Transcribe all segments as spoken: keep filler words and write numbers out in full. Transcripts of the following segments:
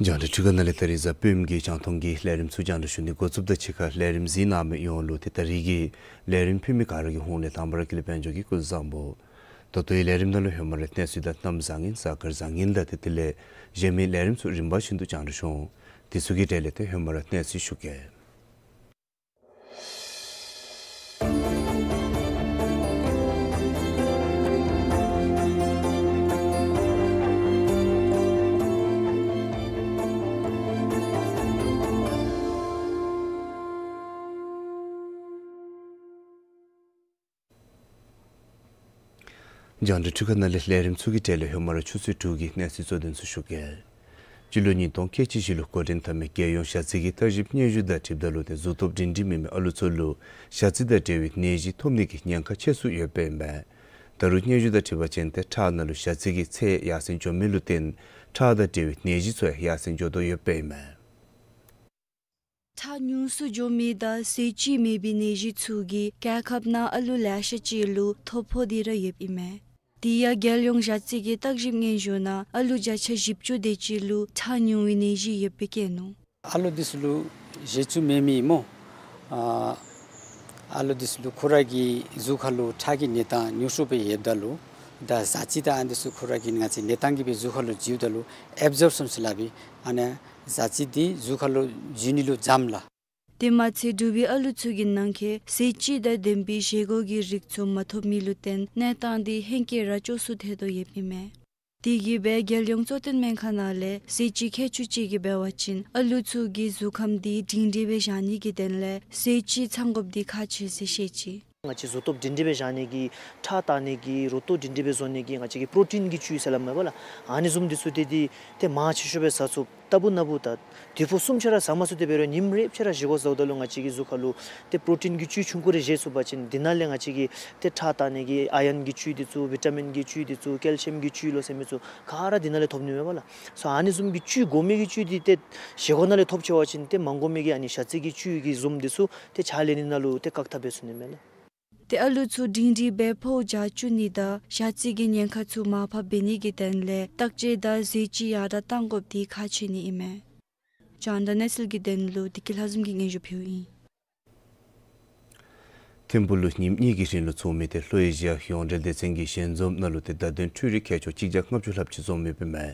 རྒྱང་བསྒྲགས་འཕྲུལ་ཁང་ནང་ལས་ད་རིས་གཟའ་སྤེནམ་གི་རྒྱང་མཐོང་གི་ལས་རིམ་ཚུ་རྒྱང་བསྒྲགས་ཞུ་ནི་འགོ་བཙུགསཔ་དང་གཅིག་ཁར་ལས་རིམ་གཟིགས་གནང་མི་ཡོངས་ལུ་ཏེ་ད་རིས་ཀྱི་ལས་རིམ་ཕུལ་མི་ག་ར་གི་ཧོངས་ལས་དང་པ་ར་ཀུན་ལེགས་དཔལ་འབྱོར་གྱིས་སྐུ་གཟུགས་བཟང་པོ། ད་ལྟོའི་ལས་རིམ་ནང་ལུ་ཧེ་མ་ར་གནས་ཚུལ་དང་གནམ་བཟང་ངན་གཟའ་སྐར་བཟང་ངན་དང་ཏེ་དེ་ལས་གཞན་མི་ལས་རིམ་ཚུ་རིམ་པ་བཞིན་དུ་རྒྱང་བསྒྲགས་ཞུ་འོང་། དེ་ཚུ་གི་གྲས་ལས་ཏེ་ཧེ་མ་ར་གནས་ཚུལ་ཞུ་གེ། རྒྱང་བསྒྲགས་འཕྲུལ་ཁང་ནང་ལས་ལས་རིམ་ཚུ་གི་གྲས་ལས་ཧེ་མ་ར་ཆུ་ཚོད་དྲུག་གི་གནས་ཚུལ་གཙོ་དོན་ཚུ་ཞུ་གེ། སྤྱི་ལོ་ཉིས་སྟོང་ཁལ་གཅིག་བཞི་ལུ་འགོ་འདྲེན་འཐབ་མི་རྒྱལ་ཡོངས་ཞ་རྩི་གི་བརྟག་ཞིབ་སྙན་ཞུ་དང་འཁྲིལཝ་ད་ལུ་ཏེ་གཟུགས་སྟོབས་སྒྲིང་སྒྲིང་མེད་མི་ཨ་ལུ་ཚུ་ལུ་ཞ་རྩི་དང་འབྲེལ་བའི་ནད་གཞི་ཐོབ་ནི་གི་ཉེན་ཁ་ཆེ་སུ་ཡོདཔ་ཨིན་མས། ད་རུང་སྙན་ཞུ་དང་འཁྲིལ་བ་ཅིན་ཏེ་ཁྲག་ནང་ལུ་ཞ་རྩི་གི་ཚད་ཡར་སེང་འགྱོ་མི་ལུ་བརྟེན་ཁྲག་དང་འབྲེལ་བའི་ནད་གཞི་ཚུ་ཡང་ཡར་སེང་འགྱོ་དོ་ཡོདཔ་ཨིན་མས། ཁྲག་ཉུང་སུ་འགྱོ་མི་དང་ཟས་བཅུད་མེད་པའི་ནད་གཞི་ཚུ་གིས་རྒྱལ་ཁབ་ནང་ཨ་ལུ་ལེ་ཤ་ཅིག་ལུ་ཐོ་ཕོག་སྟེ་ར་ཡོདཔ་ཨིན་མས། དེ་ཡང་རྒྱལ་ཡོངས་ཞ་རྩི་གི་བརྟག་ཞིབ་སྙན་ཞུ་ནང་ཨ་ལུ་བརྒྱ་ཆ་བཞི་བཅུ་དེ་ཅིག་ལུ་ཁྲག་ཉུང་བའི་ནད་གཞི་ཡོདཔ་སྦེ་བཀོད་ནུག། ཨ་ལུ་འདི་ཚུ་ལུ་ཟས་བཅུད་མེད་མི་སྨོ། ཨ་ཨ་ལུ་འདི་ཚུ་ལུ་ཁོ་ར་གི་གཟུགས་ཁར་ལུ་ཁྲག་གི་གནས་སྟངས་ཉུང་སུ་སྦེ་ཡོདཔ་ད་ལུ་ད་ཞ་རྩི་དང་ཨ་འདི་ཚུ་ཁོ་ར་གི་ང་བཅས་གནས་སྟངས་ཀྱིས་སྦེ་གཟུགས་ཁར་ལུ་འཛུལཝ་ད་ལུ་ཨེབ་ཟོརབ་ཤཱན་ཟེར་སླབ་ཨིན། ཨ་ནི་ཞ་རྩི་འདི་གཟུགས་ཁར་ལུ་འཛུལ་ནི་ལུ་འཇམ་ལགས། དེ་མ་ཚད་འབྲུག་པའི་ཨ་ལུ་ཚུ་གི་ནང་འཁོད་ཟས་བཅུད་དང་ལྡན་པའི་བཞེས་སྒོ་གི་རིགས་ཚུ་མ་ཐོབ་མི་ལུ་བརྟེན་གནས་སྟངས་འདི་ཧེང་སྐལ་ར་སྐྱོ་སུ་ཐལ་དོ་ཡོདཔ་ཨིན་མས། དེ་གིས་སྦེ་རྒྱལ་ཡོངས་གཙོ་བསྟེན་སྨན་ཁང་ནང་ལས་ཟས་བཅུད་མཁས་མཆོག་ཅིག་གིས་འབད་བ་ཅིན་ཨ་ལུ་ཚུ་གི་གཟུགས་ཁམས་འདི་སྒྲིང་སྒྲིང་སྦེ་བཞག་ནི་གི་དོན་ལས་ཟས་བཅུད་ཚང་དགོཔ་འདི་ཁག་ཆེ་ཟེར་བཤད་ཅི། ང་བཅས་གཟུགས་སྟོབས་སྒྲིང་སྒྲིང་སྦེ་བཞག་ནི་གི་ཁྲག་བཏང་ནི་གི་རུ་ཏོ་སྒྲིང་སྒྲིང་སྦེ་བཟོ་ནི་གི་ང་བཅས་ཀྱི་པྲོ་ཊིན་གྱི་བཅུད་ཟེར་སླབ་མས་པ་ལགས། ཨ་ནི་བཟུམ་འདི་ཚུ་ཏེ་འདི་ཏེ་མང་ཆེ་ཤོས་སྦེ་ཟ་ཚུགས། ལྟ་བུ་ན་བུ་ད་དུས་ཕོ་གསུམ་ཆ་ར་ཟ་མ་ཚུགས་ཏེ་འབད་རུང་ཉིནམ་རེ་ཆ་ར་བཞེས་སྒོ་ཟཝ་ད་ལུ་ང་བཅས་ཀྱི་གཟུགས་ཁར་ལུ་ཏེ་པྲོ་ཊིན་གྱི་བཅུད་ཆུང་ཀུ་རེ་བཞེས་ཚུགས་པ་ཅིན་འདི་ནང་ལས་ང་བཅས་ཀྱི་ཏེ་ཁྲག་བཏང་ནི་གི་ཨའི་རཱན་གྱི་བཅུད་འདི་ཚུ་བི་ཊ་མིན་གྱི་བཅུད་འདི་ཚུ་ཀེལ་ཤི་ཡམ་གྱི་བཅུད་ལོ་ཟེར་མི་ཚུ་ག་ར་འདི་ནང་ལས་ཐོབ་ནི་མས་པ་ལགས། སོ་ཨ་ནི་བཟུམ་གྱི་བཅུད་དགོ་མི་གི་བཅུད་འདི་ཏེ་བཞེས་སྒོ་ནང་ལས་ཐོབ་ཆི་བ་ཅིན་ཏེ་མ་དགོ་མི་གི་ཨ་ནི་ཞ་རྩི་གི་བཅུད་ཀྱི་བཟུམ་འདི་ཚུ་ཏེ་ཆ་ལེན་ནི་ནང་ལུ་ཏེ་བཀག་ཐབས་འབད་ཚུགས་ནི་མས་ལགས། ཏེ་ཨ་ལུ་ཚུ་སྒྲིང་སྒྲིང་སྦེ་འཕོ་བ་རྒྱས་བཅུག་ནི་དང་ཞ་རྩི་གི་ཉེན་ཁ་ཚུ་མར་ཕབ་འབད་ནི་གི་དོན་ལས་བརྟག་དཔྱད་དང་ཟས་བཅུད་ཡར་དྲག་གཏང་དགོཔ་འདི་ཁག་ཆེ་ནི་ཨིན་མས། རྒྱང་བསྒྲགས་གནས་ཚུལ་གྱི་དོན་ལུ་བདེ་སྐྱིད་ལྷ་འཛོམས་ཀྱིས་སྙན་ཞུ་ཕུལཝ་ཨིན། ཐིམ་ཕུག་ལུ་ཉིནམ་གཉིས་ཀྱི་རིང་ལུ་ཚོགས་མི་ཏེ་ལྷོ་ཨེ་ཤི་ཡ་ཡོངས་འབྲེལ་སྡེ་ཚན་གྱི་ཞལ་འཛོམས་ནང་ལུ་ཏེ་བརྡ་དོན་འཕྲུལ་རིག་མཁས་མཆོག་གཅིག་བརྒྱ་ལྔ་བཅུ་ལྷགཔ་ཅིག་འཛོམས་ཡོདཔ་ཨིན་མས།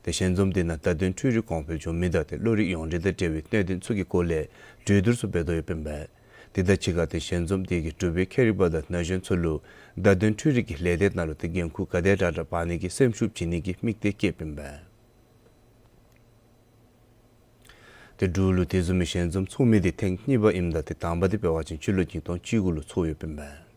ཏེ་ཞལ་འཛོམས་དེ་ནང་བརྡ་དོན་འཕྲུལ་རིག་གོང་འཕེལ་འགྱོ་མི་དང་ཏེ་གློག་རིག་ཡོངས་འབྲེལ་དང་འབྲེལ་བའི་གནད་དོན་ཚུ་གི་སྐོར་ལས་གྲོས་བསྡུར་ཚུ་འབད་དོ་ཡོདཔ་ཨིན་མས། དེ་དང་གཅིག་ཁར་ཏེ་ཞལ་འཛོམས་དེ་གིས་འབྲུག་པའི་ཁྱད་རིག་པ་དང་ན་གཞོན་ཚུ་ལུ་བརྡ་དོན་འཕྲུལ་རིག་གི་ལས་སྡེ་ནང་ལུ་ཏེ་འགན་ཁུར་ག་དེ་དྲག་དྲག་འབག་ནི་གི་སེམས་ཤུགས་བྱིན་ནི་གི་དམིགས་གཏད་བསྐྱེདཔ་ཨིན་མས། ཏེ་འབྲུག་ལུ་དེ་བཟུམ་མའི་ཞལ་འཛོམས་ཚོགས་མི་དེ་ཐེངས་གཉིས་པ་ཨིནམ་ད་ཏེ་དང་པ་དེ་འབད་བ་ཅིན་སྤྱི་ལོ་ཉིས་སྟོང་བཅུ་དགུ་ལུ་ཚོགས་ཡོདཔ་ཨིན་མས།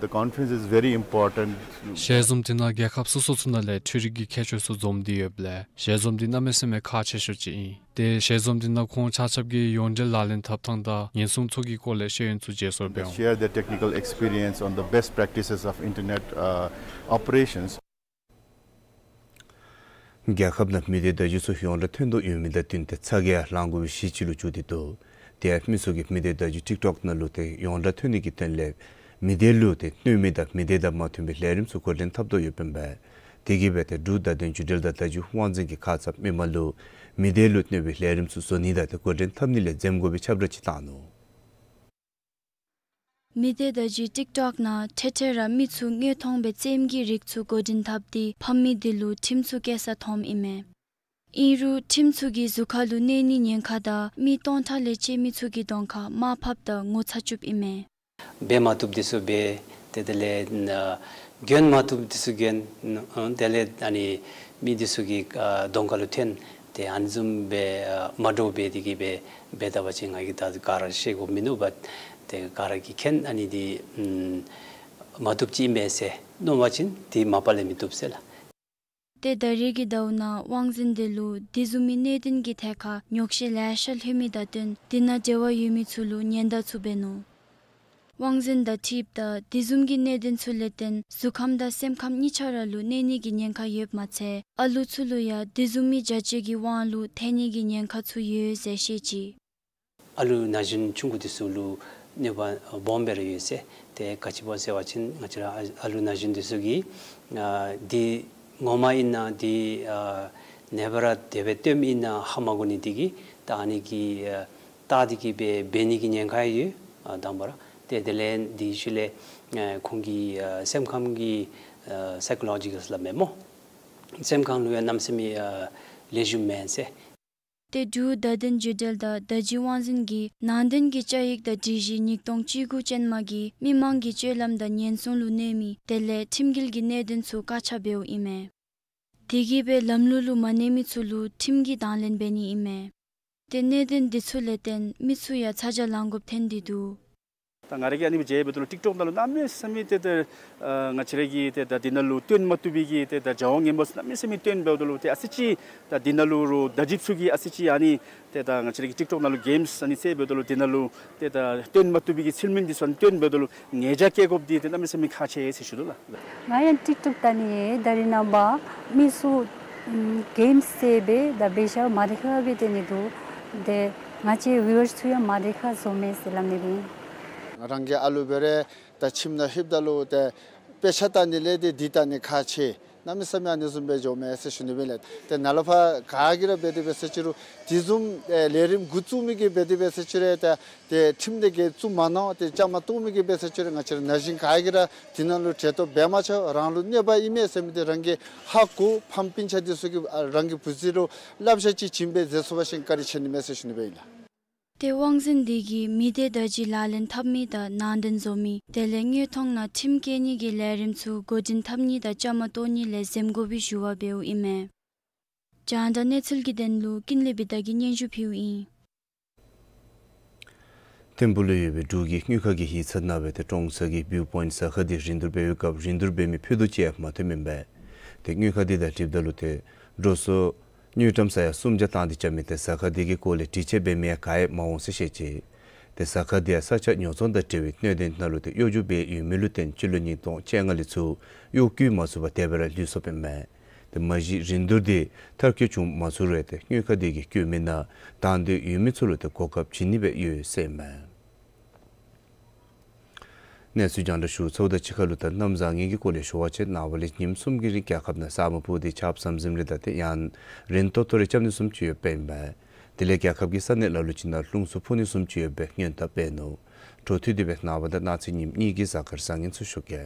The conference is very important. ཞལ་འཛོམས་འདི་ནང་རྒྱལ་ཁབ་སོ་སོ་ཚུ་ནང་ལས་འཕྲུལ་རིག་གི་མཁས་མཆོག་ཚུ་འཛོམས་ཏེ་ཡོདཔ་ལས་ཞལ་འཛོམས་འདི་གནམ་མེད་ས་མེད་ཁག་ཆེ་ཤོས་ཅིག་ཨིན། ཏེ་ཞལ་འཛོམས་འདི་ནང་ཁོང་ཆ་ཁྱབ་ཀྱིས་ཡོངས་འབྲེལ་ལག་ལེན་འཐབ་ཐངས་དང་ཉེན་སྲུང་ཚོགས་ཀྱི་སྐོར་ལས་ཤེས་ཡོན་ཚུ་བརྗེ་སོར་འབད་འོང་། Share their technical experience on the best practices of internet, uh, operations. རྒྱལ་ཁབ་ནང་མི་སྡེ་བརྡ་བརྒྱུད་ཚུ་ཡོངས་གྲགས་ཐོན་དོ་ཡོད་མི་དང་བསྟུན་ཏེ་ཚ་གྱང་ལང་དགོ་པའི་གཞི་ཅིག་ལུ་གྱུར་ཏེ་འདུག། དེ་ཡང་མི་ཚུ་གིས་མི་སྡེ་བརྡ་བརྒྱུད་ཊིཀ་ཊོཀ་ནང་ལུ་ཏེ་ཡོངས་གྲགས་ཐོན་ནི་གི་དོན་ལས་མི་སྡེ་ལུ་ཏེ་གནོད་མི་དང་མི་སྡེ་དང་མ་མཐུན་པའི་ལས་རིམ་ཚུ་འགོ་འདྲེན་འཐབ་དོ་ཡོདཔ་ཨིན་པས། དེ་གིས་འབད་ཏེ་འབྲུག་བརྡ་དོན་བརྒྱུད་འབྲེལ་དང་བརྡ་བརྒྱུད་དབང་འཛིན་གྱིས་ཁ་ཙ་མི་མང་ལུ་མི་སྡེ་ལུ་གནོད་པའི་ལས་རིམ་ཚུ་བཟོ་ནི་དང་ཏེ་འགོ་འདྲེན་འཐབ་ནི་ལས་འཛེམ་དགོ་པའི་ཁྱབ་བསྒྲགས་ཅིག་བཏང་ནུག། མི་སྡེ་བརྡ་བརྒྱུད་ཊིཀ་ཊོཀ་ནང་ཐེངས་ཐེངས་ར་མི་ཚུ་དངོས་མཐོང་སྦེ་རྩེདམོ་གི་རིགས་ཚུ་འགོ་འདྲེན་འཐབ་སྟེ་ཕམ་མི་དེ་ལུ་ཁྲིམས་ཚུ་བཀལ་ས་མཐོངམ་ཨིན་མས། ཨིན་རུང་ཁྲིམས་ཚུ་གིས་གཟུགས་ཁ་ལུ་གནོད་ནི་ཉེན་ཁ་དང་མི་སྟོང་ཕྲག་ལས་བཅད་མི་ཚུ་གི་གདོང་ཁར་དམའ་ཕབ་དང་ངོ་ཚ་བཅུགཔ་ཨིན་མས། འབད་མ་བཏུབ་འདི་ཚུ་འབད། ཏེ་དེ་ལས་ཨ་གྱོན་མ་བཏུབ་འདི་ཚུ་གྱོན། ཨ་དེ་ལས་ཨ་ནི་མི་འདི་ཚུ་གི་ཨ་གདོང་ཁ་ལུ་ཐོན། ཏེ་ཨ་ནི་བཟུམ་སྦེ་ཨ་མ་འདྲཝ་འབད་དེ་གིས་སྦེ་འབད་ད་པ་ཅིན་ང་གིས་ད་ག་ར་ཤེས་དགོཔ་མིན་ནུག་པ། ཏེ་ག་ར་གིས་མཁྱེན། ཨ་ནི་འདི་ཨམ་མ་བཏུབ་ཅིག་ཨིན་མས་ཟེར་མནོ་བ་ཅིན་འདི་མ་པ་ལས་མི་བཏུབ་ཟེར་ལགས། ཏེ་ད་རེས་ཀྱི་ཟླཝ་ནང་དབང་འཛིན་དེ་ལུ་དེ་བཟུམ་མའི་གནད་དོན་གྱི་ཐད་ཁར་ཉོགས་བཤད་ལེ་ཤ་ལྷོད་མི་དང་བསྟུན་དེ་ནང་འབྲེལ་བ་ཡོད་མི་ཚུ་ལུ་ཉེན་བརྡ་ཚུ་འབད་ནུག། དབང་འཛིན་དང་འཁྲིལཝ་ད་དེ་བཟུམ་གྱི་གནད་དོན་ཚུ་ལས་བརྟེན་གཟུགས་ཁམས་དང་སེམས་ཁམས་གཉིས་ཆ་ར་ལུ་གནོད་ནི་གི་ཉེན་ཁ་ཡོདཔ་མ་ཚད་ཨ་ལུ་ཚུ་ལུ་ཡང་དེ་བཟུམ་མའི་བྱ་སྤྱོད་ཀྱི་དབང་ལུ་ཐལ་ནི་གི་ཉེན་ཁ་ཚུ་ཡོད་ཟེར་བཤད་ཅི། ཨ་ལུ་ན་གཞོན་ཆུང་ཀུ་འདི་ཚུ་ལུ་གནོད་པ་སྦོམ་སྦེ་ར་ཡོད་ཟེར། ཏེ་ག་ཅི་འབད་ཟེར་བ་ཅིན་ང་བཅས་ར་ཨ་ཨ་ལུ་ན་གཞོན་འདི་ཚུ་གིས་ཨ་འདི་ངོ་མ་ཨིན་ན་འདི་ཨ་ནེ་བ་ར་དེ་སྦེ་སྟོནམ་ཨིན་ན་ཧ་མ་གོ་ནི་འདི་གིས་ད་ཨ་ནི་གི་ཨ་བལྟ་སྟེ་གིས་སྦེ་འབད་ནི་གི་ཉེན་ཁ་ཡང་ཡོད། ཨ་དང་པ་ར་ཏེ་དེ་ལས་འདི་ཤུལ་ལས་ཨ་ཁོང་གི་ཨ་སེམས་ཁམས་ཀྱི་ཨ་སའི་ཀོ་ལོ་ཇི་ཀཱལ་སླབ་མས་སྨོ། སེམས་ཁམས་ལུ་ཡང་གནམ་མེད་ས་མེད་ཨ་ལེགས་ཤོམ་མེན་ཟེར། ཏེ་འབྲུག་བརྡ་དོན་བརྒྱུད་འབྲེལ་དང་བརྡ་བརྒྱུད་དབང་འཛིན་གྱིས་ནང་དོན་གྱི་བཅའ་ཡིག་དང་སྒྲིག་གཞི་ཉིས་སྟོང་བཅུ་དགུ་ཅན་མ་གིས་མི་མང་གི་སྤྱོད་ལམ་དང་ཉེན་སྲུང་ལུ་གནོད་མི་དེ་ལས་ཁྲིམས་འགལ་གྱི་གནད་དོན་ཚུ་བཀག་ཆ་འབདཝ་ཨིན་མས། དེ་གིས་སྦེ་ལམ་ལུགས་ལུ་མ་གནས་མི་ཚུ་ལུ་ཁྲིམས་ཀྱི་དང་ལེན་འབད་ནི་ཨིན་མས། ཏེ་གནད་དོན་འདི་ཚུ་ལས་བརྟེན་མི་ཚུ་ཡང་ཚ་གྱང་ལང་དགོཔ་ཐོན་ཏེ་འདུག། ད་ང་ར་གིས་ཨ་ནི་སྦེ་མཇལ་འབདཝ་ད་ལུ་ཊིཀ་ཊོཀ་ནང་ལུ་གནམ་མེད་ས་མེད་ཏེ་ད་ཨ་ང་བཅས་ར་གིས་ཏེ་ད་འདི་ནང་ལུ་སྟོན་མ་བཏུབ་པའི་གི་ཏེ་ད་བྱ་བ་ངན་པ་ཚུ་གནམ་མེད་ས་མེད་སྟོན་འབདཝ་ད་ལུ་ཏེ་ཨ་ཙི་ཅིག་ད་འདི་ནང་ལུ་རོགས་བརྡ་བརྒྱུདཔ་ཚུ་གིས་ཨ་ཙི་ཅིག་ཨ་ནི་ཏེ་ད་ང་བཅས་ར་གི་ཊིཀ་ཊོཀ་ནང་ལུ་གེམསི་ཨ་ནི་རྩེད་འབདཝ་ད་ལུ་འདི་ནང་ལུ་ཏེ་ད་སྟོན་མ་བཏུབ་པའི་གི་ཚུལ་མིན་འདི་ཚུ་ཨ་ནི་སྟོན་འབདཝ་ད་ལུ་ཉེས་བྱ་བཀལ་དགོཔ་འདི་ཏེ་གནམ་མེད་ས་མེད་ཁག་ཆེ་ཟེར་ཞུ་དོ་ལགས། ང་ཡང་ཊིཀ་ཊོཀ་བལྟ་ནི་ཡོད། ད་རེས་ནངས་པ་མི་ཚུ་ཨམ་གེམསི་རྩེད་སྦེ་ད་འབད་ཤ་མ་བདེ་ཁག་སྦེ་སྟོན་ནི་འདུག། ཏེ་ང་བཅས་བིའུ་ཝརསི་ཚུ་ཡང་མ་བདེ་ཁག་བཟོ་མས་ཟེར་སླབ་ནི་སྦེ་ཨིན། རང་གི་ཨ་ལུ་འབད་རུང་ད་ཁྱིམ་ནང་ལྷོདཔ་ད་ལུ་ཏེ་དཔེ་ཆ་བལྟ་ནི་ལས་ཏེ་འདི་བལྟ་ནི་ཁག་ཆེ། གནམ་མེད་ས་མེད་ཨ་ནི་བཟུམ་སྦེ་འགྱོཝ་མས་ཟེར་ཞུ་ནི་སྦེ་ཨིན་ལགས། ཏེ་ནཱ་ལས་ཕར་ག་གིས་ར་འབད་དེ་འབད་ཟེར་ཅི་རུང་དེ་བཟུམ་ཨེ་ལས་རིམ་འགོ་བཙུགས་མི་གིས་འབད་དེ་འབད་ཟེར་ཅི་རུང་ཏེ་ཏེ་ཁྲིམས་དེ་གིས་བཙུགས་མ་གནང་། ཏེ་བཅའ་མར་གཏོགས་མི་གིས་འབད་ཟེར་ཅི་རུང་ང་བཅས་ར་ན་གཞོན་ག་གིས་ར་འདི་ནང་ལུ་གྲལ་གཏོགས་འབད་མ་ཆོག། རང་ལུ་གནོད་པ་ཨིན་མས་ཟེར་མི་འདི་རང་གིས་ཧ་གོ། ཕམ་སྤུན་ཆ་འདི་ཚུ་གིས་ཨ་རང་གི་བུ་གཞི་ལུ་བསླབ་བྱ་ཅིག་བྱིན་སྦེ་མཛད་ཚུགས་པ་ཅིན་བཀའ་དྲིན་ཆེ་ནི་མས་ཟེར་ཞུ་ནི་སྦེ་ཨིན་ལགས། ཏེ་དབང་འཛིན་འདི་གིས་མི་སྡེ་བརྡ་བརྒྱུད་ལག་ལེན་འཐབ་མི་དང་ནང་དོན་བཟོ་མི་དེ་ལས་དངོས་མཐོང་ནང་ཁྲིམས་བཀལ་ནི་གི་ལས་རིམ་ཚུ་འགོ་འདྲེན་འཐབ་ནི་དང་བཅའ་མར་གཏོགས་ནི་ལས་འཛེམ་དགོ་པའི་ཞུ་བ་འབདཝ་ཨིན་མས། རྒྱང་བསྒྲགས་གནས་ཚུལ་གྱི་དོན་ལུ་ཀུན་ལེགས་བི་དྷ་གིས་སྙན་ཞུ་ཕུལཝ་ཨིན། ཐིམ་ཕུག་ལུ་ཡོད་པའི་འབྲུག་གི་དངུལ་ཁང་གི་ཡིག་ཚང་ནང་སྦེ་ཏེ་ཀྲོང་གསར་གྱི་བིའུ་པོའིནཊི་ཟ་ཁང་འདི་རིན་བསྡུར་འབད་བའི་སྐབས་རིན་བསྡུར་འབད་མི་ཕུད་རྡོག་ཅིག་ཡང་མ་ཐོནམ་ཨིན་པས། ཏེ་དངུལ་ཁང་འདི་དང་འཁྲིལཝ་ད་ལུ་ཏེ་འགྲོ་སོང་དངུལ་ཀྲམ་ས་ཡ་སུམ་བརྒྱ་བཏང་སྟེ་རྐྱབ་མི་ཏེ་ཟ་ཁང་འདི་གི་སྐོར་ལས་དྲི་དཔྱད་འབད་མི་ཡང་ག་ཡང་མ་འོང་ཟེར་བཤད་ཅི། ཏེ་ཟ་ཁང་འདི་ཡང་ས་ཆ་ཉོ་ཚོང་དང་འབྲེལ་བའི་གནད་དོན་ནང་ལུ་ཏེ་གཡོ་སྒྱུ་འབད་ཡོད་མི་ལུ་བརྟེན་སྤྱི་ལོ་ཉིས་སྟོང་བཅོ་ལྔ་ལས་ཚུར་གཡོག་བཀོལ་མ་ཚུགས་པར་དེ་སྦེ་ར་ལུས་སོཔ་ཨིན་མས། ཏེ་མ་གཞི་རིན་བསྡུར་འདི་མཐར་འཁྱོལ་བྱུང་མ་ཚུགས་རུང་ཏེ་དངུལ་ཁང་འདི་གིས་བཀོད་མི་ནང་དང་འདོད་ཡོད་མི་ཚུ་ལུ་ཏེ་གོ་སྐབས་བྱིན་ནི་སྦེ་ཡོད་ཟེར་ཨིན་མས། གནས་ཚུལ་རྒྱང་བསྒྲགས་ཞུ་ཚརཝ་དང་གཅིག་ཁར་ལུ་ད་གནམ་བཟང་ངན་གྱི་སྐོར་ལས་ཞུ་བ་ཅིན་ནངས་པ་ལས་ཉིནམ་གསུམ་གྱི་རིང་རྒྱལ་ཁབ་ནང་ས་སྨུག་ཕུབ་སྟེ་ཆརཔ་ཟམ་ཟིམ་རེ་དང་ཏེ་ཡང་རན་ཏོག་ཏོ་རེ་རྐྱབ་ནི་བཟུམ་ཅིག་ཡོདཔ་ཨིན་པས། དེ་ལས་རྒྱལ་ཁབ་ཀྱི་ས་གནས་ལ་ལུ་ཅིག་ནང་རླུང་འཚུབ་འཕུ་ནི་བཟུམ་ཅིག་ཡོད་པའི་སྔོན་བརྡ་འབད་ནུག། འཕྲོ་མཐུད་དེ་སྦེ་ནངས་པ་དང་གནངས་ཚེ་ཉིནམ་གཉིས་ཀྱི་གཟའ་སྐར་བཟང་ངན་ཚུ་ཞུ་གེ།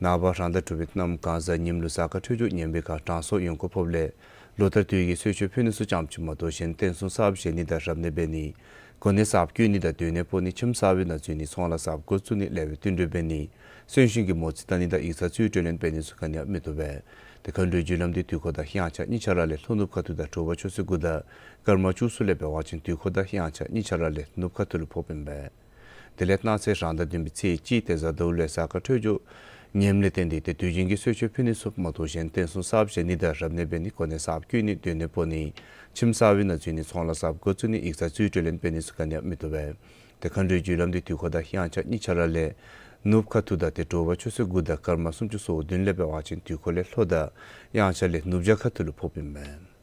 ནངས་པ་རང་ཟླ་དྲུག་པའི་གནམ་གང་གཟའ་ཉིམ་ལུ་གཟའ་སྐར་འཕྲོད་སྦྱོར་ངན་པའི་ཁར་དྲང་སྲོང་ཡོང་སྒོ་ཕོགཔ་ལས་ལོ་ལྟར་དུས་ཀྱི་གསོལ་མཆོད་ཕུལ་ནི་ཚུ་ཙམ་ཅིག་མ་གཏོགས་གཞན་རྟེན་གསུམ་གསརཔ་བཞེངས་ནི་དང་རབ་གནས་འབད་ནི་གོ་གནས་གསརཔ་བསྐོ་ནི་དང་སྡོད་གནས་སྤོ་ནི་ཁྱིམ་གསར་པའི་ནང་འཛུལ་ནི་ཚོང་ལཱ་གསརཔ་འགོ་བཙུགས་ནི་ལེགས་པའི་བསྟུན་གྲོས་འབད་ནི་གསོན་གཤིན་གྱི་མོ་རྩིས་བལྟ་ནི་དང་ཡིག་ཚང་རྩིས་སྤྲོད་ལེན་འབད་ནི་ཚུ་ག་ནི་ཡང་མི་བཏུབ་པས། ཏེ་མཁའ་འགྲོའི་རྒྱུ་ལམ་འདི་དུས་འཁོར་དང་དབྱངས་འཆར་གཉིས་ཆ་ར་ལས་ལྷོ་ནུབ་ཁ་ཐུག་དང་དྲོ་པ་ཆུ་ཚོད་དགུ་དང་སྐར་མ་བཅུ་གསུམ་ལས་འབད་བ་ཅིན་དུས་འཁོར་དང་དབྱངས་འཆར་གཉིས་ཆ་ར་ལས་ནུབ་ཁ་ཐུག་ལུ་ཕོགཔ་ཨིན་པས། དེ་ལས་གནངས་ཚེ་རང་ཟླ་བདུན་པའི་ཚེས་གཅིག་ཏེ་གཟའ་ཟླཝ་ལུ་གཟའ་སྐར་འཕྲོད་སྦྱོར་ངནམ་ལས་བརྟེན་ཏེ་ཏེ་དུས་རྒྱུན་གྱི་གསོལ་མཆོད་ཕུལ་ནི་ཚུ་མ་གཏོགས་གཞན་རྟེན་གསུམ་གསརཔ་བཞེངས་ནི་དང་རབ་གནས་འབད་ནི་གོ་གནས་གསརཔ་བསྐོ་ནི་སྡོད་གནས་སྤོ་ནི་ཁྱིམ་གསར་པའི་ནང་འཛུལ་ནི་ཚོང་ལཱ་གསརཔ་འགོ་བཙུགས་ནི་ཡིག་ཚང་རྩིས་སྤྲོད་ལེན་འབད་ནི་ཚུ་ག་ནི་ཡང་མི་བཏུབ་པས། ཏེ་མཁའ་འགྲོའི་རྒྱུ་ལམ་འདི་དུས་འཁོར་དང་དབྱངས་འཆར་གཉིས་ཆ་ར་ལས་ནུབ་ཁ་ཐུག་དང་ཏེ་དྲོ་པ་ཆུ་ཚོད་དགུ་དང་སྐར་མ་སུམ་ཅུ་སོ་བདུན་ལས་འབད་བ་ཅིན་དུས་འཁོར་ལས་ལྷོ་དང་དབྱངས་འཆར་ལས་ནུབ་བྱང་ཁ་ཐུག་ལུ་ཕོགཔ་ཨིན་མས།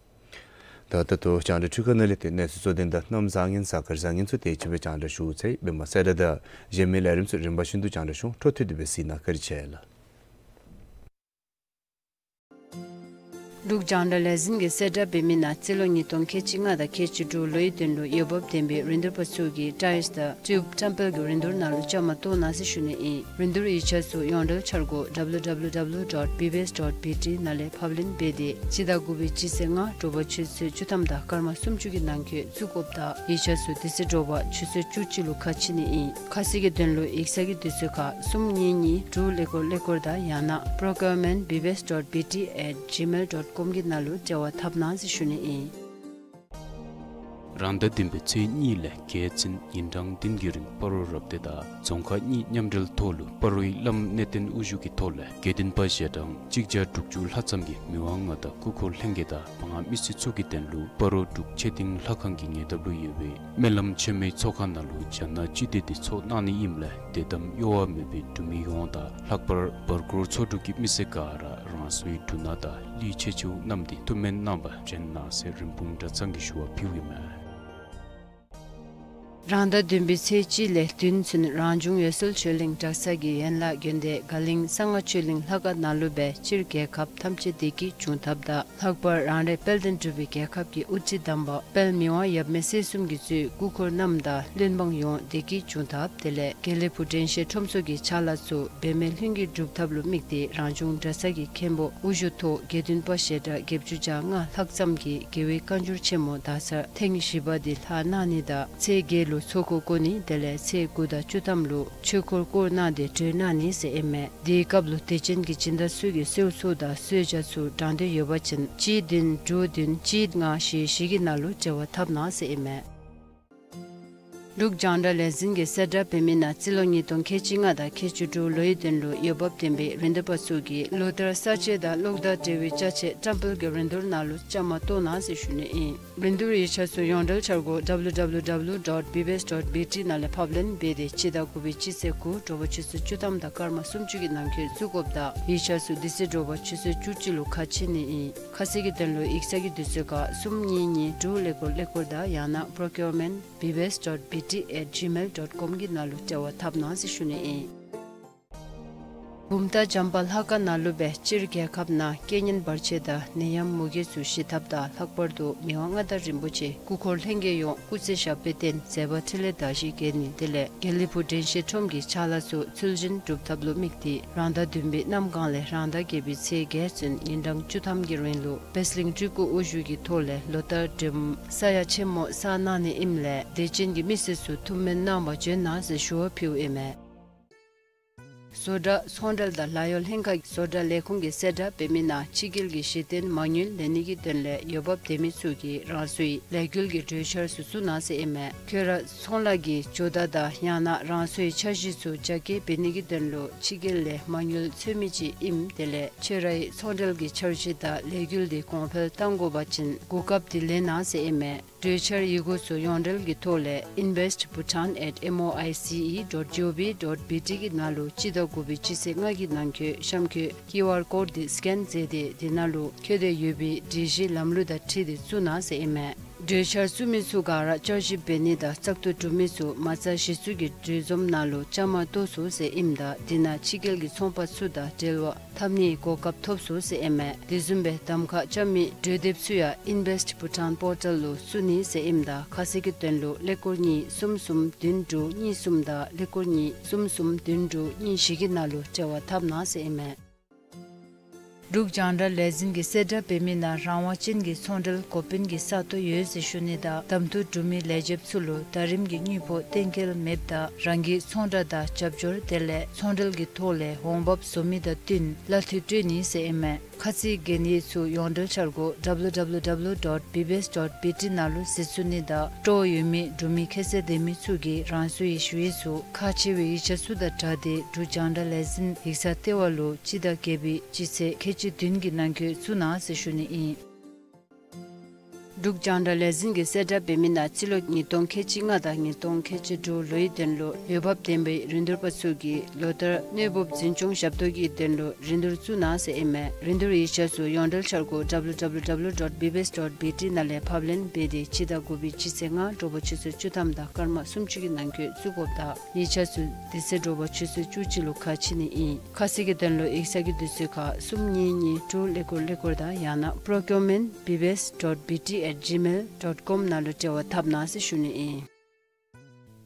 ད་ད་ལྟོ་རྒྱང་བསྒྲགས་འཕྲུལ་ཁང་ནང་ལས་ཏེ་གནས་ཚུལ་གཙོ་དོན་དང་གནམ་བཟང་ངན་གཟའ་སྐར་བཟང་ངན་ཚུ་དེ་ཅིག་སྦེ་རྒྱང་བསྒྲགས་ཞུ་ཚར་ཡི། འབདཝ་ད་གཞན་མི་ལས་རིམ་ཚུ་རིམ་པ་བཞིན་དུ་རྒྱང་བསྒྲགས་ཞུ་འོང་། འཕྲོ་མཐུད་དེ་སྦེ་གཟིགས་གནང། བཀའ་དྲིན་ཆེ་ལགས། འབྲུག་རྒྱང་བསྒྲགས་ལས་འཛིན་གྱིས་གསལ་བསྒྲགས་འབད་མི་ནང་རྩིས་ལོ་ཉིས་སྟོང་ཁལ་གཅིག་ལྔ་དང་ཁལ་གཅིག་དྲུག་ལོའི་དོན་ལུ་འོས་འབབ་ལྡན་པའི་རིན་བསྡུར་པ་ཚུ་གིས་ཊའིལསི་དང་ཊིའུབ་ཊེམ་པལ་གྱི་རིན་བསྡུར་ནང་ལུ་བཅའ་མར་གཏོགས་གནང་ཟེར་ཞུ་ནི་ཨིན། རིན་བསྡུར་ཡིག་ཆ་ཚུ་ཡོངས་འབྲེལ་འཆར་སྒོ་ཌབ་ལུ་ཌབ་ལུ་ཌབ་ལུ་ཌོཊ་བི་བི་ཨེསི་ཌོཊ་བི་ཊི་ནང་ལས་ཕབ་ལེན་འབད་དེ་སྤྱི་ཟླ་དགུ་པའི་སྤྱི་ཚེས་ལྔ་དྲོ་པ་ཆུ་ཚོད་བཅུ་ཐམ་དང་སྐར་མ་སུམ་ཅུ་གི་ནང་འཁོད་བཙུགས་དགོཔ་དང་ཡིག་ཆ་ཚུ་དེ་ཚེ་དྲོ་པ་ཆུ་ཚོད་བཅུ་གཅིག་ལུ་ཁ་ཕྱེ་ནི་ཨིན། ཁ་གསལ་གྱི་དོན་ལུ་ཡིག་ཚང་གི་དུས་ཚོད་ཁར་གསུམ་གཉིས་གཉིས་དྲུག་ཀླད་ཀོར་ཀླད་ཀོར་དང་ཡང་ན་པྲོ་ཀིའུར་མེནཊ་བི་བི་ཨེསི་ཌོཊ་བི་ཊི་ཨེཊ་ཇི་མེལ་ཌོཊ་ཀོམ་གྱི་ནང་ལུ་འབྲེལ་བ་འཐབ་གནང་ཟེར་ཞུ་ནི་ཨིན། རང་ཟླ་བདུན་པའི་ཚེས་གཉིས་ལས་བརྒྱད་ཚུན་ཉིན་གྲངས་བདུན་གྱི་རིང་སྤ་རོ་རབ་སྡེ་དང་རྫོང་ཁག་གཉིས་མཉམ་འབྲེལ་ཐོག་ལུ་སྤ་རོའི་བླམ་གནས་བརྟན་དབུ་བཞུགས་ཀྱི་ཐོག་ལས་དགེ་འདུན་པ་ཞལ་གྲངས་གཅིག་བརྒྱ་དྲུག་ཅུ་ལྷག་ཙམ་གྱིས་མི་དབང་མངའ་བདག་སྐུ་འཁོར་ལྷན་རྒྱས་དང་མང་མི་སེར་ཚུ་གི་དོན་ལུ་སྤ་རོ་འབྲུག་ཆོས་སྡིངས་ལྷ་ཁང་གི་ཉེ་འདབས་ལུ་ཡོད་པའི་སྨོན་ལམ་ཆེན་མོའི་ཚོགས་ཁང་ནང་ལུ་རྒྱ་ནག་སྤྱི་མདོས་འདི་ཚོགས་གནང་ནི་ཨིནམ་ལས་དད་དམ་གཡོ་བ་མེད་པའི་འབྲུག་མི་ཡོངས་དང་ལྷག་པར་བར་སྐོར་ཚོགས་དྲུག་གི་མི་སེར་ག་ར་རང་སོའི་འབྲུ་སྣ་དང་གླུད་ཆས་ཚུ་བསྣམས་ཏེ་ཐུགས་སྨོན་གནང་བར་འབྱོན་གནང་ཟེར་རིན་སྤུངས་གྲྭ་ཚང་གིས་ཞུ་བ་ཕུལཝ་ཨིན་མས། རང་ཟླ་བདུན་པའི་ཚེས་གཅིག་ལས་བདུན་ཚུན་རང་བྱུང་འོད་གསལ་ཆོས་གླིང་གྲྭ་ཚང་གི་ཡན་ལག་དགོན་སྡེ་དགའ་གླིང་གསང་སྔགས་ཆོས་གླིང་ལྷ་ཁང་ནང་ལུ་སྦེ་སྤྱིར་རྒྱལ་ཁབ་ཐམས་ཅད་བདེ་སྐྱིད་འབྱུང་ཐབས་དང་ལྷག་པར་རང་རེ་དཔལ་ལྡན་འབྲུག་པའི་རྒྱལ་ཁབ་ཀྱི་དབུ་ཁྲིད་དམ་པ་དཔལ་མི་དབང་ཡབ་མེས་སྲས་གསུམ་གྱིས་གཙོས་སྐུ་འཁོར་རྣམས་དང་བློན་འབངས་ཡོངས་བདེ་སྐྱིད་འབྱུང་ཐབས་དེ་ལས་དགེ་ལེགས་ཕུག་དྲན་ཤེས་ཁྲོམ་ཚོགས་ཀྱི་ཕྱག་ལཱ་ཚུ་འབད་མེད་ལྷུན་གྱིས་འགྲུབ་ཐབས་ལུ་དམིགས་ཏེ་རང་བྱུང་གྲྭ་ཚང་གི་མཁན་པོ་དབུ་བཞུགས་ཐོག་དགེ་འདུན་པ་ཞལ་གྲངས་བརྒྱད་ཅུ་གྱ་ལྔ་ལྷག་ཙམ་གྱིས་རྒྱལ་བའི་བཀའ་འགྱུར་ཆེན་མོ་དག་ཚར་ཐེངས་བཞི་པ་འདི་ལྷག་གནང་ནི་དང་ཚེས་བརྒྱད་ལུ་ཚོགས་འཁོར་བསྐོར་ནི་དེ་ལས་ཚེས་དགུ་དང་བཅུ་ཐམ་ལུ་ཆོས་འཁོར་བསྐོར་གནང་སྟེ་གྲོལ་གནང་ནི་ཟེར་ཨིན་མས། དེའི་སྐབས་ལུ་དད་ཅན་གྱི་སྦྱིན་བདག་ཚུ་གིས་གསོལ་ཚོགས་དང་གསོལ་ཇ་ཚུ་དྲང་འདོད་ཡོད་པ་ཅིན་གཅིག་བདུན་དྲུག་བདུན་གཅིག་ལྔ་བཞི་བཞི་གི་ནང་ལུ་འབྲེལ་བ་འཐབ་གནང་ཟེར་ཨིན་མས། འབྲུག་རྒྱང་བསྒྲགས་ལས་འཛིན་གྱིས་གསལ་བསྒྲགས་འབད་མི་ནང་རྩིས་ལོ་ཉིས་སྟོང་ཁལ་གཅིག་ལྔ་དང་ཁལ་གཅིག་དྲུག་ལོའི་དོན་ལུ་འོས་འབབ་ལྡན་པའི་རིན་བསྡུར་པ་ཚུ་གིས་ལོ་ལྟར་ས་དཔྱད་དང་གློག་དང་འབྲེལ་བའི་ཅ་ཆས་བཀྲམ་སྤེལ་གྱི་རིན་བསྡུར་ནང་ལུ་བཅའ་མར་གཏོགས་གནང་ཟེར་ཞུ་ནི་ཨིན། རིན་བསྡུར་ཡིག་ཆ་ཚུ་ཡོངས་འབྲེལ་འཆར་སྒོ་ཌབ་ལུ་ཌབ་ལུ་ཌབ་ལུ་ཌོཊ་བི་བི་ཨེསི་ཌོཊ་བི་ཊི་ནང་ལས་ཕབ་ལེན་འབད་དེ་སྤྱི་ཟླ་དགུ་པའི་སྤྱི་ཚེས་དགུ་དྲོ་པ་ཆུ་ཚོད་བཅུ་ཐམ་དང་སྐར་མ་སུམ་ཅུ་གི་ནང་འཁོད་བཙུགས་དགོཔ་དང་ཡིག་ཆ་ཚུ་དེ་ཚེ་དྲོ་པ་ཆུ་ཚོད་བཅུ་གཅིག་ལུ་ཁ་ཕྱེ་ནི་ཨིན། ཁ་གསལ་གྱི་དོན་ལུ་ཡིག་ཚང་གི་དུས་ཚོད་ཁར་གསུམ་གཉིས་གཉིས་དྲུག་ཀླད་ཀོར་ཀླད་ཀོར་དང་ཡང་ན་པྲོ་ཀིའུར་མེནཊ་བི་བི་ཨེསི་ཌོཊ་བི་ཊི་ཨེཊ་ཇི་མེལ་ཌོཊ་ཀོམ་གྱི་ནང་ལུ་འབྲེལ་བ་འཐབ་གནང་ཟེར་ཞུ་ནི་ཨིན། བུམ་ཐང་བྱམས་པ་ལྷ་ཁང་ནང་ལུ་སྦེ་སྤྱིར་རྒྱལ་ཁབ་ནང་རྐྱེན་ངན་བར་ཆད་དང་ནད་ཡམས་མུ་གེ་ཚུ་ཞི་ཐབས་དང་ལྷག་པར་དུ་མི་དབང་མངའ་བདག་རིན་པོ་ཆེ་སྐུ་འཁོར་ལྷན་རྒྱས་ཡོངས་སྐུ་ཚེ་ཞབས་པད་བརྟན་མཛད་པ་འཕྲིན་ལས་དར་ཞིང་རྒྱས་ནི་དེ་ལས་དགེ་ལེགས་ཕུག་དྲན་ཤེས་ཁྲོམ་གྱི་ཕྱག་ལཱ་ཚུ་ཚུལ་བཞིན་སྒྲུབ་ཐབས་ལུ་དམིགས་ཏེ་རང་ཟླ་བདུན་པའི་གནམ་གང་ལས་རང་ཟླ་བརྒྱད་པའི་ཚེས་བརྒྱད་ཚུན་ཉིན་གྲངས་བཅུ་ཐམ་གྱི་རིང་ལུ་པད་གླིང་སྤྲུལ་སྐུ་དབུ་བཞུགས་ཀྱི་ཐོག་ལས་ལོ་ལྟར་སྒྲོལ་མ་ས་ཡ་ཆེན་མོ་བསགས་གནང་ནི་ཨིནམ་ལས་དད་ཅན་གྱི་མི་སེར་ཚུ་ཐུགས་སྨོན་གནང་བར་འབྱོན་གནང་ཟེར་ཞུ་བ་ཕུལཝ་ཨིན་མས། བཟོ་གྲྭ་ཚོང་འབྲེལ་དང་ལཱ་གཡོག་ལྷན་ཁག་བཟོ་གྲྭ་ལས་ཁུངས་ཀྱིས་གསལ་བསྒྲགས་འབད་མི་ནང་ཕྱི་རྒྱལ་གྱི་གཞི་རྟེན་མ་དངུལ་ལེན་ནི་གི་དོན་ལས་འོས་འབབ་ལྡན་མི་ཚུ་གིས་རང་སོའི་ལས་འགུལ་གྱི་གྲོས་འཆར་ཚུ་བཙུགས་གནང་ཟེར་ཨིན་མས། ཁྱོད་ར་ཚོང་ལཱ་གི་ཇོ་བདག་དང་ཡང་ན་རང་སོའི་འཆར་གཞི་ཚུ་རྒྱ་སྐྱེད་འབད་ནི་གི་དོན་ལུ་ཕྱི་རྒྱལ་ལས་མ་དངུལ་འཚོལ་མི་ཅིག་ཨིནམ་དེ་ལས་ཁྱོད་རའི་ཚོང་འབྲེལ་གྱི་འཆར་གཞི་དང་ལས་འགུལ་འདི་གོང་འཕེལ་གཏང་དགོ་པ་ཅིན་གོ་སྐབས་འདི་ལེན་གནང་ཟེར་ཨིན་མས། གྲོས་འཆར་ཡི་གུ་ཚུ་ཡོངས་འབྲེལ་གྱི་ཐོག་ལས་invest bhutan at M O I C E dot G O V dot B T གི་ནང་ལུ་སྤྱི་ཟླ་དགུ་པའི་སྤྱི་ཚེས་ལྔ་གི་ནང་འཁོད་གཤམ་འཁོད་ཀིའུ་ཨར་ཀོཌ་འདི་སི་ཀེན་མཛད་དེ་དེ་ནང་ལུ་འཁོད་དེ་ཡོད་པའི་སྒྲིག་གཞི་ལམ་ལུགས་དང་འཁྲིལ་ཏེ་བཙུགས་གནང་ཟེར་ཨིན་མས། གྲོས་འཆར་བཙུགས་མི་ཚུ་ག་ར་བསྐྱར་ཞིབ་འབད་ནི་དང་བཙག་འཐུ་གྲུབ་མི་ཚུ་མ་རྩ་གཞི་བཙུགས་ཀྱི་གྲོས་འཛོམས་ནང་ལུ་བཅའ་མར་གཏོགས་ཚུགས་ཟེར་ཨིནམ་ད་དེ་ནང་ཕྱི་རྒྱལ་གྱི་ཚོང་པ་ཚུ་དང་འབྲེལ་བ་འཐབ་ནིའི་གོ་སྐབས་ཐོབ་ཚུགས་ཟེར་ཨིན་མས། དེ་བཟུམ་སྦེ་གདམ་ཁ་རྐྱབ་མི་གྲོས་དེབ་ཚུ་ཡང་Invest Bhutan Portal ལུ་བཙུགས་ནི་ཟེར་ཨིནམ་ད་ཁ་གསལ་གྱི་དོན་ལུ་ཀླད་ཀོར་གཉིས་གསུམ་གསུམ་བདུན་དྲུག་གཉིས་གསུམ་དང་ཀླད་ཀོར་གཉིས་གསུམ་གསུམ་བདུན་དྲུག་གཉིས་བཞི་གི་ནང་ལུ་འབྲེལ་བ་འཐབ་གནང་ཟེར་ཨིན་མས། འབྲུག་རྒྱང་བསྒྲགས་ལས་འཛིན་གྱིས་གསལ་བསྒྲགས་འབད་མི་ནང་རང་དབང་ཅན་གྱི་ཚོང་འབྲེལ་འགོ་དཔོན་གྱི་ས་སྟོང་ཡོད་ཟེར་ཞུ་ནི་དང་གདམ་འཐུ་གྲུབ་མི་ལས་བྱེདཔ་ཚུ་ལུ་ཟླ་རིམ་གྱི་དངུལ་ཕོགས་གཏན་འཁེལ་མེདཔ་ད་རང་གི་ཚོང་བསྒྲགས་དང་རྒྱབ་སྐྱོར་དེ་ལས་ཚོང་འབྲེལ་གྱི་ཐོག་ལས་འོང་འབབ་བཟོ་མི་དང་བསྟུན་གླ་འཐུས་སྤྲོད་ནི་ཟེར་ཨིན་མས། ཁ་ཚིག་གན་ཡིག་ཚུ་ཡོངས་འབྲེལ་འཆར་སྒོ་W W W dot B B S dot B T ནང་ལུ་གཟིགས་ཚུགས་ནི་དང་སྤྲོ་བ་ཡོད་མི་འབྲུག་མི་ཁྱད་ཚད་ལྡན་མི་ཚུ་གིས་རང་སོའི་ཞུ་ཡིག་ཚུ་ཁག་ཆེ་བའི་ཡིག་ཆ་ཚུ་དང་སྦྲགས་ཏེ་འབྲུག་རྒྱང་བསྒྲགས་ལས་འཛིན་ཡིག་ཚང་ལྟེ་བ་ལུ་སྤྱི་ཟླ་བརྒྱད་པའི་སྤྱི་ཚེས་ཁལ་གཅིག་བདུན་གྱི་ནང་འཁོད་བཙུགས་གནང་ཟེར་ཞུ་ནི་ཨིན། འབྲུག་རྒྱང་བསྒྲགས་ལས་འཛིན་གྱིས་གསལ་བསྒྲགས་འབད་མི་ནང་སྤྱི་ལོ་ཉིས་སྟོང་ཁལ་གཅིག་ལྔ་དང་ཉིས་སྟོང་ཁལ་གཅིག་དྲུག་ལོའི་དོན་ལུ་འོས་འབབ་ལྡན་པའི་རིན་བསྡུར་པ་ཚུ་གིས་ལོ་ལྟར་གནོད་འབུབ་འཛིན་སྐྱོང་ཞབས་ཏོག་གི་དོན་ལུ་རིན་བསྡུར་བཙུགས་གནང་ཟེར་ཨིན་མས། རིན་བསྡུར་ཡིག་ཆ་ཚུ་ཡོངས་འབྲེལ་འཆར་སྒོ་W W W dot B B S dot B T ནང་ལས་ཕབ་ལེན་འབད་དེ་སྤྱི་ཟླ་དགུ་པའི་སྤྱི་ཚེས་ལྔ་དྲོ་པ་ཆུ་ཚོད་བཅུ་ཐམ་དང་སྐར་མ་སུམ་ཅུ་གི་ནང་འཁོད་བཙུགས་དགོཔ་དང་ཡིག་ཆ་ཚུ་དེ་ཚེ་དྲོ་པ་ཆུ་ཚོད་བཅུ་གཅིག་ལུ་ཁ་ཕྱེ་ནི་ཨིན། ཁ་གསལ་གྱི་དོན་ལུ་ཡིག་ཚང་གི་དུས་ཚོད་ཁར་གསུམ་གཉིས་གཉིས་དྲུག་ཀླད་ཀོར་ཀླད་ཀོར་དང་ཡང་ན་procurement B B S dot B T at gmail dot com ནང་ལུ་འབྲེལ་བ་འཐབ་གནང་ཟེར་ཞུ་ནི་ཨིན།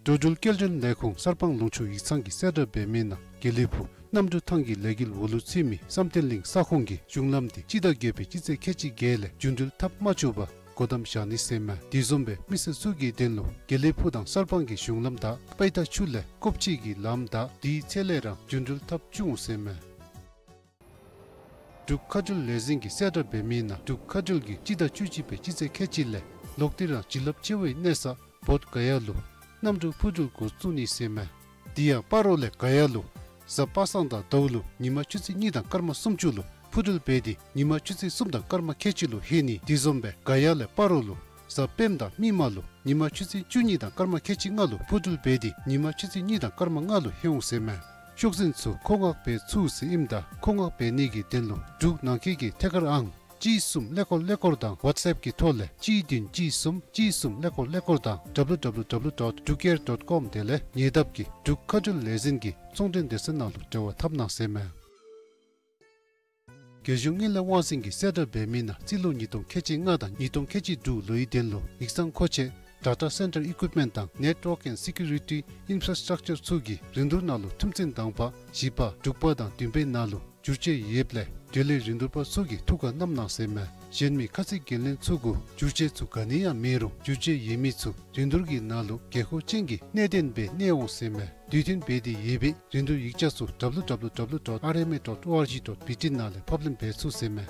འགྲོ་འགྲུལ་སྐྱེལ་འདྲེན་ལས་ཁུངས་གསར་སྤང་ལུང་ཕྱོགས་ཡིག་ཚང་གིས་གསལ་བསྒྲགས་འབད་མི་ནང་དགེ་ལེགས་ཕུག་གནམ་གྲུ་ཐང་གི་ལས་འགུལ་འོག་ལུ་ཚུད་མི་བསམ་གཏན་གླིང་ས་ཁོངས་ཀྱི་གཞུང་ལམ་འདི་སྤྱི་ཟླ་བརྒྱད་པའི་སྤྱི་ཚེས་ཁལ་གཅིག་བརྒྱད་ལས་རྒྱུ་འགྲུལ་འཐབ་མ་བཅུག་པར་སྒོ་བསྡམ་བཞག་ནི་ཟེར་མས། དེ་བཟུམ་སྦེ་མི་སེར་ཚུ་གི་དོན་ལུ་དགེ་ལེགས་ཕུག་དང་གསར་སྤང་གི་གཞུང་ལམ་དང་པའི་ཏ་ཆུ་ལས་ཀོབ་ཅི་གི་ལམ་དང་དེའི་ཚེ་ལས་ར་རྒྱུ་འགྲུལ་འཐབ་བཅུག་འོང་ཟེར་མས། འབྲུག་མཁའ་འགྲུལ་ལས་འཛིན་གྱིས་གསལ་བསྒྲགས་འབད་མི་ནང་འབྲུག་མཁའ་འགྲུལ་གྱིས་སྤྱི་ཟླ་བཅུ་གཅིག་པའི་སྤྱི་ཚེས་ཁལ་གཅིག་ལས་ལོག་སྟེ་རང་བྱིན་རླབས་ཆེ་བའི་གནས་ས་བོདྷ་ག་ཡ་ལུ་གནམ་གྲུ་འཕུར་འགྲུལ་འགོ་བཙུགས་ནི་ཟེར་མས། དེ་ཡང་སྤ་རོ་ལས་ག་ཡ་ལུ་གཟའ་པ་སངས་དང་ཟླཝ་ལུ་ཉིན་མ་ཆུ་ཚོད་གཉིས་དང་སྐར་མ་སུམ་ཅུ་ལུ་འཕུར་འགྲུལ་འབད་དེ་ཉིན་མ་ཆུ་ཚོད་གསུམ་དང་སྐར་མ་ཁལ་གཅིག་ལུ་ལྷོད་ནི། དེ་བཟུམ་སྦེ་ག་ཡ་ལས་སྤ་རོ་ལུ་གཟའ་སྤེནམ་དང་མིག་དམར་ལུ་ཉིན་མ་ཆུ་ཚོད་བཅུ་གཉིས་དང་སྐར་མ་ཁལ་གཅིག་ལྔ་ལུ་འཕུར་འགྲུལ་འབད་དེ་ཉིན་མ་ཆུ་ཚོད་གཉིས་དང་སྐར་མ་ལྔ་ལུ་ལྷོད་འོང་ཟེར་མས། ཤོག་འཛིན་ཚུ་མཁོ་མངགས་འབད་ཚུགས་ཟེར་ཨིནམ་ད་མཁོ་མངགས་འབད་ནི་གི་དོན་ལུ་འབྲུག་ནང་འཁོད་ཀྱི་ཐད་ཀར་ཨང་གཅིག་གསུམ་ཀླད་ཀོར་ཀླད་ཀོར་དང་ཝཊས་ཨེཔ་གི་ཐོག་ལས་གཅིག་བདུན་གཅིག་གསུམ་གཅིག་གསུམ་ཀླད་ཀོར་ཀླད་ཀོར་དང་W W W dot drukair dot com དེ་ལས་ཉེ་འདབས་ཀྱི་འབྲུག་མཁའ་འགྲུལ་ལས་འཛིན་གྱི་ཚོང་འབྲེལ་སྡེ་ཚན་ནང་ལུ་འབྲེལ་བ་འཐབ་གནང་ཟེར་མས། རྒྱལ་གཞུང་དངུལ་ལས་དབང་འཛིན་གྱིས་གསལ་བསྒྲགས་འབད་མི་ནང་རྩིས་ལོ་ཉིས་སྟོང་ཁལ་གཅིག་ལྔ་དང་ཉིས་སྟོང་ཁལ་གཅིག་དྲུག་ལོའི་དོན་ལུ་ཡིག་ཚང་མཁོ་ཆས་data center equipment དང་network and security infrastructure ཚུ་གི་རིན་བསྡུར་ནང་ལུ་ཐུམ་ཚན་དང་པ་བཞི་པ་དྲུག་པ་དང་བདུན་པའི་ནང་ལུ་བསྒྱུར་བཅོས་ཡོདཔ་ལས་འབྲེལ་ཡོད་རིན་བསྡུར་པ་ཚུ་གིས་ཐུགས་ཁར་བསྣམ་གནང་ཟེར་མས། གཞན་མི་ཁ་ཚིག་འགན་ལེན་ཚུ་གུ་བསྒྱུར་བཅོས་ཚུ་ག་ནི་ཡང་མེད་རུང་བསྒྱུར་བཅོས་ཡོད་མི་ཚུ་རིན་བསྡུར་གྱི་ནང་ལུ་དགོས་མཁོ་ཅན་གྱི་གནད་དོན་སྦེ་གནས་འོང་ཟེར་མས། དུས་མཐུན་འབད་དེ་ཡོད་པའི་རིན་བསྡུར་ཡིག་ཆ་ཚུ་W W W dot R M A dot O R G dot B T ནང་ལས་ཕབ་ལེན་འབད་ཚུགས་ཟེར་མས།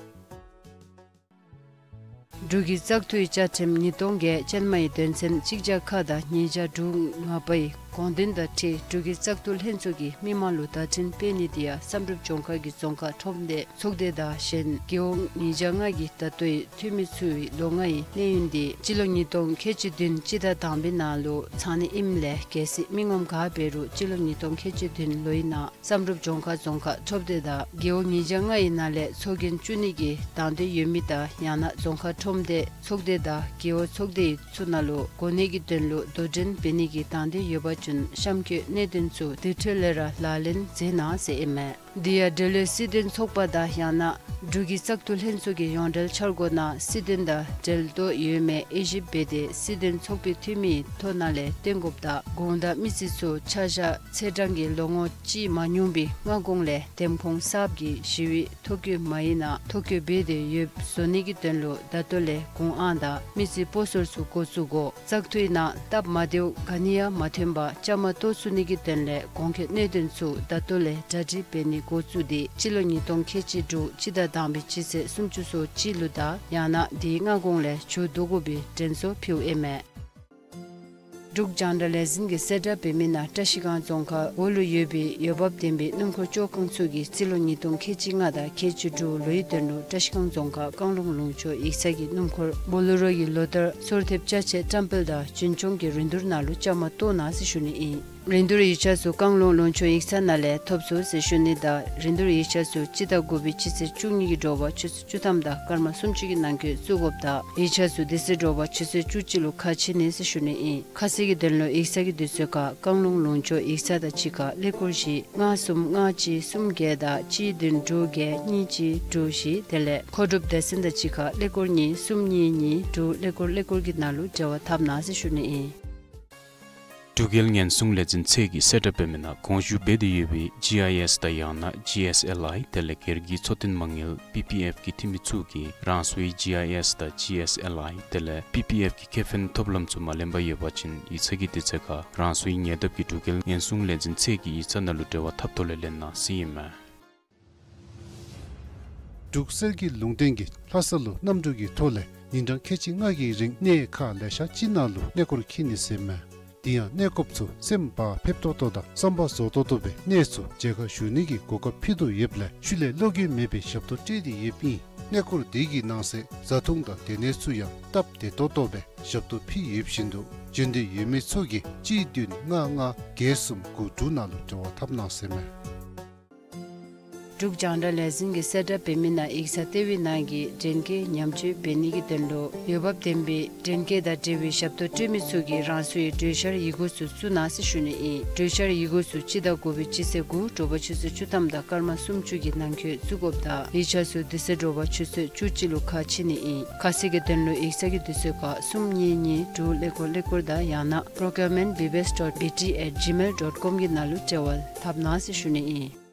འབྲུག་གི་བཙག་འཐུའི་བཅའ་ཁྲིམས་ཉིས་སྟོང་བརྒྱད་ཅན་མའི་དོན་ཚན་གཅིག་བརྒྱ་ཁ་དང་ཉིས་བརྒྱ་དྲུག་ང་པའི་དགོངས་དོན་དང་འཁྲིལ་འབྲུག་གི་བཙག་འཐུ་ལྷན་ཚོགས་ཀྱིས་མི་མང་ལུ་བརྡ་འཕྲིན་སྤེལ་ནི་དེ་ཡང་བསམ་གྲུབ་ལྗོངས་མཁར་གྱི་རྫོང་ཁག་ཁྲོམ་སྡེ་ཚོགས་སྡེ་དང་གཞན་རྒེད་འོག་ཉིས་བརྒྱ་ལྔ་གི་ད་ལྟོའི་འཐུས་མི་ཚུའི་ལོ་ལྔའི་གནས་ཡུན་དེ་སྤྱི་ལོ་ཉིས་སྟོང་ཁལ་གཅིག་བདུན་སྤྱི་ཟླ་དང་པའི་ནང་ལུ་ཚང་ནི་ཨིནམ་ལས་གལ་སྲིད་མི་ངོམ་ག་འབད་རུང་སྤྱི་ལོ་ཉིས་སྟོང་ཁལ་གཅིག་བདུན་ལོའི་ནང་བསམ་གྲུབ་ལྗོངས་མཁར་རྫོང་ཁག་ཁྲོམ་སྡེ་དང་རྒེད་འོག་ཉིས་བརྒྱ་ལྔའི་ནང་ལས་ཚོགས་རྒྱན་བཙུགས་ནི་གི་དང་འདོད་ཡོད་མི་དང་ཡང་ན་རྫོང་ཁག་ཁྲོམ་སྡེ་ཚོགས་སྡེ་དང་རྒེད་འོག་ཚོགས་སྡེ་ཚུ་ནང་ལུ་གོ་གནས་ཀྱི་དོན་ལུ་དོ་འགྲན་འབད་ནི་གི་དང་འདོད་ཡོད་པ་ཅིན་གཤམ་འཁོད་གནད་དོན་ཚུ་དེ་འཕྲོ་ལས་ར་ལག་ལེན་མཛད་གནང་ཟེར་ཨིན་མས། དེ་ཡང་འབྲེལ་ཡོད་སྲིད་དོན་ཚོགས་པ་དང་ཡང་ན་འབྲུག་གི་བཙག་འཐུ་ལྷན་ཚོགས་ཀྱི་ཡོངས་འབྲེལ་འཆར་སྒོ་ནང་སྲིད་དོན་དང་འབྲེལ་གཏོགས་ཡོད་མེད་དབྱེ་ཞིབ་འབད་དེ་སྲིད་དོན་ཚོགས་པའི་འཐུས་མིའི་ཐོ་ནང་ལས་བཏོན་དགོཔ་དང་གུང་དང་མི་རྩིས་ཚུ་ཆ་བཞག་ཚེས་གྲངས་ཀྱི་ལོ་ངོ་གཅིག་མ་ཉུང་བའི་སྔ་གོང་ལས་འདེམས་ཁོངས་གསརཔ་གི་ཞི་བའི་ཐོ་བཀོད་མ་ཡིག་ནང་ཐོ་བཀོད་འབད་དེ་ཡོདཔ་བཟོ་ནི་གི་དོན་ལུ་ད་ལྟོ་ལས་གུང་ཨང་དང་མི་རྩིས་སྤོ་སོར་ཚུ་འགོ་བཙུགས་དགོ། བཙག་འཐུའི་ནང་སྟབས་མ་བདེཝ་ག་ནི་ཡང་མ་ཐོན་པར་བཅའ་མར་གཏོགས་ཚུགས་ནི་གི་དོན་ལས་གོང་འཁོད་གནད་དོན་ཚུ་ད་ལྟོ་ལས་གྲ་སྒྲིག་འབད་ནི་འགོ་བཙུགས་ཏེ་སྤྱི་ལོ་ཉིས་སྟོང་ཁལ་གཅིག་དྲུག་སྤྱི་ཟླ་དང་པའི་སྤྱི་ཚེས་སུམ་ཅུ་སོ་གཅིག་ལུ་དང་ཡང་ན་དེའི་སྔ་གོང་ལས་མཇུག་བསྡུ་དགོ་པའི་དྲན་གསོ་ཕུལཝ་ཨིན་མས། འབྲུག་རྒྱང་བསྒྲགས་ལས་འཛིན་གྱིས་གསལ་བསྒྲགས་འབད་མི་ནང་བཀྲ་ཤིས་སྒང་རྫོང་ཁག་འོག་ལུ་ཡོད་པའི་འོས་འབབ་ལྡན་པའི་སྣུམ་འཁོར་བཅོ་ཁང་ཚུ་གིས་རྩིས་ལོ་ཉིས་སྟོང་ཁལ་གཅིག་ལྔ་དང་ཁལ་གཅིག་དྲུག་ལོའི་དོན་ལུ་བཀྲ་ཤིས་སྒང་རྫོང་ཁག་བཀང་ལུང་ལུང་ཕྱོགས་ཡིག་ཚང་གི་སྣུམ་འཁོར་བོ་ལེ་རོ་གི་ལོ་ལྟར་སོར་ཐེབས་ཅ་ཆས་བཀྲམ་སྤེལ་དང་རྒྱུན་སྐྱོང་གི་རིན་བསྡུར་ནང་ལུ་བཅའ་མར་གཏོགས་གནང་ཟེར་ཞུ་ནི་ཨིན། རིན་བསྡུར་ཡིག་ཆ་ཚུ་བཀང་ལུང་ལུང་ཕྱོགས་ཡིག་ཚང་ནང་ལས་ཐོབ་ཚུགས་ཟེར་ཞུ་ནི་དང་རིན་བསྡུར་ཡིག་ཆ་ཚུ་སྤྱི་ཟླ་དགུ་པའི་སྤྱི་ཚེས་བཅུ་གཉིས་ཀྱི་དྲོ་པ་ཆུ་ཚོད་བཅུ་ཐམ་དང་སྐར་མ་སུམ་ཅུ་གི་ནང་འཁོད་བཙུགས་དགོཔ་དང་ཡིག་ཆ་ཚུ་དེ་ཚེ་དྲོ་པ་ཆུ་ཚོད་བཅུ་གཅིག་ལུ་ཁ་ཕྱེ་ནི་ཟེར་ཞུ་ནི་ཨིན། ཁ་གསལ་གྱི་དོན་ལུ་ཡིག་ཚང་གི་དུས་ཚོད་ཁར་བཀང་ལུང་ལུང་ཕྱོགས་ཡིག་ཚང་དང་གཅིག་ཁར་ཀླད་ཀོར་བཞི་ལྔ་གསུམ་ལྔ་གཅིག་གསུམ་བརྒྱད་དང་གཅིག་བདུན་དྲུག་བརྒྱད་གཉིས་གཅིག་དྲུག་བཞི་དེ་ལས་མཁོ་སྒྲུབ་སྡེ་ཚན་དང་གཅིག་ཁར་ཀླད་ཀོར་གཉིས་གསུམ་གཉིས་གཉིས་དྲུག་ཀླད་ཀོར་ཀླད་ཀོར་གྱི་ནང་ལུ་འབྲེལ་བ་འཐབ་གནང་ཟེར་ཞུ་ནི་ཨིན། འབྲུག་རྒྱལ་ཉེན་སྲུང་ལས་འཛིན་ཚད་ཀྱིས་གསལ་བསྒྲགས་འབད་མི་ནང་དགོངས་ཞུ་འབད་དེ་ཡོད་པའི་ཇི་ཨའི་ཨེསི་དང་ཡང་ན་ཇི་ཨེསི་ཨེལ་ཨའི་དེ་ལས་སྒེར་གྱི་འཚོ་རྟེན་མ་དངུལ་པི་པི་ཨེཕ་གི་འཐུས་མི་ཚུ་གིས་རང་སོའི་ཇི་ཨའི་ཨེསི་དང་ཇི་ཨེསི་ཨེལ་ཨའི་དེ་ལས་པི་པི་ཨེཕ་གི་ཁེ་ཕན་ཐོབ་ལམ་ཚུ་མ་ལེན་པར་ཡོད་པ་ཅིན་ཡིག་ཚང་གི་དུས་ཚོད་ཁར་རང་སོའི་ཉེ་འདབས་ཀྱི་འབྲུག་རྒྱལ་ཉེན་སྲུང་ལས་འཛིན་ཚད་ཀྱི་ཡིག་ཚང་ནང་ལུ་འབྲེལ་བ་འཐབ་ཐོག་ལས་ལེན་གནང་ཟེར་ཨིན་མས། འབྲུག་གསེར་གྱི་ལུང་བསྟན་གྱིས་ལྷ་ས་ལུ་གནམ་གྲུ་གི་ཐོག་ལས་ཉིན་གྲངས་ཁལ་གཅིག་ལྔ་གི་རིང་གནས་ཁག་ལེ་ཤ་ཅིག་ནང་ལུ་གནས་སྐོར་འཁྱིད་ནི་ཟེར་མས། དེ་ཡང་གནས་སྐོརཔ་ཚུ་སེམས་བག་ཕེབས་ཏོག་ཏོ་དང་བསམ་པ་རྫོགས་ཏོག་ཏོ་སྦེ་གནས་ཚུ་མཇལ་ཁ་ཞུ་ནི་གི་གོ་སྐབས་ཕུལ་དོ་ཡོདཔ་ལས་ཤུལ་ལས་བློ་འགྱོད་མེད་པའི་ཞབས་ཏོག་སྤྲོད་དེ་ཡོདཔ་ཨིན། གནས་སྐོར་དེ་གི་ནང་གསེས་བཟའ་འཐུང་དང་སྡོད་གནས་ཚུ་ཡང་སྟབས་བདེ་ཏོག་ཏོ་སྦེ་ཞབས་ཏོག་ཕུལ་ཡོདཔ་བཞིན་དུ་འབྱོན་འདོད་ཡོད་མི་ཚུ་གིས་གཅིག་བདུན་ལྔ་ལྔ་བརྒྱད་གསུམ་དགུ་དྲུག་ནང་ལུ་འབྲེལ་བ་འཐབ་གནང་ཟེར་མས། འབྲུག་རྒྱང་བསྒྲགས་ལས་འཛིན་གྱིས་གསལ་བསྒྲགས་འབད་མི་ནང་ཡིག་ཚང་ལྟེ་བའི་ནང་གི་འདྲེན་སྐས་ཉམས་བཅོས་འབད་ནི་གི་དོན་ལུ་འོས་འབབ་ལྡན་པའི་འདྲེན་སྐས་དང་འབྲེལ་བའི་ཞབས་ཏོག་སྤྲོད་མི་ཚུ་གིས་རང་སོའི་གྲོས་འཆར་ཡི་གུ་ཚུ་བཙུགས་གནང་ཟེར་ཞུ་ནི་ཨིན། གྲོས་འཆར་ཡི་གུ་ཚུ་སྤྱི་ཟླ་དགུ་པའི་སྤྱི་ཚེས་དགུ་དྲོ་པ་ཆུ་ཚོད་བཅུ་ཐམ་དང་སྐར་མ་སུམ་ཅུ་གི་ནང་འཁོད་བཙུགས་དགོཔ་དང་ཡིག་ཆ་ཚུ་དེ་ཚེ་དྲོ་པ་ཆུ་ཚོད་བཅུ་གཅིག་ལུ་ཁ་ཕྱེ་ནི་ཨིན། ཁ་གསལ་གྱི་དོན་ལུ་ཡིག་ཚང་གི་དུས་ཚོད་ཁར་གསུམ་གཉིས་གཉིས་དྲུག་ཀླད་ཀོར་ཀླད་ཀོར་དང་ཡང་ན་procurement B B S dot B T at gmail dot com གི་ནང་ལུ་འབྲེལ་བ་འཐབ་གནང་ཟེར་ཞུ་ནི་ཨིན།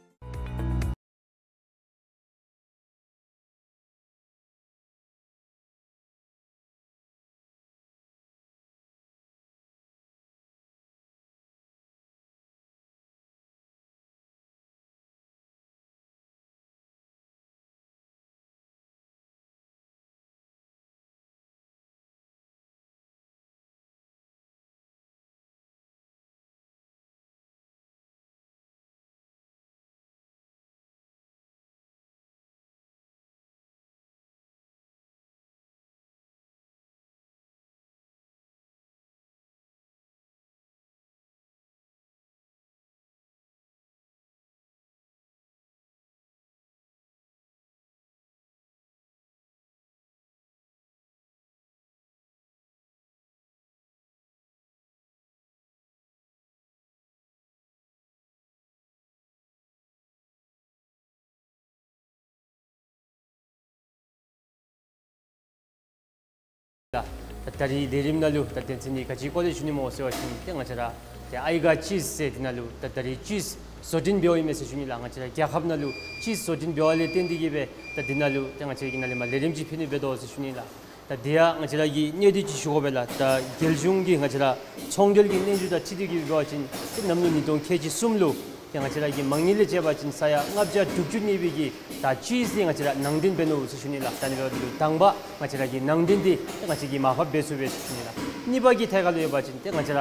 ད་ད་རིས་ལས་རིམ་ནང་ལུ་ད་དོན་ཚན་འདི་ག་ཅི་སྐོར་ལས་ཞུ་ནི་སྨོ་ཟེར་བ་ཅིན་ཏེ་ང་བཅས་ར་ཏེ་ཨའི་ག་ཅིསི་ཟེར་འདི་ནང་ལུ་ད་ད་རིས་ཅིསི་བཟོ་སྐྲུན་འབདཝ་ཨིན་མས་ཟེར་ཞུ་ནི་ལགས། ང་བཅས་ར་རྒྱལ་ཁབ་ནང་ལུ་ཅིསི་བཟོ་སྐྲུན་འབདཝ་ལས་བརྟེན་ཏེ་གིས་སྦེ་ད་འདི་ནང་ལུ་ཏེ་ང་བཅས་ཀྱི་ནང་ལས་མར་ལས་རིམ་ཅིག་ཕུལ་ནི་འབད་དོ་ཟེར་ཞུ་ནི་ལགས། ད་དེ་ཡང་ང་བཅས་ར་གི་གནད་དོན་ཅིག་ཞུ་དགོ་པས་ལགས། ད་རྒྱལ་གཞུང་གིས་ང་བཅས་ར་ཚོང་འབྲེལ་གྱི་སྙན་ཞུ་དང་འཁྲིལ་ཏེ་གིས་འབད་བ་ཅིན་ཏེ་གནམ་ལོ་ཉིས་སྟོང་ཁལ་གཅིག་གསུམ་ལུ་ཏེ་ང་བཅས་ར་གི་མ་དངུལ་ལས་བཅད་པ་ཅིན་ས་ཡ་ལྔ་བརྒྱ་དྲུག་ཅུ་གནས་པའི་གི་ད་ཅིསི་འདི་ང་བཅས་ར་ནང་འདྲེན་འབད་ནུག་ཟེར་ཞུ་ནི་ལགས། ད་ཨ་ནི་འབདཝ་ད་ལུ་དང་པ་ང་བཅས་ར་གི་ནང་འདྲེན་འདི་ཏེ་ང་བཅས་ཀྱིས་མར་ཕབ་འབད་ཚུགས་པས་ཟེར་ཞུ་ནི་ལགས། གཉིས་པ་གི་ཐད་ཁར་ལུ་ཡོད་པ་ཅིན་ཏེ་ང་བཅས་ར་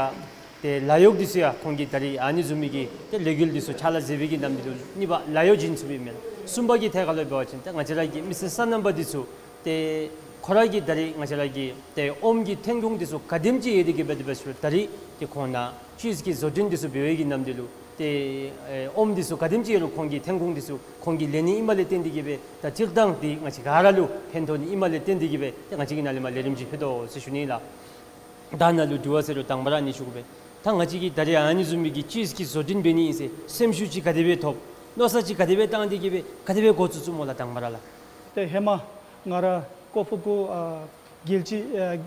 ཏེ་ལཱ་གཡོག་འདི་ཚུ་ཡང་ཁོང་གིས་ད་རིས་ཨ་ནི་བཟུམ་མའི་གི་ཏེ་ལས་འགུལ་འདི་ཚུ་ཕྱག་ལཱ་མཛད་པའི་གི་ནམ་འདི་ལུ་གཉིས་པ་ལཱ་གཡོག་བྱིན་ཚུགས་པས་མེན། གསུམ་པ་གི་ཐད་ཁར་ལུ་འབད་བ་ཅིན་ཏེ་ང་བཅས་ར་གི་མི་སེར་སོ་ནམ་པ་འདི་ཚུ་ཏེ་ཁོ་ར་གིས་ད་རིས་ང་བཅས་ར་གི་ཏེ་ཨོམ་གྱི་ཐོན་ཁུངས་འདི་ཚུ་ག་དེམ་ཅིག་ཡོད་དེ་གིས་སྦེ་དེ་སྦེ་ཞུ་ད་རིས་ཏེ་ཁོང་ནཱ་ཅིསི་གི་བཟོ་སྐྲུན་འདི་ཚུ་འབད་བའི་གི་ནམ་འདི་ལུ་ཏེ་ཨེ་ཨོམ་འདི་ཚུ་ག་དེམ་ཅིག་ཡོད་རུང་ཁོང་གི་ཐོན་ཁུངས་འདི་ཚུ་ཁོང་གིས་ལེན་ནི་ཨིནམ་ལས་བརྟེན་ཏེ་གིས་སྦེ་ད་སྤྱིར་བཏང་འདི་ང་བཅས་ག་ར་ལུ་ཕན་ཐོགས་ནི་ཨིནམ་ལས་བརྟེན་ཏེ་གིས་སྦེ་ཏེ་ང་བཅས་ཀྱི་ནང་ལས་མར་ལས་རིམ་ཅིག་ཕུལ་དོ་ཟེར་ཞུ་ནི་ལགས། ད་ནཱ་ལུ་དྲི་བ་ཟེར་རུང་དང་པ་ར་ཨ་ནི་ཞུ་དགོ་པས། ད་ང་བཅས་ཀྱིས་ད་རིས་ཨ་ནི་བཟུམ་མའི་གི་ཅིསི་གི་བཟོ་སྐྲུན་འབད་ནི་ཨིན་ཟེར་སེམས་ཤུགས་ཅིག་ག་དེ་སྦེ་ཐོབ། མནོ་བསམ་ཅིག་ག་དེ་སྦེ་བཏང་སྟེ་གིས་སྦེ་ག་དེ་སྦེ་འགོ་བཙུགས་བཙུགསཔ་སྨོ་ལགས་དང་པ་ར་ལགས། ཏེ་ཧེ་མ་ང་ར་ཀོ་ཕུ་ཀུ་ཨ་རྒྱལ་སྤྱི་ཨ་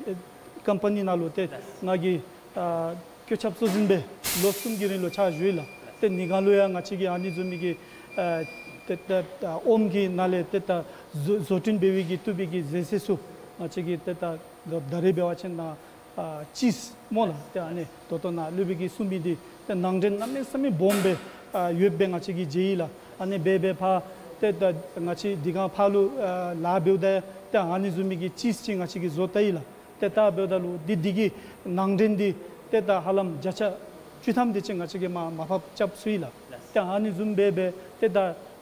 ཀམ་པ་ནི་ནང་ལུ་ཏེ་ང་གིས་ཨ་བཀོད་ཁྱབ་གཙོ་འཛིན་སྦེ་ལོ་གསུམ་གྱི་རིང་ལུ་ཕྱག་ཞུ་ཡི་ལགས། ཏེ་ནི་ག་ལུ་ཡང་ང་བཅས་ཀྱིས་ཨ་ནི་བཟུམ་མའི་གི་ཨ་ཏེ་ཏེ་ཨ་ཨོམ་གྱི་ནང་ལས་ཏེ་ད་བཟོ་བཟོ་སྐྲུན་འབད་བའི་གི་བཏུབ་པའི་གི་ཟད་ཚད་ཚུ་ང་བཅས་ཀྱིས་ཏེ་ད་ད་རིས་འབད་བ་ཅིན་ནཱ་ཨ་ཅིསི་སྨོ་ལགས། ཏེ་ཨ་ནི་ད་ལྟོ་ནཱ་སློབ་དཔོན་གྱིས་གསུངས་མི་འདི་ཏེ་ནང་འདྲེན་གནམ་མེད་ས་མེད་སྦོམ་སྦེ་ཨ་ཡོདཔ་སྦེ་ང་བཅས་ཀྱིས་མཇལ་ཡི་ལགས། ཨ་ནི་སྦེ་སྦེ་ཕར་ཏེ་ད་ང་བཅས་འདི་ག་ཕར་ལུ་ཨ་ལཱ་འབདཝ་ད་ཏེ་ཨ་ནི་བཟུམ་མའི་གི་ཅིསི་ཅིག་ང་བཅས་ཀྱིས་བཟོ་བལྟ་ཡི་ལགས། ཏེ་བལྟ་འབདཝ་ད་ལུ་འདི་འདི་གི་ནང་འདྲེན་འདི་ཏེ་ད་ཧ་ལམ་བརྒྱ་ཆ་བཅུ་ཐམ་དེ་ཅིག་ང་བཅས་ཀྱིས་མར་མར་ཕབ་རྐྱབ་ཚུགས་ཡི་ལགས། ཏེ་ཨ་ནི་བཟུམ་སྦེ་སྦེ་ཏེ་ད་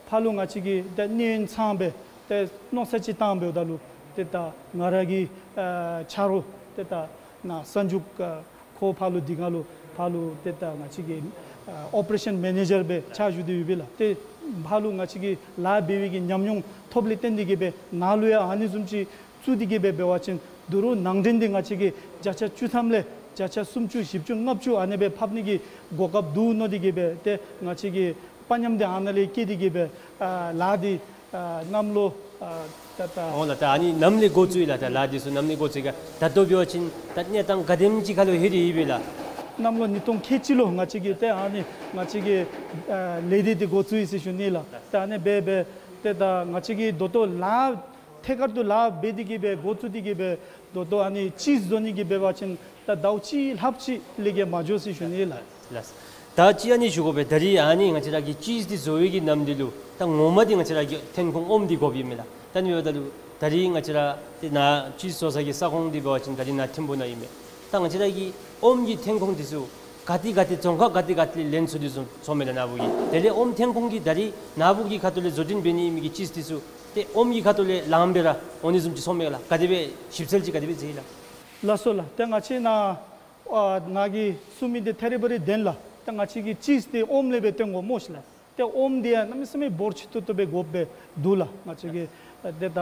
ཕར་ལུ་ང་བཅས་ཀྱིས་ཏེ་གནས་ཡུན་ཚངམ་སྦེ་ཏེ་མནོ་བསམ་ཅིག་བཏང་འབདཝ་ད་ལུ་ཏེ་ད་ང་ར་གི་ཨ་ཆ་རོགས་ཏེ་ད་ནཱ་གསར་འཇུག་ཨ་ཁོ་ཕར་ལུ་འདི་ག་ལུ་ཕར་ལུ་ཏེ་ད་ང་བཅས་ཀྱི་ཨ་ཨོ་པ་རེ་ཤཱན་མེ་ནེ་ཇར་སྦེ་ཕྱག་ཞུ་སྟེ་ཡོད་པས་ལགས། ཏེ་ཕར་ལུ་ང་བཅས་ཀྱིས་ལཱ་འབད་བའི་གི་ཉམས་མྱོང་ཐོབ་ལས་བརྟེན་ཏེ་གིས་སྦེ་ནཱ་ལུ་ཡང་ཨ་ནི་བཟུམ་ཅིག་བཙུགས་ཏེ་གིས་སྦེ་འབད་བ་ཅིན་ད་རུང་ནང་འདྲེན་འདི་ང་བཅས་ཀྱིས་བརྒྱ་ཆ་བཅུ་ཐམ་ལས་བརྒྱ་ཆ་སུམ་ཅུ་བཞི་བཅུ་ལྔ་བཅུ་ཨ་ནེ་སྦེ་ཕབ་ནི་གི་གོ་སྐབས་འདུག་མནོ་སྟེ་གིས་སྦེ་ཏེ་ང་བཅས་ཀྱིས་དཔའ་ཉམས་འདི་ཨ་ནཱ་ལས་བསྐྱེད་དེ་གིས་སྦེ་ཨ་ལཱ་འདི་ཨ་གནམ་ལོ་ཨ་ད་ད་འོང་ལགས། ད་ཨ་ནི་ནམ་ལས་འགོ་བཙུགས་ཡི་ལགས། ད་ལཱ་འདི་ཚུ་ནམ་ལས་འགོ་བཙུགས་ཡི་ག། ད་ལྟོ་འབད་བ་ཅིན་ད་གནས་སྟངས་ག་དེམ་ཅིག་ཁར་ལུ་ལྷོད་དེ་ཡོད་པས་ལགས། གནམ་ལོ་ཉིས་སྟོང་ཁལ་གཅིག་ལུ་ང་བཅས་ཀྱིས་ཏེ་ཨ་ནི་ང་བཅས་ཀྱིས་ཨ་ལས་སྡེ་འདི་འགོ་བཙུགས་ཡི་ཟེར་ཞུ་ནི་ལགས། ད་ཨ་ནི་སྦེ་སྦེ་ཏེ་ད་ང་བཅས་ཀྱིས་ད་ལྟོ་ལཱ་ཐད་ཀར་དུ་ལཱ་འབད་དེ་གིས་སྦེ་འགོ་བཙུགས་ཏེ་གིས་སྦེ་ད་ལྟོ་ཨ་ནི་ཅིསི་བཟོ་ནི་གི་འབད་བ་ཅིན་ད་ཟླཝ་གཅིག་ལྷགཔ་ཅིག་ལས་བརྒལ་མ་འགྱོ་ཟེར་ཞུ་ནི་ལགས། ལགས། ད་ཅི་ཨ་ནི་ཞུ་དགོ་པས། ད་རིས་ཨ་ནི་ང་བཅས་ར་གི་ཅིསི་འདི་བཟོ་བའི་གི་ནམ་འདི་ལུ་ད་ངོ་མ་འདི་ང་བཅས་ར་གི་ཐོན་ཁུངས་ཨོམ་འདི་དགོཔ་ཨིན་མས་ལགས། ད་ཨ་ནི་འབདཝ་ད་ལུ་ད་རིས་ང་བཅས་ར་ཏེ་ནཱ་ཅིསི་བཟོ་ས་གི་ས་ཁོངས་འདི་འབད་བ་ཅིན་ད་རིས་ནཱ་ཐིམ་ཕུ་ནང་ཨིན་མས། ད་ང་བཅས་ར་གི་ཨོམ་གྱི་ཐོན་ཁུངས་འདི་ཚུ་ག་ཏེ་ག་ཏེ་རྫོང་ཁག་ག་ཏེ་ག་ཏེ་ལེན་ཚུགས་དེ་ཚུ་ཚོརཝ་མས་ལགས་ནཱ་བུ་གིས། དེ་ལས་ཨོམ་ཐོན་ཁུངས་ཀྱི་ད་རིས་ནཱ་བུ་གི་ཁ་ཐུག་ལས་བཟོ་སྐྲུན་འབད་ནི་ཨིན་མི་གི་ཅིསི་འདི་ཚུ་ཏེ་ཨོམ་གྱི་ཁ་ཐུག་ལས་ལངམ་སྦེ་ར་འོང་ནི་བཟུམ་ཅིག་ཚོརཝ་མས་ལགས། ག་དེ་སྦེ་ཞིབ་འཚོལ་ཅིག་ག་དེ་སྦེ་མཛད་ཡི་ལགས། ལགས་སོ་ལགས། ཏེ་ང་བཅས་ནཱ་ཨ་ནཱ་གིས་གསུངས་མི་འདི་ཐད་རི་བ་རི་བདེན་ལགས། ཏེ་ང་བཅས་ཀྱིས་ཅིསི་འདི་ཨོམ་ལས་སྦེ་བཏོན་དགོཔ་སྨོ་ཤི་ལགས། ཏེ་ཨོམ་འདི་ཡང་གནམ་མེད་ས་མེད་འབོར་ཆེ་ཏོག་ཏོ་སྦེ་དགོཔ་སྦེ་འདུག་ལགས། ང་བཅས་ཀྱི་ཏེ་ད་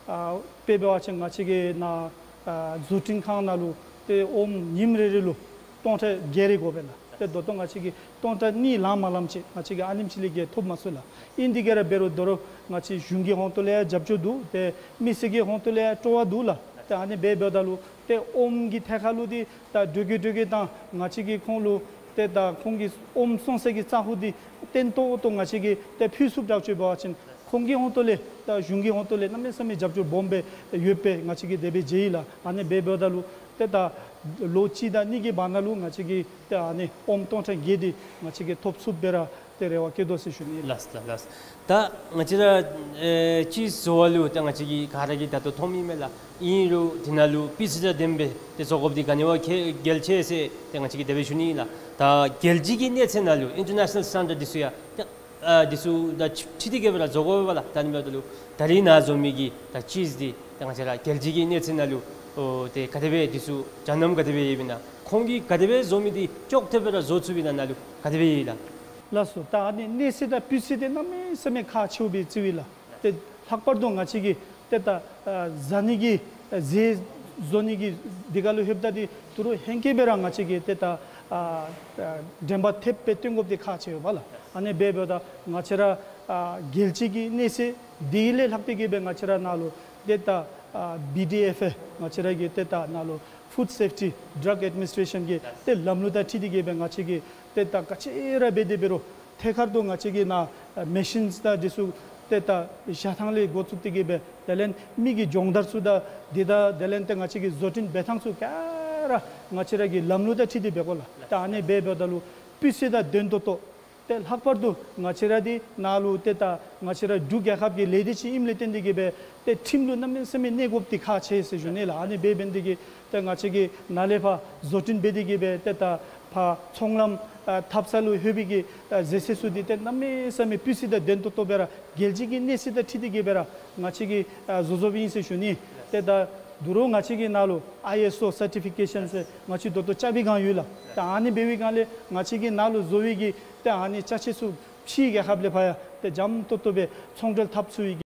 ཨ་དཔེ་འབད་བ་ཅིན་ང་བཅས་ཀྱི་ནཱ་ཨ་བཟོ་སྐྲུན་ཁང་ནང་ལུ་ཏེ་ཨོམ་ཉིནམ་རེ་རེ་ལུ་སྟོང་ཕྲག་བརྒྱད་རེ་དགོ་པས་ལགས། ཏེ་ད་ལྟོ་ང་བཅས་ཀྱིས་སྟོང་ཕྲག་གཉིས་ལང་མ་ལངམ་ཅིག་ང་བཅས་ཀྱིས་ཨ་ནེམ་ཅིག་ལས་བརྒལ་ཐོབ་མ་ཚུགས་ལགས། ཨིན་དེ་གིས་ར་འབད་རུང་དོ་རུང་ང་བཅས་གཞུང་གི་ཧོང་ཏོ་ལས་ཡང་རྒྱབ་སྐྱོར་འདུག། ཏེ་མི་སེར་གྱི་ཧོང་ཏོ་ལས་ཡང་སྤྲོ་བ་འདུག་ལགས། ཏེ་ཨ་ནི་སྦེ་འབདཝ་ད་ལུ་ཏེ་ཨོམ་གྱི་ཐད་ཁར་ལུ་འདི་ད་འགྲོ་གི་འགྲོ་གི་དང་ང་བཅས་ཀྱིས་ཁོང་ལུ་ཏེ་ད་ཁོང་གི་ཨོམ་བཙོང་ས་གི་ས་ཁོངས་འདི་བརྟན་ཏོག་ཏོ་ང་བཅས་ཀྱིས་ཏེ་ཕུལ་ཚུགསཔ་དྲག་ཅིག་འབད་བ་ཅིན་ཁོང་གི་ཧོང་ཏོ་ལས་ད་གཞུང་གི་ཧོང་ཏོ་ལས་གནམ་མེད་ས་མེད་རྒྱབ་སྐྱོར་སྦོམ་སྦེ་ཡོདཔ་སྦེ་ང་བཅས་ཀྱིས་དེ་སྦེ་མཇལ་ཡི་ལགས། ཨ་ནི་སྦེ་འབདཝ་ད་ལུ་ཏེ་ད་ལོ་གཅིག་དང་གཉིས་ཀྱི་བར་ན་ལུ་ང་བཅས་ཀྱིས་ཏེ་ཨ་ནི་ཨོམ་སྟོང་ཕྲག་བརྒྱད་འདི་ང་བཅས་ཀྱིས་ཐོབ་ཚུགསཔ་སྦེ་ར་ཏེ་རེ་བ་བསྐྱེད་དོ་ཟེར་ཞུ་ནི་ལགས། ལགས་ལགས་ལགས། ད་ང་བཅས་ར་ཨེ་ཅིསི་བཟོ་བ་ལུ་ད་ང་བཅས་ཀྱིས་ག་ར་གིས་ད་ལྟོ་མཐོངམ་ཨིན་མས་ལགས། ཨིན་རུང་དེ་ནང་ལུ་སྤུས་ཚད་དང་ལྡནམ་སྦེ་ཏེ་བཟོ་དགོཔ་འདི་ག་ནི་བ་གལ་ཆེ་ཟེར་ཏེ་ང་བཅས་ཀྱིས་དེ་སྦེ་ཞུ་ནི་ལགས། ད་རྒྱལ་སྤྱི་གི་གནས་ཚད་ནང་ལུ་ཨིན་ཊར་ནེ་ཤ་ནཱལ་སི་ཊེན་ཌརཌ་འདི་ཚུ་ཡང་ཏེ་ཨ་འདི་ཚུ་དང་འཁྲིལ་ཏེ་གི་སྦེ་ར་བཟོ་དགོ་པས་ལགས། ད་ཨ་ནི་འབདཝ་ད་ལུ་ད་རིས་ནཱ་བཟོ་མི་གི་ད་ཅིསི་འདི་ད་ང་བཅས་ར་རྒྱལ་སྤྱི་གི་གནས་ཚད་ནང་ལུ་ཨོ་ཏེ་ག་དེ་སྦེ་འདི་ཚུ་སྦྱང་གནང་ག་དེ་སྦེ་ཡོདཔ་ཨིན་ན། ཁོང་གིས་ག་དེ་སྦེ་བཟོ་མི་འདི་ཅོག་འཐདཔ་སྦེ་ར་བཟོ་ཚུགསཔ་ཨིན་ན་ནཱ་ལུ་ག་དེ་སྦེ་ཡོད་ལགས། ལགས་སོ། ད་ཨ་ནི་གནས་ཚད་དང་སྤུས་ཚད་འདི་གནམ་མེད་ས་མེད་ཁག་ཆེཝ་སྦེ་བརྩིཝ་ཨིན་ལགས། ཏེ་ལྷག་པར་དུ་ང་བཅས་ཀྱིས་ཏེ་ད་ཨ་བཟའ་ནི་གི་ཨ་ཟས་བཟོ་ནི་གི་འདི་ཁར་ལུ་ལྷོདཔ་ད་འདི་དོ་རུང་ཧེང་སྐལ་སྦེ་ར་ང་བཅས་ཀྱིས་ཏེ་ད་ཨ་ཨ་དྲན་པ་ཐེབས་སྦེ་བཏོན་དགོཔ་འདི་ཁག་ཆེ་བས་ལགས། ཨ་ནི་སྦེ་འབདཝ་ད་ང་བཅས་ར་ཨ་རྒྱལ་སྤྱི་གི་གནས་ཚད་འདི་ལས་ལྷག་སྟེ་གི་སྦེ་ང་བཅས་ར་ནཱ་ལུ་ཏེ་ད་ཨ་བི་ཌི་ཨེཕ་ཨེ་ང་བཅས་ར་གི་ཏེ་ད་ནཱ་ལུ་ཕུཌ་སེཕ་ཊི་ཌྲག་ཨེཌ་མི་ནིསི་ཊེ་ཤཱན་གྱི་ཏེ་ལམ་ལུགས་དང་འཁྲིལ་ཏེ་གི་སྦེ་ང་བཅས་ཀྱིས་ཏེ་ད་ག་ཅི་ར་འབད་དེ་འབད་རུང་ཐད་ཀར་དུ་ང་བཅས་ཀྱིས་ནཱ་ཨ་མེ་ཤིནསི་དང་འདི་ཚུ་ཏེ་ད་བཞག་ཐངས་ལས་འགོ་བཙུགས་ཏེ་གི་སྦེ་དེ་ལས་མི་གི་སྦྱོང་བརྡར་ཚུ་དང་འདི་དང་དེ་ལས་ཏེ་ང་བཅས་ཀྱི་བཟོ་སྐྲུན་འབད་ཐངས་ཚུ་ག་ར་ང་བཅས་ར་གི་ལམ་ལུགས་དང་འཁྲིལ་ཏེ་འབད་དགོ་ལགས། ད་ཨ་ནི་སྦེ་འབདཝ་ད་ལུ་སྤུས་ཚད་དང་ལྡན་ཏོག་ཏོ་ཏེ་ལྷག་པར་དུ་ང་བཅས་ར་འདི་ནཱ་ལུ་ཏེ་ད་ང་བཅས་ར་འབྲུག་རྒྱལ་ཁབ་ཀྱི་ལས་སྡེ་ཅིག་ཨིནམ་ལས་བརྟེན་ཏེ་གི་སྦེ་ཏེ་ཁྲིམས་ལུ་གནམ་མེད་ས་མེད་གནས་དགོཔ་འདི་ཁག་ཆེ་ཟེར་ཞུ་ནི་ལགས། ཨ་ནི་སྦེ་འབད་ནི་དེ་གིས་ཏེ་ང་བཅས་ཀྱིས་ནཱ་ལས་ཕར་བཟོ་སྐྲུན་འབད་དེ་གི་སྦེ་ཏེ་ད་ཕར་ཚོང་ལམ་ཨ་འཐབ་ས་ལུ་ལྷོད་པའི་གི་ཨ་ཟས་ཚད་ཚུ་འདི་ཏེ་གནམ་མེད་ས་མེད་སྤུས་ཚད་དང་ལྡན་ཏོག་ཏོ་སྦེ་ར་རྒྱལ་སྤྱི་གི་གནས་ཚད་དང་འཁྲིལ་ཏེ་གི་སྦེ་ར་ང་བཅས་ཀྱིས་ཨ་བཟོ་བཟོཝ་ཨིན་ཟེར་ཞུ་ནི། ཏེ་ད་དོ་རུང་ང་བཅས་ཀྱི་ནཱ་ལུ་ཨའི་ཨེསི་ཨོ་སར་ཊི་ཕི་ཀེ་ཤཱན་ཟེར་ང་བཅས་ད་ལྟོ་ཅ་པི་སྒང་ཡོད་ལགས། ད་ཨ་ནི་འབད་བའི་སྒང་ལས་ང་བཅས་ཀྱི་ནཱ་ལུ་བཟོ་བའི་གི་ཏེ་ཨ་ནི་ཅ་ཆས་ཚུ་ཕྱིའི་རྒྱལ་ཁབ་ལས་ཕར་ཡང་ཏེ་འཇམ་ཏོག་ཏོ་སྦེ་ཚོང་འབྲེལ་འཐབ་ཚུགས་པའི་གི།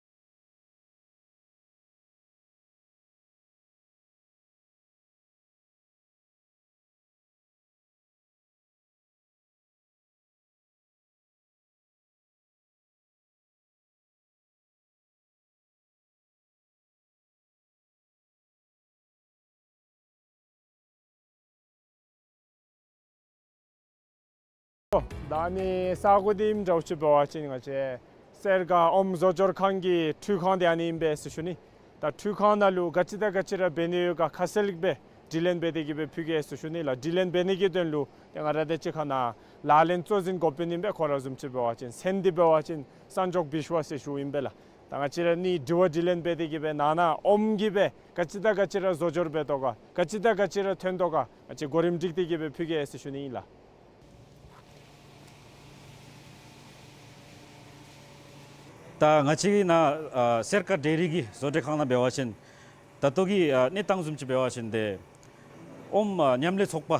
ད་ཨ་ནི་ས་གོ་འདི་ཨིནམ་འདྲཝ་ཅིག་འབད་བ་ཅིན་ང་བཅས་སེར་དཀར་ཨོམ་བཟོ་སྦྱོར་ཁང་གི་འཕྲུལ་ཁང་འདི་ཨ་ནི་ཨིན་པས་ཟེར་ཞུ་ནི། ད་འཕྲུལ་ཁང་ནང་ལུ་ག་ཅི་དང་ག་ཅི་ར་འབད་ནི་ཡོད་ག་ཁ་གསལ་སྦེ་དྲི་ལན་འབད་དེ་གི་སྦེ་ཕུལ་གེ་ཟེར་ཞུ་ནི་ལགས། དྲི་ལན་འབད་ནི་གི་དོན་ལུ་ཏེ་ང་ར་དང་གཅིག་ཁར་ནཱ་ལག་ལེན་གཙོ་འཛིན་འགོ་དཔོན་ཨིན་པས། ཁོ་ར་བཟུམ་ཅིག་འབད་བ་ཅིན་མཚན་འདི་འབད་བ་ཅིན་སན་ཇོག་བི་ཤྭ་ཟེར་ཞུཝ་ཨིན་པས་ལགས། ད་ང་བཅས་ར་གཉིས་དྲི་བ་དྲི་ལན་འབད་དེ་གི་སྦེ་ནང་ན་ཨོམ་གྱིས་སྦེ་ག་ཅི་དང་ག་ཅི་ར་བཟོ་སྦྱོར་འབད་དོ་ག་ག་ཅི་དང་ག་ཅི་ར་ཐོན་དོ་ག་ང་བཅས་གོ་རིམ་སྒྲིག་སྟེ་གི་སྦེ་ཕུལ་གེ་ཟེར་ཞུ་ནི་ཨིན་ལགས། ད་ང་བཅས་ཀྱི་ནཱ་ཨ་སེར་དཀར་ཌེ་རི་གི་བཟོ་གྲྭ་ཁང་ནང་འབད་བ་ཅིན་ད་ལྟོ་གི་ཨ་གནས་སྟངས་བཟུམ་ཅིག་འབད་བ་ཅིན་ཏེ་ཨོམ་ཨ་མཉམ་ལས་ཚོགས་པ་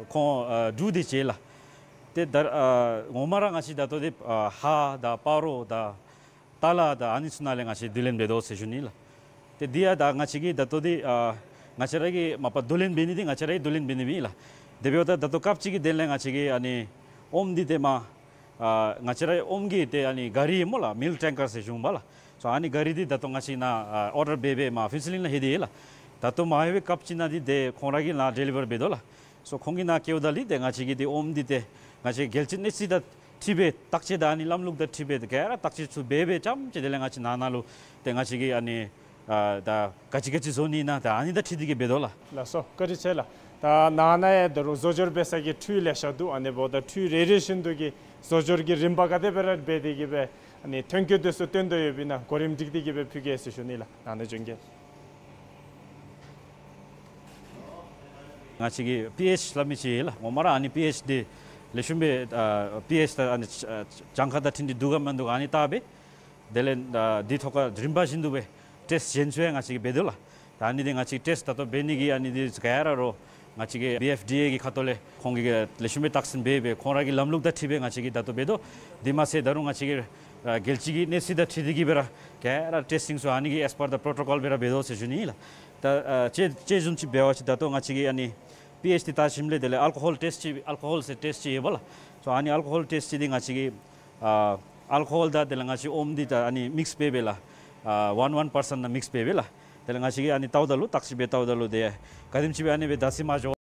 ཁོང་ཨ་དྲུག་དེ་ཅིག་ལགས། ཏེ་ད་ཨ་ངོ་མ་ར་ང་བཅས་ད་ལྟོ་འདི་ཨ་ཧཱ་དང་སྤ་རོ་དང་ཏ་ལ་དང་ཨ་ནི་ཚུ་ནང་ལས་ང་བཅས་བསྡུ་ལེན་འབད་དོ་ཟེར་ཞུ་ནི་ལགས། ཏེ་འདི་ཡང་ད་ང་བཅས་ཀྱིས་ད་ལྟོ་འདི་ཨ་ང་བཅས་ར་གི་མ་པ་བསྡུ་ལེན་འབད་ནི་འདི་ང་བཅས་ར་གིས་བསྡུ་ལེན་འབད་ནི་ཨིན་ལགས། དེ་འབདཝ་ད་ད་ལྟོ་སྐབས་ཅིག་གི་དོན་ལས་ང་བཅས་ཀྱིས་ཨ་ནི་ཨོམ་འདི་ཏེ་མ་ཨ་ང་བཅས་ར་ཨོམ་གྱི་ཏེ་ཨ་ནི་ག་རི་སྨོ་ལགས། མིལཀ་ཊེང་ཀར་ཟེར་ཞུཝ་མས་ལགས། སོ་ཨ་ནི་ག་རི་འདི་ད་ལྟོ་ང་བཅས་ནཱ་ཨ་ཨོར་ཌར་འབད་འབད་མ་ཕུན་ཚོགས་གླིང་ལུ་ལྷོད་དེ་ཡོད་ལགས། ད་ལྟོ་མ་ལྷོད་པའི་སྐབས་ཅིག་ནང་འདི་ཏེ་ཁོང་ར་གིས་ནཱ་ཌེ་ལི་བར་འབད་དོ་ལགས། སོ་ཁོང་གིས་ནཱ་བསྐྱལཝ་ད་ལུ་ཏེ་ང་བཅས་ཀྱིས་ཏེ་ཨོམ་འདི་ཏེ་ང་བཅས་རྒྱལ་སྤྱི་གནས་ཚད་དང་འཁྲིལ་སྦེ་བརྟག་དཔྱད་དང་ཨ་ནི་ལམ་ལུགས་དང་འཁྲིལ་སྦེ་ཏེ་ག་ར་བརྟག་དཔྱད་ཚུ་འབད་འབད་རྐྱངམ་ཅིག་དེ་ལས་ང་བཅས་ནང་ན་ལུ་ཏེ་ང་བཅས་ཀྱིས་ཨ་ནི་ཨ་ད་ག་ཅི་ག་ཅི་བཟོ་ནི་ཨིན་ན་ད་ཨ་ནི་དང་འཁྲིལ་ཏེ་གི་འབད་དོ་ལགས། ལགས་སོ་བཀའ་དྲིན་ཆེ་ལགས། ད་ནང་ན་ཡང་ད་རུང་བཟོ་སྦྱོར་འབད་ས་གི་འཕྲུལ་ལེ་ཤ་འདུག། ཨ་ནི་འབདཝ་ད་འཕྲུལ་རེ་རེ་བཞིན་དུ་གི་ བཟོ་སྦྱོར་གྱི་རིམ་པ་ག་དེ་སྦེ་ར་འབད་དེ་གི་སྦེ་ཨ་ནི་ཐོན་སྐྱེད་དེ་ཚུ་བཏོན་དོ་ཡོདཔ་ཨིན་ན་གོ་རིམ་སྒྲིག་སྟེ་གི་སྦེ་ཕུལ་གེ་ཟེར་ཞུ་ནི་ལགས། ནཱ་ནཱ་བྱོན་གེ། ང་བཅས་ཀྱི་པི་ཨེཆ་སླབ་མི་ཅིག་ཡོད་ལགས། ངོ་མ་ར་ཨ་ནི་པི་ཨེཆ་འདི་ལེགས་ཤོམ་སྦེ་ཨ་པི་ཨེཆ་དང་ཨ་ནི་ཨ་གྱངས་ཁ་དང་འཁྲིལ་ཏེ་འདུག་ག་མིན་འདུག་ག་ཨ་ནི་བལྟ་སྦེ། དེ་ལས་ཨ་འདི་ཐོག་ཁར་རིམ་པ་བཞིན་དུ་སྦེ་ཊེསཊ་གཞན་ཚུ་ཡང་ང་བཅས་ཀྱིས་འབད་དོ་ལགས། ད་ཨ་ནི་འདི་ང་བཅས་ཊེསཊ་ད་ལྟོ་འབད་ནི་གི་ཨ་ནི་འདི་ག་ར་རོགས་ང་བཅས་ཀྱི་བི་ཨེཕ་ཌི་ཨེ་གི་ཁ་ཐུག་ལས་ཁོང་གིས་ལེགས་ཤོམ་སྦེ་བརྟག་ཞིབ་འབད་སྦེ་ཁོང་ར་གི་ལམ་ལུགས་དང་འཁྲིལ་སྦེ་ང་བཅས་ཀྱིས་ད་ལྟོ་འབད་དོ། དེ་མ་ཚད་ད་རུང་ང་བཅས་ཀྱི་ཨ་རྒྱལ་སྤྱི་གི་གནས་ཚད་དང་འཁྲིལ་ཏེ་གི་སྦེ་ར་ག་ར་ཊེསི་ཊིང་ཚུ་ཨ་ནི་གི་ཨེས་པར་ད་པྲོ་ཊོ་ཀོལ་སྦེ་ར་འབད་དོ་ཟེར་ཞུ་ནི་ཨིན་ལགས། ད་ཨ་དཔྱེ་དཔྱེ་བཟུམ་ཅིག་འབད་བ་ཅིན་ད་ལྟོ་ང་བཅས་ཀྱིས་ཨ་ནི་པི་ཨེཆ་འདི་བལྟ་ཞིནམ་ལས་དེ་ལས་ཨལ་ཀོ་ཧོལ་ཊེསཊ་ཅིག་ཨལ་ཀོ་ཧོལ་ཟེར་ཊེསཊ་ཅིག་ཡོད་པ་ལགས། སོ་ཨ་ནི་ཨལ་ཀོ་ཧོལ་ཊེསཊ་ཅིག་འདི་ང་བཅས་ཀྱིས་ཨ་ཨལ་ཀོ་ཧོལ་དང་དེ་ལས་ང་བཅས་ཨོམ་འདི་ད་ཨ་ནི་མིགསི་འབད་སྦེ་ལགས། ཨ་ཝན་ཝན་པར་སེནཊ་ནང་མིགསི་འབད་སྦེ་ལགས། དེ་ལས་ང་བཅས་ཀྱིས་ཨ་ནི་བལྟཝ་ད་ལུ་བརྟག་ཞིབ་འབད་བལྟཝ་ད་ལུ་དེ་ག་དེམ་ཅིག་སྦེ་ཨ་ནི་སྦེ་ད་སི་མ་འགྱོ།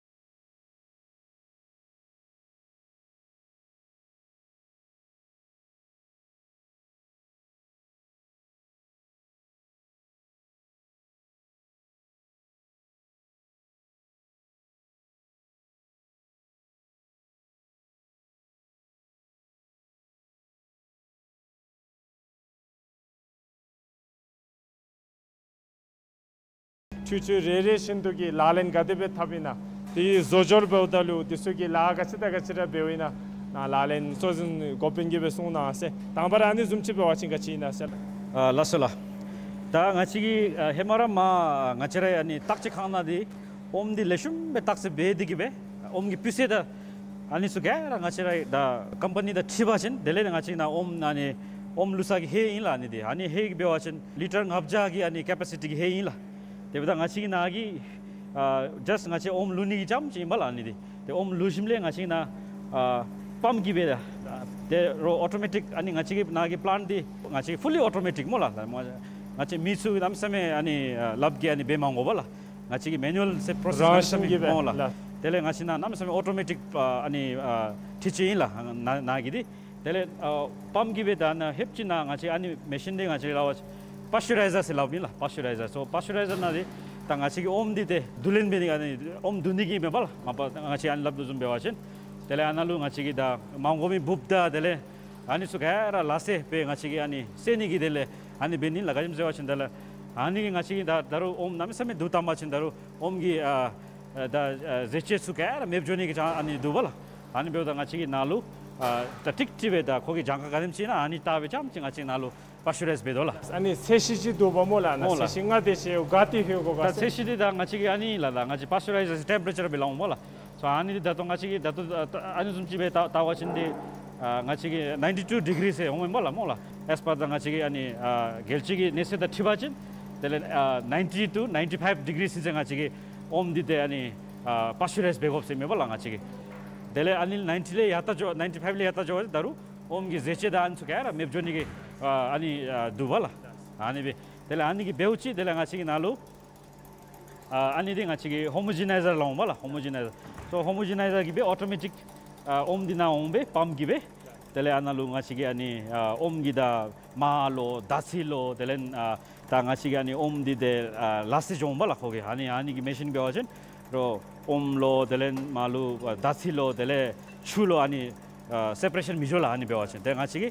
ཆུ་ཆུ་རེ་རེ་བཞིན་དུ་གི་ལག་ལེན་ག་དེ་སྦེ་འཐབ་ཨིན་ན། དེའི་བཟོ་སྦྱོར་འབདཝ་ད་ལུ་དེ་ཚུ་གི་ལཱ་ག་ཅི་དང་ག་ཅི་ར་འབདཝ་ཨིན་ན། ནཱ་ལག་ལེན་གཙོ་འཛིན་འགོ་དཔོན་གྱིས་སྦེ་གསུང་གནང་ཟེར། དང་པ་ར་ཨ་ནི་བཟུམ་ཅིག་འབད་བ་ཅིན་ག་ཅི་ཨིན་ན་ཟེར། ཨ་ལགས་སོ་ལགས། ད་ང་བཅས་ཀྱིས་ཨ་ཧེ་མ་ར་མར་ང་བཅས་ར་ཨ་ནི་བརྟག་དཔྱད་ཁང་ནང་འདི་ཨོམ་འདི་ལེགས་ཤོམ་སྦེ་བརྟག་དཔྱད་འབད་དེ་གི་སྦེ་ཨོམ་གྱི་སྤུས་ཚད་དང་ཨ་ནི་ཚུ་ག་ར་ང་བཅས་ར་ད་ཀམ་པ་ནི་དང་འཁྲིལ་བ་ཅིན་དེ་ལས་ང་བཅས་ནཱ་ཨོམ་ཨ་ནི་ཨོམ་བླུགས་ས་གི་ཧེ་ཨིན་ལགས། ཨ་ནི་འདི་ཨ་ནི་ཧེ་གི་འབད་བ་ཅིན་ལི་ཊར་ལྔ་བརྒྱ་གི་ཨ་ནི་ཀེ་པ་སི་ཊི་གི་ཧེ་ཨིན་ལགས། དེ་འབདཝ་ད་ང་བཅས་ཀྱི་ནཱ་གི་ཨ་ཇཱསཊ་ང་བཅས་ཨོམ་བླུགས་ནི་གི་རྐྱངམ་ཅིག་ཨིན་པ་ལགས། ཨ་ནི་འདི་ཏེ་ཨོམ་བླུགས་ཞིནམ་ལས་ང་བཅས་ཀྱི་ནཱ་ཨ་པམཔ་གིས་སྦེ་ད་ཏེ་རོགས་ཨོ་ཊོ་མེ་ཊིཀ་ཨ་ནི་ང་བཅས་ཀྱི་ནཱ་གི་པི་ལེནཊ་འདི་ང་བཅས་ཀྱི་ཕུ་ལི་ཨོ་ཊོ་མེ་ཊིཀ་སྨོ་ལགས། ང་བཅས་མི་ཚུ་གནམ་མེད་ས་མེད་ཨ་ནི་ཨ་ལགཔ་གིས་ཨ་ནི་འབད་མ་དགོ་པ་ལགས། ང་བཅས་ཀྱི་མེ་ནུ་ཨལ་ཟེར་པྲོ་སེསི་རང་བཞིན་གྱིས་སྦེ་སྨོ་ལགས། ལགས། དེ་ལས་ང་བཅས་ནཱ་གནམ་མེད་ས་མེད་ཨོ་ཊོ་མེ་ཊིཀ་ཨ་ནི་ཨ་འཕྲུལ་ཆས་ཨིན་ལགས། ནཱ་ནཱ་གི་འདི་དེ་ལས་ཨ་པམཔ་གིས་སྦེ་ད་ནཱ་ལྷོདཔ་ཅིག་ནཱ་ང་བཅས་ཨ་ནི་མེ་ཤིན་འདི་ང་བཅས་སླབ་པ་ཅིན་པཱས་ཅུ་རའི་ཛར་ཟེར་སླབ་ཨིན་ལགས། པཱས་ཅུ་རའི་ཛར། སོ་པཱས་ཅུ་རའི་ཛར་ནང་འདི་ད་ང་བཅས་ཀྱིས་ཨོམ་འདི་ཏེ་བསྡུ་ལེན་འབད་ནི་ཨ་ནི་ཨོམ་བསྡུ་ནི་གི་མེན་པ་ལགས། མ་པ་ང་བཅས་ཨ་ནི་སླབ་དོ་བཟུམ་འབད་བ་ཅིན་དེ་ལས་ཨ་ནཱ་ལུ་ང་བཅས་ཀྱིས་ད་མ་དགོ་མི་འབུཔ་དང་དེ་ལས་ཨ་ནི་ཚུ་ག་ར་ལག་སེ་སྦེ་ང་བཅས་ཀྱིས་ཨ་ནི་བསལ་ནི་གི་དེ་ལས་ཨ་ནི་འབད་ནི་ལགས། ག་ཅི་སྨོ་ཟེར་བ་ཅིན་དེ་ལས་ཨ་ནི་གིས་ང་བཅས་ཀྱིས་ད་ད་རུང་ཨོམ་གནམ་མེད་ས་མེད་བསྡུ་བཏང་པ་ཅིན་ད་རུང་ཨོམ་གྱི་ཨ་ཨ་ད་ཨ་ཟས་བཅུད་ཚུ་ག་ར་མེདཔ་འགྱོ་ནི་གི་ཅང་ཨ་ནི་འདུག་པ་ལགས། ཨ་ནི་འབདཝ་ད་ང་བཅས་ཀྱིས་ནཱ་ལུ་ཨ་ད་ཀྲིག་ཀྲི་སྦེ་ད་ཁོ་གི་གྱངས་ཁ་ག་དེམ་ཅིག་ཨིན་ན་ཨ་ནི་བལྟ་སྦེ་རྐྱངམ་ཅིག་ང་བཅས་ནཱ་ལུ་པཱས་ཅུ་རའིཛ་འབད་དོ་ལགས། ཨ་ནི་ཚད་གཞི་ཅིག་འདུག་པ་སྨོ་ལགས། ནཱ་སྨོ་ལགས། ཚད་གཞི་ལྔ་དེ་ཅིག་ག་ཏེ་ལྷོད་དགོ་ག་ད་ཟེར། ཚད་གཞི་འདི་ད་ང་བཅས་ཀྱི་ཨ་ནི་ལགས། ད་ང་བཅས་པཱས་ཅུ་རའི་ཛར་ཊེམ་པེ་རེ་ཅར་སྦེ་སླབ་འོང་སྨོ་ལགས། སོ་ཨ་ནི་འདི་ད་ལྟོ་ང་བཅས་ཀྱིས་ད་ལྟོ་ཨ་ནི་བཟུམ་ཅིག་སྦེ་བལྟ་བལྟ་བ་ཅིན་འདི་ཨ་ང་བཅས་ཀྱི་ནའིན་ཊི་ཊུ་ཌི་གི་རི་ཟེར་འོང་མས་སྨོ་ལགས། སྨོ་ལགས། ཨེས་པར་ད་ང་བཅས་ཀྱི་ཨ་ནི་ཨ་རྒྱལ་སྤྱི་གི་གནས་ཚད་དང་འཁྲིལ་བ་ཅིན་དེ་ལས་ཨ་ནའིན་ཊི་ཊུ་ནའིན་ཊི་ཕའིབ་ཌི་གི་རི་ཟེར་ང་བཅས་ཀྱི་ཨོམ་འདི་ཏེ་ཨ་ནི་ཨ་པཱས་ཅུ་རའིཛ་འབད་དགོཔ་ཟེར་མས་སྨོ་ལགས་ང་བཅས་ཀྱིས། དེ་ལས་ཨ་ནི་ནའིན་ཊི་ལས་ཡར་ལྟ་འགྱོ་ནའིན་ཊི་ཕའིབ་ལས་ཡར་ལྟ་འགྱོ་བ་ཅིན་ད་རུང་ཨོམ་གྱི་ཟས་བཅུད་དང་ཨ་ནི་ཚུ་ག་ར་མེདཔ་འགྱོ་ནི་གི་ཨ་ཨ་ནི་ཨ་འདུག་པ་ལགས། ཨ་ནི་སྦེ་དེ་ལས་ཨ་ནི་གིས་འབདཝ་ཅིག་དེ་ལས་ང་བཅས་ཀྱི་ནཱ་ལུ་ཨ་ཨ་ནི་འདི་ང་བཅས་ཀྱིས་ཧོ་མོ་ཇི་ནའི་ཛར་སླབ་འོང་སྨོ་ལགས། ཧོ་མོ་ཇི་ནའི་ཛར། སོ་ཧོ་མོ་ཇི་ནའི་ཛར་གྱིས་སྦེ་ཨོ་ཊོ་མེ་ཊིཀ་ཨ་ཨོམ་འདི་ནཱ་འོང་སྦེ་པམཔ་གིས་སྦེ་དེ་ལས་ཨ་ནཱ་ལུ་ང་བཅས་ཀྱི་ཨ་ནི་ཨ་ཨོམ་གྱི་ད་མར་ལོ་དར་ཚིལ་ལོ་དེ་ལས་ཨ་ད་ང་བཅས་ཀྱི་ཨ་ནི་ཨོམ་འདི་ཏེ་ཨ་ལག་སེ་འགྱོ་འོང་སྨོ་ལགས་ཁོ་གིས། ཨ་ནི་ཨ་ནི་གི་མེ་ཤིན་འབད་བ་ཅིན་རོགས་ཨོམ་ལོ་དེ་ལས་མར་ལུ་ཨ་དར་ཚིལ་ལོ་དེ་ལས་ཆུ་ལོ་ཨ་ནི་ཨ་སེ་པ་རེ་ཤཱན་མི་འགྱོ་ལགས། ཨ་ནི་འབད་བ་ཅིན་ཏེ་ང་བཅས་ཀྱི་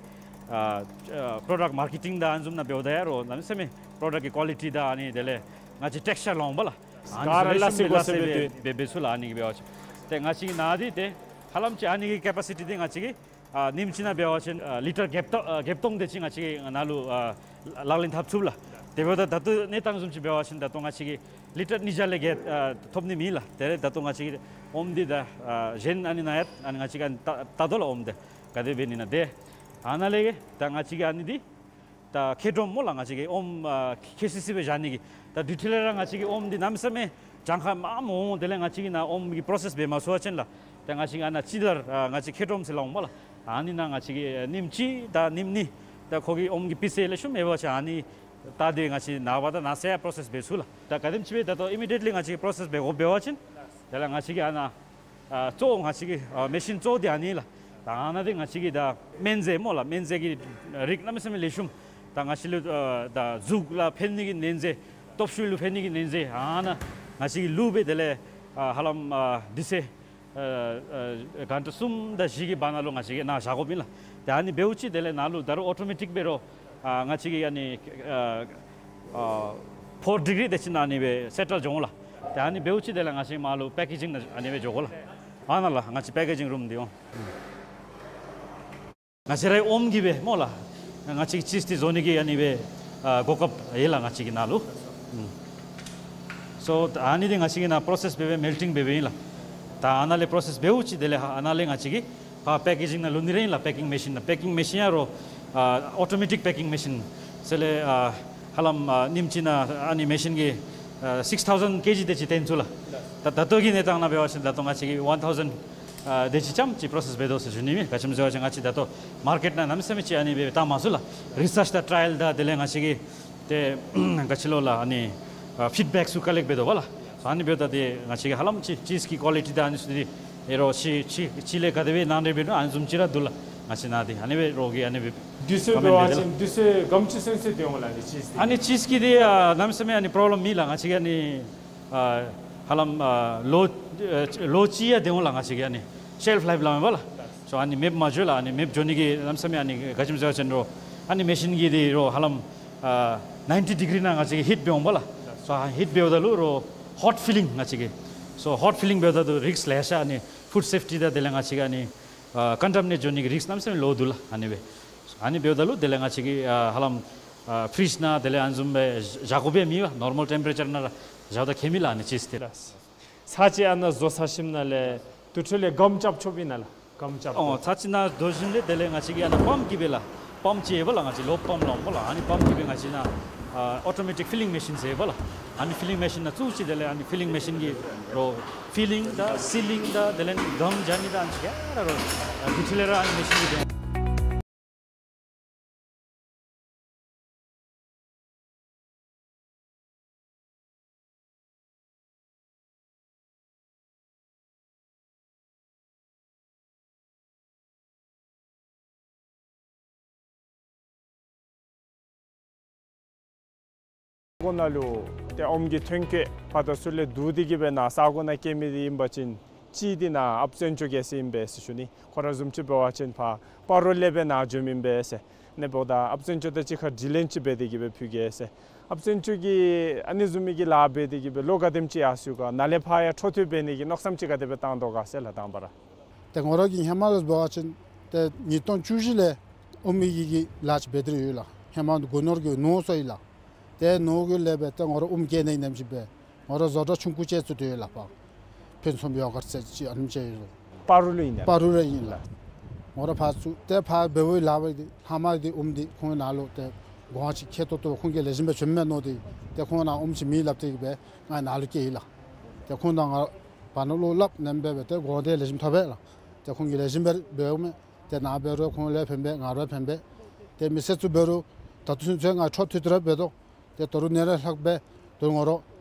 ཨ་ཨ་པྲོ་ཌགཊ་མར་ཀེ་ཊིང་དང་ཨ་ནི་བཟུམ་ནང་འབདཝ་ད་ཡང་རོགས་གནམ་མེད་ས་མེད་པྲོ་ཌགཊ་གི་ཀོ་ལི་ཊི་དང་ཨ་ནི་དེ་ལས་ང་བཅས་ཊེགསི་ཅར་སླབ་འོང་སྨོ་ལགས། ཨ་ནི་ག་ར་ལེགས་ཤོམ་སྦེ་ལག་སེ་སྦེ་ལག་སེ་སྦེ་འབད་འབད་འབད་ཚུགས་ལགས། ཨ་ནི་གིས་འབད་བ་ཅིན་ཏེ་ང་བཅས་ཀྱི་ནཱ་འདི་ཏེ་ཧ་ལམ་ཅིག་ཨ་ནི་གི་ཀེ་པ་སི་ཊི་འདི་ང་བཅས་ཀྱིས་ཨ་ཉིནམ་གཅིག་ནང་འབད་བ་ཅིན་ཨ་ལི་ཊར་བརྒྱད་སྟོང་ཨ་བརྒྱད་སྟོང་དེ་ཅིག་ང་བཅས་ཀྱིས་ནཱ་ལུ་ཨ་ལག་ལེན་འཐབ་ཚུགས་ལགས། དེ་འབདཝ་ད་ད་ལྟོ་གནས་སྟངས་བཟུམ་ཅིག་འབད་བ་ཅིན་ད་ལྟོ་ང་བཅས་ཀྱིས་ལི་ཊར་ཉིས་བརྒྱ་ལས་བརྒལ་ཨ་ཐོབ་ནི་མེད་ལགས། དེ་ལས་ད་ལྟོ་ང་བཅས་ཀྱིས་ཨོམ་འདི་ད་ཨ་གཞན་ཨ་ནི་ནང་ཡང་ཨ་ནི་ང་བཅས་ཀྱིས་ཨ་ནི་བལྟ་བལྟ་དོ་ལགས། ཨོམ་འདི་ག་དེ་འབད་ནི་ཨིན་ན་ཏེ་ཨ་ནཱ་ལས་ད་ང་བཅས་ཀྱིས་ཨ་ནི་འདི་ད་ཁེ་ཌོམ་སྨོ་ལགས། ང་བཅས་ཀྱིས་ཨོམ་ཨ་ཁེ་སི་སི་སྦེ་བཞག་ནི་གི་ད་དུས་ཐོག་ལས་ར་ང་བཅས་ཀྱིས་ཨོམ་འདི་གནམ་མེད་ས་མེད་གྱངས་ཁ་མངམ་འོང་། དེ་ལས་ང་བཅས་ཀྱིས་ནཱ་ཨོམ་གྱི་པྲོ་སེསི་འབད་མ་ཚུགས་པ་ཅིན་ལགས། ད་ང་བཅས་ཀྱིས་ཨ་ནཱ་ཅིག་ལས་ཨ་ང་བཅས་ཁེ་ཌོམ་ཟེར་སླབ་འོང་སྨོ་ལགས། ཨ་ནི་ནང་ང་བཅས་ཀྱིས་ཉིནམ་གཅིག་དང་ཉིནམ་གཉིས་ད་ཁོ་གི་ཨོམ་གྱི་སྤུས་ཚད་ལེགས་ཤོམ་ཡོད་པ་ཅིན་ཨ་ནི་བལྟ་སྟེ་ང་བཅས་ནངས་པ་དང་གནངས་ཚེ་ཡང་པྲོ་སེསི་འབད་ཚུགས་ལགས། ད་ག་དེམ་ཅིག་སྦེ་ད་ལྟོ་ཨི་མི་ཌི་ཡེཊ་ལི་ང་བཅས་ཀྱིས་པྲོ་སེསི་འབད་དགོཔ་འབད་བ་ཅིན་དེ་ལས་ང་བཅས་ཀྱིས་ཨ་ནཱ་ཨ་གཙོ་བོ་ང་བཅས་ཀྱི་ཨ་མེ་ཤིན་གཙོ་བོ་འདི་ཨ་ནི་ལགས། ད་ཨ་ནཱ་འདི་ང་བཅས་ཀྱི་ད་སྨན་རྫས་སྨོ་ལགས། སྨན་རྫས་ཀྱི་རིགས་གནམ་མེད་ས་མེད་ལེགས་ཤོམ་ད་ང་བཅས་ལུ་ཨ་ད་གཟུགས་ལུ་ཕན་ནི་གི་སྨན་རྫས་སྟོབས་ཤུགས་ལུ་ཕན་ནི་གི་སྨན་རྫས་ཨ་ནཱ་ང་བཅས་ཀྱིས་བླུགས་སྦེ་དེ་ལས་ཨ་ཧ་ལམ་ཨ་དུས་ཚོད་ ཨ་ཨ་གྷན་ཊ་གསུམ་དང་བཞི་གི་བར་ན་ལུ་ང་བཅས་ཀྱིས་ནཱ་བཞག་དགོཔ་ཨིན་ལགས། ཏེ་ཨ་ནི་འབདཝ་ཅིག་དེ་ལས་ནཱ་ལུ་ད་རུང་ཨོ་ཊོ་མེ་ཊིཀ་འབད་རུང་ཨ་ང་བཅས་ཀྱིས་ཨ་ནི་ཨ་ཨ་ཕོར་ཌིག་རི་དེ་ཅིག་ནང་ཨ་ནི་སྦེ་སེ་ཊལ་འགྱོ་འོང་ལགས། ཏེ་ཨ་ནི་འབདཝ་ཅིག་དེ་ལས་ང་བཅས་མར་ལུ་པེ་ཀེ་ཇིང་ནང་ཨ་ནི་སྦེ་འགྱོ་དགོ་ལགས། ཨ་ནཱ་ལགས་ང་བཅས་པེ་ཀེ་ཇིང་རུམ་འདི་འོང་། ང་བཅས་རའི་ཨོམ་གྱིས་སྦེ་སྨོ་ལགས། ང་བཅས་ཀྱི་ཅིསི་འདི་བཟོ་ནི་གི་ཨ་ནི་སྦེ་ཨ་གོ་སྐབས་ཡོད་ལགས་ང་བཅས་ཀྱི་ནཱ་ལུ། ཨུམ། སོ་ཨ་ནི་འདི་ང་བཅས་ཀྱིས་ནཱ་པྲོ་སེསི་འབད་འབད་མེལ་ཊིང་འབད་འབདཝ་ཨིན་ལགས། ད་ཨ་ནཱ་ལས་པྲོ་སེསི་འབདཝ་ཅིག་དེ་ལས་ཧ་ཨ་ནཱ་ལས་ང་བཅས་ཀྱིས་ཕར་པེ་ཀེ་ཇིང་ནང་ལུ་ནི་ར་ཨིན་ལགས། པེ་ཀིང་མེ་ཤིན་ནང་པེ་ཀིང་མེ་ཤིན་ཡང་རོགས་ཨ་ཨོ་ཊོ་མེ་ཊིཀ་པེ་ཀིང་མེ་ཤིན་ཟེར་ལས་ཨ་ཧ་ལམ་ཨ་ཉིནམ་གཅིག་ནང་ཨ་ནི་མེ་ཤིན་གྱིས་ཨ་སིགསི་ཐའུ་ཟེནཌ་ཀེ་ཇི་དེ་ཅིག་བཏོན་ཚུགས་ལགས། ད་ད་ལྟོ་གི་གནས་སྟངས་ནང་འབད་བ་ཅིན་ད་ལྟོ་ང་བཅས་ཀྱིས་ཝན་ཐའུ་ཟེནཌ་ཨ་དེ་ཅིག་ཙམ་ཅིག་པྲོ་སེསི་འབད་དོ་ཟེར་ཞུ་ནི་ཨིན་མས། ག་ཅི་སྨོ་ཟེར་བ་ཅིན་ང་བཅས་ད་ལྟོ་མར་ཀེཊ་ནང་གནམ་མེད་ས་མེད་ཅིག་ཨ་ནི་སྦེ་བཏང་མ་ཚུགས་ལགས། རི་སརཆ་དང་ཊ་ར་ཡལ་དང་དེ་ལས་ང་བཅས་ཀྱིས་ཏེ་ག་ཅི་ལོ་ལགས་ཨ་ནི་ཨ་ཕིཌ་བེཀ་ཚུ་ཀ་ལེཀཊ་འབད་དོ་བ་ལགས། ཨ་ནི་འབདཝ་ད་ཏེ་ང་བཅས་ཀྱིས་ཧ་ལམ་ཅིག་ཅིསི་གི་ཀོ་ལི་ཊི་དང་ཨ་ནི་ཚུ་འདི་ཨེ་རོགས་ཕྱི་ཕྱི་ཕྱི་ལས་ག་དེ་སྦེ་ནང་འདྲེན་འབད་ནུག་ཨ་ནི་བཟུམ་ཅིག་ར་འདུག་ལགས། ང་བཅས་ནཱ་འདི་ཨ་ནི་སྦེ་རོགས་ཀྱིས་ཨ་ནི་སྦེ་དུས་ཚོད་འབད་བ་ཅིན་དུས་ཚོད་ག་དེམ་ཅིག་ཚུན་ཚོད་སྡོད་འོང་ལགས་ཨ་ནི་ཅིསི་འདི། ཨ་ནི་ཅིསི་གི་འདི་ཨ་གནམ་མེད་ས་མེད་ཨ་ནི་པྲོབ་ལེམ་མེད་ལགས། ང་བཅས་ཀྱིས་ཨ་ནི་ཨ་ཧ་ལམ་ཨ་ལོ་ཨ་ལོ་གཅིག་ཡང་སྡོད་འོང་ལགས། ང་བཅས་ཀྱིས་ཨ་ནི་ཤེལཕ་ལའིཕ་སླབ་མས་པ་ལགས། སོ་ཨ་ནི་མེདཔ་མ་འགྱོ་ལགས། ཨ་ནི་མེདཔ་འགྱོ་ནི་གི་གནམ་མེད་ས་མེད་ཨ་ནི་ག་ཅི་སྨོ་ཟེར་བ་ཅིན་རོགས་ཨ་ནི་མེ་ཤིན་གྱིས་འདི་རོགས་ཧ་ལམ་ཨ་ནའིན་ཊི་ཌིག་རི་ནང་ང་བཅས་ཀྱིས་ཧིཊ་འབད་འོང་པ་ལགས། སོ་ཨ་ཧིཊ་འབདཝ་ད་ལུ་རོགས་ཧོཊ་ཕི་ལིང་ང་བཅས་ཀྱིས། སོ་ཧོཊ་ཕི་ལིང་འབདཝ་ད་ལུ་རིསཀ་ལེ་ཤ་ཨ་ནི་ཕུཌ་སེཕ་ཊི་དང་དེ་ལས་ང་བཅས་ཀྱིས་ཨ་ནི་ཨ་ཀོན་ཊ་མི་ནེཊ་འགྱོ་ནི་གི་རིསཀ་གནམ་མེད་ས་མེད་ལོ་འདུག་ལགས། ཨ་ནི་སྦེ་ཨ་ནི་འབདཝ་ད་ལུ་དེ་ལས་ང་བཅས་ཀྱིས་ཨ་ཧ་ལམ་ཨ་ཕི་རིཇ་ནང་དེ་ལས་ཨ་ནི་བཟུམ་སྦེ་བཞག་དགོཔ་ཡང་མེད་པ། ནོར་མཱལ་ཊེམ་པེ་རེ་ཅར་ནང་ར་བཞགཔ་ད་ཁྱད་མེད་ལགས་ཨ་ནི་ཅིསི་འདི། ཚར་ཅིག་ཨ་ནཱ་བཟོ་ཚར་ཞིནམ་ལས་དེ་འཕྲོ་ལས་སྒམ་རྐྱབ་ཆོགཔ་ཨིན་ན་ལགས། སྒམ་རྐྱབ། ཨོ་ཚར་ཅིག་ནཱ་བཟོ་ཞིནམ་ལས་དེ་ལས་ང་བཅས་ཀྱིས་ཨ་ནཱ་པམཔ་གིས་སྦེ་ལགས། པམཔ་ཅིག་ཡོད་པ་ལགས། ང་བཅས་ལོབ་པམཔ་སླབ་འོང་པ་ལགས། ཨ་ནི་པམཔ་གིས་སྦེ་ང་བཅས་ནཱ་ཨ་ཨོ་ཊོ་མེ་ཊིཀ་ཕི་ལིང་མེ་ཤིན་ཟེར་ཡོད་པ་ལགས། ཨ་ནི་ཕི་ལིང་མེ་ཤིན་ནང་བཙུགས་ཅི། དེ་ལས་ཨ་ནི་ཕི་ལིང་མེ་ཤིན་གྱིས་རོགས་ཕི་ལིང་དང་སི་ལིང་དང་དེ་ལས་སྒམ་རྐྱབ་ནི་དང་ཨ་ནི་ཚུ་ག་ར་རོགས་ཨ་དེ་འཕྲོ་ལས་ར་ཨ་ནི་མེ་ཤིན་གྱིས་སྦེ། ས་གོ་ནང་ལུ་ཏེ་ཨོམ་གྱི་ཐོན་སྐྱེད་ཕར་དང་ཚུར་ལས་བསྡུ་སྟེ་གིས་སྦེ་ནཱ་ས་གོ་ནང་སྐྱེལ་མི་འདི་ཨིན་པ་ཅིན་གཅིག་འདི་ནཱ་ཨཔ་བཙན་སྐྱོག་རྒྱལ་མཚན་ཨིན་པས་ཟེར་ཞུ་ནི། ཁོ་ར་བཟུམ་ཅིག་འབད་བ་ཅིན་ཕར་སྤ་རོ་ལས་སྦེ་ནཱ་འབྱོནམ་ཨིན་པས་ཟེར། ཨ་ནི་འབདཝ་ད་ཨཔ་བཙན་སྐྱོག་དང་གཅིག་ཁར་དྲི་ལན་ཅིག་འབད་དེ་གིས་སྦེ་ཕུལ་གེ་ཟེར། ཨཔ་བཙན་སྐྱོག་གིས་ཨ་ནི་བཟུམ་མའི་གི་ལཱ་འབད་དེ་གིས་སྦེ་ལོ་ག་དེམ་ཅིག་ཡར་སོ་ཡི་ག། ནཱ་ལས་ཕར་ཡང་འཕྲོ་མཐུད་འབད་ནི་གི་མནོ་བསམ་ཅིག་ག་དེ་སྦེ་བཏང་དོ་ག་ཟེར་ལགས་དང་པ་ར། ཏེ་ང་ར་གིས་ཧེ་མ་ལས་འབད་བ་ཅིན་ཏེ་ཉིས་སྟོང་བཅུ་བཞི་ལས་ཨོམ་གྱི་གི་ལཱ་ཅིག་འབད་དེ་ར་ཡོད་ལགས། ཧེ་མ་སྒོ་ནོར་གྱི་ནོར་སོང་ཡི་ལགས། ཏེ་ནོར་གྱི་ལས་སྦེ་ཏེ་ང་ར་ཨོམ་སྐྱེལ་ནི་ཨིནམ་ཅིག་སྦེ་ང་ར་བཟོ་གྲྭ་ཆུང་ཀུ་ཅིག་བཙུགས་ཏེ་ཡོད་ལགས། ཕར་ཕུན་སུམ་ཡོ་གརཊ་ཟེར་ཅིག་ཨ་ནེམ་ཅིག་ཡོད། སྤ་རོ་ལུ་ཨིན་ན། སྤ་རོ་ལུ་ཨིན་ལགས། ང་ར་ཕར་བཙུགས་ཏེ་ཕར་འབད་བའི་ལཱ་འབད་དེ་ལྷག་མ་འདི་ཨོམ་འདི་ཁོང་ནཱ་ལུ་ཏེ་གོང་ཅིག་ཁེ་ཏོག་ཏོ་ཁོང་གིས་ལེགས་ཤོམ་སྦེ་བྱིནམ་མས་མནོ་སྟེ་ཏེ་ཁོང་ནཱ་ཨོམ་ཅིག་མེད་སླབ་སྟེ་གིས་སྦེ་ང་ནཱ་ལུ་བསྐྱལ་ཡི་ལགས། ཏེ་ཁོང་དང་ང་བར་ན་ལུ་སླབ་ནེམ་སྦེ་སྦེ་ཏེ་གོང་འདི་ལེགས་ཤོམ་ཐོབ་པས་ལགས། ཏེ་ཁོང་གིས་ལེགས་ཤོམ་སྦེ་འབདཝ་མས། ཏེ་ནཱ་འབད་རུང་ཁོང་ལུ་ཕན་པས་ང་ར་ཕན་པས། ཏེ་མི་སེར་ཚུ་འབད་རུང་ད་ལྟོ་ཚུན་ཚོད་ང་འཕྲོ་མཐུད་དེ་ར་འབད་དོ། ཏེ་ད་རུང་ཨ་ནི་ར་ལྷག་སྦེ་ད་རུང་ང་ར་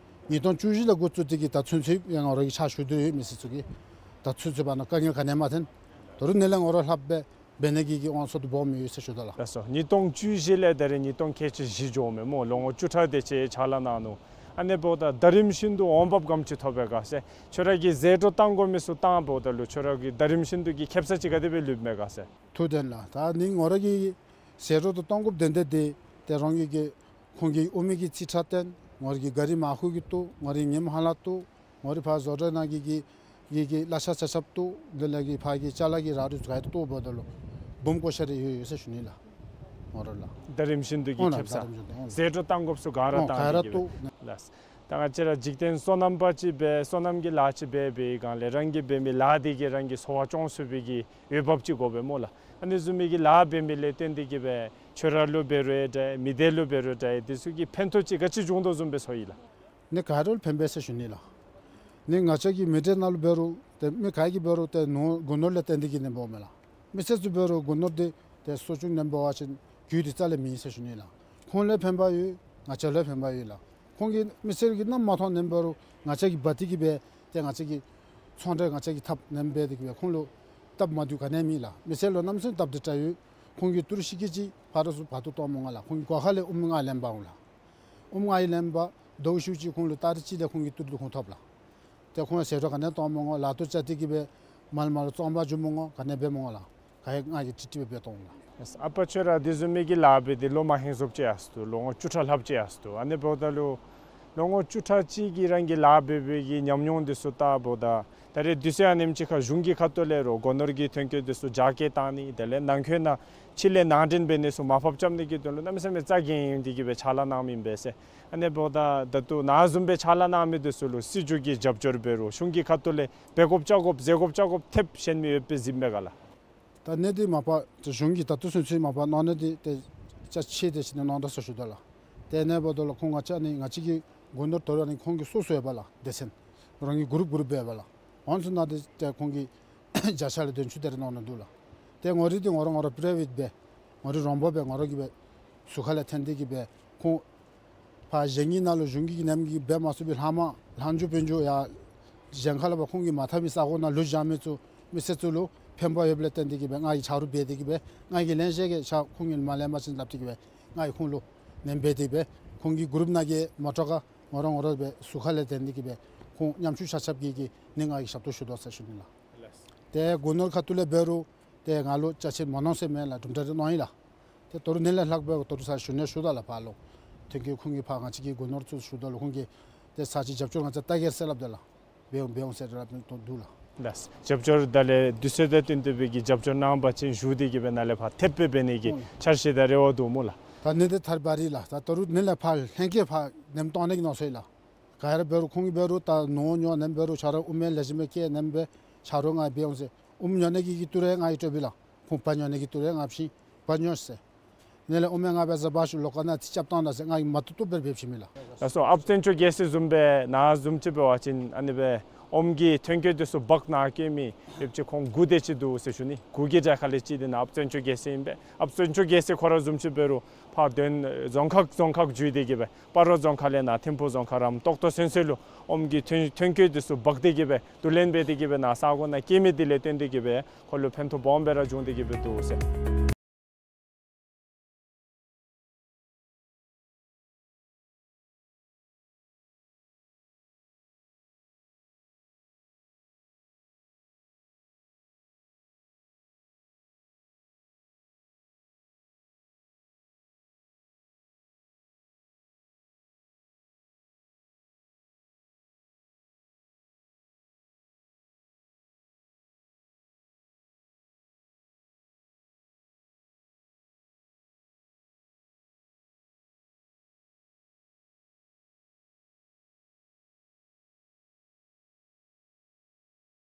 ཉིས་སྟོང་བཅུ་བཞི་ལས་འགོ་བཙུགས་ཏེ་གིས་ད་ཚུན་ཚོད་ཡང་ང་ར་གིས་ཕྱག་ཞུ་དོ་ཡོད། མི་སེར་ཚུ་གིས་ད་ཚུན་ཚོད་བར་ན་དཀའ་ངལ་ག་ནི་ཡང་མ་ཐོན། ད་རུང་ཨ་ནི་ལས་ང་ར་ལྷག་སྦེ་འབད་ནི་གི་གི་དབང་ཚད་འདི་སྦོམ་ཡོད་ཟེར་ཞུ་དོ་ལགས། ལགས་སོ། ཉིས་སྟོང་བཅུ་བཞི་ལས་ད་རེས་ཉིས་སྟོང་ཁལ་གཅིག་བཞི་འགྱོཝ་མས་སྨོ། ལོ་ངོ་བཅུ་ཕྲག་དེ་ཅིག་ཕྱག་ལཱ་གནང་ནུག། ཨ་ནི་འབདཝ་ད་ད་རིམ་བཞིན་དུ་འོང་འབབ་ག་དེམ་ཅིག་ཐོབ་པས་ག་ཟེར། ཁྱོད་ར་གིས་ཟད་འགྲོ་བཏང་དགོ་མི་ཚུ་བཏང་འབདཝ་ད་ལུ་ཁྱོད་ར་གིས་ད་རིམ་བཞིན་དུ་གི་ཁེ་སང་ཅིག་ག་དེ་སྦེ་ལུསཔ་མས་ག་ཟེར། ཐུགས་བདེན་ལགས། ད་ནི་ང་ར་གིས་ཟད་འགྲོ་འདི་གཏང་དགོཔ་དོན་དག་འདི་ཏེ་རང་གི་གི་ཁོང་གི་ཨོམ་གི་རྩིས་ཁྲ་བཏོན། ང་ར་གི་གཱ་རི་མར་ཁུ་གི་བཏོག། ང་ར་གི་ངེམ་ཧ་ལ་བཏོག། ང་ར་ཕར་བཟོ་གྲྭ་ནང་གི་གི་གི་གི་གླ་ཆ་ཆ་ཆབ་བཏོག། དེ་ལས་གི་ཕར་གི་ཅ་ལ་གི་རག་རུང་ག་ར་བཏོག་འབདཝ་ད་ལུ་སྦོམ་བཀོ་བཞག་རེ་ཡོད་ཡོད་ཟེར་ཞུ་ནི་ལགས། ང་ར་ལགས། ད་རིམ་བཞིན་དུ་གི་ཨོ་ལགས། ཁེ་སང་ད་རིམ་བཞིན་དུ་ཨོ་ཟད་འགྲོ་བཏང་དགོཔ་ཚུ་ག་ར་ཨོ་བཏང་ག་ར་སྟེ་གི་བཏོག་སྦེ་ལགས། ད་ང་བཅས་ར་འཇིག་རྟེན་སོ་ནམ་པ་ཅིག་སྦེ་སོ་ནམ་གྱི་ལཱ་ཅིག་འབད་བའི་སྒང་ལས་རང་གིས་འབད་མི་ལཱ་འདི་གིས་རང་གི་འཚོ་བ་སྐྱོང་ཚུགས་པའི་གི་འོས་འབབ་ཅིག་དགོ་པས་སྨོ་ལགས། ཨ་ནི་བཟུམ་མའི་གི་ལཱ་འབད་མི་ལས་བརྟེན་ཏེ་གི་སྦེ་ཁྱོད་ར་ལུ་འབད་རུང་འདྲ་མི་སྡེ་ལུ་འབད་རུང་འདྲ་འདི་ཚུ་གིས་ཕན་ཐོགས་ཅིག་ག་ཅི་བྱུང་དོ་བཟུམ་སྦེ་ཚོར་ཡི་ལགས། ནི་ག་ར་ལུ་ཕན་པས་ཟེར་ཞུ་ནི་ལགས། ནི་ང་བཅས་ཀྱི་མི་སྡེ་ནང་ལུ་འབད་རུང་ཏེ་མི་ག་གིས་འབད་རུང་ཏེ་ནོར་སྒོ་ནོར་ལས་བརྟེན་ཏེ་གི་ཨ་ནེམ་འབདཝ་མས་ལགས། མི་སེར་ཚུ་འབད་རུང་སྒོ་ནོར་འདི་ཏེ་གསོ་སྐྱོང་ཨ་ནེམ་འབད་བ་ཅིན་རྒྱུ་འདི་རྩ་ལས་མེད་ཟེར་ཞུ་ནི་ལགས། ཁོང་ལུ་ཕན་པ་ཡོད། ང་བཅས་ལུ་ཕན་པ་ཡོད་ལགས། ཁོང་གིས་མི་སེར་གྱིས་གནམ་མེད་ས་མེད་ཨ་ནེམ་འབད་རུང་ང་བཅས་ཀྱིས་འབག་སྟེ་གི་སྦེ་ཏེ་ང་བཅས་ཀྱི་ཚོང་འབྲེལ་ང་བཅས་ཀྱིས་འཐབ་ཨ་ནེམ་འབད་དེ་གི་སྦེ་ཁོང་ལུ་སྟབས་མ་བདེཝ་ག་ནི་ཡང་མེད་ལགས། མི་སེར་ལུ་གནམ་མེད་ས་མེད་སྟབས་བདེ་དྲགས་ཡོད། ཁོང་གིས་ཏི་རུ་ཤིང་ཀི་ཅིག་ཕར་དང་ཚུར་འབག་སྟེ་གཏང་མི་འོང་ལགས། ཁོང་གི་སྒོ་ཁ་ལས་ཨོམ་ལྔ་ལེན་འབག་འོང་ལགས། ཨོམ་ལྔ་ལེན་འབག་ཟླཝ་ཤུལ་ཅིག་ཁོང་ལུ་ཏ་རིག་གཅིག་ལས་ཁོང་གིས་ཏི་རུ་ཁོང་ཐོབ་ལགས། ཏེ་ཁོང་ཟད་འགྲོ་ག་ནི་ཡང་གཏང་མི་འོང་། ལག་ཏོ་བཅད་དེ་གི་སྦེ་ མ་ལ་མ་ལུ་བཙོང་པར་འགྱོ་མི་འོང་ག་ནི་འབད་མི་འོང་ལགས། ག་ཡང་ང་གིས་ཀྲིག་ཀྲི་སྦེ་འབད་བཏང་འོང་ལགས། ཨ་པ་ཁྱོད་ར་དེ་བཟུམ་མའི་གི་ལཱ་འབད་དེ་ལོ་མ་ཧེང་སོངཔ་ཅིག་ཡར་སོ་ནུག། ལོ་ངོ་བཅུ་ཕྲག་ལྷགཔ་ཅིག་ཡར་སོ་ནུག། ཨ་ནི་འབདཝ་ད་ལུ་ལོ་ངོ་བཅུ་ཕྲག་གཅིག་གི་རང་གི་ལཱ་འབད་བའི་གི་ཉམས་མྱོང་འདི་ཚུ་བལྟཝ་ད་ད་རེས་དུས་ཚོད་ཨ་ནེམ་ཅིག་ཁར་གཞུང་གི་ཁ་ཐུག་ལས་རོགས་སྒོ་ནོར་གྱི་ཐོན་སྐྱེད་འདི་ཚུ་རྒྱ་སྐྱེད་བཏང་ནི་དེ་ལས་ནང་འཁོད་ནང་ཕྱི་ལས་ནང་འདྲེན་འབད་ནི་ཚུ་མར་ཕབ་རྐྱབ་ནི་གི་དོན་ལུ་གནམ་མེད་ས་མེད་རྩ་འགེངས་ཏེ་གི་སྦེ་ཕྱག་ལཱ་གནངམ་ཨིན་པས་ཟེར། ཨ་ནི་འབདཝ་ད་ད་ལྟོ་ནཱ་བཟུམ་སྦེ་ཕྱག་ལཱ་གནང་མི་འདི་ཚུ་ལུ་སྲིད་བྱུས་ཀྱི་རྒྱབ་སྐྱོར་འབད་རུང་གཞུང་གི་ཁ་ཐུག་ལས་འབད་དགོཔ་བཅའ་དགོཔ་མཛད་དགོཔ་བཅའ་དགོཔ་ཐེབས་གཞན་མི་ཡོདཔ་སྦེ་གཟིགསཔ་མས་ག་ལགས། ད་ཨ་ནི་འདི་མ་པ་ཏེ་གཞུང་གིས་ད་ལྟོ་ཚུན་ཚོད་མ་པ་གནང་ནི་འདི་ཏེ་ཅ་ཆས་དེ་ཅིག་ནི་གནང་དོ་ཟེར་ཞུ་དོ་ལགས། ཏེ་ཨ་ནི་འབདཝ་ད་ལུ་ཁོང་ང་བཅས་ནི་ང་བཅས་ཀྱི་སྒོ་ནོར་དོ་རུང་ཨ་ནི་ཁོང་གི་སོ་སོ་ཡོད་པ་ལགས། སྡེ་ཚན་རང་གི་གུ་རུབ་གུ་རུབ་འབད་བ་ལགས། ཨ་ནི་ཚུ་ནང་འདི་ཏེ་ཁོང་གིས་བརྒྱ་ཆ་ལས་བདུན་ཅུ་དེ་རེ་གནང་ནི་འདུག་ལགས། ཏེ་ངོ་རིས་འདི་ང་ར་ང་ར་པ་རའི་ཝེཊ་སྦེ་ངོ་རིས་རོང་པ་སྦེ་ང་ར་གིས་སྦེ་ཟུར་ཁ་ལས་འཐོན་ཏེ་གི་སྦེ་ཁོང་ཕར་གཞན་གྱི་ནང་ལུ་གཞུང་གི་ནམ་གྱི་འབད་མ་ཚུགས་པའི་ལྷག་མ་ལྷག་འགྱོ་འབད་འགྱོ་ཡར་གཞན་ཁ་ལས་ཕར་ཁོང་གིས་མ་འཐབ་པའི་ས་གོ་ནང་ལུ་བཞག་མི་ཚུ་མི་སེར་ཚུ་ལུ་ཕན་པ་ཡོདཔ་ལས་བརྟེན་ཏེ་གི་སྦེ་ང་གིས་ཆ་རོགས་འབད་དེ་གི་སྦེ་ང་གིས་ལན་བཤད་གེ་ཤ་ཁོང་གིས་མ་ལེན་པ་ཅིན་སླབ་སྟེ་གི་སྦེ་ང་གིས་ཁོང་ལུ་ལན་འབད་དེ་སྦེ་ཁོང་གི་གུ་རུབ་ནང་གི་མོ་ཊ་ཁར་ང་ར་ང་ར་སྦེ་ཟུར་ཁ་ལས་འཐོན་ཏེ་གི་སྦེ་ཁོང་ཉམ་ཆུང་ཆ་ཁྱབ་ཀྱི་གི་ནི་ང་གིས་ཞབས་ཏོག་ཞུ་དོ་ཟེར་ཞུ་ནི་ལགས། ཏེ་སྒོ་ནོར་ཁ་ཐུག་ལས་འབད་རུང་ཏེ་ང་ལུ་ཅ་ཆས་མ་གནང་ཟེར་མེན་ལགས། གྲུབ་འབྲས་རེ་གནང་ཡི་ལགས། ཏེ་ད་རུང་ཨ་ནི་ལས་ལྷག་སྦེ་ད་རུང་ཚར་ཞུ་ནི་ཞུ་དོ་ལགས། ཕར་ལུ་ཐོན་སྐྱེད་ཁོང་གིས་ཕར་ང་བཅས་ཀྱི་སྒོ་ནོར་ཚུ་ཞུ་དོ་ལགས། ཁོང་གིས་ཏེ་ཚར་ཅིག་རྒྱབ་སྐྱོར་ང་བཅས་བལྟ་གེ་ཟེར་སླབ་དོ་ལགས། འབད་འོང་འབད་འོང་ཟེར་སླབ་དོ་འདུག་ལགས། ལགས། རྒྱབ་སྐྱོར་ད་ལས་དུས་ཚོད་དང་བསྟུན་ཏེ་སྦེ་གི་རྒྱབ་སྐྱོར་གནང་པ་ཅིན་བཞུགས་ཏེ་གི་སྦེ་ནཱ་ལས་ཕར་ཐེབས་སྦེ་འབད་ནི་གི་ཨུམ་འཆར་གཞི་དང་རེ་བ་འདུག་སྨོ་ལགས། ད་ཨ་ནི་འདི་ཐར་བ་རེད་ལགས། ད་ད་རུང་ཨ་ནི་ལས་ཕར་ལྷན་རྒྱས་ཕར་ནེམ་གཏང་ནི་གི་མནོ་སོང་ཡི་ལགས། ག་ར་འབད་རུང་ཁོང་གིས་འབད་རུང་ད་ནོར་ཉོ་ནེམ་འབད་རུང་ཆ་རོགས་དབུ་མའི་ལེགས་ཤོམ་སྦེ་བསྐྱལ་ནེམ་སྦེ་ཆ་རོགས་ང་འབད་འོང་ཟེར། དབུ་མ་ཉོ་ནི་གི་གི་ཏི་རུ་ཡང་ང་གིས་སྤྲོད་པས་ལགས། ཁོང་བ་ཉོ་ནི་གི་ཏི་རུ་ཡང་ང་བྱིན་བ་ཉོ་ཟེར། ཨ་ནི་ལས་དབུ་མའི་ང་འབད་ཟེར་བ་ཞུ་ལོགས་ཀ་ནང་ཏེ་རྐྱབ་བཏང་ད་ཟེར་ང་གིས་མ་བཏུབ་བཏུབ་སྦེ་འབད་བྱིན་མས་ལགས། ལགས་སོ། ཨཔ་བཙན་སྐྱོགས་རྒྱལ་མཚན་བཟུམ་སྦེ་ནཱ་བཟུམ་ཅིག་འབད་བ་ཅིན་ཨ་ནི་སྦེ་དབུ་མ་གི་ཐོན་སྐྱེད་འདི་ཚུ་འབག་ནཱ་བསྐྱལ་མི་ཡོདཔ་ཅིག་ཁོང་དགུ་དེ་ཅིག་འདུག་ཟེར་ཞུ་ནི། དགུ་གི་གྲལ་ཁ་ལས་གཅིག་འདི་ནཱ་ཨཔ་བཙན་སྐྱོགས་རྒྱལ་མཚན་ཨིན་པས། ཨཔ་བཙན་སྐྱོགས་རྒྱལ་མཚན་ཁོ་ར་བཟུམ་ཅིག་འབད་རུང་ཕར་དོན་རྫོང་ཁག་རྫོང་ཁག་བརྒྱུད་དེ་གི་སྦེ་སྤ་རོ་རྫོང་ཁག་ལས་ནཱ་ཐིམ་ཕུ་རྫོང་ཁག་རམ་ཏོག་ཏོ་ཚུན་ཚོད་ལུ་དབུ་མ་གི་ཐོན་ཐོན་སྐྱེད་འདི་ཚུ་འབག་སྟེ་གི་སྦེ་བསྡུ་ལེན་འབད་དེ་གི་སྦེ་ནཱ་ས་གོ་ནང་བསྐྱལ་མི་འདི་ལས་བརྟེན་ཏེ་གི་སྦེ་ཁོ་ལུ་ཕན་ཐོགས་སྦོམ་སྦེ་ར་བྱུང་སྟེ་གི་སྦེ་འདུག་ཟེར།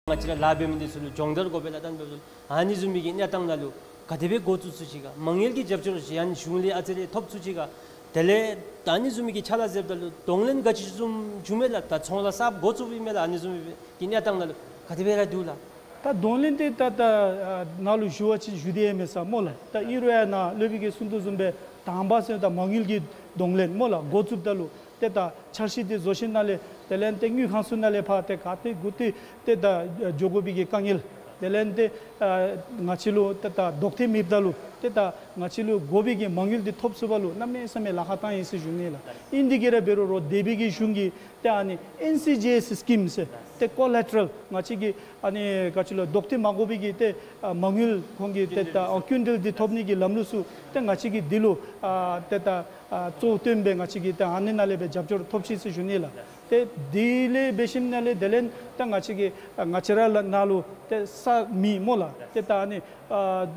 ང་བཅས་ར་ལཱ་འབད་མི་འདི་ཚུ་ལུ་སྦྱོང་བརྡར་དགོ་པས་ལགས། ད་འབདཝ་ད་ཨ་ནི་བཟུམ་མའི་གི་གནས་སྟངས་ནང་ལུ་ག་དེ་སྦེ་འགོ་བཙུགས་ཚུགས་ཅི་ག། མ་དངུལ་གྱི་རྒྱབ་སྐྱོར་ཅིག་ཡང་གཞུང་ལས་ཨ་ཙི་རེ་ཐོབ་ཚུགས་ཅི་ག། དེ་ལས་ད་ཨ་ནི་བཟུམ་མའི་གི་ཕྱག་ལཱ་མཛདཔ་ད་ལུ་གདོང་ལེན་ག་ཅི་བཟུམ་བྱུང་མས་ལགས། ད་ཚོང་ལཱ་གསརཔ་འགོ་བཙུགསཔ་ཨིན་མས་ལགས། ཨ་ནི་བཟུམ་མའི་གི་གནས་སྟངས་ནང་ལུ་ག་དེ་སྦེ་ར་འདུག་ལགས། ད་གདོང་ལེན་འདི་ད་ད་ཨ་ནཱ་ལུ་ཞུ་བ་ཅིན་ཞུ་སྟེ་ཡང་མེད་ས་སྨོ་ལགས། ད་ཨིན་རུང་ཡང་ནཱ་སློབ་དཔོན་གྱིས་གསུང་དོ་བཟུམ་སྦེ་དང་པ་ཟེར་ད་མ་དངུལ་གྱི་གདོང་ལེན་སྨོ་ལགས། འགོ་བཙུགསཔ་ད་ལུ་ཏེ་ད་འཆར་གཞི་འདི་བཟོ་ཞིནམ་ལས་དེ་ལས་ཏེ་དངུལ་ཁང་ཚུ་ནང་ལས་ཕར་ཏེ་ག་ཏེ་གུ་ཏེ་ཏེ་ད་འགྱོ་དགོ་པའི་གི་དཀའ་ངལ། དེ་ལས་ཏེ་ཨ་ང་བཅས་ལུ་ཏེ་ད་ལྡོག་ཐེངས་མེདཔ་ད་ལུ་ཏེ་ད་ང་བཅས་ལུ་དགོ་པའི་གི་མ་དངུལ་འདི་ཐོབ་ཚུགས་པ་ལུ་གནམ་མེད་ས་མེད་ལཱ་ཁག་བཏང་ཡི་ཟེར་ཞུ་ནི་ལགས། ཨིན་དེ་གིས་ར་འབད་རུང་རོགས་སྡེ་པའི་གི་གཞུང་གིས་ཏེ་ཨ་ནི་ཨེན་སི་ཇི་ཨེསི་སི་ཀིམ་ཟེར་ཏེ་ཀོ་ལེ་ཊ་རཱལ་ང་བཅས་ཀྱི་ཨ་ནི་ག་ཅི་ལོ་ལྡོག་ཐེངས་མ་དགོ་པའི་གི་ཏེ་ཨ་མ་དངུལ་ཁོང་གི་ཏེ་ད་ཨ་སྐྱིན་འགྲུལ་འདི་ཐོབ་ནི་གི་ལམ་ལུགས་ཚུ་ཏེ་ང་བཅས་ཀྱིས་འདི་ལུ་ཨ་ཏེ་ད་ཨ་གཙོ་བོ་བཏོན་སྦེ་ང་བཅས་ཀྱིས་ཏེ་ཨ་ནི་ནང་ལས་སྦེ་རྒྱབ་སྐྱོར་ཐོབ་ཅི་ཟེར་ཞུ་ནི་ལགས། ཏེ་དེ་ལས་འབད་ཞིནམ་ལས་དེ་ལས་ད་ང་བཅས་ཀྱིས་ཨ་ང་བཅས་ར་ལགས་ནཱ་ལུ་ཏེ་ས་མེད་སྨོ་ལགས། ཏེ་ད་ཨ་ནི་ཨ་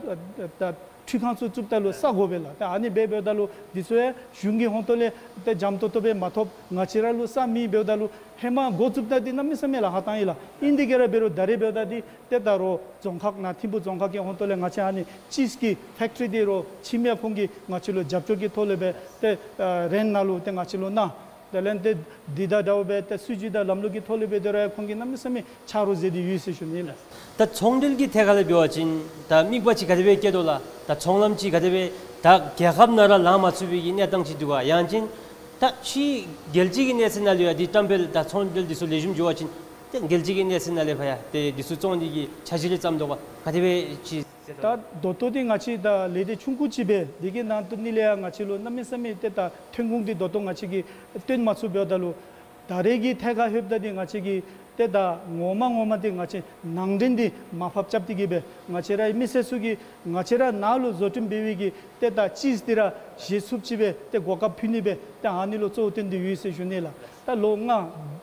ད་ཁྲུས་ཁང་ཚུ་བཙུགསཔ་ད་ལུ་ས་དགོ་པས་ལགས། ཏེ་ཨ་ནི་སྦེ་འབདཝ་ད་ལུ་འདི་ཚུ་ཡང་གཞུང་གི་ཧོངས་ཏོ་ལས་ཏེ་འཇམ་ཏོང་ཏོ་སྦེ་མ་ཐོབ། ང་བཅས་ར་ལུ་ས་མེད་འབདཝ་ད་ལུ་ཧེ་མ་འགོ་བཙུགསཔ་ད་འདི་གནམ་མེད་ས་མེད་ལཱ་ཁག་བཏང་ཡི་ལགས། ཨིན་དེ་གིས་ར་འབད་རུང་ད་རེས་འབདཝ་ད་འདི་ཏེ་ད་རོགས་རྫོང་ཁག་ནཱ་ཐིམ་ཕུ་རྫོང་ཁག་གི་ཧོངས་ཏོ་ལས་ང་བཅས་ཨ་ནི་ཅིསི་ཀྱི་ཕེཀ་ཊི་རི་འདི་རོགས་ཕྱི་མི་ཁོང་གིས་ང་བཅས་ལུ་རྒྱབ་སྐྱོར་གྱི་ཐོག་ལས་སྦེ་ཏེ་ཨ་རེནཊ་ནང་ལུ་ཏེ་ང་བཅས་ལུ་གནང་། དེ་ལས་ཏེ་འདི་དང་འདྲཝ་སྦེ་ཏེ་སྲིད་བྱུས་དང་ལམ་ལུགས་ཀྱི་ཐོག་ལས་སྦེ་དེ་ར་ཁོང་གིས་གནམ་མེད་ས་མེད་ཆ་རོགས་མཛད་དེ་ཡོད་ཟེར་ཞུ་ནི་ལགས། ད་ཚོང་འབྲེལ་གྱི་ཐད་ཁར་ལས་འབད་བ་ཅིན་ད་དམིགས་པ་ཅིག་ག་དེ་སྦེ་བསྐྱེད་དོ་ལགས། ད་ཚོང་ལམ་ཅིག་ག་དེ་སྦེ་ད་རྒྱལ་ཁབ་ནང་ར་ལང་མ་ཚུགས་པའི་གི་གནས་སྟངས་ཅིག་འདུག་ག། ཡང་ཅིན་ད་ཕྱི་རྒྱལ་སྤྱི་གི་གནས་ཚད་ནང་ལུ་ཡང་འདི་བཀྲམ་སྤེལ་དང་ཚོང་འབྲེལ་འདི་ཚུ་ལེགས་ཤོམ་འགྱོ་བ་ཅིན་ཏེ་རྒྱལ་སྤྱི་གི་གནས་ཚད་ནང་ལས་ཕར་ཡང་ཏེ་འདི་ཚུ་བཙོང་ནི་གི་འཆར་གཞི་རེ་བརྩམས་དོ་ག། ག་དེ་སྦེ་ཅིག་ད་ད་ལྟོ་འདི་ང་བཅས་ད་ལས་སྡེ་ཆུང་ཀུ་ཅིག་སྦེ་འདི་གི་ནང་དུ་ནི་ལས་ཡང་ང་བཅས་ལུ་གནམ་མེད་ས་མེད་ཏེ་ད་ཐོན་ཁུངས་འདི་ད་ལྟོ་ང་བཅས་ཀྱིས་བཏོན་མ་ཚུགས་འབདཝ་ད་ལུ་ད་རེས་ཀྱི་ཐད་ཁར་ལྷོདཔ་ད་འདི་ང་བཅས་ཀྱིས་ ཏེ་ད་ངོ་མ་ངོ་མ་འདི་ང་བཅས་ནང་འདྲེན་འདི་མར་ཕབ་རྐྱབ་སྟེ་གི་སྦེ་ང་བཅས་རའི་མི་སེར་ཚུ་གིས་ང་བཅས་ར་ནང་ལུ་བཟོ་སྐྲུན་འབད་བའི་གི་ཏེ་ད་ཅིསི་འདི་ར་བཞེས་ཚུགསཔ་ཅིག་སྦེ་ཏེ་གོ་སྐབས་ཕུལ་ནི་སྦེ་ཏེ་ཨ་ནི་ལུ་གཙོ་བོ་བཏོན་ཏེ་ཡོད་ཟེར་ཞུ་ནི་ལགས། ད་ལོ་ལྔ་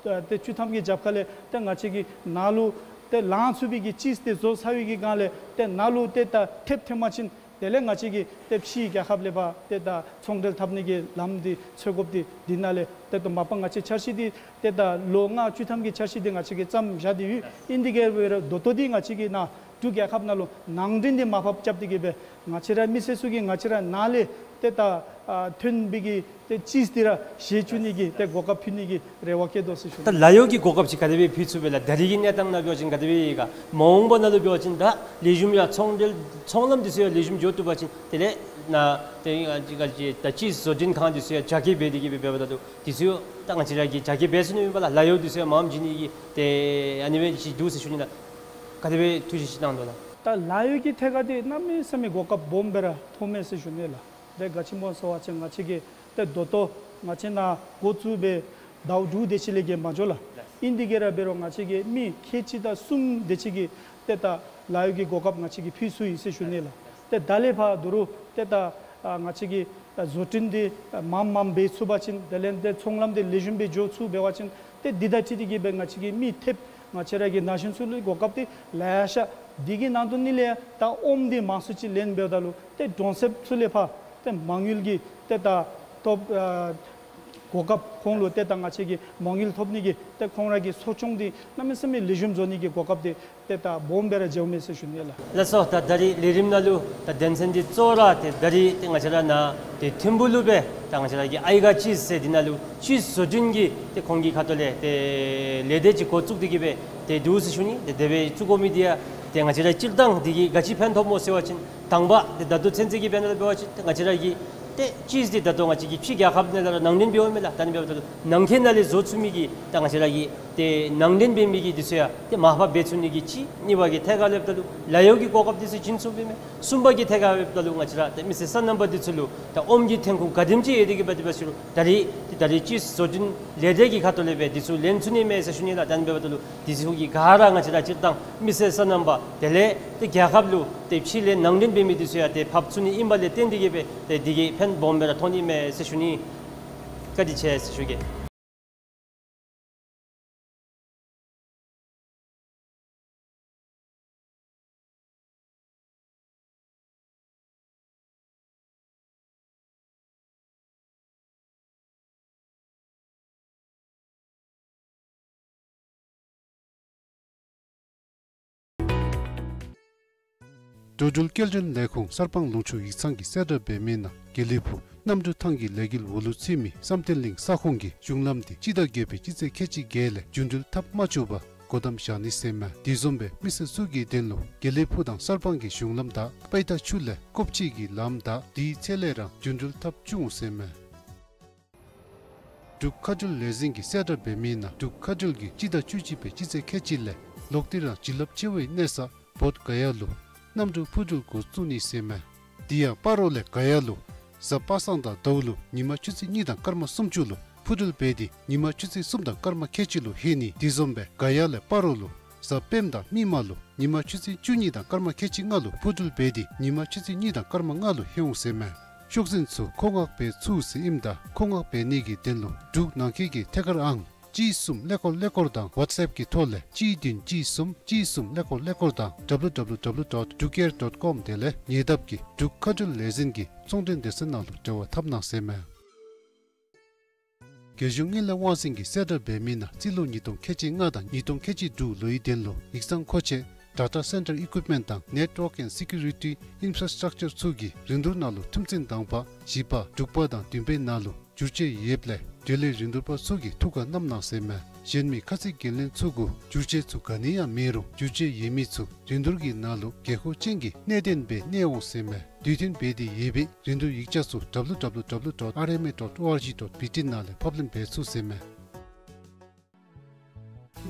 ཏེ་བཅུ་ཐམ་གྱི་རྒྱབ་ཁ་ལས་ཏེ་ང་བཅས་ཀྱིས་ནང་ལུ་ཏེ་ལང་ཚུགས་པའི་གི་ཅིསི་འདི་བཟོ་ཚར་བའི་གི་སྒང་ལས་ཏེ་ནང་ལུ་ཏེ་ད་ཐེབས་ཐོན་པ་ཅིན་དེ་ལས་ང་བཅས་ཀྱིས་ཏེ་ཕྱིའི་རྒྱལ་ཁབ་ལས་ཕར་ཏེ་ད་ཚོང་འབྲེལ་འཐབ་ནི་གི་ལམ་འདི་འཚོལ་དགོཔ་འདི་འདི་ནང་ལས་ཏེ་ད་མ་པ་ང་བཅས་འཆར་གཞི་འདི་ཏེ་ད་ལོ་ལྔ་བཅུ་ཐམ་གྱི་འཆར་གཞི་འདི་ང་བཅས་ཀྱིས་བརྩམས་བཞག་སྟེ་ཡོད། ཨིན་དེ་གིས་འབད་རུང་ད་ལྟོ་འདི་ང་བཅས་ཀྱིས་ནཱ་འབྲུག་རྒྱལ་ཁབ་ནང་ལུ་ནང་འདྲེན་འདི་མར་ཕབ་རྐྱབ་སྟེ་གི་སྦེ་ང་བཅས་ར་མི་སེར་ཚུ་གིས་ང་བཅས་ར་ནང་ལས་ཏེ་ད་ཨ་ཐོན་པའི་གི་ཏེ་ཅིསི་འདི་ར་བཞེས་བཅུག་ནི་གི་ཏེ་གོ་སྐབས་ཕུལ་ནི་གི་རེ་བ་བསྐྱེད་དོ་ཟེར་ཞུ། ད་ལཱ་གཡོག་གི་གོ་སྐབས་ཅིག་ག་དེ་སྦེ་ཕུལ་ཚུགས་པས་ལགས། ད་རེས་ཀྱི་གནས་སྟངས་ནང་འབད་བ་ཅིན་ག་དེ་སྦེ་ཡོད་ག། མ་འོངས་པ་ནང་ལུ་འབད་བ་ཅིན་ད་ལེགས་ཤོམ་ཡང་ཚོང་འབྲེལ་ཚོང་ལམ་འདི་ཚུ་ཡང་ལེགས་ཤོམ་འགྱོ་བཏུབ་པ་ཅིན་དེ་ལས་ནཱ་ཏེ་ཨ་ཅི་ག་ཅི་ད་ཅིསི་བཟོ་སྐྲུན་ཁང་འདི་ཚུ་ཡང་རྒྱ་སྐྱེད་འབད་དེ་གི་སྦེ་འབདཝ་ད་ལུ་འདི་ཚུ་ཡང་ད་ང་བཅས་ར་གིས་རྒྱ་སྐྱེད་འབད་ཚུགས་ནི་ཨིན་པས་ལགས། ལཱ་གཡོག་འདི་ཚུ་ཡང་མངམ་བྱིན་ནི་གི་ཏེ་ཨ་ནི་སྦེ་ཅིག་འདུག་ཟེར་ཞུ་ནི་ལགས། ག་དེ་སྦེ་ཐུགས་བཞེད་ཅིག་གནང་དོ་ལགས། ད་ལཱ་གཡོག་གི་ཐད་ཁར་འདི་གནམ་མེད་ས་མེད་གོ་སྐབས་སྦོམ་སྦེ་ར་མཐོངམ་མས་ཟེར་ཞུ་ནི་ལགས། དེ་ག་ཅི་སྨོ་ཟེར་བ་ཅིན་ང་བཅས་ཀྱིས་ཏེ་ད་ལྟོ་ང་བཅས་ནཱ་འགོ་བཙུགས་སྦེ་ཟླཝ་དྲུག་དེ་ཅིག་ལས་བརྒལ་མ་འགྱོ་ལགས། ཨིན་དེ་གིས་ར་འབད་རུང་ང་བཅས་ཀྱིས་མི་ཁལ་གཅིག་དང་གསུམ་དེ་ཅིག་གི་ཏེ་ད་ལཱ་གཡོག་གི་གོ་སྐབས་ང་བཅས་ཀྱིས་ཕུལ་ཚུགས་ཡི་ཟེར་ཞུ་ནི་ལགས། ཏེ་ད་ལས་ཕར་ད་རུང་ཏེ་ད་ཨ་ང་བཅས་ཀྱིས་ཨ་བཟོ་སྐྲུན་འདི་ཨ་མངམ་མངམ་འབད་ཚུགས་པ་ཅིན་དེ་ལས་ཏེ་ཚོང་ལམ་འདི་ལེགས་ཤོམ་སྦེ་འགྱོ་ཚུགས་འབད་བ་ཅིན་ཏེ་འདི་དང་འཁྲིལ་ཏེ་གི་སྦེ་ང་བཅས་ཀྱིས་མི་ཐེབས་ང་བཅས་ར་གི་ན་གཞོན་ཚུ་ལུ་གོ་སྐབས་འདི་ལེ་ཤ། འདི་གི་ནང་དོན་ནི་ལས་ད་ཨོམ་འདི་མང་སུ་ཅིག་ལེན་འབདཝ་ད་ལུ་ཏེ་གྲོང་གསེབ་ཚུ་ལས་ཕར་ཏེ་མ་དངུལ་གྱི་ཏེ་ད་ཐོབ་ཨ་གོ་སྐབས་ཁོང་ལུ་ཏེ་ད་ང་བཅས་ཀྱིས་མ་དངུལ་ཐོབ་ནི་གི་ཏེ་ཁོང་ར་གི་གསོ་སྐྱོང་འདི་གནམ་མེད་ས་མེད་ལེགས་ཤོམ་བཟོ་ནི་གི་གོ་སྐབས་འདི་ཏེ་ད་སྦོམ་སྦེ་ར་འགྱོཝ་མས་ཟེར་ཞུ་ནི་ལགས། ལགས་སོ། ད་ད་རེས་ལས་རིམ་ནང་ལུ་ད་དོན་ཚན་འདི་གཙོ་བོ་ར་ཏེ་ད་རེས་ཏེ་ང་བཅས་ར་ནཱ་ཏེ་ཐིམ་ཕུག་ལུ་སྦེ་ད་ང་བཅས་ར་གི་ཨའི་ག་ཅིསི་ཟེར་འདི་ནང་ལུ་ཅིསི་བཟོ་སྐྲུན་གྱི་ཏེ་ཁོང་གི་ཁ་ཐུག་ལས་ཏེ་ལས་སྡེ་ཅིག་འགོ་བཙུགས་ཏེ་གི་སྦེ་ཏེ་འདུག་ཟེར་ཞུ་ནི། ཏེ་དེ་སྦེ་བཙུགས་དགོ་མི་འདི་ཡང་ཏེ་ང་བཅས་ར་སྤྱིར་བཏང་འདི་གིས་ག་ཅི་ཕན་ཐོགས་སྨོ་ཟེར་བ་ཅིན་དང་པ་ཏེ་ད་ལྟོ་ཚུན་ཚོད་ཀྱི་དཔེར་ན་ལུ་འབད་བ་ཅིན་ཏེ་ང་བཅས་ར་གི་ཏེ་ཅིསི་འདི་ད་ལྟོ་ང་བཅས་ཀྱིས་ཕྱི་རྒྱལ་ཁབ་ནང་ལས་ར་ནང་འདྲེན་འབདཝ་མས་ལགས། ད་ནི་འབདཝ་ད་ལུ་ནང་འཁོད་ནང་ལས་བཟོ་ཚུགས་མི་གི་ད་ང་བཅས་ར་གི་ཏེ་ནང་འདྲེན་འབད་མི་གི་འདི་ཚུ་ཡང་ཏེ་མར་ཕབ་འབད་ཚུགས་ནི་གི་གཅིག། གཉིས་པ་གི་ཐད་ཁར་ལས་འབདཝ་ད་ལུ་ལཱ་གཡོག་གི་གོ་སྐབས་འདི་ཚུ་བྱིན་ཚུགསཔ་ཨིན་མས། གསུམ་པ་གི་ཐད་ཁར་འབདཝ་ད་ལུ་ང་བཅས་ར་ཏེ་མི་སེར་སོ་ནམ་པ་འདི་ཚུ་ལུ་ད་ཨོམ་གྱི་ཐོན་ཁུངས་ག་དེམ་ཅིག་ཡོད་དེ་གི་འབད་དེ་འབད་ཞུ་རུང་ད་རེས་ཏེ་ད་རེས་ཅིསི་བཟོ་སྐྲུན་ལས་སྡེ་གི་ཁ་ཐུག་ལས་སྦེ་འདི་ཚུ་ལེན་ཚུགས་ནི་མས་ཟེར་ཞུ་ནི་ལགས། ད་ནི་འབདཝ་ད་ལུ་འདི་ཚུ་གི་ག་ར་ང་བཅས་ར་སྤྱིར་བཏང་མི་སེར་སོ་ནམ་པ་དེ་ལས་ཏེ་རྒྱལ་ཁབ་ལུ་ཏེ་ཕྱི་ལས་ནང་འདྲེན་འབད་མི་འདི་ཚུ་ཡང་ཏེ་ཕབ་ཚུགས་ནི་ཨིནམ་ལས་བརྟེན་ཏེ་གི་སྦེ་ཏེ་འདི་གིས་ཕན་སྦོམ་སྦེ་ར་ཐོགས་ནི་མས་ཟེར་ཞུ་ནི། བཀའ་དྲིན་ཆེ་ཟེར་ཞུ་གེ། འགྲོ་འགྲུལ་སྐྱེལ་འདྲེན་ལས་ཁུངས་གསར་སྤང་ལུང་ཕྱོགས་ཡིག་ཚང་གིས་གསལ་བསྒྲགས་འབད་མི་ནང་དགེ་ལེགས་ཕུག་གནམ་གྲུ་ཐང་གི་ལས་འགུལ་འོག་ལུ་ཚུད་མི་བསམ་གཏན་གླིང་ས་ཁོངས་ཀྱི་གཞུང་ལམ་འདི་སྤྱི་ཟླ་བརྒྱད་པའི་སྤྱི་ཚེས་ཁལ་གཅིག་བརྒྱད་ལས་རྒྱུན་འགྲུལ་འཐབ་མ་བཅུག་པར་སྒོ་བསྡམ་བཞག་ནི་ཟེར་མས། དེ་བཟུམ་སྦེ་མི་སེར་ཚུ་གི་དོན་ལུ་དགེ་ལེགས་ཕུག་དང་གསར་སྤང་གི་གཞུང་ལམ་བདའ་པའི་ད་ཆུ་ལས་ཀོབ་ཅི་གི་ལམ་བདའ་དེའི་ཚེ་ལས་ར་རྒྱུན་འགྲུལ་འཐབ་བཅུག་འོང་ཟེར་མས། འབྲུག་མཁའ་འགྲུལ་ལས་འཛིན་གྱིས་གསལ་བསྒྲགས་འབད་མི་ནང་འབྲུག་མཁའ་འགྲུལ་གྱིས་སྤྱི་ཟླ་བཅུ་གཅིག་པའི་སྤྱི་ཚེས་ཁལ་གཅིག་ལས་ལོག་སྟེ་རང་བྱིན་རླབས་ཆེ་བའི་གནས་ས་བོདྷ་ག་ཡ་ལུ་གནམ་གྲུ་འཕུར་འགྲུལ་འགོ་བཙུགས་ནི་ཟེར་མས། དེ་ཡང་སྤ་རོ་ལས་ག་ཡ་ལུ་གཟའ་པ་སངས་དང་ཟླཝ་ལུ་ཉིན་མ་ཆུ་ཚོད་གཉིས་དང་སྐར་མ་སུམ་ཅུ་ལུ་འཕུར་འགྲུལ་འབད་དེ་ཉིན་མ་ཆུ་ཚོད་གསུམ་དང་སྐར་མ་ཁལ་གཅིག་ལུ་ལྷོད་ནི། དེ་བཟུམ་སྦེ་ག་ཡ་ལས་སྤ་རོ་ལུ་གཟའ་སྤེནམ་དང་མིག་དམར་ལུ་ཉིན་མ་ཆུ་ཚོད་བཅུ་གཉིས་དང་སྐར་མ་ཁལ་གཅིག་ལྔ་ལུ་འཕུར་འགྲུལ་འབད་དེ་ཉིན་མ་ཆུ་ཚོད་གཉིས་དང་སྐར་མ་ལྔ་ལུ་ལྷོད་འོང་ཟེར་མས། ཤོག་འཛིན་ཚུ་མཁོ་མངགས་འབད་ཚུགས་ཟེར་ཨིནམ་ད་མཁོ་མངགས་འབད་ནི་གི་དོན་ལུ་འབྲུག་ནང་འཁོད་ཀྱི་ཐད་ཀར་ཨང་གཅིག་གསུམ་ཀླད་ཀོར་ཀླད་ཀོར་དང་ཝཊས་ཨེཔ་ཀྱི་ཐོག་ལས་གཅིག་བདུན་གཅིག་གསུམ་གཅིག་གསུམ་ཀླད་ཀོར་ཀླད་ཀོར་དང་W W W dot drukair dot com དེ་ལས་ཉེ་འདབས་ཀྱི་འབྲུག་མཁའ་འགྲུལ་ལས་འཛིན་གྱི་ཚོང་འབྲེལ་སྡེ་ཚན་ནང་ལུ་འབྲེལ་བ་འཐབ་གནང་ཟེར་མས། རྒྱལ་གཞུང་དངུལ་ལས་དབང་འཛིན་གྱིས་གསལ་བསྒྲགས་འབད་མི་ནང་རྩིས་ལོ་ཉིས་སྟོང་ཁལ་གཅིག་ལྔ་དང་ཉིས་སྟོང་ཁལ་གཅིག་དྲུག་ལོའི་དོན་ལུ་ཡིག་ཚང་མཁོ་ཆས་Data Center Equipment དང་Network and Security Infrastructure ཚུ་གི་རིན་བསྡུར་ནང་ལུ་ཐུམ་ཚན་དང་པ་བཞི་པ་དྲུག་པ་དང་བདུན་པའི་ནང་ལུ་བསྒྱུར་བཅོས་ཡོདཔ་ལས་འབྲེལ་ཡོད་རིན་བསྡུར་པ་ཚུ་གིས་ཐུགས་ཁར་བསྣམ་གནང་ཟེར་མས། གཞན་མི་ཁ་ཚིག་འགན་ལེན་ཚུ་གུ་བསྒྱུར་བཅོས་ཚུ་ག་ནི་ཡང་མེད་རུང་བསྒྱུར་བཅོས་ཡོད་མི་ཚུ་རིན་བསྡུར་གྱི་ནང་ལུ་དགོས་མཁོ་ཅན་གྱི་གནད་དོན་སྦེ་གནས་འོང་ཟེར་མས། དུས་མཐུན་འབད་དེ་ཡོད་པའི་རིན་བསྡུར་ཡིག་ཆ་ཚུ་W W W dot R M A dot O R G dot B T ནང་ལས་ཕབ་ལེན་འབད་ཚུགས་ཟེར་མས།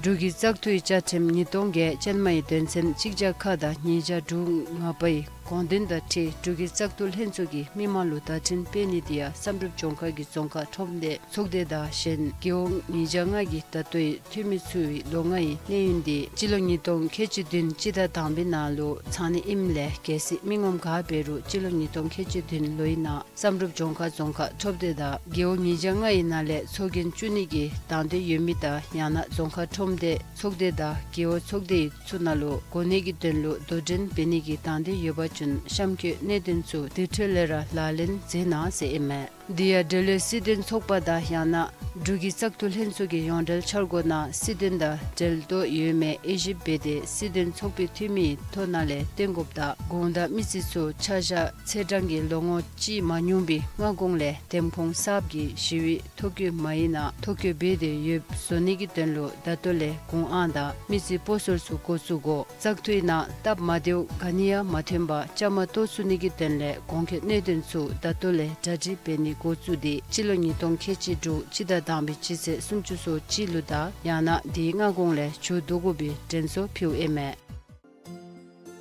འབྲུག་གི་བཙག་འཐུའི་བཅའ་ཁྲིམས་ཉིས་སྟོང་བརྒྱད་ཅན་མའི་དོན་ཚན་གཅིག་བརྒྱ་ཁ་དང་ཉིས་བརྒྱ་དྲུག་ང་པའི་ དགོངས་དོན་དང་འཁྲིལ་འབྲུག་རྒྱལ་བཙག་འཐུ་ལྷན་ཚོགས་ཀྱིས་མི་མང་ལུ་བརྡ་འཕྲིན་སྤེལ་ནི་དེ་ཡང་བསམ་གྲུབ་ལྗོངས་མཁར་གྱི་རྫོང་ཁག་ཁྲོམ་སྡེ་ཚོགས་སྡེ་དང་གཞན་རྒེད་འོག་ཉིས་བརྒྱ་ལྔ་གི་ད་ལྟོའི་འཐུས་མི་ཚུའི་ལོ་ལྔའི་གནས་ཡུན་དེ་སྤྱི་ལོ་ཉིས་སྟོང་ཁལ་གཅིག་བདུན་སྤྱི་ཟླ་དང་པའི་ནང་ལུ་ཚང་ནི་ཨིནམ་ལས་གལ་སྲིད་མི་ངོམ་ག་འབད་རུང་སྤྱི་ལོ་ཉིས་སྟོང་ཁལ་གཅིག་བདུན་ལོའི་ནང་བསམ་གྲུབ་ལྗོངས་མཁར་རྫོང་ཁག་ཁྲོམ་སྡེ་དང་རྒེད་འོག་ཉིས་བརྒྱ་ལྔའི་ནང་ལས་ཚོགས་རྒྱན་བཙུགས་ནི་གི་དང་འདོད་ཡོད་མི་དང་ཡང་ན་རྫོང་ཁག་ཁྲོམ་སྡེ་ཚོགས་སྡེ་དང་རྒེད་འོག་ཚོགས་སྡེའི་ཚུ་ནང་ལུ་གོ་གནས་ཀྱི་དོན་ལུ་དོ་འགྲན་འབད་ནི་གི་དང་འདོད་ཡོད་པ་ཅིན་གཤམ་འཁོད་གནད་དོན་ཚུ་དེ་འཕྲོ་ལས་ར་ལག་ལེན་མཛད་གནང་ཟེར་ཨིན་མས། དེ་ཡང་འབྲེལ་ཡོད་སྲིད་དོན་ཚོགས་པ་དང་ཡང་ན་འབྲུག་གི་བཙག་འཐུ་ལྷན་ཚོགས་ཀྱི་ཡོངས་འབྲེལ་འཆར་སྒོ་ནང་སྲིད་དོན་དང་འབྲེལ་གཏོགས་ཡོད་མེད་དབྱེ་ཞིབ་འབད་དེ་སྲིད་དོན་ཚོགས་པའི་འཐུས་མིའི་ཐོ་ནང་ལས་བཏོན་དགོཔ་དང་གུང་དང་མི་རྩིས་ཚུ་ཆ་བཞག་ཚེས་གྲངས་ཀྱི་ལོ་ངོ་གཅིག་མ་ཉུང་བའི་སྔ་གོང་ལས་འདེམས་ཁོངས་གསརཔ་གི་ཞི་བའི་ཐོ་བཀོད་མ་ཡིག་ནང་ཐོ་བཀོད་འབད་དེ་ཡོདཔ་བཟོ་ནི་གི་དོན་ལུ་ད་ལྟོ་ལས་གུང་ཨང་དང་མི་རྩིས་སྤོ་སོར་ཚུ་འགོ་བཙུགས་དགོ། བཙག་འཐུའི་ནང་སྟབས་མ་བདེཝ་ག་ནི་ཡང་མ་ཐོན་པར་བཅའ་མར་གཏོགས་ཚུགས་ནི་གི་དོན་ལས་གོང་འཁོད་གནད་དོན་ཚུ་ད་ལྟོ་ལས་གྲ་སྒྲིག་འབད་ནི་འགོ་བཙུགས་ཏེ་སྤྱི་ལོ་ཉིས་སྟོང་ཁལ་གཅིག་དྲུག་སྤྱི་ཟླ་དང་པའི་སྤྱི་ཚེས་སུམ་ཅུ་སོ་གཅིག་ལུ་དང་ཡང་ན་དེའི་སྔ་གོང་ལས་མཇུག་བསྡུ་དགོ་པའི་དྲན་གསོ་ཕུལཝ་ཨིན་མས།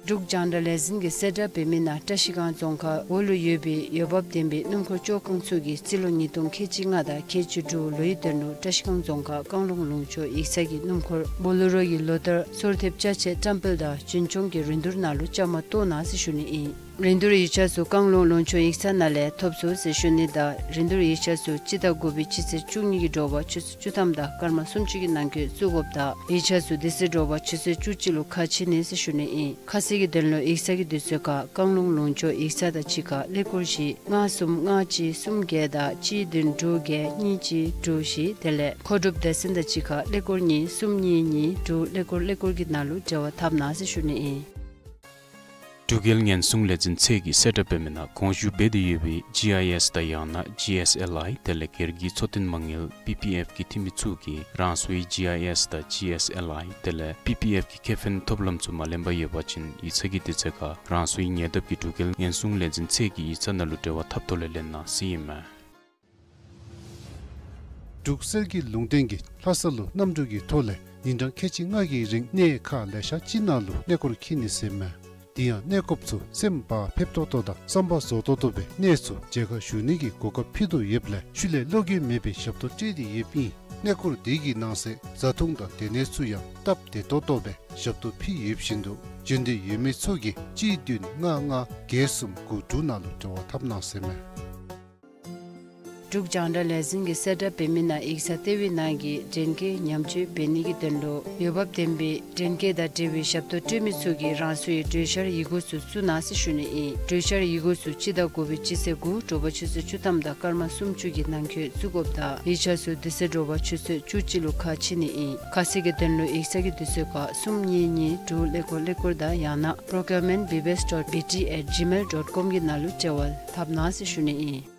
འབྲུག་རྒྱང་བསྒྲགས་ལས་འཛིན་གྱིས་གསལ་བསྒྲགས་འབད་མི་ནང་བཀྲིས་སྒང་རྫོང་ཁག་འོག་ལུ་ཡོད་པའི་འོས་འབབ་ལྡན་པའི་སྣུམ་འཁོར་བཅོ་ཁང་ཚུ་གིས་སྤྱི་ལོ་ཉིས་སྟོང་ཁལ་གཅིག་ལྔ་དང་ཁལ་གཅིག་དྲུག་ལོའི་དོན་ལུ་བཀྲིས་སྒང་རྫོང་ཁག་བཀང་ལུང་ལུང་ཕྱོགས་ཡིག་ཚང་གི་སྣུམ་འཁོར་བོ་ལེ་རོ་གི་ལོ་ལྟར་སོར་ཐེབས་ཅ་ཆས་བཀྲམ་སྤེལ་དང་རྒྱུན་སྐྱོང་གི་རིན་བསྡུར་ནང་ལུ་བཅའ་མར་གཏོགས་གནང་ཟེར་ཞུ་ནི་ཨིན། རིན་བསྡུར་ཡིག་ཆ་ཚུ་བཀང་ལུང་ལུང་ཕྱོགས་ཡིག་ཚང་ནང་ལས་ཐོབ་ཚུགས་ཟེར་ཞུ་ནི་དང་རིན་བསྡུར་ཡིག་ཆ་ཚུ་སྤྱི་ཟླ་དགུ་པའི་སྤྱི་ཚེས་བཅུ་གཉིས་ཀྱི་དྲོ་པ་ཆུ་ཚོད་བཅུ་ཐམ་དང་སྐར་མ་སུམ་ཅུ་གི་ནང་འཁོད་བཙུགས་དགོཔ་དང་ཡིག་ཆ་ཚུ་དེ་ཚེ་དྲོ་པ་ཆུ་ཚོད་བཅུ་གཅིག་ལུ་ཁ་ཕྱེ་ནི་ཟེར་ཞུ་ནི་ཨིན། ཁ་གསལ་གྱི་དོན་ལུ་ཡིག་ཚང་གི་དུས་ཚོད་ཁར་བཀང་ལུང་ལུང་ཕྱོགས་ཡིག་ཚང་དང་གཅིག་ཁར་ཀླད་ཀོར་བཞི་ལྔ་གསུམ་ལྔ་གཅིག་གསུམ་བརྒྱད་དང་གཅིག་བདུན་དྲུག་བརྒྱད་གཉིས་གཅིག་དྲུག་བཞི་དེ་ལས་མཁོ་སྒྲུབ་སྡེ་ཚན་དང་གཅིག་ཁར་ཀླད་ཀོར་གཉིས་གསུམ་གཉིས་གཉིས་དྲུག་ཀླད་ཀོར་ཀླད་ཀོར་གྱི་ནང་ལུ་འབྲེལ་བ་འཐབ་གནང་ཟེར་ཞུ་ནི་ཨིན། འབྲུག་རྒྱལ་ཉེན་སྲུང་ལས་འཛིན་ཚད་ཀྱིས་གསལ་བསྒྲགས་འབད་མི་ནང་གོང་ཞུ་འབད་དེ་ཡོད་པའི་ཇི་ཨའི་ཨེསི་དང་ཡང་ན་ཇི་ཨེསི་ཨེལ་ཨའི་དེ་ལས་སྒེར་གྱི་འཚོ་རྟེན་མ་དངུལ་པི་པི་ཨེཕ་གི་འཐུས་མི་ཚུ་གིས་རང་སོའི་ཇི་ཨའི་ཨེསི་དང་ཇི་ཨེསི་ཨེལ་ཨའི་དེ་ལས་པི་པི་ཨེཕ་གི་ཁེ་ཕན་ཐོབ་ལམ་ཚུ་མ་ལེན་པར་ཡོད་པ་ཅིན་ཡིག་ཚང་གི་དུས་ཚོད་ཁར་རང་སོའི་ཉེ་འདབས་ཀྱི་འབྲུག་རྒྱལ་ཉེན་སྲུང་ལས་འཛིན་ཚད་ཀྱི་ཡིག་ཚང་ནང་ལུ་འབྲེལ་བ་འཐབ་ཐོག་ལས་ལེན་གནང་ཟེར་ཨིན་མས། འབྲུག་གསེར་གྱི་ལུང་བསྟན་གྱིས་ལྷ་ས་ལུ་གནམ་གྲུ་གི་ཐོག་ལས་ཉིན་གྲངས་ཁལ་གཅིག་ལྔ་གི་རིང་གནས་ཁག་ལེ་ཤ་ཅིག་ནང་ལུ་གནས་སྐོར་འཁྱིད་ནི་ཟེར་མས། དེ་ཡང་གནས་སྐོརཔ་ཚུ་སེམས་བག་ཕེབས་ཏོག་ཏོ་དང་བསམ་པ་རྫོགས་ཏོག་ཏོ་སྦེ་གནས་ཚུ་མཇལ་ཁ་ཞུ་ནི་གི་གོ་སྐབས་ཕུལ་དོ་ཡོདཔ་ལས་ཤུལ་ལས་བློ་འགྱོད་མེད་པའི་ཞབས་ཏོག་སྤྲོད་དེ་ཡོདཔ་ཨིན། གནས་སྐོར་དེ་གི་ནང་གསེས་བཟའ་འཐུང་དང་སྡོད་གནས་ཚུ་ཡང་སྟབས་བདེ་ཏོག་ཏོ་སྦེ་ཞབས་ཏོག་ཕུལ་ཡོདཔ་བཞིན་དུ་འབྱོན་འདོད་ཡོད་མི་ཚུ་གིས་གཅིག་བདུན་ལྔ་ལྔ་བརྒྱད་གསུམ་དགུ་དྲུག་ནང་ལུ་འབྲེལ་བ་འཐབ་གནང་ཟེར་མས། འབྲུག་རྒྱང་བསྒྲགས་ལས་འཛིན་གྱིས་གསལ་བསྒྲགས་འབད་མི་ནང་ཡིག་ཚང་ལྟེ་བའི་ནང་གི་འདྲེན་སྐས་ཉམས་བཅོས་འབད་ནི་གི་དོན་ལུ་འོས་འབབ་ལྡན་པའི་འདྲེན་སྐས་དང་འབྲེལ་བའི་ཞབས་ཏོག་སྤྲོད་མི་ཚུ་གིས་རང་སོའི་གྲོས་འཆར་ཡི་གུ་ཚུ་བཙུགས་གནང་ཟེར་ཞུ་ནི་ཨིན། གྲོས་འཆར་ཡི་གུ་ཚུ་སྤྱི་ཟླ་དགུ་པའི་སྤྱི་ཚེས་དགུ་དྲོ་པ་ཆུ་ཚོད་བཅུ་ཐམ་དང་སྐར་མ་སུམ་ཅུ་གི་ནང་འཁོད་བཙུགས་དགོཔ་དང་ཡིག་ཆ་ཚུ་དེ་ཚེ་དྲོ་པ་ཆུ་ཚོད་བཅུ་གཅིག་ལུ་ཁ་ཕྱེ་ནི་ཨིན། ཁ་གསལ་གྱི་དོན་ལུ་ཡིག་ཚང་གི་དུས་ཚོད་ཁར་གསུམ་གཉིས་གཉིས་དྲུག་ཀླད་ཀོར་ཀླད་ཀོར་དང་ཡང་ན་procurement B B S dot B T at gmail dot com གི་ནང་ལུ་འབྲེལ་བ་འཐབ་གནང་ཟེར་ཞུ་ནི་ཨིན།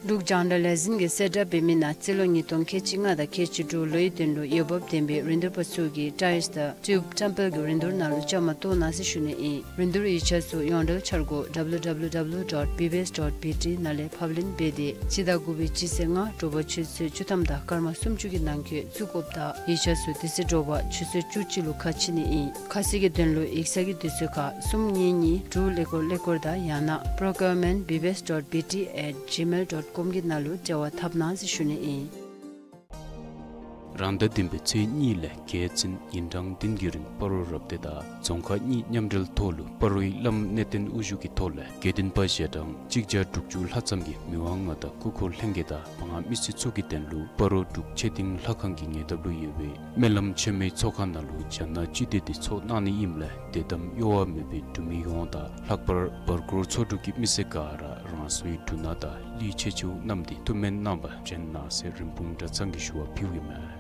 འབྲུག་རྒྱང་བསྒྲགས་ལས་འཛིན་གྱིས་གསལ་བསྒྲགས་འབད་མི་ནང་རྩིས་ལོ་ཉིས་སྟོང་ཁལ་གཅིག་ལྔ་དང་ཁལ་གཅིག་དྲུག་ལོའི་དོན་ལུ་འོས་འབབ་ལྡན་པའི་རིན་བསྡུར་པ་ཚུ་གིས་ཊའིསི་དང་ཊིའུབ་བཀྲམ་སྤེལ་གྱི་རིན་བསྡུར་ནང་ལུ་བཅའ་མར་གཏོགས་གནང་ཟེར་ཞུ་ནི་ཨིན། རིན་བསྡུར་ཡིག་ཆ་ཚུ་ཡོངས་འབྲེལ་འཆར་སྒོ་W W W dot B B S dot B T ནང་ལས་ཕབ་ལེན་འབད་དེ་སྤྱི་ཟླ་དགུ་པའི་སྤྱི་ཚེས་ལྔ་དྲོ་པ་ཆུ་ཚོད་བཅུ་ཐམ་དང་སྐར་མ་སུམ་ཅུ་གི་ནང་འཁོད་བཙུགས་དགོཔ་དང་ཡིག་ཆ་ཚུ་དེ་ཚེ་དྲོ་པ་ཆུ་ཚོད་བཅུ་གཅིག་ལུ་ཁ་ཕྱེ་ནི་ཨིན། ཁ་གསལ་གྱི་དོན་ལུ་ཡིག་ཚང་གི་དུས་ཚོད་ཁར་གསུམ་གཉིས་གཉིས་དྲུག་ཀླད་ཀོར་ཀླད་ཀོར་དང་ཡང་ན་procurement B B S dot B T at gmail dot com གི་ནང་ལུ་འབྲེལ་བ་འཐབ་གནང་ཟེར་ཞུ་ནི་ཨིན། རང་ཟླ་བདུན་པའི་ཚེས་གཉིས་ལས་བརྒྱད་ཚུན་ཉིན་གྲངས་བདུན་གྱི་རིང་སྤ་རོ་རབ་སྡེ་དང་རྫོང་ཁག་གཉིས་མཉམ་འབྲེལ་ཐོག་ལུ་སྤ་རོའི་བླམ་གནས་བརྟན་དབུ་བཞུགས་ཀྱི་ཐོག་ལས་དགེ་འདུན་པ་ཞལ་གྲངས་གཅིག་བརྒྱ་དྲུག་ཅུ་ལྷག་ཙམ་གྱིས་མི་དབང་མངའ་བདག་སྐུ་འཁོར་ལྷན་རྒྱས་དང་མང་མི་སེར་ཚུ་གི་དོན་ལུ་སྤ་རོ་འབྲུག་ཆོས་སྡིངས་ལྷ་ཁང་གི་ཉེ་འདབས་ལུ་ཡོད་པའི་སྨོན་ལམ་མཆོད་མེའི་ཚོགས་ཁང་ནང་ལུ་རྒྱ་ནག་སྤྱི་མདོས་འདི་ཚོགས་གནང་ནི་ཨིནམ་ལས་དད་དམ་གཡོ་བ་མེད་པའི་འབྲུག་མི་ཡོངས་དང་ལྷག་པར་བར་སྐོར་ཚོ་དྲུག་གི་མི་སེར་ག་ར་རང་སོའི་འབྲུ་སྣ་དང་གླུད་ཆེ་ཆུང་བསྣམས་ཏེ་ཐུགས་སྨོན་གནང་བར་བྱོན་གནང་ཟེར་རིན་སྤུངས་གྲྭ་ཚང་གིས་ཞུ་བ་ཕུལཝ་ཨིན་མས།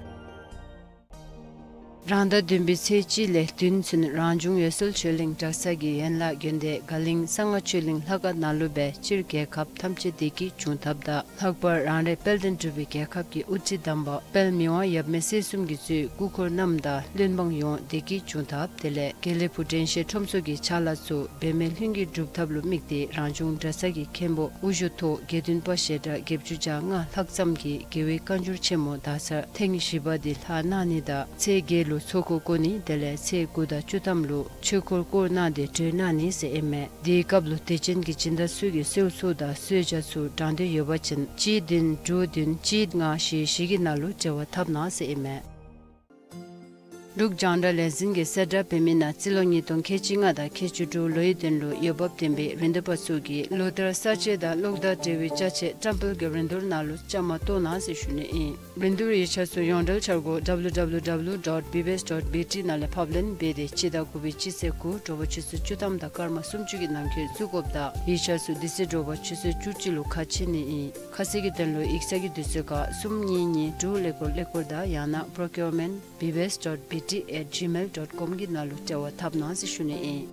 རང་ཟླ་བདུན་པའི་ཚེས་གཅིག་ལས་བདུན་ཚུན་རང་བྱུང་འོད་གསལ་ཆོས་གླིང་གྲྭ་ཚང་གི་ཡན་ལག་དགོན་སྡེ་དགའ་གླིང་གསང་སྔགས་ཆོས་གླིང་ལྷ་ཁང་ནང་ལུ་སྦེ་སྤྱིར་རྒྱལ་ཁབ་ཐམས་ཅད་བདེ་སྐྱིད་འབྱུང་ཐབས་དང་ལྷག་པར་རང་རེ་དཔལ་ལྡན་འབྲུག་པའི་རྒྱལ་ཁབ་ཀྱི་དབུ་ཁྲིད་དམ་པ་དཔལ་མི་དབང་ཡབ་མེས་སྲས་གསུམ་གྱིས་གཙོས་སྐུ་འཁོར་རྣམས་དང་བློན་འབངས་ཡོངས་བདེ་སྐྱིད་འབྱུང་ཐབས་དེ་ལས་དགེ་ལེགས་ཕུག་དྲན་ཤེས་ཁྲོམ་ཚོགས་ཀྱི་ཕྱག་ལཱ་ཚུ་འབད་མེད་ལྷུན་གྱིས་འགྲུབ་ཐབས་ལུ་དམིགས་ཏེ་རང་བྱུང་གྲྭ་ཚང་གི་མཁན་པོ་དབུ་བཞུགས་ཐོག་དགེ་འདུན་པ་ཞལ་གྲངས་བརྒྱད་ཅུ་གྱ་ལྔ་ལྷག་ཙམ་གྱིས་རྒྱལ་བའི་བཀའ་འགྱུར་ཆེན་མོ་ཟླ་གསར་ཐེངས་བཞི་པ་འདི་ལྷག་གནང་ནི་དང་ཚེས་བརྒྱད་ལུ་ ཚོགས་འཁོར་བསྐོར་ནི་དེ་ལས་ཚེས་དགུ་དང་བཅུ་ཐམ་ལུ་ཆོས་འཁོར་བསྐོར་གནང་སྟེ་གྲོལ་གནང་ནི་ཟེར་ཨིན་མས། དེའི་སྐབས་ལུ་དད་ཅན་གྱི་སྦྱིན་བདག་ཚུ་གིས་གསོལ་ཚོགས་དང་གསོལ་ཇ་ཚུ་དྲང་འདོད་ཡོད་པ་ཅིན་གཅིག་བདུན་དྲུག་བདུན་གཅིག་ལྔ་བཞི་བཞི་གི་ནང་ལུ་འབྲེལ་བ་འཐབ་གནང་ཟེར་ཨིན་མས། འབྲུག་རྒྱང་བསྒྲགས་ལས་འཛིན་གྱིས་གསལ་བསྒྲགས་འབད་མི་ནང་རྩིས་ལོ་ཉིས་སྟོང་ཁལ་གཅིག་ལྔ་དང་ཁལ་གཅིག་དྲུག་ལོའི་དོན་ལུ་འོས་འབབ་ལྡན་པའི་རིན་བསྡུར་པ་ཚུ་གིས་ལོ་བསྟར་གསར་བརྗེ་དང་གློག་དང་འབྲེལ་བའི་ཅ་ཆས་བཀྲམ་སྤེལ་གྱི་རིན་བསྡུར་ནང་ལུ་བཅའ་མར་གཏོགས་གནང་ཟེར་ཞུ་ནི་ཨིན། རིན་བསྡུར་ཡིག་ཆ་ཚུ་ཡོངས་འབྲེལ་འཆར་སྒོ་W W W dot B B S dot B T ནང་ལས་ཕབ་ལེན་འབད་དེ་སྤྱི་ཟླ་དགུ་པའི་སྤྱི་ཚེས་དགུ་དྲོ་པ་ཆུ་ཚོད་བཅུ་ཐམ་དང་སྐར་མ་སུམ་ཅུ་གི་ནང་འཁོད་བཙུགས་དགོཔ་དང་ཡིག་ཆ་ཚུ་དེ་ཚེ་དྲོ་པ་ཆུ་ཚོད་བཅུ་གཅིག་ལུ་ཁ་ཕྱེ་ནི་ཨིན། ཁ་གསལ་གྱི་དོན་ལུ་ཡིག་ཚང་གི་དུས་ཚོད་ཁར་གསུམ་གཉིས་གཉིས་དྲུག་ཀླད་ཀོར་ཀླད་ཀོར་དང་ཡང་ན་procurement B B S dot B T at gmail dot com གི་ནང་ལུ་འབྲེལ་བ་འཐབ་གནང་ཟེར་ཞུ་ནི་ཨིན།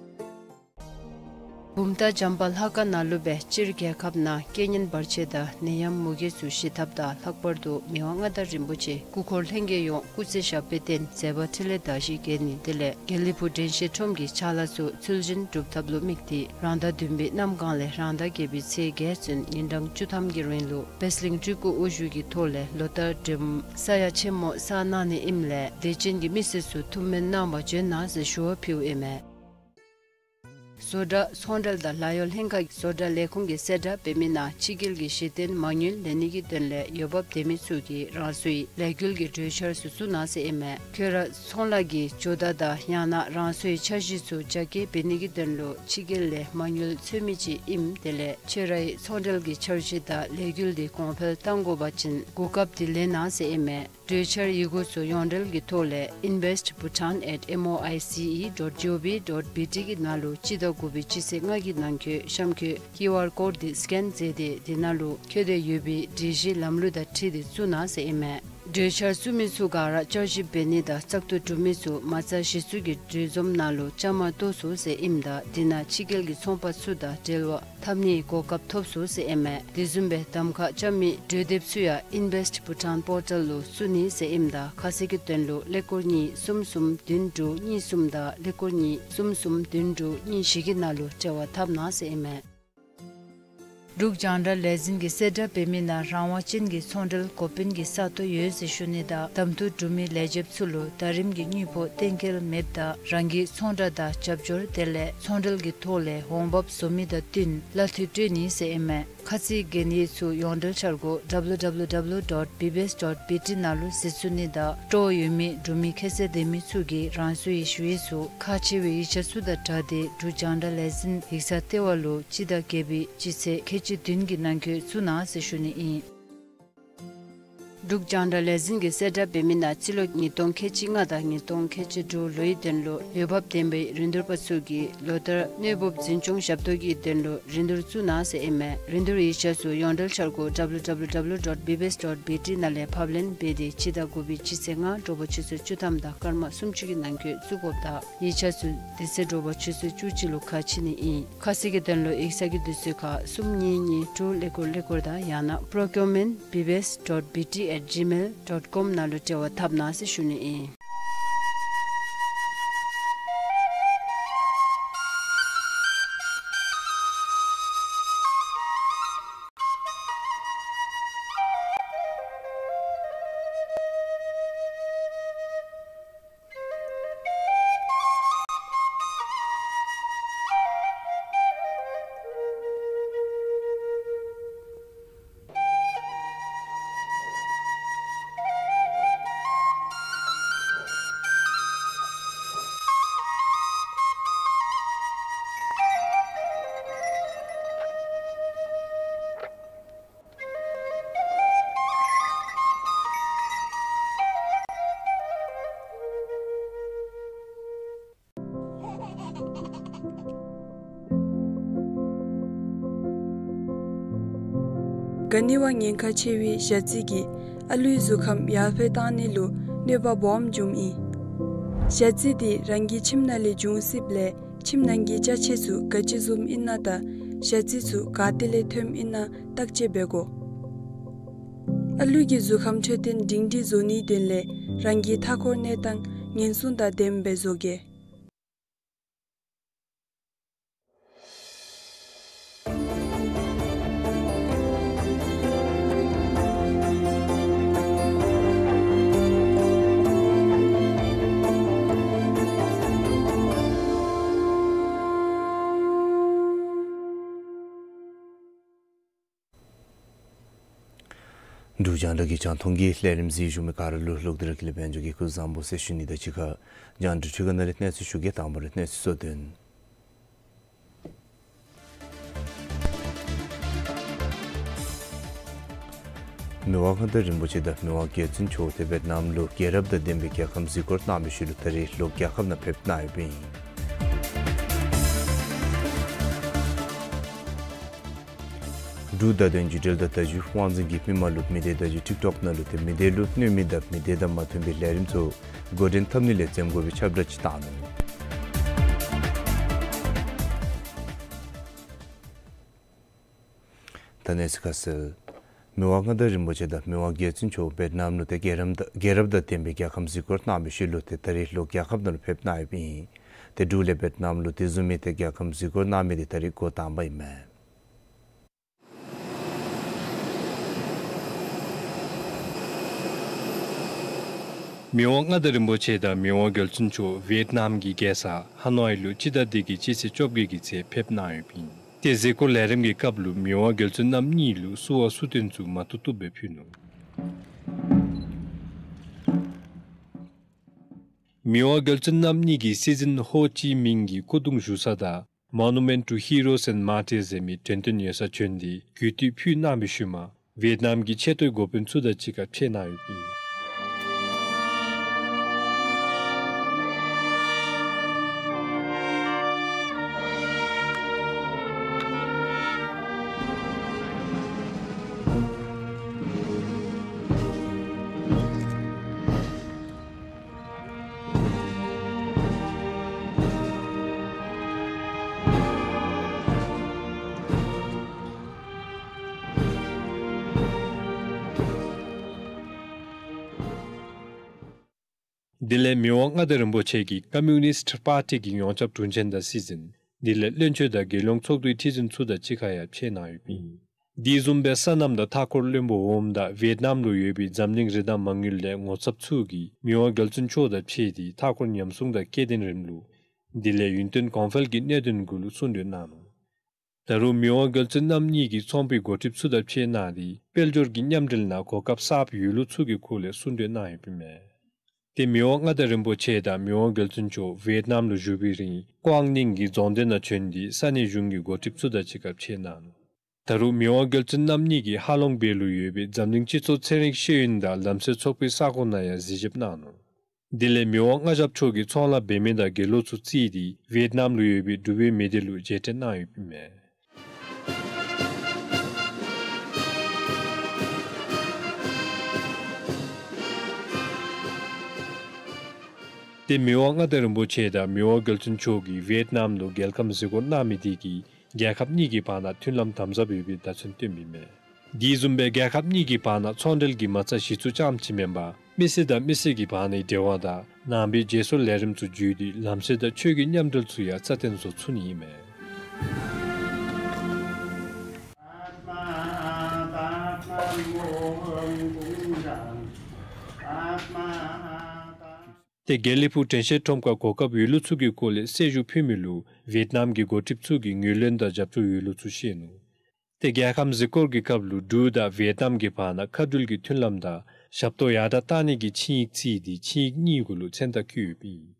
བུམ་ཐང་བྱམས་པ་ལྷ་ཁང་ནང་ལུ་སྦེ་སྤྱིར་རྒྱལ་ཁབ་ནང་རྐྱེན་ངན་བར་ཆད་དང་ནད་ཡམས་མུ་གེ་ཚུ་ཞི་ཐབས་དང་ལྷག་པར་དུ་མི་དབང་མངའ་བདག་རིན་པོ་ཆེ་སྐུ་འཁོར་ལྷན་རྒྱས་ཡོངས་སྐུ་ཚེ་ཞབས་པད་བརྟན་མཛད་པ་འཕྲིན་ལས་དར་ཞིང་རྒྱས་ནི་དེ་ལས་དགེ་ལེགས་ཕུག་དྲན་ཤེས་ཁྲོམ་གྱི་ཕྱག་ལཱ་ཚུ་ཚུལ་བཞིན་སྒྲུབ་ཐབས་ལུ་དམིགས་ཏེ་རང་ཟླ་བདུན་པའི་གནམ་གང་ལས་རང་ཟླ་བརྒྱད་པའི་ཚེས་བརྒྱད་ཚུན་ཉིན་གྲངས་བཅུ་ཐམ་གྱི་རིང་ལུ་པད་གླིང་སྤྲུལ་སྐུ་དབུ་བཞུགས་ཀྱི་ཐོག་ལས་ལོ་བསྟར་སྒྲོལ་མ་ས་ཡ་ཆེན་མོ་བསགས་གནང་ནི་ཨིནམ་ལས་དད་ཅན་གྱི་མི་སེར་ཚུ་ཐུགས་སྨོན་གནང་བར་བྱོན་གནང་ཟེར་ཞུ་བ་ཕུལཝ་ཨིན་མས། བཟོ་གྲྭ་ཚོང་འབྲེལ་དང་ལཱ་གཡོག་ལྷན་ཁག་བཟོ་གྲྭ་ལས་ཁུངས་ཀྱིས་གསལ་བསྒྲགས་འབད་མི་ནང་ཕྱི་རྒྱལ་གྱི་གཞི་རྟེན་མ་དངུལ་ལེན་ནི་གི་དོན་ལས་འོས་འབབ་ལྡན་མི་ཚུ་གིས་རང་སོའི་ལས་འགུལ་གྱི་གྲོས་འཆར་ཚུ་བཙུགས་གནང་ཟེར་ཨིན་མས། ཁྱོད་ར་ཚོང་ལཱ་གི་ཇོ་བདག་དང་ཡང་ན་རང་སོའི་འཆར་གཞི་ཚུ་རྒྱ་སྐྱེད་འབད་ནི་གི་དོན་ལུ་ཕྱི་རྒྱལ་ལས་མ་དངུལ་འཚོལ་མི་ཅིག་ཨིནམ་དེ་ལས་ཁྱོད་རའི་ཚོང་འབྲེལ་གྱི་འཆར་གཞི་དང་ལས་འགུལ་འདི་གོང་འཕེལ་གཏང་དགོ་པ་ཅིན་གོ་སྐབས་འདི་ལེན་གནང་ཟེར་ཨིན་མས། གྲོས་འཆར་ཡི་གུ་ཚུ་ཡོངས་འབྲེལ་གྱི་ཐོག་ལས་invest bhutan at M O I C E dot G O V dot B T གི་ནང་ལུ་སྤྱི་ཟླ་དགུ་པའི་སྤྱི་ཚེས་ལྔ་གི་ནང་འཁོད་གཤམ་འཁོད་ཀིའུ་ཨར་ཀོཌ་འདི་སི་ཀེན་མཛད་དེ་དེ་ནང་ལུ་འཁོད་དེ་ཡོད་པའི་སྒྲིག་གཞི་ལམ་ལུགས་དང་འཁྲིལ་ཏེ་བཙུགས་གནང་ཟེར་ཨིན་མས། གྲོས་འཆར་བཙུགས་མི་ཚུ་ག་ར་བསྐྱར་ཞིབ་འབད་ནི་དང་བཙག་འཐུ་གྲུབ་མི་ཚུ་མ་རྩ་གཞི་བཙུགས་ཀྱི་གྲོས་འཛོམས་ནང་ལུ་བཅའ་མར་གཏོགས་ཚུགས་ཟེར་ཨིནམ་ད་དེ་ནང་ཕྱི་རྒྱལ་གྱི་ཚོང་པ་ཚུ་དང་འབྲེལ་བ་འཐབ་ནིའི་གོ་སྐབས་ཐོབ་ཚུགས་ཟེར་ཨིན་མས། དེ་བཟུམ་སྦེ་གདམ་ཁ་རྐྱབ་མི་གྲོས་དེབ་ཚུ་ཡང་invest bhutan portal ལུ་བཙུགས་ནི་ཟེར་ཨིནམ་ད་ཁ་གསལ་གྱི་དོན་ལུ་ཀླད་ཀོར་གཉིས་གསུམ་གསུམ་བདུན་དྲུག་གཉིས་གསུམ་དང་ཀླད་ཀོར་གཉིས་གསུམ་གསུམ་བདུན་དྲུག་གཉིས་བཞི་གི་ནང་ལུ་འབྲེལ་བ་འཐབ་གནང་ཟེར་ཨིན་མས། འབྲུག་རྒྱང་བསྒྲགས་ལས་འཛིན་གྱིས་གསལ་བསྒྲགས་འབད་མི་ནང་རང་དབང་ཅན་གྱི་ཚོང་འབྲེལ་འགོ་དཔོན་གྱི་ས་སྟོང་ཡོད་ཟེར་ཞུ་ནི་དང་གདམ་འཐུ་གྲུབ་མི་ལས་བྱེདཔ་ཚུ་ལུ་ཟླ་རིམ་གྱི་དངུལ་ཕོགས་གཏན་འཁེལ་མེདཔ་ད་རང་གི་ཚོང་བསྒྲགས་དང་རྒྱབ་སྐྱོར་དེ་ལས་ཚོང་འབྲེལ་གྱི་ཐོག་ལས་འོང་འབབ་བཟོ་མི་དང་བསྟུན་གླ་འཐུས་སྤྲོད་ནི་ཟེར་ཨིན་མས། ཁ་ཚིག་གན་ཡིག་ཚུ་ཡོངས་འབྲེལ་འཆར་སྒོ་W W W dot B B S dot B T ནང་ལུ་གཟིགས་ཚུགས་ནི་དང་སྤྲོ་བ་ཡོད་མི་འབྲུག་མི་ཁྱད་ཚད་ལྡན་མི་ཚུ་གིས་རང་སོའི་ཞུ་ཡིག་ཚུ་ཁག་ཆེ་བའི་ཡིག་ཆ་ཚུ་དང་སྦྲགས་ཏེ་འབྲུག་རྒྱང་བསྒྲགས་ལས་འཛིན་ཡིག་ཚང་ལྟེ་བ་ལུ་སྤྱི་ཟླ་བརྒྱད་པའི་སྤྱི་ཚེས་ཁལ་གཅིག་བདུན་གྱི་ནང་འཁོད་བཙུགས་གནང་ཟེར་ཞུ་ནི་ཨིན། འབྲུག་རྒྱང་བསྒྲགས་ལས་འཛིན་གྱིས་གསལ་བསྒྲགས་འབད་མི་ནང་རྩིས་ལོ་ཉིས་སྟོང་ཁལ་གཅིག་ལྔ་དང་ཉིས་སྟོང་ཁལ་གཅིག་དྲུག་ལོའི་དོན་ལུ་འོས་འབབ་ལྡན་པའི་རིན་བསྡུར་པ་ཚུ་གིས་ལོ་བསྟར་གནོད་འབུབ་འཛིན་སྐྱོང་ཞབས་ཏོག་གི་དོན་ལུ་རིན་བསྡུར་བཙུགས་གནང་ཟེར་ཨིན་མས། རིན་བསྡུར་ཡིག་ཆ་ཚུ་ཡོངས་འབྲེལ་འཆར་སྒོ་W W W dot B B S dot B T ནང་ལས་ཕབ་ལེན་འབད་དེ་སྤྱི་ཟླ་དགུ་པའི་སྤྱི་ཚེས་ལྔ་དྲོ་པ་ཆུ་ཚོད་བཅུ་ཐམ་དང་སྐར་མ་སུམ་ཅུ་གི་ནང་འཁོད་བཙུགས་དགོཔ་དང་ཡིག་ཆ་ཚུ་དེ་ཚེ་དྲོ་པ་ཆུ་ཚོད་བཅུ་གཅིག་ལུ་ཁ་ཕྱེ་ནི་ཨིན། ཁ་གསལ་གྱི་དོན་ལུ་ཡིག་ཚང་གི་དུས་ཚོད་ཁར་གསུམ་གཉིས་གཉིས་དྲུག་ཀླད་ཀོར་ཀླད་ཀོར་དང་ཡང་ན་procurement B B S dot B T at gmail dot com ནང་ལུ་འབྲེལ་བ་འཐབ་གནང་ཟེར་ཞུ་ནི་ཨིན། ག་ནི་བ་ཉེན་ཁ་ཆེ་བའི་ཞ་རྩི་གིས་ཨ་ལུའི་གཟུགས་ཁམས་ཡར་འཕེལ་བཏང་ནི་ལུ་གནོད་པ་སྦོམ་འབྱུངམ་ཨིན། ཞ་རྩི་འདི་རང་གི་ཁྱིམ་ནང་ལས་འབྱུང་སྲིདཔ་ལས་ཁྱིམ་ནང་གི་ཅ་ཆས་ཚུ་ག་ཅི་བཟུམ་ཨིན་ན་དང་ཞ་རྩི་ཚུ་ག་ཏེ་ལས་ཐོནམ་ཨིན་ན་བརྟག་དཔྱད་འབད་དགོ། ཨ་ལུ་གི་གཟུགས་ཁམས་འཕྲོད་བསྟེན་སྒྲིང་སྒྲིང་བཟོ་ནིའི་དོན་ལས་རང་གི་མཐའ་འཁོར་གནས་སྟངས་ཉེན་སྲུང་དང་ལྡནམ་སྦེ་བཟོ་གེ། འབྲུག་རྒྱང་བསྒྲགས་ཀྱི་རྒྱང་མཐོང་གི་ལས་རིམ་གཟིགས་བཞུགས་མི་ག་ར་ལུ་ལྷག་དེ་ར་ཀུན་ལེགས་དཔལ་འབྱོར་གྱིས་སྐུ་གཟུགས་བཟང་པོ་ཟེར་ཞུ་ནི་དང་གཅིག་ཁར་རྒྱང་བསྒྲགས་འཕྲུལ་ཁང་ནང་ལས་གནས་ཚུལ་ཞུ་གེ། དང་པ་ར་གནས་ཚུལ་གཙོ་དོན། མི་དབང་མངའ་བདག་རིན་པོ་ཆེ་དང་མི་དབང་རྒྱལ་བཙུན་མཆོག་དེ་ཝེཊ་ནམ་ལུ་རྒྱལ་རབས་དང་ལྡན་པའི་རྒྱལ་ཁམས་གཟིགས་སྐོར་གནང་བའི་ཤུལ་ལུ་ད་རིས་ལོག་རྒྱལ་ཁབ་ནང་ཕེབས་གནང་ཡོདཔ་ཨིན། འབྲུག་བརྡ་དོན་བརྒྱུད་འབྲེལ་དང་བརྡ་བརྒྱུད་དབང་འཛིན་གྱིས་མི་མང་ལུ་མི་སྡེ་བརྡ་བརྒྱུད་ཊིཀ་ཊོཀ་ནང་ལུ་ཏེ་མི་སྡེ་ལུ་གནོད་མི་དང་མི་སྡེ་དང་མ་མཐུན་པའི་ལས་རིམ་ཚུ་འགོ་འདྲེན་འཐབ་ནི་ལས་འཛེམ་དགོ་པའི་ཁྱབ་བསྒྲགས་ཅིག་བཏང་ནུག། ད་གནས་ཚུལ་ཁ་གསལ། མི་དབང་མངའ་བདག་རིན་པོ་ཆེ་དང་མི་དབང་རྒྱལ་བཙུན་མཆོག་ཝེཊ་ནམ་ལུ་ཏེ་རྒྱལ་རབས་དང་རྒྱལ་རབས་དང་ལྡན་པའི་རྒྱལ་ཁམས་གཟིགས་སྐོར་གནང་བའི་ཤུལ་ལུ་ཏེ་ད་རིས་ལོག་རྒྱལ་ཁབ་ནང་ལུ་ཕེབས་གནང་ཡོདཔ་ཨིན། ཏེ་འབྲུག་ལས་ཝེཊ་ནམ་ལུ་དེ་བཟུམ་མའི་ཏེ་རྒྱལ་ཁམས་གཟིགས་སྐོར་གནང་མི་འདི་ད་རིས་འགོ་དང་པ་ཨིན་མས། མི་དབང་མངའ་བདག་རིན་པོ་ཆེ་དང་མི་དབང་རྒྱལ་བཙུན་མཆོག་ཝེཊ་ནམ་གྱི་རྒྱལ་ས་ཧ་ནོའི་ལུ་སྤྱི་ཟླ་འདི་གི་སྤྱི་ཚེས་བཅོ་བརྒྱད་ཀྱི་ཚེ་ཕེབས་གནང་ཡོདཔ་ཨིན། ཏེ་གཟིགས་སྐོར་ལས་རིམ་གྱི་སྐབས་ལུ་མི་དབང་རྒྱལ་བཙུན་རྣམ་གཉིས་ལུ་བསུ་བ་གསོལ་སྟོན་ཚུ་མ་བཏུབ་བཏུབ་སྦེ་ཕུལ་ནུག། མི་དབང་རྒྱལ་བཙུན་རྣམ་གཉིས་ཀྱིས་སྲིད་འཛིན་ཧོ་ཅི་མིང་གི་སྐུ་གདུང་བཞུགས་ས་དང་Monument to Heroes and Martyrs ཟེར་མི་དྲན་རྟེན་ཡོད་སར་བྱོན་ཏེ་གུས་བཏུད་ཕུལ་གནང་བའི་ཤུལ་མ་ཝེཊ་ནམ་གྱི་ཆེ་མཐོའི་འགོ་དཔོན་ཚུ་དང་གཅིག་ཁར་ཕྱད་གནང་ཡོདཔ་ཨིན། དེ་ལས་མི་དབང་མངའ་བདག་རིན་པོ་ཆེ་གིས་ཀོམ་མུ་ནིསཊ་པར་ཊི་གི་ཡོངས་ཁྱབ་དྲུང་ཆེན་དང་སྲིད་འཛིན། དེ་ལས་བློན་ཆེན་དང་རྒྱལ་ཡོངས་ཚོགས་འདུའི་ཁྲི་འཛིན་ཚུ་དང་གཅིག་ཁར་ཡང་ཕྱད་གནང་ཡོདཔ་ཨིན། དེ་བཟུམ་སྦེ་སོ་ནམ་དང་མཐའ་འཁོར་བློན་པོ་འོགམ་དང་ཝེཊ་ནམ་ལུ་ཡོད་པའི་འཛམ་གླིང་རི་དྭགས་མ་དངུལ་ལས་ངོ་ཚབ་ཚུ་གིས་མི་དབང་རྒྱལ་བཙུན་མཆོག་དང་ཕྱད་དེ་མཐའ་འཁོར་ཉམས་སྲུང་དང་སྐྱེ་ལྡན་རིང་ལུགས། དེ་ལས་ཡུན་བརྟན་གོང་འཕེལ་གྱི་གནད་དོན་གུ་ལུ་གསུང་གྲོས་གནང་ནུག། ད་རུང་མི་དབང་རྒྱལ་བཙུན་རྣམ་གཉིས་ཀྱིས་ཚོང་པའི་འགོ་ཁྲིདཔ་ཚུ་དང་ཕྱད་གནང་སྟེ་དཔལ་འབྱོར་གྱི་མཉམ་འབྲེལ་ནང་གོ་སྐབས་གསརཔ་ཡོད་ལུགས་ཚུ་གི་སྐོར་ལས་གསུང་གྲོས་གནང་ཡོདཔ་ཨིན་མས། ཏེ་མི་དབང་མངའ་བདག་རིན་པོ་ཆེ་དང་མི་དབང་རྒྱལ་བཙུན་མཆོག་ཝེཊ་ནམ་ལུ་བཞུགས་པའི་རིང་ཀོང་ནིང་གི་རྫོང་སྡེ་ནང་བྱོན་ཏེ་ས་གནས་གཞུང་གི་འགོ་ཁྲིདཔ་ཚུ་དང་གཅིག་ཁར་ཕྱད་གནང་ནུག། ད་རུང་མི་དབང་རྒྱལ་བཙུན་རྣམ་གཉིས་ཀྱིས་ཧ་ལོང་སྦས་ལུ་ཡོད་པའི་འཛམ་གླིང་སྤྱི་ཚོགས་ཚན་རིག་ཤེས་ཡོན་དང་ལམ་སྲོལ་ཚོགས་པའི་ས་གོ་ནང་ཡང་གཟིགས་ཞིབ་གནང་ནུག། དེ་ལས་མི་དབང་མངའ་ཞབས་མཆོག་གིས་ཚོང་ལཱ་འབད་མི་དང་དགེ་སློང་ཚུ་བརྩིས་ཏེ་ཝེཊ་ནམ་ལུ་ཡོད་པའི་འབྲུག་པའི་མི་སྡེ་ལུ་མཇལ་འཕྲད་གནང་ཡོདཔ་ཨིན་མས། ཏེ་མི་དབང་མངའ་བདག་རིན་པོ་ཆེ་དང་མི་དབང་རྒྱལ་བཙུན་མཆོག་གིས་ཝེཊ་ནམ་ལུ་རྒྱལ་ཁམས་གཟིགས་སྐོར་གནང་མི་དེ་གིས་རྒྱལ་ཁབ་གཉིས་ཀྱི་བར་ན་མཐུན་ལམ་དམ་ཟབ་ཡོད་པའི་བརྡ་མཚོན་སྟོནམ་ཨིན་མས། དེ་བཟུམ་སྦེ་རྒྱལ་ཁབ་གཉིས་ཀྱི་བར་ན་ཚོང་འབྲེལ་གྱི་མ་རྩ་གཞི་བཙུགས་རྐྱངམ་ཅིག་མེན་པར་མི་སེར་དང་མི་སེར་གྱི་བར་ནའི་འབྲེལ་བ་དང་ནང་པའི་བརྗེ་སོར་ལས་རིམ་ཚུ་བརྒྱུད་དེ་ལམ་སྲོལ་དང་ཆོས་ཀྱི་མཉམ་འབྲེལ་ཚུ་ཡང་རྩ་བརྟན་བཟོ་ཚུགས་ནི་ཨིན་མས། ཏེ་དགེ་ལེགས་ཕུག་དྲན་ཤེས་ཁྲོམ་ཁར་གོ་སྐབས་ཡོད་ལུགས་ཚུ་གི་སྐོར་ལས་གསལ་ཞུ་ཕུལ་མི་ལུ་ཝེཊ་ནམ་གྱི་འགོ་ཁྲིདཔ་ཚུ་གིས་ངོས་ལེན་དང་རྒྱབ་སྐྱོར་ཡོད་ལུགས་ཚུ་བཤད་ནུག། ཏེ་རྒྱལ་ཁམས་གཟིགས་སྐོར་གྱི་སྐབས་ལུ་འབྲུག་དང་ཝེཊ་ནམ་གྱི་བར་ན་མཁའ་འགྲུལ་གྱི་མཐུན་ལམ་དང་ཞབས་ཏོག་ཡར་དྲག་གཏང་ནི་གི་ཆིངས་ཡིག་བརྩིས་ཏེ་ཆིངས་ཡིག་གཉིས་གུ་ལུ་མཚན་རྟགས་བཀོད་ཡོདཔ་ཨིན།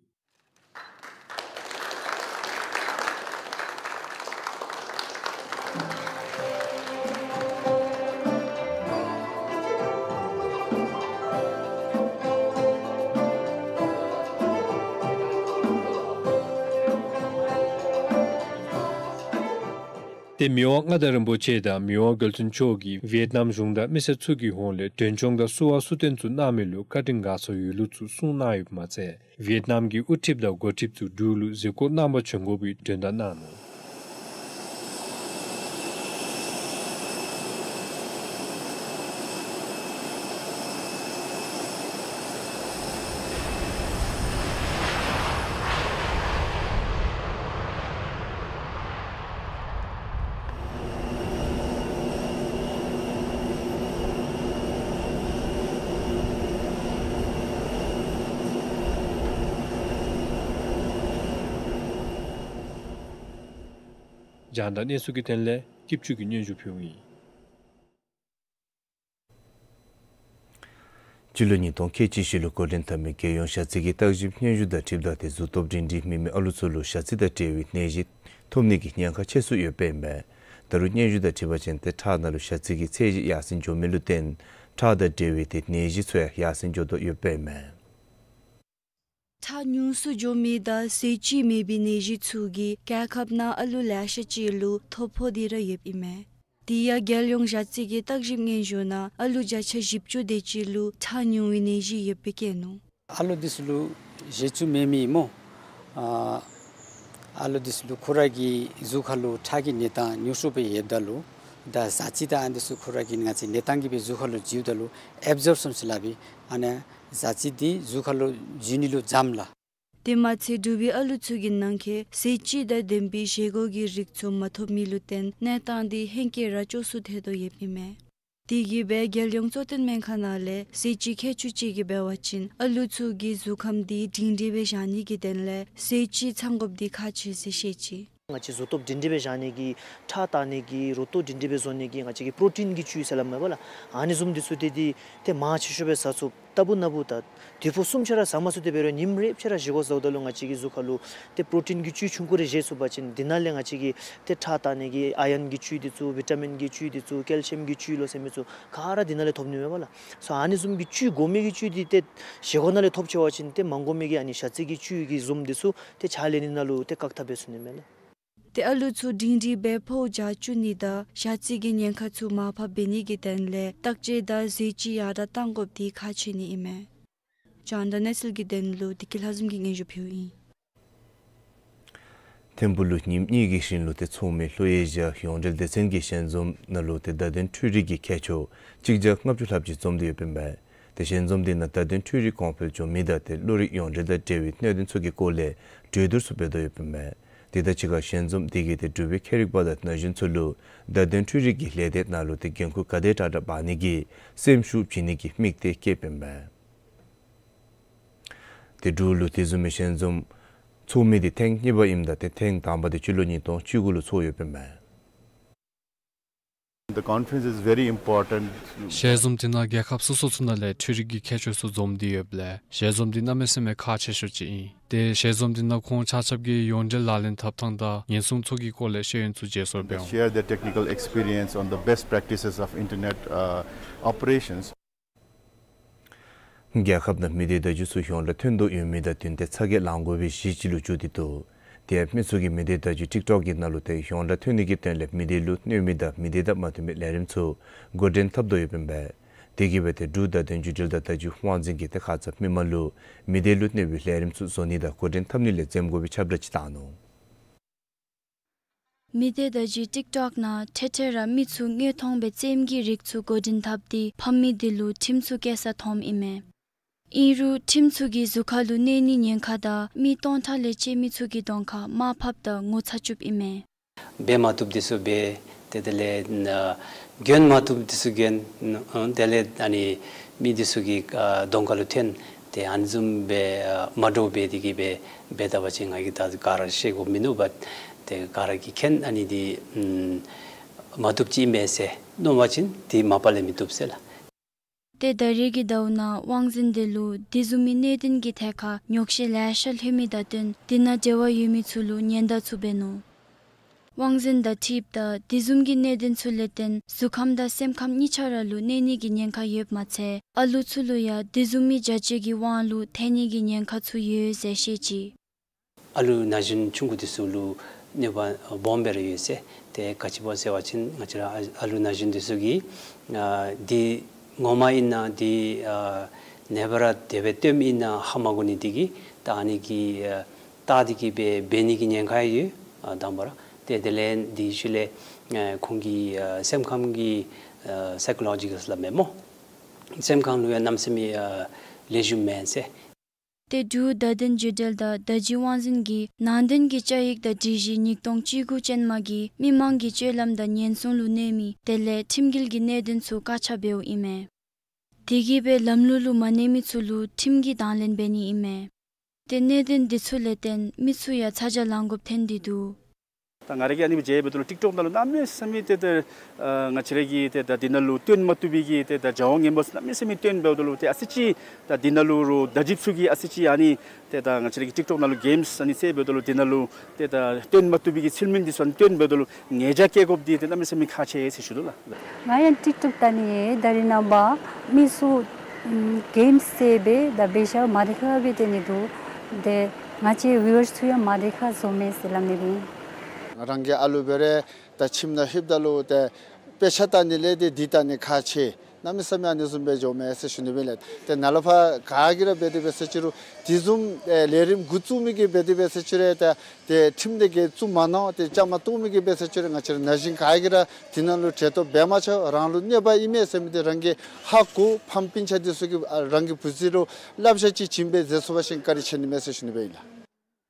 ཏེ་མི་དབང་མངའ་བདག་རིན་པོ་ཆེ་དང་མི་དབང་རྒྱལ་བཙུན་མཆོག་གིས་ཝེཊ་ནམ་གཞུང་དང་མི་སེར་ཚུ་གི་ཧོངས་ལས་མགྲོན་སྐྱོང་དང་བསུ་བ་གསོལ་སྟོན་ཚུ་གནང་མི་ལུ་བཀའ་དྲིན་དགའ་ཚོར་ཡོད་ལུགས་ཚུ་གསུངས་གནང་ཡོདཔ་མ་ཚད་ཝེཊ་ནམ་གྱི་དབུ་ཁྲིདཔ་དང་འགོ་ཁྲིདཔ་ཚུ་འབྲུག་ལུ་གཟིགས་སྐོར་གནང་པར་བྱོན་དགོ་པའི་མགྲོན་བརྡ་གནང་ནུག། རྒྱང་བསྒྲགས་གནས་ཚུལ་གྱི་དོན་ལས་སྐྱིད་ཆུ་གིས་སྙན་ཞུ་ཕུལཝ་ཨིན། སྤྱི་ལོ་ཉིས་སྟོང་ཁལ་གཅིག་བཞི་ལུ་འགོ་འདྲེན་འཐབ་མི་རྒྱལ་ཡོངས་ཞ་རྩི་གི་བརྟག་ཞིབ་སྙན་ཞུ་དང་འཁྲིལཝ་ད་ཏེ་གཟུགས་སྟོབས་སྒྲིང་སྒྲིང་མེད་མི་ཨ་ལུ་ཚུ་ལུ་ཞ་རྩི་དང་འབྲེལ་བའི་ནད་གཞི་ཐོབ་ནི་གི་ཉེན་ཁ་ཆེ་སུ་ཡོདཔ་ཨིན་མས། ད་རུང་སྙན་ཞུ་དང་འཁྲིལ་བ་ཅིན་ཏེ་ཁྲག་ནང་ལུ་ཞ་རྩི་གི་ཚད་གཞི་ཡར་སེང་འགྱོ་མི་ལུ་བརྟེན་ཁྲག་དང་འབྲེལ་བའི་ཏེ་ནད་གཞི་ཚུ་ཡང་ཡར་སེང་འགྱོ་དོ་ཡོདཔ་ཨིན་མས། ཁྲག་ཉུང་སུ་འགྱོ་མི་དང་ཟས་བཅུད་མེད་པའི་ནད་གཞི་ཚུ་གིས་རྒྱལ་ཁབ་ནང་ཨ་ལུ་ལེ་ཤ་ཅིག་ལུ་ཐོ་ཕོག་སྟེ་ར་ཡོདཔ་ཨིན་མས། དེ་ཡང་རྒྱལ་ཡོངས་ཞ་རྩི་གི་བརྟག་ཞིབ་སྙན་ཞུ་ནང་ཨ་ལུ་བརྒྱ་ཆ་བཞི་བཅུ་དེ་ཅིག་ལུ་ཁྲག་ཉུང་བའི་ནད་གཞི་ཡོདཔ་སྦེ་བཀོད་ནུག། ཨ་ལུ་འདི་ཚུ་ལུ་བཞེས་བཅུད་མེད་མི་སྨོ། ཨ་ཨ་ལུ་འདི་ཚུ་ལུ་ཁོ་ར་གི་གཟུགས་ཁར་ལུ་ཁྲག་གི་གནས་སྟངས་ཉུང་སུ་སྦེ་ཡོདཔ་ད་ལུ་ད་ཞ་རྩི་དང་ཨ་ནི་ཚུ་ཁོ་ར་གི་ང་བཅས་གནས་སྟངས་ཀྱིས་སྦེ་གཟུགས་ཁར་ལུ་འཛུལཝ་ད་ལུ་ཨེབ་ཟོརབ་ཤཱན་ཟེར་སླབ་ཨིན། ཨ་ནི་ཞ་རྩི་འདི་གཟུགས་ཁར་ལུ་འཛུལ་ནི་ལུ་འཇམ་ལགས། དེ་མ་ཚད་འབྲུག་པའི་ཨ་ལུ་ཚུ་གི་ནང་འཁོད་ཟས་བཅུད་དང་ལྡན་པའི་བཞེས་སྒོ་གི་རིགས་ཚུ་མ་ཐོབ་མི་ལུ་བརྟེན་གནས་སྟངས་འདི་ཧེང་སྐལ་ར་སྐྱོ་སུ་ཐལ་དོ་ཡོདཔ་ཨིན་མས། དེ་གིས་སྦེ་རྒྱལ་ཡོངས་གཙོ་བསྟེན་སྨན་ཁང་ནང་ལས་ཟས་བཅུད་མཁས་མཆོག་ཅིག་གིས་འབད་བ་ཅིན་ཨ་ལུ་ཚུ་གི་གཟུགས་ཁམས་འདི་སྒྲིང་སྒྲིང་སྦེ་བཞག་ནི་གི་དོན་ལས་ཟས་བཅུད་ཚང་དགོཔ་འདི་ཁག་ཆེ་ཟེར་བཤད་ཅི། ང་བཅས་གཟུགས་སྟོབས་སྒྲིང་སྒྲིང་སྦེ་བཞག་ནི་གི་ཁྲག་བཏང་ནི་གི་རུ་ཏོ་སྒྲིང་སྒྲིང་སྦེ་བཟོ་ནི་གི་ང་བཅས་ཀྱི་པྲོ་ཊིན་གྱི་བཅུད་ཟེར་སླབ་མས་པ་ལགས། ཨ་ནི་བཟུམ་འདི་ཚུ་ཏེ་འདི་ཏེ་མང་ཆེ་ཤོས་སྦེ་ཟ་ཚུགས། ལྟ་བུ་ན་བུ་ད་དུས་ཕོ་གསུམ་ཆ་ར་ཟ་མ་ཚུགས། དེ་འབད་རུང་ཉིནམ་རེ་ཆ་ར་བཞེས་སྒོ་ཟཝ་ད་ལུ་ང་བཅས་ཀྱི་གཟུགས་ཁར་ལུ་ཏེ་པྲོ་ཊིན་གྱི་བཅུད་ཆུང་ཀུ་རེ་བཞེས་ཚུགས་པ་ཅིན་དེ་ནང་ལས་ང་བཅས་ཀྱི་ཏེ་ཁྲག་བཏང་ནི་གི་ཨའི་རཱན་གྱི་བཅུད་འདི་ཚུ་བི་ཊ་མིན་གྱི་བཅུད་འདི་ཚུ་ཀེལ་ཤི་ཡམ་གྱི་བཅུད་ལོ་ཟེར་མི་ཚུ་ག་ར་དེ་ནང་ལས་ཐོབ་ནི་མས་པ་ལགས། སོ་ཨ་ནི་བཟུམ་གྱི་བཅུད་དགོ་མི་གི་བཅུད་འདི་ཏེ་བཞེས་སྒོ་ནང་ལས་ཐོབ་ཆི་བ་ཅིན་ཏེ་མ་དགོ་མི་གི་ཨ་ནི་ཞ་རྩི་གི་བཅུད་ཀྱི་བཟུམ་འདི་ཚུ་ཏེ་ཕྱག་ལེན་ནི་ནང་ལུ་ཏེ་བཀག་ཐབས་འབད་ཚུགས་ནི་མས་ལགས། ཏེ་ཨ་ལུ་ཚུ་སྒྲིང་སྒྲིང་སྦེ་ཕོཝ་རྒྱ་བཅུག་ནི་དང་ཞ་རྩི་གི་ཉེན་ཁ་ཚུ་མར་ཕབ་འབད་ནི་གི་དོན་ལས་བརྟག་དཔྱད་དང་ཟས་བཅུད་ཡར་དྲག་གཏང་དགོཔ་འདི་ཁག་ཆེ་ནི་ཨིན་མས། རྒྱང་བསྒྲགས་གནས་ཚུལ་གྱི་དོན་ལུ་བདེ་སྐྱིད་ལྷ་འཛོམས་ཀྱིས་སྙན་ཞུ་ཕུལཝ་ཨིན། ཐིམ་ཕུག་ལུ་ཉིནམ་གཉིས་ཀྱི་རིང་ལུ་ཏེ་ཚོགས་མི་ལྷོ་ཨེ་ཤི་ཡ་ཡོངས་འབྲེལ་སྡེ་ཚན་གྱི་ཞལ་འཛོམས་ནང་ལུ་ཏེ་བརྡ་དོན་འཕྲུལ་རིག་གི་མཁས་མཆོག་གཅིག་བརྒྱ་ལྔ་བཅུ་ལྷགཔ་ཅིག་འཛོམས་ཏེ་ཡོདཔ་ཨིན་པས། ཏེ་ཞལ་འཛོམས་འདི་ནང་བརྡ་དོན་འཕྲུལ་རིག་གོང་འཕེལ་འགྱོ་མི་དང་ཏེ་གློག་རིག་ཡོངས་འབྲེལ་དང་འབྲེལ་བའི་གནད་དོན་ཚུ་གི་སྐོར་ལས་གྲོས་བསྡུར་ཚུ་འབད་དོ་ཡོདཔ་ཨིན་པས། དེ་དང་གཅིག་ཁར་ཞལ་འཛོམས་འདི་གིས་ཏེ་འབྲུག་པའི་ཁྱད་རིག་པ་དང་ན་གཞོན་ཚུ་ལུ་བརྡ་དོན་འཕྲུལ་རིག་གི་ལས་སྡེ་ནང་ལུ་ཏེ་འགན་ཁུར་ག་དེ་དྲག་དྲག་འབག་ནི་གི་སེམས་ཤུགས་བྱིན་ནི་གི་དམིགས་གཏད་བསྐྱེདཔ་ཨིན་པས། ཏེ་འབྲུག་ལུ་དེ་བཟུམ་མའི་ཞལ་འཛོམས་ཚོགས་མི་འདི་ཐེངས་གཉིས་པ་ཨིནམ་ད་ཏེ་ཐེངས་དང་པ་འདི་སྤྱི་ལོ་ཉིས་སྟོང་བཅུ་དགུ་ལུ་ཚོགས་ཡོདཔ་ཨིན་པས། The conference is very important. ཞལ་འཛོམས་འདི་ནང་རྒྱལ་ཁབ་སོ་སོ་ཚུ་ནང་ལས་འཕྲུལ་རིག་གི་མཁས་མཆོག་ཚུ་འཛོམས་ཏེ་ཡོདཔ་ལས་ཞལ་འཛོམས་འདི་གནམ་མེད་ས་མེད་ཁག་ཆེ་ཤོས་ཅིག་ཨིན། ཏེ་ཞལ་འཛོམས་འདི་ནང་ཁོང་ཆ་ཁྱབ་ཀྱིས་ཡོངས་འབྲེལ་ལག་ལེན་འཐབ་ཐངས་དང་ཉེན་སྲུང་ཚོགས་ཀྱི་སྐོར་ལས་ཤེས་ཡོན་ཚུ་བརྗེ་སོར་འབད་འོང་། Share their technical experience on the best practices of internet, uh, operations. རྒྱལ་ཁབ་ནང་མི་སྡེ་བརྡ་བརྒྱུད་ཚུ་ཡོངས་གྲགས་ཐོན་དོ་ཡོད་མི་དང་བསྟུན་ཏེ་ཚ་གྱང་ལང་དགོ་པའི་གཞི་ཅིག་ལུ་གྱུར་ཏེ་འདུག། དེ་ཡང་མི་ཚུ་གིས་མི་སྡེ་བརྡ་བརྒྱུད་ཊིཀ་ཊོཀ་གི་ནང་ལུ་ཏེ་ཡོངས་གྲགས་ཐོན་ནི་གི་དོན་ལས་མི་སྡེ་ལུ་གནོད་མི་དང་མི་སྡེ་དང་མ་མཐུན་པའི་ལས་རིམ་ཚུ་འགོ་འདྲེན་འཐབ་དོ་ཡོདཔ་ཨིན་པས། དེ་གིས་འབད་ཏེ་འབྲུག་བརྡ་དོན་བརྒྱུད་འབྲེལ་དང་བརྡ་བརྒྱུད་དབང་འཛིན་གྱིས་ཏེ་ཁ་ཙ་མི་མང་ལུ་མི་སྡེ་ལུ་གནོད་པའི་ལས་རིམ་ཚུ་བཟོ་ནི་དང་འགོ་འདྲེན་འཐབ་ནི་ལས་འཛེམ་དགོ་པའི་ཁྱབ་བསྒྲགས་ཅིག་བཏང་ནུག། མི་སྡེ་བརྡ་བརྒྱུད་ཊིཀ་ཊོཀ་ནང་འཕྲལ་འཕྲལ་ར་མི་ཚུ་དངོས་མཐོང་སྦེ་རྩེདམོ་གི་རིགས་ཚུ་འགོ་འདྲེན་འཐབ་སྟེ་ཕམ་མི་དེ་ལུ་ཁྲིམས་ཚུ་བཀལ་ས་མཐོངམ་ཨིན་མས། ཨིན་རུང་ཁྲིམས་ཚུ་གིས་གཟུགས་ཁ་ལུ་གནོད་ནིའི་ཉེན་ཁ་དང་མི་སྟོང་ཕྲག་ལས་བཅད་མི་ཚུ་གི་གདོང་ཁར་དམའ་ཕབ་དང་ངོ་ཚ་བཅུགཔ་ཨིན་མས། འབད་མ་བཏུབ་དེ་ཚུ་འབད། ཏེ་དེ་ལས་ཨ་གྱོན་མ་བཏུབ་དེ་ཚུ་གྱོན། ཨ་དེ་ལས་ཨ་ནི་མི་དེ་ཚུ་གི་ཨ་གདོང་ཁ་ལུ་ཐོན། ཏེ་ཨ་ནི་བཟུམ་སྦེ་ཨ་མ་འདྲཝ་འབད་དེ་གིས་སྦེ་འབད་ད་པ་ཅིན་ང་གིས་ད་ག་ར་བཤད་དགོཔ་མིན་ནུག། བཊ་ཏེ་ག་ར་གིས་མཁྱེན། ཨ་ནི་འདི་ཨམ་མ་བཏུབ་ཅིག་ཨིན་མས་ཟེར་མནོ་བ་ཅིན་དེ་མ་པ་ལས་མི་བཏུབ་ཟེར་ལགས། ཏེ་ད་རེས་ཀྱི་ཟླཝ་ནང་དབང་འཛིན་དེ་ལུ་དེ་བཟུམ་མའི་གནད་དོན་གྱི་ཐད་ཁར་ཉོགས་བཤད་ལེ་ཤ་ལྷོད་མི་དང་བསྟུན་དེ་ནང་འབྲེལ་བ་ཡོད་མི་ཚུ་ལུ་ཉེན་བརྡ་ཚུ་འབད་ནུག། དབང་འཛིན་དང་འཁྲིལཝ་ད་དེ་བཟུམ་གྱི་གནད་དོན་ཚུ་ལས་བརྟེན་གཟུགས་ཁམས་དང་སེམས་ཁམས་གཉིས་ཆ་ར་ལུ་གནོད་ནི་གི་ཉེན་ཁ་ཡོདཔ་མ་ཚད་ཨ་ལུ་ཚུ་ལུ་ཡང་དེ་བཟུམ་མའི་བྱ་སྤྱོད་ཀྱི་དབང་ལུ་ཐལ་ནི་གི་ཉེན་ཁ་ཚུ་ཡོད་ཟེར་བཤད་ཅི། ཨ་ལུ་ན་གཞོན་ཆུང་ཀུ་དེ་ཚུ་ལུ་གནོད་པ་སྦོམ་སྦེ་ར་ཡོད་ཟེར། ཏེ་ག་ཅི་སྦེ་ཟེར་བ་ཅིན་ང་བཅས་ར་ཨ་ཨ་ལུ་ན་གཞོན་དེ་ཚུ་གིས་ཨ་འདི་ངོ་མ་ཨིན་ན་འདི་ཨ་ནེ་བར་དེ་སྦེ་སྟོནམ་ཨིན་ན་ཧ་མ་གོ་ནི་དེ་གིས་ད་ཨ་ནི་གི་ཨ་ལྟ་སྟེ་གིས་སྦེ་འབད་ནི་གི་ཉེན་ཁ་ཡོད། ཨ་དང་པ་ར་ཏེ་དེ་ལས་འདི་ཤུལ་ལས་ཨ་ཁོང་གི་ཨ་སེམས་ཁམས་ཀྱི་ཨ་སའི་ཀོ་ལོ་ཇི་ཀཱལ་ཟེར་སླབ་མས་སྨོ། སེམས་ཁམས་ལུ་ཡང་གནམ་མེད་ས་མེད་ཨ་ལེགས་ཤོམ་མེན་ཟེར། ཏེ་འབྲུག་བརྡ་དོན་བརྒྱུད་འབྲེལ་དང་བརྡ་བརྒྱུད་དབང་འཛིན་གྱི་ནང་དོན་གྱི་བཅའ་ཡིག་དང་སྒྲིག་གཞི་ཉིས་སྟོང་བཅུ་དགུ་ཅན་མ་གིས་མི་མང་གི་སྤྱོད་ལམ་དང་ཉེན་སྲུང་ལུ་གནོད་མི་དེ་ལས་ཁྲིམས་འགལ་གྱི་གནད་དོན་ཚུ་བཀག་ཆ་འབདཝ་ཨིན་མས། དེ་གིས་སྦེ་ལམ་ལུགས་ལུ་མ་གནས་མི་ཚུ་ལུ་ཁྲིམས་ཀྱིས་དང་ལེན་འབད་ནི་ཨིན་མས། ཏེ་གནད་དོན་འདི་ཚུ་ལས་བརྟེན་མི་ཚུ་ཡང་ཚ་གྱང་ལང་དགོཔ་ཐོན་ཏེ་འདུག། ད་ང་ར་གིས་ཨ་ནི་སྦེ་མཇལཝ་ད་ལུ་ཊིཀ་ཊོཀ་ནང་ལུ་གནམ་མེད་ས་མེད་ཏེ་ད་ཨ་ང་བཅས་ར་གི་ཏེ་ད་འདི་ནང་ལུ་སྟོན་མ་བཏུབ་པའི་གི་ཏེ་ད་བྱ་བ་ངན་པ་གནམ་མེད་ས་མེད་སྟོནམ་འབདཝ་ད་ལུ་ཏེ་ཨ་ཙི་ཅིག་ད་འདི་ནང་ལུ་རོགས་བརྡ་བརྒྱུདཔ་ཚུ་གིས་ཨ་ཙི་ཅིག་ཨ་ནི་ཏེ་ད་ང་བཅས་ར་གི་ཊིཀ་ཊོཀ་ནང་ལུ་གེམསི་ཨ་ནི་རྩེདཔ་འབདཝ་ད་ལུ་འདི་ནང་ལུ་ཏེ་ད་སྟོན་མ་བཏུབ་པའི་གི་ཚུལ་མིན་འདི་ཚུ་ཨ་ནི་སྟོནམ་འབདཝ་ད་ལུ་ཉེས་བྱ་བཀལ་དགོཔ་འདི་ཏེ་གནམ་མེད་ས་མེད་ཁག་ཆེ་ཟེར་ཞུ་དོ་ལགས། ང་ཡང་ཊིཀ་ཊོཀ་བལྟ་ནི་ཡོད། ད་རེས་ནངས་པ་མི་ཚུ་ཨམ་གེམསི་རྩེད་སྦེ་ད་འབད་ཤུལ་མ་བདེ་ཁག་སྦེ་སྡོད་ནི་འདུག། ཏེ་ང་བཅས་བིའུ་ཝརསི་ཚུ་ཡང་མ་བདེ་ཁག་བཟོ་མས་ཟེར་སླབ་ནི་ཨིན། རང་གི་ཨ་ལུ་འབད་རུང་ད་ཁྱིམ་ནང་ལྷོདཔ་ད་ལུ་ཏེ་དཔེ་ཆ་བལྟ་ནི་ལས་ཏེ་འདི་བལྟ་ནི་ཁག་ཆེ། གནམ་མེད་ས་མེད་ཨ་ནི་བཟུམ་སྦེ་འགྱོཝ་མས་ཟེར་ཞུ་ནི་སྦེ་ལགས། ཏེ་ནཱ་ལས་ཕར་ག་གིས་ར་འབད་དེ་འབད་ཟེར་ཅི་རུང་དེ་བཟུམ་ཨེ་ལས་རིམ་འགོ་བཙུགས་མི་གིས་འབད་དེ་འབད་ཟེར་ཅི་རུང་ཏེ་ཏེ་ཁྲིམས་འདི་གིས་བཙུགས་མ་གནང་། ཏེ་བཅའ་མར་གཏོགས་མི་གིས་འབད་ཟེར་ཅི་རུང་ང་བཅས་ར་ན་གཞོན་ག་གིས་ར་དེ་ནང་ལུ་གྲལ་གཏོགས་འབད་མ་ཆོག། རང་ལུ་གནོད་པ་ཨིན་མས་ཟེར་མི་འདི་རང་གིས་ཧ་གོ། ཕམ་སྤུན་ཆ་འདི་ཚུ་གིས་ཨ་རང་གི་བུ་ཚ་ལུ་བསླབ་བྱ་ཅིག་བྱིན་སྦེ་མཛད་ཚུགས་པ་ཅིན་བཀའ་དྲིན་ཆེ་ནི་མས་ཟེར་ཞུ་ནི་སྦེ་ཨིན་ལགས།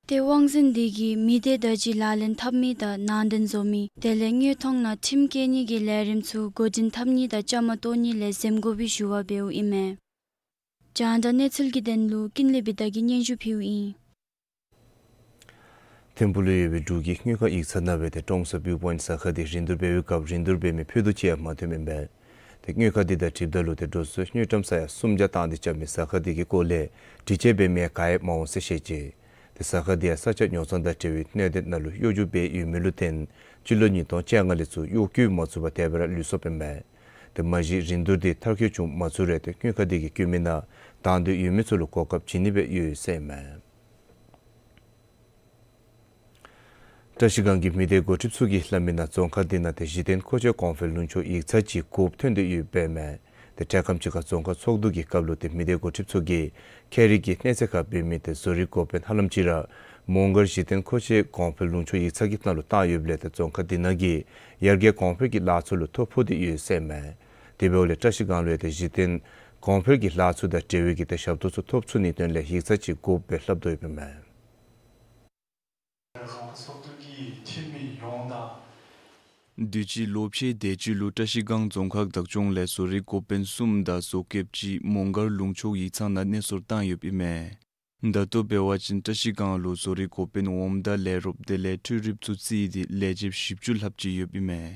ཏེ་དབང་འཛིན་འདི་གིས་མི་སྡེ་བརྡ་བརྒྱུད་ལག་ལེན་འཐབ་མི་དང་ནང་དོན་བཟོ་མི་དེ་ལས་དངོས་མཐོང་ནང་ཁྲིམས་བཀལ་ནི་གི་ལས་རིམ་ཚུ་འགོ་འདྲེན་འཐབ་ནི་དང་བཅའ་མར་གཏོགས་ནི་ལས་འཛེམ་དགོ་པའི་ཞུ་བ་འབདཝ་ཨིན་མས། རྒྱང་བསྒྲགས་གནས་ཚུལ་གྱི་དོན་ལུ་ཀུན་ལེགས་བི་དྷ་གིས་སྙན་ཞུ་ཕུལཝ་ཨིན། ཐིམ་ཕུག་ལུ་ཡོད་པའི་འབྲུག་གི་དངུལ་ཁང་ཡིག་ཚང་ནང་སྦེ་ཏེ་ཀྲོང་གསར་བིའུ་པོའིནཊ་ཟ་ཁང་འདི་རིན་བསྡུར་འབད་བའི་སྐབས་རིན་བསྡུར་འབད་མི་ཕུད་རྡོག་ཅིག་ཡང་མ་ཐོནམ་ཨིན་པས། ཏེ་དངུལ་ཁང་འདི་དང་འཁྲིལཝ་ད་ལུ་ཏེ་འགྲོ་སོང་དངུལ་ཀྲམ་ས་ཡ་སུམ་བརྒྱ་བཏང་སྟེ་རྐྱབ་མི་ཟ་ཁང་འདི་གི་སྐོར་ལས་དྲི་དཔྱད་འབད་མི་ག་ཡང་མ་འོང་ཟེར་བཤད་ཅི། ཏེ་ཟ་ཁང་འདི་ཡང་ས་ཆ་ཉོ་ཚོང་དང་འབྲེལ་བའི་གནད་དོན་ནང་ལུ་གཡོ་སྒྱུ་འབད་ཡོད་མི་ལུ་བརྟེན་སྤྱི་ལོ་ཉིས་སྟོང་བཅོ་ལྔ་ལས་ཚུར་གཡོག་བཀོལ་མ་ཚུགས་པར་དེ་སྦེ་ར་ལུས་སོཔ་ཨིན་པས། ཏེ་མ་གཞི་རིན་བསྡུར་འདི་མཐར་འཁྱོལ་བྱུང་མ་ཚུགས་རུང་ཏེ་དངུལ་ཁང་འདི་གི་བཀོད་མི་ནང་དང་འདོད་ཡོད་མི་ཚུ་ལུ་གོ་སྐབས་བྱིན་ནི་སྦེ་ཡོད་ཟེར་ཨིན་མས། བཀྲ་ཤིས་སྒང་གི་མི་སྡེ་འགོ་ཁྲིདཔ་ཚུ་གིས་སླབ་མི་ནང་རྫོང་ཁག་འདི་ནང་ཏེ་གཞི་རྟེན་མཁོ་ཆས་གོང་འཕེལ་ལུང་ཕྱོགས་ཡིག་ཚང་ཅིག་དགོཔ་ཐོན་དོ་ཡོདཔ་ཨིན་མས། ཏེ་འཕྲལ་ཁམས་ཅིག་ཁར་རྫོང་ཁག་ཚོགས་འདུ་གི་སྐབས་ལུ་ཏེ་མི་སྡེ་འགོ་ཁྲིདཔ་ཚུ་གིས་ཁྱད་རིག་གི་གནས་ཚད་ཁར་འབད་མི་ཏེ་བཟོ་རིག་འགོ་དཔོན་ཧ་ལམ་ཅིག་ར་མོང་སྒར་གཞི་རྟེན་མཁོ་ཆས་གོང་འཕེལ་ལུང་ཕྱོགས་ཡིག་ཚང་གི་ནང་ལུ་བཏང་ཡོདཔ་ལས་ཏེ་རྫོང་ཁག་འདི་ནང་གི་ཡར་རྒྱས་གོང་འཕེལ་གྱི་ལཱ་ཚུ་ལུ་ཐོ་ཕོག་སྟེ་ཡོད་ཟེར་ཨིན་མས། དེ་འབདཝ་ལས་བཀྲ་ཤིས་སྒང་ལུ་ཡང་ཏེ་གཞི་རྟེན་གོང་འཕེལ་གྱི་ལཱ་ཚུ་དང་འབྲེལ་བའི་གི་ཏེ་ཞབས་ཏོག་ཚུ་ཐོབ་ཚུགས་ནིའི་དོན་ལས་ཡིག་ཚང་ཅིག་དགོཔ་སྦེ་སླབ་དོ་ཡོདཔ་ཨིན་མས། རྫོང་ཁག་ཚོགས་འདུ་གི་འཐུས་མི་ཡོངས་དང་། དུས་ཅི་ལོ་ཕྱེད་དེ་ཅིག་ལུ་བཀྲ་ཤིས་སྒང་རྫོང་ཁག་བདག་སྐྱོང་ལས་བཟོ་རིག་འགོ་དཔོན་གསུམ་དང་བཟོ་བཀོདཔ་ཅིག་མོང་སྒར་ལུང་ཕྱོགས་ཡིག་ཚང་ནང་གནས་སོར་བཏང་ཡོདཔ་ཨིན་མས། ད་ལྟོ་འབད་བ་ཅིན་བཀྲ་ཤིས་སྒང་ལུ་བཟོ་རིག་འགོ་དཔོན་འོགམ་དང་ལས་རོགསཔ་དེ་ལས་འཕྲུལ་རིགཔ་ཚུ་བརྩིས་ཏེ་ལས་བྱེདཔ་བཞི་བཅུ་ལྷགཔ་ཅིག་ཡོདཔ་ཨིན་མས།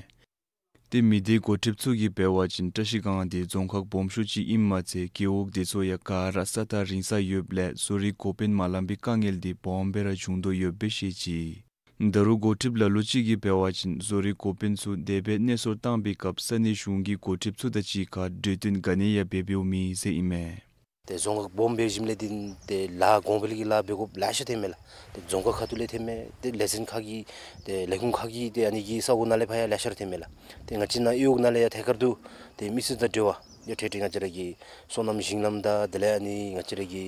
ཏེ་མི་སྡེ་འགོ་ཁྲིདཔ་ཚུ་གིས་འབད་བ་ཅིན་བཀྲ་ཤིས་སྒང་འདི་རྫོང་ཁག་སྦོམ་ཤོས་ཅིག་ཨིནམ་མ་ཚད་རྒེད་འོག་དེ་ཚུ་ཡང་ག་ར་ས་ཐག་རིང་ས་ཡོདཔ་ལས་བཟོ་རིག་འགོ་དཔོན་མ་ལང་པའི་དཀའ་ངལ་འདི་སྦོམ་སྦེ་ར་བྱུང་དོ་ཡོདཔ་སྦེ་བཤད་ཅི། ད་རུང་འགོ་ཁྲིདཔ་ལ་ལུ་ཅིག་གིས་འབད་བ་ཅིན་བཟོ་རིག་འགོ་དཔོན་ཚུ་དེ་སྦེ་གནས་སོར་བཏང་པའི་སྐབས་ས་གནས་གཞུང་གི་འགོ་ཁྲིདཔ་ཚུ་དང་གཅིག་ཁར་གྲོས་བསྟུན་ག་ནི་ཡང་འབད་འབདཝ་མེད་ཟེར་ཨིན་མས། ཏེ་རྫོང་ཁག་སྦོམ་སྦེ་ཞིནམ་ལས་འདི་ཏེ་ལཱ་གོང་འཕེལ་གྱི་ལཱ་འབད་དགོཔ་ལེ་ཤ་ཐོནམ་མས་ལགས། ཏེ་རྫོང་ཁག་ཁ་ཐུག་ལས་ཐོནམ་མས། ཏེ་ལས་ཚན་ཁག་གི་ཏེ་ལས་ཁུངས་ཁག་གི་ཏེ་ཨ་ནི་གི་ས་གོ་ནང་ལས་ཕར་ཡང་ལེ་ཤ་ར་ཐོནམ་མས་ལགས། ཏེ་ང་བཅས་ནཱ་གཡུས་འོག་ནང་ལས་ཡང་ཐད་ཀར་དུ་ཏེ་མི་སེར་དང་འབྲེལ་བ་ཡང་འཕྲལ་འཕྲལ་ང་བཅས་ར་གི་སོ་ནམ་ཞིང་ལམ་དང་དེ་ལས་ཨ་ནི་ང་བཅས་ར་གི་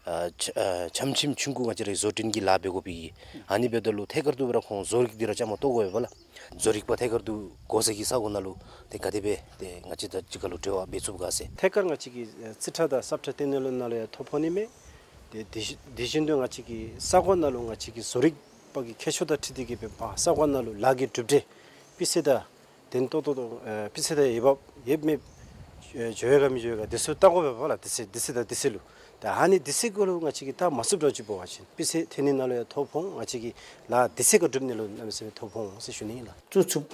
ཨ་ཆ་ཨ་བྱམས་ཆེན་ཆུང་ཀུ་ང་བཅས་ར་གི་བཟོ་སྐྲུན་གྱི་ལཱ་འབད་དགོ་པའི་ཨ་ནི་འབདཝ་ད་ལུ་ཐད་ཀར་དུ་སྦེ་ར་ཁོང་བཟོ་རིག་འདི་ར་བཅའ་མར་གཏོགས་དགོ་པས་ལགས། བཟོ་རིག་པ་ཐད་ཀར་དུ་དགོ་ས་གི་ས་གོ་ནང་ལུ་ཏེ་ག་དེ་སྦེ་ཏེ་ང་བཅས་དང་གཅིག་ཁར་ལུ་འབྲེལ་བ་འབད་ཚུགས་ག་ཟེར། ཐད་ཀར་ང་བཅས་ཀྱི་རྩིས་ཁྲ་དང་ས་ཁྲ་སྟེང་ནང་ལུ་ནང་ལུ་ཡང་ཐོ་ཕོག་ནི་མས། ཏེ་དེ་བཞིན་དེ་བཞིན་དུ་ང་བཅས་ཀྱི་ས་གོ་ནང་ལུ་ང་བཅས་ཀྱི་བཟོ་རིག་པ་གི་ཁྱད་ཆོས་དང་འཁྲིལ་ཏེ་གིས་སྦེ་ཕར་ས་གོ་ནང་ལུ་ལཱ་གི་གྲུབ་འབྲས་སྤུས་ཚད་དང་ལྡན་ཏོག་ཏོ་དང་ཨེ་སྤུས་ཚད་དང་འོས་འབབ་ཡོད་མེད་ཨེ་འགྱོ་ཡོད་ག་མི་འགྱོ་ཡོད་ག་དེ་ཚུ་བལྟ་དགོ་པས་ལགས། དུས་ཚོད་དུས་ཚོད་དང་དུས་ཚོད་ལུ། ད་ཨ་ནི་དུས་ཚོད་གུ་ལུ་ང་བཅས་ཀྱིས་བལྟ་མ་ཚུགསཔ་འདྲཝ་ཅིག་འབད་བ་ཅིན་སྤུས་ཚད་ཐོན་ནི་ནང་ལུ་ཡང་ཐོ་ཕོག། ང་བཅས་ཀྱི་ལཱ་དུས་ཚོད་ཁར་གྲུབ་ནི་ལུ་གནམ་མེད་ས་མེད་ཐོ་ཕོག་འོང་ཟེར་ཞུ་ནི་ཨིན་ལགས། བཙུགས་ཚུགསཔ་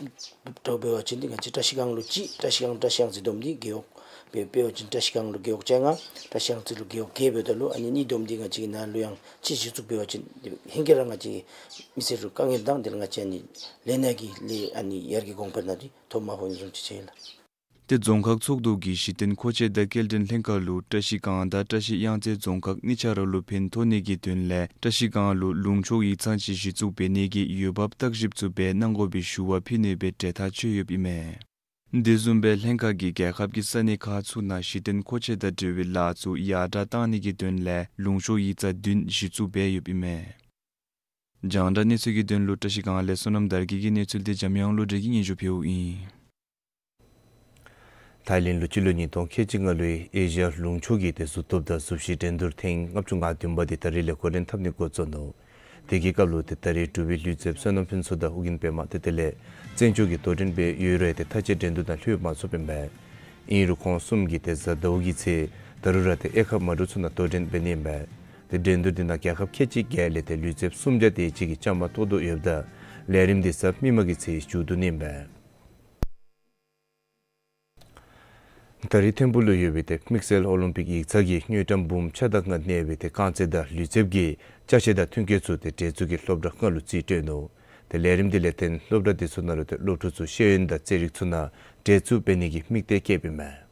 འདྲཝ་འབད་བ་ཅིན་འདི་ང་བཅས་བཀྲ་ཤིས་སྒང་ལུ་གཅིག་བཀྲ་ཤིས་སྒང་བཀྲ་ཤིས་སྒང་རྩིས་བསྡོམས་འདི་རྒེད་འོག་འབད་འབད་བ་ཅིན་བཀྲ་ཤིས་སྒང་ལུ་རྒེད་འོག་བཅོ་ལྔ། བཀྲ་ཤིས་སྒང་རྩིས་ལུ་རྒེད་འོག་བརྒྱད་འབདཝ་ད་ལུ་ཨ་ནི་གཉིས་བསྡོམས་འདི་ང་བཅས་ཀྱི་ནཱ་ལུ་ཡང་གཅིག་གཞི་བཙུགས་འབད་བ་ཅིན་འདི་ཧེང་སྐལ་ར་ང་བཅས་ཀྱི་མི་སེར་ལུ་དཀའ་ངལ་དང་དེ་ལས་ང་བཅས་ཨ་ནི་ལས་སྣ་གི་ལས་ཨ་ནི་ཡར་རྒྱས་གོང་འཕེལ་ནང་འདི་ཐོ་མ་ཕོག་ནི་བཟུམ་ཅིག་ཆགས་ཡི་ལགས། ཏེ་རྫོང་ཁག་ཚོགས་འདུ་གིས་གཞི་རྟེན་མཁོ་ཆས་དང་སྐྱེལ་འདྲེན་ལྷན་ཁག་ལུ་བཀྲ་ཤིས་སྒང་དང་བཀྲ་ཤིས་གཡང་རྩེ་རྫོང་ཁག་གཉིས་ཆ་ར་ལུ་ཕན་ཐོགས་ནི་གི་དོན་ལས་བཀྲ་ཤིས་སྒང་ལུ་ལུང་ཕྱོགས་ཡིག་ཚང་ཅིག་གཞི་བཙུགས་འབད་ནི་གི་འོས་འབབ་བརྟག་ཞིབ་ཚུ་འབད་གནང་དགོ་པའི་ཞུ་བ་ཕུལ་ནི་སྦེ་གྲོས་ཐག་བཅད་ཡོདཔ་ཨིན་མས། དེ་བཟུམ་སྦེ་ལྷན་ཁག་གིས་རྒྱལ་ཁབ་ཀྱི་ས་གནས་ཁག་ཚུ་ནང་གཞི་རྟེན་མཁོ་ཆས་དང་འབྲེལ་བའི་ལཱ་ཚུ་ཡར་དྲག་གཏང་ནི་གི་དོན་ལས་ལུང་ཕྱོགས་ཡིག་ཚང་བདུན་གཞི་བཙུགས་འབད་ཡོདཔ་ཨིན་མས། རྒྱང་བསྒྲགས་གནས་ཚུལ་གྱི་དོན་ལུ་བཀྲ་ཤིས་སྒང་ལས་བསོད་ནམས་དར་རྒྱས་ཀྱི་གནས་ཚུལ་འདི་འཇམ་དབྱངས་བློ་གྲོས་ཀྱིས་སྙན་ཞུ་ཕུལཝ་ཨིན། ཐའི་ལེནཌ་ལུ་སྤྱི་ལོ་ཉིས་སྟོང་ཁལ་གཅིག་ལྔ་ལོའི་ཨེ་ཤི་ཡ་ལུང་ཕྱོགས་ཀྱི་ཏེ་གཟུགས་སྟོབས་དང་གཟུགས་གཞི་འགྲན་བསྡུར་ཐེངས་ལྔ་བཅུ་ང་བདུན་པ་འདི་ད་རིས་ལས་འགོ་འདྲེན་འཐབ་ནི་འགོ་བཙུགས་ནུག། དེ་གི་སྐབས་ལུ་ཏེ་ད་རིས་འབྲུག་པའི་ལུས་རྩལཔ་བསོད་ནམས་ཕུན་ཚོགས་དང་ཨོ་རྒྱན་པདྨ་ཏེ་དེ་ལས་བཙན་སྐྱོགས་ཀྱིས་དོ་འགྲན་འབད་ཡོད་རུང་ཏེ་མཐའ་དཔྱད་འགྲན་བསྡུར་ནང་ལྷོད་མ་ཚུགསཔ་ཨིན་པས། ཨིན་རུང་ཁོང་གསུམ་གྱིས་ཏེ་གཟའ་ཟླཝ་གི་ཚེ་ད་རུང་ར་ཏེ་དབྱེ་ཁག་མ་འདྲཝ་ཚུ་ནང་དོ་འགྲན་འབད་ནི་ཨིན་པས། ཏེ་འགྲན་བསྡུར་འདི་ནང་རྒྱལ་ཁབ་ཁལ་གཅིག་བརྒྱད་ལས་ཏེ་ལུས་རྩལཔ་སུམ་བརྒྱ་དེ་ཅིག་གིས་བཅའ་མར་གཏོགས་དོ་ཡོདཔ་ད་ ལས་རིམ་འདི་གཟའ་མིག་དམར་གྱི་ཚེས་མཇུག་བསྡུ་ནི་ཨིན་པས། ད་རིས་ཐིམ་ཕུག་ལུ་ཡོད་པའི་ཏེ་དམིགས་བསལ་ཨོ་ལིམ་པིག་ཡིག་ཚང་གིས་དངུལ་ཀྲམ་འབུམ་ཕྱེད་དང་ལྔ་གནས་པའི་ཏེ་རྐང་རྩེད་དང་ལུས་རྩལ་གྱི་ཅ་ཆས་དང་མཐུན་རྐྱེན་ཚུ་ཏེ་གྲལ་ཚུད་ཀྱི་སློབ་གྲྭ་ལྔ་ལུ་རྩིས་སྤྲོད་ནུག། ཏེ་ལས་རིམ་འདི་ལས་བརྟེན་སློབ་གྲྭ་འདི་ཚུ་ནང་ལུ་ཏེ་སློབ་ཕྲུག་ཚུ་ཤེས་ཡོན་དང་རྩེད་རིགས་ཚུ་ནང་གྲལ་ཚུད་འབད་ནི་གི་དམིགས་གཏད་བསྐྱེདཔ་ཨིན་མས།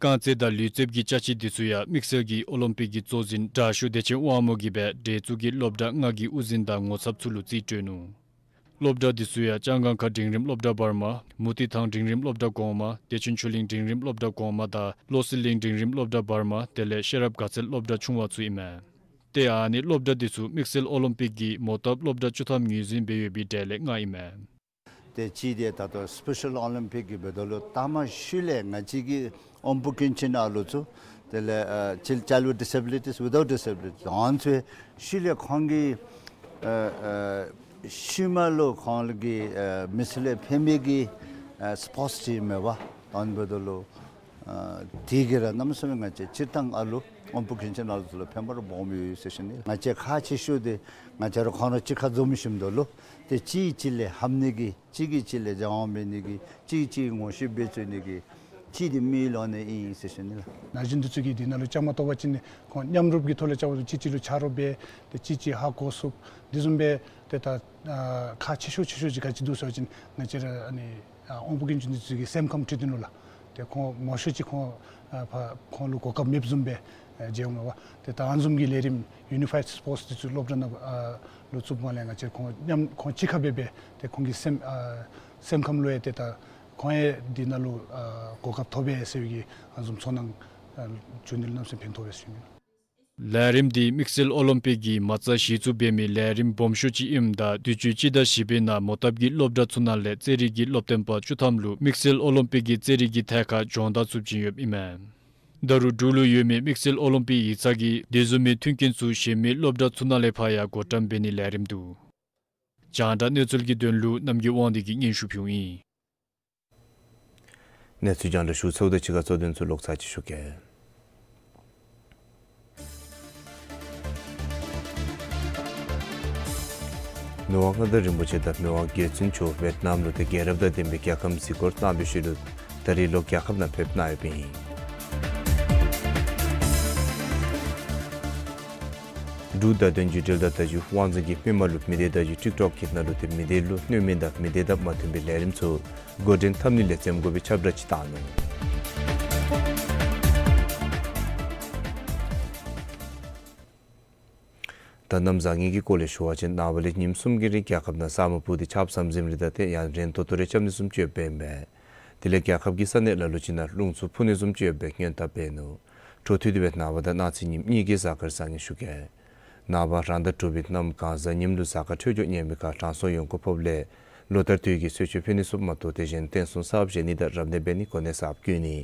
རྐང་རྩེད་དང་ལུས་རྩལ་གྱི་ཅ་ཆས་འདི་ཚུ་ཡང་དམིགས་བསལ་གྱི་ཨོ་ལིམ་པིག་གི་གཙོ་འཛིན་དྲག་ཤོས་བདེ་ཆེན་དབང་མོ་གིས་སྦེ་གྲལ་ཚུད་ཀྱི་སློབ་གྲྭ་ལྔ་གི་དབུ་འཛིན་དང་ངོ་ཚབ་ཚུ་ལུ་རྩིས་སྤྲོད་ནུག། སློབ་གྲྭ་འདི་ཚུ་ཡང་ལྕང་སྒང་ཁ་འབྲིང་རིམ་སློབ་གྲྭ་བར་མ། མུ་ཏིག་ཐང་འབྲིང་རིམ་སློབ་གྲྭ་གོང་མ། བདེ་ཆེན་ཆོས་གླིང་འབྲིང་རིམ་སློབ་གྲྭ་གོང་མ་དང་བློ་གསལ་གླིང་འབྲིང་རིམ་སློབ་གྲྭ་བར་མ། དེ་ལས་ཤེས་རབ་དགའ་ཚལ་སློབ་གྲྭ་ཆུང་བ་ཚུ་ཨིན་མས། ཏེ་ཨ་ནི་སློབ་གྲྭ་འདི་ཚུ་དམིགས་བསལ་ཨོ་ལིམ་པིག་གིས་མོ་བཏབ་སློབ་གྲྭ་བཅུ་ཐམ་ངོས་འཛིན་འབད་ཡོད་པའི་གྲས་ལས་ལྔ་ཨིན་མས། ཏེ་གཅིག་འདི་ད་ལྟོ་སི་པེ་ཤལ་ཨོ་ལིམ་པིག་གི་འབདཝ་ད་ལུ་ད་མ་ཤུལ་ལས་ང་བཅས་ཀྱི་ཨོམ་བུ་ཀུན་མཁྱེན་ཨ་ལོ་ཚུ་དེ་ལས་ཨ་chil- child with disabilities, without disabilities ཨ་ནི་ཚུ་ཤུལ་ལས་ཁོང་གིས་ཨ་ཨ་ཤུལ་མ་ལུ་ཁོང་གིས་ཨ་མི་སེར་ལས་ཕན་མི་གི་ཨ་སི་པོརཊསི་ཊིམ་མེན་པ་ཨ་ནི་འབདཝ་ད་ལུ་ཨ་དེ་གིས་ར་གནམ་མེད་ས་མེད་ང་བཅས་སྤྱིར་བཏང་ཨ་ལོ་ཨོམ་བུ་ཀུན་མཁྱེན་ཨ་ལོ་ཚུ་ལུ་ཕན་པ་ར་སྦོམ་ཡོད་ཟེར་ཞུ་ནི། ང་བཅས་ཁག་ཆེ་ཤོས་འདི་ང་བཅས་ར་ཁོང་ར་གཅིག་ཁར་འཛོམས་ཞིནམ་ད་ལུ་ཏེ་གཅིག་གིས་གཅིག་ལས་ཧམ་ནི་གི་གཅིག་གིས་གཅིག་ལས་སྦྱང་བ་འབད་ནི་གི་གཅིག་གིས་གཅིག་ངོ་ཤེས་འབད་ཚུགས་ནི་གི་གཅིག་འདི་དམིགས་ཡུལ་ལུ་ཨ་ནི་ཨིན་ཟེར་ཞུ་ནི་ལགས། ན་གཞོན་འདི་ཚུ་གིས་འདི་ནང་ལུ་བཅའ་མར་གཏོགས་པ་ཅིན་ཁོང་མཉམ་རུབ་ཀྱི་ཐོག་ལས་བཅའ་མར་གཏོགས་གཅིག་གཅིག་ལུ་ཆ་རོགས་འབད་ཏེ་གཅིག་གཅིག་ཧ་གོ་ཚུགསཔ་འདི་བཟུམ་སྦེ་ཏེ་ད་ཨ་ཁག་ཆེ་ཤོས་ཆེ་ཤོས་ཅིག་ག་ཅི་འདུག་ཟེར་བ་ཅིན་ང་བཅས་ར་ཨ་ནི་ཨ་ཨོམ་བུ་ཀུན་མཁྱེན་འདི་ཚུ་གི་སེམས་ཁམས་འཁྲུལ་དོ་ནུག་ལགས། ཏེ་ཁོང་མང་ཤོས་ཅིག་ཁོང་ཨ་ཕར་ཁོང་ལུ་གོ་སྐབས་མེདཔ་བཟུམ་སྦེ་ཨ་མཇལ་འོང་མས་པ། ཏེ་ད་ཨ་ནི་བཟུམ་གྱི་ལས་རིམ་ཡུ་ནི་ཕའིཌ་སི་པོརཊསི་འདི་ཚུ་སློབ་གྲྭ་ནང་ཨ་ལུ་བཙུགསཔ་ལས་ང་བཅས་ཁོང་མཉམ་ཁོང་གཅིག་ཁར་སྦེ་སྦེ་ཏེ་ཁོང་གི་སེམས་ཨ་སེམས་ཁམས་ལུ་ཡང་ཏེ་ད་ཁོང་ཡང་འདི་ནང་ལུ་ཨ་གོ་སྐབས་ཐོབ་པས་ཟེར་བའི་གི་ཨ་ནི་བཟུམ་ཚོར་སྣང་ཨ་བྱུང་ནི་ལུ་གནམ་མེད་ས་མེད་ཕན་ཐོགས་པས་ཟེར་ཞུ་ནི། ལས་རིམ་འདི་དམིགས་བསལ་ཨོ་ལིམ་པིག་གིས་མ་རྩ་གཞི་བཙུགས་འབད་མི་ལས་རིམ་སྦོམ་ཤོས་ཅིག་ཨིནམ་ད་དུས་ཅི་སྤྱི་ཟླ་བཞི་པའི་ནང་མོ་བཏབ་ཀྱི་སློབ་གྲྭ་ཚུ་ནང་ལས་རྩེད་རིགས་ཀྱི་སློབ་སྟོན་པ་བཅུ་ཐམ་ལུ་དམིགས་བསལ་ཨོ་ལིམ་པིག་གི་རྩེད་རིགས་ཀྱི་ཐད་ཁར་སྦྱོང་བརྡར་ཚུ་བྱིན་ཡོདཔ་ཨིན་མས། ད་རུང་འབྲུག་ལུ་ཡོད་མི་དམིགས་བསལ་ཨོ་ལིམ་པིག་ཡིག་ཚང་གིས་དེ་བཟུམ་མའི་མཐུན་རྐྱེན་ཚུ་གཞན་མི་སློབ་གྲྭ་ཚུ་ནང་ལས་ཕར་ཡང་འགོ་འདྲེན་འབད་ནིའི་ལས་རིམ་འདུག། རྒྱང་བསྒྲགས་གནས་ཚུལ་གྱི་དོན་ལུ་རྣམ་རྒྱལ་དབང་འདུས་ཀྱིས་སྙན་ཞུ་ཕུལཝ་ཨིན། གནས་ཚུལ་རྒྱང་བསྒྲགས་ཞུ་ཚརཝ་དང་གཅིག་ཁར་གཙོ་དོན་ཚུ་ལོག་ཚར་ཅིག་ཞུ་གེ། མི་དབང་མངའ་བདག་རིན་པོ་ཆེ་དང་མི་དབང་རྒྱལ་བཙུན་མཆོག་ཝེཊ་ནམ་ལུ་ཏེ་རྒྱལ་རབས་དང་ལྡན་པའི་རྒྱལ་ཁམས་གཟིགས་སྐོར་གནང་བའི་ཤུལ་ལུ་ད་རིས་ལོག་རྒྱལ་ཁབ་ནང་ཕེབས་གནང་ཡོདཔ་ཨིན། འབྲུག་བརྡ་དོན་བརྒྱུད་འབྲེལ་དང་བརྡ་བརྒྱུད་དབང་འཛིན་གྱིས་མི་མང་ལུ་མི་སྡེ་བརྡ་བརྒྱུད་ཊིཀ་ཊོཀ་གི་ནང་ལུ་ཏེ་མི་སྡེ་ལུ་གནོད་མི་དང་མི་སྡེ་དང་མ་མཐུན་པའི་ལས་རིམ་ཚུ་འགོ་འདྲེན་འཐབ་ནི་ལས་འཛེམ་དགོ་པའི་ཁྱབ་བསྒྲགས་ཅིག་བཏང་ནུག། ད་གནམ་བཟང་ངན་གྱི་སྐོར་ལས་ཞུ་བ་ཅིན་ནངས་པ་ལས་ཉིནམ་གསུམ་གྱི་རིང་རྒྱལ་ཁབ་ནང་ས་སྨུག་སྤུབས་ཏེ་ཆརཔ་ཟམ་ཟིམ་རེ་དང་ཏེ་ཡང་རན་ཏོག་ཏོ་རེ་རྐྱབ་ནི་བཟུམ་ཅིག་ཡོདཔ་ཨིན་པས། དེ་ལས་རྒྱལ་ཁབ་ཀྱི་ས་གནས་ལ་ལུ་ཅིག་ནང་རླུང་འཚུབ་འཕུ་ནི་བཟུམ་ཅིག་ཡོདཔ་སྦེ་སྔོན་དཔག་འབད་ནུག། འཕྲོ་མཐུད་དེ་སྦེ་ནངས་པ་དང་གནངས་ཚེ་ཉིནམ་གཉིས་ཀྱི་གཟའ་སྐར་བཟང་ངན་ཞུ་གེ། ནངས་པ་རང་ཟླ་དྲུག་པའི་གནམ་གང་གཟའ་ཉིམ་ལུ་གཟའ་སྐར་འཕྲོད་སྦྱོར་ངན་པའི་ཁར་དྲང་སྲོང་ཡོང་སྒོ་ཕོགཔ་ལས་ལོ་ལྟར་དུས་ཀྱི་གསོལ་མཆོད་ཕུལ་ནི་ཚུ་མ་གཏོགས་ཏེ་གཞན་རྟེན་གསུམ་གསརཔ་བཞེངས་ནི་དང་རབ་གནས་འབད་ནི་གོ་གནས་གསརཔ་བསྐོ་ནི་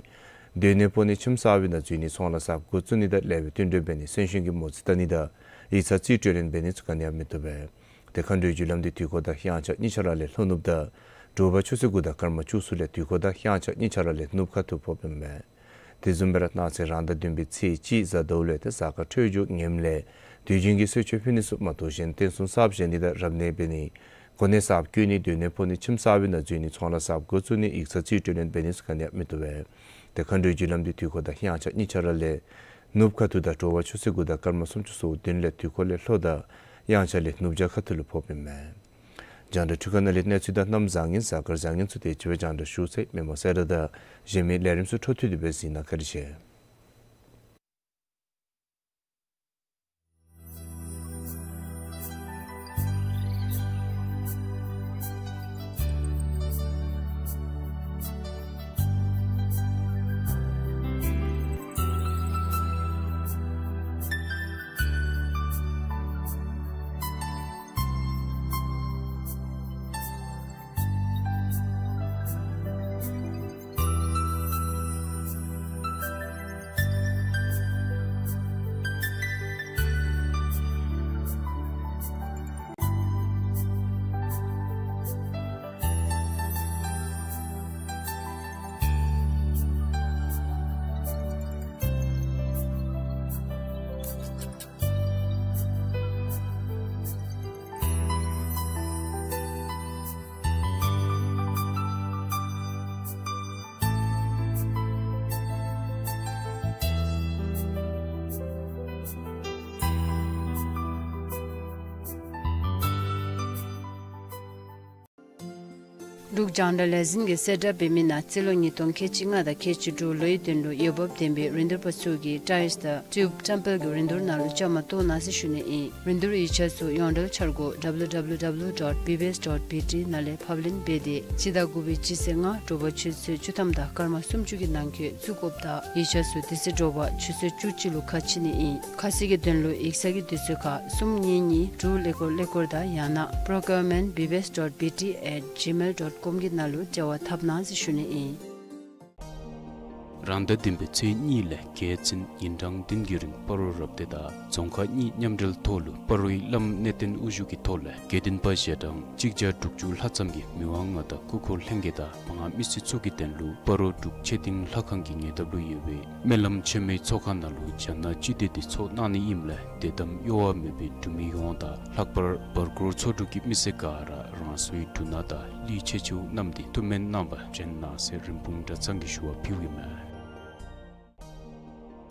སྡོད་གནས་སྤོ་ནི་ཁྱིམ་གསར་པའི་ནང་འཛུལ་ནི་ཚོང་ལཱ་གསརཔ་འགོ་བཙུགས་ནི་དང་ལེགས་པའི་བསྟུན་གྲོས་འབད་ནི་གསོན་གཤིན་གྱི་མོ་རྩིས་བལྟ་ནི་དང་ཡིག་ཚང་རྩིས་སྤྲོད་ལེན་འབད་ནི་ཚུ་ག་ནི་ཡང་མི་བཏུབ་པས། ཏེ་མཁའ་འགྲོའི་རྒྱུ་ལམ་འདི་དུས་འཁོར་དང་དབྱངས་འཆར་གཉིས་ཆ་ར་ལས་ལྷོ་ནུབ་དང་དྲོ་པ་ཆུ་ཚོད་དགུ་དང་སྐར་མ་བཅུ་གསུམ་ལས་དུས་འཁོར་དང་དབྱངས་འཆར་གཉིས་ཆ་ར་ལས་ནུབ་ཁ་ཐུག་ཕོགཔ་ཨིན་མས། དེ་བཟུམ་སྦེ་ར་གནངས་ཚེ་རང་ཟླ་བདུན་པའི་ཚེས་གཅིག་གཟའ་ཟླཝ་ལུ་ཏེ་གཟའ་སྐར་འཕྲོད་སྦྱོར་ངནམ་ལས་དུས་རྒྱུན་གྱི་གསོལ་མཆོད་ཕུལ་ནི་ཚུ་མ་གཏོགས་གཞན་རྟེན་གསུམ་གསརཔ་བཞེངས་ནི་དང་རབ་གནས་འབད་ནི་གོ་གནས་གསརཔ་བསྐོ་ནི་སྡོད་གནས་སྤོ་ནི་ཁྱིམ་གསར་པའི་ནང་འཛུལ་ནི་ཚོང་ལཱ་གསརཔ་འགོ་བཙུགས་ནི་ཡིག་ཚང་རྩིས་སྤྲོད་ལེན་འབད་ནི་ཚུ་ག་ནི་ཡང་མི་བཏུབ་པས། ཏེ་མཁའ་འགྲོའི་རྒྱུ་ལམ་འདི་དུས་འཁོར་དང་དབྱངས་འཆར་གཉིས་ཆ་ར་ལས་ནུབ་ཁ་ཐུག་དང་དྲོ་པ་ཆུ་ཚོད་དགུ་དང་སྐར་མ་སུམ་ཅུ་སོ་བདུན་ལས་དུས་འཁོར་ལས་ལྷོ་དང་དབྱངས་འཆར་ལས་ནུབ་བྱང་ཁ་ཐུག་ལུ་ཕོགཔ་ཨིན་མས། རྒྱང་བསྒྲགས་འཕྲུལ་ཁང་ནང་ལས་གནས་ཚུལ་དང་གནམ་བཟང་ངན་གཟའ་སྐར་བཟང་ངན་ཚུ་དེ་ཅིག་སྦེ་རྒྱང་བསྒྲགས་ཞུ་ཚར་ཡི། མི་མང་གསལ་བསྒྲགས་དང་གཞན་མི་ལས་རིམ་ཚུ་འཕྲོ་མཐུད་དེ་སྦེ་གཟིགས་གནང་། བཀའ་དྲིན་ཆེ། འབྲུག་རྒྱང་བསྒྲགས་ལས་འཛིན་གྱིས་གསལ་བསྒྲགས་འབད་མི་ནང་རྩིས་ལོ་ཉིས་སྟོང་ཁལ་གཅིག་ལྔ་དང་ཁལ་གཅིག་དྲུག་ལོའི་དོན་ལུ་འོས་འབབ་ལྡན་པའི་རིན་བསྡུར་པ་ཚུ་གིས་ཊའིལསི་དང་ཊིའུབ་ཊེམ་པལ་གྱི་རིན་བསྡུར་ནང་ལུ་བཅའ་མར་གཏོགས་གནང་ཟེར་ཞུ་ནི་ཨིན། རིན་བསྡུར་ཡིག་ཆ་ཚུ་ཡོངས་འབྲེལ་འཆར་སྒོ་W W W dot B B S dot B T ནང་ལས་ཕབ་ལེན་འབད་དེ་སྤྱི་ཟླ་དགུ་པའི་སྤྱི་ཚེས་ལྔ་དྲོ་པ་ཆུ་ཚོད་བཅུ་ཐམ་དང་སྐར་མ་སུམ་ཅུ་གི་ནང་འཁོད་བཙུགས་དགོཔ་དང་ཡིག་ཆ་ཚུ་དེ་ཚེ་དྲོ་པ་ཆུ་ཚོད་བཅུ་གཅིག་ལུ་ཁ་ཕྱེ་ནི་ཨིན། ཁ་གསལ་གྱི་དོན་ལུ་ཡིག་ཚང་གི་དུས་ཚོད་ཁར་གསུམ་གཉིས་གཉིས་དྲུག་ཀླད་ཀོར་ཀླད་ཀོར་དང་ཡང་ན་procurement B B S dot B T at gmail dot com གི་ནང་ལུ་འབྲེལ་བ་འཐབ་གནང་ཟེར་ཞུ་ནི་ཨིན། རང་ཟླ་བདུན་པའི་ཚེས་གཉིས་ལས་བརྒྱད་ཚུན་ཉིན་གྲངས་བདུན་གྱི་རིང་སྤ་རོ་རབ་སྡེ་དང་རྫོང་ཁག་གཉིས་མཉམ་འབྲེལ་ཐོག་ལུ་སྤ་རོའི་བླམ་གནས་བརྟན་དབུ་བཞུགས་ཀྱི་ཐོག་ལས་དགེ་འདུན་པ་ཞལ་གྲངས་གཅིག་བརྒྱ་དྲུག་ཅུ་ལྷག་ཙམ་གྱིས་མི་དབང་མངའ་བདག་སྐུ་འཁོར་ལྷན་རྒྱས་དང་མང་མི་སེར་ཚུ་གི་དོན་ལུ་སྤ་རོ་འབྲུག་ཆོས་སྡིངས་ལྷ་ཁང་གི་ཉེ་འདབས་ལུ་ཡོད་པའི་སྨོན་ལམ་ཆེན་མོའི་ཚོགས་ཁང་ནང་ལུ་རྒྱ་ནག་སྤྱི་མདོས་འདི་ཚོགས་གནང་ནི་ཨིནམ་ལས་དད་དམ་གཡོ་བ་མེད་པའི་འབྲུག་མི་ཡོངས་དང་ལྷག་པར་བར་སྐོར་ཚོ་དྲུག་གི་མི་སེར་ག་ར་རང་སོའི་འབྲུ་སྣ་དང་གླུད་ཆས་ཚུ་བསྣམས་ཏེ་ཐུགས་སྨོན་གནང་བར་འབྱོན་གནང་ཟེར་རིན་སྤུངས་གྲྭ་ཚང་གིས་ཞུ་བ་ཕུལཝ་ཨིན་མས།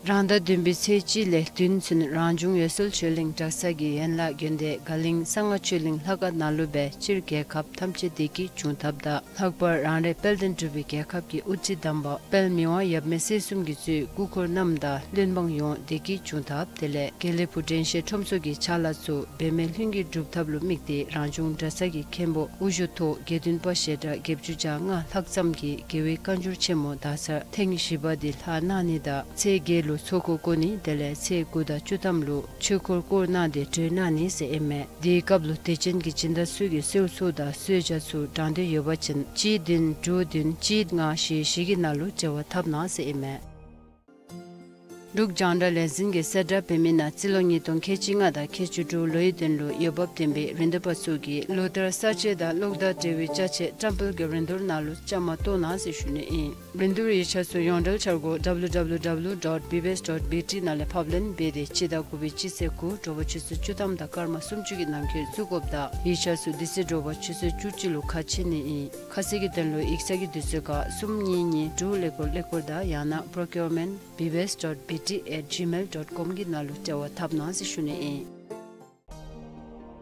རང་ཟླ་བདུན་པའི་ཚེས་གཅིག་ལས་བདུན་ཚུན་རང་བྱུང་འོད་གསལ་ཆོས་གླིང་གྲྭ་ཚང་གི་ཡན་ལག་དགོན་སྡེ་དགའ་གླིང་གསང་སྔགས་ཆོས་གླིང་ལྷ་ཁང་ནང་ལུ་སྦེ་སྤྱིར་རྒྱལ་ཁབ་ཐམས་ཅད་བདེ་སྐྱིད་འབྱུང་ཐབས་དང་ལྷག་པར་རང་རེ་དཔལ་ལྡན་འབྲུག་པའི་རྒྱལ་ཁབ་ཀྱི་དབུ་ཁྲིད་དམ་པ་དཔལ་མི་དབང་ཡབ་མེས་སྲས་གསུམ་གྱིས་གཙོས་སྐུ་འཁོར་རྣམས་དང་བློན་འབངས་ཡོངས་བདེ་སྐྱིད་འབྱུང་ཐབས་དེ་ལས་དགེ་ལེགས་ཕུག་དྲན་ཤེས་ཁྲོམ་ཚོགས་ཀྱི་ཕྱག་ལཱ་ཚུ་འབད་མེད་ལྷུན་གྱིས་འགྲུབ་ཐབས་ལུ་དམིགས་ཏེ་རང་བྱུང་གྲྭ་ཚང་གི་མཁན་པོ་དབུ་བཞུགས་ཐོག་དགེ་འདུན་པ་ཞལ་གྲངས་བརྒྱད་ཅུ་གྱ་ལྔ་ལྷག་ཙམ་གྱིས་རྒྱལ་བའི་བཀའ་འགྱུར་ཆེན་མོ་དག་ཚར་ཐེངས་བཞི་པ་འདི་ལྷག་གནང་ནི་དང་ཚེས་བརྒྱད་ལུ་ཚོགས་འཁོར་བསྐོར་ནི་དེ་ལས་ཚེས་དགུ་དང་བཅུ་ཐམ་ལུ་ཆོས་འཁོར་བསྐོར་གནང་སྟེ་གྲོལ་གནང་ནི་ཟེར་ཨིན་མས། དེའི་སྐབས་ལུ་དད་ཅན་གྱི་སྦྱིན་བདག་ཚུ་གིས་གསོལ་ཚོགས་དང་གསོལ་ཇ་ཚུ་དྲང་དོན་ཡོད་པ་ཅིན་གཅིག་བདུན་དྲུག་བདུན་གཅིག་ལྔ་བཞི་བཞི་གི་ནང་ལུ་འབྲེལ་བ་འཐབ་གནང་ཟེར་ཨིན་མས། འབྲུག་རྒྱང་བསྒྲགས་ལས་འཛིན་གྱིས་གསལ་བསྒྲགས་འབད་མི་ནང་རྩིས་ལོ་ཉིས་སྟོང་ཁལ་གཅིག་ལྔ་དང་ཁལ་གཅིག་དྲུག་ལོའི་དོན་ལུ་འོས་འབབ་ལྡན་པའི་རིན་བསྡུར་པ་ཚུ་གིས་ལོ་ལྟར་གསར་བརྗེ་དང་གློག་དང་འབྲེལ་བའི་ཅ་ཆས་བཀྲམ་སྤེལ་གྱི་རིན་བསྡུར་ནང་ལུ་བཅའ་མར་གཏོགས་གནང་ཟེར་ཞུ་ནི་ཨིན། རིན་བསྡུར་ཡིག་ཆ་ཚུ་ཡོངས་འབྲེལ་འཆར་སྒོ་W W W dot B B S dot B T ནང་ལས་ཕབ་ལེན་འབད་དེ་སྤྱི་ཟླ་དགུ་པའི་སྤྱི་ཚེས་དགུ་དྲོ་པ་ཆུ་ཚོད་བཅུ་ཐམ་དང་སྐར་མ་སུམ་ཅུ་གི་ནང་འཁོད་བཙུགས་དགོཔ་དང་ཡིག་ཆ་ཚུ་དེ་ཚེ་དྲོ་པ་ཆུ་ཚོད་བཅུ་གཅིག་ལུ་ཁ་ཕྱེ་ནི་ཨིན། ཁ་གསལ་གྱི་དོན་ལུ་ཡིག་ཚང་གི་དུས་ཚོད་ཁར་གསུམ་གཉིས་གཉིས་དྲུག་ཀླད་ཀོར་ཀླད་ཀོར་དང་ཡང་ན་procurement B B S dot B T at gmail dot com གི་ནང་ལུ་འབྲེལ་བ་འཐབ་གནང་ཟེར་ཞུ་ནི་ཨིན།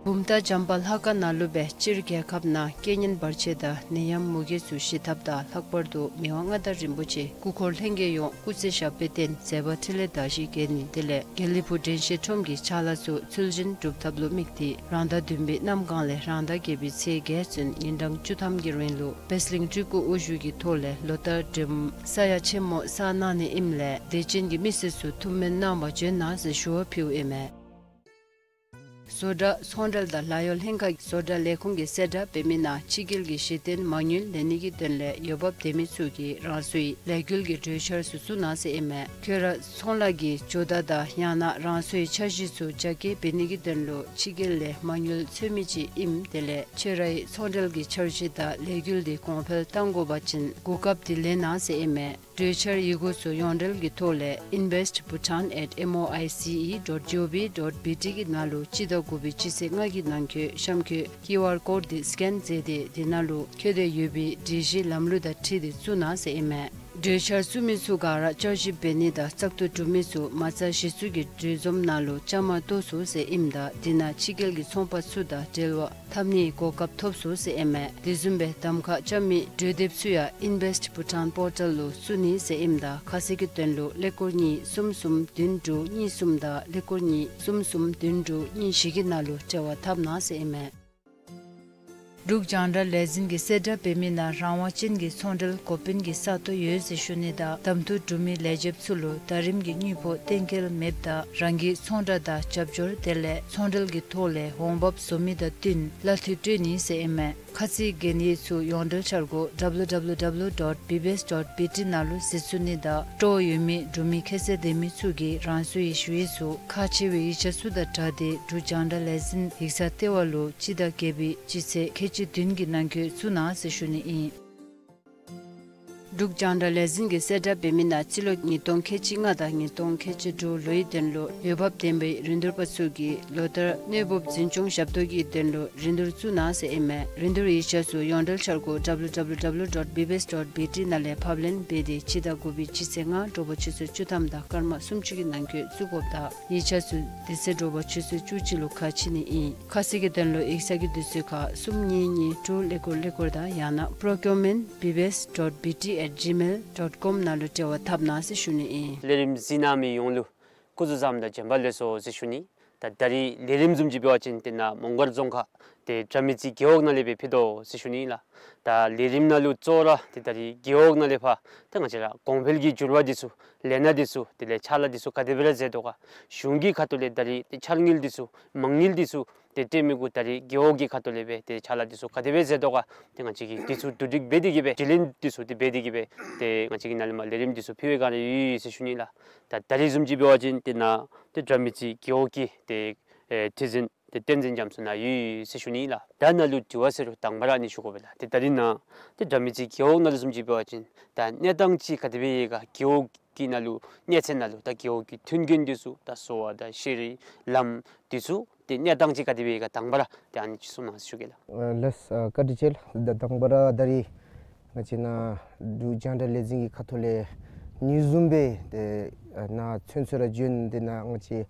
བུམ་ཐང་བྱམས་པ་ལྷ་ཁང་ནང་ལུ་སྦེ་སྤྱིར་རྒྱལ་ཁབ་ནང་རྐྱེན་ངན་བར་ཆད་དང་ནད་ཡམས་མུ་གེ་ཚུ་ཞི་ཐབས་དང་ལྷག་པར་དུ་མི་དབང་མངའ་བདག་རིན་པོ་ཆེ་སྐུ་འཁོར་ལྷན་རྒྱས་ཡོངས་སྐུ་ཚེ་ཞབས་པད་བརྟན་མཛད་པ་འཕྲིན་ལས་དར་ཞིང་རྒྱས་ནི་དེ་ལས་དགེ་ལེགས་ཕུག་དྲན་ཤེས་ཁྲོམ་གྱི་ཕྱག་ལཱ་ཚུ་ཚུལ་བཞིན་སྒྲུབ་ཐབས་ལུ་དམིགས་ཏེ་རང་ཟླ་བདུན་པའི་གནམ་གང་ལས་རང་ཟླ་བརྒྱད་པའི་ཚེས་བརྒྱད་ཚུན་ཉིན་གྲངས་བཅུ་ཐམ་གྱི་རིང་ལུ་པད་གླིང་སྤྲུལ་སྐུ་དབུ་བཞུགས་ཀྱི་ཐོག་ལས་ལོ་ལྟར་སྒྲོལམ་ས་ཡ་ཆེན་མོ་བསགས་གནང་ནི་ཨིནམ་ལས་དད་ཅན་གྱི་མི་སེར་ཚུ་ཐུགས་སྨོན་གནང་བར་འབྱོན་གནང་ཟེར་ཞུ་བ་ཕུལཝ་ཨིན་མས། བཟོ་གྲྭ་ཚོང་འབྲེལ་དང་ལཱ་གཡོག་ལྷན་ཁག་བཟོ་གྲྭ་ལས་ཁུངས་ཀྱིས་གསལ་བསྒྲགས་འབད་མི་ནང་ཕྱི་རྒྱལ་གྱི་གཞི་རྟེན་མ་དངུལ་ལེན་ནི་གི་དོན་ལས་འོས་འབབ་ལྡན་མི་ཚུ་གིས་རང་སོའི་ལས་འགུལ་གྱི་གྲོས་འཆར་ཚུ་བཙུགས་གནང་ཟེར་ཨིན་མས། ཁྱོད་ར་ཚོང་ལཱ་གི་ཇོ་བདག་དང་ཡང་ན་རང་སོའི་འཆར་གཞི་ཚུ་རྒྱ་སྐྱེད་འབད་ནི་གི་དོན་ལུ་ཕྱི་རྒྱལ་ལས་མ་དངུལ་འཚོལ་མི་ཅིག་ཨིནམ་དེ་ལས་ཁྱོད་རའི་ཚོང་འབྲེལ་གྱི་འཆར་གཞི་དང་ལས་འགུལ་འདི་གོང་འཕེལ་གཏང་དགོ་པ་ཅིན་གོ་སྐབས་འདི་ལེན་གནང་ཟེར་ཨིན་མས། གྲོས་འཆར་ཡི་གུ་ཚུ་ཡོངས་འབྲེལ་གྱི་ཐོག་ལས་invest bhutan at M O I C E dot G O V dot B T གི་ནང་ལུ་སྤྱི་ཟླ་དགུ་པའི་སྤྱི་ཚེས་ལྔ་གི་ནང་འཁོད་གཤམ་འཁོད་ཀིའུ་ཨར་ཀོཌ་འདི་སི་ཀེན་མཛད་དེ་དེ་ནང་ལུ་འཁོད་དེ་ཡོད་པའི་སྒྲིག་གཞི་ལམ་ལུགས་དང་འཁྲིལ་ཏེ་བཙུགས་གནང་ཟེར་ཨིན་མས། གྲོས་འཆར་བཙུགས་མི་ཚུ་ག་ར་བསྐྱར་ཞིབ་འབད་ནི་དང་བཙག་འཐུ་གྲུབ་མི་ཚུ་མ་རྩ་གཞི་བཙུགས་ཀྱི་གྲོས་འཛོམས་ནང་ལུ་བཅའ་མར་གཏོགས་ཚུགས་ཟེར་ཨིནམ་ད་དེ་ནང་ཕྱི་རྒྱལ་གྱི་ཚོང་པ་ཚུ་དང་འབྲེལ་བ་འཐབ་ནིའི་གོ་སྐབས་ཐོབ་ཚུགས་ཟེར་ཨིན་མས། དེ་བཟུམ་སྦེ་གདམ་ཁ་རྐྱབ་མི་གྲོས་འདེབས་ཚུ་ཡང་Invest Bhutan Portal ལུ་བཙུགས་ནི་ཟེར་ཨིནམ་ད་ཁ་གསལ་གྱི་དོན་ལུ་ཀླད་ཀོར་གཉིས་གསུམ་གསུམ་བདུན་དྲུག་གཉིས་གསུམ་དང་ཀླད་ཀོར་གཉིས་གསུམ་གསུམ་བདུན་དྲུག་གཉིས་བཞི་གི་ནང་ལུ་འབྲེལ་བ་འཐབ་གནང་ཟེར་ཨིན་མས། འབྲུག་རྒྱང་བསྒྲགས་ལས་འཛིན་གྱིས་གསལ་བསྒྲགས་འབད་མི་ནང་རང་དབང་ཅན་གྱི་ཚོང་འབྲེལ་འགོ་དཔོན་གྱི་ས་སྟོང་ཡོད་ཟེར་ཞུ་ནི་དང་གདམ་འཐུ་གྲུབ་མི་ལས་བྱེདཔ་ཚུ་ལུ་ཟླ་རིམ་གྱི་དངུལ་ཕོགས་གཏན་འཁེལ་མེདཔ་ད་རང་གི་ཚོང་བསྒྲགས་དང་རྒྱབ་སྐྱོར་དེ་ལས་ཚོང་འབྲེལ་གྱི་ཐོག་ལས་འོང་འབབ་བཟོ་མི་དང་བསྟུན་གླ་འཐུས་སྤྲོད་ནི་ཟེར་ཨིན་མས། ཁ་ཚིག་གན་ཡིག་ཚུ་ཡོངས་འབྲེལ་འཆར་སྒོ་W W W dot B B S dot B T ནང་ལུ་གཟིགས་ཚུགས་ནི་དང་སྤྲོ་བ་ཡོད་མི་འབྲུག་མི་ཁྱད་ཚད་ལྡན་མི་ཚུ་གིས་རང་སོའི་ཞུ་ཡིག་ཚུ་ཁག་ཆེ་བའི་ཡིག་ཆ་ཚུ་དང་སྦྲགས་ཏེ་འབྲུག་རྒྱང་བསྒྲགས་ལས་འཛིན་ཡིག་ཚང་ལྟེ་བ་ལུ་སྤྱི་ཟླ་བརྒྱད་པའི་སྤྱི་ཚེས་ཁལ་གཅིག་བདུན་གྱི་ནང་འཁོད་བཙུགས་གནང་ཟེར་ཞུ་ནི་ཨིན། འབྲུག་རྒྱང་བསྒྲགས་ལས་འཛིན་གྱིས་གསལ་བསྒྲགས་འབད་མི་ནང་སྤྱི་ལོ་ཉིས་སྟོང་ཁལ་གཅིག་ལྔ་དང་ཉིས་སྟོང་ཁལ་གཅིག་དྲུག་ལོའི་དོན་ལུ་འོས་འབབ་ལྡན་པའི་རིན་བསྡུར་པ་ཚུ་གིས་ལོ་ལྟར་གནོད་འབུབ་འཛིན་སྐྱོང་ཞབས་ཏོག་གི་དོན་ལུ་རིན་བསྡུར་བཙུགས་གནང་ཟེར་ཨིན་མས། རིན་བསྡུར་ཡིག་ཆ་ཚུ་ཡོངས་འབྲེལ་འཆར་སྒོ་W W W dot B B S dot B T ནང་ལས་ཕབ་ལེན་འབད་དེ་སྤྱི་ཟླ་དགུ་པའི་སྤྱི་ཚེས་ལྔ་དྲོ་པ་ཆུ་ཚོད་བཅུ་ཐམ་དང་སྐར་མ་སུམ་ཅུ་གི་ནང་འཁོད་བཙུགས་དགོཔ་དང་ཡིག་ཆ་ཚུ་དེ་ཚེ་དྲོ་པ་ཆུ་ཚོད་བཅུ་གཅིག་ལུ་ཁ་ཕྱེ་ནི་ཨིན། ཁ་གསལ་གྱི་དོན་ལུ་ཡིག་ཚང་གི་དུས་ཚོད་ཁར་གསུམ་གཉིས་གཉིས་དྲུག་ཀླད་ཀོར་ཀླད་ཀོར་དང་ཡང་ན་procurement B B S dot B T at gmail dot com ནང་ལུ་འབྲེལ་བ་འཐབ་གནང་ཟེར་ཞུ་ནི་ཨིན། ལས་རིམ་གཟིགས་གནང་མི་ཡོངས་ལུ་སྐུ་གཟུགས་བཟང་དང་བྱོན་པ་ལེགས་སོ་ཟེར་ཞུ་ནི། ད་ད་རིས་ལས་རིམ་བཟུམ་ཅིག་འབད་བ་ཅིན་ཏེ་ནཱ་མོང་སྒར་རྫོང་ཁག་ཏེ་དགྲ་མེད་རྩེ་རྒེད་འོག་ནང་ལས་སྦེ་ཕུལ་དོ་ཟེར་ཞུ་ནི་ལགས། ད་ལས་རིམ་ནང་ལུ་གཙོ་བོ་ར་ཏེ་ད་རིས་རྒེད་འོག་ནང་ལས་ཕར་ཏེ་ང་བཅས་ར་གོང་འཕེལ་གྱི་འགྱུར་བ་འདི་ཚུ་ལས་སྣ་འདི་ཚུ་དེ་ལས་ཕྱག་ལཱ་འདི་ཚུ་ག་དེ་སྦེ་ར་མཛད་དོ་ག། གཞུང་གི་ཁ་ཐུག་ལས་ད་རིས་ཏེ་འཆར་དངུལ་འདི་ཚུ་མ་དངུལ་འདི་ཚུ་ཏེ་སྤྲོད་མི་གུ་ད་རིས་རྒེད་འོག་གི་ཁ་ཐུག་ལས་སྦེ་ཏེ་ཕྱག་ལཱ་འདི་ཚུ་ག་དེ་སྦེ་མཛད་དོ་ག། ཏེ་ང་བཅས་ཀྱིས་འདི་ཚུ་བསྡུ་སྒྲིག་འབད་དེ་གི་སྦེ་དྲི་ལན་འདི་ཚུ་ཏེ་འབད་དེ་གི་སྦེ་ཏེ་ང་བཅས་ཀྱི་ནཱ་ལས་མར་ལས་རིམ་འདི་ཚུ་ཕུལ་བའི་བསྒང་ར་ཡོད་ཟེར་ཞུ་ནི་ལགས། ད་ད་རིས་བཟུམ་ཅིག་འབད་བ་ཅིན་ཏེ་ནཱ་ཏེ་དགྲ་མེད་རྩེ་རྒེད་འོག་གི་ཏེ་ཨེ་ཁྲི་འཛིན་ཏེ་བསྟན་འཛིན་རྒྱ་མཚོ་ནཱ་ཡོད་ཟེར་ཞུ་ནི་ལགས། ད་ནཱ་ལུ་དྲི་བ་ཟེར་རུང་དང་པ་ར་ཨ་ནི་ཞུ་དགོ་པས་ལགས། ཏེ་ད་རིས་ནཱ་ཏེ་དགྲ་མེད་རྩེ་རྒེད་འོག་ནང་ལུ་བཟུམ་ཅིག་འབད་བ་ཅིན་ད་གནས་སྟངས་ཅིག་ག་དེ་སྦེ་ཡོད་ག། རྒེད་འོག་གི་ནང་ལུ་གནས་ཚད་ནང་ལུ་ད་རྒེད་འོག་གི་མཐུན་རྐྱེན་འདི་ཚུ་ད་གསོ་བ་དང་ཤེས་རིག་ལམ་འདི་ཚུ་ཏེ་གནས་སྟངས་ཅིག་ག་དེ་སྦེ་ཡོད་ག། དང་པ་ར་ཏེ་ཨ་ནི་ཅིག་གསུང་གནང་ཟེར་ཞུ་གེ་ལགས། ཨ་ལགས་སོ། ཨ་བཀའ་དྲིན་ཆེ་ལགས། ད་དང་པ་ར་ད་རིས་ང་བཅས་ནཱ་འབྲུག་རྒྱང་བསྒྲགས་ལས་འཛིན་གྱི་ཁ་ཐུག་ལས་ཉིནམ་བཟུམ་སྦེ་ཏེ་ཨ་ནཱ་ཚུན་ཚོད་ར་བྱོན་ཏེ་ནཱ་ང་བཅས་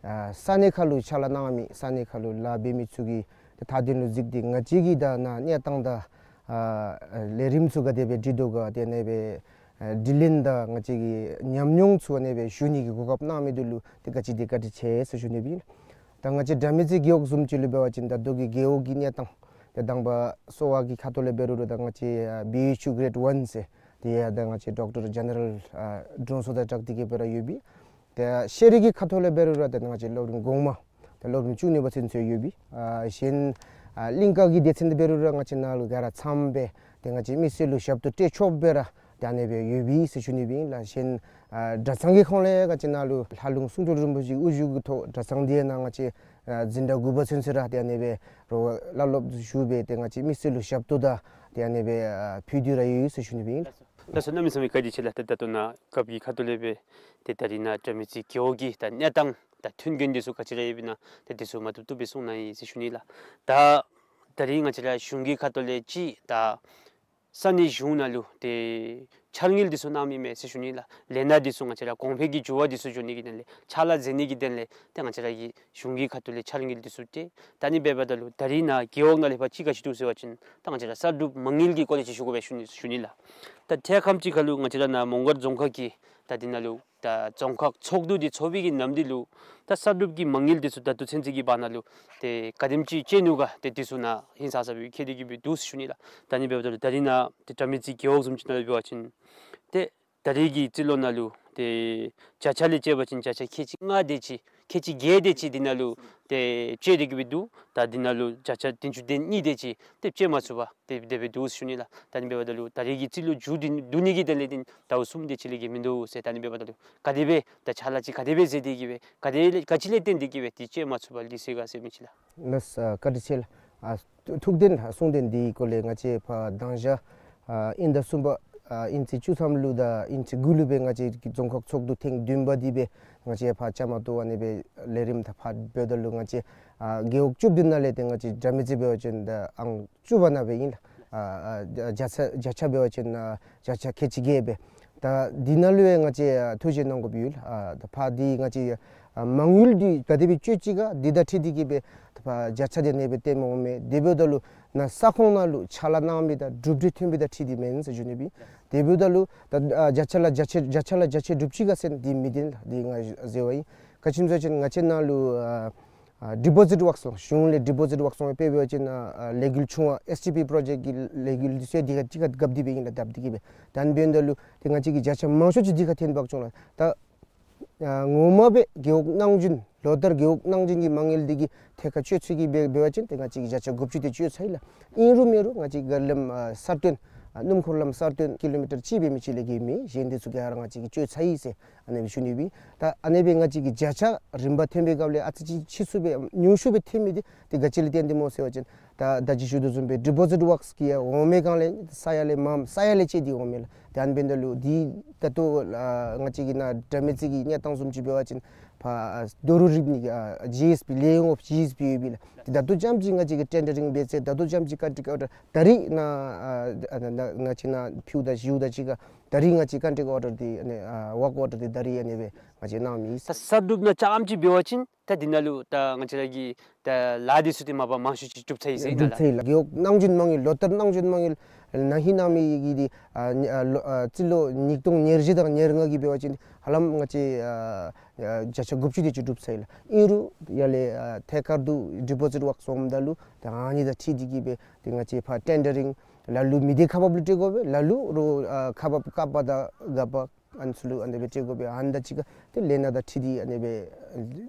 ཨ་ས་གནས་ཁར་ལུ་ཕྱག་ལཱ་གནང་མི་ས་གནས་ཁར་ལུ་ལཱ་འབད་མི་ཚུ་གི་ཏེ་མཐའ་དོན་ལུ་གཟིགས་ཏེ་ང་བཅས་ཀྱིས་ད་ནཱ་གནས་སྟངས་དང་ཨ་ལས་རིམ་ཚུ་ག་དེ་སྦེ་སྒྲིག་དོ་ག་ཏེ་ཨ་ནེ་སྦེ་ཨ་དྲི་ལན་དང་ང་བཅས་ཀྱི་ཉམས་མྱོང་ཚུ་ཨ་ནེ་སྦེ་ཞུ་ནི་གི་གོ་སྐབས་གནང་མི་འདི་ལུ་ཏེ་ག་ཅི་དེ་བཀའ་དྲིན་ཆེ་ཟེར་ཞུ་ནི་སྦེ་ཨིན། ད་ང་བཅས་དགྲ་མེད་རྩེ་རྒེད་འོག་བཟུམ་ཅིག་ལུ་འབད་བ་ཅིན་ད་ལྟོ་གི་རྒེད་འོག་གི་གནས་སྟངས་ཏེ་དང་པ་གསོ་བ་གི་ཁ་ཐུག་ལས་འབད་རུང་ར་ད་ང་བཅས་ཨ་བི་ཨེཆ་ཡུ་གྲེཌ་ཝན་ཟེར་ཏེ་ཡ་ད་ང་བཅས་ཌོག་ཊར་ཇེ་ནེ་རལ་ཨ་དྲུང་འཚོ་དང་སྦྲགས་ཏེ་གི་སྦེ་ར་ཡོད་པས། ཏེ་ཤེས་རིག་གི་ཁ་ཐུག་ལས་འབད་རུང་ར་ཏེ་ང་བཅས་སློབ་རིམ་གོང་མ་ཏེ་སློབ་རིམ་བཅུ་གཉིས་པ་ཚུན་ཚོད་ཡོད་པས། ཨ་གཞན་ཨ་གླིང་ཀ་གི་སྡེ་ཚན་འདི་འབད་རུང་ར་ང་བཅས་ནཱ་ལུ་ག་ར་ཚངམ་སྦེ་ཏེ་ང་བཅས་མི་སེར་ལུ་ཞབས་ཏོག་སྤྲོད་ཆོགཔ་སྦེ་ར་ཏེ་ཨ་ནེ་སྦེ་ཡོད་པས་ཟེར་ཞུ་ནི་སྦེ་ཨིན་ལགས། གཞན་ཨ་གྲྭ་ཚང་གི་ཁོངས་ལས་ང་བཅས་ནཱ་ལུ་ལྷ་ལུང་གསུང་སྤྲུལ་རིན་པོ་ཆེ་གི་དབུ་བཞུགས་ཀྱི་ཐོག་གྲྭ་ཚང་འདི་ནང་ང་བཅས་ཨ་འཛིན་གྲྭ་དགུ་པ་ཚུན་ཚོད་ར་ཏེ་ཨ་ནེ་སྦེ་རོགས་བླ་སློབ་ཞུ་སྦེ་ཏེ་ང་བཅས་མི་སེར་ལུ་ཞབས་ཏོག་དང་ཏེ་ཨ་ནེ་སྦེ་ཨ་ཕུལ་ཏེ་ར་ཡོད་ཟེར་ཞུ་ནི་སྦེ་ཨིན། ལགས་སོ། གནམ་མེད་ས་མེད་བཀའ་དྲིན་ཆེ་ལགས། ཏེ་ད་ལྟོ་ནཱ་རྒཔོ་གི་ཁ་ཐུག་ལས་སྦེ་ཏེ་ད་རིས་ནཱ་དགྲ་མེད་རྩེ་རྒེད་འོག་གི་ད་གནས་སྟངས་ད་མཐུན་རྐྱེན་འདི་ཚུ་ག་ཅི་ར་ཡོདཔ་ཨིན་ན་ཏེ་འདི་ཚུ་མ་བཏུབ་བཏུབ་སྦེ་གསུང་གནང་ཡི་ཟེར་ཞུ་ནི་ལགས། ད་ད་རིས་ང་བཅས་ར་གཞུང་གི་ཁ་ཐུག་ལས་ཅིག་ད་ས་གནས་གཞུང་ནང་ལུ་ཏེ་འཆར་དངུལ་འདི་ཚུ་གནང་མི་མས་ཟེར་ཞུ་ནི་ལགས། ལས་སྣ་འདི་ཚུ་ང་བཅས་ར་གོང་འཕེལ་གྱི་འགྱུར་བ་འདི་ཚུ་འགྱོ་ནི་གི་དོན་ལས་ཕྱག་ལཱ་མཛད་ནི་གི་དོན་ལས་ཏེ་ང་བཅས་ར་གི་གཞུང་གི་ཁ་ཐུག་ལས་འཆར་དངུལ་འདི་ཚུ་སྤྲོད། ད་ཨ་ནི་འབདཝ་ད་ལུ་ད་རིས་ནཱ་རྒེད་འོག་ནང་ལས་ཕར་ཅིག་ག་ཅི་འདུག་ཟེར་བ་ཅིན་ད་ང་བཅས་ར་གསར་སྒྲུབ་མ་དངུལ་གྱི་སྐོར་ལས་ཅིག་ཞུ་དགོ་པས་ཞུ་ནི་ཞུ་ནི་ལགས། ད་ཐད་ཁམས་ཅིག་ཁར་ལུ་ང་བཅས་ར་ནཱ་མོང་སྒར་རྫོང་ཁག་གི་ད་འདི་ནང་ལུ་ད་རྫོང་ཁག་ཚོགས་འདུ་འདི་ཚོགས་པའི་གི་ནམ་འདི་ལུ་ད་གསར་སྒྲུབ་ཀྱི་མ་དངུལ་འདི་ཚུ་ད་ལྟོ་ཚུན་ཚོད་ཀྱི་བར་ན་ལུ་ཏེ་ག་དེམ་ཅིག་སྤྲོད་ནུག་ག་ཏེ་འདི་ཚུ་ནཱ་ཧིང་སངས་ས་སྦེ་མཁྱེན་ཏེ་གི་སྦེ་འདུག་ཟེར་ཞུ་ནི་ལགས། ད་ཨ་ནི་འབདཝ་ད་ལུ་ད་རིས་ནཱ་ཏེ་དགྲ་མེད་རྩེ་རྒེད་འོག་བཟུམ་ཅིག་ནང་ལུ་འབད་བ་ཅིན་ཏེ་ད་རིས་ཀྱི་རྩིས་ལོ་ནང་ལུ་ཏེ་བརྒྱ་ཆ་ལས་བཅད་པ་ཅིན་བརྒྱ་ཆ་ཁལ་གཅིག་ལྔ་དེ་ཅིག་ཁལ་གཅིག་བརྒྱད་དེ་ཅིག་འདི་ནང་ལུ་ཏེ་སྤྲོད་དེ་གི་སྦེ་འདུག། ད་འདི་ནང་ལུ་བརྒྱ་ཆ་བདུན་ཅུ་དོན་གཉིས་དེ་ཅིག་ཏེ་སྤྲོད་མ་ཚུགས་པར་ཏེ་དེ་སྦེ་འདུག་ཟེར་ཞུ་ནི་ལགས། ད་ཨ་ནི་འབདཝ་ད་ལུ་ད་རིས་ཀྱི་རྩིས་ལོ་མཇུག་བསྡུ་བསྡུ་ནི་གི་དོན་ལས་འདི་ཟླཝ་གསུམ་དེ་ཅིག་ལས་བརྒལ་མིན་འདུག་ཟེར། ད་ཨ་ནི་འབདཝ་ད་ལུ་ག་དེ་སྦེ་ད་ཕྱག་ལཱ་ཅིག་ག་དེ་སྦེ་མཛད་དེ་གི་སྦེ་ག་དེ་ལས་ག་ཅི་ལས་བརྟེན་ཏེ་གི་སྦེ་ཏེ་སྤྲོད་མ་ཚུགས་པར་ལུས་སོང་ག་ཟེར་མི་ཅིག་ལགས། ལགས་སོ། བཀའ་དྲིན་ཆེ་ལགས། ཨ་ཐུགས་བདེན་གསུང་བདེན་འདི་གི་སྐོར་ལས་ང་བཅས་ཕར་དང་ཞག་ཨ་དབྱིན་ཟླ་གསུམ་པ་ཨ་དབྱིན་ཚེས་བཅུ་ཐམ་ལུ་དང་དབྱིན་ཚེས་དགུ་ལུ་སྦེ་ང་བཅས་ཀྱི་རྫོང་ཁག་ཚོགས་འདུ་ཐེངས་བདུན་པ་འདི་སྦེ་ང་བཅས་ཕར་བཅའ་མར་གཏོགས་ཨ་ནི་སྦེ་ལས་རིམ་ད་ཕར་འབདཝ་ད་ལུ་ང་བཅས་ཨ་རྒེད་འོག་བཅུ་བདུན་ནང་ལས་ཏེ་ང་བཅས་དགྲ་མེད་རྩེ་འབད་བ་ཅིན་ད་ཨང་བཅུ་པ་ནང་སྦེ་ཨིན་ལགས། ཨ་ཨ་བརྒྱ་ཆ་བརྒྱ་ཆ་འབད་བ་ཅིན་ཨ་བརྒྱ་ཆ་ཁལ་གཅིག་བརྒྱད་སྦེ། ད་འདི་ནང་ལུ་ཡང་ང་བཅས་ཨ་ཐུགས་རྗེ་གནང་དགོཔ་ཡོད་ལགས། ཨ་ད་ཕར་འདི་ང་བཅས་ཨ་མ་དངུལ་འདི་ག་དེ་སྦེ་སྤྲོད་ཅི་ག་འདི་དང་འཁྲིལ་ཏེ་གི་སྦེ་ད་ཕར་བརྒྱ་ཆ་དེ་ཨ་ནེ་སྦེ་སྟོནམ་འོང་མས། དེ་འབདཝ་ད་ལུ་ནཱ་ས་ཁོངས་ནང་ལུ་ཕྱག་ལཱ་གནང་མི་དང་གྲུབ་འབྲས་ཐོན་མི་དང་འཁྲིལ་ཏེ་མེན་ཟེར་ཞུ་ནི་སྦེ། དེ་འབདཝ་ད་ལུ་ད་ཨ་བརྒྱ་ཆ་ལུ་བརྒྱ་ཆ་བརྒྱ་ཆ་ལུ་བརྒྱ་ཆ་གྲུབ་ཅི་ག་ཟེར་འདི་མི་བདེན་ལགས། འདི་ང་ཟེར་བ་ཨིན། ག་ཅི་སྨོ་ཟེར་བ་ཅིན་ང་བཅས་ནཱ་ལུ་ཨ་ཨ་ཌི་པོ་ཟིཊ་བག་སོང་གཞུང་ལས་ཌི་པོ་ཟིཊ་བག་སོང་སྦེ་འབད་བ་ཅིན་ཨ་ཨ་ལས་འགུལ་ཆུང་བ་ཨེསི་ཊི་པི་པྲོ་ཇེཀཊ་ཀྱི་ལས་འགུལ་འདི་ཚུ་འདི་ག་གཅིག་ཁར་བཀབ་སྟེ་སྦེ་ཨིན་ལགས། བཏབ་སྟེ་གི་སྦེ། ད་ཨ་ནི་འབདཝ་ད་ལུ་ཏེ་ང་བཅས་ཀྱི་བརྒྱ་ཆ་མང་ཤོས་ཅིག་འདི་ཁར་ཐོན་འབག་བྱུང་ལགས། ད་ཨ་ངོ་མ་སྦེ་རྒེད་འོག་གནང་སྦྱིན་ལོ་ལྟར་རྒེད་འོག་གནང་སྦྱིན་གྱི་མ་དངུལ་འདི་གི་ཐད་ཁར་སྤྱོད་ཚུགས་ཀྱི་སྦེ་འབད་བ་ཅིན་ཏེ་ང་བཅས་ཀྱིས་བརྒྱ་ཆ་དགུ་བཅུ་དེ་སྤྱོད་ཚར་ཡི་ལགས། ཨིན་རུང་མེན་རུང་ང་བཅས་ཀྱི་ག་ལེམ་ཨ་གསར་བཏོན་ཨ་སྣུམ་འཁོར་ལམ་གསར་བཏོན་ཀི་ལོ་མི་ཊར་གཅིག་འབད་མི་ཅིག་ལས་བརྒལ་མེད། གཞན་འདི་ཚུ་ག་ར་ང་བཅས་ཀྱིས་སྤྱོད་ཚར་ཡི་ཟེར་ཨ་ནེ་སྦེ་ཞུ་ནི་སྦེ། ད་ཨ་ནེ་སྦེ་ང་བཅས་ཀྱིས་བརྒྱ་ཆ་རིམ་པ་ཐོན་པའི་སྐབས་ལས་ཨ་ཙི་ཅིག་ཕྱིས་སུ་སྦེ་ཉུང་ཤོས་སྦེ་ཐོན་མི་འདི་ཏེ་ག་ཅི་ལས་བརྟེན་ཏེ་སྨོ་ཟེར་བ་ཅིན་ ད་ད་ཅི་ཞུ་དོ་བཟུམ་སྦེ་ཌི་པོ་ཟིཊ་ཝརཀསི་གི་ཡང་འོང་མི་གང་ལས་ས་ཡ་ལས་མངམ་ས་ཡ་ལས་ཅིག་འདི་འོང་མི་ལགས། ཏེ་ཨ་ནི་འབདཝ་ད་ལུ་འདི་ད་ལྟོ་ང་བཅས་ཀྱི་ནཱ་དགྲ་མེད་རྩེ་གི་གནས་སྟངས་བཟུམ་ཅིག་འབད་བ་ཅིན་ཕར་རྡོ་རུག་རིབ་ནི་གི་ཨ་ཇི་ཨེསི་བི་ལས་འོངམ་ཇི་ཨེསི་བི་ཡོད་པས་ལགས། ཏེ་ད་ལྟོ་ཙམ་ཅིག་ང་བཅས་ཀྱིས་ཊེན་ཌ་རིང་འབད་ཚེ་ད་ལྟོ་ཙམ་ཅིག་ཀོན་ཊེཀཊ་ཨོར་ཌར་ད་རིས་ནཱ་ཨ་ནཱ་ནཱ་ང་བཅས་ནཱ་ཕུལཝ་ད་ཞུཝ་ད་ཅིག་ཁར་ད་རིས་ང་བཅས་ཀོན་ཊེཀཊ་ཨོར་ཌར་འདི་ཨ་ནི་ཨ་ཝརཀ་ཨོར་ཌར་འདི་ད་རིས་ཨ་ནི་སྦེ་ང་བཅས་གནང་མི་ཨིན། ད་གསར་སྒྲུབ་ནང་ཙམ་ཅིག་འབད་བ་ཅིན་ད་འདི་ནང་ལུ་ད་ང་བཅས་ར་གི་ད་ལཱ་འདི་ཚུ་འདི་མ་པ་མང་ཤོས་ཅིག་གྲུབ་ཚར་ཡི་ཟེར་ཨིན་ན་ལགས། གྲུབ་ཚར་ཡི་ལགས། རྒེད་འོག་གནང་སྦྱིན་མ་དངུལ་ལོ་བསྟར་གནང་སྦྱིན་མ་དངུལ་ནང་ཧིང་གནང་མི་གི་འདི་ཨ་ནི་ཨ་ལོ་ཨ་རྩིས་ལོ་ཉིས་སྟོང་ཉེར་བཞི་དང་ཉེར་ལྔ་གི་འབད་བ་ཅིན་ཧ་ལམ་ང་བཅས་ཨ་ཨ་བརྒྱ་ཆ་དགུ་བཅུ་དེ་ཅིག་གྲུབ་ཚར་ཡི་ལགས། ཨིན་རུང་ཡར་ལས་ཨ་ཐད་ཀར་དུ་ཌི་པོ་ཟིཊ་ཝརཀསི་འོངམ་ད་ལུ་ད་ཨ་ནི་དང་འཁྲིལ་ཏེ་གི་སྦེ་ཏེ་ང་བཅས་ཕར་ཊེན་ཌ་རིང་ལ་ལུ་མི་སྡེ་ཁག་འབགཔ་ལུ་སྤྲོད་དགོ་པས། ལ་ལུ་རོགས་ཨ་ཁག་འབགཔ་ཀ་པ་དང་ག་པ་ཨ་ནི་ཚུ་ལུ་ཨ་ནི་སྦེ་སྤྲོད་དགོ་པས། ཨ་ནི་དང་གཅིག་ཁར་ཏེ་ལས་སྣ་དང་འཁྲིལ་ཏེ་ཨ་ནི་སྦེ་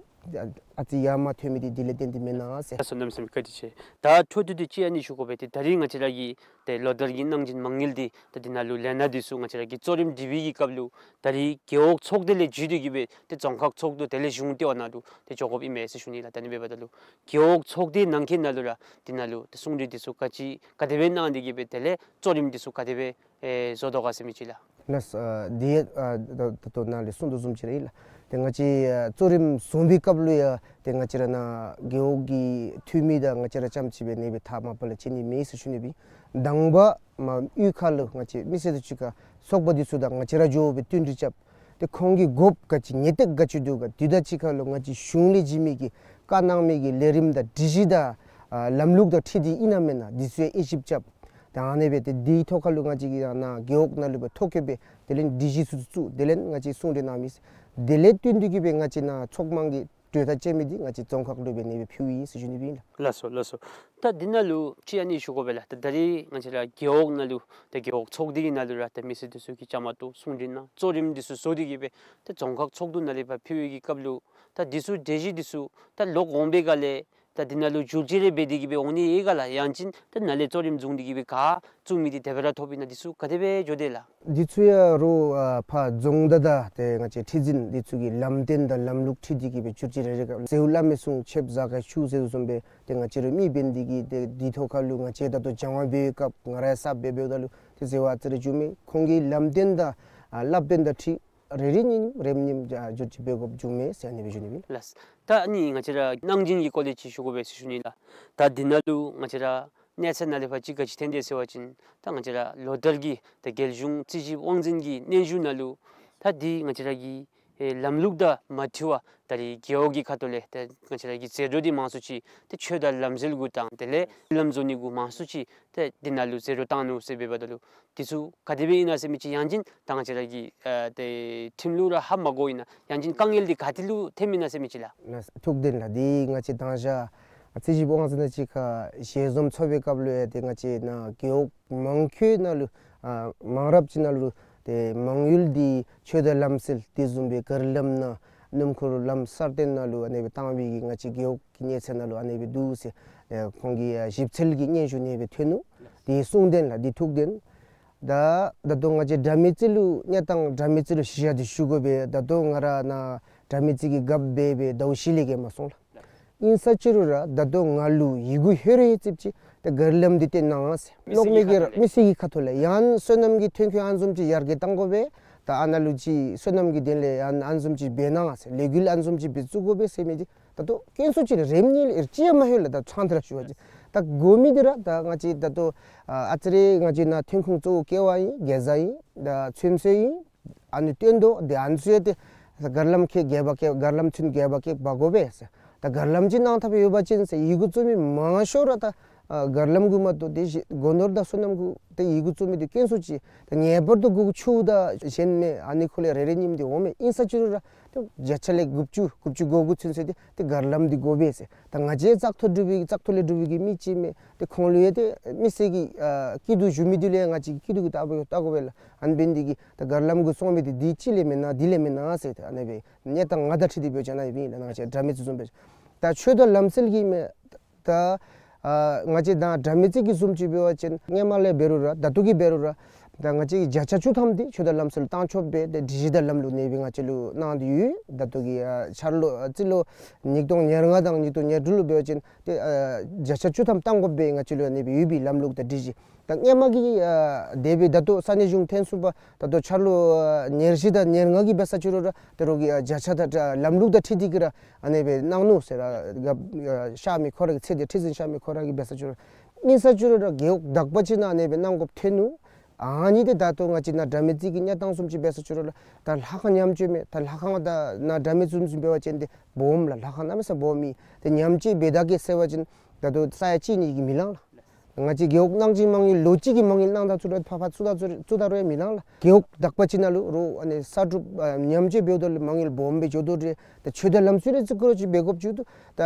ཨ་ཙི་ཡར་མར་ཐོན་མི་འདི་དེ་ལས་བརྟེན་ཏེ་མེན་ན་ཟེར། ལགས་སོ། གནམ་མེད་ས་མེད་བཀའ་དྲིན་ཆེ། ད་འཕྲོ་མཐུད་དེ་ཅིག་ཨ་ནི་ཞུ་དགོ་པས། ཏེ་ད་རིས་ང་བཅས་ར་གི་ཏེ་ལོ་བསྟར་གྱི་གནང་སྦྱིན་མ་དངུལ་འདི་ད་འདི་ནང་ལུ་ལས་སྣ་འདི་ཚུ་ང་བཅས་ར་གི་གཙོ་རིམ་སྒྲིག་པའི་གི་སྐབས་ལུ་ད་རིས་རྒེད་འོག་ཚོགས་སྡེ་ལས་བརྒྱུད་དེ་གི་སྦེ་ཏེ་རྫོང་ཁག་ཚོགས་འདུ་དེ་ལས་གཞུང་ལྟེ་བ་ནང་ལུ་ཏེ་འགྱོ་དགོཔ་ཨིན་མས་ཟེར་ཞུ་ནི་ལགས། ད་ཨ་ནི་འབདཝ་ད་ལུ་རྒེད་འོག་ཚོགས་སྡེ་ནང་འཁོད་ནང་ལུ་ར་འདི་ནང་ལུ་ཏེ་གསུང་གྲོས་འདི་ཚུ་ག་ཅི་ག་དེ་སྦེ་གནང་སྟེ་གི་སྦེ་དེ་ལས་གཙོ་རིམ་འདི་ཚུ་ག་དེ་སྦེ་ཨེ་བཟོ་དོ་ག་ཟེར་མི་ཅིག་ལགས། ལགས་སོ། ཨ་འདི་ཨ་ད་ད་ལྟོ་ནཱ་ལས་གསུང་དོ་བཟུམ་ཅིག་ར་ཨིན་ལགས། ཏེ་ང་བཅས་ཨ་གཙོ་རིམ་བཟུང་པའི་སྐབས་ལུ་ཡང་ཏེ་ང་བཅས་ར་ནཱ་རྒེད་འོག་གི་འཐུས་མི་དང་ང་བཅས་ར་ཙམ་ཅིག་སྦེ་ཨ་ནི་སྦེ་ཐག་མ་པ་ལས་བཅད་ནི་མེད་ཟེར་ཞུ་ནི་སྦེ། དང་པ་མར་གཡུས་ཁ་ལུ་ང་བཅས་མི་སེར་དང་གཅིག་ཁར་ཚོགས་པ་འདི་ཚུ་དང་ང་བཅས་ར་འགྱོ་སྦེ་བསྟུན་གྲོས་རྐྱབ། ཏེ་ཁོང་གི་དགོཔ་ག་ཅི་ཉེས་སྟེགས་ག་ཅི་འདུག་ག་དེ་དང་གཅིག་ཁར་ལུ་ང་བཅས་གཞུང་ལས་བྱིན་མི་གི་བཀའ་གནང་མི་གི་ལས་རིམ་དང་སྒྲིག་གཞི་དང་ཨ་ལམ་ལུགས་དང་འཁྲིལ་ཏེ་ཨིན་ན་མེན་ན་འདི་ཚུ་ཡང་དབྱེ་ཞིབ་རྐྱབ། ད་ཨ་ནི་སྦེ་ཏེ་འདིའི་ཐོག་ཁར་ལུ་ང་བཅས་ཀྱིས་ཡང་ནཱ་རྒེད་འོག་ནང་ལུ་སྦེ་ཐོ་བཀོད་སྦེ་དེ་ལས་སྒྲིག་གཞི་ཚུ་བཙུགས། དེ་ལས་ང་བཅས་གསུང་གྲོས་གནང་མི་དེ་ལས་བསྟུན་ཏེ་གི་སྦེ་ང་བཅས་ནཱ་ཚོགས་མང་གི་གྲོས་ཐག་བཅད་མི་འདི་ང་བཅས་རྫོང་ཁག་ལུ་སྦེ་ཨ་ནི་སྦེ་ཕུལཝ་ཨིན་ཟེར་ཞུ་ནི་སྦེ་ཨིན་ལགས། ལགས་སོ་ལགས་སོ། ད་འདི་ནང་ལུ་ཅིག་ཨ་ནི་ཞུ་དགོ་པས་ལགས། ད་ད་རིས་ང་བཅས་ར་རྒེད་འོག་ནང་ལུ་ད་རྒེད་འོག་ཚོགས་སྡེ་གི་ནང་ལུ་ར་ད་མི་སེར་འདི་ཚུ་གིས་བཅའ་མར་གཏོགས་གསུང་གྲོས་གནང་གཙོ་རིམ་འདི་ཚུ་བཟོ་སྟེ་གི་སྦེ་ད་རྫོང་ཁག་ཚོགས་འདུ་ནང་ལས་ཕར་ཕུལ་བའི་གི་སྐབས་ལུ་ད་འདི་ཚུ་གྲོས་གཞི་འདི་ཚུ་ད་ལོག་འོང་པའི་སྒང་ལས་ད་འདི་ནང་ལུ་བསྒྱུར་བཅོས་རེ་འབད་དེ་གི་སྦེ་འོང་ནི་ཡོད་ག་ལགས། ཡང་ཅིན་ད་ནཱ་ལས་གཙོ་རིམ་བཟུང་སྟེ་གི་སྦེ་ག་བཙུགས་མི་འདི་དེ་སྦེ་ར་ཐོབ་ཨིན་ན། འདི་ཚུ་ག་དེ་སྦེ་འགྱོ་དེས་ལགས། འདི་ཚུ་ཡང་རོགས་ཨ་ཕར་རྫོང་བདག་དང་ཏེ་ང་བཅས་ཁྲི་འཛིན་འདི་ཚུ་གི་ལམ་སྟོན་དང་ལམ་ལུགས་འཁྲིལ་ཏེ་གི་སྦེ་བསྒྱུར་བཅོས་རེ་རེ་ག་ཟེརཝ་བླ་མའི་གསུང་ཆོསཔ་གཟའ་སྐར་ཆུ་ཟེརཝ་བཟུམ་སྦེ་ཏེ་ང་བཅས་ར་མི་འབད་ནི་འདི་གིས་ཏེ་འདི་ཐོག་ཁར་ལུ་ང་བཅས་ད་ལྟོ་སྦྱང་བ་འབད་བའི་སྐབས་ང་ར་ཡང་གསརཔ་སྦེ་འབདཝ་ད་ལུ་ཏེ་ཟེར་བ་ཨ་ཙི་རེ་འགྱོ་མས། ཁོང་གི་ལམ་སྟོན་དང་ཨ་བསླབ་སྟོན་དང་འཁྲིལ་རེ་རེ་གཉིས་གཉིས་རེ་གཉིས་གཉིས་ཨ་བསྒྱུར་བཅོས་འབད་དགོཔ་འགྱོ་མས་ཟེར་ཨ་ནི་སྦེ་ཞུ་ནི་ཨིན། ལགས། ད་ཨ་ནི་ང་བཅས་ར་གནང་སྦྱིན་གྱི་སྐོར་ལས་ཅིག་ཞུ་དགོ་པས་ཟེར་ཞུ་ནི་ལགས། ད་འདི་ནང་ལུ་ང་བཅས་ར་གནས་ཚད་ནང་ལས་ཕར་ཅིག་ག་ཅི་ཐོན་དེས་ཟེར་བ་ཅིན་ད་ང་བཅས་ར་ལོ་བསྟར་གྱི་ད་རྒྱལ་གཞུང་རྩིས་ཞིབ་དབང་འཛིན་གྱི་སྙན་ཞུ་ནང་ལུ་ད་འདི་ང་བཅས་ར་གི་ཨེ་ལམ་ལུགས་དང་མ་འཁྲིལ་བར་ད་རིས་རྒེད་འོག་གི་ཁ་ཐུག་ལས་ད་ང་བཅས་ར་གི་ཟད་འགྲོ་འདི་མང་སུ་ཅིག་ད་ཆོས་དང་ལམ་སྲོལ་གུ་དང་དེ་ལས་ལམ་བཟོ་ནི་གུ་མང་སུ་ཅིག་ད་འདི་ནང་ལུ་ཟད་འགྲོ་བཏང་ནུག་ཟེར་འབདཝ་ད་ལུ་འདི་ཚུ་ག་དེ་སྦེ་ཨིན་ན་ཟེར་མི་ཅིག་ཡང་ཅིན་ད་ང་བཅས་ར་གི་ཨ་ཏེ་ཁྲིམས་ལུགས་ར་ཧ་མ་གོཝ་ཨིན་ན་ཡང་ཅིན་དཀའ་ངལ་འདི་ག་ཏེ་ལུ་ཐོནམ་ཨིན་ན་ཟེར་མི་ཅིག་ལགས། ལགས་ཐུགས་བདེན་ལགས། འདི་ང་བཅས་དང་ཞག་རྩིས་ཞིབ་དབང་འཛིན་དང་གཅིག་ཁར་ཞལ་འཛོམས་ཚོགས་པའི་སྐབས་ལུ་ཡང་ཏེ་ང་བཅས་ནཱ་རྒེད་འོག་མང་ཆེ་ནང་ལུ་ཨ་མང་རབས་ཅིག་ནང་ལུ་ཏེ་མང་ཡུལ་འདི་ཆོས་དང་ལམ་སྲོལ་དེ་བཟུམ་སྦེ་གར་ལམ་ནང་སྣུམ་འཁོར་ལམ་གསར་བཏོན་ནང་ལུ་ཨ་ནི་སྦེ་བཏང་བའི་གི་ང་བཅས་རྒེད་འོག་གི་གནས་ཚད་ནང་ལུ་ཨ་ནི་སྦེ་འདུག་ཟེར་ཨེ་ཁོང་གི་ཨ་ཞིབ་འཚོལ་གྱི་སྙན་ཞུ་ཨ་ནི་སྦེ་ཐོན་ནུག། འདི་གསུང་བདེན་ལགས། འདི་ཐུགས་བདེན། ད་ད་ལྟོ་ང་བཅས་དགྲ་མེད་རྩེ་ལུ་གནས་སྟངས་དགྲ་མེད་རྩེ་ལུ་གཞི་བཞག་སྟེ་ཞུ་དགོ་པས། ད་ལྟོ་ང་ར་ནཱ་དགྲ་མེད་རྩེ་གི་རྒཔོ་འབད་སྦེ་ཟླཝ་བཞི་ལས་བརྒལ་མ་སོང་ལགས། ཨིན་ས་ཅི་རུང་ར་ད་ལྟོ་ང་ལུ་ཡི་གུ་ལྷོད་རུང་ཡང་ཙིགཔ་ཅིག་ད་གར་ལམ་འདི་བཏོན་གནང་ཟེར་མི་སེར་གྱི་ཁ་ཐུག་ལས་མི་སེར་གྱི་ཁ་ཐུག་ལས་ཡང་སོ་ནམ་གྱི་ཐོན་ཁུངས་ཨ་ནི་བཟུམ་ཅིག་ཡར་རྒྱས་གཏང་དགོ་པས། ད་ཨ་ནཱ་ལུ་ཅིག་སོ་ནམ་གྱི་དོན་ལས་ཡང་ཨ་ནི་བཟུམ་ཅིག་འབད་གནང་ཟེར་ལས་འགུལ་ཨ་ནི་བཟུམ་ཅིག་སྦེ་བཙུགས་དགོ་པས་ཟེར་མི་འདི་ད་ལྟོ་དཀོན་སུ་ཅིག་རེ་རེམ་གཉིས་ལས་ཅིག་ཡང་མ་ལྷོད་ལགས། ད་ཕྲང་སྟེ་ར་ཞུ་བ་ཅིན་ད་དགོ་མི་འདི་ར་ད་ང་བཅས་ད་ལྟོ་ཨ་ཨ་ཙི་རེ་ང་བཅས་ནཱ་ཐོན་ཁུངས་གཙོ་བོ་ཀེ་བ་ཨིན། གེ་ཛ་ཨིན། ད་ཚོད་བསྲེ་ཨིན། ཨ་ནི་བཏོན་དོ། དེ་ཨ་ནི་ཚུ་ཡང་ཏེ་གར་ལམ་ཁར་རྒྱབ་ཁར་གར་ལམ་ཚུན་རྒྱབ་ཁར་འབག་དགོ་པས་ཟེར། ད་གར་ལམ་ཅིག་གནང་ཐབས་ཡོད་པ་ཅིན་ཟེར་ཡི་གུ་བཙུགས་མི་མང་ཤོས་ར་ད་ཨ་གར་ལམ་གུ་མ་གཏོགས་ཏེ་གཞི་སྒོ་ནོར་དང་སོ་ནམ་གུ་ཏེ་ཡི་གུ་བཙུགས་མི་འདི་དཀོན་སུ་ཅིག་ད་ངེས་པར་དུ་དགོ་ཆོག་ད་གཞན་མེད། ཨ་ནི་ཁོ་ལས་རེ་རེ་གཉིས་འདི་འོང་མས། ཨིན་ས་ཅི་རུང་ར་ཏེ་བརྒྱ་ཆ་ལས་དགུ་བཅུ་དགུ་བཅུ་གོ་དགུ་ཚུན་ཚོད་འདི་ཏེ་གར་ལམ་འདི་དགོ་པས་ཟེར། ད་ང་བཅས་བཙག་འཐུ་གྲུབ་པའི་བཙག་འཐུ་ལས་གྲུབ་པའི་གི་མི་ཅིག་མས། ཏེ་ཁོང་ལུ་ཡང་ཏེ་མི་སེར་གྱི་ཨ་སྐྱིད་སྡུག་ཞུ་མི་འདི་ལུ་ཡང་ང་བཅས་ཀྱིས་སྐྱིད་སྡུག་གི་ལྟ་བ་ཡང་བལྟ་དགོ་པས་ལགས། ཨ་ནི་འབད་ནི་འདི་གིས་ད་གར་ལམ་གུ་སོང་མི་འདི་འདི་ཅིག་ལས་མེན་ན་འདི་ལས་མེན་ན་ཟེར་ཏེ་ཨ་ནི་སྦེ་གནས་སྟངས་ང་དང་འཁྲིལ་ཏེ་འབད་བ་ཅིན་ཨ་ནི་སྦེ་ཨིན་ལགས། ང་བཅས་དགྲ་མེད་རྩེ་བཟུམ་སྦེ་ད་ཆོས་དང་ལམ་སྲོལ་གྱི་མས། ད་ཨ་ང་བཅས་ད་དགྲ་མེད་རྩེ་གི་བཟུམ་ཅིག་འབད་བ་ཅིན་སྔོན་མ་ལས་འབད་རུང་ར་ད་ལྟོ་གི་འབད་རུང་ར་ ད་ང་བཅས་ཀྱི་བརྒྱ་ཆ་བཅུ་ཐམ་འདི་ཆོས་དང་ལམ་སྲོལ་བཏང་ཆོགཔ་སྦེ་ཏེ་སྒྲིག་གཞི་དང་ལམ་ལུགས་ཨ་ནི་སྦེ་ང་བཅས་ལུ་གནང་སྟེ་ཡོད། ད་ལྟོ་གི་ཨ་འཆར་ལོ་ཨ་རྩིས་ལོ་ཉིས་སྟོང་ཉེར་ལྔ་དང་ཉིས་སྟོང་ཉེར་དྲུག་ལུ་འབད་བ་ཅིན་ཏེ་ཨ་བརྒྱ་ཆ་བཅུ་ཐམ་བཏང་དགོཔ་སྦེ་ང་བཅས་ལུ་ཨ་ནི་སྦེ་ཡོད་པའི་ལམ་ལུགས་དང་སྒྲིག་གཞི། ད་སྔོན་མ་གི་ཨ་དེ་སྦེ་ད་ལྟོ་ས་གནས་གཞུང་འཐེན་ཚུགས་པ་ད་ལྟོ་འཆར་ལོ་ཨ་ཉེར་བཞི་དང་ཉེར་ལྔ་གི་འབད་ས་ཅིག་རུང་ར་ད་རུང་གི་ཨ་བརྒྱ་ཆ་ད་ལམ་ལུགས་དང་འཁྲིལ་ཏེ་གི་ར་ཨ་ནི་སྦེ་གནང་ནུག་ཟེར་ར་ག་ཨ་གཤགས་མི་ཁོ་ར་གི་ཚེ་འདི་ཁྲི་འཛིན་གཤགས་མི་ཁོ་ར་གིས་འབད་ས་ཅིག་རུང་ར་ཨིན་ས་ཅིག་རུང་ར་རྒེད་འོག་དག་པ་ཅིག་ནང་ཨ་ནི་སྦེ་གནང་དགོཔ་ཐོན་ནུག། ཨ་ནི་འདི་ད་ལྟོ་ང་བཅས་ནཱ་དགྲ་མེད་རྩེ་གི་གནས་སྟངས་བཟུམ་ཅིག་འབད་ས་ཅིག་རུང་ལགས། ད་ལྷ་ཁང་ཉམས་བཅོས་མས། ད་ལྷ་ཁང་ད་ནཱ་དགྲ་མེད་རྩེ་བཟུམ་ཅིག་འབད་བ་ཅིན་ཏེ་སྦོམ་ལགས། ལྷ་ཁང་གནམ་མེད་ས་མེད་སྦོམ་ཨིན། ཏེ་ཉམས་བཅོས་འབད་ད་གེ་ཟེར་བ་ཅིན་ད་ལྟོ་ས་ཡ་གཅིག་གཉིས་ཀྱིས་མི་ལང་ལགས། ང་བཅས་རྒེད་འོག་ནང་གི་མ་དངུལ་ལོ་གཅིག་གི་མ་དངུལ་གནང་ད་ཚུར་ཕར་ཕར་བཙུགས་ད་ཚུར་བཙུགས་ད་རུང་ཡང་མི་ལང་ལགས། རྒེད་འོག་དག་པ་ཅིག་ནང་ལུ་རོགས་ཨ་ནི་གསར་སྒྲུབ་ཨ་ཉམས་བཅོས་འབདཝ་ད་ལུ་མ་དངུལ་སྦོམ་སྦེ་འགྱོ་དོ་རེ། ད་ཆོས་དང་ལམ་སྲོལ་རེ་བཙུགས་དགོ་རུང་ཅིག་འབད་དགོཔ་ཅིག་འདུག། ད་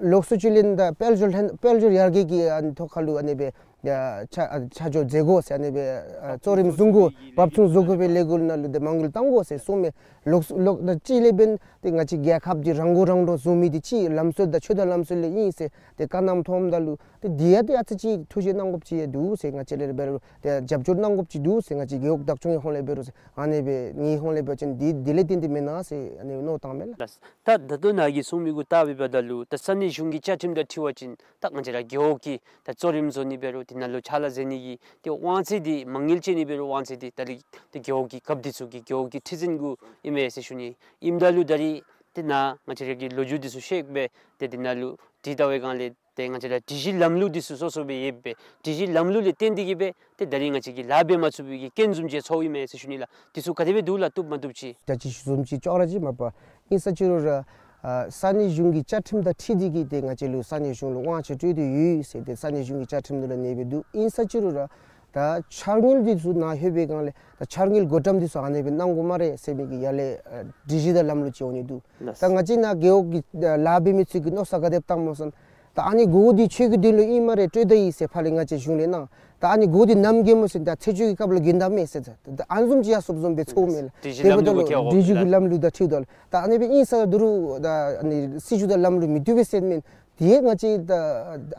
ལོགས་སུ་ཅིག་ལས་ད་དཔལ་འབྱོར་ལྷན་དཔལ་འབྱོར་ཡར་རྒྱས་ཀྱི་ཨ་ནི་ཐོག་ཁ་ལུ་ཨ་ནི་སྦེ་ཡ་ཆ་ཨ་ཆ་འཇོག་མཛད་དགོ་ཟེར་ཨ་ནི་སྦེ་ཨ་གཙོ་རིམ་བཟུང་དགོ། བབ་མཚུངས་བཟོ་དགོ་པའི་ལས་འགུལ་ནང་ལུ་ཏེ་མ་དངུལ་གཏང་དགོ་ཟེར་གསུངམ་མས། ལོགས་ལོགས་ད་ཅིག་ལས་འབདན་ཏེ་ང་བཅས་རྒྱལ་ཁབ་འདི་རང་མགོ་རང་འདྲོངས་བཟོ་མི་འདི་ཅིག་ལམ་སྲོལ་དང་ཆོས་དང་ལམ་སྲོལ་ལས་ཨིན་ཟེར་ཏེ་བཀའ་གནང་མཐོངམ་ད་ལུ་ཏེ་འདི་ཡང་ཏེ་ཨ་ཙི་ཅིག་ཐུགས་བཞེད་གནང་དགོཔ་ཅིག་ཡང་འདུག་ཟེར། ང་བཅས་ལས་འབད་རུང་ཏེ་རྒྱབ་སྐྱོར་གནང་དགོཔ་ཅིག་འདུག་ཟེར། ང་བཅས་རྒེད་འོག་བདག་སྐྱོང་གི་ཧོང་ལས་འབད་རུང་ཟེར། ཨ་ནི་སྦེ་ངེའི་ཧོང་ལས་འབད་བ་ཅིན་འདི་འདི་ལས་བརྟེན་ཏེ་མེན་ན་ཟེར་ཨ་ནི་མནོ་བཏངམ་མས་ལགས། ད་ད་ལྟོ་ནཱ་གིས་གསུངས་མི་གུ་བལྟ་བའི་བར་ད་ལུ་ད་ས་གནས་གཞུང་གི་བཅའ་ཁྲིམས་དང་འཁྲིལ་བ་ཅིན་ད་ང་བཅས་ར་རྒེད་འོག་གི་ད་གཙོ་རིམ་བཟོ་ནི་འབད་རུང་དེ་ནང་ལུ་ཕྱག་ལཱ་མཛད་ནི་གི་ཏེ་དབང་ཚད་འདི་མ་དངུལ་བཅད་ནི་འབད་རུང་དབང་ཚད་འདི་ད་རེས་ཏེ་རྒེད་འོག་གི་རྒཔོ་འདི་ཚུ་གི་རྒེད་འོག་གི་ཁྲི་འཛིན་གུ་ཨིན་མས་ཟེར་ཞུ་ནི། ཨིནམ་ད་ལུ་ད་རེས་ཏེ་ནཱ་ང་བཅས་ར་གི་ལོ་རྒྱུས་འདི་ཚུ་བཤད་སྦེ་ཏེ་དེ་ནང་ལུ་དྲི་བལྟ་བའི་སྒང་ལས་ཏེ་ང་བཅས་ར་སྒྲིག་གཞི་ལམ་ལུགས་འདི་ཚུ་སོ་སོ་སྦེ་ཡོདཔ་སྦེ་སྒྲིག་གཞི་ལམ་ལུགས་ལས་བརྟེན་ཏེ་གིས་སྦེ་ཏེ་ད་རེས་ང་བཅས་ཀྱིས་ལཱ་འབད་མ་ཚུགས་པའི་གི་རྐྱེན་བཟུམ་ཅིག་ཚོརཝ་ཨིན་མས་ཟེར་ཞུ་ནི་ལགས། འདི་ཚུ་ག་དེ་སྦེ་འདུག་ལགས། བཏུབ་མ་བཏུབ་ཅིག། ད་ཅི་ཞུ་བཟུམ་ཅིག་ཅོག་ར་ཅིག་མ་པ་ཨིན་ས་ཅིག་རུང་ར་ཨ་ས་གནས་གཞུང་གི་བཅའ་ཁྲིམས་དང་འཁྲིལ་ཏེ་གིས་ཏེ་ང་བཅས་ལུ་ས་གནས་གཞུང་ལུ་དབང་ཆ་སྤྲོད་དེ་ཡོད་ཟེར་ཏེ་ས་གནས་གཞུང་གི་བཅའ་ཁྲིམས་ནང་ལུ་ཨ་ནི་སྦེ་འདུག། ཨིན་ས་ཅིག་རུང་ར་ད་ཕྱག་དངུལ་འདི་ཚུ་ནཱ་ལྷོད་པའི་སྒང་ལས་ད་ཕྱག་དངུལ་དགོད་བྲམ་འདི་ཚུ་ཨ་ནི་སྦེ་གནང་དགོ་སྨ་རེ་ཟེར་མི་གི་ཡར་ལས་ཨ་སྒྲིག་གཞི་དང་ལམ་ལུགས་ཅིག་འོང་ནི་འདུག། ལགས། ད་ང་བཅས་ནཱ་རྒེད་འོག་གི་ཨ་ལཱ་འབད་མི་ཚུ་གིས་མནོ་བསམ་ག་དེ་བཏངམ་སྨོ་ཟེར་ན། ད་ཨ་ནི་སྒོ་འདི་ཁྱོད་ཀྱི་དོན་ལུ་ཨིན་སྨ་རེ་སྤྲོད་ད་ཡི་ཟེར་ཕར་ལས་ང་བཅས་གཞུང་ལས་གནང་། ད་ཨ་ནི་སྒོ་འདི་ནམ་གྱི་སྨོ་ཟེར་ད་ཚེས་བཅུ་གི་སྐབས་ལུ་གྱོན་ད་མས་ཟེར། ད་ཨ་ནི་བཟུམ་ཅིག་ཡང་སོབ་སོབ་སྦེ་ཚོརཝ་མས་ལགས། སྒྲིག་གཞི་ལམ་ལུགས་ཀྱི་ཐོག་སྒྲིག་གཞི་གི་ལམ་ལུགས་དང་འཁྲིལཝ་ད་ལུ་ད་ཨ་ནི་སྦེ་ཨིན་ས་ད་རུང་ད་ཨ་ནི་སྲིད་བྱུས་དང་ལམ་ལུགས་མི་བཏུབ་པས་ཟེར་མེན། དེ་ང་བཅས་ད་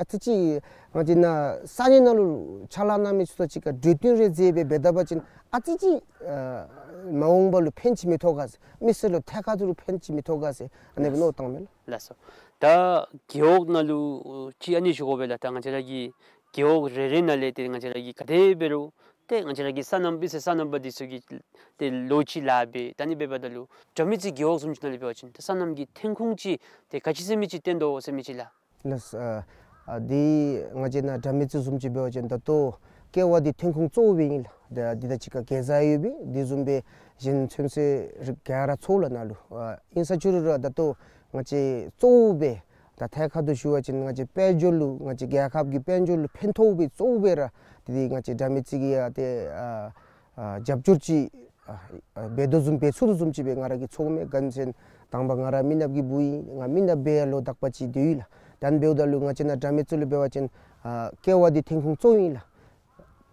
ཨ་ཙི་ཅིག་ང་བཅས་ནཱ་ས་གནས་ནང་ལུ་ཕྱག་ལཱ་གནང་མི་ཚུ་དང་གཅིག་ཁར་གྲོས་བསྟུན་རེ་མཛད་སྦེ་འབད་ད་པ་ཅིན་ཨ་ཙི་ཅིག་ཨ་མ་འོངས་པ་ལུ་ཕན་ཅིག་མི་ཐོགས་ག་ཟེར། མི་སེར་ལུ་ཐད་ཀར་དུ་ལུ་ཕན་ཅིག་མི་ཐོགས་ག་ཟེར་ཨ་ནི་སྦེ་མནོ་བཏངམ་མས་ལགས། ལགས་སོ། ད་རྒེད་འོག་ནང་ལུ་ཅིག་ཨ་ནི་ཞུ་དགོ་པས་ལགས། ད་ང་བཅས་ར་གི་རྒེད་འོག་རེ་རེ་ནང་ལས་ཏེ་ང་བཅས་ར་གིས་ག་དེ་འབད་རུང་ཏེ་ང་བཅས་ར་གི་སོ་ནམ་པའི་སོ་ནམ་པ་འདི་ཚུ་གིས་ཏེ་ལོ་གཅིག་ལཱ་འབད་ད་ཨ་ནི་འབདཝ་ད་ལུ་དགྲ་མེད་རྩེ་རྒེད་འོག་བཟུམ་ཅིག་ནང་ལས་འབད་བ་ཅིན་ཏེ་སོ་ནམ་གྱི་ཐོན་ཁུངས་ཅིག་ཏེ་ག་ཅི་ཟེར་མི་ཅིག་བཏོན་དོ་ཟེར་མི་ཅིག་ལགས། ལགས། ཨ་ཨ་འདི་ང་བཅས་ནཱ་དགྲ་མེད་རྩེ་བཟུམ་ཅིག་འབད་བ་ཅིན་ད་ལྟོ་ཀེ་བ་འདི་ཐོན་ཁུངས་གཙོ་བོ་སྦེ་ཨིན་ལགས། ད་འདི་དང་གཅིག་ཁར་གེ་ཛ་ཡོད་པས། འདི་བཟུམ་སྦེ་གཞན་ཚོད་བསྲེ་རིགས་ག་ར་ཚུ་ལགས་ནཱ་ལུ། ཨ་ཨིན་ས་ཅིག་རུང་ར་ད་ལྟོ་ང་བཅས་གཙོ་བོ་སྦེ་ད་ཐད་ཀར་དུ་ཞུ་བ་ཅིན་ང་བཅས་དཔལ་འབྱོར་ལུ་ང་བཅས་རྒྱལ་ཁབ་ཀྱི་དཔལ་འབྱོར་ལུ་ཕན་ཐོགས་པའི་གཙོ་བོ་སྦེ་ར་འདི་ང་བཅས་དགྲ་མེད་རྩེ་གིས་ཡང་ཏེ་ཨ་ཨ་རྒྱབ་སྐྱོར་ཅིག་ཨ་ཨ་འབད་དོ་བཟུམ་འབད་ཚུགས་དོ་བཟུམ་ཅིག་སྦེ་ང་ར་གིས་ཚོརཝ་མས། ག་ཅི་ཟེར་ན་དང་པ་ང་ར་མི་ནགཔ་གི་བུ་ཨིན། ང་མི་ནགཔ་སྦེ་ཡང་ལོ་དག་པ་ཅིག་སྡོད་ཡི་ལགས། ད་ཨ་ནི་འབདཝ་ད་ལུ་ང་བཅས་ནཱ་དགྲ་མེད་རྩེ་ལུ་འབད་བ་ཅིན་ཨ་ཀེ་བ་འདི་ཐོན་ཁུངས་གཙོ་བོ་ཨིན་ལགས།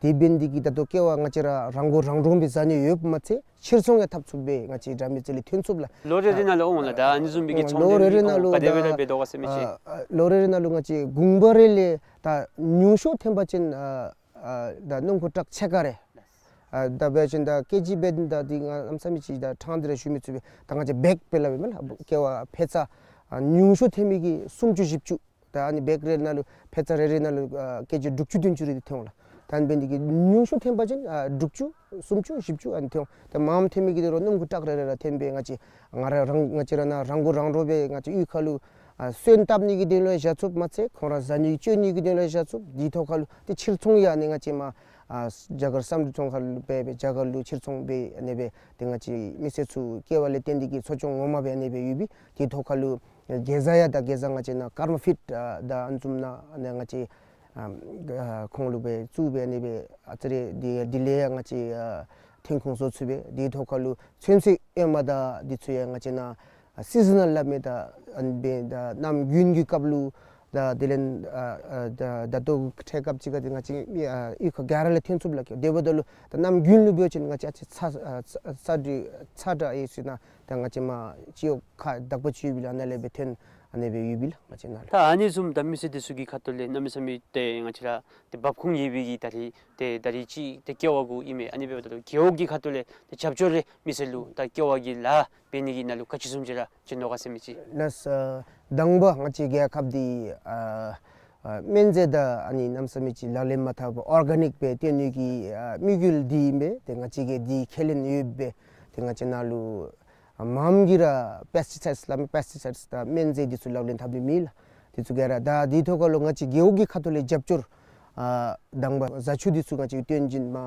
དེ་འབད་ནི་འདི་གིས་ད་ལྟོ་ཀེ་བ་ང་བཅས་ར་རང་མགོ་རང་འདྲོངས་སྦེ་བཟའ་ནི་ཡོདཔ་མ་ཚད་ཕྱིར་ཚོང་ཡང་འཐབ་ཚུགསཔ་སྦེ་ང་བཅས་དགྲ་མེད་རྩེ་ལས་ཐོན་ཚུགསཔ་ལགས། ལོ་རེ་རེ་ནང་ལུ་འོང་ལགས། ད་ཨ་ནི་བཟུམ་མའི་གི་ཚོང་ལོ་རེ་རེ་ནང་ལུ་ག་དེ་སྦེ་ར་འབད་དོ་ག་ཟེར་མི་ཅིག། ཨ་ཨ་ལོ་རེ་རེ་ནང་ལུ་ང་བཅས་དགུང་པ་རེ་ལས་ད་ཉུང་ཤོས་ཐོན་པ་ཅིན་ཨ་ཨ་ད་སྣུམ་འཁོར་ཊཱག་ཕྱེད་ཀ་རེ། ཨ་ད་འབད་བ་ཅིན་ད་ཀེ་ཇི་འབད་ད་འདི་ང་གནམ་མེད་ས་མེད་ཅིག་ད་ཕྲང་སྟེ་ར་ཞུ་མི་ཚུགས་པས། ད་ང་བཅས་བེག་སྦེ་སླབ་པས་མེན་ན་ལགས། ཀེ་བ་ཕད་ཙ་ཨ་ཉུང་ཤོས་ཐོན་མི་གི་སུམ་ཅུ་བཞི་བཅུ། ད་ཨ་ནི་བེག་རེ་ནང་ལུ་ཕད་ཙ་རེ་རེ་ནང་ལུ་ཨ་ཀེ་ཇི་དྲུག་ཅུ་བདུན་ཅུ་རེ་འདི་ཐོན་འོང་ལགས། ད་ཨ་ནི་འབད་ནི་འདི་གིས་ཉུང་ཤོས་ཐོན་པ་ཅིན་ཨ་དྲུག་ཅུ་སུམ་ཅུ་བཞི་བཅུ་ཨ་ནི་ཐོན་འོང་། ད་མངམ་ཐོན་མི་གི་འདི་རུང་སྣུམ་འཁོར་ཊཱག་རེ་རེ་ར་ཐོན་སྦེ་ང་བཅས་ང་ར་རང་ང་བཅས་ར་ནཱ་རང་མགོ་རང་འདྲོངས་སྦེ་ང་བཅས་གཡུས་ཁ་ལུ་ཨ་སོན་བཏབ་ནི་གི་དོན་ལུ་ཡང་བཞག་ཚུགསཔ་མ་ཚད་ཁོང་ར་བཟའ་ནི་གི་སྤྱོད་ནི་གི་དོན་ལུ་ཡང་བཞག་ཚུགས། དེའི་ཐོག་ཁ་ལུ་ཏེ་ཕྱིར་ཚོང་ཡང་ཨ་ནི་ང་བཅས་མར་ཨ་རྒྱ་གར་བསམ་གྲུབ་ཚོང་ཁང་ལུ་འབད་སྦེ་རྒྱ་གར་ལུ་ཕྱིར་ཚོང་འབད་ཨ་ནི་སྦེ་ཏེ་ང་བཅས་མི་སེར་ཚུ་ཀེ་བ་ལས་བརྟེན་ཏེ་གིས་འཚོ་སྐྱོང་ངོ་མ་སྦེ་ཨ་ནི་སྦེ་ཡོད་པས། དེའི་ཐོག་ཁ་ལུ་གེ་ཛ་ཡང་ད་གེ་ཛ་ང་བཅས་ནཱ་ཀརྨ་ཕིཌ་ཨ་ད་ཨ་ནི་བཟུམ་ནང་ཨ་ནི་ང་བཅས་ཨ་ཨ་ཁོང་ལུ་སྦེ་བཙུགས་སྦེ་ཨ་ནི་སྦེ་ཨ་ཙི་རེ་འདི་འདི་ལས་ཡང་ང་བཅས་ཨ་ཐོན་ཁུངས་བཟོ་ཚུགས་པས། དེའི་ཐོག་ཁ་ལུ་ཚོད་བསྲེ་ཨེ་མ་དང་འདི་ཚུ་ཡང་ང་བཅས་ནཱ་ཨ་སི་ཛི་ནཱལ་སླབ་མི་ད་ཨ་ནི་སྦེ་ད་གནམ་དགུན་གྱི་སྐབས་ལུ་ད་དེ་ལས་ཨ་ཨ་ད་ད་ལྟོ་འཕྲལ་སྐབས་ཅིག་ཁར་འདི་ང་བཅས་ཨ་གཡུས་ཁ་ག་ར་ལས་ཐོན་ཚུགསཔ་ལགས། དེ་འབདཝ་ད་ལུ་ད་གནམ་དགུན་ལུ་འབད་བ་ཅིན་ང་བཅས་ཨ་ཙི་ཚ་ཨ་ཚ་ཚ་དྲོད་ཚ་དྲགས་ཡོད་ཟེར་ན་ད་ང་བཅས་མར་སྤྱི་འོག་ཁ་དག་པ་ཅིག་ཡོད་པའི་ལགས། ནཱ་ལས་སྦེ་ཐོན་ ཨ་ནི་སྦེ་ཡོད་པས་ལགས་ང་བཅས་ནཱ་ལུ། ད་ཨ་ནི་བཟུམ་ད་མི་སེར་འདི་ཚུ་གི་ཁ་ཐུག་ལས་གནམ་མེད་ས་མེད་ཏེ་ང་བཅས་ར་ཏེ་འབབ་ཁུངས་ཡོད་པའི་གི་ད་རིས་ཏེ་ད་རིས་ཅིག་ཏེ་ཀེ་བ་གུ་ཨིན་མས། ཨ་ནི་འབདཝ་ད་ལུ་རྒེད་འོག་གི་ཁ་ཐུག་ལས་ཏེ་རྒྱབ་སྐྱོར་རེ་མི་སེར་ལུ་ད་ཀེ་བ་གི་ལཱ་འབད་ནི་གི་ནང་ལུ་ག་ཅི་བཟུམ་ཅིག་ར་བྱིན་དོ་ག་ཟེར་མི་ཅིག། ལགས་སོ། དང་པ་ང་བཅས་རྒྱལ་ཁབ་འདི་ཨ་ཨ་སྨན་རྫས་དང་ཨ་ནི་གནམ་མེད་ས་མེད་ཅིག་ལག་ལེན་མ་འཐབ་པར་ཨོར་ག་ནིཀ་སྦེ་བཏོན་ནི་གི་ཨ་དམིགས་ཡུལ་འདི་ཨིན་པས། ཏེ་ང་བཅས་ཀྱིས་འདི་ཁས་ལེན་ཡོད་པས། ཏེ་ང་བཅས་ནཱ་ལུ་མངམ་གིས་ར་པེསི་ཊི་སའིཌསི་སླབ་མི་པེསི་ཊི་སའིཌསི་དང་སྨན་རྫས་འདི་ཚུ་ལག་ལེན་འཐབ་ནི་མེད་ལགས། འདི་ཚུ་ག་ར་ད་འདི་ཐོག་ཁ་ལུ་ང་བཅས་རྒེད་འོག་གི་ཁ་ཐུག་ལས་རྒྱབ་སྐྱོར་ཨ་དང་པ་བཟའ་ཆུ་འདི་ཚུ་ང་བཅས་བཏོན་བྱིན་མ་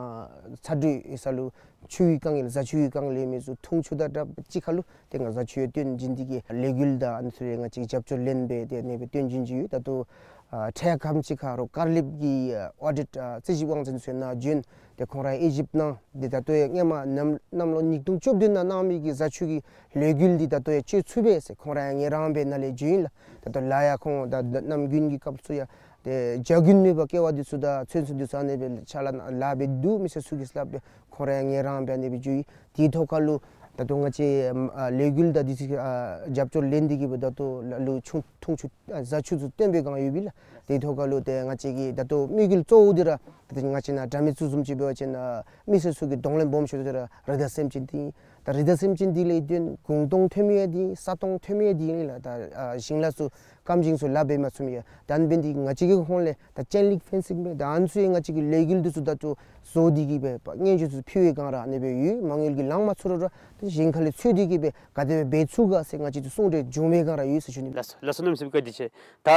ཚ་དྲོད་ཡོད་ས་ལུ་ཆུ་གི་དཀའ་ངལ་བཟའ་ཆུ་གི་དཀའ་ངལ་ཡོད་མི་ཚུ་འཐུང་ཆུ་དང་སྦྲགས་གཅིག་ཁར་ལུ་ཏེ་ང་བཟའ་ཆུ་ཡང་བཏོན་བྱིན་ཏེ་གིས་ལས་འགུལ་དང་ཨ་ནི་ཚུ་ལས་ང་བཅས་རྒྱབ་སྐྱོར་ལེན་སྦེ་ཏེ་ཨ་ནི་སྦེ་བཏོན་བྱིན་བྱིན་ཡོད། ད་ལྟོ་ཨ་འཕྲལ་ཁམས་ཅིག་ཁར་རོགས་ཀར་ལེབ་ཀྱི་ཨ་ཨོ་ཌིཊ་ཨ་རྩིས་ཞིབ་དབང་འཛིན་ཚུ་ནཱ་བྱོན། ཏེ་ཁོང་ར་ཨི་ཇིབཊ་ནང་འདི་ད་ལྟོ་ཡང་སྔོན་མ་གནམ་གནམ་ལོ་ཉིས་སྟོང་བཅུ་བདུན་ནང་གནང་མི་གི་བཟའ་ཆུ་གི་ལས་འགུལ་འདི་ད་ལྟོ་ཡང་སྤྱོད་ཚུགས་པས་ཟེར་ཁོང་ར་ཡང་ངལ་རངས་སྦེ་ནཱ་ལས་བྱོན་ཡི་ལགས། ད་ལྟོ་ལཱ་ཡང་ཁོང་ད་ད་གནམ་དགུན་གྱི་སྐབས་སུ་ཡང་ཏེ་བྱ་དགུན་མེད་པར་ཀེ་བ་འདི་ཚུ་དང་ཚོད་འཛིན་འདི་ཚུ་ཨ་ནི་སྦེ་ཕྱག་ལཱ་ལཱ་འབད་དོ་མི་སེར་ཚུ་གིས་སླབ་སྦེ་ཁོང་ར་ཡང་ངལ་རངས་སྦེ་ཨ་ནི་སྦེ་བྱོན་ཡི། དེའི་ཐོག་ཁ་ལུ་ད་ལྟོ་ང་བཅས་ཨ་ལས་འགུལ་དང་འདི་ཚུ་ཨ་རྒྱབ་སྐྱོར་ལེན་ཏེ་གིས་སྦེ་ད་ལྟོ་ལ་ལུ་ཆུ་འཐུང་ཆུ་ཨ་བཟའ་ཆུ་ཚུ་བཏོན་པའི་སྒང་ཡོད་པས་ལགས། དེའི་ཐོག་ཁ་ལུ་ཏེ་ང་བཅས་ཀྱི་ད་ལྟོ་དམིགས་ཡུལ་གཙོ་བོ་འདི་ར་ད་ང་བཅས་ནཱ་དགྲ་མེད་ཚུ་བཟུམ་ཅིག་འབད་བ་ཅིན་ཨ་མི་སེར་ཚུ་གི་གདོང་ལེན་སྦོམ་ཤོས་འདི་ར་རི་དྭགས་སེམས་ཅན་འདི་ཨིན། ད་རི་དྭགས་སེམས་ཅན་འདི་ལས་བརྟེན་གུང་སྟོང་ཐོན་མི་ཡང་འདི་ཨིན། ས་སྟོང་ཐོན་མི་ཡང་འདི་ཨིན་ལགས། ད་ཨ་ཞིང་ལཱ་ཚུ་སྐམ་ཞིང་ཚུ་ལཱ་འབད་མ་ཚུགས་མི་ཡང་ད་ཨ་ནི་འབད་ནི་འདི་ང་བཅས་ཀྱི་ཧོངས་ལས་ད་ཅེན་ལིང་ཕེན་སིང་འབད་ད་ཨ་ནི་ཚུ་ཡང་ང་བཅས་ཀྱི་ལས་འགུལ་འདི་ཚུ་ད་ལྟོ་བཟོ་སྟེ་གིས་སྦེ་ཕར་སྙན་ཞུ་ཚུ་ཕུལ་བའི་སྒང་ར་ཨ་ནི་སྦེ་ཡོད། མ་དངུལ་གྱི་ལང་མ་ཚུགས་རུང་ར་ད་ཞིང་ཁ་ལས་འཚོལ་ཏེ་གིས་སྦེ་ག་དེ་སྦེ་འབད་ཚུགས་ག་ཟེར་ང་བཅས་ཚུ་གསུང་གྲོས་བྱུང་བའི་སྒང་ར་ཡོད་ཟེར་ཞུ་ནི། ལགས་སོ་ལགས་སོ། གནམ་མེད་ས་མེད་བཀའ་དྲིན་ཆེ། ད་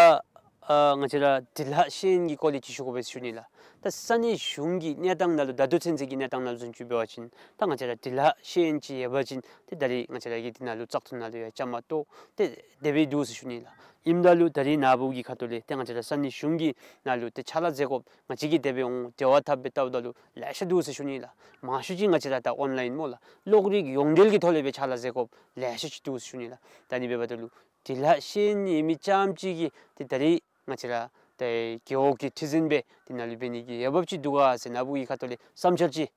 ཨ་ང་བཅས་ར་འབྲི་ལྷག་ཤེས་ཡོན་གྱི་སྐོར་ལས་ཅིག་ཞུ་དགོ་པས་ཟེར་ཞུ་ནི་ལགས། ད་ས་གནས་གཞུང་གི་གནས་སྟངས་ནང་ལུ་ད་ལྟོ་ཚུན་ཚོད་ཀྱི་གནས་སྟངས་ནང་ལུ་བཟུམ་ཅིག་འབད་བ་ཅིན་ད་ང་བཅས་ར་འབྲི་ལྷག་ཤེས་ཡོན་ཅིག་ཡོད་པ་ཅིན་ཏེ་ད་རིས་ང་བཅས་ར་གི་འདི་ནང་ལུ་བཙག་འཐུ་ནང་ལུ་ཡང་བཅའ་མར་གཏོགས་ཏེ་དེ་སྦེ་འདུག་ཟེར་ཞུ་ནི་ལགས། ཨིནམ་ད་ལུ་ད་རིས་ནཱ་བུ་གི་ཁ་ཐུག་ལས་ཏེ་ང་བཅས་ར་ས་གནས་གཞུང་གི་ནང་ལུ་ཏེ་ཕྱག་ལཱ་མཛད་དགོཔ་ང་བཅས་ཀྱིས་དེ་སྦེ་འོང་འབྲེལ་བ་འཐབ་སྦེ་བལྟཝ་ད་ལུ་ལེ་ཤ་འདུག་ཟེར་ཞུ་ནི་ལགས། མང་ཤོས་ཅིག་ང་བཅས་ར་ད་ཨོན་ལའིན་སྨོ་ལགས། གློག་རིག་ཡོངས་འབྲེལ་གྱི་ཐོག་ལས་སྦེ་ཕྱག་ལཱ་མཛད་དགོཔ་ལེ་ཤ་ཅིག་འདུག་ཟེར་ཞུ་ནི་ལགས། ད་ཨ་ནི་འབདཝ་ད་ལུ་འབྲི་ལྷག་ཤེས་ཡོན་ཡོད་མི་རྐྱངམ་ཅིག་གིས་ཏེ་ད་རིས་ང་བཅས་ར་ཏེ་རྒེད་འོག་གི་ཁྲི་འཛིན་སྦེ་ཏེ་ནཱ་ལུ་འབད་ནི་གི་འོས་འབབ་ཅིག་འདུག་ག་ཟེར་ནཱ་བུ་གི་ཁ་ཐུག་ལས་བསམ་འཆར་ཅིག།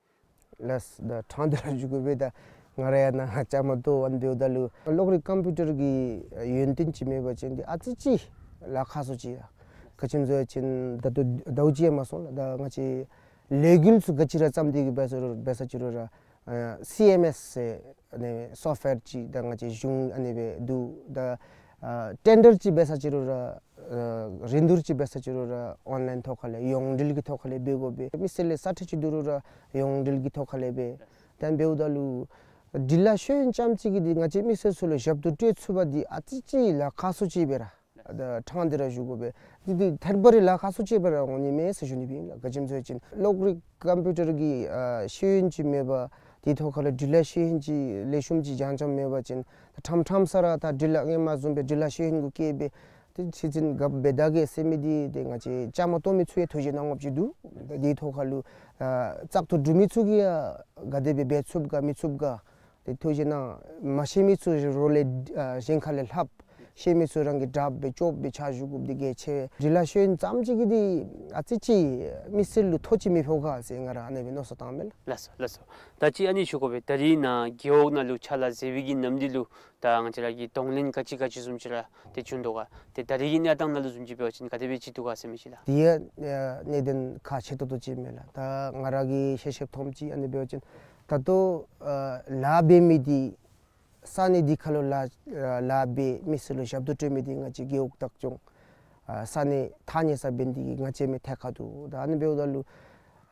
ལགས་སོ། ད་ཕྲང་སྟེ་ར་ཞུ་དགོ་པས། ད་ང་ར་ཡང་ནཱ་བཅའ་མར་གཏོགས་ཨ་ནི་འབདཝ་ད་ལུ་གློག་རིག་ཀམ་པིའུ་ཊར་གྱི་ཡོན་ཏན་ཅིག་མེད་པ་ཅིན་འདི་ཨ་ཙི་ཅིག་ལཱ་ཁག་སུ་ཅིག་ཡ། ག་ཅི་སྨོ་ཟེར་བ་ཅིན་ད་ལྟོ་ཟླཝ་གཅིག་ཡང་མ་སོང་ལགས། ད་ང་བཅས་ལས་འགུལ་ཚུ་ག་ཅི་ར་བརྩམས་ཏེ་གིས་འབད་ས་རུང་འབད་ས་ཅིག་རུང་ར་ཨ་སི་ཨེམ་ཨེསི་ཟེར་ཨ་ནི་སོཕཊ་ཝེར་ཅིག་ད་ང་བཅས་གཞུང་ཨ་ནི་སྦེ་འདུག། ད་ཨ་ཊེན་ཌར་ཅིག་འབད་ས་ཅིག་རུང་ར་ཨ་རིན་བསྡུར་ཅིག་འབད་ས་ཅིག་རུང་ར་ཨོན་ལའིན་ཐོག་ཁ་ལས་ཡོངས་འབྲེལ་གྱི་ཐོག་ཁ་ལས་འབད་དགོ་པས། མི་སེར་ལས་ས་ཁྲལ་ཅིག་བསྡུ་རུང་ར་ཡོངས་འབྲེལ་གྱི་ཐོག་ཁ་ལས་འབད། ད་འབདཝ་ད་ལུ་འབྲི་ལྷག་ཤེས་ཡོན་རྐྱངམ་ཅིག་གིས་འདི་ང་བཅས་མི་སེར་ཚུ་ལུ་ཞབས་ཏོག་སྤྲོད་ཚུགས་པ་འདི་ཨ་ཙི་ཅིག་ལཱ་ཁག་སུ་ཅིག་འབད་ར། ད་ཕྲང་སྟེ་ར་ཞུ་དགོ་པས། འདི་འདི་ཐད་པ་རེ་ལཱ་ཁག་སུ་ཅིག་འབད་ར་འོང་ནི་མས་ཟེར་ཞུ་ནི་སྦེ་ཨིན་ལགས། ག་ཅི་སྨོ་ཟེར་བ་ཅིན་གློག་རིག་ཀམ་པིའུ་ཊར་གྱི་ཨ་ཤེས་ཡོན་ཅིག་མེད་པར་དེའི་ཐོག་ཁ་ལས་འབྲི་ལྷག་ཤེས་ཡོན་ཅིག་ལེགས་ཤོམ་ཅིག་སྦྱང་བྱ་མེད་པ་ཅིན་ད་ཕྲང་ཕྲང་ས་ར་ད་འབྲི་ལྷག་སྔོན་མ་བཟུམ་སྦེ་འབྲི་ལྷག་ཤེས་ཡོན་གུ་བཀལ་སྦེ་ཏེ་ཁྲི་འཛིན་ག་འབད་ད་གེ་ཟེར་མི་འདི་ཏེ་ང་བཅས་བཅའ་མར་གཏོགས་མི་ཚུ་ཡང་ཐུགས་བཞེད་གནང་དགོཔ་ཅིག་འདུག། ད་དེའི་ཐོག་ཁ་ལུ་ཨ་བཙག་འཐུ་གྲུབ་མི་ཚུ་གིས་ཡང་ག་དེ་སྦེ་འབད་ཚུགས་ག་མི་ཚུགས་ག་ཏེ་ཐུགས་བཞེད་གནང་། མ་ཤེས་མི་ཚུ་རོགས་ལས་ཨ་གཞན་ཁ་ལས་ལྷབ། ཤེས་མི་ཚུ་རང་གིས་དྲགཔ་སྦེ་སྐྱོབ་སྦེ་ཕྱག་ཞུ་དགོཔ་འདི་གལ་ཆེ་བས། འབྲི་ལྷག་ཤེས་ཡོན་རྐྱངམ་ཅིག་གིས་འདི་ཨ་ཙི་ཅིག་མི་སེར་ལུ་ཐོ་ཅིག་མི་ཕོག་ག་ཟེར་ང་ར་ཨ་ནི་སྦེ་མནོ་བསམ་བཏངམ་མས་ལགས། ལགས་སོ་ལགས་སོ། ད་ཅི་ཨ་ནི་ཞུ་དགོ་པས། ད་རིས་ནཱ་རྒེད་འོག་ནང་ལུ་ཕྱག་ལཱ་མཛད་པའི་གི་ནམ་དུས་ལུ་ད་ང་བཅས་ར་གི་གདོང་ལེན་ག་ཅི་ག་ཅི་བཟུམ་ཅིག་ར་ཏེ་བྱུང་དོ་ག། ཏེ་ད་རིས་ཀྱི་གནས་སྟངས་ནང་ལུ་བཟུམ་ཅིག་འབད་བ་ཅིན་ག་དེ་སྦེ་ཅིག་འདུག་ག་ཟེར་མི་ཅིག་ལགས། དེ་ཡང་ཨ་གནད་དོན་ཁག་ཆེ་ཏོག་ཏོ་ཅིག་མས་ལགས། ད་ང་ར་གིས་ཤེས་ཤེསཔ་མཐོངམ་ཅིག་ཨ་ནི་འབད་བ་ཅིན་ད་ལྟོ་ཨ་ལཱ་འབད་མི་འདི་ས་གནས་འདི་ཁ་ལུ་ལཱ་ཨ་ལཱ་འབད་མི་སེར་ལུ་ཞབས་ཏོག་སྤྲོད་མི་འདི་ང་བཅས་རྒེད་འོག་བདག་སྐྱོང་ཨ་ས་གནས་ཐག་ཉེ་ས་འབད་ནི་འདི་གིས་ང་བཅས་མི་ཐད་ཁར་འདུག། ད་ཨ་ནི་འབདཝ་ད་ལུ་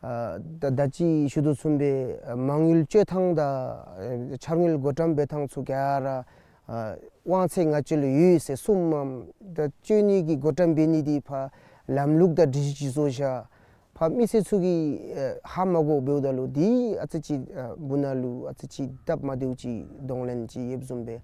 ཨ་ད་ད་ཅི་ཞུ་དོ་བཟུམ་སྦེ་ཨ་མ་དངུལ་སྤྱོད་ཐངས་དང་ཨ་འཆར་དངུལ་བགོ་བཀྲམ་འབད་ཐངས་ཚུ་ག་ར་ཨ་དབང་ཚད་ང་བཅས་ལུ་ཡོད་ཟེར་གསུངམ་མས། ད་སྤྱོད་ནི་གི་བགོ་བཀྲམ་འབད་ནི་འདི་ཕར་ལམ་ལུགས་དང་སྒྲིག་གཞི་ཅིག་བཟོ་བཞག། ཕར་མི་སེར་ཚུ་གིས་ཨ་ཧ་མ་གོ་འབདཝ་ད་ལུ་འདི་ཨ་ཙི་ཅིག་ཨ་སྦུག་ན་ལུ་ཨ་ཙི་ཅིག་སྟབས་མ་བདེཝ་ཅིག་གདོང་ལེན་ཅིག་ཡོདཔ་བཟུམ་སྦེ་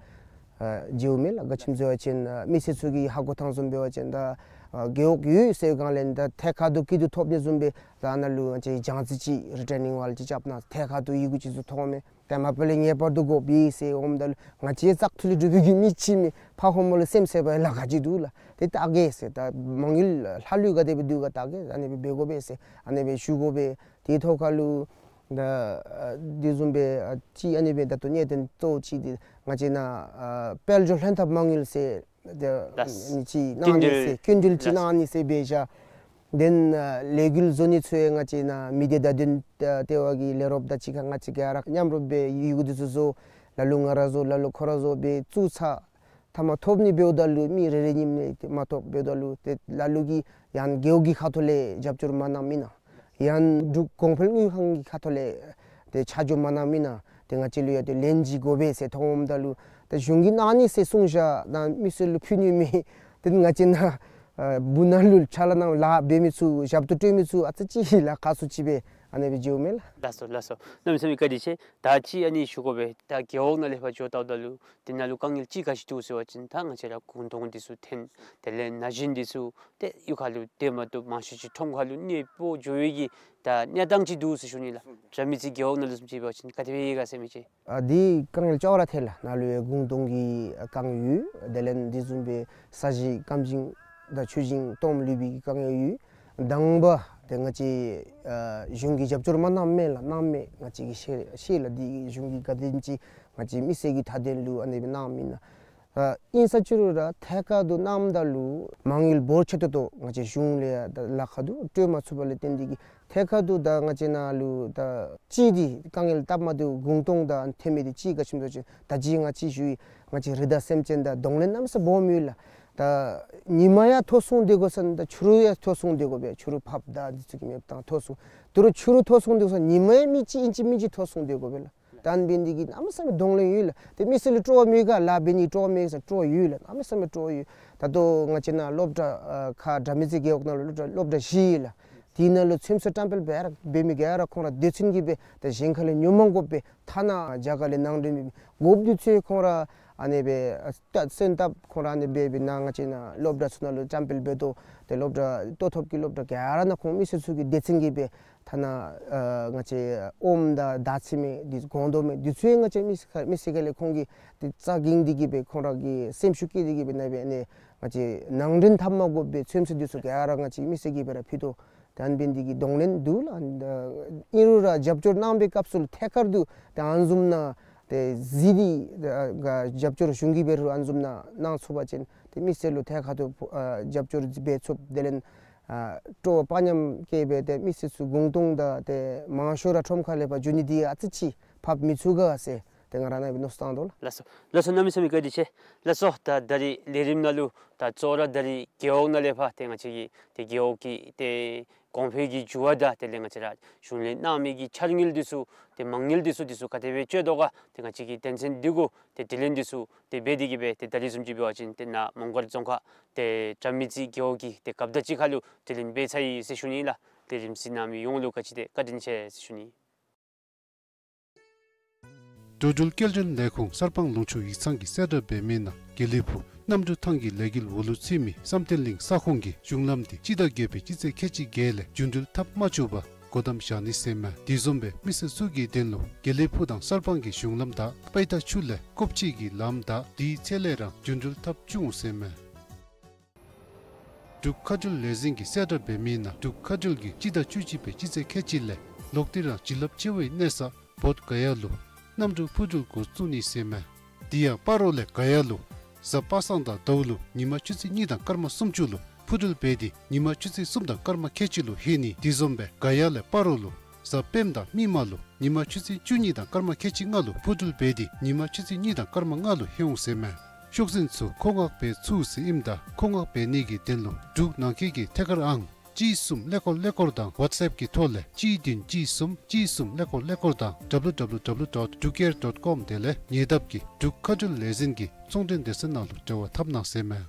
ཨ་མཇལཝ་མས་ལགས། ག་ཅི་སྨོ་ཟེར་བ་ཅིན་ཨ་མི་སེར་ཚུ་གིས་ཧ་གོ་ཐངས་བཟུམ་འབད་བ་ཅིན་ད་ཨ་རྒེད་འོག་ཡོད་ཟེར་སྒང་ལས་ད་ཐད་ཀར་དུ་སྐྱིད་སྡུག་ཐོབ་ནི་བཟུམ་སྦེ་ད་ནཱ་ལུ་ང་བཅས་རྒྱང་རྩིས་ཅིག་རི་ཊེ་ནིང་ཝཱལ་ཅིག་རྐྱབ་གནང་། ཐད་ཀར་དུ་ཡི་གུ་ཅིག་ཚུ་མཐོངམ་མས། ཏེ་མ་པ་ལས་ངེས་པར་དུ་དགོཔ་ཨིན་ཟེར་འོངམ་ད་ལུ་ང་བཅས་བཙག་འཐུ་ལས་གྲུབ་པའི་གི་མི་ཅིག་མས། ཕར་ཧོངས་མ་ལུ་སེམས་ཟེར་བ་ལཱ་ཁག་ཅིག་འདུག་ལགས། ཏེ་བལྟ་གེ་ཟེར། ད་མ་དངུལ་ལྷག་ལུས་ག་དེ་སྦེ་འདུག་ག་བལྟ་གེ། ཨ་ནི་སྦེ་འབད་དགོ་པས་ཟེར་ཨ་ནི་སྦེ་ཞུ་དགོ་པས། དེའི་ཐོག་ཁ་ལུ་ ད་ཨ་དེ་བཟུམ་སྦེ་ཨ་ཅིག་ཨ་ནི་སྦེ་ད་ལྟོ་གནད་དོན་གཙོ་བོ་ཅིག་འདི་ང་བཅས་ནཱ་ཨ་དཔལ་འབྱོར་ལྷན་ཐབས་མ་དངུལ་ཟེར་ད་ལགས། ཨ་ནི་ཅིག་གནང་ནི་ཟེར་སྐྱིན་འགྲུལ་ཅིག་ལགས། གནང་ནི་ཟེར་འབད་བཞག། དེ་ནང་ལས་འགུལ་བཟོ་ནི་ཚུ་ཡང་ང་བཅས་ནཱ་མི་སྡེ་བརྡ་དོན་ལྟེ་བ་གི་ལས་རོགསཔ་དང་གཅིག་ཁར་ང་བཅས་ག་ར་མཉམ་རོགས་འབད་ཡི་གུ་འདི་ཚུ་བཟོ། ལ་ལུ་ང་ར་བཟོ་ལ་ལུ་ཁོ་ར་བཟོ་སྦེ་བཙུགས་ཚར། མཐའ་མ་ཐོབ་ནི་འབདཝ་ད་ལུ་མི་རེ་རེ་གཉིས་གཉིས་མ་ཐོབ་འབདཝ་ད་ལུ་ཏེ་ལ་ལུ་གིས་ཡང་རྒེད་འོག་གི་ཁ་ཐུག་ལས་རྒྱབ་སྐྱོར་མ་གནངམ་ཨིན་ན། ཡང་འབྲུག་གོང་འཕེལ་དངུལ་ཁང་གི་ཁ་ཐུག་ལས་ཏེ་ཆ་འཇོག་མ་གནངམ་ཨིན་ན། ཏེ་ང་བཅས་ལུ་ཡང་ཏེ་ལན་ཅིག་དགོ་པས་ཟེར་ཐོན་འོངམ་ད་ལུ་ཏེ་གཞུང་གིས་གནང་ནི་ཟེར་གསུངས་བཞག་ད་མི་སེར་ལུ་ཕུལ་ནི་མེད། ཏེ་ང་བཅས་ནཱ་ཨ་སྦུག་ནང་ལུ་ཕྱག་ལཱ་གནང་ལཱ་འབད་མི་ཚུ་ཞབས་ཏོག་སྤྲོད་མི་ཚུ་ཨ་ཙི་ཅིག་ལཱ་ཁག་སུ་ཅིག་སྦེ་ཨ་ནི་སྦེ་འགྱོཝ་མས་ལགས། ལགས་སོ་ལགས་སོ། གནམ་མེད་ས་མེད་བཀའ་དྲིན་ཆེ། ད་ཅིག་ཨ་ནི་ཞུ་དགོ་པས། ད་རྒེད་འོག་ནང་ལས་ཕར་འགྱོ་བལྟཝ་ད་ལུ་དེ་ནང་ལུ་དཀའ་ངལ་ཅིག་ག་ཅི་འདུག་ཟེར་བ་ཅིན་ད་ང་བཅས་ར་གུང་སྟོང་འདི་ཚུ་འཐེན། དེ་ལས་ན་གཞོན་འདི་ཚུ་ཏེ་གཡུས་ཁ་ལུ་སྡོད་མ་བཏུབ། མང་ཤོས་ཅིག་ཁྲོམ་ཁ་ལུ་གནས་སྤོ་འགྱོ་བའི་གི་ད་གནས་སྟངས་ཅིག་འདུག་ཟེར་ཞུ་ནི་ལགས། དགྲ་མེད་རྩེ་རྒེད་འོག་ནང་ལུ་བཟུམ་ཅིག་འབད་བ་ཅིན་ག་དེ་སྦེ་ཡོད་ག་ཟེར་མི་ཅིག། ཨ་འདི་དཀའ་ངལ་ཅོག་ར་འཐད་ལགས། ནཱ་ལུ་ཡང་གུང་སྟོང་གི་དཀའ་ངལ་ཡོད། དེ་ལས་འདི་བཟུམ་སྦེ་ས་གཞི་སྐམ་ཞིང་དང་ཆུ་ཞིང་སྟོངམ་ལུས་པའི་དཀའ་ངལ་ཡོད། དང་པ་ཏེ་ང་བཅས་ཨ་གཞུང་གིས་རྒྱབ་སྐྱོར་མ་གནངམ་མས་ལགས། གནངམ་མས། ང་བཅས་ཀྱིས་ཤེས་ཤེས་ལགས། འདི་གཞུང་གིས་ག་དེམ་ཅིག་ང་བཅས་མི་སེར་གྱི་མཐའ་དོན་ལུ་ཨ་ནི་སྦེ་གནངམ་ཨིན་ན། ཨ་ཨིན་ས་ཅི་རུང་ར་ཐད་ཀར་དུ་གནངམ་ད་ལུ་མ་དངུལ་འབོར་ཆེ་ཏོག་ཏོ་ང་བཅས་གཞུང་ལས་ཡང་ད་ལཱ་ཁག་འདུག་སྤྲོད་མ་ཚུགས་པ་ལས་བརྟེན་ཏེ་གིས་ཐད་ཀར་དུ་ད་ང་བཅས་ནཱ་ལུ་ད་ཅིག་འདི་དཀའ་ངལ་སྟབས་མ་བདེཝ་གུང་སྟོང་དང་འཐེན་མི་འདི་ཅིག་ག་ཅི་སྨོ་ཟེར་བ་ཅིན་ད་ཅི་ང་ཅིག་ཞུ་ཡི། ང་བཅས་རི་དྭགས་སེམས་ཅན་དང་གདོང་ལེན་གནམ་མེད་ས་མེད་སྦོམ་ཡོད་ལགས། ད་ཉིན་མ་ཡང་མཐོ་སོང་སྡོད་དགོ་ས་ནི་ད་ཕྱི་རུ་ཡང་མཐོ་སོང་སྡོད་དགོ་པས། ཕྱི་རུ་ཕགཔ་དང་འདི་ཚུ་གི་མེདཔ་བཏང་མཐོ་སོང་། དོ་རུང་ཕྱི་རུ་མཐོ་སོང་སྡོད་དགོ་ས་ཉིན་མ་ཡང་མི་གཅིག་ཨིན་ཅི་མིན་ཅི་མཐོ་སོང་སྡོད་དགོ་པས་ལགས། ད་ཨ་ནི་འབད་ནི་འདི་གིས་གནམ་མེད་ས་མེད་གདོང་ལེན་ཡོད་ལགས། ཏེ་མི་སེར་ལུ་སྤྲོ་བ་མེད་ག་ལཱ་འབད་ནི་སྤྲོ་བ་མེད་ས་སྤྲོ་བ་ཡོད་ལགས། གནམ་མེད་ས་མེད་སྤྲོ་བ་ཡོད། ད་ལྟོ་ང་བཅས་ནཱ་སློབ་གྲྭ་ཨ་ཁ་དགྲ་མེད་རྩེ་རྒེད་འོག་ནང་ལུ་སློབ་གྲྭ་སློབ་གྲྭ་བཞི་ཡོད་ལགས། དེ་ནང་ལུ་ཚུན་ཚོད་བཀྲམ་སྤེལ་འབད་ར་འབད་མི་ག་ར་ཁོང་ར་སྡེ་ཚན་གྱིས་སྦེ་ད་གཞན་ཁ་ལས་ཉོ་མ་དགོཔ་སྦེ་ཐ་ན་རྒྱ་གར་ལས་ནང་འདྲེན་འབད་མི་དགོཔ་འདི་ཚུ་ཁོང་ར་ཨ་ནི་སྦེ་ཨ་ད་སོན་བཏབ་ཁོང་ར་ཨ་ནི་སྦེ་སྦེ་ནཱ་ང་བཅས་ནཱ་སློབ་གྲྭ་ཚུ་ནང་ལུ་བཀྲམ་སྤེལ་འབད་དོ། ཏེ་སློབ་གྲྭ་ལྟོ་ཐོབ་ཀྱི་སློབ་གྲྭ་ག་ར་ནང་ཁོང་མི་སེར་ཚུ་གི་སྡེ་ཚན་གྱིས་སྦེ་ཐ་ན་ཨ་ང་བཅས་ཨོམ་དང་དར་ཚིལ་མས་འདི་སྒོང་རྡོག་མས་འདི་ཚུ་ཡང་ང་བཅས་མི་སེར་ཁ་མི་སེར་ཁ་ལས་ཁོང་གིས་ཏེ་རྩ་འགེངས་ཏེ་གིས་སྦེ་ཁོང་ར་གི་སེམས་ཤུགས་བསྐྱེད་དེ་གིས་སྦེ་ནཱ་སྦེ་ཨ་ནི་ང་བཅས་ནང་འདྲེན་འཐབ་མ་དགོཔ་སྦེ་ཚོད་བསྲེ་འདི་ཚུ་ག་ར་ང་བཅས་མི་སེར་གྱིས་སྦེ་ར་ཕུལ་དོ། ད་ཨ་ནི་འབད་ནི་འདི་གིས་གདོང་ལེན་འདུག་ལགས། ཨིན་རུང་ར་རྒྱབ་སྐྱོར་གནང་བའི་སྐབས་སུ་ལུ་ཐད་ཀར་དུ་ད་ཨ་ནི་བཟུམ་ནང་ཏེ་གཟིགས་ཏེ་ཨ་རྒྱབ་སྐྱོར་གཞུང་གིས་འབད་རུང་ཨ་ནི་བཟུམ་ནང་གནང་ཚུགས་པ་ཅིན་ཏེ་མི་སེར་ལུ་ཐད་ཀར་དུ་ཨ་རྒྱབ་སྐྱོར་འབད་ཚུགསཔ་དེ་ལས་ཨ་སྤྲོ་བ་དཔའ་ཉམས་སྐྱེས་སྦེ་ཏེ་མི་སེར་ཚུ་གུང་སྟོང་དང་ཏེ་མང་ཤོས་ར་ཁྲོམ་ཁ་ལས་ཕར་འགྱོ་ནི་འདི་ཨ་ཙི་ཅིག་ཕབ་མི་ཚུགས་ག་ཟེར་ཏེ་ང་ར་ནཱ་སྦེ་མནོ་བསམ་བཏང་དོ་ལགས། ལགས་སོ་ལགས་སོ། གནམ་མེད་ས་མེད་བཀའ་དྲིན་ཆེ། ལགས་སོ། ད་ད་རིས་ལས་རིམ་ནང་ལུ་ད་གཙོ་བོ་ར་ད་རིས་རྒེད་འོག་ནང་ལས་ཕར་ཏེ་ང་བཅས་ཀྱི་ཏེ་རྒེད་འོག་གི་ཏེ་གོང་འཕེལ་གྱི་འགྱུར་བ་དང་དེ་ལས་ང་བཅས་ར་གཞུང་ལས་གནང་མི་གི་འཆར་དངུལ་འདི་ཚུ་ཏེ་མ་དངུལ་འདི་ཚུ་འདི་ཚུ་ག་དེ་སྦེ་སྤྱོད་དོ་ག་ཏེ་ང་བཅས་ཀྱི་དོན་ཚན་འདི་གུ་ཏེ་དྲི་ལན་འདི་ཚུ་ཏེ་འབད་དེ་གིས་སྦེ་ཏེ་ད་རིས་བཟུམ་ཅིག་འབད་བ་ཅིན་ཏེ་ནཱ་མོང་སྒར་རྫོང་ཁག་ཏེ་དགྲ་མེད་རྩེ་རྒེད་འོག་གི་ཏེ་རྒཔོ་དང་གཅིག་ཁར་ལུ་དྲི་ལན་འབད་ཚར་ཡི་ཟེར་ཞུ་ནི་ལགས། ལས་རིམ་གཟིགས་གནང་མི་ཡོངས་ལུ་ག་ཅི་ཏེ་བཀའ་དྲིན་ཆེ་ཟེར་ཞུ་ནི། འགྲོ་འགྲུལ་སྐྱེལ་འདྲེན་ལས་ཁུངས་གསར་སྤང་ལུང་ཕྱོགས་ཡིག་ཚང་གིས་གསལ་བསྒྲགས་འབད་མི་ནང་དགེ་ལེགས་ཕུག་གནམ་གྲུ་ཐང་གི་ལས་འགུལ་འོག་ལུ་ཚུད་མི་བསམ་གཏན་གླིང་ས་ཁོངས་ཀྱི་གཞུང་ལམ་འདི་སྤྱི་ཟླ་བརྒྱད་པའི་སྤྱི་ཚེས་ཁལ་གཅིག་བརྒྱད་ལས་རྒྱུན་འགྲུལ་འཐབ་མ་བཅུག་པར་སྒོ་བསྡམ་བཞག་ནི་ཟེར་མས། དེ་བཟུམ་སྦེ་མི་སེར་ཚུ་གི་དོན་ལུ་དགེ་ལེགས་ཕུག་དང་གསར་སྤང་གི་གཞུང་ལམ་དང་པའི་ཏ་ཆུ་ལས་ཀོབ་ཅི་གི་ལམ་དང་དེའི་ཚེ་ལས་ར་རྒྱུན་འགྲུལ་འཐབ་བཅུག་འོང་ཟེར་མས། འབྲུག་མཁའ་འགྲུལ་ལས་འཛིན་གྱིས་གསལ་བསྒྲགས་འབད་མི་ནང་འབྲུག་མཁའ་འགྲུལ་གྱིས་སྤྱི་ཟླ་བཅུ་གཅིག་པའི་སྤྱི་ཚེས་ཁལ་གཅིག་ལས་ལོག་སྟེ་རང་བྱིན་རླབས་ཆེ་བའི་གནས་ས་བོདྷ་ག་ཡ་ལུ་གནམ་གྲུ་འཕུར་འགྲུལ་འགོ་བཙུགས་ནི་ཟེར་མས། དེ་ཡང་སྤ་རོ་ལས་ག་ཡ་ལུ་གཟའ་པ་སངས་དང་ཟླཝ་ལུ་ཉིན་མ་ཆུ་ཚོད་གཉིས་དང་སྐར་མ་སུམ་ཅུ་ལུ་འཕུར་འགྲུལ་འབད་དེ་ཉིན་མ་ཆུ་ཚོད་གསུམ་དང་སྐར་མ་ཁལ་གཅིག་ལུ་ལྷོད་ནི། དེ་བཟུམ་སྦེ་ག་ཡ་ལས་སྤ་རོ་ལུ་གཟའ་སྤེནམ་དང་མིག་དམར་ལུ་ཉིན་མ་ཆུ་ཚོད་བཅུ་གཉིས་དང་སྐར་མ་ཁལ་གཅིག་ལྔ་ལུ་འཕུར་འགྲུལ་འབད་དེ་ཉིན་མ་ཆུ་ཚོད་གཉིས་དང་སྐར་མ་ལྔ་ལུ་ལྷོད་འོང་ཟེར་མས། ཤོག་འཛིན་ཚུ་མཁོ་མངགས་འབད་ཚུགས་ཟེར་ཨིནམ་ད་མཁོ་མངགས་འབད་ནི་གི་དོན་ལུ་འབྲུག་ནང་འཁོད་ཀྱི་ཐད་ཀར་ཨང་གཅིག་གསུམ་ཀླད་ཀོར་ཀླད་ཀོར་དང་ཝཊས་ཨེཔ་གི་ཐོག་ལས་གཅིག་བདུན་གཅིག་གསུམ་གཅིག་གསུམ་ཀླད་ཀོར་ཀླད་ཀོར་དང་ཌབ་ལུ་ཌབ་ལུ་ཌབ་ལུ་ཌོཊ་འབྲུག་ཨེར་ཌོཊ་ཀོམ་དེ་ལས་ཉེ་འདབས་ཀྱི་འབྲུག་མཁའ་འགྲུལ་ལས་འཛིན་གྱི་ཚོང་འབྲེལ་སྡེ་ཚན་ནང་ལུ་འབྲེལ་བ་འཐབ་གནང་ཟེར་མས།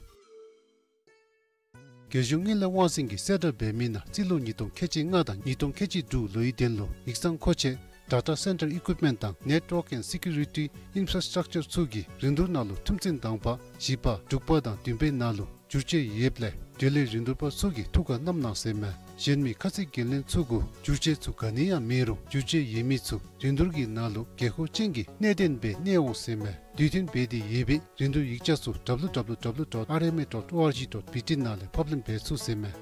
རྒྱལ་གཞུང་དངུལ་ལས་དབང་འཛིན་གྱིས་གསལ་བསྒྲགས་འབད་མི་ནང་རྩིས་ལོ་ཉིས་སྟོང་ཁལ་གཅིག་ལྔ་དང་ཉིས་སྟོང་ཁལ་གཅིག་དྲུག་ལོའི་དོན་ལུ་ཡིག་ཚང་མཁོ་ཆས་ཌ་ཊ་སེན་ཊར་ཨི་ཀུའིཔ་མེནཊ་དང་ནེཊ་ཝརཀ་ཨེནཌ་སེ་ཀུ་རི་ཊི་ཨིན་ཕ་ར་སི་ཊག་ཅར་ཚུ་གི་རིན་བསྡུར་ནང་ལུ་ཐུམ་ཚན་དང་པ་བཞི་པ་དྲུག་པ་དང་བདུན་པའི་ནང་ལུ་བསྒྱུར་བཅོས་ཡོདཔ་ལས་འབྲེལ་ཡོད་རིན་བསྡུར་པ་ཚུ་གིས་ཐུགས་ཁར་བསྣམ་གནང་ཟེར་མས། གཞན་མི་ཁ་ཚིག་འགན་ལེན་ཚུ་གུ་བསྒྱུར་བཅོས་ཚུ་ག་ནི་ཡང་མེད་རུང་བསྒྱུར་བཅོས་ཡོད་མི་ཚུ་རིན་བསྡུར་གྱི་ནང་ལུ་དགོས་མཁོ་ཅན་གྱི་གནད་དོན་སྦེ་གནས་འོང་ཟེར་མས། དུས་མཐུན་འབད་དེ་ཡོད་པའི་རིན་བསྡུར་ཡིག་ཆ་ཚུ་ཌབ་ལུ་ཌབ་ལུ་ཌབ་ལུ་ཌོཊ་ཨར་ཨེམ་ཨེ་ཌོཊ་ཨོ་ཨར་ཇི་ཌོཊ་བི་ཊི་ནང་ལས་ཕབ་ལེན་འབད་ཚུགས་ཟེར་མས།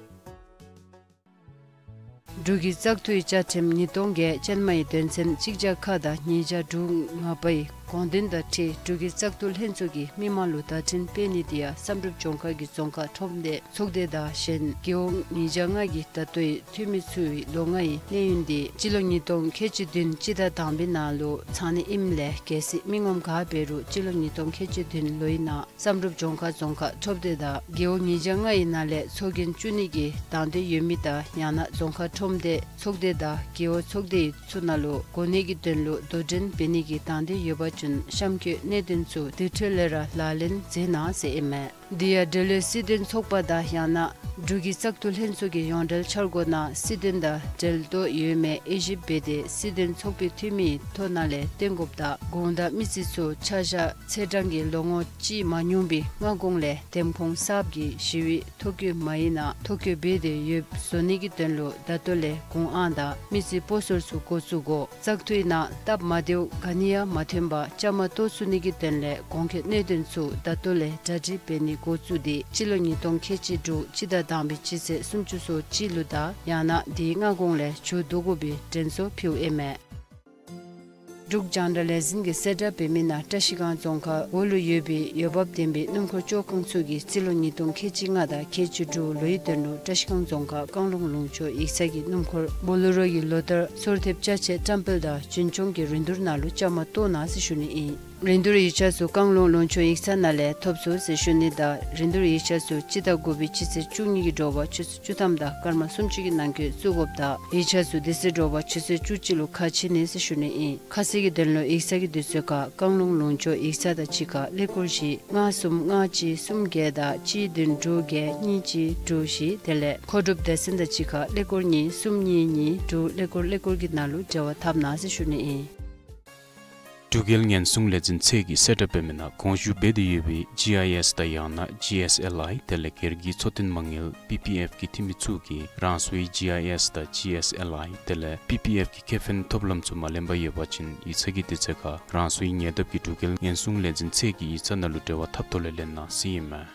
འབྲུག་གི་བཙག་འཐུའི་བཅའ་ཁྲིམས་ཉིས་སྟོང་བརྒྱད་ཅན་མའི་དོན་ཚན་གཅིག་བརྒྱ་ཁ་དང་ཉིས་བརྒྱ་དྲུག་ང་པའི་དགོངས་དོན་དང་འཁྲིལ་འབྲུག་གི་བཙག་འཐུ་ལྷན་ཚོགས་ཀྱིས་མི་མང་ལུ་བརྡ་འཕྲིན་སྤེལ་ནི་དེ་ཡང་བསམ་གྲུབ་ལྗོངས་མཁར་གྱི་རྫོང་ཁག་ཁྲོམ་སྡེ་ཚོགས་སྡེ་དང་གཞན་རྒེད་འོག་ཉིས་བརྒྱ་ལྔ་གི་ད་ལྟོའི་འཐུས་མི་ཚུའི་ལོ་ལྔའི་གནས་ཡུན་དེ་སྤྱི་ལོ་ཉིས་སྟོང་ཁལ་གཅིག་བདུན་སྤྱི་ཟླ་དང་པའི་ནང་ལུ་ཚང་ནི་ཨིནམ་ལས་གལ་སྲིད་མི་ངོམ་ག་འབད་རུང་སྤྱི་ལོ་ཉིས་སྟོང་ཁལ་གཅིག་བདུན་ལོའི་ནང་བསམ་གྲུབ་ལྗོངས་མཁར་རྫོང་ཁག་ཁྲོམ་སྡེ་དང་རྒེད་འོག་ཉིས་བརྒྱ་ལྔའི་ནང་ལས་ཚོགས་རྒྱན་བཙུགས་ནི་གི་དང་འདོད་ཡོད་མི་དང་ཡང་ན་རྫོང་ཁག་ཁྲོམ་སྡེ་ཚོགས་སྡེ་དང་རྒེད་འོག་ཚོགས་སྡེ་ཚུ་ནང་ལུ་གོ་གནས་ཀྱི་དོན་ལུ་དོ་འགྲན་འབད་ནི་གི་དང་འདོད་ཡོད་པ་ཅིན་གཤམ་འཁོད་གནད་དོན་ཚུ་དེ་འཕྲོ་ལས་ར་ལག་ལེན་མཛད་གནང་ཟེར་ཨིན་མས། དེ་ཡང་འབྲེལ་ཡོད་སྲིད་དོན་ཚོགས་པ་དང་ཡང་ན་འབྲུག་གི་བཙག་འཐུ་ལྷན་ཚོགས་ཀྱི་ཡོངས་འབྲེལ་འཆར་སྒོ་ནང་སྲིད་དོན་དང་འབྲེལ་གཏོགས་ཡོད་མེད་དབྱེ་ཞིབ་འབད་དེ་སྲིད་དོན་ཚོགས་པའི་འཐུས་མིའི་ཐོ་ནང་ལས་བཏོན་དགོཔ་དང་དགོངས་དག་མི་རྩིས་ཚུ་ཆ་བཞག་ཚེས་གྲངས་ཀྱི་ལོ་ངོ་གཅིག་མ་ཉུང་བའི་སྔ་གོང་ལས་འདེམས་ཁོངས་གསརཔ་གི་ཞི་བའི་ཐོ་བཀོད་མ་ཡིག་ནང་ཐོ་བཀོད་འབད་དེ་ཡོདཔ་བཟོ་ནི་གི་དོན་ལུ་ད་ལྟོ་ལས་གོང་ཨང་དང་མི་རྩིས་སྤོ་སོར་ཚུ་འགོ་བཙུགས་དགོ། བཙག་འཐུའི་ནང་སྟབས་མ་བདེཝ་ག་ནི་ཡང་མ་ཐོན་པར་བཅའ་མར་གཏོགས་ཚུགས་ནི་གི་དོན་ལས་གོང་འཁོད་གནད་དོན་ཚུ་ད་ལྟོ་ལས་གྲ་སྒྲིག་འབད་ནི་འགོ་བཙུགས་ཏེ་སྤྱི་ལོ་ཉིས་སྟོང་ཁལ་གཅིག་དྲུག་སྤྱི་ཟླ་དང་པའི་སྤྱི་ཚེས་སུམ་ཅུ་སོ་གཅིག་ལུ་དང་ཡང་ན་དེའི་སྔ་གོང་ལས་མཇུག་བསྡུ་དགོ་པའི་དྲན་གསོ་ཕུལཝ་ཨིན་མས། འབྲུག་རྒྱང་བསྒྲགས་ལས་འཛིན་གྱིས་གསལ་བསྒྲགས་འབད་མི་ནང་བཀྲ་ཤིས་སྒང་རྫོང་ཁག་འོག་ལུ་ཡོད་པའི་འོས་འབབ་ལྡན་པའི་སྣུམ་འཁོར་བཅོ་ཁང་ཚུ་གིས་རྩིས་ལོ་ཉིས་སྟོང་ཁལ་གཅིག་ལྔ་དང་ཁལ་གཅིག་དྲུག་ལོའི་དོན་ལུ་བཀྲ་ཤིས་སྒང་རྫོང་ཁག་བཀང་ལུང་ལུང་ཕྱོགས་ཡིག་ཚང་གི་སྣུམ་འཁོར་བོ་ལེ་རོ་གི་ལོ་ལྟར་སོར་ཐེབས་ཅ་ཆས་བཀྲམ་སྤེལ་དང་རྒྱུན་སྐྱོང་གི་རིན་བསྡུར་ནང་ལུ་བཅའ་མར་གཏོགས་གནང་ཟེར་ཞུ་ནི་ཨིན། རིན་བསྡུར་ཡིག་ཆ་ཚུ་བཀང་ལུང་ལུང་ཕྱོགས་ཡིག་ཚང་ནང་ལས་ཐོབ་ཚུགས་ཟེར་ཞུ་ནི་དང་རིན་བསྡུར་ཡིག་ཆ་ཚུ་སྤྱི་ཟླ་དགུ་པའི་སྤྱི་ཚེས་བཅུ་གཉིས་ཀྱི་དྲོ་པ་ཆུ་ཚོད་བཅུ་ཐམ་དང་སྐར་མ་སུམ་ཅུ་གི་ནང་འཁོད་བཙུགས་དགོཔ་དང་ཡིག་ཆ་ཚུ་དེ་ཚེ་དྲོ་པ་ཆུ་ཚོད་བཅུ་གཅིག་ལུ་ཁ་ཕྱེ་ནི་ཟེར་ཞུ་ནི་ཨིན། ཁ་གསལ་གྱི་དོན་ལུ་ཡིག་ཚང་གི་དུས་ཚོད་ཁར་བཀང་ལུང་ལུང་ཕྱོགས་ཡིག་ཚང་དང་གཅིག་ཁར་ཀླད་ཀོར་བཞི་ལྔ་གསུམ་ལྔ་གཅིག་གསུམ་བརྒྱད་དང་གཅིག་བདུན་དྲུག་བརྒྱད་གཉིས་གཅིག་དྲུག་བཞི་དེ་ལས་མཁོ་སྒྲུབ་སྡེ་ཚན་དང་གཅིག་ཁར་ཀླད་ཀོར་གཉིས་གསུམ་གཉིས་གཉིས་དྲུག་ཀླད་ཀོར་ཀླད་ཀོར་གྱི་ནང་ལུ་འབྲེལ་བ་འཐབ་གནང་ཟེར་ཞུ་ནི་ཨིན། འབྲུག་རྒྱལ་ཉེན་སྲུང་ལས་འཛིན་ཚད་ཀྱིས་གསལ་བསྒྲགས་འབད་མི་ནང་དགོངས་ཞུ་འབད་དེ་ཡོད་པའི་ཇི་ཨའི་ཨེསི་དང་ཡང་ན་ཇི་ཨེསི་ཨེལ་ཨའི་དེ་ལས་སྒེར་གྱི་འཚོ་རྟེན་མ་དངུལ་བི་པི་ཨེཕ་གི་འཐུས་མི་ཚུ་གིས་རང་སོའི་ཇི་ཨའི་ཨེསི་དང་ཇི་ཨེསི་ཨེལ་ཨའི་དེ་ལས་བི་པི་ཨེཕ་གི་ཁེ་ཕན་ཐོབ་ལམ་ཚུ་མ་ལེན་པར་ཡོད་པ་ཅིན་ཡིག་ཚང་གི་དུས་ཚོད་ཁར་རང་སོའི་ཉེ་འདབས་ཀྱི་འབྲུག་རྒྱལ་ཉེན་སྲུང་ལས་འཛིན་ཚད་ཀྱི་ཡིག་ཚང་ནང་ལུ་འབྲེལ་བ་འཐབ་ཐོག་ལས་ལེན་གནང་ཟེར་ཨིན་མས།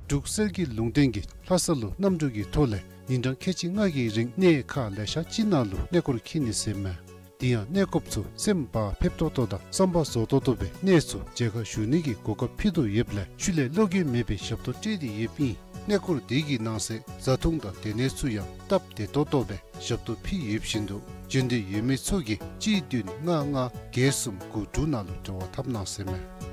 འབྲུག་གསེར་གྱི་ལུང་བསྟན་གྱིས་ལྷ་ས་ལུ་གནམ་གྲུ་གི་ཐོག་ལས་ཉིན་གྲངས་ཁལ་གཅིག་ལྔ་གི་རིང་གནས་ཁག་ལེ་ཤ་ཅིག་ནང་ལུ་གནས་སྐོར་འཁྱིད་ནི་ཟེར་མས། དེ་ཡང་གནས་སྐོརཔ་ཚུ་སེམས་བག་ཕེབས་ཏོག་ཏོ་དང་བསམ་པ་རྫོགས་ཏོག་ཏོ་སྦེ་གནས་ཚུ་མཇལ་ཁ་ཞུ་ནི་གི་གོ་སྐབས་ཕུལ་དོ་ཡོདཔ་ལས་ཤུལ་ལས་བློ་འགྱོད་མེད་པའི་ཞབས་ཏོག་སྤྲོད་དེ་ཡོདཔ་ཨིན། གནས་སྐོར་དེ་གི་ནང་གསེས་བཟའ་འཐུང་དང་སྡོད་གནས་ཚུ་ཡང་སྟབས་བདེ་ཏོག་ཏོ་སྦེ་ཞབས་ཏོག་ཕུལ་ཡོདཔ་བཞིན་དུ་འབྱོན་འདོད་ཡོད་མི་ཚུ་གིས་གཅིག་བདུན་ལྔ་ལྔ་བརྒྱད་གསུམ་དགུ་དྲུག་ནང་ལུ་འབྲེལ་བ་འཐབ་གནང་ཟེར་མས།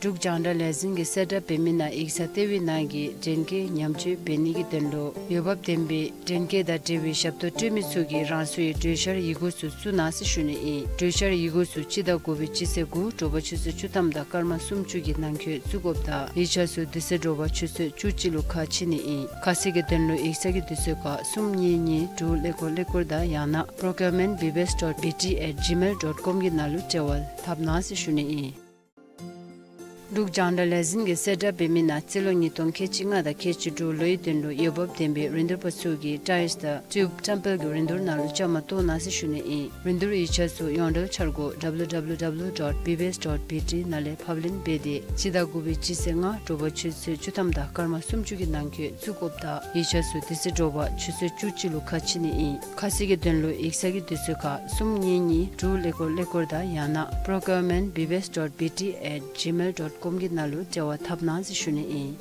འབྲུག་རྒྱང་བསྒྲགས་ལས་འཛིན་གྱིས་གསལ་བསྒྲགས་འབད་མི་ནང་ཡིག་ཚང་ལྟེ་བའི་ནང་གི་འདྲེན་སྐས་ཉམས་བཅོས་འབད་ནི་གི་དོན་ལུ་འོས་འབབ་ལྡན་པའི་འདྲེན་སྐས་དང་འབྲེལ་བའི་ཞབས་ཏོག་སྤྲོད་མི་ཚུ་གིས་རང་སོའི་གྲོས་འཆར་ཡི་གུ་ཚུ་བཙུགས་གནང་ཟེར་ཞུ་ནི་ཨིན། གྲོས་འཆར་ཡི་གུ་ཚུ་སྤྱི་ཟླ་དགུ་པའི་སྤྱི་ཚེས་དགུ་དྲོ་པ་ཆུ་ཚོད་བཅུ་ཐམ་དང་སྐར་མ་སུམ་ཅུ་གི་ནང་འཁོད་བཙུགས་དགོཔ་དང་ཡིག་ཆ་ཚུ་དེ་ཚེ་དྲོ་པ་ཆུ་ཚོད་བཅུ་གཅིག་ལུ་ཁ་ཕྱེ་ནི་ཨིན། ཁ་གསལ་གྱི་དོན་ལུ་ཡིག་ཚང་གི་དུས་ཚོད་ཁར་གསུམ་གཉིས་གཉིས་དྲུག་ཀླད་ཀོར་ཀླད་ཀོར་དང་ཡང་ན་procurement B B S dot B T at gmail dot com གི་ནང་ལུ་འབྲེལ་བ་འཐབ་གནང་ཟེར་ཞུ་ནི་ཨིན། འབྲུག་རྒྱང་བསྒྲགས་ལས་འཛིན་གྱིས་གསལ་བསྒྲགས་འབད་མི་ནང་རྩིས་ལོ་ཉིས་སྟོང་ཁལ་གཅིག་ལྔ་དང་ཁལ་གཅིག་དྲུག་ལོའི་དོན་ལུ་འོས་འབབ་ལྡན་པའི་རིན་བསྡུར་པ་ཚུ་གིས་ཊའིསི་དང་ཊིའུབ་བཀྲམ་སྤེལ་གྱི་རིན་བསྡུར་ནང་ལུ་བཅའ་མར་གཏོགས་གནང་ཟེར་ཞུ་ནི་ཨིན། རིན་བསྡུར་ཡིག་ཆ་ཚུ་ཡོངས་འབྲེལ་འཆར་སྒོ་W W W dot B B S dot B T ནང་ལས་ཕབ་ལེན་འབད་དེ་སྤྱི་ཟླ་དགུ་པའི་སྤྱི་ཚེས་ལྔ་དྲོ་པ་ཆུ་ཚོད་བཅུ་ཐམ་དང་སྐར་མ་སུམ་ཅུ་གི་ནང་འཁོད་བཙུགས་དགོཔ་དང་ཡིག་ཆ་ཚུ་དེ་ཚེ་དྲོ་པ་ཆུ་ཚོད་བཅུ་གཅིག་ལུ་ཁ་ཕྱེ་ནི་ཨིན། ཁ་གསལ་གྱི་དོན་ལུ་ཡིག་ཚང་གི་དུས་ཚོད་ཁར་གསུམ་གཉིས་གཉིས་དྲུག་ཀླད་ཀོར་ཀླད་ཀོར་དང་ཡང་ན་procurement B B S dot B T at gmail dot com གི་ནང་ལུ་འབྲེལ་བ་འཐབ་གནང་ཟེར་ཞུ་ནི་ཨིན།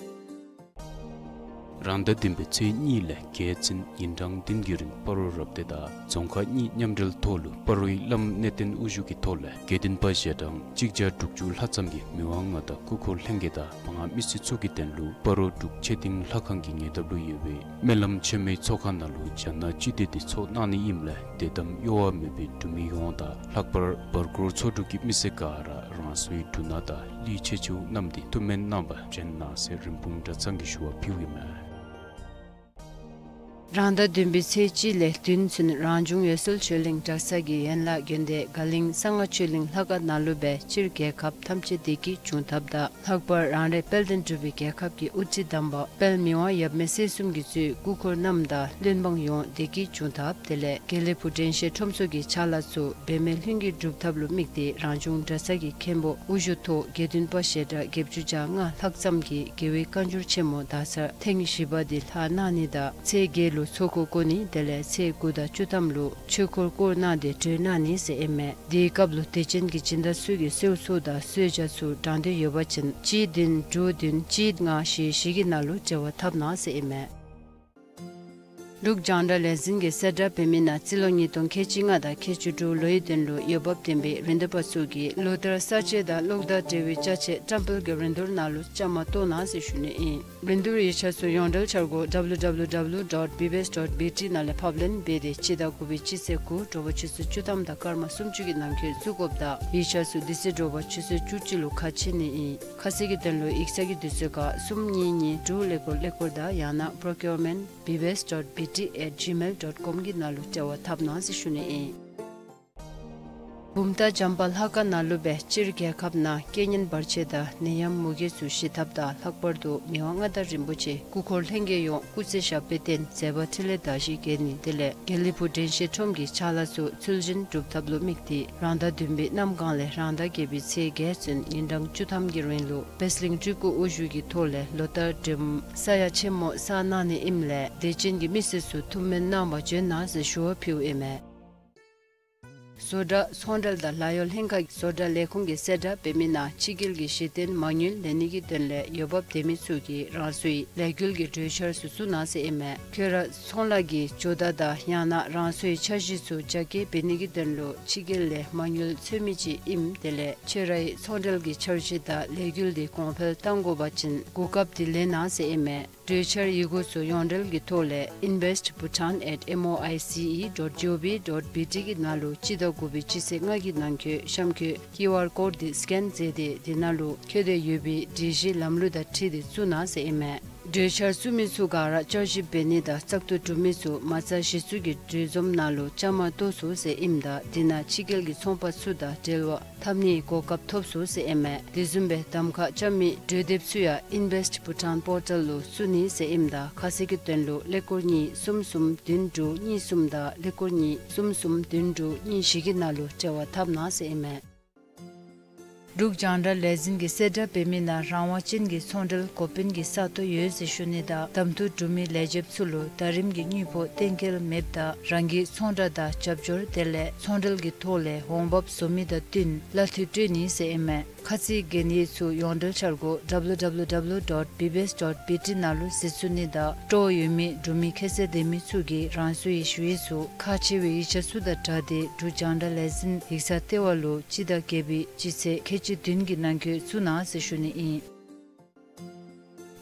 རང་ཟླ་བདུན་པའི་ཚེས་གཉིས་ལས་བརྒྱད་ཚུན་ཉིན་གྲངས་བདུན་གྱི་རིང་སྤ་རོ་རབ་སྡེ་དང་རྫོང་ཁག་གཉིས་མཉམ་འབྲེལ་ཐོག་ལུ་སྤ་རོའི་བླམ་གནས་བརྟན་དབུ་བཞུགས་ཀྱི་ཐོག་ལས་དགེ་འདུན་པ་ཞལ་གྲངས་གཅིག་བརྒྱ་དྲུག་ཅུ་ལྷག་ཙམ་གྱིས་མི་དབང་མངའ་བདག་སྐུ་འཁོར་ལྷན་རྒྱས་དང་མང་མི་སེར་ཚུ་གི་དོན་ལུ་སྤ་རོ་འབྲུག་ཆོས་སྡིངས་ལྷ་ཁང་གི་ཉེ་འདབས་ལུ་ཡོད་པའི་སྨོན་ལམ་ཆེན་མོའི་ཚོགས་ཁང་ནང་ལུ་རྒྱ་ནག་སྤྱི་མདོས་འདི་ཚོགས་གནང་ནི་ཨིནམ་ལས་དད་དམ་གཡོ་བ་མེད་པའི་འབྲུག་མི་ཡོངས་དང་ལྷག་པར་བར་སྐོར་ཚོ་དྲུག་གི་མི་སེར་ག་ར་རང་སོའི་འབྲུ་སྣ་དང་གླུད་ཆེ་ཆུང་བསྣམས་ཏེ་ཐུགས་སྨོན་གནང་བར་བྱོན་གནང་ཟེར་རིན་སྤུངས་གྲྭ་ཚང་གིས་ཞུ་བ་ཕུལཝ་ཨིན་མས། རང་ཟླ་བདུན་པའི་ཚེས་གཅིག་ལས་བདུན་ཚུན་རང་བྱུང་འོད་གསལ་ཆོས་གླིང་གྲྭ་ཚང་གི་ཡན་ལག་དགོན་སྡེ་དགའ་གླིང་གསང་སྔགས་ཆོས་གླིང་ལྷ་ཁང་ནང་ལུ་སྦེ་སྤྱིར་རྒྱལ་ཁབ་ཐམས་ཅད་བདེ་སྐྱིད་འབྱུང་ཐབས་དང་ལྷག་པར་རང་རེ་དཔལ་ལྡན་འབྲུག་པའི་རྒྱལ་ཁབ་ཀྱི་དབུ་ཁྲིད་དམ་པ་དཔལ་མི་དབང་ཡབ་མེས་སྲས་གསུམ་གྱིས་གཙོས་སྐུ་འཁོར་རྣམས་དང་བློན་འབངས་ཡོངས་བདེ་སྐྱིད་འབྱུང་ཐབས། དེ་ལས་དགེ་ལེགས་ཕུག་དྲན་ཤེས་ཁྲོམ་ཚོགས་ཀྱི་ཕྱག་ལཱ་ཚུ་འབད་མེད་ལྷུན་གྱིས་འགྲུབ་ཐབས་ལུ་དམིགས་ཏེ་རང་བྱུང་གྲྭ་ཚང་གི་མཁན་པོ་དབུ་བཞུགས་ཐོག་དགེ་འདུན་པ་ཞལ་གྲངས་བརྒྱད་ཅུ་གྱ་ལྔ་ལྷག་ཙམ་གྱིས་རྒྱལ་བའི་བཀའ་འགྱུར་ཆེན་མོ་དག་ཚར་ཐེངས་བཞི་པ་དེ་ལྷག་གནང་ནི་དང་ཚེས་བརྒྱད་ལུ་ཚོགས་འཁོར་བསྐོར་ནི་དེ་ལས་ཚེས་དགུ་དང་བཅུ་ཐམ་ལུ་ཆོས་འཁོར་བསྐོར་གནང་སྟེ་གྲོལ་གནང་ནི་ཟེར་ཨིན་མས། དེའི་སྐབས་ལུ་དད་ཅན་གྱི་སྦྱིན་བདག་ཚུ་གིས་གསོལ་ཚོགས་དང་གསོལ་ཇ་ཚུ་དྲང་དོན་ཡོད་པ་ཅིན་གཅིག་བདུན་དྲུག་བདུན་གཅིག་ལྔ་བཞི་བཞི་གི་ནང་ལུ་འབྲེལ་བ་འཐབ་གནང་ཟེར་ཨིན་མས། འབྲུག་རྒྱང་བསྒྲགས་ལས་འཛིན་གྱིས་གསལ་བསྒྲགས་འབད་མི་ནང་རྩིས་ལོ་ཉིས་སྟོང་ཁལ་གཅིག་ལྔ་དང་ཁལ་གཅིག་དྲུག་ལོའི་དོན་ལུ་འོས་འབབ་ལྡན་པའི་རིན་བསྡུར་པ་ཚུ་གིས་ལོ་བསྟར་གསར་བརྗེ་དང་གློག་བརྡ་འབྲེལ་བའི་ཅ་ཆས་བཀྲམ་སྤེལ་གྱི་རིན་བསྡུར་ནང་ལུ་བཅའ་མར་གཏོགས་གནང་ཟེར་ཞུ་ནི་ཨིན། རིན་བསྡུར་ཡིག་ཆ་ཚུ་ཡོངས་འབྲེལ་འཆར་སྒོ་W W W dot B B S dot B T ནང་ལས་ཕབ་ལེན་འབད་དེ་སྤྱི་ཟླ་དགུ་པའི་སྤྱི་ཚེས་དགུ་དྲོ་པ་ཆུ་ཚོད་བཅུ་ཐམ་དང་སྐར་མ་སུམ་ཅུ་གི་ནང་འཁོད་བཙུགས་དགོཔ་དང་ཡིག་ཆ་ཚུ་དེ་ཚེ་དྲོ་པ་ཆུ་ཚོད་བཅུ་གཅིག་ལུ་ཁ་ཕྱེ་ནི་ཨིན། ཁ་གསལ་གྱི་དོན་ལུ་ཡིག་ཚང་གི་དུས་ཚོད་ཁར་གསུམ་གཉིས་གཉིས་དྲུག་ཀླད་ཀོར་ཀླད་ཀོར་དང་ཡང་ན་procurement B B S dot B T at gmail dot com གི་ནང་ལུ་འབྲེལ་བ་འཐབ་གནང་ཟེར་ཞུ་ནི་ཨིན། བུམ་ཐང་བྱམས་པ་ལྷ་ཁང་ནང་ལུ་སྦེ་སྤྱིར་རྒྱལ་ཁབ་ནང་རྐྱེན་ངན་བར་ཆད་དང་ནད་ཡམས་མུ་གེ་ཚུ་ཞི་ཐབས་དང་ལྷག་པར་དུ་མི་དབང་མངའ་བདག་རིན་པོ་ཆེ་སྐུ་འཁོར་ལྷན་རྒྱས་ཡོངས་སྐུ་ཚེ་ཞབས་པད་བརྟན་མཛད་པ་འཕྲིན་ལས་དར་ཞིང་རྒྱས་ནི་དེ་ལས་དགེ་ལེགས་ཕུག་དྲན་ཤེས་ཁྲོམ་གྱི་ཕྱག་ལཱ་ཚུ་ཚུལ་བཞིན་འགྲུབ་ཐབས་ལུ་དམིགས་ཏེ་རང་ཟླ་བདུན་པའི་གནམ་གང་ལས་རང་ཟླ་བརྒྱད་པའི་ཚེས་བརྒྱད་ཚུན་ཉིན་གྲངས་བཅུ་ཐམ་གྱི་རིང་ལུ་པད་གླིང་སྤྲུལ་སྐུ་དབུ་བཞུགས་ཀྱི་ཐོག་ལས་ལོ་བསྟར་སྒྲོལ་མ་ས་ཡ་ཆེན་མོ་བསགས་གནང་ནི་ཨིནམ་ལས་དད་ཅན་གྱི་མི་སེར་ཚུ་ཐུགས་སྨོན་གནང་བར་བྱོན་གནང་ཟེར་ཞུ་བ་ཕུལཝ་ཨིན་མས། བཟོ་གྲྭ་ཚོང་འབྲེལ་དང་ལཱ་གཡོག་ལྷན་ཁག་བཟོ་གྲྭ་ལས་ཁུངས་ཀྱིས་གསལ་བསྒྲགས་འབད་མི་ནང་ཕྱི་རྒྱལ་གྱི་གཞི་རྟེན་མ་དངུལ་ལེན་ནི་གི་དོན་ལས་འོས་འབབ་ལྡན་མི་ཚུ་གིས་རང་སོའི་ལས་འགུལ་གྱི་གྲོས་འཆར་ཚུ་བཙུགས་གནང་ཟེར་ཨིན་མས། ཁྱོད་ར་ཚོང་ལཱ་གི་ཇོ་བདག་དང་ཡང་ན་རང་སོའི་འཆར་གཞི་ཚུ་རྒྱ་སྐྱེད་འབད་ནི་གི་དོན་ལུ་ཕྱི་རྒྱལ་ལས་མ་དངུལ་འཚོལ་མི་ཅིག་ཨིནམ་དེ་ལས་ཁྱོད་རའི་ཚོང་འབྲེལ་གྱི་འཆར་གཞི་དང་ལས་འགུལ་འདི་གོང་འཕེལ་གཏང་དགོ་པ་ཅིན་གོ་སྐབས་འདི་ལེན་གནང་ཟེར་ཨིན་མས། གྲོས་འཆར་ཡི་གུ་ཚུ་ཡོངས་འབྲེལ་གྱི་ཐོག་ལས་invest bhutan at M O I C E dot G O V dot B T གི་ནང་ལུ་སྤྱི་ཟླ་དགུ་པའི་སྤྱི་ཚེས་ལྔ་གི་ནང་འཁོད་གཤམ་འཁོད་ཀིའུ་ཨར་ཀོཌ་འདི་སི་ཀེན་མཛད་དེ་དེ་ནང་ལུ་འཁོད་དེ་ཡོད་པའི་སྒྲིག་གཞི་ལམ་ལུགས་དང་འཁྲིལ་ཏེ་བཙུགས་གནང་ཟེར་ཨིན་མས། གྲོས་འཆར་བཙུགས་མི་ཚུ་ག་ར་བསྐྱར་ཞིབ་འབད་ནི་དང་བཙག་འཐུ་གྲུབ་མི་ཚུ་མ་རྩ་གཞི་བཙུགས་ཀྱི་གྲོས་འཛོམས་ནང་ལུ་བཅའ་མར་གཏོགས་ཚུགས་ཟེར་ཨིནམ་ད་དེ་ནང་ཕྱི་རྒྱལ་གྱི་ཚོང་པ་ཚུ་དང་འབྲེལ་བ་འཐབ་ནིའི་གོ་སྐབས་ཐོབ་ཚུགས་ཟེར་ཨིན་མས། དེ་བཟུམ་སྦེ་གདམ་ཁ་རྐྱབ་མི་གྲོས་དེབ་ཚུ་ཡང་Invest Bhutan Portal ལུ་བཙུགས་ནི་ཟེར་ཨིནམ་ད་ཁ་གསལ་གྱི་དོན་ལུ་ཀླད་ཀོར་གཉིས་གསུམ་གསུམ་བདུན་དྲུག་གཉིས་གསུམ་དང་ཀླད་ཀོར་གཉིས་གསུམ་གསུམ་བདུན་དྲུག་གཉིས་བཞི་གི་ནང་ལུ་འབྲེལ་བ་འཐབ་གནང་ཟེར་ཨིན་མས། འབྲུག་རྒྱང་བསྒྲགས་ལས་འཛིན་གྱིས་གསལ་བསྒྲགས་འབད་མི་ནང་རང་དབང་ཅན་གྱི་ཚོང་འབྲེལ་འགོ་དཔོན་གྱི་ས་སྟོང་ཡོད་ཟེར་ཞུ་ནི་དང་གདམ་འཐུ་གྲུབ་མི་ལས་བྱེདཔ་ཚུ་ལུ་ཟླ་རིམ་གྱི་དངུལ་ཕོགས་གཏན་འཁེལ་མེདཔ་ད་རང་གི་ཚོང་བསྒྲགས་དང་རྒྱབ་སྐྱོར་དེ་ལས་ཚོང་འབྲེལ་གྱི་ཐོག་ལས་འོང་འབབ་བཟོ་མི་དང་བསྟུན་གླ་འཐུས་སྤྲོད་ནི་ཟེར་ཨིན་མས། ཁ་ཚིག་གན་ཡིག་ཚུ་ཡོངས་འབྲེལ་འཆར་སྒོ་W W W dot B B S dot B T ནང་ལུ་གཟིགས་ཚུགས་ནི་དང་སྤྲོ་བ་ཡོད་མི་འབྲུག་མི་ཁྱད་ཚད་ལྡན་མི་ཚུ་གིས་རང་སོའི་ཞུ་ཡིག་ཚུ་ཁག་ཆེ་བའི་ཡིག་ཆ་ཚུ་དང་སྦྲགས་ཏེ་འབྲུག་རྒྱང་བསྒྲགས་ལས་འཛིན་ཡིག་ཚང་ལྟེ་བ་ལུ་སྤྱི་ཟླ་བརྒྱད་པའི་སྤྱི་ཚེས་ཁལ་གཅིག་བདུན་གྱི་ནང་འཁོད་བཙུགས་གནང་ཟེར་ཞུ་ནི་ཨིན།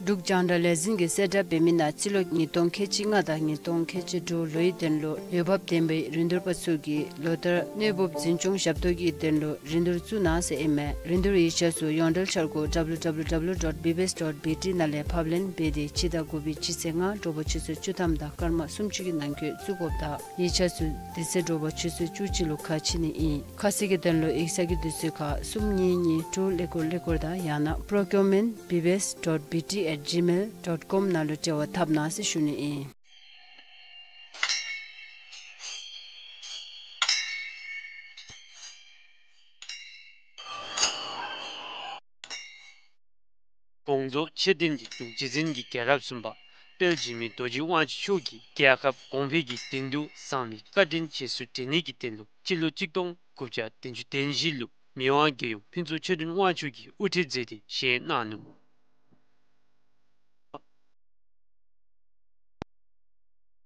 འབྲུག་རྒྱང་བསྒྲགས་ལས་འཛིན་གྱིས་གསལ་བསྒྲགས་འབད་མི་ནང་རྩིས་ལོ་ཉིས་སྟོང་ཁལ་གཅིག་ལྔ་དང་ཉིས་སྟོང་ཁལ་གཅིག་དྲུག་ལོའི་དོན་ལུ་འོས་འབབ་ལྡན་པའི་རིན་བསྡུར་པ་ཚུ་གིས་ལོ་བསྟར་གནོད་འབུབ་འཛིན་སྐྱོང་ཞབས་ཏོག་གི་དོན་ལུ་རིན་བསྡུར་བཙུགས་གནང་ཟེར་ཨིན་མས། རིན་བསྡུར་ཡིག་ཆ་ཚུ་ཡོངས་འབྲེལ་འཆར་སྒོ་W W W dot B B S dot B T ནང་ལས་ཕབ་ལེན་འབད་དེ་སྤྱི་ཟླ་དགུ་པའི་སྤྱི་ཚེས་ལྔ་དྲོ་པ་ཆུ་ཚོད་བཅུ་ཐམ་དང་སྐར་མ་སུམ་ཅུ་གི་ནང་འཁོད་བཙུགས་དགོཔ་དང་ཡིག་ཆ་ཚུ་དེ་ཚེ་དྲོ་པ་ཆུ་ཚོད་བཅུ་གཅིག་ལུ་ཁ་ཕྱེ་ནི་ཨིན། ཁ་གསལ་གྱི་དོན་ལུ་ཡིག་ཚང་གི་དུས་ཚོད་ཁར་གསུམ་གཉིས་གཉིས་དྲུག་ཀླད་ཀོར་ཀླད་ཀོར་དང་ཡང་ན་procurement B B S dot B T at gmail dot com ནང་ལུ་འབྲེལ་བ་འཐབ་གནང་ཟེར་ཞུ་ནི་ཨིན། དགོངས་རྫོགས་མཆོད་རྟེན་གྱི་འབྲུག་རྗེ་བཙུན་གྱི་རྒྱལ་རབས་གསུམ་པ་དཔལ་འཇིགས་མེད་རྡོ་རྗེ་དབང་ཕྱུག་མཆོག་གིས་རྒྱལ་ཁབ་གོང་འཕེལ་གྱི་དོན་དུ་བསམ་པའི་བཀའ་དྲིན་རྗེས་སུ་དྲན་ནི་གི་དོན་ལུ་སྤྱི་ལོ་གཅིག་སྟོང་དགུ་བརྒྱ་བདུན་ཅུ་དོན་བཞི་ལུ་མི་དབང་རྒྱལ་ཡུམ་ཕུན་ཚོགས་ཆོས་སྒྲོན་དབང་ཕྱུག་གིས་དབུ་ཁྲིད་མཛད་དེ་བཞེངས་གནང་ནུག།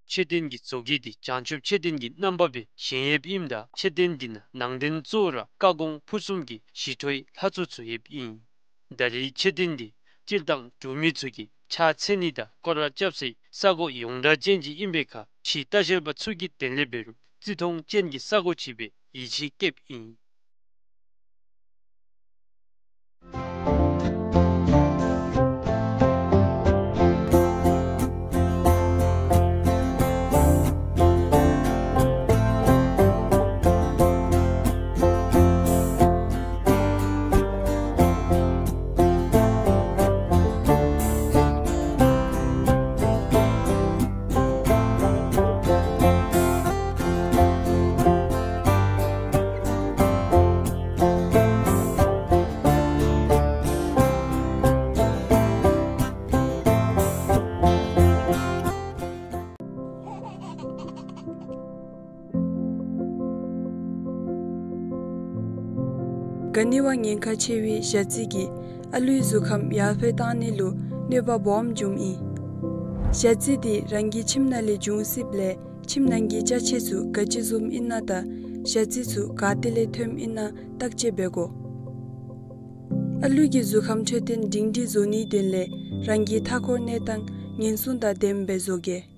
མཆོད་རྟེན་གྱི་བཟོ་བཀོད་འདི་བྱང་ཆུབ་མཆོད་རྟེན་གྱི་རྣམ་པ་སྦེ་བཞེངས་ཡོདཔ་ཨིནམ་ད་མཆོད་རྟེན་འདི་ནང་ནང་རྟེན་གཙོ་བོ་ར་བཀའ་དགོངས་ཕུར་གསུམ་གྱི་ཞི་ཁྲོའི་ལྷ་ཚོགས་ཚུ་ཡོདཔ་ཨིན། ད་རེས་མཆོད་རྟེན་འདི་སྤྱིར་བཏང་འབྲུག་མི་ཚུ་གིས་ཕྱག་འཚལ་ནི་དང་སྐོར་ར་རྐྱབ་སའི་ས་གོ་ཡོངས་གྲགས་ཅན་ཅིག་ཨིན་པའི་ཁར་ཕྱིའི་ལྟ་བཤལ་པ་ཚུ་གིས་དོན་ལས་འབད་རུང་བརྩི་མཐོང་ཅན་གྱི་ས་གོ་ཅིག་སྦེ་ཡིད་ཆེས་བསྐྱེདཔ་ཨིན། ག་ནི་བ་ཉེན་ཁ་ཆེ་བའི་ཞ་རྩི་གིས་ཨ་ལུའི་གཟུགས་ཁམས་ཡར་འཕེལ་བཏང་ནི་ལུ་གནོད་པ་སྦོམ་འབྱུངམ་ཨིན། ཞ་རྩི་དེ་རང་གི་ཁྱིམ་ནང་ལས་འབྱུང་སྲིདཔ་ལས་ཁྱིམ་ནང་གི་ཅ་ཆས་ཚུ་ག་ཅི་བཟུམ་ཨིན་ན་དང་ཞ་རྩི་ཚུ་ག་ཏེ་ལས་ཐོནམ་ཨིན་ན་བརྟག་དཔྱད་འབད་དགོ། ཨ་ལུ་གི་གཟུགས་ཁམས་འཕྲོད་བསྟེན་སྒྲིང་སྒྲིང་བཟོ་ནིའི་དོན་ལས་རང་གི་མཐའ་འཁོར་གནས་སྟངས་ཉེན་སྲུང་དང་ལྡནམ་སྦེ་བཟོ་གེ།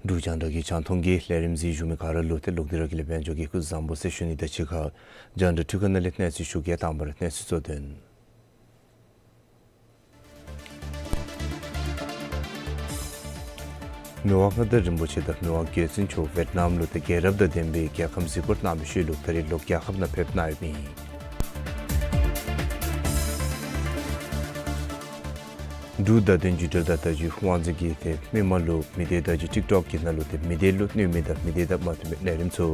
འབྲུག་རྒྱང་བསྒྲགས་ཀྱི་རྒྱང་མཐོང་གི་ལས་རིམ་གཟིགས་བཞུགས་མི་ག་ར་ལུ་ཏེ་ལོག་སྟེ་ར་གི་ལས་དཔལ་འབྱོར་གྱི་སྐུ་གཟུགས་བཟང་པོ་ཟེར་ཞུ་ནི་དང་གཅིག་ཁར་རྒྱང་བསྒྲགས་འཕྲུལ་ཁང་ནང་ལས་གནས་ཚུལ་ཞུ་གེ། དང་པ་ར་གནས་ཚུལ་གཙོ་དོན། མི་དབང་མངའ་བདག་རིན་པོ་ཆེ་དང་མི་དབང་རྒྱལ་བཙུན་མཆོག་ཝེཊ་ནམ་ལུ་ཏེ་རྒྱལ་རབས་དང་ལྡན་པའི་རྒྱལ་ཁམས་གཟིགས་སྐོར་གནང་བའི་ཤུལ་ལུ་ད་རིས་ལོག་རྒྱལ་ཁབ་ནང་ཕེབས་གནང་ཡོདཔ་ཨིན། འབྲུག་བརྡ་དོན་བརྒྱུད་འབྲེལ་དང་བརྡ་བརྒྱུད་དབང་འཛིན་གྱིས་ཏེ་མི་མང་ལུ་མི་སྡེ་བརྡ་བརྒྱུད་ཊིཀ་ཊོཀ་གི་ནང་ལུ་ཏེ་མི་སྡེ་ལུ་གནོད་མི་དང་མི་སྡེ་དང་མ་མཐུན་པའི་ལས་རིམ་ཚུ་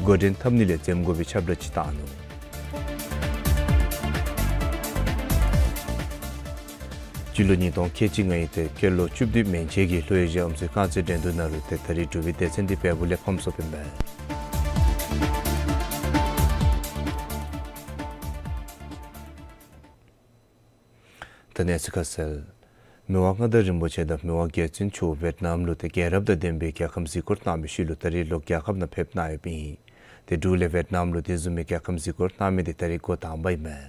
འགོ་འདྲེན་འཐབ་ནི་ལས་འཛེམ་དགོ་པའི་ཁྱབ་བསྒྲགས་ཅིག་བཏང་ནུག། སྤྱི་ལོ་ཉིས་སྟོང་ཁལ་གཅིག་ལྔ་ཡི་ཏེ་སྐྱེས་ལོ་བཅུ་བདུན་མན་ཆད་ཀྱི་ལྷོ་ཨེ་ཤི་ཡ་ཨམ་སྲུའི་རྐང་རྩེད་འགྲན་བསྡུར་ནང་ལུ་ཏེ་ད་རིས་འབྲུག་པའི་སྡེ་ཚན་འདི་བལ་པོ་ལས་ཕམ་སོཔ་ཨིན་པས། ད་གནས་ཚུལ་ཁ་གསལ། མི་དབང་མངའ་བདག་རིན་པོ་ཆེ་དང་མི་དབང་རྒྱལ་བཙུན་མཆོག་ཝེཊ་ནམ་ལུ་ཏེ་རྒྱལ་རབས་དང་ལྡན་པའི་རྒྱལ་ཁམས་གཟིགས་སྐོར་གནང་བའི་ཤུལ་ལུ་ད་རིས་ལོག་རྒྱལ་ཁབ་ནང་ཕེབས་གནང་ཡོདཔ་ཨིན། ཏེ་འབྲུག་ལས་ཝེཊ་ནམ་ལུ་དེ་བཟུམ་མའི་རྒྱལ་ཁམས་གཟིགས་སྐོར་གནང་མི་འདི་ད་རིས་འགོ་དང་པ་ཨིན་མས།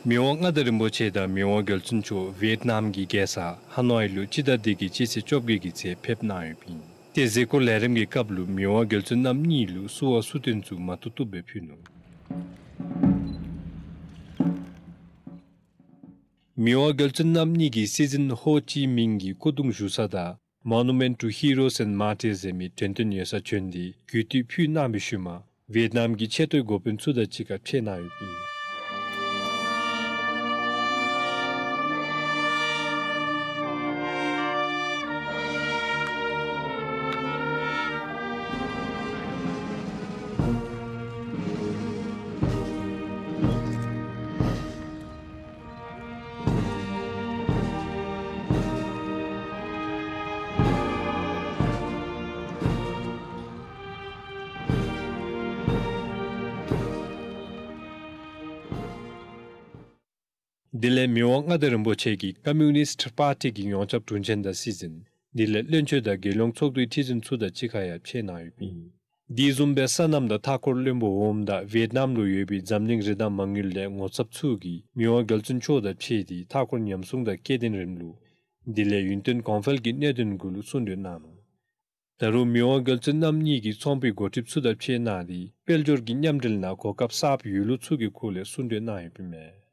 མི་དབང་མངའ་བདག་རིན་པོ་ཆེ་དང་མི་དབང་རྒྱལ་བཙུན་མཆོག་ཝེཊ་ནམ་གྱི་རྒྱལ་ས་ཧ་ནོའི་ལུ་སྤྱི་ཟླ་འདི་གི་སྤྱི་ཚེས་བཅོ་བརྒྱད་ཀྱི་ཚེ་ཕེབས་གནང་ཡོདཔ་ཨིན། ཏེ་གཟིགས་སྐོར་ལས་རིམ་གྱི་སྐབས་ལུ་མི་དབང་རྒྱལ་བཙུན་རྣམ་གཉིས་ལུ་བསུ་བ་གསོལ་སྟོན་ཚུ་མ་ཐུབ་ཐུབ་སྦེ་ཕུལ་ནུག། མི་དབང་རྒྱལ་བཙུན་རྣམ་གཉིས་ཀྱིས་སྲིད་འཛིན་ཧོ་ཅི་མིང་གི་སྐུ་གདུང་བཞུགས་ས་དང་Monument to Heroes and Martyrs ཟེར་མི་དྲན་རྟེན་ཡོད་སར་བྱོན་ཏེ་གུས་བཏུད་ཕུལ་གནང་བའི་ཤུལ་མ་ཝེཊ་ནམ་གྱི་ཆེ་མཐོའི་འགོ་དཔོན་ཚུ་དང་གཅིག་ཁར་ཕྱད་གནང་ཡོདཔ་ཨིན། དེ་ལས་མི་དབང་མངའ་བདག་རིན་པོ་ཆེ་གིས་ཀོམ་མུ་ནིསཊ་པར་ཊི་གི་ཡོངས་ཁྱབ་དྲུང་ཆེན་དང་སྲིད་འཛིན་དེ་ལས་བློན་ཆེན་དང་རྒྱལ་ཡོངས་ཚོགས་འདུའི་ཁྲི་འཛིན་ཚུ་དང་གཅིག་ཁར་ཡང་ཕྱད་གནང་ཡོདཔ་ཨིན། དེ་བཟུམ་སྦེ་སོ་ནམ་དང་མཐའ་འཁོར་བློན་པོ་འོགམ་དང་ཝེཊ་ནམ་ལུ་ཡོད་པའི་འཛམ་གླིང་རི་དྭགས་མ་དངུལ་ལས་ངོ་ཚབ་ཚུ་གིས་མི་དབང་རྒྱལ་བཙུན་མཆོག་དང་ཕྱད་དེ་མཐའ་འཁོར་ཉམས་སྲུང་དང་སྐྱེ་ལྡན་རིང་ལུགས་དེ་ལས་ཡུན་བརྟན་གོང་འཕེལ་གྱི་གནད་དོན་གུ་ལུ་གསུང་གྲོས་གནང་ནུག། ད་རུང་མི་དབང་རྒྱལ་བཙུན་རྣམ་གཉིས་ཀྱིས་ཚོང་པའི་འགོ་ཁྲིདཔ་ཚུ་དང་ཕྱད་གནང་སྟེ་དཔལ་འབྱོར་གྱི་མཉམ་འབྲེལ་ནང་གོ་སྐབས་གསརཔ་ཡོད་ལུགས་ཚུ་གི་སྐོར་ལས་གསུང་གྲོས་གནང་ཡོདཔ་ཨིན་མས།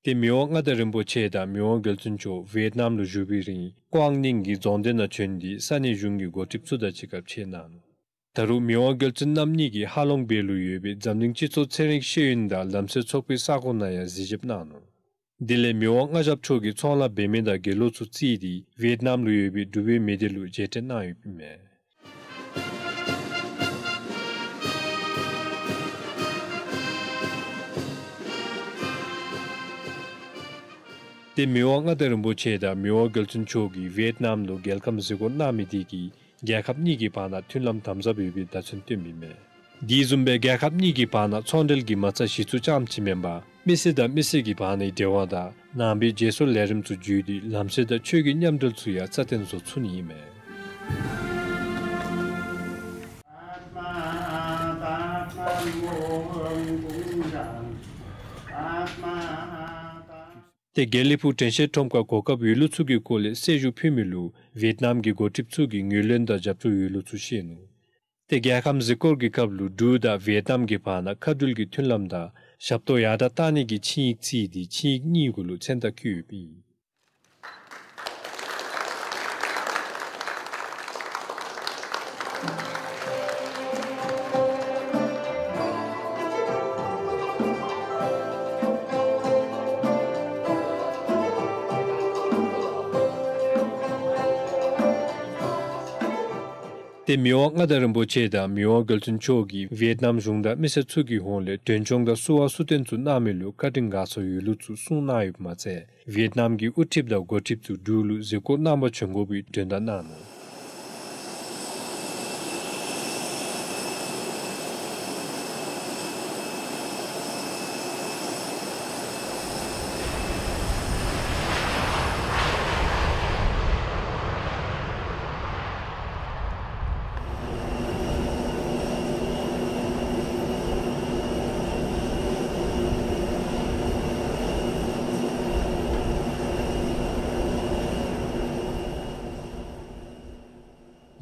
ཏེ་མི་དབང་མངའ་བདག་རིན་པོ་ཆེ་དང་མི་དབང་རྒྱལ་བཙུན་མཆོག་ཝེཊ་ནམ་ལུ་བཞུགས་པའི་རིང་ཀོའང་ནིང་གི་རྫོང་སྡེ་ནང་བྱོན་ཏེ་ས་གནས་གཞུང་གི་འགོ་ཁྲིདཔ་ཚུ་དང་གཅིག་ཁར་ཕྱད་གནང་ནུག། ད་རུང་མི་དབང་རྒྱལ་བཙུན་རྣམ་གཉིས་ཀྱིས་ཧ་ལོང་བེ་ལུ་ཡོད་པའི་འཛམ་གླིང་སྤྱི་ཚོགས་ཚན་རིག་ཤེས་ཡོན་དང་ལམ་སྲོལ་ཚོགས་པའི་ས་ཁོངས་ནང་ཡང་གཟིགས་ཞིབ་གནང་ནུག། དེ་ལས་མི་དབང་མངའ་ཞབས་མཆོག་གིས་ཚོང་ལཱ་འབད་མི་དང་དགེ་སློང་ཚུ་བརྩིས་ཏེ་ཝེཊ་ནམ་ལུ་ཡོད་པའི་འབྲུག་པའི་མི་སྡེ་ལུ་མཇལ་འཕྲད་གནང་ཡོདཔ་ཨིན་མས། ཏེ་མི་དབང་མངའ་བདག་རིན་པོ་ཆེ་དང་མི་དབང་རྒྱལ་བཙུན་མཆོག་གིས་ཝེཊ་ནམ་ལུ་རྒྱལ་ཁམས་གཟིགས་སྐོར་གནང་མི་དེ་གིས་རྒྱལ་ཁབ་གཉིས་ཀྱི་བར་ན་མཐུན་ལམ་དམ་ཟབ་ཡོད་པའི་བརྡ་མཚོན་སྟོནམ་ཨིན་མས། དེ་བཟུམ་སྦེ་རྒྱལ་ཁབ་གཉིས་ཀྱི་བར་ན་ཚོང་འབྲེལ་གྱི་མ་རྩ་གཞི་བཙུགས་རྐྱངམ་ཅིག་མེན་པར་མི་སེར་དང་མི་སེར་གྱི་བར་ནའི་འབྲེལ་བ་དང་ནང་པའི་བརྗེ་སོར་ལས་རིམ་ཚུ་བརྒྱུད་དེ་ལམ་སྲོལ་དང་ཆོས་ཀྱི་མཉམ་འབྲེལ་ཚུ་ཡང་རྩ་བརྟན་བཟོ་ཚུགས་ནི་ཨིན་མས། ཏེ་དགེ་ལེགས་ཕུག་དྲན་ཤེས་ཁྲོམ་ཁར་གོ་སྐབས་ཡོད་ལུགས་ཚུ་གི་སྐོར་ལས་གསལ་ཞུ་ཕུལ་མི་ལུ་ཝེཊ་ནམ་གྱི་འགོ་ཁྲིདཔ་ཚུ་གིས་ངོས་ལེན་དང་རྒྱབ་སྐྱོར་ཡོད་ལུགས་ཚུ་བཤད་ནུག། ཏེ་རྒྱལ་ཁམས་གཟིགས་སྐོར་གྱི་སྐབས་ལུ་འབྲུག་དང་ཝེཊ་ནམ་གྱི་བར་ན་མཁའ་འགྲུལ་གྱི་མཐུན་ལམ་དང་ཞབས་ཏོག་ཡར་དྲག་གཏང་ནི་གི་ཆིངས་ཡིག་བརྩིས་ཏེ་ཆིངས་ཡིག་གཉིས་གུ་ལུ་མཚན་རྟགས་བཀོད་ཡོདཔ་ཨིན། ཏེ་མི་དབང་མངའ་བདག་རིན་པོ་ཆེ་དང་མི་དབང་རྒྱལ་བཙུན་མཆོག་གིས་ཝེཊ་ནམ་གཞུང་དང་མི་སེར་ཚུ་གི་ཧོངས་ལས་མགྲོན་སྐྱོང་དང་བསུ་བ་གསོལ་སྟོན་ཚུ་གནང་མི་ལུ་བཀའ་དྲིན་དགའ་ཚོར་ཡོད་ལུགས་ཚུ་གསུངས་གནང་ཡོདཔ་མ་ཚད། ཝེཊ་ནམ་གྱི་དབུ་ཁྲིདཔ་དང་འགོ་ཁྲིདཔ་ཚུ་འབྲུག་ལུ་གཟིགས་སྐོར་གནང་པར་བྱོན་དགོ་པའི་མགྲོན་བརྡ་གནང་ནུག།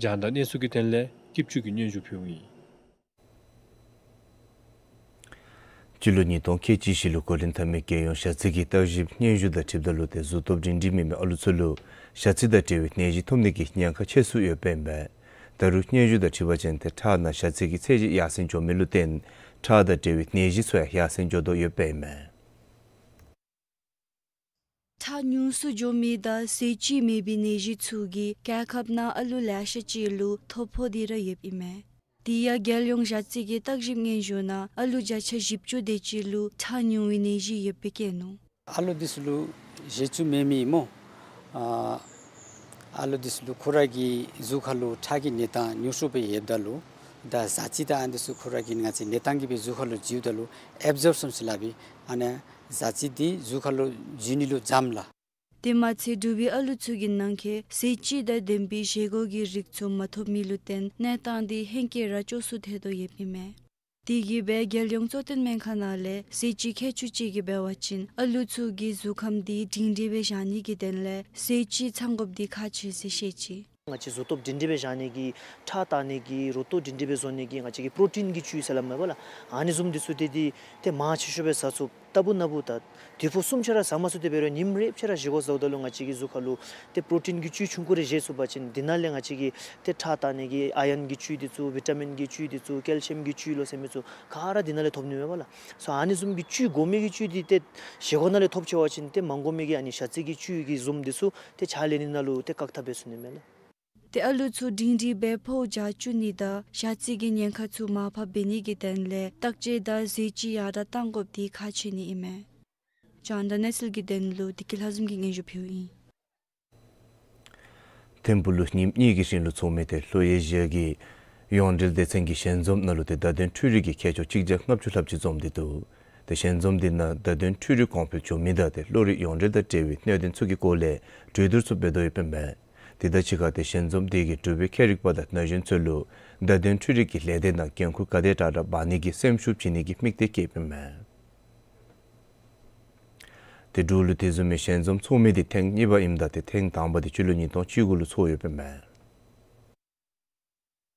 རྒྱང་བསྒྲགས་གནས་ཚུལ་གྱི་དོན་ལས་སྐྱིད་ཆུ་གིས་སྙན་ཞུ་ཕུལཝ་ཨིན། སྤྱི་ལོ་ཉིས་སྟོང་ཁལ་གཅིག་བཞི་ལུ་འགོ་འདྲེན་འཐབ་མི་རྒྱལ་ཡོངས་ཞ་རྩི་གི་བརྟག་ཞིབ་སྙན་ཞུ་དང་འཁྲིལཝ་ད་ལུ་ཏེ་གཟུགས་སྟོབས་སྒྲིང་སྒྲིང་མེད་མི་ཨ་ལུ་ཚུ་ལུ་ཞ་རྩི་དང་འབྲེལ་བའི་ནད་གཞི་ཐོབ་ནི་གི་ཉེན་ཁ་ཆེ་སུ་ཡོདཔ་ཨིན་པས། ད་རུང་སྙན་ཞུ་དང་འཁྲིལ་བ་ཅིན་ཏེ་ཁྲག་ནང་ཞ་རྩི་གི་ཚད་གཞི་ཡར་སེང་འགྱོ་མི་ལུ་བརྟེན་ཁྲག་དང་འབྲེལ་བའི་ནད་གཞི་ཚུ་ཡང་ཡར་སེང་འགྱོ་དོ་ཡོདཔ་ཨིན་མས། ཁྲག་ཉུང་སུ་འགྱོ་མི་དང་ཟས་བཅུད་མེད་པའི་ནད་གཞི་ཚུ་གིས་རྒྱལ་ཁབ་ནང་ཨ་ལུ་ལེ་ཤ་ཅིག་ལུ་ཐོ་ཕོག་སྟེ་ར་ཡོདཔ་ཨིན་མས། དེ་ཡང་རྒྱལ་ཡོངས་ཞ་རྩི་གི་བརྟག་ཞིབ་སྙན་ཞུ་ནང་ཨ་ལུ་བརྒྱ་ཆ་བཞི་བཅུ་དེ་ཅིག་ལུ་ཁྲག་ཉུང་བའི་ནད་གཞི་ཡོདཔ་སྦེ་བཀོད་ནུག། ཨ་ལུ་འདི་ཚུ་ལུ་ཟས་བཅུད་མེད་མི་སྨོ། ཨ་ཨ་ལུ་འདི་ཚུ་ལུ་ཁོ་ར་གི་གཟུགས་ཁར་ལུ་ཁྲག་གི་གནས་སྟངས་ཉུང་སུ་སྦེ་ཡོདཔ་ད་ལུ་ད་ཞ་རྩི་དང་ཨ་འདི་ཚུ་ཁོ་ར་གི་ང་བཅས་གནས་སྟངས་ཀྱིས་སྦེ་གཟུགས་ཁར་ལུ་འཛུལཝ་ད་ལུ་ཨེབ་ཛོརབ་ཤཱན་ཟེར་སླབ་ཨིན། ཨ་ནཱ་ཞ་རྩི་འདི་གཟུགས་ཁར་ལུ་འཛུལ་ནི་ལུ་འཇམ་ལགས། དེ་མ་ཚད་འབྲུག་པའི་ཨ་ལུ་ཚུ་གི་ནང་འཁོད་ཟས་བཅུད་དང་ལྡན་པའི་བཞེས་སྒོ་གི་རིགས་ཚུ་མ་ཐོབ་མི་ལུ་བརྟེན་གནས་སྟངས་འདི་ཧེང་སྐལ་ར་སྐྱོ་སུ་ཐལ་དོ་ཡོདཔ་ཨིན་མས། དེ་གིས་སྦེ་རྒྱལ་ཡོངས་གཙོ་བསྟེན་སྨན་ཁང་ནང་ལས་ཟས་བཅུད་མཁས་མཆོག་ཅིག་གིས་འབད་བ་ཅིན་ཨ་ལུ་ཚུ་གི་གཟུགས་ཁམས་འདི་སྒྲིང་སྒྲིང་སྦེ་བཞག་ནི་གི་དོན་ལས་ཟས་བཅུད་ཚང་དགོཔ་འདི་ཁག་ཆེ་ཟེར་བཤད་ཅི། ང་བཅས་གཟུགས་སྟོབས་སྒྲིང་སྒྲིང་སྦེ་བཞག་ནི་གི་ཁྲག་བཏང་ནི་གི་རུ་ཏོ་སྒྲིང་སྒྲིང་སྦེ་བཟོ་ནི་གི་ང་བཅས་ཀྱི་པྲོ་ཊིན་གྱི་བཅུད་ཟེར་སླབ་མས་པ་ལགས། ཨ་ནི་བཟུམ་འདི་ཚུ་ཏེ་འདི་ཏེ་མང་ཆེ་ཤོས་སྦེ་ཟ་ཚུགས། ལྟ་བུ་ན་བུ་ད་དུས་ཕོ་གསུམ་ཆ་ར་ཟ་མ་ཚུགས། དེ་འབད་རུང་ཉིནམ་རེ་ཆ་ར་བཞེས་སྒོ་ཟཝ་ད་ལུ་ང་བཅས་ཀྱི་གཟུགས་ཁར་ལུ་ཏེ་པྲོ་ཊིན་གྱི་བཅུད་ཆུང་ཀུ་རེ་བཞེས་ཚུགས་པ་ཅིན་འདི་ནང་ལས་ང་བཅས་ཀྱི་ཏེ་ཁྲག་བཏང་ནི་གི་ཨའི་རཱན་གྱི་བཅུད་འདི་ཚུ་བི་ཊ་མིན་གྱི་བཅུད་འདི་ཚུ་ཀེལ་ཤི་ཡམ་གྱི་བཅུད་ལོ་ཟེར་མི་ཚུ་ག་ར་འདི་ནང་ལས་ཐོབ་ནི་མས་པ་ལགས། སོ་ཨ་ནི་བཟུམ་གྱི་བཅུད་དགོ་མི་གི་བཅུད་འདི་ཏེ་བཞེས་སྒོ་ནང་ལས་ཐོབ་ཆི་བ་ཅིན་ཏེ་མ་དགོ་མི་གི་ཨ་ནི་ཞ་རྩི་གི་བཅུད་ཀྱི་བཟུམ་འདི་ཚུ་ཏེ་ཕྱག་ལེན་ནི་ནང་ལུ་ཏེ་བཀག་ཐབས་འབད་ཚུགས་ནི་མས་ལགས། ཏེ་ཨ་ལུ་ཚུ་སྒྲིང་སྒྲིང་སྦེ་ཕོཝ་རྒྱ་བཅུག་ནི་དང་ཞ་རྩི་གི་ཉེན་ཁ་ཚུ་མར་ཕབ་འབད་ནི་གི་དོན་ལས་བརྟག་དཔྱད་དང་ཟས་བཅུད་ཡར་དྲག་གཏང་དགོཔ་འདི་ཁག་ཆེ་ནི་ཨིན་མས། རྒྱང་བསྒྲགས་གནས་ཚུལ་གྱི་དོན་ལུ་བདེ་སྐྱིད་ལྷ་འཛོམས་ཀྱིས་སྙན་ཞུ་ཕུལཝ་ཨིན། ཐིམ་ཕུག་ལུ་ཉིནམ་གཉིས་ཀྱི་རིང་ལུ་ཚོགས་མི་ཏེ་ལྷོ་ཨེ་ཤི་ཡ་གི་ཡོངས་འབྲེལ་སྡེ་ཚན་གྱི་ཞལ་འཛོམས་ནང་ལུ་ཏེ་བརྡ་དོན་འཕྲུལ་རིག་གི་མཁས་མཆོག་གཅིག་བརྒྱ་ལྔ་བཅུ་ལྷགཔ་ཅིག་འཛོམས་ཏེ་འདུག། ཏེ་ཞལ་འཛོམས་འདི་ནང་བརྡ་དོན་འཕྲུལ་རིག་གོང་འཕེལ་འགྱོ་མི་དང་ཏེ་གློག་རིག་ཡོངས་འབྲེལ་དང་འབྲེལ་བའི་གནད་དོན་ཚུ་གི་སྐོར་ལས་གྲོས་བསྡུར་ཚུ་འབད་དོ་ཡོདཔ་ཨིན་པས། དེ་དང་གཅིག་ཁར་ཏེ་ཞལ་འཛོམས་འདི་གིས་འབྲུག་པའི་ཁྱད་རིག་པ་དང་ན་གཞོན་ཚུ་ལུ་བརྡ་དོན་འཕྲུལ་རིག་གི་ལས་སྡེ་ནང་འགན་ཁུར་ག་དེ་དྲག་དྲག་འབག་ནི་གི་སེམས་ཤུགས་བྱིན་ནི་གི་དམིགས་གཏད་བསྐྱེདཔ་ཨིན་མས། ཏེ་འབྲུག་ལུ་དེ་བཟུམ་མའི་ཞལ་འཛོམས་ཚོགས་མི་འདི་ཐེངས་གཉིས་པ་ཨིནམ་ད་ཏེ་ཐེངས་དང་པ་འདི་སྤྱི་ལོ་ཉིས་སྟོང་བཅུ་དགུ་ལུ་ཚོགས་ཡོདཔ་ཨིན་མས།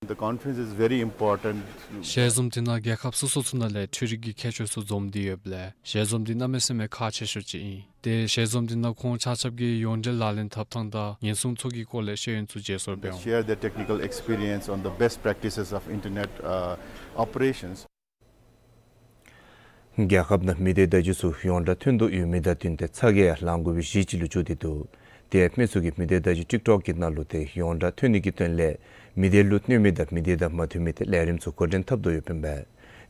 The conference is very important. ཞལ་འཛོམས་འདི་ནང་རྒྱལ་ཁབ་སོ་སོ་ཚུ་ནང་ལས་འཕྲུལ་རིག་གི་མཁས་མཆོག་ཚུ་འཛོམས་ཏེ་ཡོདཔ་ལས་ཞལ་འཛོམས་འདི་གནམ་མེད་ས་མེད་ཁག་ཆེ་ཤོས་ཅིག་ཨིན། ཏེ་ཞལ་འཛོམས་འདི་ནང་ཁོང་ཆ་ཁྱབ་ཀྱིས་ཡོངས་འབྲེལ་ལག་ལེན་འཐབ་ཐངས་དང་ཉེན་སྲུང་ཚོགས་ཀྱི་སྐོར་ལས་ཤེས་ཡོན་ཚུ་བརྗེ་སོར་འབད་འོང་། Share their technical experience on the best practices of internet, uh, operations. རྒྱལ་ཁབ་ནང་མི་སྡེ་བརྡ་བརྒྱུད་ཚུ་ཡོངས་གྲགས་ཐོན་དོ་ཡོད་མི་དང་བསྟུན་ཏེ་ཚ་གྱང་ཡང་ལང་དགོ་པའི་གཞི་ཅིག་ལུ་གྱུར་ཏེ་འདུག། དེ་ཡང་མི་ཚུ་གིས་མི་སྡེ་བརྡ་བརྒྱུད་ཊིཀ་ཊོཀ་གི་ནང་ལུ་ཏེ་ཡོངས་གྲགས་ཐོན་ནི་གི་དོན་ལས་མི་སྡེ་ལུ་གནོད་མི་དང་མི་སྡེ་དང་མ་མཐུན་མི་ཏེ་ལས་རིམ་ཚུ་འགོ་འདྲེན་འཐབ་དོ་ཡོདཔ་ཨིན་པས།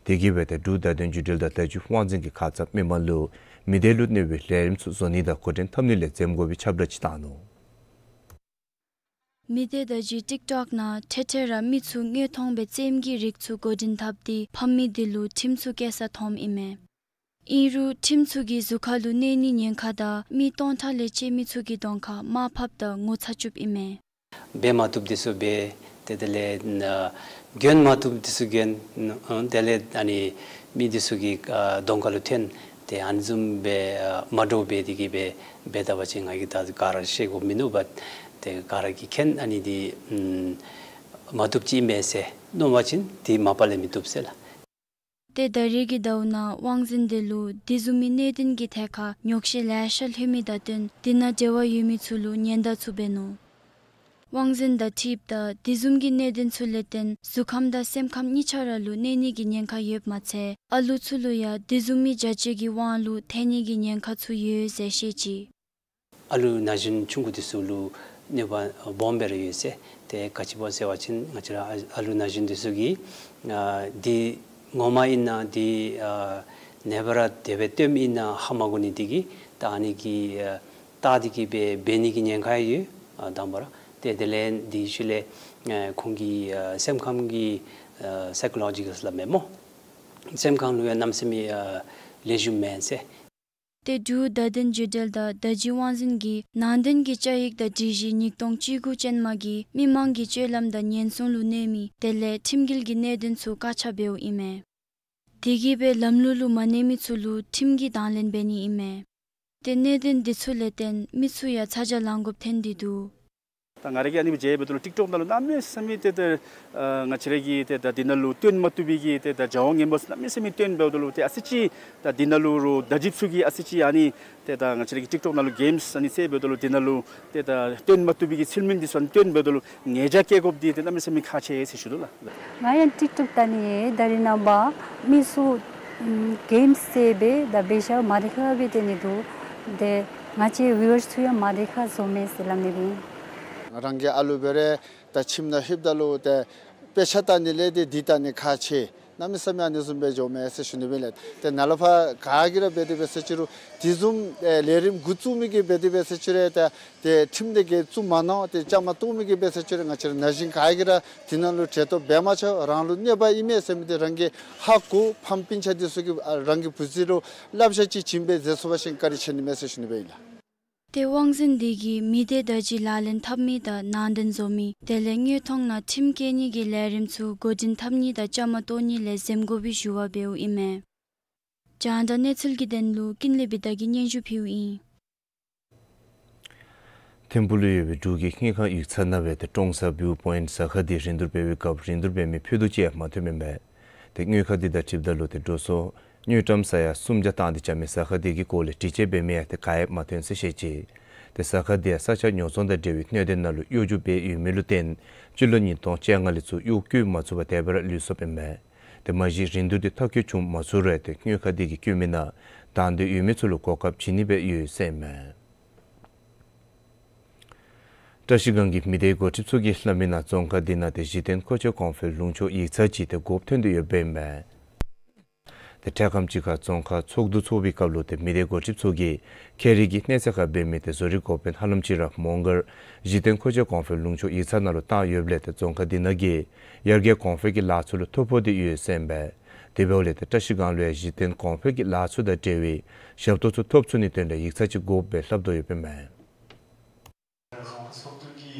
དེ་གིས་འབད་ཏེ་འབྲུག་བརྡ་དོན་བརྒྱུད་འབྲེལ་དང་བརྡ་བརྒྱུད་དབང་འཛིན་གྱི་ཁ་ཙ་མི་མང་ལུ་མི་སྡེ་ལུ་གནོད་པའི་ལས་རིམ་ཚུ་བཟོ་ནི་དང་འགོ་འདྲེན་འཐབ་ནི་ལས་འཛེམ་དགོ་པའི་ཁྱབ་བསྒྲགས་ཅིག་བཏང་ནུག། མི་སྡེ་བརྡ་བརྒྱུད་ཊིཀ་ཊོཀ་ནང་ཐེངས་ཐེངས་ར་མི་ཚུ་དངོས་མཐོང་སྦེ་རྩེདམོ་གི་རིགས་ཚུ་འགོ་འདྲེན་འཐབ་སྟེ་ཕམ་མི་དེ་ལུ་ཁྲིམས་ཚུ་བཀལ་ས་མཐོངམ་ཨིན་མས། ཨིན་རུང་ཁྲིམས་ཚུ་གིས་གཟུགས་ཁ་ལུ་གནོད་ནིའི་ཉེན་ཁ་དང་མི་སྟོང་ཕྲག་ལས་བཅད་མི་ཚུ་གི་གདོང་ཁར་དམའ་ཕབ་དང་ངོ་ཚ་བཅུགཔ་ཨིན་མས། འབད་མ་བཏུབ་དེ་ཚུ་འབད། ཏེ་དེ་ལས་ཨ་གྱོན་མ་བཏུབ་དེ་ཚུ་གྱོན། ཨ་དེ་ལས་ཨ་ནི་མི་དེ་ཚུ་གི་ཨ་གདོང་ཁ་ལུ་ཐོན། ཏེ་ཨ་ནི་བཟུམ་སྦེ་ཨ་མ་འདྲཝ་འབད་དེ་གིས་སྦེ་འབད་ད་པ་ཅིན་ང་གིས་ད་ག་ར་ཤེས་དགོཔ་མིན་ནུག་པ། ཏེ་ག་ར་གིས་མཁྱེན། ཨ་ནི་འདི་ཨམ་མ་བཏུབ་ཅིག་ཨིན་པས་ཟེར་མནོ་བ་ཅིན་དེ་མ་པ་ལས་མི་བཏུབ་ཟེར་ལགས། ཏེ་ད་རེས་ཀྱི་ཟླཝ་ནང་དབང་འཛིན་དེ་ལུ་དེ་བཟུམ་མའི་གནད་དོན་གྱི་ཐད་ཁར་ཉོགས་བཤད་ལེ་ཤ་ལྷོད་མི་དང་བསྟུན་དེ་ནང་འབྲེལ་བ་ཡོད་མི་ཚུ་ལུ་ཉེན་བརྡ་ཚུ་འབད་ནུག། དབང་འཛིན་དང་འཁྲིལཝ་ད་དེ་བཟུམ་གྱི་གནད་དོན་ཚུ་ལས་བརྟེན་གཟུགས་ཁམས་དང་སེམས་ཁམས་གཉིས་ཆ་ར་ལུ་གནོད་ནི་གི་ཉེན་ཁ་ཡོདཔ་མ་ཚད་ཨ་ལུ་ཚུ་ལུ་ཡང་དེ་བཟུམ་མའི་བྱ་སྤྱོད་ཀྱི་དབང་ལུ་ཐལ་ནི་གི་ཉེན་ཁ་ཚུ་ཡོད་ཟེར་བཤད་ཅི། ཨ་ལུ་ན་གཞོན་ཆུང་ཀུ་དེ་ཚུ་ལུ་གནོད་པ་སྦོམ་སྦེ་ར་ཡོད་ཟེར། ཏེ་ག་ཅི་འབད་ཟེར་བ་ཅིན་ང་བཅས་ར་ཨ་ཨ་ལུ་ན་གཞོན་འདི་ཚུ་གིས་ཨ་འདི་ངོ་མ་ཨིན་ན་འདི་ཨ་ནེ་བར་དེ་སྦེ་སྟོནམ་ཨིན་ན་ཧ་མ་གོ་ནི་འདི་གིས་ད་ཨ་ནི་གི་ཨ་ད་འདི་གིས་འབད་འབད་ནི་གི་ཉེན་ཁ་ཡོད། ཨ་དང་པ་ར་ཏེ་དེ་ལས་འདི་ཤུལ་ལས་ཨ་ཁོང་གི་ཨ་སེམས་ཁམས་ཀྱི་ཨ་སའི་ཀོ་ལོ་ཇི་ཀཱལ་སླབ་མས་སྨོ། སེམས་ཁམས་ལུ་ཡང་གནམ་མེད་ས་མེད་ཨ་ལེགས་ཤོམ་མེན་ཟེར། ཏེ་འབྲུག་བརྡ་དོན་བརྒྱུད་འབྲེལ་དང་བརྡ་བརྒྱུད་དབང་འཛིན་གྱིས་ནང་དོན་གྱི་བཅའ་ཡིག་དང་སྒྲིག་གཞི་ཉིས་སྟོང་བཅུ་དགུ་ཅན་མ་གིས་མི་མང་གི་སྤྱོད་ལམ་དང་ཉེན་སྲུང་ལུ་གནོད་མི་དེ་ལས་ཁྲིམས་འགལ་གྱི་གནད་དོན་ཚུ་བཀག་ཆ་འབདཝ་ཨིན་མས། དེ་གིས་སྦེ་ལམ་ལུགས་ལུ་མ་གནས་མི་ཚུ་ལུ་ཁྲིམས་ཀྱི་དང་ལེན་འབད་ནི་ཨིན་མས། ཏེ་གནད་དོན་འདི་ཚུ་ལས་བརྟེན་མི་ཚུ་ཡང་ཚ་གྱང་ལང་དགོཔ་ཐོན་ཏེ་འདུག། ད་ང་ར་གིས་ཨ་ནི་སྦེ་མཇལཝ་ད་ལུ་ཊིཀ་ཊོཀ་ནང་ལུ་གནམ་མེད་ས་མེད་ཏེ་ད་ཨ་ང་བཅས་ར་གི་ཏེ་ད་འདི་ནང་ལུ་སྟོན་མ་བཏུབ་པའི་གི་ཏེ་ད་བྱ་བ་ངན་པ་གནམ་མེད་ས་མེད་སྟོན་འབདཝ་ད་ལུ་ཏེ་ཨ་ཙི་ཅིག་ད་འདི་ནང་ལུ་རུང་བརྡ་བརྒྱུདཔ་ཚུ་གིས་ཨ་ཙི་ཅིག་ཨ་ནི་ཏེ་ད་ང་བཅས་ར་གི་ཊིཀ་ཊོཀ་ནང་ལུ་གེམསི་ཨ་ནི་རྩེདཔ་འབདཝ་ད་ལུ་འདི་ནང་ལུ་ཏེ་ད་སྟོན་མ་བཏུབ་པའི་གི་ཚུལ་མིན་འདི་ཚུ་ཨ་ནི་སྟོན་འབདཝ་ད་ལུ་ཉེས་ཆད་བཀལ་དགོཔ་འདི་ཏེ་གནམ་མེད་ས་མེད་ཁག་ཆེ་ཟེར་ཞུ་དོ་ལགས། ང་ཡང་ཊིཀ་ཊོཀ་བལྟ་ནི་ཡོད། ད་རེས་ནངས་པ་མི་ཚུ་ཨམ་གེམསི་རྩེད་འབད་ད་འབད་ཤ་མ་བདེ་ཁག་སྦེ་སྟོན་ནི་འདུག། ཏེ་ང་བཅས་བིའུ་ཝརསི་ཚུ་ཡང་མ་བདེ་ཁག་བཟོཝ་མས་ཟེར་སླབ་ནི་ཨིན། རང་གི་ཨ་ལུ་འབད་རུང་ད་ཁྱིམ་ནང་ལྷོདཔ་ད་ལུ་ཏེ་དཔེ་ཆ་བལྟ་ནི་ལས་ཏེ་འདི་བལྟ་ནི་ཁག་ཆེ། གནམ་མེད་ས་མེད་ཨ་ནི་བཟུམ་སྦེ་འགྱོཝ་མས་ཟེར་ཞུ་ནི་ཨིན་ལགས། ཏེ་ནཱ་ལས་ཕར་ག་གིས་ར་འབད་དེ་འབད་ཟེར་ཅི་རུང་དེ་བཟུམ་ཨེ་ལས་རིམ་འགོ་བཙུགས་མི་གིས་འབད་དེ་འབད་ཟེར་ཅི་རུང་ཏེ་ཏེ་ཁྲིམས་དེ་གིས་བཙུགས་མ་གནང་། ཏེ་བཅའ་མར་གཏོགས་མི་གིས་འབད་ཟེར་ཅི་རུང་ང་བཅས་ར་ན་གཞོན་ག་གིས་ར་དེ་ནང་ལུ་འབྲེལ་གཏོགས་འབད་མ་ཆོག། རང་ལུ་གནོད་པ་ཨིན་མས་ཟེར་མི་དེ་རང་གིས་ཧ་གོ། ཕམ་སྤུན་ཆ་འདི་ཚུ་གིས་ཨ་རང་གི་བུ་ཚ་ལུ་བསླབ་བྱ་ཅིག་བྱིན་སྦེ་མཛད་ཚུགས་པ་ཅིན་བཀའ་དྲིན་ཆེ་ནི་མས་ཟེར་ཞུ་ནི་སྦེ་ཨིན་ལགས། ཏེ་དབང་འཛིན་འདི་གིས་མི་སྡེ་བརྡ་བརྒྱུད་ལག་ལེན་འཐབ་མི་དང་ནང་དོན་བཟོ་མི་དེ་ལས་དངོས་མཐོང་ནང་ཁྲིམས་བཀལ་ནི་གི་ལས་རིམ་ཚུ་འགོ་འདྲེན་འཐབ་ནི་དང་བཅའ་མར་གཏོགས་ནི་ལས་འཛེམ་དགོ་པའི་ཞུ་བ་འབདཝ་ཨིན་མས། རྒྱང་བསྒྲགས་གནས་ཚུལ་གྱི་དོན་ལུ་ཀུན་ལེགས་བི་དྷ་གིས་སྙན་ཞུ་ཕུལཝ་ཨིན། ཐིམ་ཕུག་ལུ་ཡོད་པའི་འབྲུག་གི་དངུལ་ཁང་ཡིག་ཚང་ནང་སྦེ་ཏེ་ཀྲོང་གསར་བིའུ་པོའིནཊི་ཟ་ཁང་འདི་རིན་བསྡུར་འབད་བའི་སྐབས་རིན་བསྡུར་འབད་མི་ཕུད་རྡོག་ཅིག་ཡང་མ་ཐོནམ་ཨིན་པས། ཏེ་དངུལ་ཁང་འདི་དང་འཁྲིལཝ་ད་ལུ་ཏེ་འགྲོ་སོང་དངུལ་ཀྲམ་ས་ཡ་སུམ་བརྒྱ་བཏང་སྟེ་རྐྱབ་མི་ཟ་ཁང་འདི་གི་སྐོར་ལས་དྲི་དཔྱད་འབད་མི་ཡང་ཏེ་ག་ཡང་མ་ཐོན་ཟེར་བཤད་ཅི། ཏེ་ཟ་ཁང་འདི་ཡང་ས་ཆ་ཉོ་ཚོང་དང་འབྲེལ་བའི་གནད་དོན་ནང་ལུ་གཡོ་སྒྱུ་འབད་ཡོད་མི་ལུ་བརྟེན་སྤྱི་ལོ་ཉིས་སྟོང་བཅོ་ལྔ་ལས་ཚུར་གཡོག་བཀོལ་མ་ཚུགས་པར་དེ་སྦེ་ར་ལུས་སོཔ་ཨིན་མས། ཏེ་མ་གཞི་རིན་བསྡུར་འདི་འཐབ་བཀོད་བྱུང་མ་ཚུགས་རུང་ཏེ་དངུལ་ཁང་འདི་གིས་བཀོད་མི་ནང་དང་འདོད་ཡོད་མི་ཚུ་ལུ་གོ་སྐབས་བྱིན་ནི་སྦེ་ཡོད་ཟེར་ཨིན་མས། བཀྲ་ཤིས་སྒང་གི་མི་སྡེ་འགོ་ཁྲིདཔ་ཚུ་གིས་སླབ་མི་ནང་རྫོང་ཁག་འདི་ནང་ཏེ་གཞི་རྟེན་མཁོ་ཆས་གོང་འཕེལ་ལུང་ཕྱོགས་ཡིག་ཚང་ཅིག་ཏེ་དགོཔ་ཐོན་ཏེ་ཡོདཔ་ཨིན་མས། ཏེ་འཕྲལ་ཁམས་ཅིག་ཁར་རྫོང་ཁག་ཚོགས་འདུ་ཚོགས་པའི་སྐབས་ལུ་ཏེ་མི་སྡེ་འགོ་ཁྲིདཔ་ཚུ་གིས་ཁེ་རིག་གི་གནས་ཚད་ཁར་འབད་མི་ཏེ་བཟོ་རིག་འགོ་དཔོན་ཧ་ལམ་ཅིག་ར་མོང་སྒར་གཞི་རྟེན་མཁོ་ཆས་གོང་འཕེལ་ལུང་ཕྱོགས་ཡིག་ཚང་ནང་ལུ་བཏང་ཡོདཔ་ལས་ཏེ་རྫོང་ཁག་འདི་ནང་གི་ཡར་རྒྱས་གོང་འཕེལ་གྱི་ལཱ་ཚུ་ལུ་ཐོ་ཕོག་སྟེ་ཡོད་ཟེར་ཨིན་པས། དེ་འབདཝ་ལས་ཏེ་བཀྲ་ཤིས་སྒང་ལུ་ཡང་གཞི་རྟེན་གོང་འཕེལ་གྱི་ལཱ་ཚུ་དང་འབྲེལ་བའི་ཞབས་ཏོག་ཚུ་ཐོབ་ཚུགས་ནིའི་དོན་ལས་ཡིག་ཚང་ཅིག་དགོཔ་སྦེ་སླབ་དོ་ཡོདཔ་ཨིན་མས།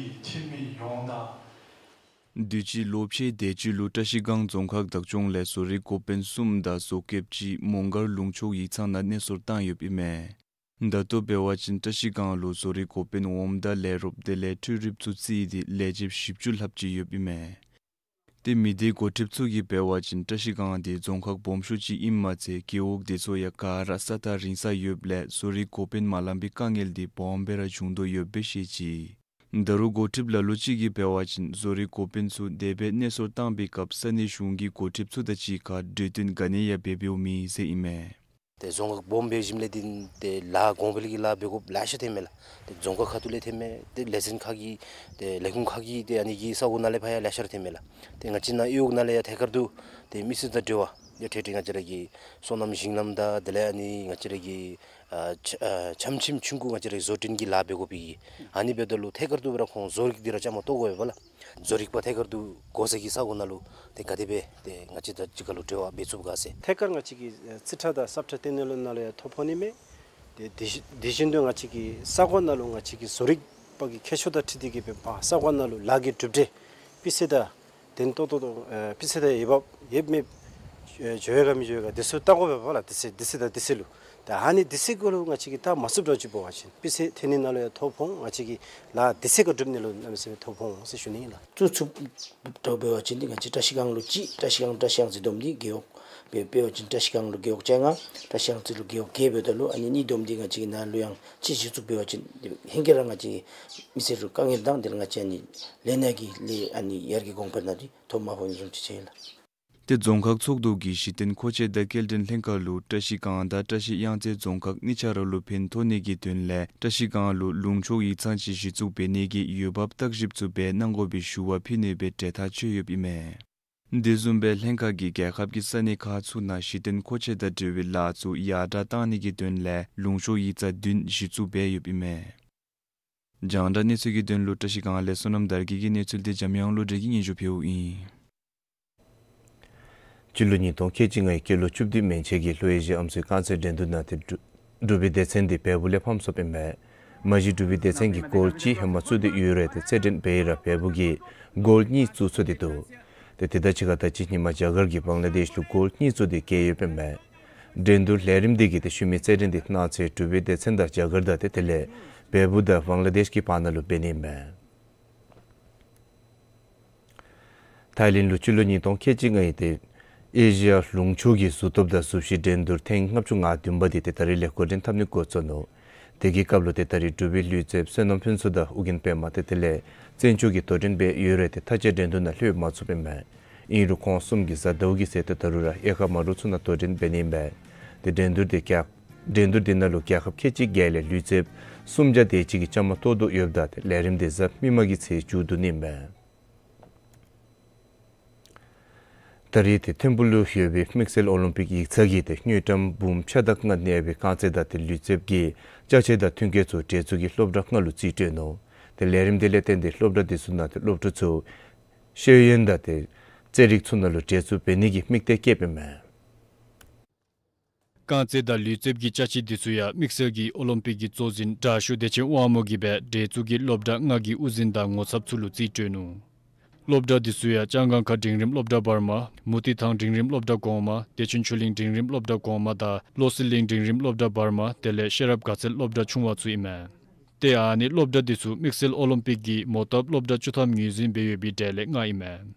དུས་ཅི་ལོ་ཕྱེད་དེ་ཅིག་ལུ་བཀྲ་ཤིས་སྒང་རྫོང་ཁག་བདག་སྐྱོང་ལས་བཟོ་རིག་འགོ་དཔོན་གསུམ་དང་བཟོ་བཀོདཔ་ཅིག་མོང་སྒར་ལུང་ཕྱོགས་ཡིག་ཚང་ནང་གནས་སོར་བཏང་ཡོདཔ་ཨིན་མས། ད་ལྟོ་འབད་བ་ཅིན་བཀྲ་ཤིས་སྒང་ལུ་བཟོ་རིག་འགོ་དཔོན་འོགམ་དང་ལས་རོགསཔ་དེ་ལས་འཕྲུལ་རིགཔ་ཚུ་བརྩིས་ཏེ་ལས་བྱེདཔ་བཞི་བཅུ་ལྷགཔ་ཅིག་ཡོདཔ་ཨིན་མས། ཏེ་མི་སྡེ་འགོ་ཁྲིདཔ་ཚུ་གིས་འབད་བ་ཅིན་བཀྲ་ཤིས་སྒང་འདི་རྫོང་ཁག་སྦོམ་ཤོས་ཅིག་ཨིནམ་མ་ཚད་རྒེད་འོག་དེ་ཚུ་ཡང་ག་ར་ས་ཐག་རིང་ས་ཡོདཔ་ལས་བཟོ་རིག་འགོ་དཔོན་མ་ལང་པའི་དཀའ་ངལ་འདི་སྦོམ་སྦེ་ར་བྱུང་དོ་ཡོདཔ་སྦེ་བཤད་ཅི། ད་རུང་འགོ་ཁྲིདཔ་ལ་ལུ་ཅིག་གིས་འབད་བ་ཅིན་བཟོ་རིག་འགོ་དཔོན་ཚུ་དེ་སྦེ་གནས་སོར་བཏང་པའི་སྐབས་ས་གནས་གཞུང་གི་འགོ་ཁྲིདཔ་ཚུ་དང་གཅིག་ཁར་གྲོས་བསྟུན་ག་ནི་ཡང་འབད་འབདཝ་མེད་ཟེར་ཨིན་མས། ཏེ་རྫོང་ཁག་སྦོམ་སྦེ་ཞིནམ་ལས་འདི་ཏེ་ལཱ་གོང་འཕེལ་གྱི་ལཱ་འབད་དགོཔ་ལེ་ཤ་ཐོནམ་མས་ལགས། ཏེ་རྫོང་ཁག་ཁ་ཐུག་ལས་ཐོནམ་མས། ཏེ་ལས་ཚན་ཁག་གི་ཏེ་ལས་ཁུངས་ཁག་གི་ཏེ་ཨ་ནི་གི་ས་གོ་ནང་ལས་ཕར་ཡང་ལེ་ཤ་ར་ཐོནམ་མས་ལགས། ཏེ་ང་བཅས་ནཱ་གཡོག་ནང་ལས་ཡང་ཐད་ཀར་དུ་ཏེ་མི་སེར་དང་འབྲེལ་བ་ཡང་འཕྲལ་འཕྲལ་ང་བཅས་ར་གི་སོ་ནམ་ཞིང་ལམ་དང་དེ་ལས་ཨ་ནི་ང་བཅས་ར་གི་ཨ་ཆ་ཨ་ཆམ་ཆིམ་ཆུང་ཀུ་ང་བཅས་ར་གི་བཟོ་སྐྲུན་གྱི་ལཱ་འབད་དགོ་པའི་གི་ཨ་ནི་འབདཝ་ད་ལུ་ཐད་ཀར་དུ་སྦེ་ར་ཁོང་བཟོ་རིག་འདི་ར་བཅའ་མར་གཏོགས་དགོ་པས་ལགས། བཟོ་རིག་པ་ཐད་ཀར་དུ་དགོ་ས་གི་ས་གོ་ནང་ལུ་ཏེ་ག་དེ་སྦེ་ཏེ་ང་བཅས་དང་གཅིག་ཁར་ལུ་འབྲེལ་བ་འབད་ཚུགས་ག་ཟེར། ཐད་ཀར་ང་བཅས་ཀྱི་རྩིས་ཁྲ་དང་སབ་ཁྲ་སྟེར་ནི་ལུ་ནང་ལུ་ཡང་ཐོ་ཕོག་ནི་མས། ཏེ་དེ་བཞིན་དེ་བཞིན་དུ་ང་བཅས་ཀྱི་ས་གོ་ནང་ལུ་ང་བཅས་ཀྱི་བཟོ་རིག་པ་གི་མཁས་མཆོག་དང་འཁྲིལ་ཏེ་གི་སྦེ་ཕར་ས་གོ་ནང་ལུ་ལཱ་གི་གྲུབ་འབྲས་སྤུས་ཚད་དང་ལྡན་ཏོག་ཏོ་ཏོ་ཨེ་སྤུས་ཚད་དང་འོས་འབབ་ཡོད་མེད་ཨེ་འགྱོ་ཡོད་ག་མི་འགྱོ་ཡོད་ག་དེ་ཚུ་བལྟ་དགོ་པས་ལགས། དུས་ཚོད་དུས་ཚོད་དང་དུས་ཚོད་ལུ། ད་ཨ་ནི་དུས་ཚོད་གུ་ལུ་ང་བཅས་ཀྱིས་བལྟ་མ་ཚུགསཔ་འདྲཝ་ཅིག་འབད་བ་ཅིན་སྤུས་ཚད་ཐོན་ནི་ནང་ལུ་ཡང་ཐོ་ཕོག་འོང་། ང་བཅས་ཀྱི་ལཱ་དུས་ཚོད་ཁར་འགྲུབ་ནི་ལུ་གནམ་མེད་ས་མེད་ཐོ་ཕོག་འོང་ཟེར་ཞུ་ནི་ཨིན་ལགས། བཙུགས་ཚུགསཔ་འདྲཝ་འབད་བ་ཅིན་འདི་ང་བཅས་བཀྲ་ཤིས་སྒང་ལུ་གཅིག་བཀྲ་ཤིས་སྒང་བཀྲ་ཤིས་གཡང་རྩེ་བསྡོམས་འདི་རྒེད་འོག་སྦེ་འབད་བ་ཅིན་བཀྲ་ཤིས་སྒང་ལུ་རྒེད་འོག་བཅོ་ལྔ་བཀྲ་ཤིས་གཡང་རྩེ་ལུ་རྒེད་འོག་བརྒྱད་འབདཝ་ད་ལུ་ཨ་ནི་གཉིས་བསྡོམས་འདི་ང་བཅས་ཀྱི་ནཱ་ལུ་ཡང་གཅིག་གཞི་བཙུགས་འབད་བ་ཅིན་ཧེང་སྐལ་ར་ང་བཅས་མི་སེར་ལུ་དཀའ་ངལ་དང་དེ་ལས་ང་བཅས་ཨ་ནི་ལས་སྣ་གི་ལས་ཨ་ནི་ཡར་རྒྱས་གོང་འཕེལ་ནང་འདི་ཐོ་མ་ཕོག་ནི་བཟུམ་ཅིག་ཆགས་ཡི་ལགས། ཏེ་རྫོང་ཁག་ཚོགས་འདུ་གིས་གཞི་རྟེན་མཁོ་ཆས་དང་སྐྱེལ་འདྲེན་ལྷན་ཁག་ལུ་བཀྲ་ཤིས་སྒང་དང་བཀྲ་ཤིས་གཡང་རྩེ་རྫོང་ཁག་གཉིས་ཆ་ར་ལུ་ཕན་ཐོགས་ནི་གི་དོན་ལས་བཀྲ་ཤིས་སྒང་ལུ་ལུང་ཕྱོགས་ཡིག་ཚང་ཅིག་གཞི་བཙུགས་འབད་ནི་གི་འོས་འབབ་བརྟག་ཞིབ་ཚུ་འབད་གནང་དགོ་པའི་ཞུ་བ་ཕུལ་ནི་སྦེ་གྲོས་ཐག་བཅད་ཡོདཔ་ཨིན་མས། དེ་བཟུམ་སྦེ་ལྷན་ཁག་གིས་རྒྱལ་ཁབ་ཀྱི་ས་གནས་ཁག་ཚུ་ནང་གཞི་རྟེན་མཁོ་ཆས་དང་འབྲེལ་བའི་ལཱ་ཚུ་ཡར་དྲག་གཏང་ནི་གི་དོན་ལས་ལུང་ཕྱོགས་ཡིག་ཚང་བདུན་གཞི་བཙུགས་འབད་ཡོདཔ་ཨིན་མས། རྒྱང་བསྒྲགས་གནས་ཚུལ་གྱི་དོན་ལུ་བཀྲ་ཤིས་སྒང་ལས་བསོད་ནམས་དར་རྒྱས་ཀྱི་གནས་ཚུལ་འདི་འཇམ་དབྱངས་བློ་གྲོས་ཀྱིས་སྙན་ཞུ་ཕུལཝ་ཨིན། སྤྱི་ལོ་ཉིས་སྟོང་ཁལ་གཅིག་ལྔའི་སྐྱེས་ལོ་བཅུ་བདུན་མན་ཆད་ཀྱི་ལྷོ་ཨེ་ཤི་ཡ་ཨམ་སྲུའི་རྐང་རྩེད་འགྲན་བསྡུར་ནང་ཏེ་འབྲུག་འབྲུག་པའི་སྡེ་ཚན་འདི་བལ་པོ་ལས་ཕམ་སོཔ་ཨིན་མས། མ་གཞི་འབྲུག་པའི་སྡེ་ཚན་གྱིས་གོལ་གཅིག་ཧེ་མ་བཙུགས་ཏེ་ཡོད་རུང་ཏེ་རྩེད་འགྲན་འབད་ཡི་ར་བལ་པོ་གིས་གོལ་གཉིས་བཙུགས་ཚུགས་ཏེ་འདུག། ཏེ་དེ་དང་གཅིག་ཁར་ད་ཅི་ཉིན་མ་རྒྱ་གར་གྱིས་བང་ལ་དེཤ་ལུ་གོལ་གཉིས་བཙུགས་ཏེ་རྒྱལ་ཡོདཔ་ཨིན་མས། འགྲན་བསྡུར་ལས་རིམ་འདི་གིས་ཏེ་ཤུལ་མའི་རྩེད་འགྲན་འདི་གནངས་ཚེ་འབྲུག་པའི་སྡེ་ཚན་དང་རྒྱ་གར་དང་ཏེ་དེ་ལས་བལ་པོ་དང་བང་ལ་དེཤ་གི་བར་ན་ལུ་འབད་ནི་ཨིན་མས། ཐའི་ལེནཌ་ལུ་སྤྱི་ལོ་ཉིས་སྟོང་ཁལ་གཅིག་ལྔའི་ཏེ་ཨེ་ཤི་ཡ་ལུང་ཕྱོགས་ཀྱི་གཟུགས་སྟོབས་དང་གཟུགས་གཞི་འགྲན་བསྡུར་ཐེངས་ལྔ་བཅུ་ང་བདུན་པ་འདི་ཏེ་ད་རིས་ལས་འགོ་འདྲེན་འཐབ་ནི་འགོ་བཙུགས་ནུག། དེ་གི་སྐབས་ལུ་ཏེ་ད་རིས་འབྲུག་པའི་ལུས་རྩལཔ་བསོད་ནམས་ཕུན་ཚོགས་དང་ཨོ་རྒྱན་པདྨ་ཏེ་དེ་ལས་བཙན་སྐྱོགས་ཀྱིས་དོ་འགྲན་འབད་ཡོད་རུང་ཏེ་མཐའ་བཅད་འགྲན་བསྡུར་ནང་ལྷོད་མ་ཚུགསཔ་ཨིན་མས། ཨིན་རུང་ཁོང་གསུམ་གྱིས་གཟའ་ཟླཝ་གི་ཚེ་ཏེ་ད་རུང་ར་གཡག་དཀར་མ་རུ་ཚུ་ནང་དོ་འགྲན་འབད་ནི་ཨིན་མས། ཏེ་འགྲན་བསྡུར་འདི་རྒྱལ་འགྲན་བསྡུར་འདི་ནང་ལུ་རྒྱལ་ཁབ་ཁལ་གཅིག་བརྒྱད་ལས་ལུས་རྩལཔ་སུམ་བརྒྱ་དེ་ཅིག་གིས་བཅའ་མར་གཏོགས་དོ་ཡོདཔ་ད་ཏེ་ལས་རིམ་འདི་གཟའ་མིག་དམར་གྱི་ཚེ་མཇུག་བསྡུ་ནི་ཨིན་མས། ད་རིས་ཏེ་ཐིམ་ཕུག་ལུ་ཡོད་པའི་དམིགས་བསལ་ཨོ་ལིམ་པིག་ཡིག་ཚང་གིས་ཏེ་དངུལ་ཀྲམ་འབུམ་ཕྱེད་དང་ལྔ་གནས་པའི་རྐང་རྩེད་དང་ཏེ་ལུས་རྩལཔ་གི་ཅ་ཆས་དང་མཐུན་རྐྱེན་ཚུ་འབྲེལ་འཛུགས་ཀྱི་སློབ་གྲྭ་ལྔ་ལུ་རྩིས་སྤྲོད་ནུག། ཏེ་ལས་རིམ་འདི་ལས་བརྟེན་ཏེ་སློབ་གྲྭ་འདི་ཚུ་ནང་ཏེ་སློབ་ཕྲུག་ཚུ་ཤེས་ཡོན་དང་ཏེ་རྩེད་རིགས་ཚུ་ནང་ལུ་འབྲེལ་འཛུགས་འབད་ནི་གི་དམིགས་གཏད་བསྐྱེདཔ་ཨིན་མས། རྐང་རྩེད་དང་ལུས་རྩལཔ་གི་ཅ་ཆས་འདི་ཚུ་ཡང་དམིགས་བསལ་གྱི་ཨོ་ལིམ་པིག་གི་གཙོ་འཛིན་དྲག་ཤོས་བདེ་ཆེན་དབང་མོ་གིས་སྦེ་འབྲེལ་འཛུགས་ཀྱི་སློབ་གྲྭ་ལྔ་གི་དབུ་འཛིན་དང་ངོ་ཚབ་ཚུ་ལུ་རྩིས་སྤྲོད་ནུག། སློབ་གྲྭ་འདི་ཚུ་ཡང་ལྕང་སྒང་ཁ་འབྲིང་རིམ་སློབ་གྲྭ་བར་མ། མུ་ཏིག་ཐང་འབྲིང་རིམ་སློབ་གྲྭ་གོང་མ། བདེ་ཆེན་ཆོས་གླིང་འབྲིང་རིམ་སློབ་གྲྭ་གོང་མ་དང་བློ་གསལ་གླིང་འབྲིང་རིམ་སློབ་གྲྭ་བར་མ་དེ་ལས་ཤེས་རབ་དགའ་ཚལ་སློབ་གྲྭ་ཆུང་བ་ཚུ་ཨིན་མས། ཏེ་ཨ་ནི་སློབ་གྲྭ་འདི་ཚུ་དམིགས་བསལ་ཨོ་ལིམ་པིག་གི་མོ་བཏབ་སློབ་གྲྭ་བཅུ་ཐམ་ངོས་འཛིན་འབད་ཡོད་པའི་གྲས་ལས་ལྔ་ཨིན་མས།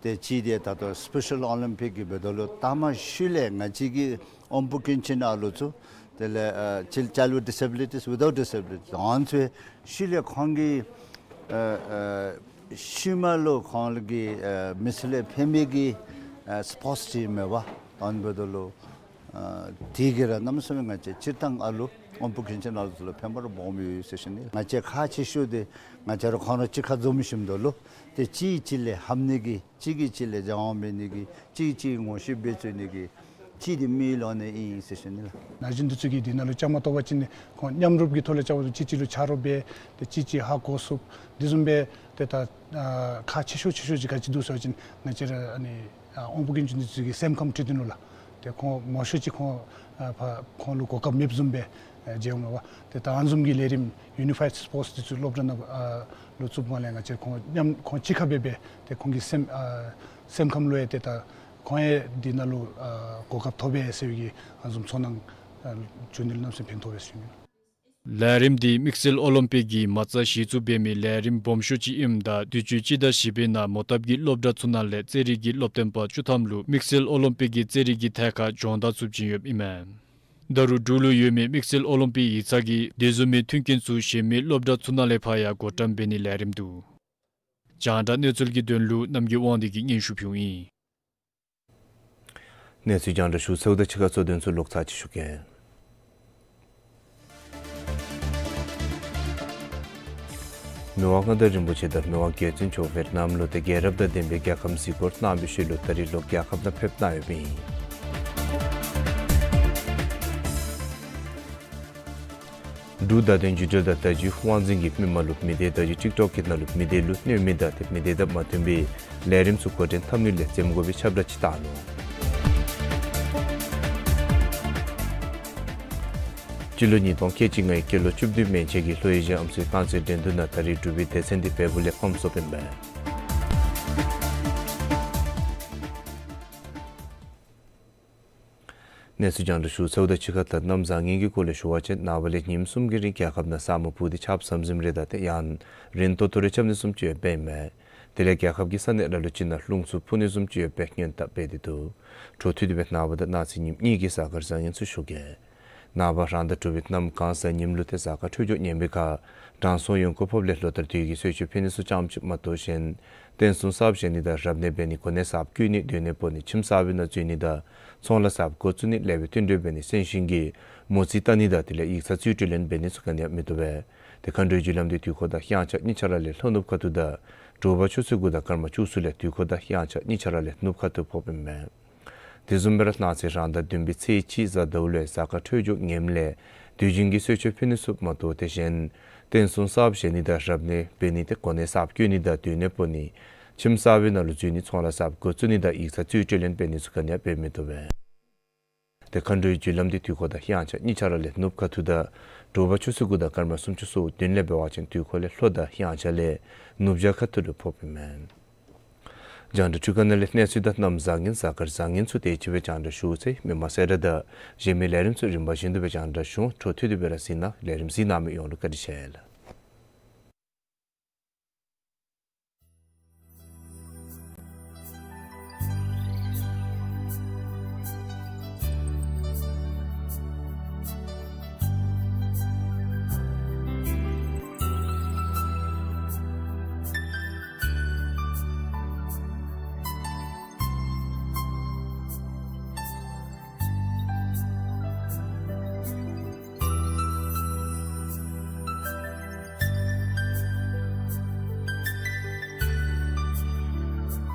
ཏེ་གཅིག་འདི་ད་ལྟོ་སི་པེ་ཤལ་ཨོ་ལིམ་པིག་གི་འབདཝ་ད་ལུ་ད་མ་ཤུལ་ལས་ང་བཅས་ཀྱི་ཨོམ་བུ་ཀུན་མཁྱེན་ཨ་ལུ་ཚུ་དེ་ལས་ཨ་chil- childhood disabilities without disabilities ཨ་ནི་ཚུ་ཤུལ་ལས་ཁོང་གི་ཨ་ཨ་ཤུལ་མ་ལུ་ཁོང་གི་ཨ་མི་ཚེ་ལས་ཕན་པའི་གི་ཨ་སི་པོརཊསི་ཅིག་མེད་པ་ཨ་ནི་འབདཝ་ད་ལུ་ཨ་དེ་གིས་ར་གནམ་མེད་ས་མེད་ང་བཅས་སྤྱིར་བཏང་ཨ་ལུ་ཨོམ་བུ་ཀུན་མཁྱེན་ཨ་ལུ་ཚུ་ལུ་ཕན་པ་ར་སྦོམ་ཡོད་ཟེར་ཞུ་ནི། ང་བཅས་ཁག་ཆེ་ཤོས་འདི་ང་བཅས་ར་ཁོང་ར་གཅིག་ཁར་འཛོམས་ཞིནམ་ད་ལུ་ཏེ་གཅིག་གིས་གཅིག་ལས་ཧམ་ནི་གི་གཅིག་གིས་གཅིག་ལས་སྦྱང་བ་འབད་ནི་གི་གཅིག་གིས་གཅིག་ངོ་ཤེས་འབད་ཚུགས་ནི་གི་གཅིག་འདི་དམིགས་ཡུལ་ཨ་ནི་ཨིན་ཟེར་ཞུ་ནི་ལགས། ན་གཞོན་འདི་ཚུ་གིས་འདི་ནང་ལུ་བཅའ་མར་གཏོགས་པ་ཅིན་ཁོང་མཉམ་རུབ་ཀྱི་ཐོག་ལས་བཅའ་མར་གཏོགས་གཅིག་གཅིག་ལུ་ཆ་རོགས་འབད་ཏེ་གཅིག་གཅིག་ཧ་གོ་ཚུགསཔ་འདི་བཟུམ་སྦེ་ཏེ་ད་ཨ་ཁག་ཆེ་ཤོས་ཆེ་ཤོས་ཅིག་ག་ཅི་འདུག་ཟེར་བ་ཅིན་ང་བཅས་ར་ཨ་ནི་ཨ་ཨོམ་བུ་ཀུན་མཁྱེན་འདི་ཚུ་གིས་སེམས་ཁམས་འཁྲུལ་ཏེ་ནུག་ལགས། ཏེ་ཁོང་མང་ཤོས་ཅིག་ཁོང་ཨ་ཕར་ཁོང་ལུ་གོ་སྐབས་མེདཔ་བཟུམ་སྦེ་ཨ་མཇལཝ་མས་པ། ཏེ་ད་ཨ་ནི་བཟུམ་གྱི་ལས་རིམ་ཡུ་ནི་ཕའིཌ་སི་པོརཊསི་འདི་ཚུ་སློབ་གྲྭ་ནང་ཨ་ལུ་བཙུགསཔ་མ་ལས་ང་བཅས་ཁོང་མཉམ་ཁོང་གཅིག་ཁར་སྦེ་སྦེ་ཏེ་ཁོང་གི་སེམས་ཨ་སེམས་ཁམས་ལུ་ཡང་ཏེ་ད་ཁོང་ཡང་འདི་ནང་ལུ་ཨ་གོ་སྐབས་ཐོབ་པས་ཟེར་བའི་གི་ཨ་ནི་བཟུམ་ཚོར་སྣང་ཨ་བྱུང་ནི་ལུ་གནམ་མེད་ས་མེད་ཕན་ཐོགས་པས་ཟེར་ཞུ་ནི། ལས་རིམ་འདི་དམིགས་བསལ་ཨོ་ལིམ་པིག་གིས་མ་རྩ་གཞི་བཙུགས་འབད་མི་ལས་རིམ་སྦོམ་ཤོས་ཅིག་ཨིནམ་ད་དུས་ཅི་སྤྱི་ཟླ་བཞི་པའི་ནང་མོ་བཏབ་ཀྱི་སློབ་གྲྭ་ཚུ་ནང་ལས་རྩེད་རིགས་ཀྱི་སློབ་སྟོན་པ་བཅུ་ཐམ་ལུ་དམིགས་བསལ་ཨོ་ལིམ་པིག་གི་རྩེད་རིགས་ཀྱི་ཐད་ཁར་སྦྱོང་བརྡར་ཚུ་བྱིན་ཡོདཔ་ཨིན་མས། ད་རུང་འབྲུག་ལུ་ཡོད་མི་དམིགས་བསལ་ཨོ་ལིམ་པིག་ཡིག་ཚང་གིས་དེ་བཟུམ་མའི་མཐུན་རྐྱེན་ཚུ་གཞན་མི་སློབ་གྲྭ་ཚུ་ནང་ལས་ཕར་ཡང་བགོ་བཀྲམ་འབད་ནིའི་ལས་རིམ་འདུག། རྒྱང་བསྒྲགས་གནས་ཚུལ་གྱི་དོན་ལུ་རྣམ་རྒྱལ་དབང་འདུས་ཀྱིས་སྙན་ཞུ་ཕུལཝ་ཨིན། གནས་ཚུལ་རྒྱང་བསྒྲགས་ཞུ་ཚརཝ་དང་གཅིག་ཁར་གཙོ་དོན་ཚུ་ལོག་ཚར་ཅིག་ཞུ་གེ། མི་དབང་མངའ་བདག་རིན་པོ་ཆེ་དང་མི་དབང་རྒྱལ་བཙུན་མཆོག་ཝེཊ་ནམ་ལུ་ཏེ་རྒྱལ་རབས་དང་ལྡན་པའི་རྒྱལ་ཁམས་གཟིགས་སྐོར་གནང་བའི་ཤུལ་ལུ་ད་རིས་ལོག་རྒྱལ་ཁབ་ནང་ཕེབས་གནང་ཡོདཔ་ཨིན། འབྲུག་བརྡ་དོན་བརྒྱུད་འབྲེལ་དང་བརྡ་བརྒྱུད་དབང་འཛིན་གྱིས་མི་མང་ལུ་མི་སྡེའི་བརྡ་བརྒྱུད་ཊིཀ་ཊོཀ་གི་ནང་ལུ་མི་སྡེ་ལུ་གནོད་མི་དང་ཏེ་མི་སྡེ་དང་མ་མཐུན་པའི་ལས་རིམ་ཚུ་འགོ་འདྲེན་འཐབ་ནི་ལས་འཛེམ་དགོ་པའི་ཁྱབ་བསྒྲགས་ཅིག་བཏང་ནུག། སྤྱི་ལོ་ཉིས་སྟོང་ཁལ་གཅིག་ལྔའི་སྐྱེས་ལོ་བཅུ་བདུན་མན་ཆད་ཀྱི་ལྷོ་ཨེ་ཤི་ཡ་ཨམ་སྲུའི་རྐང་རྩེད་འགྲན་བསྡུར་ནང་ད་རིས་འབྲུག་པའི་སྡེ་ཚན་འདི་བལ་པོ་ལས་ཕམ་སོཔ་ཨིན་པས། གནས་ཚུལ་རྒྱང་བསྒྲགས་ཞུ་ཚརཝ་དང་གཅིག་ཁར་ད་གནམ་བཟང་ངན་གྱི་སྐོར་ལས་ཞུ་བ་ཅིན་ནངས་པ་ལས་ཉིནམ་གསུམ་གྱི་རིང་རྒྱལ་ཁབ་ནང་ས་སྨུག་སྤུབས་ཏེ་ཆརཔ་ཟམ་ཟིམ་རེ་དང་ཏེ་ཡང་རན་ཏོག་ཏོ་རེ་རྐྱབ་ནི་བཟུམ་ཅིག་ཡོདཔ་ཨིན་མས། དེ་ལས་རྒྱལ་ཁབ་ཀྱི་ས་གནས་ར་ལུ་ཅིག་ནང་རླུང་འཚུབ་འཕུ་ནི་བཟུམ་ཅིག་ཡོད་པའི་སྔོན་བརྡ་སྤེལ་ཏེ་འདུག། འཕྲོ་མཐུད་དེ་སྦེ་ནངས་པ་དང་གནངས་ཚེ་ཉིནམ་གཉིས་ཀྱི་གཟའ་སྐར་བཟང་ངན་ཚུ་ཞུ་གེ། ནངས་པ་རང་ཟླ་དྲུག་པའི་གནམ་གང་གཟའ་ཉིམ་ལུ་ཏེ་གཟའ་སྐར་འཕྲོད་སྦྱོར་ངན་པའི་ཁར་དྲང་སྲོང་ཡོན་དགུ་ཕོགཔ་ལས་ལོ་ལྟར་དུས་ཀྱི་གསོལ་མཆོད་ཕུལ་ནི་ཚུ་ཙམ་ཅིག་མ་གཏོགས་གཞན་རྟེན་གསུམ་གསརཔ་བཞེངས་ནི་དང་རབ་གནས་འབད་ནི་གོ་གནས་གསརཔ་བསྐོ་ནི་སྡོད་གནས་སྤོ་ནི་ཁྱིམ་གསར་པའི་ནང་འཛུལ་ནི་དང་ཚོང་ལཱ་གསརཔ་འགོ་བཙུགས་ནི་ལེགས་པའི་བསྟུན་གྲོས་འབད་ནི་གསན་ཞིང་གི་མོ་རྩིས་བལྟ་ནི་དང་དེ་ལས་ཡིག་ཚང་རྩིས་སྤྲོད་ལེན་འབད་ནི་ཚུ་ག་ནི་ཡང་མི་བཏུབ་པས། ཏེ་མཁའ་འགྲོའི་རྒྱུ་ལམ་འདི་དུས་འཁོར་དང་དབྱངས་འཆར་གཉིས་ཆ་ར་ལས་ལྷོ་ནུབ་ཁ་ཐུག་དང་དྲོ་པ་ཆུ་ཚོད་དགུ་དང་སྐར་མ་བཅུ་གསུམ་ལས་དུས་འཁོར་དང་དབྱངས་འཆར་གཉིས་ཆ་ར་ལས་ནུབ་ཁ་ཐུག་ཕོགཔ་ཨིན་མས། དེ་བཟུམ་སྦེ་ར་གནངས་ཚེ་རང་ཟླ་བདུན་པའི་ཚེས་གཅིག་གཟའ་ཟླཝ་ལུ་གཟའ་སྐར་འཕྲོད་སྦྱོར་ངནམ་ལས་དུས་རྒྱུན་གྱི་གསོལ་མཆོད་ཕུལ་ནི་ཚུ་མ་གཏོགས་དེ་གཞན་རྟེན་གསུམ་གསརཔ་བཞེངས་ནི་དང་རབ་གནས་འབད་ནི་ཏེ་གོ་གནས་གསརཔ་བསྐོ་ནི་དང་སྡོད་གནས་སྤོ་ནི་ཁྱིམ་གསར་པའི་ནང་ལུ་འཛུལ་ནི་ཚོང་ལཱ་གསརཔ་འགོ་བཙུགས་ནི་དང་ཡིག་ཚང་རྩིས་སྤྲོད་ལེན་འབད་ནི་ཚུ་ག་ནི་ཡང་འབད་མི་བཏུབ་པས། ཏེ་མཁའ་འགྲོའི་རྒྱུ་ལམ་འདི་དུས་འཁོར་དང་དབྱངས་འཆར་གཉིས་ཆ་ར་ལས་ནུབ་ཁ་ཐུག་དང་དྲོ་པ་ཆུ་ཚོད་དགུ་དང་སྐར་མ་སུམ་ཅུ་སོ་བདུན་ལས་འབད་བ་ཅིན་དུས་འཁོར་ལས་ལྷོ་དང་དབྱངས་འཆར་ལས་ནུབ་བྱང་ཁ་ཐུག་ལུ་ཕོགཔ་ཨིན་མས། རྒྱང་བསྒྲགས་འཕྲུལ་ཁང་ནང་ལས་གནས་ཚུལ་དང་གནམ་བཟང་ངན་གཟའ་སྐར་བཟང་ངན་ཚུ་དེ་ཅིག་སྦེ་རྒྱང་བསྒྲགས་ཞུ་ཚར་ཡི། མི་མང་གསལ་བསྒྲགས་དང་གཞན་མི་ལས་རིམ་ཚུ་རིམ་པ་བཞིན་དུ་སྦེ་རྒྱང་བསྒྲགས་ཞུ། འཕྲོ་མཐུད་དེ་སྦེ་ར་གཟིགས་གནང་། ལས་རིམ་གཟིགས་གནང་མི་ཡོངས་ལུ་བཀའ་དྲིན་ཆེ་ལགས།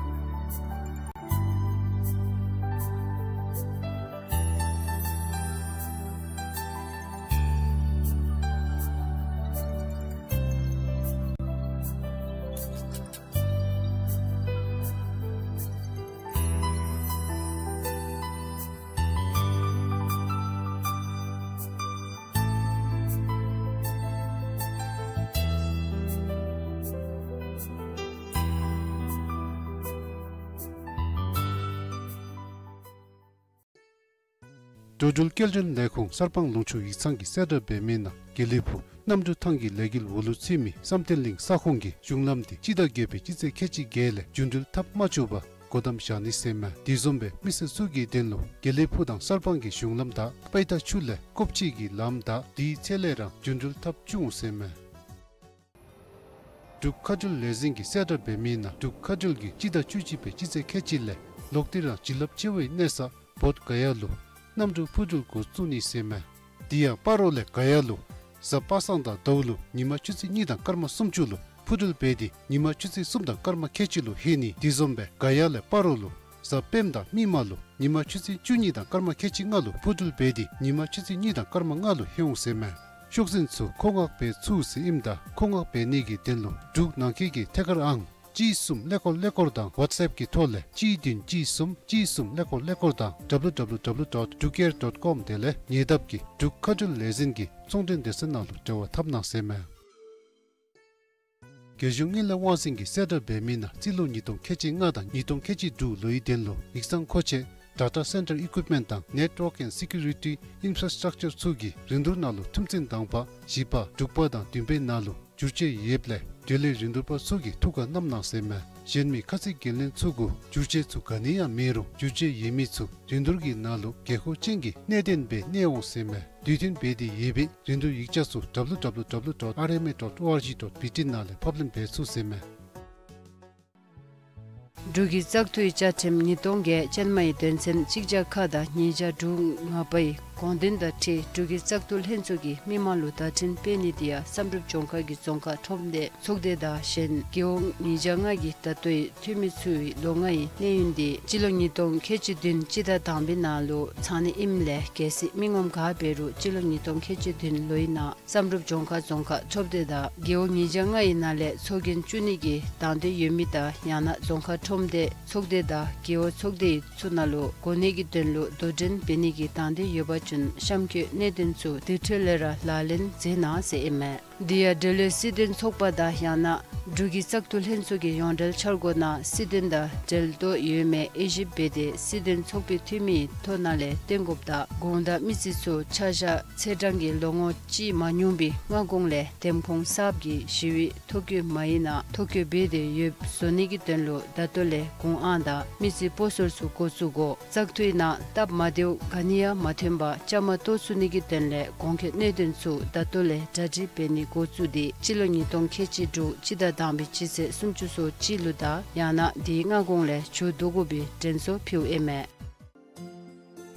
འགྲོ་འགྲུལ་སྐྱེལ་འདྲེན་ལས་ཁུངས་གསར་སྤང་ལུང་ཕྱོགས་ཡིག་ཚང་གིས་གསལ་བསྒྲགས་འབད་མི་ནང་དགེ་ལེགས་ཕུག་གནམ་གྲུ་ཐང་གི་ལས་འགུལ་འོག་ལུ་ཚུད་མི་བསམ་གཏན་གླིང་ས་ཁོངས་ཀྱི་གཞུང་ལམ་འདི་སྤྱི་ཟླ་བརྒྱད་པའི་སྤྱི་ཚེས་ཁལ་གཅིག་བརྒྱད་ལས་རྒྱུན་འགྲུལ་འཐབ་མ་བཅུག་པར་སྒོ་བསྡམ་བཞག་ནི་ཟེར་མས། དེ་བཟུམ་སྦེ་མི་སེར་ཚུ་གི་དོན་ལུ་དགེ་ལེགས་ཕུག་དང་གསར་སྤང་གི་གཞུང་ལམ་དང་པའི་ཏ་ཆུ་ལས་ཀོབ་ཅི་གི་ལམ་དང་དེའི་ཚེ་ལས་རང་རྒྱུན་འགྲུལ་འཐབ་བཅུག་འོང་ཟེར་མས། འབྲུག་མཁའ་འགྲུལ་ལས་འཛིན་གྱིས་གསལ་བསྒྲགས་འབད་མི་ནང་འབྲུག་མཁའ་འགྲུལ་གྱིས་སྤྱི་ཟླ་བཅུ་གཅིག་པའི་སྤྱི་ཚེས་ཁལ་གཅིག་ལས་ལོག་སྟེ་རང་བྱིན་རླབས་ཆེ་བའི་གནས་ས་བོད་ག་ཡ་ལུ་གནམ་གྲུ་འཕུར་འགྲུལ་འགོ་བཙུགས་ནི་ཟེར་མས། དེ་ཡང་སྤ་རོ་ལས་ག་ཡ་ལུ་གཟའ་པ་སངས་དང་ཟླཝ་ལུ་ཉིན་མ་ཆུ་ཚོད་གཉིས་དང་སྐར་མ་སུམ་ཅུ་ལུ་འཕུར་འགྲུལ་འབད་དེ་ཉིན་མ་ཆུ་ཚོད་གསུམ་དང་སྐར་མ་ཁལ་གཅིག་ལུ་ལྷོད་ནི། དེ་བཟུམ་སྦེ་ག་ཡ་ལས་སྤ་རོ་ལུ་གཟའ་སྤེནམ་དང་མིག་དམར་ལུ་ཉིན་མ་ཆུ་ཚོད་བཅུ་གཉིས་དང་སྐར་མ་ཁལ་གཅིག་ལྔ་ལུ་འཕུར་འགྲུལ་འབད་དེ་ཉིན་མ་ཆུ་ཚོད་གཉིས་དང་སྐར་མ་ལྔ་ལུ་ལྷོད་འོང་ཟེར་མས། ཤོག་འཛིན་ཚུ་མཁོ་མངགས་འབད་ཚུགས་ཟེར་ཨིནམ་ད་མཁོ་མངགས་འབད་ནི་གི་དོན་ལུ་འབྲུག་ནང་འཁོད་ཀྱི་ཐད་ཀར་ཨང་གཅིག་གསུམ་ཀླད་ཀོར་ཀླད་ཀོར་དང་ཝཊས་ཨེཔ་གི་ཐོག་ལས་གཅིག་བདུན་གཅིག་གསུམ་གཅིག་གསུམ་ཀླད་ཀོར་ཀླད་ཀོར་དང་W W W dot drukair dot com དེ་ལས་ཉེ་འདབས་ཀྱི་འབྲུག་མཁའ་འགྲུལ་ལས་འཛིན་གྱི་ཚོང་འབྲེལ་སྡེ་ཚན་ནང་ལུ་འབྲེལ་བ་འཐབ་གནང་ཟེར་མས། རྒྱལ་གཞུང་དངུལ་ལས་དབང་འཛིན་གྱིས་གསལ་བསྒྲགས་འབད་མི་ནང་རྩིས་ལོ་ཉིས་སྟོང་ཁལ་གཅིག་ལྔ་དང་ཉིས་སྟོང་ཁལ་གཅིག་དྲུག་ལོའི་དོན་ལུ་ཡིག་ཚང་མཁོ་ཆས་data center equipment དང་network and security infrastructure ཚུ་གི་རིན་བསྡུར་ནང་ལུ་ཐུམ་ཚན་དང་པ་བཞི་པ་དྲུག་པ་དང་བདུན་པའི་ནང་ལུ་བསྒྱུར་བཅོས་ཡོདཔ་ལས་དེ་ལས་རིན་བསྡུར་པ་ཚུ་གིས་ཐུགས་ཁར་བསྣམ་གནང་ཟེར་མས། གཞན་མི་ཁ་ཚིག་འགན་ལེན་ཚུ་གུ་བསྒྱུར་བཅོས་ཚུ་ག་ནི་ཡང་མེད་རུང་བསྒྱུར་བཅོས་ཡོད་མི་ཚུ་རིན་བསྡུར་གྱི་ནང་ལུ་དགོས་མཁོ་ཅན་གྱི་གནད་དོན་སྦེ་གནས་འོང་ཟེར་མས། དུས་མཐུན་འབད་དེ་ཡོད་པའི་རིན་བསྡུར་ཡིག་ཆ་ཚུ་W W W dot R M A dot O R G dot B T ནང་ལས་ཕབ་ལེན་འབད་ཚུགས་ཟེར་མས། འབྲུག་གི་བཙག་འཐུའི་བཅའ་ཁྲིམས་ཉིས་སྟོང་བརྒྱད་ཅན་མའི་དོན་ཚན་གཅིག་བརྒྱ་ཁ་དང་ཉིས་བརྒྱ་དྲུག་ང་པའི་དགོངས་དོན་དང་འཁྲིལ་འབྲུག་གི་བཙག་འཐུ་ལྷན་ཚོགས་ཀྱིས་མི་མང་ལུ་བརྡ་འཕྲིན་སྤེལ་ནི་དེ་ཡང་བསམ་གྲུབ་ལྗོངས་མཁར་གྱི་རྫོང་ཁག་ཁྲོམ་སྡེ་ཚོགས་སྡེ་དང་གཞན་རྒེད་འོག་ཉིས་བརྒྱ་ལྔ་གི་ད་ལྟོའི་འཐུས་མི་ཚུའི་ལོ་ལྔའི་གནས་ཡུན་དེ་སྤྱི་ལོ་ཉིས་སྟོང་ཁལ་གཅིག་བདུན་སྤྱི་ཟླ་དང་པའི་ནང་ལུ་ཚང་ནི་ཨིནམ་ལས་གལ་སྲིད་མི་ངོམ་ག་འབད་རུང་སྤྱི་ལོ་ཉིས་སྟོང་ཁལ་གཅིག་བདུན་ལོའི་ནང་བསམ་གྲུབ་ལྗོངས་མཁར་རྫོང་ཁག་ཁྲོམ་སྡེ་དང་རྒེད་འོག་ཉིས་བརྒྱ་ལྔའི་ནང་ལས་ཚོགས་རྒྱན་བཙུགས་ནི་གི་དང་འདོད་ཡོད་མི་དང་ཡང་ན་རྫོང་ཁག་ཁྲོམ་སྡེ་ཚོགས་སྡེ་དང་རྒེད་འོག་ཚོགས་སྡེའི་ཚུ་ནང་ལུ་གོ་གནས་ཀྱི་དོན་ལུ་དོ་འགྲན་འབད་ནི་གི་དང་འདོད་ཡོད་པ་ཅིན་གཤམ་འཁོད་གནད་དོན་ཚུ་དེ་འཕྲོ་ལས་ར་ལག་ལེན་མཛད་གནང་ཟེར་ཨིན་མས། འདི་ཡང་འབྲེལ་ཡོད་སྲིད་དོན་ཚོགས་པ་དང་ཡང་ན་འབྲུག་གི་བཙག་འཐུ་ལྷན་ཚོགས་ཀྱི་ཡོངས་འབྲེལ་འཆར་སྒོ་ནང་སྲིད་དོན་དང་འབྲེལ་གཏོགས་ཡོད་མེད་དབྱེ་ཞིབ་འབད་དེ་སྲིད་དོན་ཚོགས་པའི་འཐུས་མིའི་ཐོ་ནང་ལས་བཏོན་དགོཔ་དང་གུང་དང་མི་རྩིས་ཚུ་ཆ་བཞག་ཚེས་གྲངས་ཀྱི་ལོ་ངོ་གཅིག་མ་ཉུང་བའི་སྔ་གོང་ལས་འདེམས་ཁོངས་གསརཔ་གི་ཞི་བའི་ཐོ་བཀོད་མ་ཡིག་ནང་ཐོ་བཀོད་འབད་དེ་ཡོདཔ་བཟོ་ནི་གི་དོན་ལུ་ད་ལྟོ་ལས་གུང་ཨང་དང་མི་རྩིས་སྤོ་སོར་ཚུ་འགོ་བཙུགས་དགོ། བཙག་འཐུའི་ནང་སྟབས་མ་བདེཝ་ག་ནི་ཡང་མ་ཐོན་པར་བཅའ་མར་གཏོགས་ཚུགས་ནི་གི་དོན་ལས་གོང་འཁོད་གནད་དོན་ཚུ་ད་ལྟོ་ལས་གྲ་སྒྲིག་འབད་ནི་འགོ་བཙུགས་ཏེ་སྤྱི་ལོ་ཉིས་སྟོང་ཁལ་གཅིག་དྲུག་སྤྱི་ཟླ་དང་པའི་སྤྱི་ཚེས་སུམ་ཅུ་སོ་གཅིག་ལུ་དང་ཡང་ན་དེའི་སྔ་གོང་ལས་མཇུག་བསྡུ་དགོ་པའི་དྲན་གསོ་ཕུལཝ་ཨིན་མས།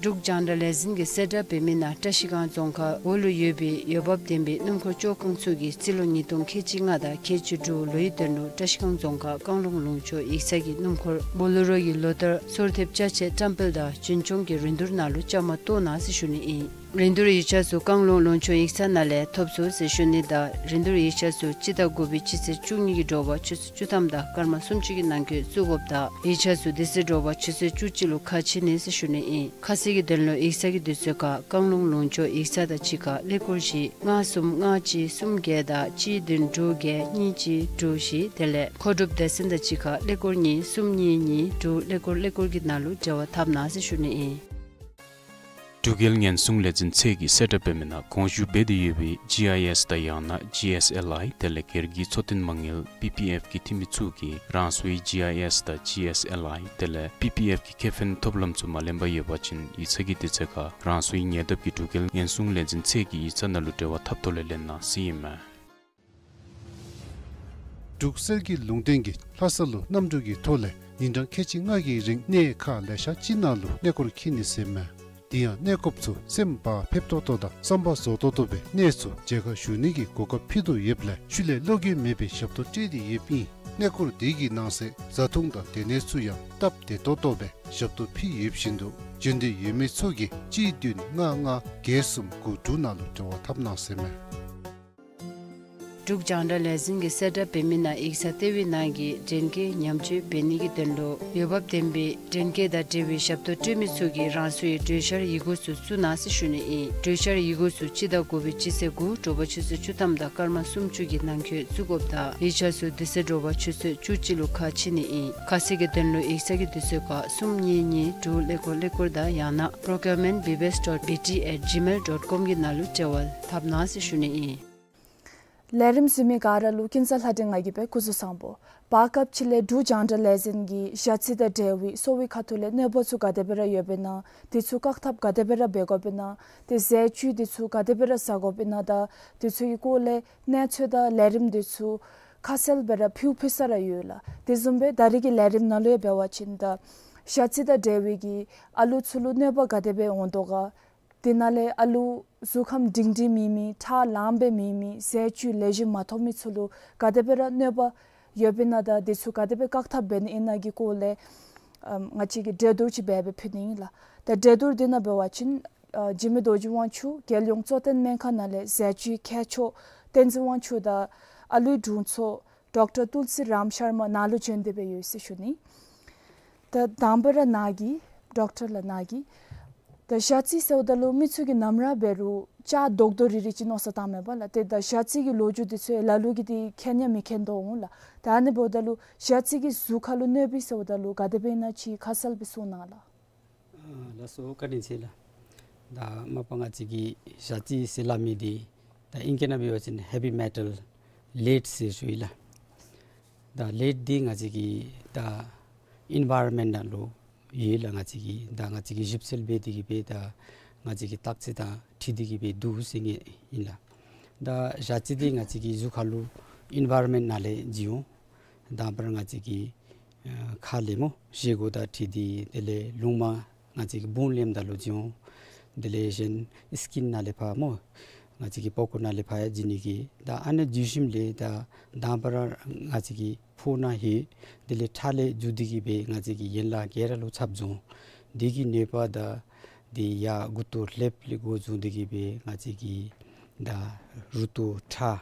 འབྲུག་རྒྱང་བསྒྲགས་ལས་འཛིན་གྱིས་གསལ་བསྒྲགས་འབད་མི་ནང་བཀྲ་ཤིས་སྒང་རྫོང་ཁག་འོག་ལུ་ཡོད་པའི་འོས་འབབ་ལྡན་པའི་སྣུམ་འཁོར་བཅོ་ཁང་ཚུ་གིས་སྤྱི་ལོ་ཉིས་སྟོང་ཁལ་གཅིག་ལྔ་དང་ཁལ་གཅིག་དྲུག་ལོའི་དོན་ལུ་བཀྲ་ཤིས་སྒང་རྫོང་ཁག་བཀང་ལུང་ལུང་ཕྱོགས་ཡིག་ཚང་གི་སྣུམ་འཁོར་བོ་ལེ་རོ་གི་ལོ་བསྟར་སོར་ཐེབས་ཅ་ཆས་བཀྲམ་སྤེལ་དང་རྒྱུན་སྐྱོང་གི་རིན་བསྡུར་ནང་ལུ་བཅའ་མར་གཏོགས་གནང་ཟེར་ཞུ་ནི་ཨིན། རིན་བསྡུར་ཡིག་ཆ་ཚུ་བཀང་ལུང་ལུང་ཕྱོགས་ཡིག་ཚང་ནང་ལས་ཐོབ་ཚུགས་ཟེར་ཞུ་ནི་དང་རིན་བསྡུར་ཡིག་ཆ་ཚུ་སྤྱི་ཟླ་དགུ་པའི་སྤྱི་ཚེས་བཅུ་གཉིས་ཀྱི་དྲོ་པ་ཆུ་ཚོད་བཅུ་ཐམ་དང་སྐར་མ་སུམ་ཅུ་གི་ནང་འཁོད་བཙུགས་དགོཔ་དང་ཡིག་ཆ་ཚུ་དེ་ཚེ་དྲོ་པ་ཆུ་ཚོད་བཅུ་གཅིག་ལུ་ཁ་ཕྱེ་ནི་ཟེར་ཞུ་ནི་ཨིན། ཁ་གསལ་གྱི་དོན་ལུ་ཡིག་ཚང་གི་དུས་ཚོད་ཁར་བཀང་ལུང་ལུང་ཕྱོགས་ཡིག་ཚང་དང་གཅིག་ཁར་ཀླད་ཀོར་བཞི་ལྔ་གསུམ་ལྔ་གཅིག་གསུམ་བརྒྱད་དང་གཅིག་བདུན་དྲུག་བརྒྱད་གཉིས་གཅིག་དྲུག་བཞི་དེ་ལས་མཁོ་སྒྲུབ་སྡེ་ཚན་དང་གཅིག་ཁར་ཀླད་ཀོར་གཉིས་གསུམ་གཉིས་གཉིས་དྲུག་ཀླད་ཀོར་ཀླད་ཀོར་གྱི་ནང་ལུ་འབྲེལ་བ་འཐབ་གནང་ཟེར་ཞུ་ནི་ཨིན། འབྲུག་རྒྱལ་ཉེན་སྲུང་ལས་འཛིན་ཚད་ཀྱིས་གསལ་བསྒྲགས་འབད་མི་ནང་དགོངས་ཞུ་འབད་དེ་ཡོད་པའི་ཇི་ཨའི་ཨེསི་དང་ཡང་ན་ཇི་ཨེསི་ཨེལ་ཨའི་དེ་ལས་སྒེར་གྱི་འཚོ་རྟེན་མ་དངུལ་པི་པི་ཨེཕ་གི་འཐུས་མི་ཚུ་གིས་རང་སོའི་ཇི་ཨའི་ཨེསི་དང་ཇི་ཨེསི་ཨེལ་ཨའི་དེ་ལས་པི་པི་ཨེཕ་གི་ཁེ་ཕན་ཐོབ་ལམ་ཚུ་མ་ལེན་པར་ཡོད་པ་ཅིན་ཡིག་ཚང་གི་དུས་ཚོད་ཁར་རང་སོའི་ཉེ་འདབས་ཀྱི་འབྲུག་རྒྱལ་ཉེན་སྲུང་ལས་འཛིན་ཚད་ཀྱི་ཡིག་ཚང་ནང་ལུ་འབྲེལ་བ་འཐབ་ཐོག་ལས་ལེན་གནང་ཟེར་ཨིན་མས། འབྲུག་གསེར་གྱི་ལུང་བསྟན་གྱིས་ལྷ་ས་ལུ་གནམ་གྲུ་གི་ཐོག་ལས་ཉིན་གྲངས་ཁལ་གཅིག་ལྔ་གི་རིང་གནས་ཁག་ལེ་ཤ་ཅིག་ནང་ལུ་གནས་སྐོར་འཁྱིད་ནི་ཟེར་མས། དེ་ཡང་གནས་སྐོརཔ་ཚུ་སེམས་བག་ཕེབས་ཏོག་ཏོ་དང་བསམ་པ་རྫོགས་ཏོག་ཏོ་སྦེ་གནས་ཚུ་མཇལ་ཁ་ཞུ་ནི་གི་གོ་སྐབས་ཕུལ་དོ་ཡོདཔ་ལས་ཤུལ་ལས་བློ་འགྱོད་མེད་པའི་ཞབས་ཏོག་སྤྲོད་དེ་ཡོདཔ་ཨིན། གནས་སྐོར་དེ་གི་ནང་གསེས་བཟའ་འཐུང་དང་སྡོད་གནས་ཚུ་ཡང་སྟབས་བདེ་ཏོག་ཏོ་སྦེ་ཞབས་ཏོག་ཕུལ་ཡོདཔ་བཞིན་དུ་འབྱོན་འདོད་ཡོད་མི་ཚུ་གིས་གཅིག་བདུན་ལྔ་ལྔ་བརྒྱད་གསུམ་དགུ་དྲུག་ནང་ལུ་འབྲེལ་བ་འཐབ་གནང་ཟེར་མས། འབྲུག་རྒྱང་བསྒྲགས་ལས་འཛིན་གྱིས་གསལ་བསྒྲགས་འབད་མི་ནང་ཡིག་ཚང་ལྟེ་བའི་ནང་གི་འདྲེན་སྐས་ཉམས་བཅོས་འབད་ནི་གི་དོན་ལུ་འོས་འབབ་ལྡན་པའི་འདྲེན་སྐས་དང་འབྲེལ་བའི་ཞབས་ཏོག་སྤྲོད་མི་ཚུ་གིས་རང་སོའི་གྲོས་འཆར་ཡི་གུ་ཚུ་བཙུགས་གནང་ཟེར་ཞུ་ནི་ཨིན། གྲོས་འཆར་ཡི་གུ་ཚུ་སྤྱི་ཟླ་དགུ་པའི་སྤྱི་ཚེས་དགུ་དྲོ་པ་ཆུ་ཚོད་བཅུ་ཐམ་དང་སྐར་མ་སུམ་ཅུ་གི་ནང་འཁོད་བཙུགས་དགོཔ་དང་ཡིག་ཆ་ཚུ་དེ་ཚེ་དྲོ་པ་ཆུ་ཚོད་བཅུ་གཅིག་ལུ་ཁ་ཕྱེ་ནི་ཨིན། ཁ་གསལ་གྱི་དོན་ལུ་ཡིག་ཚང་གི་དུས་ཚོད་ཁར་གསུམ་གཉིས་གཉིས་དྲུག་ཀླད་ཀོར་ཀླད་ཀོར་དང་ཡང་ན་པྲོ་ཀིའུར་མེནཊ་བི་བི་ཨེསི་ཌོཊ་བི་ཊི་ཨེཊ་ཇི་མེལ་ཌོཊ་ཀོམ་གྱི་ནང་ལུ་འབྲེལ་བ་འཐབ་གནང་ཟེར་ཞུ་ནི་ཨིན། ལས་རིམ་གཟིགས་མི་ག་ར་ལུ་ཀུན་བཟང་ལྷ་སྒྲོན་ང་གིས་སྦེ་སྐུ་གཟུགས་བཟང་པོ། བར་སྐབས་ཅིག་ལས་འབྲུག་རྒྱང་བསྒྲགས་ལས་འཛིན་གྱིས་ཞ་རྩི་དང་འབྲེལ་བའི་གསོ་བའི་ཁ་ཐུག་ལས་གནོད་པ་ཚུ་ག་དེ་སྦེ་ར་ཡོདཔ་ཨིན་ན། དེ་ཚུ་བཀག་ཐབས་ག་དེ་སྦེ་ར་འབད་དགོཔ་ཨིན་ན། ཏེ་ཟས་བཅུད་དེ་ཚུ་ག་དེ་སྦེ་ར་ཟ་དགོཔ་ཨིན་ན་དང་དེ་ཚུ་གི་སྐོར་ལས་གནས་ཚུལ་དང་ལས་རིམ་དེ་ཚུ་ཁ་གསལ་སྦེ་ར་ཕུལ་ཕུལ་ས་ར་ཡོད་ལགས། དེ་བཟུམ་སྦེ་ད་རིས་ཀྱི་ལས་རིམ་ནང་ལུ་ཡང་འབད་བ་ཅིན་ད་ཞ་རྩི་དང་འབྲེལ་བའི་གི་ཨ་ལུ་ཚུ་ལུ་གནོད་པ་ག་དེ་སྦེ་འོང་དོ་ག། དེ་ནང་ལས་ཨ་ལུ་གཟུགས་ཁམས་སྒྲིང་སྒྲིང་མེད་མི་ཁྲག་ལངམ་སྦེ་མེད་མི་ཟས་བཅུད་ལེགས་ཤོམ་མ་ཐོབ་མི་ཚུ་ལུ་ག་དེ་སྦེ་ར་གནོད་པ་ཡོདཔ་ཨིན་ན་དང་དེ་ཚུ་ག་དེ་སྦེ་བཀག་ཐབས་འབད་ནི་ཨིན་ན་གི་སྐོར་ལས་ཨམ་ང་བཅས་ཀྱིས་གྲོས་བསྡུར་ཅིག་འབད་སྦེ་ཕུལ་ནི་ཨིན་ལགས། ད་གྲོས་བསྡུར་དེ་ནང་འབད་བ་ཅིན་ཨ་འཇིགས་མེད་རྡོ་རྗེ་དབང་ཕྱུག་རྒྱལ་ཡོངས་གཙོ་བསྟེན་སྨན་ཁང་ནང་ལས་ཟས་བཅུད་མཁས་མཆོག་བསྟན་འཛིན་དབང་ཕྱུག་དང་ཨ་ལུའི་དྲུང་འཚོ་ཌོག་ཊར་ཏུལ་སི་རམ་ཤར་མ་ནཱ་ལུ་བྱོན་ཏེ་སྦེ་ཡོད་ཟེར་ཞུ་ནི། ད་དང་པ་ར་ནཱ་གིས་ཌོག་ཊར་ལགས་ནཱ་གིས་ད་ཞ་རྩི་ཟེརཝ་ད་ལུ་མི་ཚུ་གིས་ནམ་ར་འབད་རུང་ལྕགས་རྡོག་རྡོག་རིལ་རི་ཅིག་མནོ་བསམ་བཏངམ་མས་པ་ལགས། ཏེ་ད་ཞ་རྩི་གི་ལོ་རྒྱུས་དེ་ཚུ་ལ་ལུ་གིས་ཏེ་མཁྱེན་ཡང་མི་མཁྱེན་དོ་འོང་ལགས། ད་ཨ་ནི་འབདཝ་ད་ལུ་ཞ་རྩི་གིས་གཟུགས་ཁར་ལུ་གནོདཔ་ཨིན་ཟེརཝ་ད་ལུ་ག་དེ་སྦེ་ཨིན་ན་ཅིག་ཁ་གསལ་སྦེ་གསུང་གནང་ལགས། ཨ་ལགས་སོ། བཀའ་དྲིན་ཆེ་ལགས། ད་མ་པ་ང་བཅས་ཀྱི་ཞ་རྩི་ཟེར་སླབ་མི་འདི་ད་ཨིང་སྐད་ནང་འབད་བ་ཅིན་ཧེ་བི་མེ་ཊལ་ལེཌ་ཟེར་ཞུ་ཡི་ལགས། ད་ལེཌ་འདི་ང་བཅས་ཀྱི་ད་ཨེན་ཝའི་རོན་མེནཊ་ནང་ལུ་ཡོད་ལགས། ང་བཅས་ཀྱི་ད་ང་བཅས་ཀྱིས་ཞིབ་འཚོལ་འབད་དེ་གིས་སྦེ་ད་ང་བཅས་ཀྱི་བརྟག་དཔྱད་དང་འཁྲིལ་ཏེ་གིས་སྦེ་འདུག་ཟེར་ཨིན་ལགས། ད་ཞ་རྩི་འདི་ང་བཅས་ཀྱི་གཟུགས་ཁར་ལུ་ཨེན་ཝའི་རོན་མེནཊ་ནང་ལས་བྱུང་འོང་། དང་པ་ར་ང་བཅས་ཀྱི་ཨ་ཁ་ལས་སྨོ་བཞེས་སྒོ་དང་འཁྲིལ་ཏེ་དེ་ལས་རླུངམ་ང་བཅས་ཀྱི་བུང་ལེནམ་ད་ལུ་བྱུང་འོང་། དེ་ལས་གཞན་སི་ཀིན་ནང་ལས་ཕར་སྨོ་ང་བཅས་ཀྱི་པགས་ཀོ་ནང་ལས་ཕར་ཡང་བྱུང་ནི་གི། ད་ཨ་ནི་བྱུང་ཞིནམ་ལས་ད་དང་པ་ར་ང་བཅས་ཀྱི་ཕོཝ་ནང་ལྷོད། དེ་ལས་ཁྲག་ལས་འགྱོ་སྟེ་གིས་སྦེ་ང་བཅས་ཀྱི་ཡན་ལག་ག་ར་ལུ་ཚབ་བྱུང་འོང་། དེ་གི་ནད་པ་ད་དེ་ཡར་མགུ་ཏོ་ལྷེབ་ལས་འགོ་བཟུང་སྟེ་གིས་སྦེ་ང་བཅས་ཀྱི་ད་རུ་ཏོ་ཁྲག་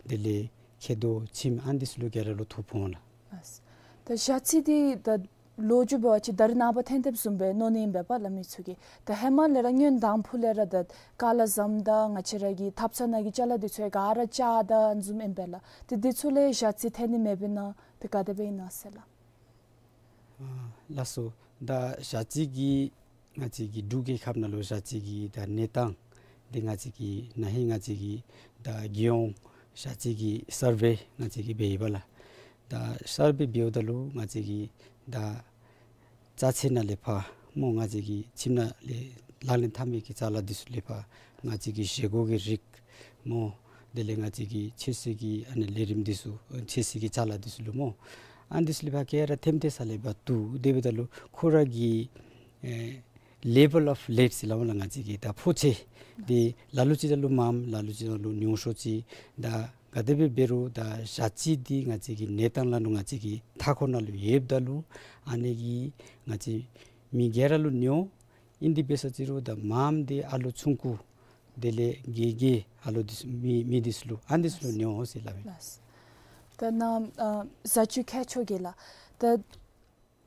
དེ་ལས་མཁལ་རྡོག་མཆིནམ་ཨ་ནི་ཚུ་ལུ་ག་ར་ལུ་ཐོ་ཕོག་འོང་ལགས། ད་ཞ་རྩི་འདི་ད་ ལོ་རྒྱུས་འབད་བ་ཅིན་ད་རེས་ནངས་པ་ཐོན་ཏེ་བཟུམ་སྦེ་མནོ་ནི་ཨིན་པས་པ་ལགས་མི་ཚུ་གིས། ད་ཧེ་མ་ལས་ར་སྔོན་དང་ཕུ་ལས་ར་ད་ཀ་ལ་ཟམ་དང་ང་བཅས་ར་གི་ཐབ་ཚང་ནང་གི་ཅ་ལ་འདི་ཚུ་ཡང་ག་ར་ཆག་དང་བཟུམ་ཨིན་པས་ལགས། ཏེ་འདི་ཚུ་ལས་ཞ་རྩི་ཐོན་ནི་མེད་པས་ན་ཏེ་ག་དེ་སྦེ་ཨིན་ན་ཟེར་ལགས། ཨ་ལགས་སོ། ད་ཞ་རྩི་གི་ང་བཅས་ཀྱི་འབྲུག་རྒྱལ་ཁབ་ནང་ལུ་ཞ་རྩི་གི་ད་གནས་སྟངས་འདི་ང་བཅས་ཀྱིས་ན་ཧིང་ང་བཅས་ཀྱིས་ད་རྒྱལ་ཡོངས་ཞ་རྩི་གི་སར་ཝེ་ང་བཅས་ཀྱིས་འབད་ཡི་པ་ལགས། ད་སར་ཝེ་འབདཝ་ད་ལུ་ང་བཅས་ཀྱིས་ད་རྩྭ་ཚང་ནང་ལས་ཕར་སྨོ་ང་བཅས་ཀྱི་ཁྱིམ་ནང་ལས་ལག་ལེན་འཐབ་མི་གི་ཅ་ལ་འདི་ཚུ་ལས་ཕར་ང་བཅས་ཀྱི་བཞེས་སྒོ་གི་རིགས་སྨོ། དེ་ལས་ང་བཅས་ཀྱི་ཆོས་སྲིད་ཀྱི་ཨ་ནི་ལས་རིམ་འདི་ཚུ་ཆོས་སྲིད་ཀྱི་ཅ་ལ་འདི་ཚུ་ལུ་སྨོ། ཨ་འདི་ཚུ་ལས་ཕར་ག་ར་ཐེམ་ཐེ་ས་ལས་ཕར་བཏུབ། དེ་འབདཝ་ད་ལུ་ཁོ་ར་གི་ཨེ་ལེ་བཱལ་ཨོཕ་ལེབ་ཟེར་སླབ་སྨོ་ལགས། ང་བཅས་ཀྱི་ད་ཕོ་ཆེ་འདི་ལ་ལུ་ཅིག་ད་ལུ་མངམ་ལ་ལུ་ཅིག་ད་ལུ་ཉུང་ཤོས་ཅིག། ད་ག་དེ་སྦེ་འབད་རུང་ད་ཞ་རྩི་འདི་ང་བཅས་ཀྱི་གནས་སྟངས་ནང་ལུ་ང་བཅས་ཀྱི་མཐའ་འཁོར་ནང་ལུ་ཡོདཔ་ད་ལུ་ཨ་ནི་གིས་ང་བཅས་མི་ག་ར་ལུ་ཉོ། ཨིན་དེ་འབད་ས་ཅིག་རུང་ད་མངམ་འདི་ཨ་ལུ་ཆུང་ཀུ་དེ་ལས་གི་གི་ཨ་ལུ་འདི་ཚུ་མི་མི་འདི་ཚུ་ལུ་ཨ་འདི་ཚུ་ལུ་ཉོ་ཟེར་སླབ་ཨིན། ལགས། ད་ནཱ་ཨ་བཟའ་བཅའི་ཁྱད་ཆོས་ཀྱི་ལགས། ད་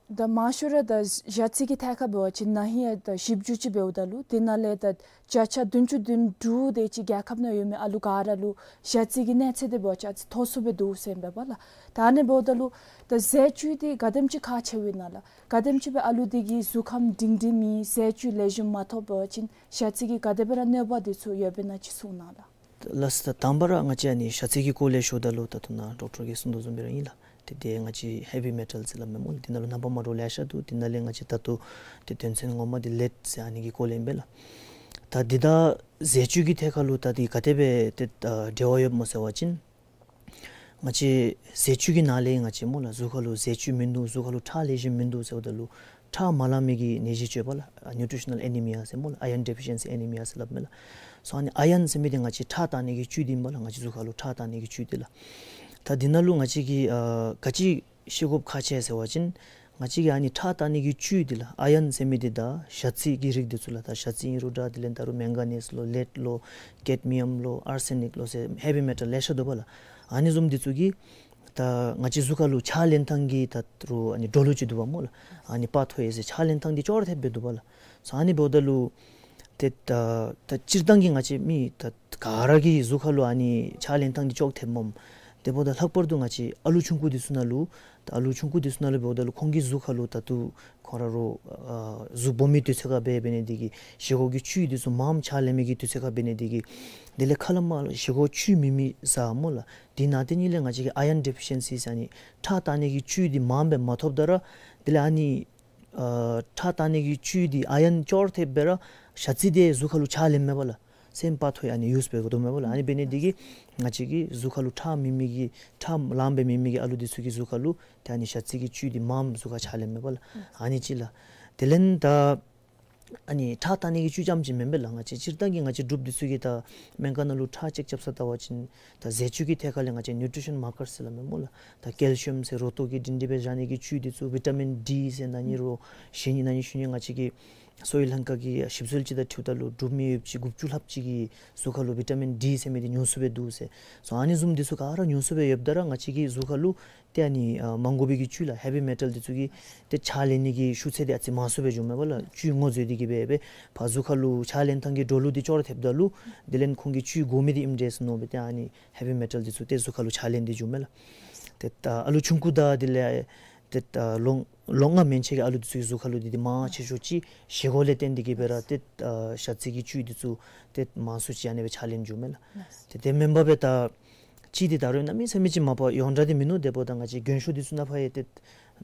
ད་མང་ཤོས་ར་ད་ཞ་རྩི་གི་ཐད་ཁར་འབད་བ་ཅིན་ན་ཧིང་ཡང་ད་ཞིབ་འཇུག་ཅིག་འབདཝ་ད་ལུ་དེ་ནང་ལས་ད་བརྒྱ་ཆ་བདུན་ཅུ་དོན་དྲུག་དེ་ཅིག་རྒྱལ་ཁབ་ནང་ཡོད་མི་ཨ་ལུ་ག་ར་ལུ་ཞ་རྩི་གི་གནས་ཚད་འདི་འབད་བ་ཅིན་ཨ་ཙི་མཐོ་སུ་སྦེ་འདུག་ཟེར་ཨིན་པས་པ་ལགས། ད་ཨ་ནི་འབདཝ་ད་ལུ་ད་ཟས་བཅུད་འདི་ག་དེམ་ཅིག་ཁག་ཆེཝ་ཨིན་ན་ལགས། ག་དེམ་ཅིག་སྦེ་ཨ་ལུ་འདི་གི་གཟུགས་ཁམས་སྒྲིང་སྒྲིང་མེད། ཟས་བཅུད་ལེགས་ཤོམ་མ་ཐོབ་པ་ཅིན་ཞ་རྩི་གིས་ག་དེ་སྦེ་ར་གནོད་པ་འདི་ཚུ་ཡོདཔ་ཨིན་ན་ཅིག་གསུང་གནང་ལགས། ལགས་སོ། ད་དང་པ་ར་ང་བཅས་ཨ་ནི་ཞ་རྩི་གི་སྐོར་ལས་ཞུཝ་ད་ལུ་ད་ལྟོ་ནཱ་ཌོག་ཊར་གྱིས་གསུངས་དོ་བཟུམ་སྦེ་ར་ཨིན་ལགས། ཏེ་དེ་ང་བཅས་ཧེ་བི་མེ་ཊལ་ཟེར་སླབ་མས་སྨོ་ལགས། དེ་ནང་ལུ་རྣམ་པ་མ་འདྲཝ་ལེ་ཤ་འདུག། དེ་ནང་ལས་ང་བཅས་ད་ལྟོ་ཏེ་དོན་ཚན་ངོ་མ་འདི་ལེཌ་ཟེར་ཨ་ནི་གི་སྐོར་ལས་ཨིན་པས་ལགས། ད་འདི་དང་ཟས་བཅུད་ཀྱི་ཐད་ཁར་ལུ་ད་འདི་ག་དེ་སྦེ་ཏེ་ཨ་འབྲེལ་བ་ཡོདཔ་སྨོ་ཟེར་བ་ཅིན་ང་བཅས་ཟས་བཅུད་ཀྱི་ནང་ལས་ང་བཅས་སྨོ་ལགས་གཟུགས་ཁར་ལུ་ཟས་བཅུད་མིན་འདུག། གཟུགས་ཁར་ལུ་ཁྲག་ལེགས་ཤོམ་མིན་འདུག་ཟེརཝ་ད་ལུ་ཁྲག་མ་ལང་མི་གི་ནད་གཞི་ཅིག་ཡོད་པ་ལགས། ཨ་ནིའུ་ཊི་རི་ཤ་ནཱལ་ཨེ་ནི་མི་ཡ་ཟེར་སྨོ་ལགས། ཨའི་རཱན་ཌི་ཕི་ཤན་སི་ཨེ་ནི་མི་ཡ་ཟེར་སླབ་མས་ལགས། སོ་ཨ་ནི་ཨའི་རཱན་ཟེར་མི་འདི་ང་བཅས་ཁྲག་བཏང་ནི་གི་བཅུད་འདི་ཨིན་པས་ལགས། ང་བཅས་གཟུགས་ཁར་ལུ་ཁྲག་བཏང་ནི་གི་བཅུད་འདི་ལགས། ད་འདི་ནང་ལུ་ང་བཅས་ཀྱིས་ཨ་ག་ཅི་ཤེས་དགོཔ་ཁག་ཆེ་ཟེར་བ་ཅིན་ང་བཅས་ཀྱིས་ཨ་ནི་ཁྲག་བཏང་ནི་གི་བཅུད་འདི་ལགས་ཨའི་རཱན་ཟེར་མི་འདི་ད་ཞ་རྩི་གི་རིགས་འདི་ཚུ་ལགས། ད་ཞ་རྩི་ཨིན་རུང་འདྲ། དེ་ལས་ད་རུང་མེང་ག་ནིས་ལོ་ལེཌ་ལོ་ཀེཌ་མི་ཡམ་ལོ་ཨར་སེ་ནིཀ་ལོ་ཟེར་ཧེ་བི་མེ་ཊལ་ལེ་ཤ་འདུག་པ་ལགས། ཨ་ནི་བཟུམ་འདི་ཚུ་གིས་ད་ང་བཅས་གཟུགས་ཁར་ལུ་ཕྱག་ལེན་ཐངས་ཀྱི་ད་རུང་ཨ་ནི་འགྲོ་ལུགས་ཅིག་འདུག་པ་སྨོ་ལགས། ཨ་ནི་པ་ཐོ་ཡེ་ཟེར་ཕྱག་ལེན་ཐངས་འདི་ཅོག་ར་འཐདཔ་སྦེ་འདུག་པ་ལགས། སོ་ཨ་ནི་འབདཝ་ད་ལུ་ཏེ་ད་ད་སྤྱིར་བཏང་གི་ང་བཅས་མི་ད་ག་ར་གི་གཟུགས་ཁར་ལུ་ཨ་ནི་ཕྱག་ལེན་ཐངས་འདི་ཅོག་འཐདཔ་མས། དེ་འབདཝ་ད་ལྷག་པར་དུ་ང་བཅས་ཨ་ལུ་ཆུང་ཀུ་འདི་ཚུ་ནང་ལུ་ད་ཨ་ལུ་ཆུང་ཀུ་འདི་ཚུ་ནང་ལུ་འབདཝ་ད་ལུ་ཁོང་གི་གཟུགས་ཁར་ལུ་ད་ལྟོ་ཁོང་ར་རོགས་ཨ་གཟུགས་སྦོམ་མི་དུས་ཚོད་ཁར་འབད་འབད་ནི་འདི་གིས་བཞེས་སྒོ་གི་བཅུད་འདི་ཚུ་མངམ་ཕྱག་ལེན་མི་གི་དུས་ཚོད་ཁར་འབད་ནི་འདི་གིས་དེ་ལས་ཁ་ལས་མར་བཞེས་སྒོ་བཅུད་མེད་མི་བཟའ་སྨོ་ལགས། དེ་ནང་དེ་ཉིད་ལས་ང་བཅས་ཀྱི་ཨའི་རཱན་ཌི་ཕི་ཤན་སི་ཟེར་ཨ་ནི་ཁྲག་བཏང་ནི་གི་བཅུད་འདི་མངམ་སྦེ་མ་ཐོབ་ད་ར་དེ་ལས་ཨ་ནི་ཨ་ཁྲག་བཏང་ནི་གི་བཅུད་འདི་ཨའི་རཱན་ཅོག་ར་འཐདཔ་སྦེ་ར་ཞ་རྩི་འདི་གཟུགས་ཁར་ལུ་ཕྱག་ལེནམ་མས་པ་ལགས། སེམས་པ་ཐོ་ཡ་ཨ་ནི་ཡུས་སྦེ་གོ་དོ་མས་པ་ལགས། ཨ་ནི་འབད་ནི་འདི་གིས་ང་བཅས་ཀྱི་གཟུགས་ཁར་ལུ་ཁྲག་མེད་མི་གི་ཁྲག་ལངམ་སྦེ་མེད་མི་གི་ཨ་ལུ་འདི་ཚུ་གི་གཟུགས་ཁར་ལུ་ཏེ་ཨ་ནི་ཞ་རྩི་གི་བཅུད་འདི་མངམ་གཟུགས་ཁར་ཕྱག་ལེནམ་མས་པ་ལགས། ཨ་ནི་གཅིག་ལགས། དེ་ལས་ད་ཨ་ནི་ཁྲག་བཏང་ནི་གི་བཅུད་རྐྱངམ་ཅིག་མེན་པས་ལགས། ང་བཅས་སྤྱིར་བཏང་གི་ང་བཅས་འབྲུགཔ་འདི་ཚུ་གིས་ད་སྨན་ཁང་ནང་ལུ་ཁྲག་ཅེཀ་རྐྱབ་ས་བལྟ་བ་ཅིན་ད་ཟས་བཅུད་ཀྱི་ཐད་ཁར་ལས་ང་བཅས་ནིའུ་ཊི་རི་ཤན་མར་ཀར་ཟེར་སླབ་མས་སྨོ་ལགས། ད་ཀེལ་ཤི་ཡམ་ཟེར་རུ་ཏོག་གི་སྒྲིང་སྒྲི་སྦེ་བཞག་ནི་གི་བཅུད་འདི་ཚུ་བི་ཊ་མིན་ཌི་ཟེར་ན་ནི་རོ་གཞན་ནི་ན་ནི་ཤུལ་ནི་ང་བཅས་ཀྱི་གསོ་བའི་ལྷན་ཁག་གི་ཞིབ་འཚོལ་ཅིག་དང་འཁྲིལཝ་ད་ལུ་འབྲུག་མི་ཡོདཔ་ཅིག་དགུ་བཅུ་ལྷགཔ་ཅིག་གི་གཟུགས་ཁར་ལུ་བི་ཊ་མིན་ཌི་ཟེར་མི་འདི་ཉུང་སུ་སྦེ་འདུག་ཟེར། སོ་ཨ་ནི་བཟུམ་འདི་ཚུ་ག་ར་ཉུང་སུ་སྦེ་ཡོདཔ་ད་ར་ང་བཅས་ཀྱི་གཟུགས་ཁར་ལུ་ཏེ་ཨ་ནི་ཨ་མ་དགོ་པའི་གི་བཅུད་ལགས་ཧེ་བི་མེ་ཊལ་འདི་ཚུ་གི་ཏེ་ཕྱག་ལེན་ནི་གི་ཤུགས་ཚད་འདི་ཨ་ཙི་མང་སུ་སྦེ་འགྱོཝ་མས་པ་ལགས། བཅུད་ངོ་འཛོལ་འདི་གིས་སྦེ་སྦེ་ཕར་གཟུགས་ཁར་ལུ་ཕྱག་ལེན་ཐངས་ཀྱི་འགྲོ་ལུགས་འདི་ཅོག་ར་འཐདཔ་ད་ལུ་དེ་ལས་ཁོང་གི་བཅུད་དགོ་མི་འདི་ཨིནམ་འདྲས་མནོ་སྦེ་ཏེ་ཨ་ནི་ཧེ་བི་མེ་ཊལ་འདི་ཚུ་ཏེ་གཟུགས་ཁར་ལུ་ཕྱག་ལེན་ཏེ་འགྱོཝ་མས་ལགས། ཏེ་ད་ཨ་ལུ་ཆུང་ཀུ་དང་དེ་ལས་ཏེ་ད་ལོ་ལོ་ལྔ་མན་ཆད་ཀྱི་ཨ་ལུ་འདི་ཚུ་གི་གཟུགས་ཁར་ལུ་འདི་འདི་མང་ཆེ་ཤོས་ཅིག་བཞེས་སྒོ་ལས་བརྟེན་ཏེ་གིས་སྦེ་ར་ཏེ་ཨ་ཞ་རྩི་གི་བཅུད་འདི་ཚུ་ཏེ་མང་སུ་ཅིག་ཨ་ནི་སྦེ་ཕྱག་ལེན་འགྱོཝ་མས་ལགས། ཏེ་དེ་མེན་པར་སྦེ་ད་གཅིག་འདི་ད་རུང་གནམ་མེད་ས་མེད་ཅིག་མ་པ་ཡོངས་གྲགས་འདི་མིན་ནུག། དེ་འབདཝ་ད་ང་བཅས་རྒན་ཤོས་འདི་ཚུ་ནང་ཕར་ཡང་ཏེ་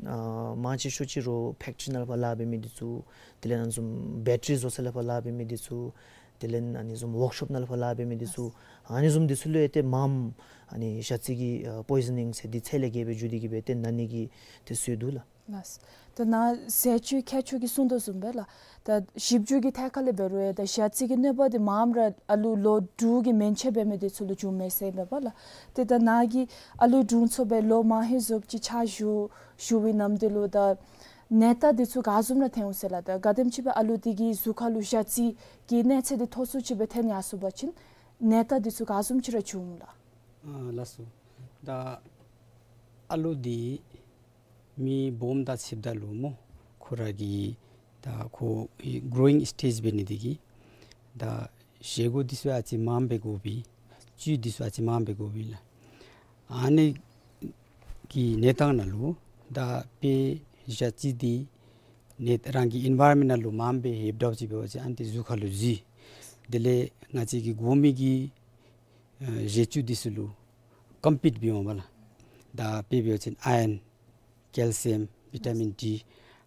ཨ་མང་ཆེ་ཤོས་ཅིག་རོགས་ཕེཀ་ཊི་རི་ནང་ལས་ཕར་ལཱ་འབད་མི་འདི་ཚུ་དེ་ལས་ཨ་ནི་བཟུམ་བེ་ཊ་རི་བཟོ་ས་ལས་ཕར་ལཱ་འབད་མི་འདི་ཚུ་དེ་ལས་ཨ་ནི་བཟུམ་ཝོརཀ་ཤོཔ་ནང་ལས་ཕར་ལཱ་འབད་མི་འདི་ཚུ་ཨ་ནི་བཟུམ་འདི་ཚུ་ལུ་ཡང་ཏེ་མངམ་ཨ་ནི་ཞ་རྩི་གི་ཨ་པོའི་ཛ་ནིང་ཟེར་འདི་ཚད་ལས་བརྒལ་སྦེ་འགྱོ་སྟེ་གིས་སྦེ་ཏེ་ན་ནི་གི་ཏེ་སྲོལ་འདུག་ལགས། ལགས། ད་ནཱ་ཟས་བཅུད་ཁྱད་ཆོས་ཀྱི་གསུང་དོ་བཟུམ་སྦེ་ལགས། ད་ཞིབ་འཇུག་གི་ཐད་ཁར་ལས་འབད་རུང་ཡང་ད་ཞ་རྩི་གི་གནོད་པ་འདི་མངམ་ར་ཨ་ལུ་ལོ་དྲུག་གི་མན་ཆད་འབད་མི་འདི་ཚུ་ལུ་འབྱུངམ་མས་ཟེར་ཨིན་པས་པ་ལགས། ཏེ་ད་ནཱ་གིས་ཨ་ལུ་དྲུང་འཚོ་སྦེ་ལོ་མང་ཧེང་སྐལ་ཅིག་ཕྱག་ཞུ་ཞུ་བའི་ནམ་དུས་ལུ་ད་ནད་རྟགས་འདི་ཚུ་ག་བཟུམ་ར་ཐོན་འོང་ཟེར་ལགས། ད་ག་དེམ་ཅིག་སྦེ་ཨ་ལུ་འདི་གི་གཟུགས་ཁར་ལུ་ཞ་རྩི་གི་གནས་ཚད་འདི་མཐོ་སུ་ཅིག་སྦེ་ཐོན་ཡར་སོང་པ་ཅིན་ནད་རྟགས་འདི་ཚུ་ག་བཟུམ་ཅིག་ར་འབྱུང་འོང་ལགས། ཨ་ལགས་སོ། ད་ཨ་ལུ་འདི་ མི་སྦོམ་དང་ཕྱདཔ་ད་ལུ་སྨོ། ཁོ་ར་གི་ད་ཁོ་ཨེ་གྲོ་ཡིང་སི་ཊེཇ་འབད་ནི་དེ་གིས་ད་བཞེས་སྒོ་འདི་ཚུ་ཨ་ཙི་མངམ་སྦེ་དགོ་པས། བཅུད་འདི་ཚུ་ཨ་ཙི་མངམ་སྦེ་དགོ་པས་ལགས། ཨ་ནི་གི་གནས་སྟངས་ནང་ལུ་ད་དཔེ་ཞ་རྩི་འདི་ནི་རང་གི་ཨིན་ཝའི་རོན་མེནཊ་ནང་ལུ་མངམ་སྦེ་ཡོདཔ་འདྲཝ་ཅིག་འབད་བ་ཅིན་ཨ་ནི་འདི་གཟུགས་ཁར་ལུ་འཛུལ། དེ་ལས་ང་བཅས་ཀྱི་དགོ་མི་གི་ཨེ་བཞེས་བཅུད་འདི་ཚུ་ལུ་ཀོམ་པིཊ་འབད་འོང་པས་ལགས། ད་དཔེ་འབད་བ་ཅིན་ཨའི་རཱན་ཀེལ་ཤི་ཡམ་བི་ཊ་མིན་ཌི་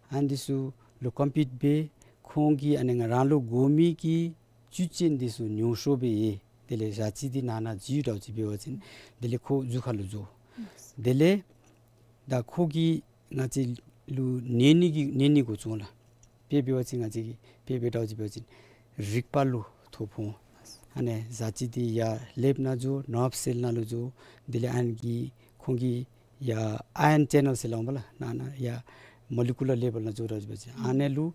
ཨ་ནི་འདི་ཚུ་ལུ་ཀོམ་པིཊ་འབད་ཁོང་གིས་ཨ་ནི་ང་རང་ལུ་དགོ་མི་གི་བཅུད་ཅན་འདི་ཚུ་ཉུང་ཤོས་སྦེ་ཡོད། དེ་ལས་ཞ་རྩི་འདི་ནང་ན་འཛུལ་འདྲཝ་ཅིག་འབད་བ་ཅིན་དེ་ལས་ཁོ་གཟུགས་ཁར་ལུ་འཛུལ། དེ་ལས་ད་ཁོ་གིས་ང་བཅས་ལུ་གནོད་ནི་གི་གནོད་ནི་འགོ་བཙུགས་ལགས། དཔེ་འབད་བ་ཅིན་ང་བཅས་ཀྱིས་དཔེ་འབད་འདྲཝ་ཅིག་འབད་བ་ཅིན་རིག་པ་ལུ་ཐོ་ཕོག། ཨ་ནི་ཞ་རྩི་འདི་ཡར་ཀླདཔ་ནང་འཛུལ། ནརབ་སེལ་ནང་ལུ་འཛུལ། དེ་ལས་ཨ་ནི་གིས་ཁོང་གིས་ཡར་ཨའི་རཱན་ཅེ་ནཱལ་ཟེར་སླབ་འོང་པས་ལགས། ནང་ན་ཡར་མོ་ལི་ཀུ་ལར་ལེ་བཱལ་ནང་འཛུལ་འདྲཝ་ཅིག་འབད་བ་ཅིན་ཨ་ནི་ལུ་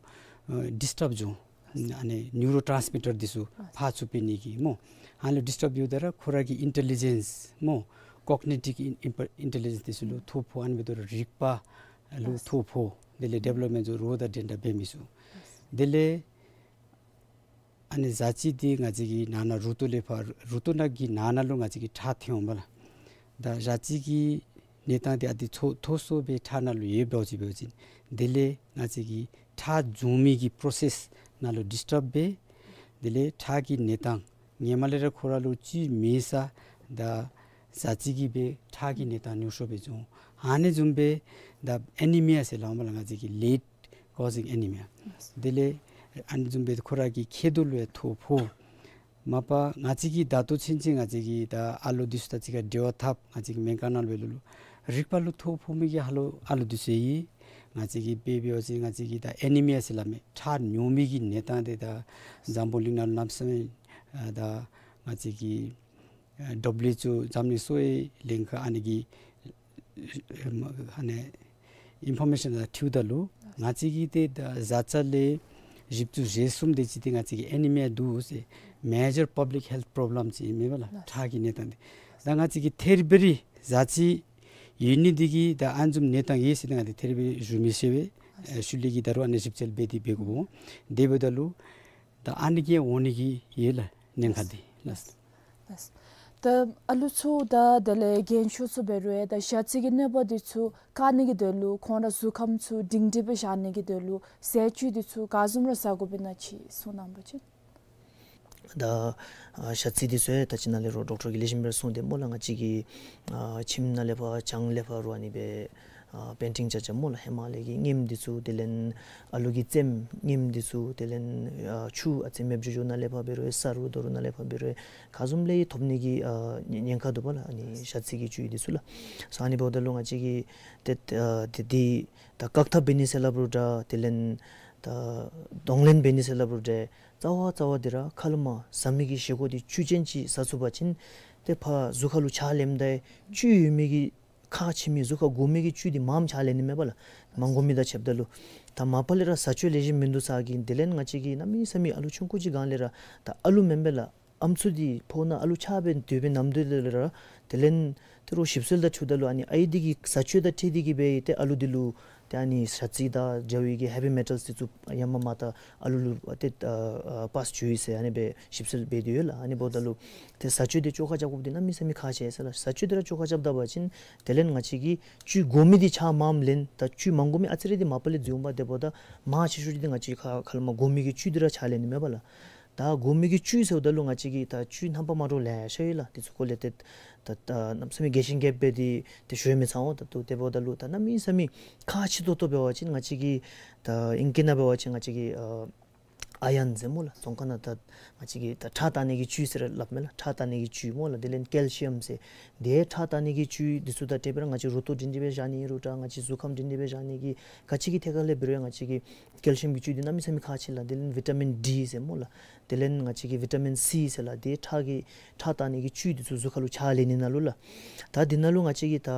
ཨེ་ཌིསི་ཊརབ་འབྱུང་། ཨ་ནི་ནིའུ་རོ་ཊཱནསི་མི་ཊར་འདི་ཚུ་ཕར་ཚུར་འབད་ནི་གི་སྨོ། ཨ་ནི་ལུ་ཌིསི་ཊརབ་འབདཝ་ད་ར་ཁོ་ར་གི་ཨིན་ཊེ་ལི་ཇེནསི་སྨོ། ཀོག་ནི་ཊིབ་ཨིན་ཨིན་ཨིན་ཊེ་ལི་ཇེནསི་འདི་ཚུ་ལུ་ཐོ་ཕོག། ཨ་ནི་འབདཝ་ད་ར་རིག་པ་ལུ་ཐོ་ཕོག། དེ་ལས་ཌི་བེ་ལོབ་མེནཊ་ཚུ་རོགས་དང་འགྲན་ཟླ་འབད་མི་ཚུགས། དེ་ལས་ཨ་ནི་ཞ་རྩི་འདི་ང་བཅས་ཀྱི་ནང་ན་རུ་ཏོ་ལས་ཕར་རུ་ཏོ་ནང་གི་ནང་ན་ལུ་ང་བཅས་ཀྱི་ཁྲག་ཐོན་འོང་པས་ལགས། ད་ཞ་རྩི་གི་གནས་སྟངས་འདི་ཨ་ནི་མཐོ་མཐོ་སུ་སྦེ་ཁྲག་ནང་ལུ་ཡོདཔ་འདྲཝ་ཅིག་འབད་བ་ཅིན་དེ་ལས་ང་བཅས་ཀྱི་ཁྲག་འབྱུང་མི་གི་པོ་རོ་སེསི་ནང་ལུ་ཌིསི་ཊརབ་འབད། དེ་ལས་ཁྲག་གི་གནས་སྟངས་ཧེ་མ་ལས་ར་ཁོ་ར་ལུ་བཅུད་མེད་ས་ད་ཞ་རྩི་གིས་འབད་ཁྲག་གི་གནས་སྟངས་ཉུང་ཤོས་སྦེ་འབྱུང་། ཨ་ནི་བཟུམ་སྦེ་ད་ཨེ་ནི་མི་ཡ་ཟེར་སླབ་འོང་པས་ལགས། ང་བཅས་ཀྱི་ལིཌ་ཀོ་ཟིང་ཨེ་ནི་མི་ཡ། དེ་ལས་ཨ་ནི་བཟུམ་སྦེ་ཁོ་ར་གི་མཁལ་རྡོག་ལུ་ཡང་ཐོ་ཕོག། མ་པ་ང་བཅས་ཀྱིས་ད་ལྟོ་ཚུན་ཚོད་ང་བཅས་ཀྱིས་ད་ཨ་ལོ་འདི་ཚུ་དང་གཅིག་ཁར་འབྲེལ་བ་འཐབ། ང་བཅས་ཀྱིས་སྨན་ཁང་ནང་ལུ་འབད་ལུ་ལུ་རིག་པ་ལུ་ཐོ་ཕོག་མི་གི་ཨ་ལོ་ཨ་ལོ་འདི་ཚུ་ཡོད། ང་བཅས་ཀྱིས་དཔེ་འབད་བ་ཅིན་ང་བཅས་ཀྱིས་ད་ཨེ་ནི་མི་ཡ་ཟེར་སླབ་མི་ཁྲག་ཉུང་མི་གི་གནས་སྟངས་འདི་ད་འཛམ་བུ་གླིང་ནང་ལུ་གནམ་མེད་ས་མེད་ཨ་ད་ང་བཅས་ཀྱི་ཨ་ཌབ་ལུ་ཨེཆ་ཨོ་འཛམ་གླིང་གསོ་བའི་ལྷན་ཁག་ཨ་ནི་གི་ཨ་ནི་ཨིན་ཕོར་མེ་ཤཱན་དང་འཁྲིལཝ་ད་ལུ་ང་བཅས་ཀྱི་ཏེ་ད་བཟའ་ཚང་ལས་བཞི་བཅུ་ཞེ་གསུམ་དེ་ཅིག་ཏེ་ང་བཅས་ཀྱི་ཨེ་ནི་མི་ཡ་འདུག་ཟེར། མེ་ཇར་པབ་ལིཀ་ཧེལཐ་པོརོབ་ལེམ་ཅིག་ཨིན་མས་པ་ལགས། ཁྲག་གི་གནས་སྟངས་འདི་ད་ང་བཅས་ཀྱི་ཐེར་བེ་རི་བཟའ་ཚང་ཡོད་ནི་འདི་གིས་ད་ཨ་ནི་བཟུམ་གནས་སྟངས་ཡོད་ཟེར་ཏེ་ང་ཏེ་ཐེར་བེ་རི་ཞུ་མི་ཤེས་པས། ཨེ་ཤུལ་ལས་ཀྱི་ད་རུང་ཨ་ནི་ཞིབ་འཚོལ་འབད་དེ་འབད་དགོཔ་འོང་། དེ་འབདཝ་ད་ལུ་ད་ཨ་ནི་གིས་འོང་ནི་གི་ཡོད་ལགས་ཉེན་ཁ་འདི་ལགས། ལགས། ད་ཨ་ལུ་ཚུ་དང་དེ་ལས་རྒན་ཤོས་ཚུ་འབད་རུང་ཡང་ད་ཞ་རྩི་གི་གནོད་པ་འདི་ཚུ་བཀག་ནི་གི་དོན་ལུ་ཁོང་ར་གཟུགས་ཁམས་ཚུ་སྒྲིང་སྒྲིང་སྦེ་བཞག་ནི་གི་དོན་ལུ་ཟས་བཅུད་འདི་ཚུ་ག་བཟུམ་ར་ཟ་དགོ་པས་ན་ཅིག་གསུང་གནང་བ་ཅིན། ད་ཨ་ཞ་རྩི་འདི་ཚུ་ཡང་ད་ཅི་ནཱ་ལས་རོགས་ཌོག་ཊར་གྱིས་ལེགས་ཤོམ་སྦེ་གསུངས་ཏེ་སྨོ་ལགས། ང་བཅས་ཀྱི་ཨ་ཁྱིམ་ནང་ལས་ཕར་གྱང་ལས་ཕར་རུང་ཨ་ནི་སྦེ་ཨ་པེན་ཊིང་རྐྱབ་རྐྱབ་སྨོ་ལགས། ཧེ་མ་ལས་ཀྱི་རྔེམ་འདི་ཚུ་དེ་ལས་ཨ་ལུ་གི་རྩེདམོ་རྔེམ་འདི་ཚུ་དེ་ལས་ཨ་ཆུ་ཨ་ཙི་མེདཔ་འགྱོ་འགྱོཝ་ནང་ལས་ཕར་འབད་རུང་ས་རུ་རྡོ་རུ་ནང་ལས་ཕར་འབད་རུང་ག་བཟུམ་ལས་ཡང་ཐོབ་ནི་གི་ཨ་ཉེན་ཉེན་ཁ་འདུག་པ་ལགས། ཨ་ནི་ཞ་རྩི་གི་བཅུད་འདི་ཚུ་ལགས། སོ་ཨ་ནི་འབདཝ་ད་ལུ་ང་བཅས་ཀྱིས་ཏེ་ཨ་ཏེ་འདི་ད་བཀག་ཐབས་འབད་ནི་ཟེར་སླབ་རུང་འདྲ་དེ་ལས་ད་གདོང་ལེན་འབད་ནི་ཟེར་སླབ་རུང་འདྲ་རྩ་བ་རྩ་བ་འདི་ར་ཁ་ལས་མར་ཟ་མི་གི་བཞེས་སྒོ་འདི་བཅུད་ཅན་ཅིག་ཟ་ཚུགས་པ་ཅིན་ཏེ་ཕར་གཟུགས་ཁ་ལུ་ཆགས་ལེནམ་ད་བཅུད་ཡོད་མི་གི་ཁག་ཆེ་མི་གཟུགས་ཁར་དགོ་མི་གི་བཅུད་འདི་མངམ་ཆགས་ལེན་ནི་མས་པ་ལགས། མ་དགོ་མི་དང་ཕྱདཔ་ད་ལུ། ད་མ་པ་ལས་ར་བཟའ་སྤྱོད་ལེགས་ཤོམ་མིན་འདུག་ཟེར་གི་དེ་ལས་ང་བཅས་ཀྱིས་གནམ་མེད་ས་མེད་ཨ་ལུ་ཆུང་ཀུ་ཅིག་སྒང་ལས་ར་ད་ཨ་ལུ་མེན་པས་ལགས། ཨམ་སྲུ་འདི་ཕོཝ་ནང་ཨ་ལུ་ཆགས་སྦེ་སྡོད་པའི་ནམ་དུས་ལས་ར་དེ་ལས་ཏེ་རོགས་ཞིབ་འཚོལ་དང་འཁྲིལཝ་ད་ལུ་ཨ་ནི་ཨའི་འདི་གི་བཟའ་སྤྱོད་དང་འཁྲིལ་ཏེ་གིས་སྦེ་ཏེ་ཨ་ལུ་འདི་ལུ་ཏེ་ཨ་ནི་ཞ་རྩི་དང་འདྲ་བའི་གི་ཧེ་བི་མེ་ཊཱལསི་འདི་ཚུ་ཡར་མར་མར་ད་ཨ་ལུ་ལུ་ཏེ་ཨ་པཱསི་འགྱོ་ཡི་ཟེར་ཨ་ནི་སྦེ་ཞིབ་འཚོལ་འབད་དེ་ཡོད་ལགས། ཨ་ནི་འབདཝ་ད་ལུ་ཏེ་བཟའ་སྤྱོད་འདི་བཅོ་ཁ་རྐྱབ་དགོཔ་འདི་གནམ་མེད་ས་མེད་ཁག་ཆེ་ཟེར་ལགས། བཟའ་སྤྱོད་འདི་ར་བཅོ་ཁ་རྐྱབ་ད་པ་ཅིན་དེ་ལས་ང་བཅས་ཀྱི་བཅུད་དགོ་མི་འདི་ཆ་མངམ་ལེན། ད་བཅུད་མ་དགོ་མི་ཨ་ཙི་རེ་འདི་མ་པ་ལས་འཛུལ་འོང་པ། དེ་འབདཝ་ད་མང་ཆེ་ཤོས་འདི་ང་བཅས་ཁ་ཁ་ལས་མར་དགོ་མི་གི་བཅུད་འདི་ར་ཆ་ལེན་ནི་མས་པ་ལགས། ད་དགོ་མི་གི་བཅུད་ཟེརཝ་ད་ལུ་ང་བཅས་ཀྱི་ད་བཅུད་རྣམ་པ་མ་འདྲཝ་ལེ་ཤ་ཡོད་ལགས། དེ་ཚུ་སྐོར་ལས་ཏེ་ད་ད་གནམ་མེད་ས་མེད་རྒྱས་ཤིང་རྒྱསཔ་སྦེ་འདི་ཏེ་ཞུ་མི་ཚར་འོང་། ད་ལྟོ་དེ་འབདཝ་ད་ལུ་ད་གནམ་མེད་ས་མེད་ཁག་ཆེ་ཏོག་ཏོ་འབད་བ་ཅིན་ང་བཅས་ཀྱི་ད་ཨིང་སྐད་ནང་འབད་བ་ཅིན་ང་བཅས་ཀྱི་ཨ་ཨའི་རཱན་ཟེར་སྨོ་ལགས། རྫོང་ཁ་ནང་ད་ང་བཅས་ཀྱི་ད་ཁྲག་བཏང་ནི་གི་བཅུད་ཟེར་སླབ་མས་ལགས། ཁྲག་བཏང་ནི་གི་བཅུད་སྨོ་ལགས། དེ་ལས་ཀེལ་ཤི་ཡམ་ཟེར། དེ་ཁྲག་བཏང་ནི་གི་བཅུད་འདི་ཚུ་དང་འབྲེལ་སྦེ་ར་ང་བཅས་རུ་ཏོ་སྒྲིང་སྒྲི་སྦེ་བཞག་ནི་ཨིན་རུང་འདྲ་ང་བཅས་གཟུགས་ཁམས་སྒྲིང་སྒྲི་སྦེ་བཞག་ནི་གི་ག་ཅི་གི་ཐད་ཁར་ལས་འབད་རུང་ང་བཅས་ཀྱི་ཀེལ་ཤི་ཡམ་གྱི་བཅུད་འདི་གནམ་མེད་ས་མེད་ཁག་ཆེ་ལགས། དེ་ལས་བི་ཊ་མིན་ཌི་ཟེར་སྨོ་ལགས། དེ་ལས་ང་བཅས་ཀྱི་བི་ཊ་མིན་སི་ཟེར་ལགས། དེ་ཁྲག་གི་ཁྲག་བཏང་ནི་གི་བཅུད་འདི་ཚུ་གཟུགས་ཁ་ལུ་ཆ་ལེན་ནི་ནང་ལུ་ལགས། ད་འདི་ནང་ལུ་ང་བཅས་ཀྱི་ད་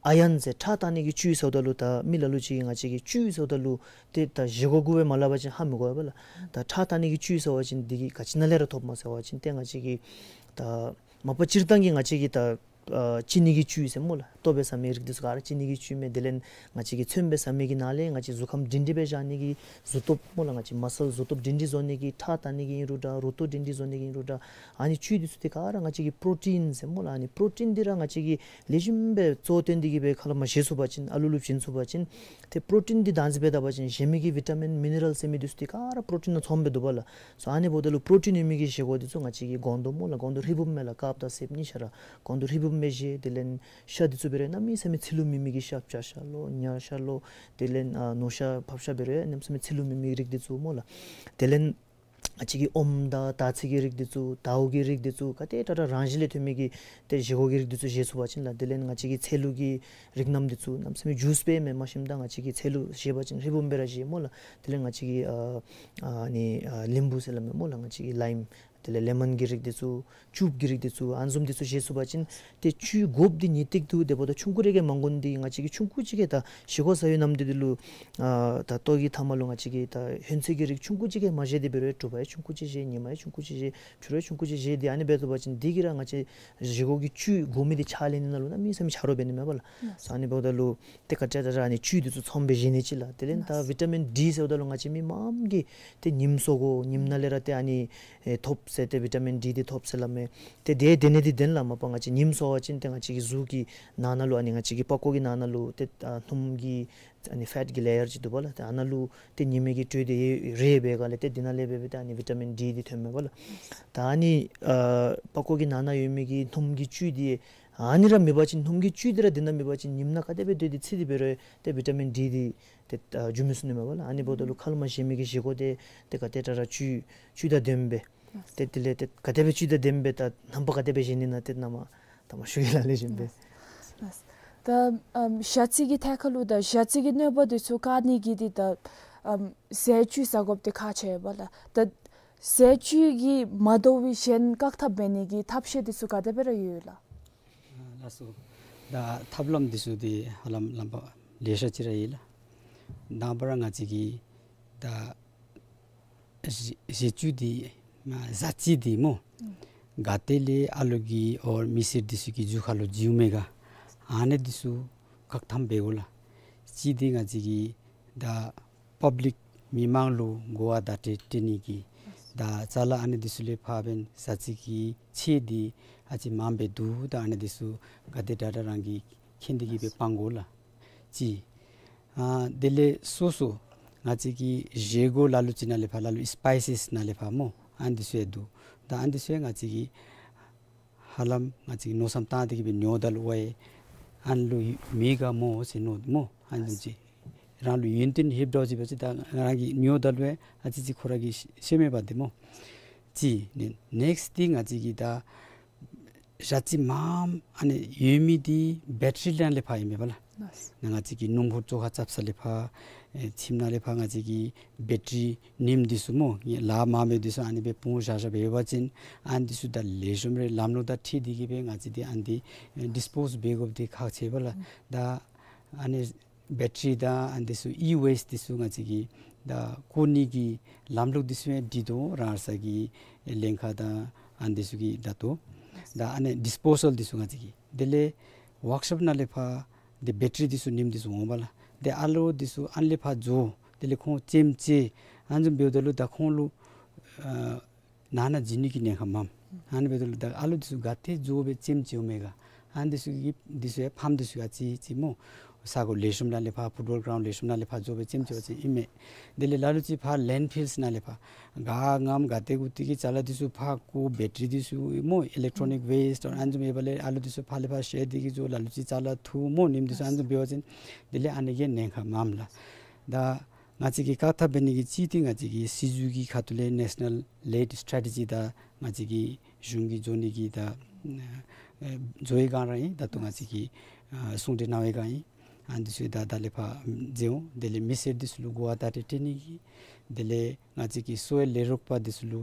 ཨའི་རཱན་ཟེར་ཁྲག་བཏང་ནི་གི་བཅུད་ཟེརཝ་ད་ལུ་ད་མི་ལ་ལུ་ཅིག་གིས་ང་བཅས་ཀྱི་བཅུད་ཟེརཝ་ད་ལུ་ཏེ་ད་བཞེས་སྒོ་གུ་སྦེ་མ་སླབ་པ་ཅིན་ཧ་མི་གོ་བས་ལགས། ད་ཁྲག་བཏང་ནི་གི་བཅུད་ཟེར་བ་ཅིན་འདི་གིས་ག་ཅི་ནང་ལས་ར་ཐོབ་སྨོ་ཟེར་བ་ཅིན་ཏེ་ང་བཅས་ཀྱི་ད་མ་པ་སྤྱིར་བཏང་གི་ང་བཅས་ཀྱི་ད་ ཨ་ཅི་ནི་གི་བཅུད་ཟེར་སྨོ་ལགས། ལྟོ་སྦེ་ཟ་མི་རིགས་འདི་ཚུ་ག་ར་ཅི་ནི་གི་བཅུད་མས། དེ་ལས་ང་བཅས་ཀྱི་ཚོདམ་སྦེ་ཟ་མི་གི་ནང་ལས་ང་བཅས་གཟུགས་ཁམས་སྒྲིང་སྒྲི་སྦེ་བཞག་ནི་གི་གཟུགས་སྟོབས་སྨོ་ལགས། ང་བཅས་མ་སཱལ་གཟུགས་སྟོབས་སྒྲིང་སྒྲི་བཟོ་ནི་གི་ཁྲག་དྲག་ནི་གི་ཨིན་རུང་འདྲ། རུ་ཏོ་སྒྲིང་སྒྲི་བཟོ་ནི་གི་ཨིན་རུང་འདྲ། ཨ་ནི་བཅུད་འདི་ཚུ་འདི་ག་ར་ང་བཅས་ཀྱི་པྲོ་ཊིན་ཟེར་སྨོ་ལགས། ཨ་ནི་པྲོ་ཊིན་འདི་ར་ང་བཅས་ཀྱིས་ལེགས་ཤོམ་སྦེ་གཙོ་བོ་བཏོན་ཏེ་གི་སྦེ་ཁ་ལས་མར་བཞེས་ཚུགས་པ་ཅིན་ཨ་ལུ་ལུ་བྱིན་ཚུགས་པ་ཅིན་ཏེ་པྲོ་ཊིན་འདི་བདག་འཛིན་འབད་ད་པ་ཅིན་གཞན་མི་གི་བི་ཊ་མིན་མི་ནི་རཱལ་ཟེར་མི་འདི་ཚུ་འདི་ག་ར་པྲོ་ཊིན་ནང་ཚོདམ་སྦེ་འདུག་པ་ལགས། སོ་ཨ་ནི་འབདཝ་ད་ལུ་པྲོ་ཊིན་ཡོད་མི་གི་བཞེས་སྒོ་འདི་ཚུ་ང་བཅས་ཀྱི་སྒོང་རྡོག་སྨོ་ལགས། སྒོང་རྡོག་ཧྲིལ་བུམ་མས་ལགས། དཀརཔོ་དང་སེརཔོ་གཉིས་ཆ་ར། སྒོང་རྡོག་ཧྲིལ་བུམ་སྦེ་བཞེས། དེ་ལས་ཤ་འདི་ཚུ་འབད་རུང་གནམ་མེད་ས་མེད་ཚིལ་ལུ་མེད་མི་གི་ཤ། བྱ་ཤ་ལོ་ཉ་ཤ་ལོ་དེ་ལས་ཨ་ནོར་ཤ་ཕགཔ་ཤ་འབད་རུང་གནམ་མེད་ས་མེད་ཚིལ་ལུ་མེད་མི་གི་རིགས་འདི་ཚུ་སྨོ་ལགས། དེ་ལས་ང་བཅས་ཀྱི་ཨོམ་དང་དར་ཚི་གི་རིགས་འདི་ཚུ་དར་འོ་གི་རིགས་འདི་ཚུ་ག་དེ་དྲག་དྲག་རང་བཞིན་ལས་ཐོན་མི་གི་ཏེ་བཞེས་སྒོ་གི་རིགས་འདི་ཚུ་བཞེས་ཚུགས་པ་ཅིན་ལགས། དེ་ལས་ང་བཅས་ཀྱི་ཚལ་ལུ་གི་རིགས་རྣམས་འདི་ཚུ་གནམ་མེད་ས་མེད་ཇུས་སྦེ་མེན། མ་གཞི་ད་ང་བཅས་ཀྱི་ཚལ་ལུ་བཞེས་པ་ཅིན་ཧྲིལ་བུམ་སྦེ་ར་བཞེས་སྨོ་ལགས། དེ་ལས་ང་བཅས་ཀྱི་ཨ་ཨ་ནི་ཨ་ལིམ་བུ་ཟེར་སླབ་མས་སྨོ་ལགས། ང་བཅས་ཀྱི་ལའིམ། དེ་ལས་ལེ་མོན་གྱི་རིགས་འདི་ཚུ། ཅུབ་ཀྱི་རིགས་འདི་ཚུ། ཨ་ནི་བཟུམ་འདི་ཚུ་བཞེས་ཚུགས་པ་ཅིན་ཏེ་བཅུད་དགོཔ་འདི་ངེས་ཏིག་འདུག། དེ་འབདཝ་ད་ཆུང་ཀུ་རེ་གིས་མ་དགོ་ནི་འདི་ང་བཅས་ཀྱིས་ཆུང་ཀུ་ཅིག་གིས་ད་བཞེས་སྒོ་ཟ་བའི་ནམ་དུས་འདི་ལུ་ཨ་ད་ལྟོ་གི་མཐའ་མ་ལུ་ང་བཅས་ཀྱིས་ད་ཧོན་ཚོད་ཀྱི་རིགས་ཆུང་ཀུ་ཅིག་གིས་མ་བཞེས་ཏེ་འབད་རུང་ཡང་གྲུ་པ་ཡང་ཆུང་ཀུ་ཅིག་བཞེས། ཉི་མ་ཡང་ཆུང་ཀུ་ཅིག་བཞེས། ཕྱི་རུ་ཡང་ཆུང་ཀུ་ཅིག་བཞེས། ཏེ་ཨ་ནི་འབད་ཚུགས་པ་ཅིན་འདི་གིས་ར་ང་བཅས་བཞེས་སྒོ་གི་བཅུད་དགོ་མི་འདི་ཆ་ལེན་ནི་ནང་ལུ་གནམ་མེད་ས་མེད་ཆ་རོགས་འབད་ནི་མས་པ་ལགས། ཨ་ནི་འབདཝ་ད་ལུ་ཏེ་ག་དེ་དྲག་དྲག་ཨ་ནི་བཅུད་འདི་ཚུ་ཚོདམ་སྦེ་བཞེས་ནི་ཅིག་ལགས། དེ་ལས་ད་ཝི་ཊ་མིན་ཌི་ཟེརཝ་ད་ལུ་ང་བཅས་མི་མངམ་གིས་ཏེ་ཉིམ་གསོ་དགོ། ཉིམ་ནང་ལས་ར་ཏེ་ཨ་ནི་ཨེ་ཐོབ་ཟེར། ཏེ་ཝི་ཊ་མིན་ཌི་འདི་ཐོབ་ཟེར་སླབ་མས། ཏེ་དེ་དེ་ནི་འདི་བདེན་ལགས། མ་པ་ང་བཅས་ཉིམ་གསོ་བ་ཅིན་ཏེ་ང་བཅས་ཀྱི་གཟུགས་ཀྱི་ནང་ན་ལུ་ཨ་ནི་ང་བཅས་ཀྱི་པགས་ཀོ་གི་ནང་ན་ལུ་ཏེ་ཨ་སྣུམ་གྱི་ཨ་ནི་ཕེཊ་ཀྱི་ལེ་ཡར་ཅིག་འདུག་པ་ལགས། ཏེ་ཨ་ནཱ་ལུ་ཏེ་ཉི་མའི་གི་དྲོད་འདི་རེག་འབད་སྒང་ལས་ཏེ་འདི་ནང་ལས་འབད་འབད་ཏེ་ཨ་ནི་ཝི་ཊ་མིན་ཌི་འདི་ཐོནམ་མས་པ་ལགས། ད་ཨ་ནི་ཨ་པགས་ཀོ་གི་ནང་ན་ཡོད་མི་གི་སྣུམ་གྱི་བཅུད་འདི་ཨ་ནི་ར་མེད་པ་ཅིན་སྣུམ་གྱི་བཅུད་འདི་ར་འདི་ནང་མེད་པ་ཅིན་ཉིམ་ནང་ག་དེ་སྦེ་སྡོད་དེ་ཚིག་སྟེ་འབད་རུང་ཏེ་ཝི་ཊ་མིན་ཌི་འདི་ཏེ་ཨ་འཇུ་མི་ཚུགས་ནི་མས་པ་ལགས། ཨ་ནི་འབདཝ་ད་ལུ་ཁ་ལས་མར་བཞེས་མི་གི་བཞེས་སྒོ་འདི་ཏེ་ག་དེ་དྲག་དྲག་བཅུད་བཅུད་དང་ལྡནམ་སྦེ་ཏེ་དེ་ལས་ཏེ་ག་དེ་སྦེ་བཅུད་དང་ལྡནམ་སྦེ་ད་རྣམ་པ་ག་དེ་སྦེ་བཞེས་ནི་ན་ཏེ་ནཱ་མར་ད་མར་ཞུ་ཡི་ལགས། ལེགས་ཤོམ་སྦེ། ལགས། ད་ཨམ་ཞ་རྩི་གི་ཐད་ཁར་ལུ་ད་ཞ་རྩི་གི་གནོད་པ་འདི་ཚུ་བཀག་ནི་གི་འདི་ད་ཨམ་ཟས་བཅུད་ཟ་དགོཔ་འདི་ཁག་ཆེ་བས་པ་ལགས། ད་ཟས་བཅུད་ཀྱིས་མ་དོ་བའི་གཞན་བཀག་ཐབས་འབད་ནི་གི་ཐབས་ཤེས་འདི་ཚུ་ག་དེ་སྦེ་ར་ཡོད་ལགས། ཨ་ལགས་སོ། ད་ཐབས་ལམ་འདི་ཚུ་འདི་ཧ་ལམ་ལམ་པ་ལེ་ཤ་ཅིག་ར་ཡོད་ལགས། དང་པ་ར་ང་བཅས་ཀྱིས་ད་བཞེས་བཞེས་བཅུད་འདི་ཨ་ཞ་རྩི་འདི་སྨོ། ཨུམ་ག་ཏེ་ལས་ཨ་ལུ་གི་ཨོ་མི་སེར་འདི་ཚུ་གི་རྒྱུ་ཁ་ལུ་འཛུལཝ་མེད་ག། ཨ་ནི་འདི་ཚུ་བཀག་ཐབས་འབད་དགོ་ལགས། གཅིག་འདི་ང་བཅས་ཀྱིས་ད་པབ་ལིཀ་མི་མང་ལུ་གོ་བ་བརྡ་སྤྲོད་སྤྲོད་ནི་གི་ད་ཅ་ལ་ཨ་ནི་འདི་ཚུ་ལས་ཕར་འབདན་ཞ་རྩི་གི་ཚད་འདི་ཨ་ཙི་མངམ་སྦེ་འདུག། ད་ཨ་ནི་འདི་ཚུ་ག་དེ་དྲག་དྲག་རང་གིས་མཁྱེན་ཏེ་གི་སྦེ་སྤང་དགོ་ལགས། གཅིག། ཨ་དེ་ལས་སོ་སོ་ང་བཅས་ཀྱི་བཞེས་སྒོ་ལ་ལུ་ཅིག་ནང་ལས་ཕར་ལ་ལུ་སི་པའི་སིས་ནང་ལས་ཕར་སྨོ། ཨ་ནི་འདི་ཚུ་ཡང་འདུག། ད་ཨ་ནི་འདི་ཚུ་ཡང་ང་བཅས་ཀྱིས་ཧ་ལམ་ང་བཅས་ཀྱིས་མནོ་བསམ་བཏང་སྟེ་གི་སྦེ་ཉོཝ་ད་ལུ་ཝའི་ཨ་ནི་ལུ་མེད་ག་སྨོ་ཟེར་མནོ་སྨོ། ཨ་ནི་ལུ་ཅིག་རང་ལུ་ཡོན་ཏན་ཧེབ་འདྲཝ་ཅིག་འབད་བ་ཅིན་ད་རང་གིས་ཉོཝ་ད་ལུ་ཨ་ཙི་ཅིག་ཁོ་ར་གིས་ཤེས་མི་འབད་དེ་སྨོ། གཅིག། ནེ་ནེགསཊ་འདི་ང་བཅས་ཀྱིས་ད་ཞ་རྩི་མངམ་ཨ་ནི་ཡོད་མི་འདི་བེ་ཊ་རི་ནང་ལས་ཕར་ཨིན་མས་པ་ལགས། ལགས། ང་བཅས་ཀྱི་སྣུམ་འཁོར་བཅོ་ཁ་རྐྱབ་ས་ལས་ཕར་ཨེ་ཁྱིམ་ནང་ལས་ཕར་ང་བཅས་ཀྱི་བེ་ཊ་རི་ནེམ་འདི་ཚུ་སྨོ། ལཱ་མ་མེད་འདི་ཚུ་ཨ་ནི་སྦེ་སྤུངས་བཞག་བཞགཔ་འབད་བ་ཅིན་ཨ་ནི་འདི་ཚུ་ད་ལེགས་ཤོམ་རེ་ལམ་ལུགས་དང་འཁྲིལ་ཏེ་གི་སྦེ་ང་བཅས་འདི་ཨ་ནི་འདི་ཨེ་ཌིས་པོསི་འབད་དགོཔ་འདི་ཁག་ཆེ་བས་ལགས། ད་ཨ་ནི་བེ་ཊ་རི་དང་ཨ་ནི་འདི་ཚུ་ཨི་ཝེསཊ་འདི་ཚུ་ང་བཅས་ཀྱིས་ད་བཀོ་ནི་གི་ལམ་ལུགས་འདི་ཚུ་ཡང་སྒྲིག་དོ་རང་སོའི་གི་ལྷན་ཁག་དང་ཨ་ནི་འདི་ཚུ་གིས་ད་ལྟོ་ད་ཨ་ནི་ཌིས་པོ་སཱལ་འདི་ཚུ་ང་བཅས་ཀྱིས་དེ་ལས་ཝརཀ་ཤོབ་ནང་ལས་ཕར་འདི་བེ་ཊ་རི་འདི་ཚུ་ནེམ་འདི་ཚུ་འོང་པ་ལགས། དེ་ཨ་ལོ་འདི་ཚུ་ཨ་ནི་ལས་ཕར་འགྱོ། དེ་ལས་ཁོང་ལྕེམ་ཅིག་ཨ་ནི་བཟུམ་འབདཝ་ད་ལུ་ད་ཁོང་ལུ་ཨ་ནང་ན་འཛུལ་ནི་གི་ཉེན་ཁ་མངམ། ཨ་ནི་འབདཝ་ད་ལུ་ད་ཨ་ལོ་འདི་ཚུ་ག་ཏེ་འགྱོ་སྦེ་ལྕེམ་ཅིག་འོང་མས་ག། ཨ་ནི་འདི་ཚུ་གི་འདི་ཚུ་ཡང་ཕམ་འདི་ཚུ་ཡང་ཅིག་ཅིག་སྨོ། ས་གོ་ལེགས་ཤོམ་ནང་ལས་ཕར་ཕུཊ་བཱོལ་གྲའུནཌ་ལེགས་ཤོམ་ནང་ལས་ཕར་འགྱོ་སྦེ་ལྕེམ་ཅིག་འབད་བ་ཅིན་ཨིན་མས། དེ་ལས་ལ་ལུ་ཅིག་ཕར་ལེནཌ་ཕིལསི་ནང་ལས་ཕར་ག་མངམ་ག་ཏེ་གུ་ཏེ་གི་ཅ་ལ་འདི་ཚུ་ཕར་བཀོ། བེ་ཊ་རི་འདི་ཚུ་སྨོ། ཨི་ལེག་ཊོ་ནིཀ་ཝེསཊ་ཨ་ནི་བཟུམ་ཡོདཔ་ལས་ཨ་ལོ་འདི་ཚུ་ཕར་ལས་ཕར་བཤལ་ཏེ་གི་འགྱོ། ལ་ལུ་ཅིག་ཅ་ལ་འཐུ་སྨོ། ནེམ་འདི་ཚུ་ཨ་ནི་བཟུམ་འབད་བ་ཅིན་དེ་ལས་ཨ་ནི་གི་ཉེན་ཁ་མངམ་ལགས། ད་ང་བཅས་ཀྱིས་བཀག་ཐབས་འབད་ནི་གི་གཅིག་འདི་ང་བཅས་ཀྱི་སྲིད་བྱུས་ཀྱི་ཁ་ཐུག་ལས་ནེ་ཤ་ནཱལ་ལེཌ་སི་ཊེ་རེ་ཊི་ཇི་དང་ང་བཅས་ཀྱི་གཞུང་གིས་བཟོ་ནི་གི་ད་ཨེ་བཟོ་བའི་སྒང་ར་ཨིན། ད་ལྟོ་ང་བཅས་ཀྱིས་ཨ་གསུང་གྲོས་གནང་བའི་སྒང་ཨིན། ཨ་ནི་འདི་ཚུ་ད་ད་ལས་ཕར་མཛད་འོང་། དེ་ལས་མི་སེར་འདི་ཚུ་ལུ་གོ་བ་བརྡ་སྤྲོད་སྤྲོད་ནི་གི་དེ་ལས་ང་བཅས་ཀྱི་གསོ་བའི་ལས་རོགས་པ་འདི་ཚུ་ལུ་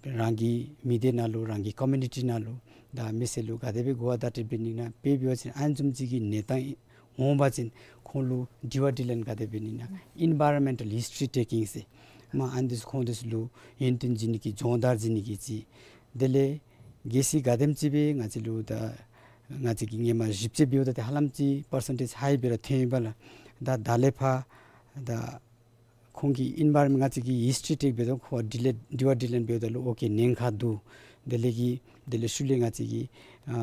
རང་གི་མི་སྡེ་ནང་ལུ་རང་གི་ཀོ་མིའུ་ནི་ཊི་ནང་ལུ་ད་མི་སེར་ལུ་ག་དེ་སྦེ་གོ་བ་བརྡ་སྤྲོད་འབད་ནི་ན་དཔེ་འབད་བ་ཅིན་ཨ་ནི་བཟུམ་ཅིག་གི་གནས་སྟངས་འོང་པ་ཅིན་ཁོང་ལུ་དྲི་བ་དྲིས་ལན་ག་དེ་འབད་ནི་ན་ཨིན་བཱའི་རོན་མེན་ཊལ་ཧིས་ཊོ་རི་ཊེ་ཀིང་ཟེར་མ་ཨ་ནི་འདི་ཚུ་ཁོང་འདི་ཚུ་ལུ་ཡོན་ཏན་བྱིན་ནི་གི་སྦྱོང་བརྡར་བྱིན་ནི་གི་ཅིག། དེ་ལས་གལ་སྲིད་ག་དེམ་ཅིག་སྦེ་ང་བཅས་ལུ་ད་ ང་བཅས་ཀྱིས་ཧེ་མ་ཞིབ་དཔྱད་འབདཝ་ད་ཏེ་ཧ་ལམ་ཅིག་པར་སེན་ཊེཇ་ཧའི་སྦེ་ར་ཐོན་ཡོདཔ་ལགས། ད་ད་ལས་ཕར་ད་ཁོང་གི་ཨེན་བའི་རོན་མེནཊ་ང་བཅས་ཀྱིས་ཧིསི་ཊོ་རི་ཊེཀ་འབདཝ་ད་ཁོ་ཌི་ལེཊ་ཌི་ཝར་ཌི་ལེཊ་འབདཝ་ད་ལུ་ཨོ་ཀེ་ཉེན་ཁ་འདུག། དེ་ལས་ཀྱི་དེ་ལས་ཤུལ་ལས་ང་བཅས་ཀྱིས་ཨ་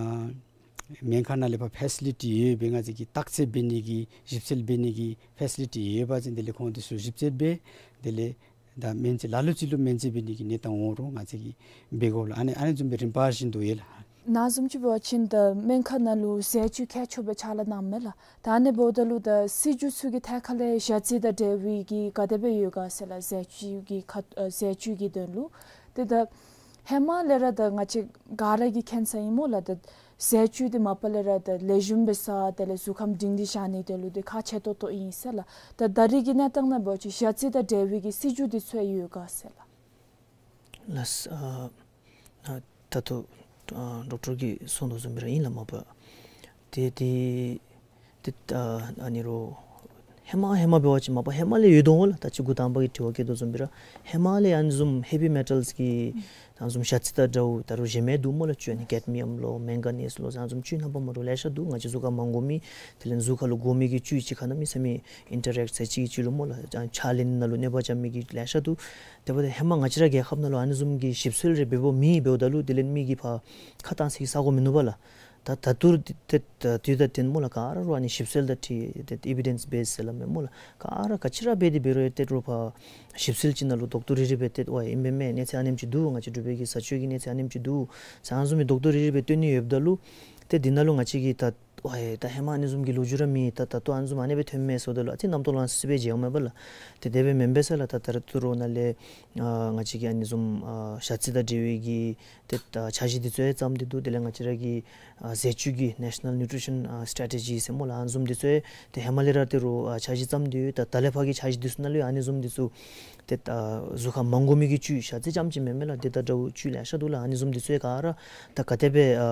སྨན་ཁང་ནང་ལས་ཕར་ཕེ་སི་ལི་ཊི་ཡོད་པའི་ང་བཅས་ཀྱིས་བརྟག་དཔྱད་འབད་ནི་གི་ཞིབ་འཚོལ་འབད་ནི་གི་ཕེ་སི་ལི་ཊི་ཡོད་པ་ཅིན་དེ་ལས་ཁོང་དེ་ཚུ་ཞིབ་དཔྱད་འབད་དེ་ལས་ད་སྨན་བཅོས་ལ་ལུ་ཅིག་ལུ་སྨན་བཅོས་འབད་ནི་གི་གནས་སྟངས་འོང་རུང་ང་བཅས་ཀྱིས་འབད་དགོཔ་ལགས། ཨ་ནི་ཨ་ནི་བཟུམ་སྦེ་རིམ་པ་བཞིན་དུ་ཡོད་ལགས། ནཱ་བཟུམ་ཅིག་འབད་བ་ཅིན་ད་སྨན་ཁང་ནང་ལུ་ཟས་བཅུད་མཁས་མཆོག་སྦེ་ཕྱག་ལཱ་གནངམ་མས་ལགས། ད་ཨ་ནི་འབདཝ་ད་ལུ་ད་སྲིད་བྱུས་ཚུ་གི་ཐད་ཁར་ལས་ཞ་རྩི་དང་འབྲེལ་བའི་གི་ག་དེ་སྦེ་ཡོད་ག་ཟེར་ལགས། ཟས་བཅུད་ཀྱི་ཁ་ཨ་ཟས་བཅུད་ཀྱི་དོན་ལུ་ཏེ་ད་ཧེ་མ་ལས་ར་ད་ང་བཅས་ག་ར་གིས་མཁྱེན་ས་ཨིན་སྨོ་ལགས། ད་ཟས་བཅུད་འདི་མ་པ་ལས་ར་ད་ལེགས་ཤོམ་སྦེ་བཟའ་དེ་ལས་གཟུགས་ཁམས་སྒྲིང་སྒྲི་བཞག་ནིའི་དོན་ལུ་འདི་ཁག་ཆེ་ཏོག་ཏོ་ཨིན་ཟེར་ལགས། ད་ད་རེས་ཀྱི་གནས་སྟངས་ནང་འབད་བ་ཅིན་ཞ་རྩི་དང་འབྲེལ་བའི་གི་སྲིད་བྱུས་འདི་ཚུ་ཡོད་ག་ཟེར་ལགས། ལགས། ཨ་ཨ་ད་ལྟོ་ཨ་ཌོག་ཊར་གྱིས་གསུངས་དོ་བཟུམ་སྦེ་ར་ཨིན་ལགས་མ་པ། ཏེ་ཏེ་ཏེ་ཨ་ཨ་ནི་རོགས་ཧེ་མ་ཧེ་མ་འབད་བ་ཅིན་མ་པ་ཧེ་མ་ལས་ཡོད་དོ་འོང་ལགས། ད་ཅི་འགོ་དང་པ་གི་དྲི་བ་བཀོད་དོ་བཟུམ་སྦེ་ར་ཧེ་མ་ལས་ཨ་ནི་བཟུམ་ཧེ་བི་མེ་ཊལ་གྱི་ཨ་ནི་བཟུམ་ཞ་རྩི་དང་འདྲཝ་ད་རུང་གཞན་མི་འདུག་སྨོ་ལགས། བཅུད་ཨ་ནི་ཀེཌ་མི་ཡམ་ལོ་མེང་ག་ནིས་ལོ་ཟེར་ཨ་ནི་བཟུམ་བཅུད་རྣམ་པ་མ་འདྲཝ་ལེ་ཤ་འདུག། ང་བཅས་གཟུགས་ཁར་མ་དགོ་མི་དེ་ལས་གཟུགས་ཁར་ལུ་དགོ་མི་གི་བཅུད་ཅིག་ཁར་གནམ་མེད་ས་མེད་ཨིན་ཊར་ཨེཀཊ་ཟེར་ཅིག་གི་བཅུད་ལུ་སྨོ་ལགས། ཨ་ཕྱགས་ལེན་ནང་ལུ་གནོད་པ་རྐྱབ་མི་གི་ལེ་ཤ་འདུག། དེ་འབདཝ་ད་ཧེ་མ་ང་བཅས་ར་རྒྱལ་ཁབ་ནང་ལུ་ཨ་ནི་བཟུམ་གྱི་ཞིབ་འཚོལ་རེ་འབད་འབདཝ་མེད། འབདཝ་ད་ལུ་དེ་ལས་མི་གིས་ཕར་ཁ་བཏང་ས་གི་ས་གོ་མིན་ནུག་པ་ལགས། ད་ད་ལྟོ་ཏེ་ཏེ་དུས་དང་བསྟུན་སྨོ་ལགས་ག་ར་རོགས་ཨ་ནི་ཞིབ་འཚོལ་དང་འཁྲིལ་ཏེ་ཨི་བི་ཌེནསི་བེསི་ཟེར་སླབ་མས་སྨོ་ལགས། ག་ར་ག་ཅི་ར་འབད་དེ་འབད་རུང་ཏེ་རོགས་ཕར་ཞིབ་འཚོལ་ཅིག་ནང་ལུ་ཌོག་ཊར་རེ་རེ་སྦེ་ཏེ་ཝའི་ཨིན་པས་མས། གནས་ཚད་ཨ་ནེམ་ཅིག་འདུག། ང་བཅས་འབྲུག་པའི་གི་བཟའ་སྤྱོད་ཀྱི་གནས་ཚད་ཨ་ནེམ་ཅིག་འདུག་ཟེར་ཨ་ནི་བཟུམ་མའི་ཌོག་ཊར་རེ་རེ་སྦེ་སྟོན་ནི་ཡོདཔ་ད་ལུ་ཏེ་འདི་ནང་ལུ་ང་བཅས་ཀྱིས་ད་ཝའི་ད་ཧེ་མ་ཨ་ནི་བཟུམ་གྱི་ལོ་རྒྱུས་ར་མེད། ད་ད་ལྟོ་ཨ་ནི་བཟུམ་ཨ་ནི་སྦེ་ཐོནམ་མས་ཟེརཝ་ད་ལུ་ཨ་ཙི་རྣམ་རྟོག་ལང་སི་སི་སྦེ་མཇལཝ་མས་པ་ལགས། ཏེ་དེ་སྦེ་མེན་པས་ལགས། ད་ད་རུང་ཏེ་རོགས་ནཱ་ལས་ཨ་ང་བཅས་ཀྱིས་ཨ་ནི་བཟུམ་ཨ་ཞ་རྩི་དང་འབྲེལ་བའི་གི་ཏེ་ཨ་འཆར་གཞི་འདི་ཚུ་ཡང་བརྩམས་ཏེ་འདུག། དེ་ལས་ང་བཅས་ར་གི་ཨ་ཟས་བཅུད་ཀྱི་ནེ་ཤ་ནཱལ་ནིའུ་ཊི་རི་ཤཱན་ཨ་སི་ཊེ་རེ་ཊི་ཇི་ཟེར་སྨོ་ལགས། ཨ་ནི་བཟུམ་འདི་ཚུ་ཡང་ཏེ་ཧེ་མ་ལས་ར་ཏེ་རོགས་ཨ་འཆར་གཞི་བརྩམས་ཏེ་ཡོད། ད་ད་ལས་ཕར་གྱི་འཆར་གཞི་འདི་ཚུ་ནང་ལུ་ཡང་ཨ་ནི་བཟུམ་འདི་ཚུ་ཏེ་ཨ་གཟུགས་ཁར་མ་དགོ་མི་གི་བཅུད་ཞ་རྩི་རྐྱངམ་ཅིག་མེན་མས་ལགས། དེ་དང་འདྲཝ་བཅུད་ལེ་ཤ་འདུག་ལགས། ཨ་ནི་བཟུམ་འདི་ཚུ་ཡང་ག་ར་ད་ག་དེ་སྦེ་ཨ་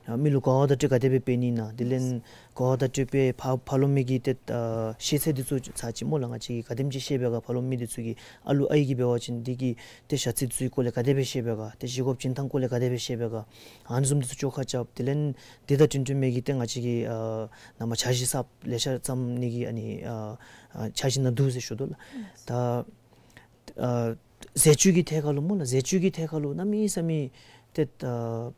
ཨ་མི་ལུ་གོ་བ་བརྡ་སྤྲོད་ག་དེ་སྦེ་འབད་ནི་ཨིན་ན། དེ་ལས་གོ་བ་བརྡ་སྤྲོད་པའི་ཕར་ཕར་ལོགས་མའི་གི་ཏེ་ཨ་ཤེས་ཚད་འདི་ཚུ་ཚར་གཅིག་སྨོ་ལགས། ང་བཅས་ཀྱིས་ག་དེམ་ཅིག་ཤེས་པས་ག། ཕར་ལོགས་མི་འདི་ཚུ་གིས་ཨ་ལུ་ཨའི་གིས་འབད་བ་ཅིན་འདི་གི་ཏེ་ཞ་རྩི་ཚུའི་སྐོར་ལས་ག་དེ་སྦེ་ཤེས་པས་ག། ཏེ་བཞེས་སྒོ་བྱིན་ཐངས་སྐོར་ལས་ག་དེ་སྦེ་ཤེས་པས་ག། ཨ་ནི་བཟུམ་འདི་ཚུ་བཅོ་ཁ་རྐྱབ། དེ་ལས་འདི་དང་འཁྲིལ་འཁྲིལ་མི་གི་ཏེ་ང་བཅས་ཀྱིས་ཨ་ནཱ་མར་འཆར་གཞི་གསརཔ་ལེ་ཤ་བརྩམ་ནི་གི་ཨ་ནི་ཨ་ཨ་འཆར་གཞི་ནང་འདུག་ཟེར་ཞུ་དོ་ལགས། ད་ཨ་ཟས་བཅུད་ཀྱི་ཐད་ཁར་ལུ་སྨོ་ལགས། ཟས་བཅུད་ཀྱི་ཐད་ཁར་ལུ་གནམ་མེད་ས་མེད་ཏེ་ཨ་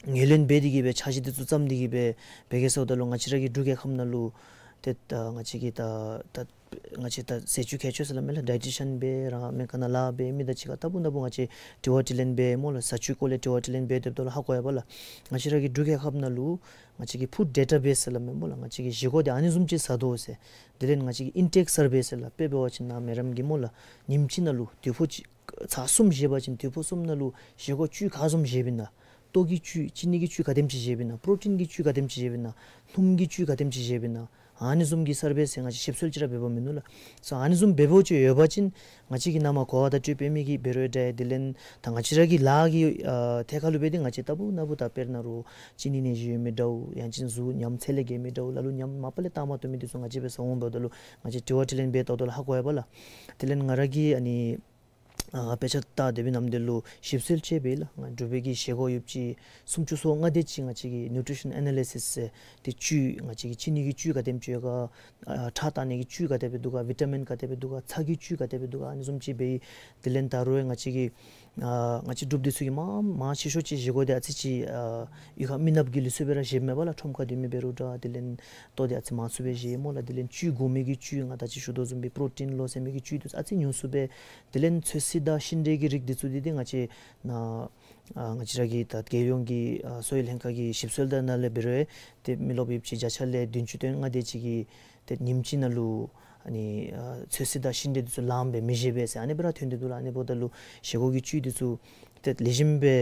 ངོས་ལེན་འབད་དེ་གིས་སྦེ་འཆར་གཞི་འདི་ཚུ་བརྩམས་ཏེ་གིས་སྦེ་འབད་གེ་ཟེརཝ་ད་ལུ་ང་བཅས་ར་གི་འབྲུག་རྒྱལ་ཁབ་ནང་ལུ་ཏེ་ཨ་ང་བཅས་ཀྱིས་ད་ད་ང་བཅས་ད་ཟས་བཅུད་མཁས་མཆོག་ཟེར་སླབ་མས་ལགས། ཌའི་ཊི་ཤཱན་སྦེ་ར་སྨན་ཁང་ནང་ལཱ་འབད་མི་དང་གཅིག་ཁར་ལྟ་བུ་ལྟ་བུ་ང་བཅས་དྲི་བ་དྲིས་ལན་འབད་སྨོ་ལགས། བཟའ་བཅུད་སྐོར་ལས་དྲི་བ་དྲིས་ལན་འབད་སྡོདཔ་ད་ལུ་ཧ་གོ་ཡི་པ་ལགས། ང་བཅས་ར་གི་འབྲུག་རྒྱལ་ཁབ་ནང་ལུ་ང་བཅས་ཀྱིས་ཕུཌ་ཌེ་ཊ་བེསི་ཟེར་སླབ་མས་སྨོ་ལགས། ང་བཅས་ཀྱིས་བཞེས་སྒོ་འདི་ཨ་ནི་བཟུམ་ཅིག་བཟའ་དོ་ཟེར། དེ་ལས་ང་བཅས་ཀྱི་ཨིན་ཊེཀ་སར་བེ་ཟེར་ལགས། དཔེ་འབད་བ་ཅིན་ནཱ་མེ་རམ་གྱིས་སྨོ་ལགས། ཉིནམ་གཅིག་ནང་ལུ་དུས་ཕོ་གཅིག་ཚར་གསུམ་བཞེས་པ་ཅིན་དུས་ཕོ་གསུམ་ནང་ལུ་བཞེས་སྒོ་བཅུད་ག་བཟུམ་བཞེསཔ་ཨིན་ན། ལྟོ་གི་བཅུད་ཅི་ནི་གི་བཅུད་ག་དེམ་ཅིག་བཞེསཔ་ཨིན་ན། པྲོ་ཊིན་གྱི་བཅུད་ག་དེམ་ཅིག་བཞེསཔ་ཨིན་ན། སྣུམ་གྱི་བཅུད་ག་དེམ་ཅིག་བཞེསཔ་ཨིན་ན། ཨ་ནི་བཟུམ་གྱི་སར་བེ་ཟེར་ང་བཅས་ཞིབ་འཚོལ་ཅིག་ར་འབད་བ་མིན་ནུག་ལགས། སོ་ཨ་ནི་བཟུམ་འབད་བ་ཅིན་ཡོད་པ་ཅིན་ང་བཅས་ཀྱིས་ནཱ་མར་གོ་བ་བརྡ་སྤྲོད་འབད་མི་གིས་འབད་རུང་འདྲ། དེ་ལས་ད་ང་བཅས་ར་གི་ལཱ་གི་ཨ་ཐད་ཁར་ལུ་འབད་དེ་ང་བཅས་ལྟ་བུ་ན་བུ་ད་དཔེར་ན་རོགས་ཅི་ནི་ནད་གཞི་ཡོད་མི་འདྲཝ་ཡང་ཅིན་གཟུགས་ཉམས་ཚད་ལས་བརྒལ་མི་འདྲཝ་ལ་ལུ་ཉམས་མ་པ་ལས་བཏང་མ་བཏུབ་མི་འདི་ཚུ་ང་བཅས་འབད་ས་འོང་འབདཝ་ད་ལུ་ང་བཅས་དྲི་བ་དྲིས་ལན་འབད་ལྟཝ་ད་ལུ་ཧ་གོ་ཡི་པ་ལགས། དེ་ལས་ང་ར་གིས་ཨ་ནི་ཨ་དཔེ་ཆ་ལྟ་སྡོད་པའི་ནམ་དུས་ལུ་ཞིབ་འཚོལ་ཅིག་འབད་ལགས། ང་འབྲུག་པའི་གི་བཞེས་སྒོ་ཡོདཔ་ཅིག་སུམ་ཅུ་སོ་ལྔ་དེ་ཅིག་ང་བཅས་ཀྱིས་ནིའུ་ཊི་རི་ཤཱན་ཨེ་ན་ལི་སིསི་ཟེར་ཏེ་བཅུད་ང་བཅས་ཀྱི་ཅི་ནི་གི་བཅུད་ག་དེམ་ཅིག་ཡོད་ག། ཨ་ཁྲག་བཏང་ནི་གི་བཅུད་ག་དེ་སྦེ་འདུག་ག། བི་ཊ་མིན་ག་དེ་སྦེ་འདུག་ག། ཚྭ་གི་བཅུད་ག་དེ་སྦེ་འདུག་ག། ཨ་ནི་བཟུམ་ཅིག་འབད་ཡི། དེ་ལས་ད་རུང་ང་བཅས་ཀྱི་ཨ་ང་བཅས་འབྲུགཔ་འདི་ཚུ་གིས་མང་མང་ཆེ་ཤོས་ཅིག་བཞེས་སྒོ་འདི་ཨ་ཙི་ཅིག་ཨ་གཡུས་ཁ་མི་ནགཔ་གི་ལུགས་སྲོལ་སྦེ་ར་བཞེསཔ་མས་པ་ལགས། ཁྲོམ་ཁར་སྡོད་མི་འབད་རུང་འདྲ། དེ་ལས་ལྟོ་འདི་ཨ་ཙི་མང་སུ་སྦེ་བཞེས་སྨོ་ལགས། དེ་ལས་བཅུད་དགོ་མི་གི་བཅུད་ང་ད་ཅི་ཞུ་དོ་བཟུམ་སྦེ་པྲོ་ཊིན་ལོ་ཟེར་མི་གི་བཅུད་འདི་ཨ་ཙི་ཉུང་སུ་སྦེ། དེ་ལས་ཚོད་བསྲེ་དང་ཤིང་འབྲས་ཀྱི་རིགས་འདི་ཚུ་འདི་འདི་ང་བཅས་ནཱ་ཨ་ང་བཅས་ར་གི་ད་རྒྱལ་ཡོངས་ཀྱི་ཨ་གསོ་བའི་ལྷན་ཁག་གི་ཞིབ་འཚོལ་དང་ནང་ལས་འབད་རུང་ཏེ་མི་རློབས་ཡོདཔ་ཅིག་བརྒྱ་ཆ་ལས་བདུན་ཅུ་དོན་ལྔ་དེ་ཅིག་གིས་ཏེ་ཉིནམ་གཅིག་ནང་ལུ་ཨ་ནི་ཨ་ཚོད་བསྲེ་དང་ཤིང་འབྲས་འདི་ཚུ་ལངམ་སྦེ་མི་བཞེས་པས་ཟེར་ཨ་ནི་སྦེ་ར་ཐོན་ཏེ་འདུག་ལགས། ཨ་ནི་འབདཝ་ད་ལུ་བཞེས་སྒོ་གི་བཅུད་འདི་ཚུ་ཏེ་ལེགས་ཤོམ་སྦེ་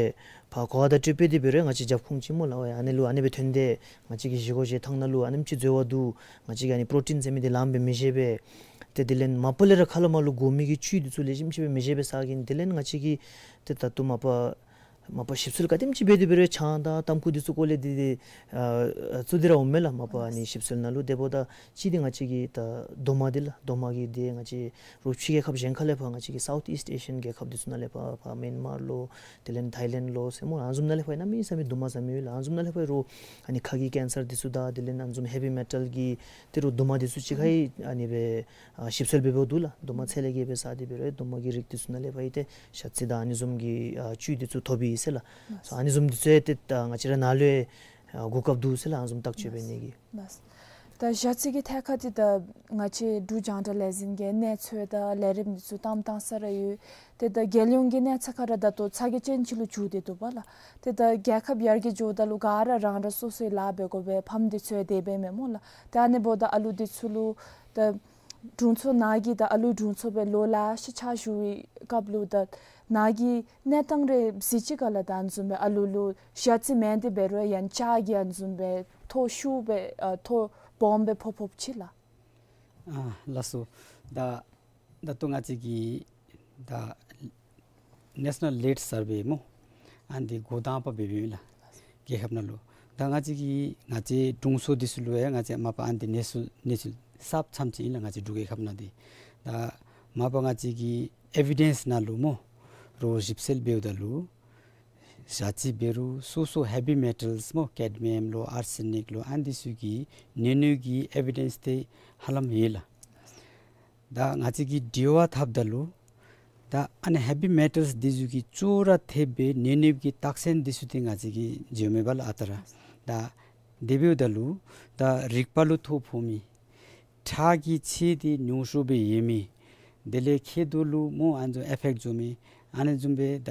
ཕར་གོ་བ་བརྡ་སྤྲོད་འབད་དེ་འབད་རུང་ང་བཅས་རྒྱབ་ཁུངས་ཅིག་སྨོ་ལགས། ཨོ་ཡ་ཨ་ནི་ལུ་ཨ་ནི་སྦེ་ཐོན་ཏེ་ང་བཅས་ཀྱི་བཞེས་སྒོ་བཞེས་ཐངས་ནང་ལུ་ཨ་ནེམ་ཅིག་འཛོལ་བ་འདུག། ང་བཅས་ཀྱིས་ཨ་ནི་པྲོ་ཊིན་ཟེར་མི་འདི་ལངམ་སྦེ་མི་བཞེས་པས། ཏེ་དེ་ལས་མ་པ་ལས་ར་ཁ་ལས་མར་ལུ་དགོ་མི་གི་བཅུད་འདི་ཚུ་ལེགས་ཤོམ་ཅིག་སྦེ་མི་བཞེས་པས་ཟེར་གིས། དེ་ལས་ང་བཅས་ཀྱིས་ཏེ་ད་ལྟོ་མ་པ་ མ་པ་ཞིབ་འཚོལ་ག་དེམ་ཅིག་འབད་དེ་འབད་རུང་ཆང་དང་ཏམ་ཁུ་འདི་ཚུ་སྐོར་ལས་འདི་འདི་ཨ་ཚུད་དེ་ར་འོངམ་མས་ལགས། མ་པ་ཨ་ནི་ཞིབ་འཚོལ་ནང་ལུ་དེ་འབདཝ་ད་གཅིག་འདི་ང་བཅས་ཀྱི་ད་རྡོག་མ་འདི་ལགས། རྡོག་མ་གི་འདི་ང་བཅས་རོགས་ཕྱི་རྒྱལ་ཁབ་གཞན་ཁ་ལས་ཕར་ང་བཅས་ཀྱི་South East Asian རྒྱལ་ཁབ་འདི་ཚུ་ནང་ལས་ཕར་ཕར་མེན་མར་ལོ་དེ་ལས་ཐའི་ལེནཌ་ལོ་ཟེར་སྨོ་ཨ་ནི་བཟུམ་ནང་ལས་ཕར་གནམ་མེད་ས་མེད་རྡོག་མ་ཟ་མི་ཡོད་ལགས། ཨ་ནི་བཟུམ་ནང་ལས་ཕར་རོགས་ཨ་ནི་ཁ་གི་ཀེན་སར་འདི་ཚུ་དང་དེ་ལས་ཨ་ནི་བཟུམ་ཧེ་བི་མེ་ཊལ་གྱི་ཏེ་རོགས་རྡོག་མ་འདི་ཚུ་གཅིག་ཁར་ཨ་ནི་སྦེ་ཨ་ཞིབ་འཚོལ་འབད་འབདཝ་འདུག་ལགས། རྡོག་མ་ཚད་ལས་བརྒལ་སྦེ་ཟ་སྟེ་འབད་རུང་རྡོག་མ་གི་རིགས་འདི་ཚུ་ནང་ལས་ཕར་ཨེ་ཏེ་ཞ་ཚི་དང་ཨ་ནི་བཟུམ་གྱི་ཨ་བཅུད་འདི་ཚུ་ཐོབ་ཨིན་ཟེར་ལགས། ལགས། སོ་ཨ་ནི་བཟུམ་འདི་ཚུ་ཨེ་ཏེ་ད་ང་བཅས་ར་ནཱ་ལུ་ཨེ་ཨ་གོ་སྐབས་འདུག་ཟེར་ལགས། ཨ་ནི་བཟུམ་བརྟག་དཔྱད་འབད་ནི་གི། ལགས། ད་ཞ་ཚི་གི་ཐད་ཁར་འདི་ད་ང་བཅས་འབྲུག་རྒྱང་བསྒྲགས་ལས་འཛིན་གྱིས་གནས་ཚུལ་དང་ལས་རིམ་འདི་ཚུ་བཏངམ་བཏང་ས་ར་ཡོད། ཏེ་ད་རྒྱལ་ཡོངས་ཀྱི་གནས་ཚད་ཁར་ར་ད་ལྟོ་ཚ་གྱང་ཅན་ཅིག་ལུ་འགྱུར་ཏེ་འདུག་པ་ལགས། ཏེ་ད་རྒྱལ་ཁབ་ཡར་རྒྱས་འགྱོཝ་ད་ལུ་ག་ར་རང་རང་སོ་སོའི་ལཱ་འབད་དགོ་པའི་ཕམ་འདི་ཚུ་ཡང་དེ་སྦེ་མས་སྨོ་ལགས། ད་ཨ་ནི་འབདཝ་ད་ཨ་ལུ་འདི་ཚུ་ལུ་ད་དྲུང་འཚོ་ནཱ་གི་ད་ཨ་ལུ་དྲུང་འཚོ་སྦེ་ལོ་ལེ་ཤ་ཕྱག་ཞུ་བའི་སྐབས་ལུ་ད་ནཱ་གི་གནས་སྟངས་རེ་གཟིགས་ཅི་ག་ལགས། ད་ཨ་ནི་བཟུམ་སྦེ་ཨ་ལུ་ལུ་ཞ་ཚི་མེན་ཏེ་འབད་རུང་ཡང་ལྕགས་ཀྱི་ཨ་ནི་བཟུམ་སྦེ་ཐོ་ཤུགས་སྦེ་ཨ་ཐོ་སྦོམ་སྦེ་ཕོག་ཕོགཔ་ཅིག་ལགས། ཨ་ལགས་སོ། ད་ད་ལྟོ་ང་བཅས་ཀྱི་ད་ནེ་ཤ་ནཱལ་ལེཌ་སར་ཝེ་སྨོ། ཨ་ནི་འདི་འགོ་དང་པ་འབད་འབདཝ་ཨིན་ལགས། རྒྱལ་ཁབ་ནང་ལུ། ད་ང་བཅས་ཀྱི་ང་བཅས་དྲུང་འཚོ་འདི་ཚུ་ལུ་ཡང་ང་བཅས་མ་པ་ཨ་ནི་འདི་གནས་ཚུལ་གནས་ཚུལ་གསརཔ་ཙམ་ཅིག་ཨིན་ལགས། ང་བཅས་འབྲུག་རྒྱལ་ཁབ་ནང་འདི། ད་མ་པ་ང་བཅས་ཀྱི་ཨེ་བི་ཌེནསི་ནང་ལུ་སྨོ། རོགས་ཞིབ་འཚོལ་འབདཝ་ད་ལུ་ཞ་ཚི་འབད་རུང་སོ་སོ་ཧེ་བི་མེ་ཊལསི་སྨོ་ཀེཌ་མི་ཡམ་ལོ་ཨར་སེ་ནིཀ་ལོ་ཨ་ནི་འདི་ཚུ་གི་ནད་གནོད་ཀྱི་ཨེ་བི་ཌེནསི་འདི་ཧ་ལམ་ཡོད་ལགས། ད་ང་བཅས་ཀྱིས་དྲི་བ་འཐབ་ད་ལུ་ད་ཨ་ནི་ཧེ་བི་མེ་ཊལསི་འདི་ཚུ་གིས་ཅོག་ར་འཐདཔ་སྦེ་ནད་གནོད་ཀྱི་རྟགས་མཚན་འདི་ཚུ་འདི་ང་བཅས་ཀྱིས་འཇལཝ་མས་པ་ལགས་ཨ་རྟག་ར། ད་དེ་འབདཝ་ད་ལུ་ད་རིག་པ་ལུ་ཐོ་ཕོག་མི་ཁྲག་གི་ཚད་འདི་ཉུང་སུ་སྦེ་ཡོད་མི། དེ་ལས་མཁལ་རྡོག་ལུ་སྨོ་ཨ་ནི་ཚུ་ཨེ་ཕེཀཊ་འགྱོ་མི། ཨ་ནི་བཟུམ་སྦེ་ད་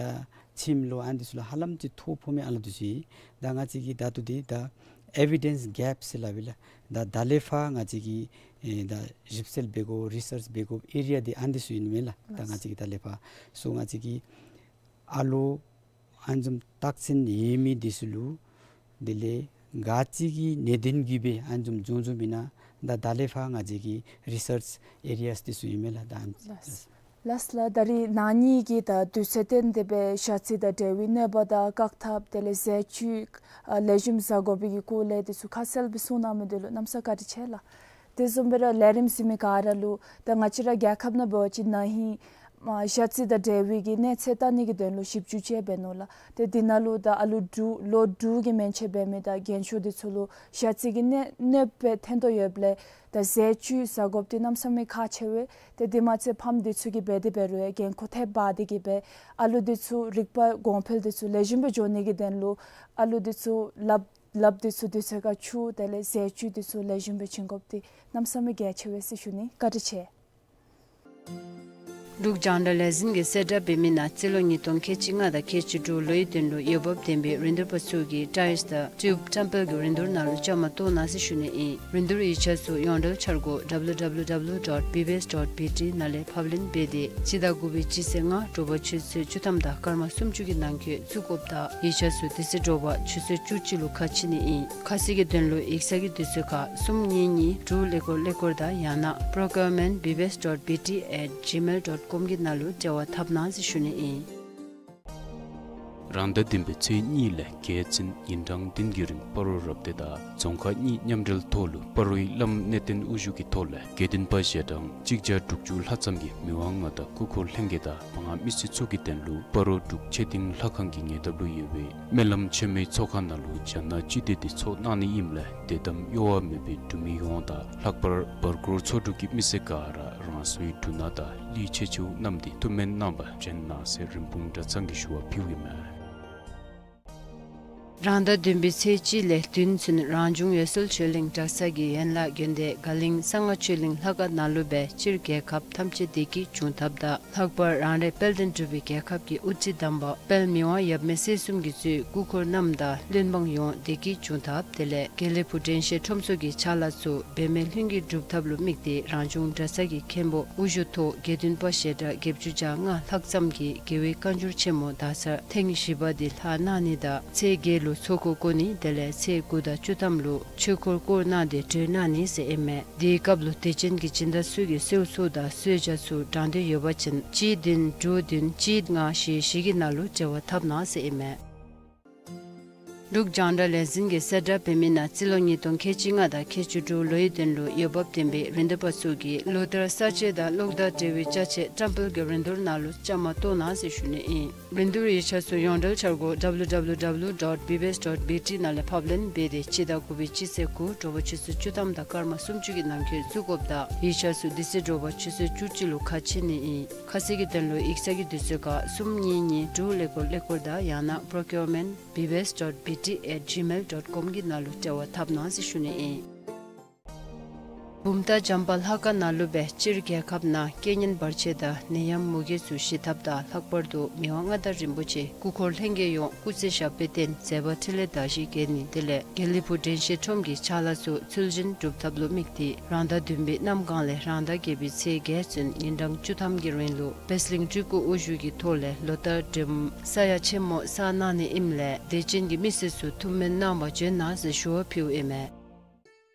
མཆིནམ་ལུ་ཨ་ནི་འདི་ཚུ་ལུ་ཧ་ལམ་ཅིག་ཐོ་ཕོག་མི་ཨ་ལུ་འདི་ཚུ་ཨིན། ད་ང་བཅས་ཀྱིས་ད་ལྟོ་འདི་ད་ཨེ་བི་ཌེནསི་གེཔ་ཟེར་སླབ་ཨིན་ལགས། ད་ད་ལས་ཕར་ང་བཅས་ཀྱིས་ཨེ་ད་ཞིབ་འཚོལ་འབད་དགོ་རི་སརཆི་འབད་དགོ་ཨེ་རི་ཡ་འདི་ཨ་ནི་འདི་ཚུ་ཨིན་མས་ལགས། ད་ང་བཅས་ཀྱིས་ད་ལས་ཕར་སོ་ང་བཅས་ཀྱིས་ཨ་ལུ་ཨ་ནི་བཟུམ་རྟགས་མཚན་ཡོད་མི་འདི་ཚུ་ལུ་དེ་ལས་ག་ཅི་གི་ནད་གདོན་གྱིས་སྦེ་ཨ་ནི་བཟུམ་བྱུང་བྱུངམ་ཨིན་ན་ད་ད་ལས་ཕར་ང་བཅས་ཀྱི་རི་སརཆི་ཨེ་རི་ཡཱསི་འདི་ཚུ་ཨིན་མས་ལགས། ད་ཨ་ནི་ལགས། ལགས་ལགས། ད་རིས་ནཱ་ནི་གི་ད་དུས་ཚོད་བཏོན་ཏེ་སྦེ་ཞ་ཚི་དང་འབྲེལ་བའི་གནོད་པ་དང་བཀག་ཐབས་དེ་ལས་ཟས་བཅུད་ཨ་ལེགས་ཤོམ་བཟའ་དགོ་པའི་གི་སྐོར་ལས་འདི་ཚུ་ཁ་གསལ་སྦེ་གསུངས་གནང་མི་འདི་ལུ་གནམ་ས་བཀའ་དྲིན་ཆེ་ལགས། དེ་བཟུམ་སྦེ་ར་ལས་རིམ་གཟིགས་མི་ག་ར་ལུ་ད་ང་བཅས་ར་རྒྱལ་ཁབ་ནང་འབད་བ་ཅིན་ན་ཧིང་ཨ་ཞ་ཚི་དང་འབྲེལ་བའི་གི་གནས་ཚད་བལྟ་ནི་གི་དོན་ལུ་ཞིབ་འཇུག་ཅིག་འབད་ནུག་ལགས། ཏེ་འདི་ནང་ལུ་ད་ཨ་ལུ་དྲུག་ལོ་དྲུག་གི་མན་ཆད་འབད་མི་དང་རྒན་ཤོས་འདི་ཚུ་ལུ་ཞ་ཚི་གི་གནོད་གནོད་པའི་ཕན་ཐོགས་ཡོདཔ་ལས་ད་ཟས་བཅུད་བཟའ་དགོཔ་འདི་གནམ་ས་མེད་ཁག་ཆེ་བས། ཏེ་འདི་མ་ཚད་ཕམ་འདི་ཚུ་གིས་འབད་དེ་འབད་རུང་ཡང་འགན་ཁུར་ཐེབས་འབག་སྟེ་གིས་སྦེ་ཨ་ལུ་འདི་ཚུ་རིག་པ་གོང་འཕེལ་འདི་ཚུ་ལེགས་ཤོམ་སྦེ་འགྱོ་ནི་གི་དོན་ལུ་ཨ་ལུ་འདི་ཚུ་ལགཔ་ལགཔ་འདི་ཚུ་དུས་ཚོད་ཁར་འཁྱུ་དེ་ལས་ཟས་བཅུད་འདི་ཚུ་ལེགས་ཤོམ་སྦེ་བྱིན་དགོཔ་འདི་གནམ་ས་མེད་གལ་ཆེ་བས་ཟེར་ཞུ་ནི། བཀའ་དྲིན་ཆེ། འབྲུག་རྒྱང་བསྒྲགས་ལས་འཛིན་གྱིས་གསལ་བསྒྲགས་འབད་མི་ནང་རྩིས་ལོ་ཉིས་སྟོང་ཁལ་གཅིག་ལྔ་དང་ཁལ་གཅིག་དྲུག་ལོའི་དོན་ལུ་འོས་འབབ་ལྡན་པའི་རིན་བསྡུར་པ་ཚུ་གིས་ཊའིསི་དང་ཊིའུབ་བཀྲམ་སྤེལ་གྱི་རིན་བསྡུར་ནང་ལུ་བཅའ་མར་གཏོགས་གནང་ཟེར་ཞུ་ནི་ཨིན། རིན་བསྡུར་ཡིག་ཆ་ཚུ་ཡོངས་འབྲེལ་འཆར་སྒོ་W W W dot B B S dot B T ནང་ལས་ཕབ་ལེན་འབད་དེ་སྤྱི་ཟླ་དགུ་པའི་སྤྱི་ཚེས་ལྔ་དྲོ་པ་ཆུ་ཚོད་བཅུ་ཐམ་དང་སྐར་མ་སུམ་ཅུ་གི་ནང་འཁོད་བཙུགས་དགོཔ་དང་ཡིག་ཆ་ཚུ་དེ་ཚེ་དྲོ་པ་ཆུ་ཚོད་བཅུ་གཅིག་ལུ་ཁ་ཕྱེ་ནི་ཨིན། ཁ་གསལ་གྱི་དོན་ལུ་ཡིག་ཚང་གི་དུས་ཚོད་ཁར་གསུམ་གཉིས་གཉིས་དྲུག་ཀླད་ཀོར་ཀླད་ཀོར་དང་ཡང་ན་procurement B B S dot B T at gmail dot com གི་ནང་ལུ་འབྲེལ་བ་འཐབ་གནང་ཟེར་ཞུ་ནི་ཨིན། རང་ཟླ་བདུན་པའི་ཚེས་གཉིས་ལས་བརྒྱད་ཚུན་ཉིན་གྲངས་བདུན་གྱི་རིང་སྤ་རོ་རབ་སྡེ་དང་རྫོང་ཁག་གཉིས་མཉམ་འབྲེལ་ཐོག་ལུ་སྤ་རོའི་བླམ་གནས་བརྟན་དབུ་བཞུགས་ཀྱི་ཐོག་ལས་དགེ་འདུན་པ་ཞལ་གྲངས་གཅིག་བརྒྱ་དྲུག་ཅུ་ལྷག་ཙམ་གྱིས་མི་དབང་མངའ་བདག་སྐུ་འཁོར་ལྷན་རྒྱས་དང་མང་མི་སེར་ཚུ་གི་དོན་ལུ་སྤ་རོ་འབྲུག་ཆོས་སྡིངས་ལྷ་ཁང་གི་ཉེ་འདབས་ལུ་ཡོད་པའི་སྨོན་ལམ་ཆེན་མོའི་ཚོགས་ཁང་ནང་ལུ་རྒྱ་ནག་སྤྱི་མདོས་འདི་ཚོགས་གནང་ནི་ཨིནམ་ལས་དད་དམ་གཡོ་བ་མེད་པའི་འབྲུག་མི་ཡོངས་དང་ལྷག་པར་བར་སྐོར་ཚོ་དྲུག་གི་མི་སེར་ག་ར་རང་སོའི་འབྲུ་སྣ་དང་ལུས་ཆས་ཚུ་བསྣམས་ཏེ་ཐུགས་སྨོན་གནང་བར་བྱོན་གནང་ཟེར་རིན་སྤུངས་གྲྭ་ཚང་གིས་ཞུ་བ་ཕུལཝ་ཨིན་མས། རང་ཟླ་བདུན་པའི་ཚེས་གཅིག་ལས་བདུན་ཚུན་རང་བྱུང་འོད་གསལ་ཆོས་གླིང་གྲྭ་ཚང་གི་ཡན་ལག་དགོན་སྡེ་དགའ་གླིང་གསང་སྔགས་ཆོས་གླིང་ལྷ་ཁང་ནང་ལུ་སྦེ་སྤྱིར་རྒྱལ་ཁབ་ཐམས་ཅད་བདེ་སྐྱིད་འབྱུང་ཐབས་དང་ལྷག་པར་རང་རེ་དཔལ་ལྡན་འབྲུག་པའི་རྒྱལ་ཁབ་ཀྱི་དབུ་ཁྲིད་དམ་པ་དཔལ་མི་དབང་ཡབ་མེས་སྲས་གསུམ་གྱིས་གཙོས་སྐུ་འཁོར་རྣམས་དང་བློན་འབངས་ཡོངས་བདེ་སྐྱིད་འབྱུང་ཐབས་དེ་ལས་དགེ་ལེགས་ཕུག་དྲན་ཤེས་ཁྲོམ་ཚོགས་ཀྱི་ཕྱག་ལཱ་ཚུ་འབད་མེད་ལྷུན་གྱིས་འགྲུབ་ཐབས་ལུ་དམིགས་ཏེ་རང་བྱུང་གྲྭ་ཚང་གི་མཁན་པོ་དབུ་བཞུགས་ཐོག་དགེ་འདུན་པ་ཞལ་གྲངས་བརྒྱད་ཅུ་གྱ་ལྔ་ལྷག་ཙམ་གྱིས་རྒྱལ་བའི་བཀའ་འགྱུར་ཆེན་མོ་དག་ཚར་ཐེངས་བཞི་པ་འདི་ལྷག་གནང་ནི་དང་ཚེས་བརྒྱད་ ལུ་ཚོགས་འཁོར་བསྐོར་ནི་དེ་ལས་ཚེས་དགུ་དང་བཅུ་ཐམ་ལུ་ཆོས་འཁོར་བསྐོར་གནང་སྟེ་གྲོལ་གནང་ནི་ཟེར་ཨིན་མས། དེའི་སྐབས་ལུ་དད་ཅན་གྱི་སྦྱིན་བདག་ཚུ་གིས་གསོལ་ཚོགས་དང་གསོལ་ཇ་ཚུ་དྲང་འདོད་ཡོད་པ་ཅིན་གཅིག་བདུན་དྲུག་བདུན་གཅིག་ལྔ་བཞི་བཞི་གི་ནང་ལུ་འབྲེལ་བ་འཐབ་གནང་ཟེར་ཨིན་མས། འབྲུག་རྒྱང་བསྒྲགས་ལས་འཛིན་གྱིས་གསལ་བསྒྲགས་འབད་མི་ནང་རྩིས་ལོ་ཉིས་སྟོང་ཁལ་གཅིག་ལྔ་དང་ཁལ་གཅིག་དྲུག་ལོའི་དོན་ལུ་འོས་འབབ་ལྡན་པའི་རིན་བསྡུར་པ་ཚུ་གིས་ལོ་ལྟར་གསར་བརྗེ་དང་གློག་དང་འབྲེལ་བའི་ཅ་ཆས་བཀྲམ་སྤེལ་གྱི་རིན་བསྡུར་ནང་ལུ་བཅའ་མར་གཏོགས་གནང་ཟེར་ཞུ་ནི་ཨིན། རིན་བསྡུར་ཡིག་ཆ་ཚུ་ཡོངས་འབྲེལ་འཆར་སྒོ་W W W dot B B S dot B T ནང་ལས་ཕབ་ལེན་འབད་དེ་སྤྱི་ཟླ་དགུ་པའི་སྤྱི་ཚེས་དགུ་དྲོ་པ་ཆུ་ཚོད་བཅུ་ཐམ་དང་སྐར་མ་སུམ་ཅུ་གི་ནང་འཁོད་བཙུགས་དགོཔ་དང་ཡིག་ཆ་ཚུ་དེ་ཚེ་དྲོ་པ་ཆུ་ཚོད་བཅུ་གཅིག་ལུ་ཁ་ཕྱེ་ནི་ཨིན། ཁ་གསལ་གྱི་དོན་ལུ་ཡིག་ཚང་གི་དུས་ཚོད་ཁར་གསུམ་གཉིས་གཉིས་དྲུག་ཀླད་ཀོར་ཀླད་ཀོར་དང་ཡང་ན་procurement B B S dot B T at gmail dot com གི་ནང་ལུ་འབྲེལ་བ་འཐབ་གནང་ཟེར་ཞུ་ནི་ཨིན། བུམ་ཐང་བྱམས་པ་ལྷ་ཁང་ནང་ལུ་སྦེ་སྤྱིར་རྒྱལ་ཁབ་ནང་རྐྱེན་ངན་བར་ཆད་དང་ནད་ཡམས་མུ་གེ་ཚུ་ཞི་ཐབས་དང་ལྷག་པར་དུ་མི་དབང་མངའ་བདག་རིན་པོ་ཆེ་སྐུ་འཁོར་ལྷན་རྒྱས་ཡོངས་སྐུ་ཚེ་ཞབས་པད་བརྟན་མཛད་པ་འཕྲིན་ལས་དར་ཞིང་རྒྱས་ནི་དེ་ལས་དགེ་ལེགས་ཕུག་དྲན་ཤེས་ཁྲོམ་གྱི་ཕྱག་ལཱ་ཚུ་ཚུལ་བཞིན་སྒྲུབ་ཐབས་ལུ་དམིགས་ཏེ་རང་ཟླ་བདུན་པའི་གནམ་གང་ལས་རང་ཟླ་བརྒྱད་པའི་ཚེས་བརྒྱད་ཚུན་ཉིན་གྲངས་བཅུ་ཐམ་གྱི་རིང་ལུ་པད་གླིང་སྤྲུལ་སྐུ་དབུ་བཞུགས་ཀྱི་ཐོག་ལས་ལོ་ལྟར་སྒྲོལམ་ས་ཡ་ཆེན་མོ་བསགས་གནང་ནི་ཨིནམ་ལས་དད་ཅན་གྱི་མི་སེར་ཚུ་ཐུགས་སྨོན་གནང་བར་བྱོན་གནང་ཟེར་ཞུ་བ་ཕུལཝ་ཨིན་མས།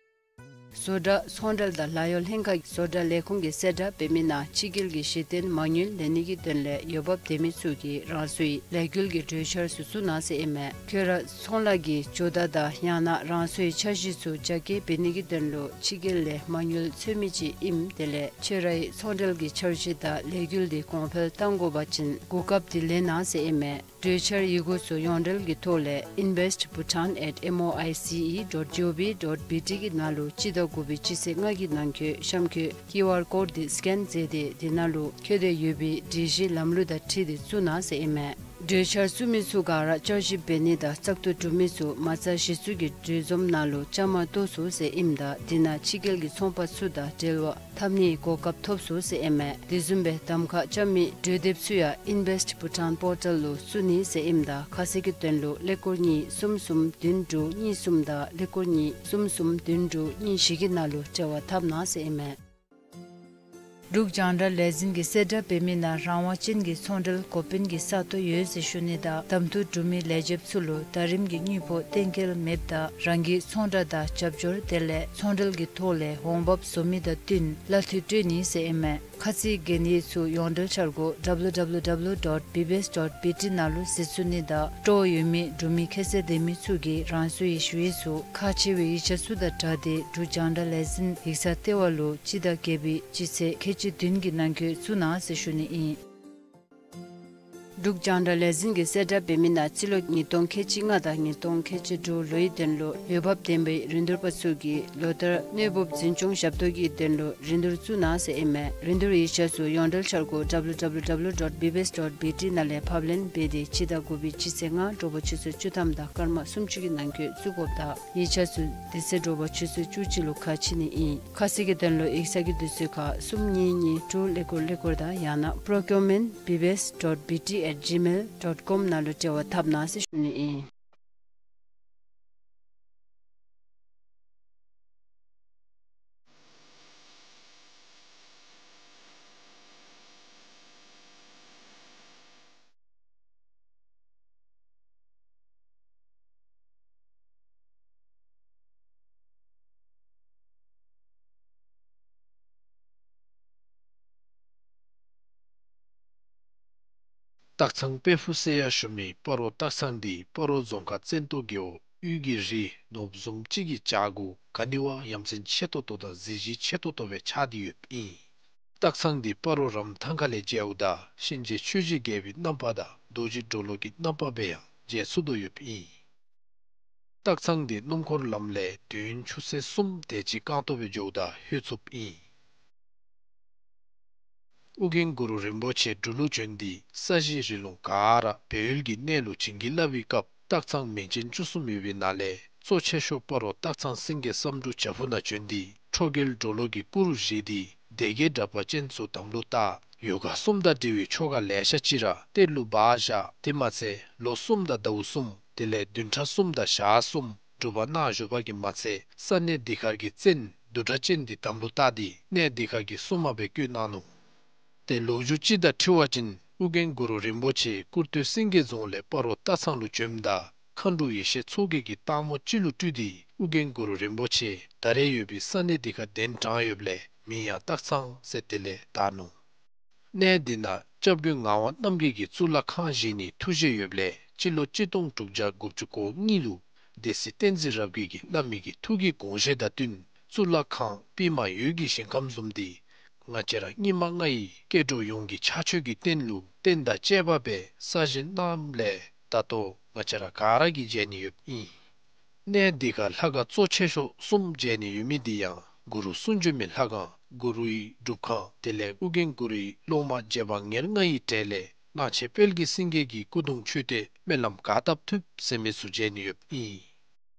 བཟོ་གྲྭ་ཚོང་འབྲེལ་དང་ལཱ་གཡོག་ལྷན་ཁག་གི་བཟོ་གྲྭ་ལས་ཁུངས་ཀྱིས་གསལ་བསྒྲགས་འབད་མི་ནང་ཕྱི་རྒྱལ་གྱི་གཞི་རྟེན་མ་དངུལ་ལེན་ནི་གི་དོན་ལས་འོས་འབབ་ལྡན་མི་ཚུ་གིས་རང་སོའི་ལས་འགུལ་གྱི་གྲོས་འཆར་ཚུ་བཙུགས་གནང་ཟེར་ཨིན་མས། ཁྱོད་ར་ཚོང་ལཱ་གི་ཇོ་བདག་དང་ཡང་ན་རང་སོའི་འཆར་གཞི་ཚུ་རྒྱ་སྐྱེད་འབད་ནི་གི་དོན་ལུ་ཕྱི་རྒྱལ་ལས་མ་དངུལ་འཚོལ་མི་ཅིག་ཨིནམ་དེ་ལས་ཁྱོད་རའི་ཚོང་འབྲེལ་གྱི་འཆར་གཞི་དང་ལས་འགུལ་འདི་གོང་འཕེལ་གཏང་དགོ་པ་ཅིན་གོ་སྐབས་འདི་ལེན་གནང་ཟེར་ཨིན་མས། གྲོས་འཆར་ཡི་གུ་ཚུ་ཡོངས་འབྲེལ་གྱི་ཐོག་ལས་invest bhutan at M O I C E dot G O V dot B T གི་ནང་ལུ་སྤྱི་ཟླ་དགུ་པའི་སྤྱི་ཚེས་ལྔ་གི་ནང་འཁོད་གཤམ་འཁོད་ཀིའུ་ཨར་ཀོཌ་འདི་སི་ཀེན་མཛད་དེ་དེ་ནང་ལུ་འཁོད་དེ་ཡོད་པའི་སྒྲིག་གཞི་ལམ་ལུགས་དང་འཁྲིལ་ཏེ་བཙུགས་གནང་ཟེར་ཨིན་མས། གྲོས་འཆར་བཙུགས་མི་ཚུ་ག་ར་བསྐྱར་ཞིབ་འབད་ནི་དང་བཙག་འཐུ་གྲུབ་མི་ཚུ་མ་རྩ་གཞི་བཙུགས་ཀྱི་གྲོས་འཛོམས་ནང་ལུ་བཅའ་མར་གཏོགས་ཚུགས་ཟེར་ཨིནམ་ད་དེ་ནང་ཕྱི་རྒྱལ་གྱི་ཚོང་པ་ཚུ་དང་འབྲེལ་བ་འཐབ་ནིའི་གོ་སྐབས་ཐོབ་ཚུགས་ཟེར་ཨིན་མས། དེ་བཟུམ་སྦེ་གདམ་ཁ་རྐྱབ་མི་གྲོས་དེབ་ཚུ་ཡང་Invest Bhutan Portal ལུ་བཙུགས་ནི་ཟེར་ཨིནམ་ད་ཁ་གསལ་གྱི་དོན་ལུ་ཀླད་ཀོར་གཉིས་གསུམ་གསུམ་བདུན་དྲུག་གཉིས་གསུམ་དང་ཀླད་ཀོར་གཉིས་གསུམ་གསུམ་བདུན་དྲུག་གཉིས་བཞི་གི་ནང་ལུ་འབྲེལ་བ་འཐབ་གནང་ཟེར་ཨིན་མས། འབྲུག་རྒྱང་བསྒྲགས་ལས་འཛིན་གྱིས་གསལ་བསྒྲགས་འབད་མི་ནང་རང་དབང་ཅན་གྱི་ཚོང་འབྲེལ་འགོ་དཔོན་གྱི་ས་སྟོང་ཡོད་ཟེར་ཞུ་ནི་དང་གདམ་འཐུ་གྲུབ་མི་ལས་བྱེདཔ་ཚུ་ལུ་ཟླ་རིམ་གྱི་དངུལ་ཕོགས་གཏན་འཁེལ་མེདཔ་ད་རང་གི་ཚོང་བསྒྲགས་དང་རྒྱབ་སྐྱོར་དེ་ལས་ཚོང་འབྲེལ་གྱི་ཐོག་ལས་འོང་འབབ་བཟོ་མི་དང་བསྟུན་གླ་འཐུས་སྤྲོད་ནི་ཟེར་ཨིན་མས། ཁ་ཚིག་གན་ཡིག་ཚུ་ཡོངས་འབྲེལ་འཆར་སྒོ་W W W dot B B S dot B T ནང་ལུ་གཟིགས་ཚུགས་ནི་དང་སྤྲོ་བ་ཡོད་མི་འབྲུག་མི་ཁྱད་ཚད་ལྡན་མི་ཚུ་གིས་རང་སོའི་ཞུ་ཡིག་ཚུ་ཁག་ཆེ་བའི་ཡིག་ཆ་ཚུ་དང་སྦྲགས་ཏེ་འབྲུག་རྒྱང་བསྒྲགས་ལས་འཛིན་ཡིག་ཚང་ལྟེ་བ་ལུ་སྤྱི་ཟླ་བརྒྱད་པའི་སྤྱི་ཚེས་ཁལ་གཅིག་བདུན་གྱི་ནང་འཁོད་བཙུགས་གནང་ཟེར་ཞུ་ནི་ཨིན། འབྲུག་རྒྱང་བསྒྲགས་ལས་འཛིན་གྱིས་གསལ་བསྒྲགས་འབད་མི་ནང་རྩིས་ལོ་ཉིས་སྟོང་ཁལ་གཅིག་ལྔ་དང་ཉིས་སྟོང་ཁལ་གཅིག་དྲུག་ལོའི་དོན་ལུ་འོས་འབབ་ལྡན་པའི་རིན་བསྡུར་པ་ཚུ་གིས་ལོ་ལྟར་གནོད་འབུབ་འཛིན་སྐྱོང་ཞབས་ཏོག་གི་དོན་ལུ་རིན་བསྡུར་བཙུགས་གནང་ཟེར་ཨིན་མས། རིན་བསྡུར་ཡིག་ཆ་ཚུ་ཡོངས་འབྲེལ་འཆར་སྒོ་W W W dot B B S dot B T ནང་ལས་ཕབ་ལེན་འབད་དེ་སྤྱི་ཟླ་དགུ་པའི་སྤྱི་ཚེས་ལྔ་དྲོ་པ་ཆུ་ཚོད་བཅུ་ཐམ་དང་སྐར་མ་སུམ་ཅུ་གི་ནང་འཁོད་བཙུགས་དགོཔ་ད་ཡིག་ཆ་ཚུ་དེ་ཚེ་དྲོ་པ་ཆུ་ཚོད་བཅུ་གཅིག་ལུ་ཁ་ཕྱེ་ནི་ཨིན། ཁ་གསལ་གྱི་དོན་ལུ་ཡིག་ཚང་གི་དུས་ཚོད་ཁར་གསུམ་གཉིས་གཉིས་དྲུག་ཀླད་ཀོར་ཀླད་ཀོར་དང་ཡང་ན་procurement B B S dot B T at gmail dot com ནང་ལུ་འབྲེལ་བ་འཐབ་གནང་ཟེར་ཞུ་ནི་ཨིན། སྟག་ཚང་དཔལ་ཕུག་ཟེར་ཡང་ཞུ་མི་སྤ་རོ་སྟག་ཚང་འདི་སྤ་རོ་རྫོང་ཁག་བཙན་ཏོ་རྒེད་འོག་དབུས་ཀྱི་རི་ནོར་བུ་བཟུམ་ཅིག་གི་བྱག་གུ་ག་ནི་བ་ཡ་མཚན་ཆེ་ཏོག་ཏོ་དང་གཟི་བརྗིད་ཆེ་ཏོག་ཏོ་སྦེ་ཆགས་ཏེ་ཡོདཔ་ཨིན། སྟག་ཚང་འདི་སྤ་རོ་རམ་ཐང་ཁ་ལས་མཇལཝ་ད་གཤིན་རྗེ་ཆོས་ཀྱི་རྒྱལ་པོའི་རྣམ་པ་དང་རྡོ་རྗེ་གྲོ་ལོད་ཀྱི་རྣམ་པ་སྦེ་ཡང་མཇལ་ཚུགས་དོ་ཡོདཔ་ཨིན། སྟག་ཚང་འདི་སྣུམ་འཁོར་ལམ་ལས་དུས་ཡུན་ཆུ་ཚོད་གསུམ་དེ་ཅིག་རྐང་སྟོང་སྦེ་འགྱོཝ་ད་ལྷོད་ཚུགསཔ་ཨིན། ཨོ་རྒྱན་གུ་རུ་རིན་པོ་ཆེ་འབྲུག་ལུ་བྱོན་ཏེ་ས་གཞི་རི་ལུང་ག་ར་སྦས་ཡུལ་གྱི་གནས་ལུ་བྱིན་གྱིས་བརླབས་པའི་སྐབས་སྟག་ཚང་མིང་ཅན་བཅུ་གསུམ་ཡོད་པའི་ནང་ལས་གཙོ་ཆེ་ཤོས་སྤ་རོ་སྟག་ཚང་སེང་གེ་བསམ་འགྲུབ་བྱག་ཕུག་ནང་བྱོན་ཏེ་ཁྲོ་རྒྱལ་གྲོ་ལོད་ཀྱི་སྐུ་རུ་བཞེངས་ཏེ་སྡེ་བརྒྱད་དྲེགས་པ་ཅན་ཚུ་དམ་ལུ་བཏགས། ཡོ་ག་གསུམ་དང་འབྲེལ་བའི་ཆོ་ག་ལེ་ཤ་ཅིག་ར་གཏེར་ལུ་སྦ་བཞག། དེ་མ་ཚད་ལོ་གསུམ་དང་ཟླཝ་གསུམ་དེ་ལས་བདུན་ཕྲག་གསུམ་དང་ཞག་གསུམ་སྒྲུབ་པ་གནང་བཞུགས་པ་གིས་མ་ཚད་ས་གནས་འདི་ཁར་གྱི་བཙན་བདུད་དྲེགས་ཅན་འདི་དམ་ལུ་བཏགས་ཏེ་གནས་འདི་ཁར་གྱི་སྲུང་མ་སྦེ་བསྐོས་གནང་ནུག། ཏེ་ལོ་རྒྱུས་ཅིག་དང་འཁྲིལ་བ་ཅིན་ཨོ་རྒྱན་གུ་རུ་རིན་པོ་ཆེ་སྐུར་སྟོད་སེང་གེ་རྫོང་ལས་སྤ་རོ་སྟག་ཚང་ལུ་བྱོནམ་ད་ མཁའ་འགྲོ་ཡེ་ཤེས་མཚོ་རྒྱལ་གྱིས་སྟག་མོ་སྤྱི་ལུ་སྤྲུལ་ཏེ་ཨོ་རྒྱན་གུ་རུ་རིན་པོ་ཆེ་ད་རེས་ཡོད་པའི་ས་གནས་འདི་ཁར་གདན་དྲངས་ཡོདཔ་ལས་མིང་ཡང་སྟག་ཚང་ཟེར་དེ་ལས་བཏགས་ནུག། གནས་འདི་ནང་སྐྱབས་མགོན་ངག་དབང་རྣམ་རྒྱལ་གྱིས་གཙུག་ལག་ཁང་བཞེངས་ནིའི་ཐུགས་བཞེད་ཡོདཔ་ལས་སྤྱི་ལོ་གཅིག་སྟོང་དྲུག་བརྒྱ་དགུ་བཅུ་གོ་གཉིས་ལུ་སྡེ་སྲིད་བསྟན་འཛིན་རབ་རྒྱས་ཀྱིས་བླ་མའི་གི་ཐུགས་ཀྱི་དགོངས་བཞེད་དང་བསྟུན་གཙུག་ལག་ཁང་པདྨ་འོད་ཀྱི་ཞིང་ཁམས་བཟུམ་འདི་ང་བཅས་ར་སྙིགས་མ་ལྔ་ཡི་སྐྱེ་འགྲོ་ཡོངས་ཀྱི་ཕྱག་མཆོད་ཀྱི་རྟེན་ལུ་རྟེན་དང་བཅས་པ་སྦེ་གསར་བཞེངས་གནངམ་ལས་ད་ལྟོ་ང་བཅས་ར་ག་ར་གིས་མཇལ་ནི་ཡོདཔ་ཨིན། གནས་འདི་ཁར་ལྷ་ཁང་གཙོ་ཆེ་ཤོས་གསུམ་མཇལ་ནི་ཡོད་མི་འདི་ཡང་གུ་རུ་གསུང་བྱོན་མའི་ལྷ་ཁང་གུ་རུའི་སྒྲུབ་ཁང་དེ་ལས་ཨོ་རྒྱན་གུ་རུའི་སློབ་མ་རྗེ་འབངས་ཉེར་ལྔ་ཡི་གྲས་ལས་གླང་ཆེན་དཔལ་གྱི་སེང་གེ་གི་སྐུ་གདུང་མཆོད་རྟེན་སྨོན་ལམ་ག་བཏབ་ཐུབ་ཟེར་མི་ཚུ་མཇལ་ནི་ཡོདཔ་ཨིན།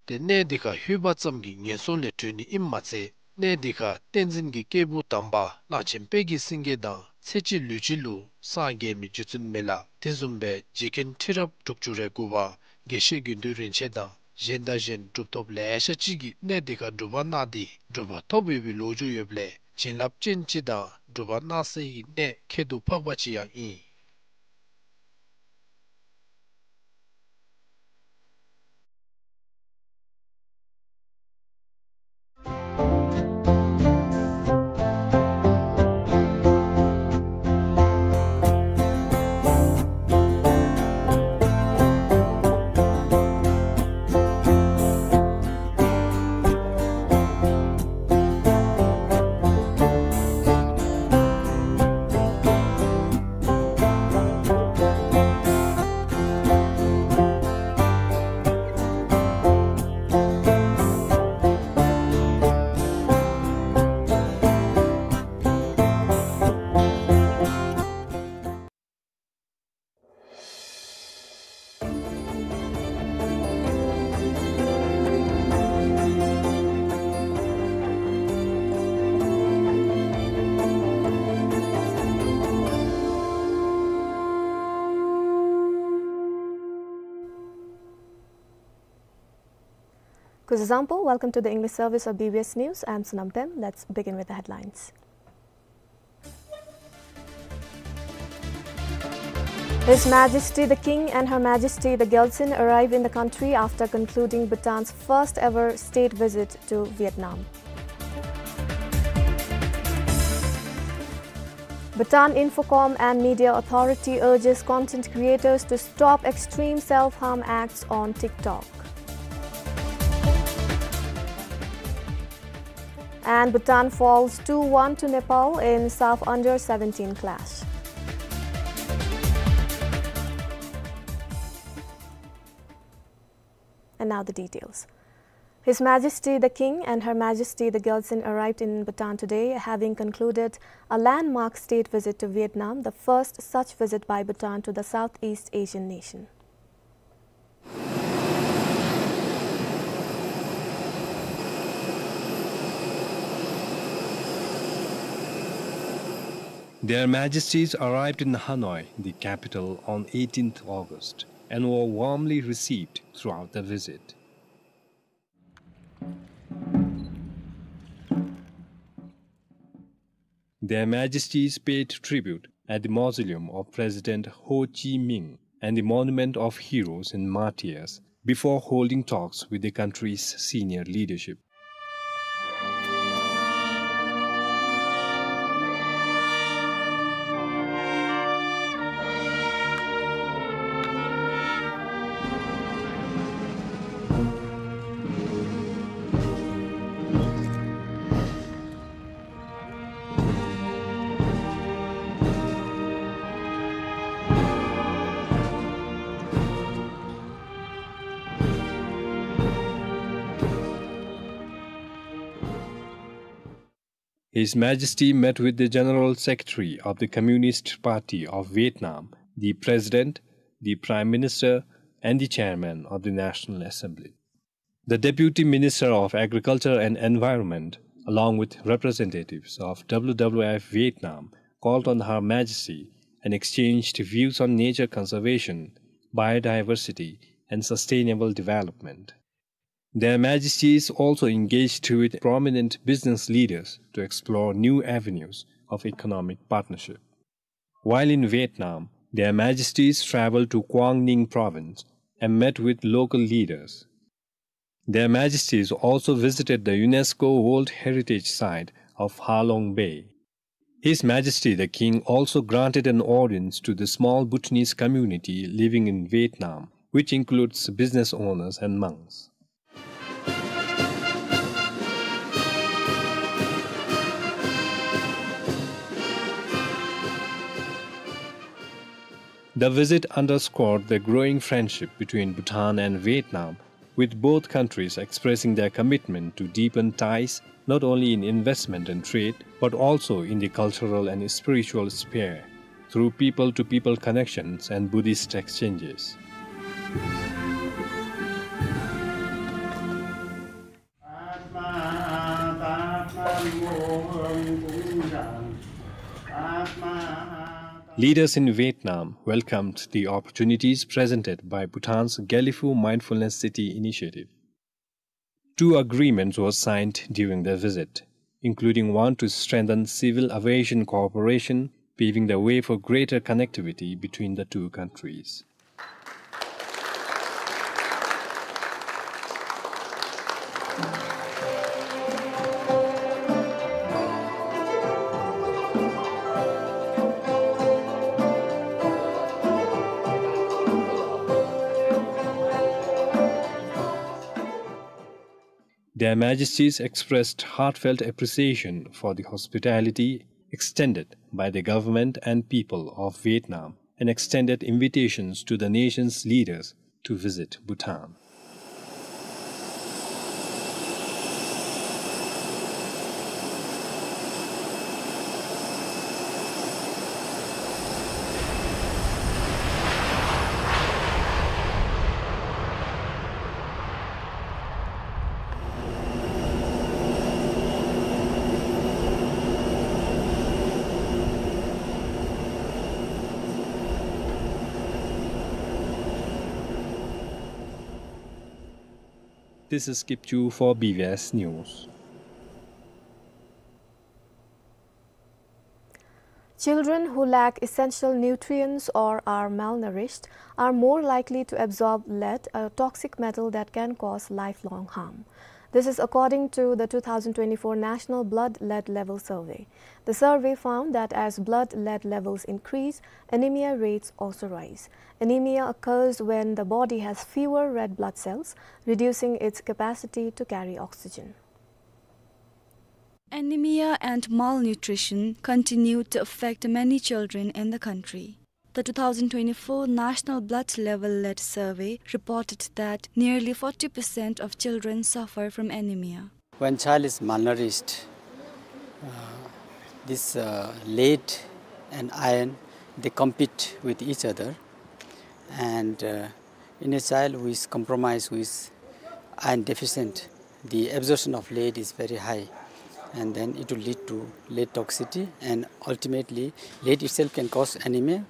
ཏེ་གནས་འདི་ཁར་ལྷོད་པ་ཙམ་གྱིས་ངན་སོང་ལས་གྲོལ་ནི་ཨིནམ་མ་ཚད་གནས་འདི་ཁར་བསྟན་འཛིན་གྱི་སྐྱེས་བུ་དམ་པ་གླང་ཆེན་དཔལ་གྱི་སེང་གེ་དང་ཚེ་གཅིག་ལུས་གཅིག་ལུ་སངས་རྒྱས་མི་རྗེ་བཙུན་མི་ལ་དེ་བཟུམ་སྦེ་རྗེ་མཁན་ཁྲི་རབས་དྲུག་ཅུ་རེ་དགུ་པ་དགེ་བཤེས་དགེ་འདུན་རིན་ཆེན་དང་གཞན་དང་གཞན་གྲུབ་ཐོབ་ལེ་ཤ་ཅིག་གིས་གནས་འདི་ཁར་སྒྲུབ་པ་གནང་སྟེ་གྲུབ་པ་ཐོབ་ཡོད་པའི་ལོ་རྒྱུས་ཡོདཔ་ལས་བྱིན་རླབས་ཅན་ཅིག་དང་སྒྲུབ་པ་གནང་སའི་གནས་ཁྱད་དུ་འཕགས་པ་ཅིག་ཡང་ཨིན། Kuzuzangpo, welcome to the English service of B B S News. I am Sonam Pem. Let's begin with the headlines. His Majesty the King and Her Majesty the Gyaltsuen arrive in the country after concluding Bhutan's first ever state visit to Vietnam. Bhutan Infocom and Media Authority urges content creators to stop extreme self-harm acts on TikTok. And Bhutan falls two one to Nepal in SAFF under seventeen clash. And now the details. His Majesty the King and Her Majesty the Gyaltsuen arrived in Bhutan today, having concluded a landmark state visit to Vietnam, the first such visit by Bhutan to the Southeast Asian nation. Their Majesties arrived in Hanoi, the capital, on eighteenth August and were warmly received throughout the visit. Their Majesties paid tribute at the mausoleum of President Ho Chi Minh and the Monument of Heroes and Martyrs before holding talks with the country's senior leadership. His Majesty met with the General Secretary of the Communist Party of Vietnam, the President, the Prime Minister, and the Chairman of the National Assembly. The Deputy Minister of Agriculture and Environment, along with representatives of W W F Vietnam, called on Her Majesty and exchanged views on nature conservation, biodiversity, and sustainable development. Their Majesties also engaged with prominent business leaders to explore new avenues of economic partnership. While in Vietnam, Their Majesties traveled to Quang Ninh Province and met with local leaders. Their Majesties also visited the UNESCO World Heritage Site of Ha Long Bay. His Majesty the King also granted an audience to the small Bhutanese community living in Vietnam, which includes business owners and monks. The visit underscored the growing friendship between Bhutan and Vietnam, with both countries expressing their commitment to deepen ties not only in investment and trade, but also in the cultural and spiritual sphere through people-to-people connections and Buddhist exchanges. Leaders in Vietnam welcomed the opportunities presented by Bhutan's Gelephu Mindfulness City initiative. Two agreements were signed during their visit, including one to strengthen civil aviation cooperation, paving the way for greater connectivity between the two countries. Their Majesties expressed heartfelt appreciation for the hospitality extended by the government and people of Vietnam and extended invitations to the nation's leaders to visit Bhutan. This is Kipchu for B B S News. Children who lack essential nutrients or are malnourished are more likely to absorb lead, a toxic metal that can cause lifelong harm. This is according to the two thousand twenty-four National Blood Lead Level Survey. The survey found that as blood lead levels increase, anemia rates also rise. Anemia occurs when the body has fewer red blood cells, reducing its capacity to carry oxygen. Anemia and malnutrition continue to affect many children in the country. The two thousand twenty-four National Blood Level Lead Survey reported that nearly forty percent of children suffer from anemia. When child is malnourished, uh, this, uh, lead and iron, they compete with each other, and, uh, in a child who is compromised, who is iron deficient, the absorption of lead is very high, and then it will lead to lead toxicity, and ultimately lead itself can cause anemia.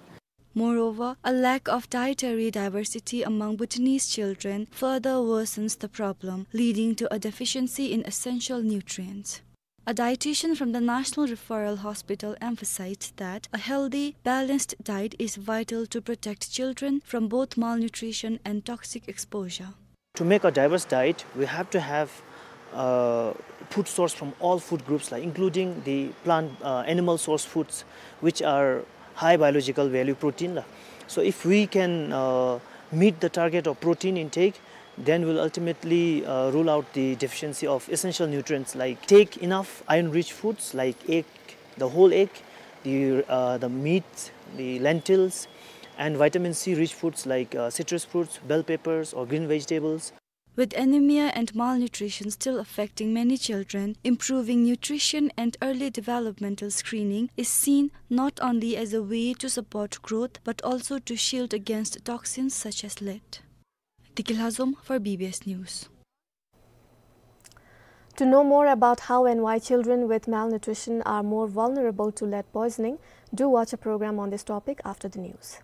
Moreover, a lack of dietary diversity among Bhutanese children further worsens the problem, leading to a deficiency in essential nutrients. A dietitian from the National Referral Hospital emphasized that a healthy, balanced diet is vital to protect children from both malnutrition and toxic exposure. To make a diverse diet, we have to have, uh, food source from all food groups, like, including the plant, uh, animal source foods, which are high biological value protein, la. So if we can, uh, meet the target of protein intake, then we'll ultimately, uh, rule out the deficiency of essential nutrients, like take enough iron-rich foods like egg, the whole egg, the, uh, the meat, the lentils, and vitamin C rich foods like, uh, citrus fruits, bell peppers, or green vegetables. With anemia and malnutrition still affecting many children, improving nutrition and early developmental screening is seen not only as a way to support growth but also to shield against toxins such as lead. Diki Lhazom for B B S News. To know more about how and why children with malnutrition are more vulnerable to lead poisoning, do watch a program on this topic after the news.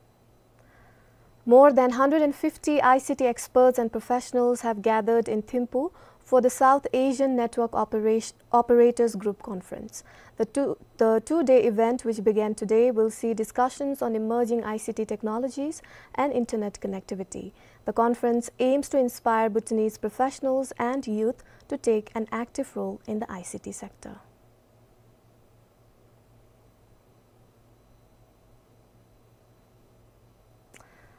More than hundred and fifty I C T experts and professionals have gathered in Thimphu for the South Asian Network Operation, Operators Group Conference. The two, the two-day event, which began today, will see discussions on emerging I C T technologies and internet connectivity. The conference aims to inspire Bhutanese professionals and youth to take an active role in the I C T sector.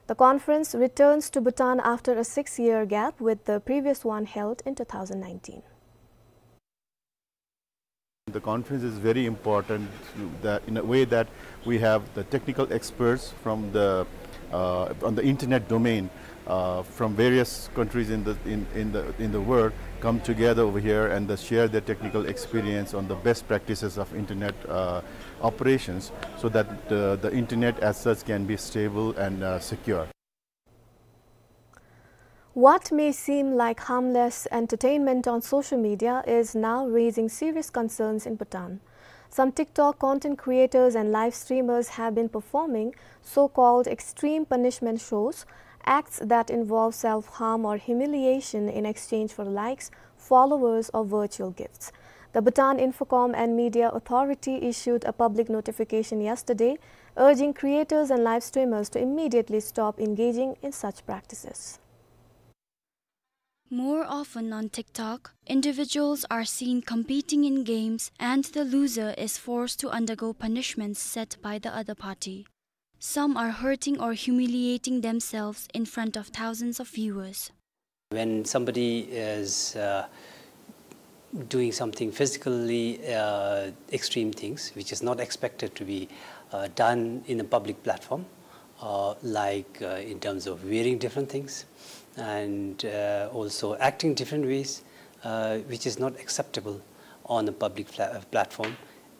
The conference returns to Bhutan after a six-year gap, with the previous one held in two thousand nineteen. The conference is very important that, in a way that we have the technical experts from the, uh, on the internet domain, uh, from various countries in the, in, in the, in the world come together over here and they share their technical experience on the best practices of internet, uh, operations, so that the, the internet as such can be stable and, uh, secure. What may seem like harmless entertainment on social media is now raising serious concerns in Bhutan. Some TikTok content creators and live streamers have been performing so-called extreme punishment shows, acts that involve self-harm or humiliation in exchange for likes, followers, or virtual gifts. The Bhutan Infocom and Media Authority issued a public notification yesterday urging creators and live streamers to immediately stop engaging in such practices. More often on TikTok, individuals are seen competing in games and the loser is forced to undergo punishments set by the other party. Some are hurting or humiliating themselves in front of thousands of viewers. When somebody is, uh, doing something physically, uh, extreme things, which is not expected to be, uh, done in a public platform, uh, like, uh, in terms of wearing different things and, uh, also acting different ways, uh, which is not acceptable on a public pla-, uh, platform,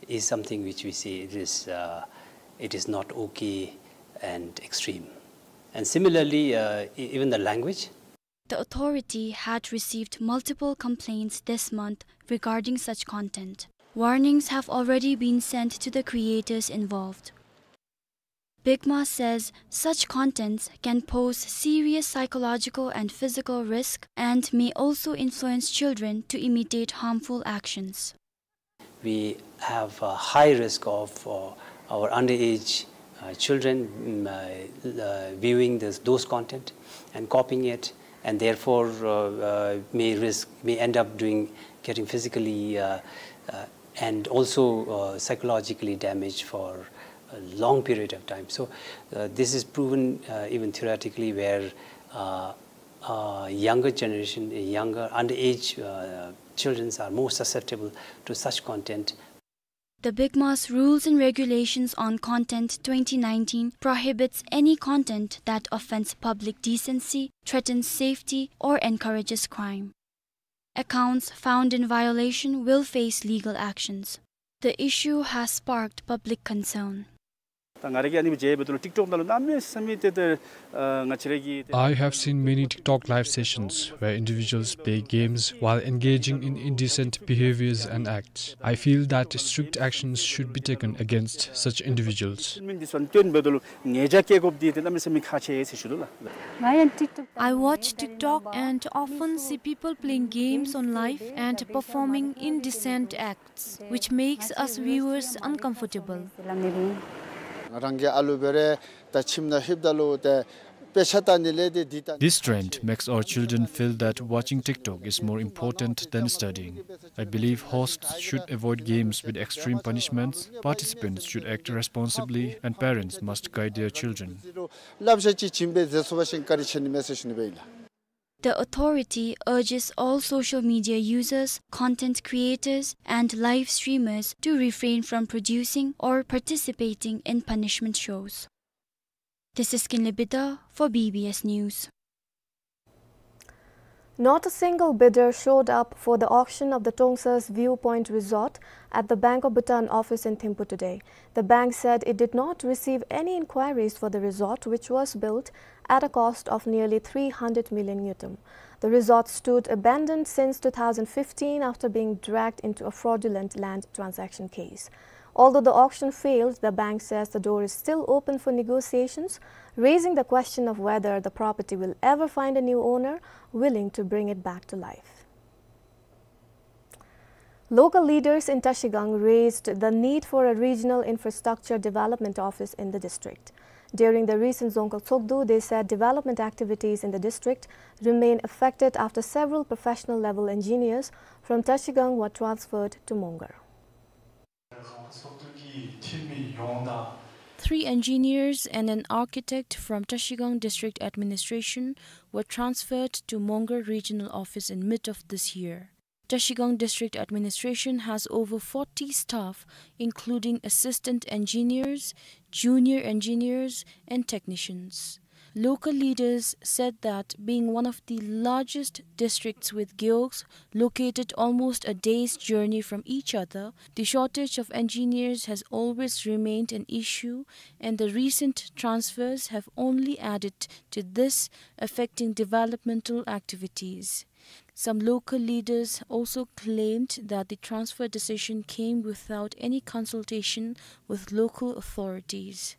is something which we say it is, uh, it is not okay and extreme. And similarly, uh, e-, even the language. The authority had received multiple complaints this month regarding such content. Warnings have already been sent to the creators involved. BICMA says such contents can pose serious psychological and physical risk and may also influence children to imitate harmful actions. We have a high risk of, uh, our underage, uh, children, mm, uh, uh, viewing this, those content and copying it, and therefore, uh, uh, may risk, may end up doing, getting physically, uh, uh, and also, uh, psychologically damaged for a long period of time. So, uh, this is proven, uh, even theoretically, where, uh, uh, younger generation, uh, younger underage, uh, children are more susceptible to such content. The BICMA's Rules and Regulations on Content twenty nineteen prohibits any content that offends public decency, threatens safety, or encourages crime. Accounts found in violation will face legal actions. The issue has sparked public concern. ད་ང་ར་གིས་ཨ་ནི་སྦེ་མཇལ་བའི་ད་ལུ་ཊིཀ་ཊོཀ་ནང་ལུ་གནམ་མེད་ས་མེད་ཏེ་ད་ཨ་ང་བཅས་ར་གི་ཏེ། I have seen many TikTok live sessions where individuals play games while engaging in indecent behaviors and acts. I feel that strict actions should be taken against such individuals. མི་འདི་ཚུ་སྟོན་འབདཝ་ད་ལུ་ཉེས་བྱ་བཀལ་དགོཔ་འདི་ཏེ་གནམ་མེད་ས་མེད་ཁག་ཆེ་ཟེར་ཞུ་དོ་ལགས། I watch TikTok and often see people playing games on live and performing indecent acts, which makes us viewers uncomfortable. རང་གི་ཨ་ལུ་འབད་རུང་ད་ཁྱིམ་ནང་ལྷོདཔ་ད་ལུ་ཏེ་དཔེ་ཆ་ལྟ་ནི་ལས་ཏེ་འདི་ལྟ། This trend makes our children feel that watching TikTok is more important than studying. I believe hosts should avoid games with extreme punishments, participants should act responsibly, and parents must guide their children. བསླབ་བྱ་ཅིག་བྱིན་སྦེ་མཛད་ཚུགས་པ་ཅིན་བཀའ་དྲིན་ཆེ་ནི་མས་ཟེར་ཞུ་ནི་སྦེ་ཨིན་ལགས། The authority urges all social media users, content creators, and live streamers to refrain from producing or participating in punishment shows. This is Kinley Bidha for B B S News. Not a single bidder showed up for the auction of the Tongsa's Viewpoint Resort at the Bank of Bhutan office in Thimphu today. The bank said it did not receive any inquiries for the resort, which was built at a cost of nearly three hundred million ngultrum. The resort stood abandoned since two thousand fifteen after being dragged into a fraudulent land transaction case. Although the auction failed, the bank says the door is still open for negotiations, raising the question of whether the property will ever find a new owner willing to bring it back to life. Local leaders in Trashigang raised the need for a regional infrastructure development office in the district. During the recent Dzongkhag Tshogdu, they said development activities in the district remain affected after several professional level engineers from Trashigang were transferred to Mongar. Three engineers and an architect from Trashigang District Administration were transferred to Mongar Regional Office in mid of this year. Trashigang District Administration has over forty staff, including assistant engineers, junior engineers, and technicians. Local leaders said that being one of the largest districts with gewogs located almost a day's journey from each other, the shortage of engineers has always remained an issue, and the recent transfers have only added to this, affecting developmental activities. Some local leaders also claimed that the transfer decision came without any consultation with local authorities.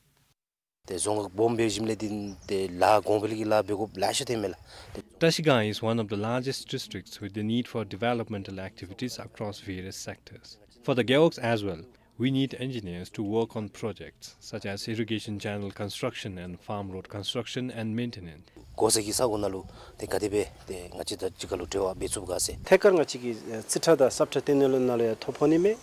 ཏེ་རྫོང་ཁག་སྦོམ་འབད་ཞིནམ་ལས་འདི་ཏེ་ལཱ་གོང་འཕེལ་གྱི་ལཱ་འབད་དགོཔ་ལེ་ཤ་ཐོནམ་མས་ལགས། Trashigang is one of the largest districts with the need for developmental activities across various sectors. For the gewogs as well, we need engineers to work on projects such as irrigation channel construction and farm road construction and maintenance. དགོ་ས་གི་ས་གོ་ནང་ལུ་ཏེ་ག་དེ་སྦེ་ཏེ་ང་བཅས་དང་གཅིག་ཁར་ལུ་འབྲེལ་བ་འབད་ཚུགས་ག་ཟེར། ཐད་ཀར་ང་བཅས་ཀྱི་རྩིས་ཁྲ་དང་ས་ཁྲ་སྟེར་ནི་ལུ་ནང་ལུ་ཡང་ཐོ་ཕོག་ནི་མས།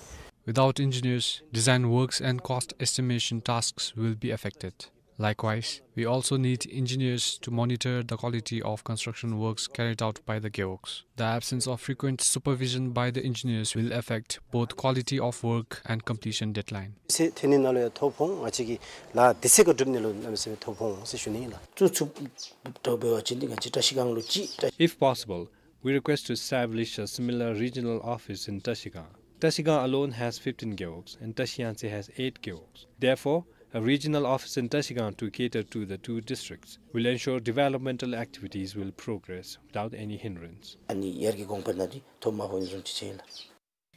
Without engineers, design works and cost estimation tasks will be affected. Likewise, we also need engineers to monitor the quality of construction works carried out by the gewogs. The absence of frequent supervision by the engineers will affect both quality of work and completion deadline. ཚེ་ཐོན་ནི་ནང་ལུ་ཡང་ཐོ་ཕོག་འོང་། ང་བཅས་ཀྱི་ལཱ་དུས་ཚོད་ཁར་སྒྲུབ་ནི་ལུ་གནམ་མེད་ས་མེད་ཐོ་ཕོག་འོང་ཟེར་ཞུ་ནི་ཨིན་ལགས། བཙུགས་ཚུགསཔ་འདྲཝ་འབད་བ་ཅིན་འདི་ང་བཅས་བཀྲ་ཤིས་སྒང་ལུ་ཅིག་བཀྲ། If possible, we request to establish a similar regional office in Trashigang. Trashigang alone has fifteen gewogs and Trashiyangtse has eight gewogs. Therefore, a regional office in Trashigang to cater to the two districts will ensure developmental activities will progress without any hindrance. ཨ་ནི་ཡར་གྱི་གོང་འཕེལ་ནང་འདི་ཐོ་མ་ཕོག་ནི་བཟུམ་ཅིག་ཅིག་ཨིན་ལགས།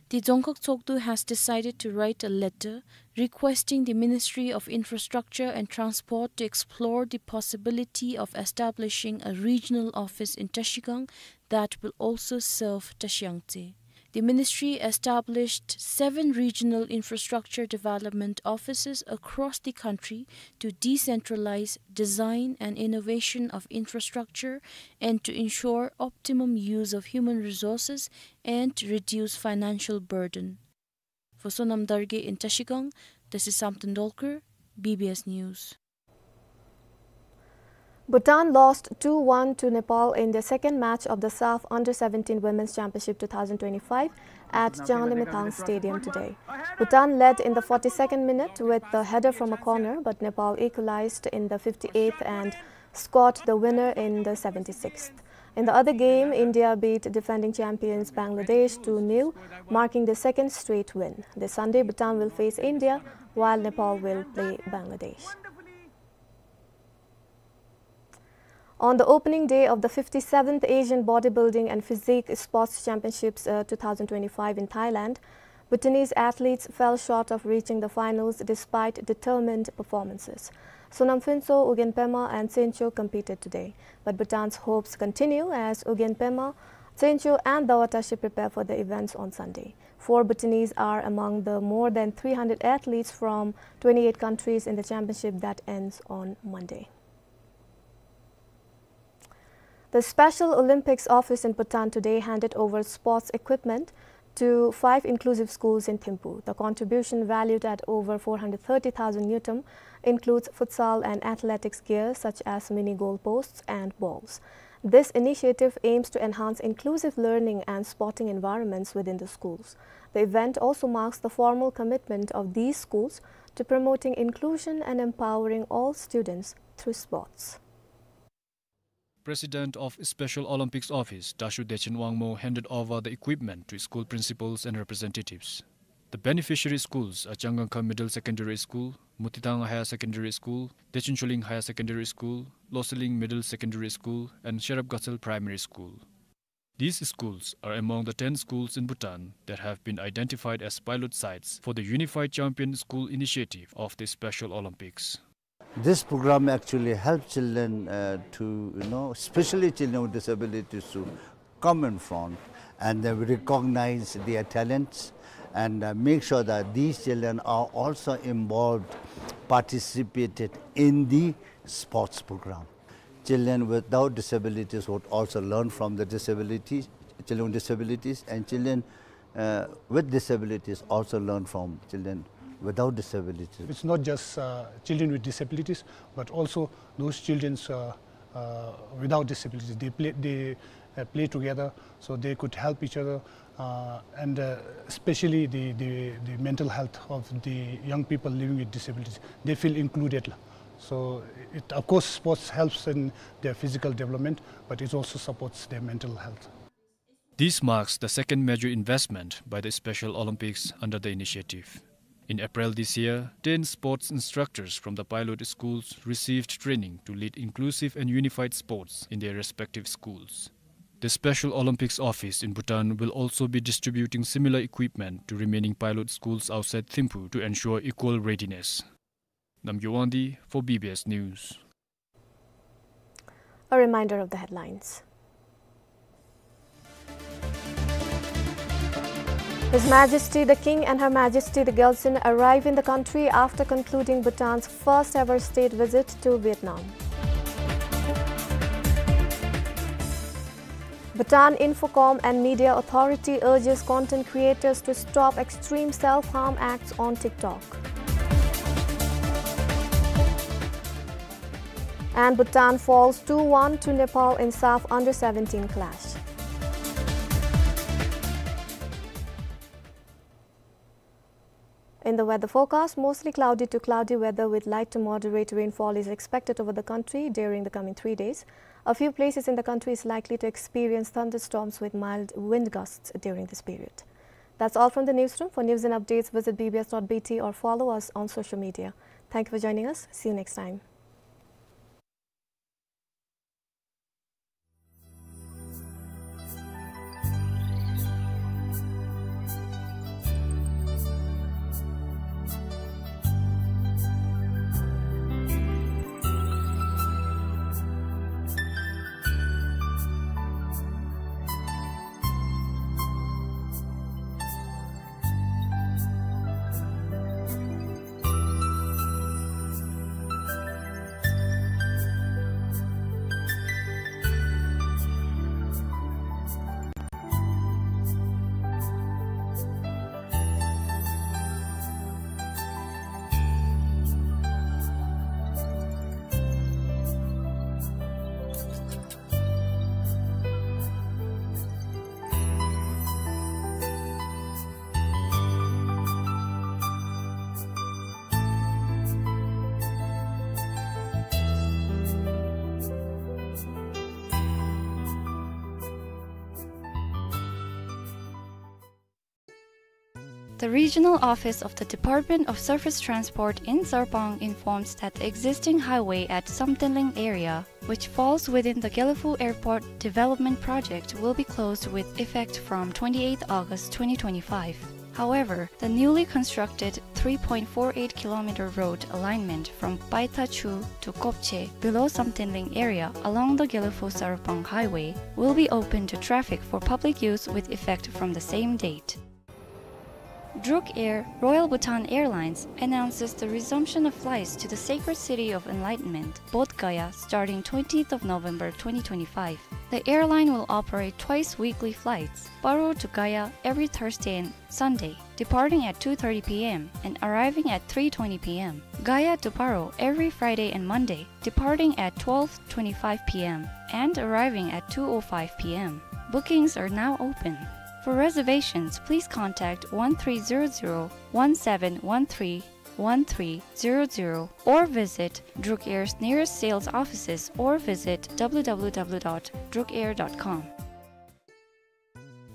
The Dzongkhag Tshogdu has decided to write a letter requesting the Ministry of Infrastructure and Transport to explore the possibility of establishing a regional office in Trashigang that will also serve Trashiyangtse. The ministry established seven regional infrastructure development offices across the country to decentralize design and innovation of infrastructure and to ensure optimum use of human resources and reduce financial burden. For Sonam Dargay in Trashigang, this is Samten Dolkar, B B S News. Bhutan lost two one to Nepal in the second match of the SAFF Under seventeen Women's Championship two thousand twenty-five at Changlimithang Stadium today. Bhutan led in the forty-second minute with a header from a corner, but Nepal equalized in the fifty-eighth and scored the winner in the seventy-sixth. In the other game, India beat defending champions Bangladesh two nil, marking the second straight win. This Sunday, Bhutan will face India, while Nepal will play Bangladesh. On the opening day of the fifty-seventh Asian Bodybuilding and Physique Sports Championships, uh, two thousand twenty-five in Thailand, Bhutanese athletes fell short of reaching the finals despite determined performances. Sonam Phuntsho, Ugyen Pema and Tsencho competed today. But Bhutan's hopes continue as Ugyen Pema, Tsencho and Dawa Tashi prepare for the events on Sunday. Four Bhutanese are among the more than three hundred athletes from twenty-eight countries in the championship that ends on Monday. The Special Olympics Office in Bhutan today handed over sports equipment to five inclusive schools in Thimphu. The contribution, valued at over four hundred thirty thousand ngultrum, includes futsal and athletics gear such as mini goalposts and balls. This initiative aims to enhance inclusive learning and sporting environments within the schools. The event also marks the formal commitment of these schools to promoting inclusion and empowering all students through sports. President of Special Olympics Office, Dashu Dechen Wangmo, handed over the equipment to school principals and representatives. The beneficiary schools are Changangkha Middle Secondary School, Mutithang Higher Secondary School, Dechen Choling Higher Secondary School, Loseling Middle Secondary School, and Sherab Gatsal Primary School. These schools are among the ten schools in Bhutan that have been identified as pilot sites for the Unified Champion School Initiative of the Special Olympics. This program actually helps children, uh, to, you know, especially children with disabilities, to come in front and then recognize their talents and, uh, make sure that these children are also involved participated in the sports program. Children without disabilities would also learn from the disabilities, children with disabilities, and children, uh, with disabilities also learn from children without disabilities. It's not just, uh, children with disabilities, but also those children, uh, uh, without disabilities. They play, they, uh, play together, so they could help each other, uh, and, uh, especially the, the, the mental health of the young people living with disabilities. They feel included. So it, of course, sports helps in their physical development, but it also supports their mental health. This marks the second major investment by the Special Olympics under the initiative. In April this year, ten sports instructors from the pilot schools received training to lead inclusive and unified sports in their respective schools. The Special Olympics Office in Bhutan will also be distributing similar equipment to remaining pilot schools outside Thimphu to ensure equal readiness. Namgay Wangdi for B B S News. A reminder of the headlines. His Majesty the King and Her Majesty the Gyaltsuen arrive in the country after concluding Bhutan's first ever state visit to Vietnam. Bhutan Infocom and Media Authority urges content creators to stop extreme self-harm acts on TikTok. And Bhutan falls two one to Nepal in SAFF under seventeen clash. In the weather forecast, mostly cloudy to cloudy weather with light to moderate rainfall is expected over the country during the coming three days. A few places in the country is likely to experience thunderstorms with mild wind gusts during this period. That's all from the newsroom. For news and updates, visit B B S dot B T or follow us on social media. Thank you for joining us. See you next time. The regional office of the Department of Surface Transport in Sarpang informs that the existing highway at Samtenling area, which falls within the Gelephu Airport Development Project, will be closed with effect from twenty-eighth August twenty twenty-five. However, the newly constructed three point four eight kilometer road alignment from Paethachu to Kopche below Samtenling area along the Gelephu-Sarpang Highway will be open to traffic for public use with effect from the same date. Druk Air, Royal Bhutan Airlines, announces the resumption of flights to the sacred city of enlightenment, Bodh Gaya, starting twentieth of November twenty twenty-five. The airline will operate twice weekly flights, Paro to Gaya every Thursday and Sunday, departing at two thirty p m and arriving at three twenty p m, Gaya to Paro every Friday and Monday, departing at twelve twenty-five p m and arriving at two oh five p m. Bookings are now open. For reservations, please contact one three zero zero, one seven one three, one three zero zero or visit Druk Air's nearest sales offices or visit w w w dot druk air dot com.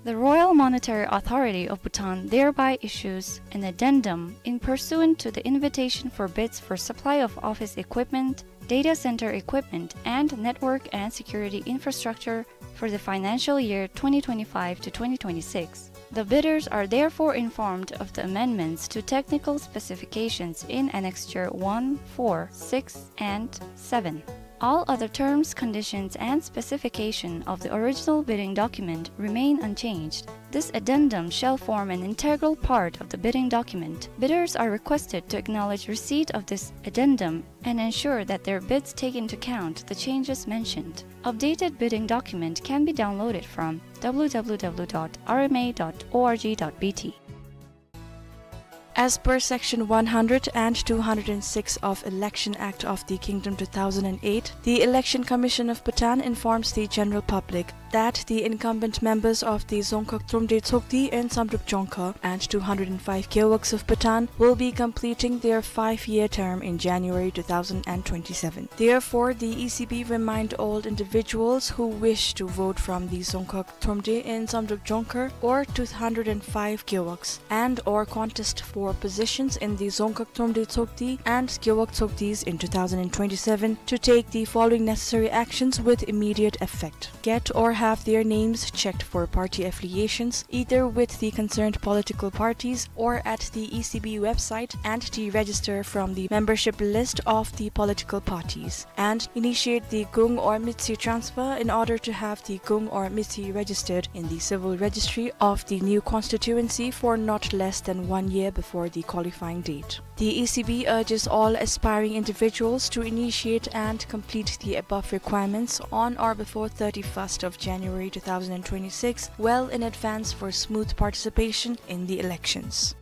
The Royal Monetary Authority of Bhutan thereby issues an addendum in pursuant to the invitation for bids for supply of office equipment, data center equipment, and network and security infrastructure for the financial year twenty twenty-five to twenty twenty-six. The bidders are therefore informed of the amendments to technical specifications in Annexure one, four, six, and seven. All other terms, conditions, and specification of the original bidding document remain unchanged. This addendum shall form an integral part of the bidding document. Bidders are requested to acknowledge receipt of this addendum and ensure that their bids take into account the changes mentioned. Updated bidding document can be downloaded from w w w dot r m a dot o r g dot b t. As per Section one hundred and two hundred and six of Election Act of the Kingdom two thousand and eight, the Election Commission of Bhutan informs the general public that the incumbent members of the Dzongkhag Thromde Tshogde in Samdrup Jongkhar and two hundred and five Gewogs of Bhutan will be completing their five-year term in January two thousand and twenty-seven. Therefore, the E C B remind all individuals who wish to vote from the Dzongkhag Thromde in Samdrup Jongkhar or two hundred and five Gewogs and or contest for positions in the Dzongkhag Thromde Tshogde and Gewog Tshogdes in two thousand and twenty-seven to take the following necessary actions with immediate effect. Get or have their names checked for party affiliations, either with the concerned political parties or at the E C B website, and deregister from the membership list of the political parties. And initiate the Gung or Mitsi transfer in order to have the Gung or Mitsi registered in the civil registry of the new constituency for not less than one year before the qualifying date. The E C B urges all aspiring individuals to initiate and complete the above requirements on or before thirty-first of January two thousand and twenty-six, well in advance for smooth participation in the elections.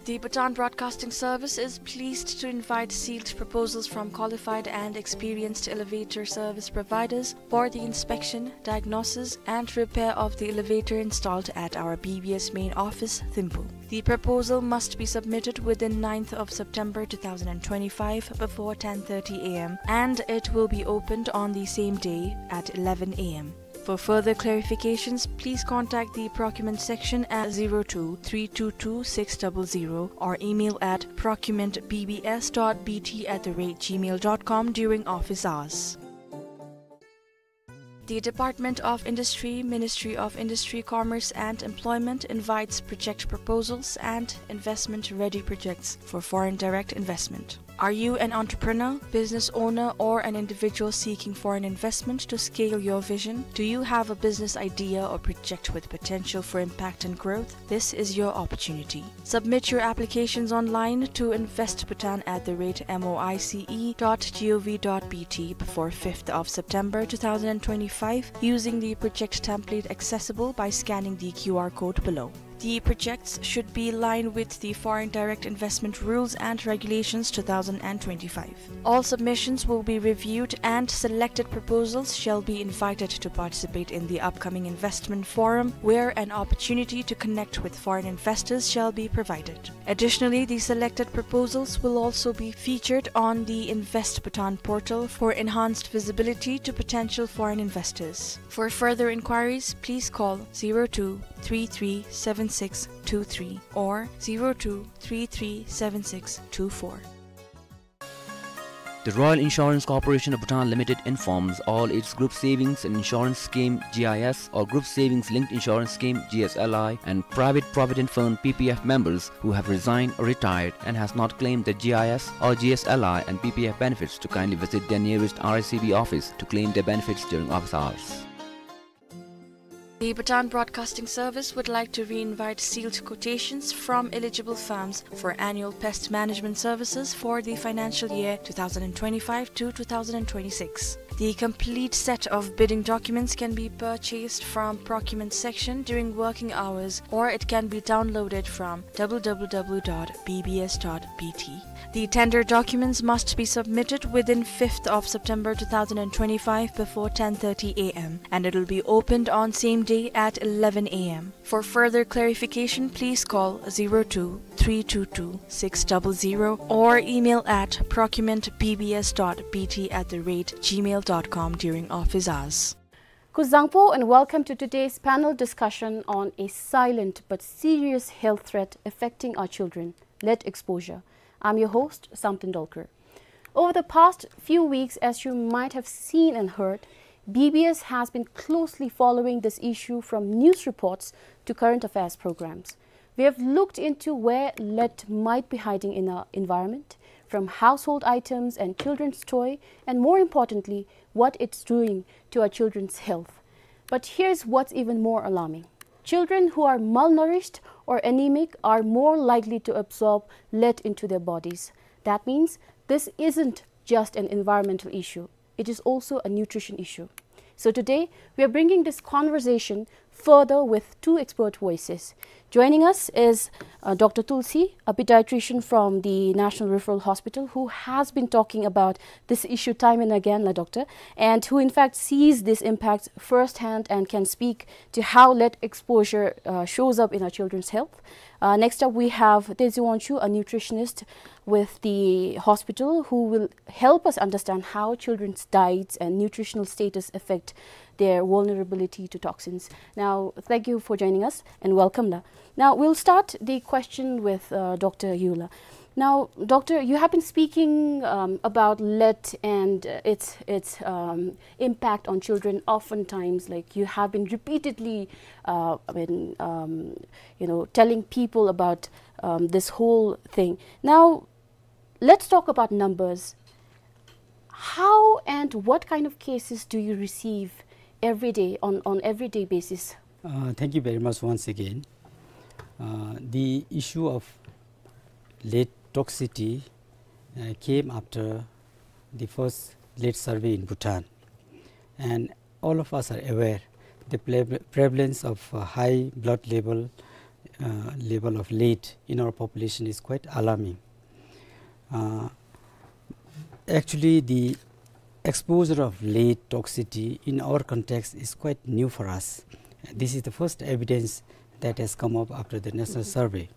The Bhutan Broadcasting Service is pleased to invite sealed proposals from qualified and experienced elevator service providers for the inspection, diagnosis, and repair of the elevator installed at our B B S main office, Thimphu. The proposal must be submitted within ninth of September two thousand and twenty-five before ten thirty a m, and it will be opened on the same day at eleven a m. For further clarifications, please contact the procurement section at zero two three two two six double zero or email at procurement b b s dot b t at the rate gmail dot com during office hours. The Department of Industry, Ministry of Industry, Commerce and Employment invites project proposals and investment-ready projects for foreign direct investment. Are you an entrepreneur, business owner, or an individual seeking foreign investment to scale your vision? Do you have a business idea or project with potential for impact and growth? This is your opportunity. Submit your applications online to invest bhutan at the rate m o i c e dot g o v dot b t before fifth of September two thousand and twenty-five using the project template accessible by scanning the Q R code below. The projects should be in line with the Foreign Direct Investment Rules and Regulations two thousand and twenty-five. All submissions will be reviewed and selected proposals shall be invited to participate in the upcoming investment forum, where an opportunity to connect with foreign investors shall be provided. Additionally, the selected proposals will also be featured on the Invest Bhutan portal for enhanced visibility to potential foreign investors. For further inquiries, please call zero two three three seven six two three or zero two three three seven six two four. The Royal Insurance Corporation of Bhutan Limited informs all its Group Savings and Insurance Scheme, G I S, or Group Savings Linked Insurance Scheme, G S L I, and Private Provident Fund, P P F, members who have resigned or retired and has not claimed the G I S or G S L I and P P F benefits to kindly visit their nearest R I C B office to claim their benefits during office hours. The Bhutan Broadcasting Service would like to re-invite sealed quotations from eligible firms for annual pest management services for the financial year two thousand and twenty-five to two thousand and twenty-six. The complete set of bidding documents can be purchased from procurement section during working hours, or it can be downloaded from w w w dot b b s dot b t. The tender documents must be submitted within fifth of September two thousand and twenty-five before ten thirty a m, and it will be opened on same day at eleven a m. For further clarification, please call zero two three two two six double zero or email at procurement b b s dot b t at the rate gmail dot com during office hours. Kuzuzangpo and welcome to today's panel discussion on a silent but serious health threat affecting our children, lead exposure. I'm your host, Samten Dolkar. Over the past few weeks, as you might have seen and heard, B B S has been closely following this issue from news reports to current affairs programs. We have looked into where lead might be hiding in our environment, from household items and children's toy, and more importantly, what it's doing to our children's health. But here's what's even more alarming. Children who are malnourished or anemic are more likely to absorb lead into their bodies. That means this isn't just an environmental issue. It is also a nutrition issue. So today, we are bringing this conversation further with two expert voices. Joining us is, uh, Doctor Tulsi, a pediatrician from the National Referral Hospital, who has been talking about this issue time and again, la doctor, and who in fact sees this impact firsthand and can speak to how lead exposure, uh, shows up in our children's health. Uh, next up, we have Tenzin Wangchuk, a nutritionist with the hospital, who will help us understand how children's diets and nutritional status affect their vulnerability to toxins. Now, thank you for joining us and welcome, la. Now, we'll start the question with, uh, Doctor Yu, la. Now, doctor, you have been speaking, um, about lead and, uh, its, its, um, impact on children. Oftentimes, like, you have been repeatedly, uh, I mean, um, you know, telling people about, um, this whole thing. Now, let's talk about numbers. How and what kind of cases do you receive every day, on, on everyday basis? Uh, thank you very much once again. Uh, the issue of lead toxicity, uh, came after the first lead survey in Bhutan. And all of us are aware the pre-, prevalence of, uh, high blood level, uh, level of lead in our population is quite alarming. Uh, actually, the exposure of lead toxicity in our context is quite new for us. This is the first evidence that has come up after the national survey.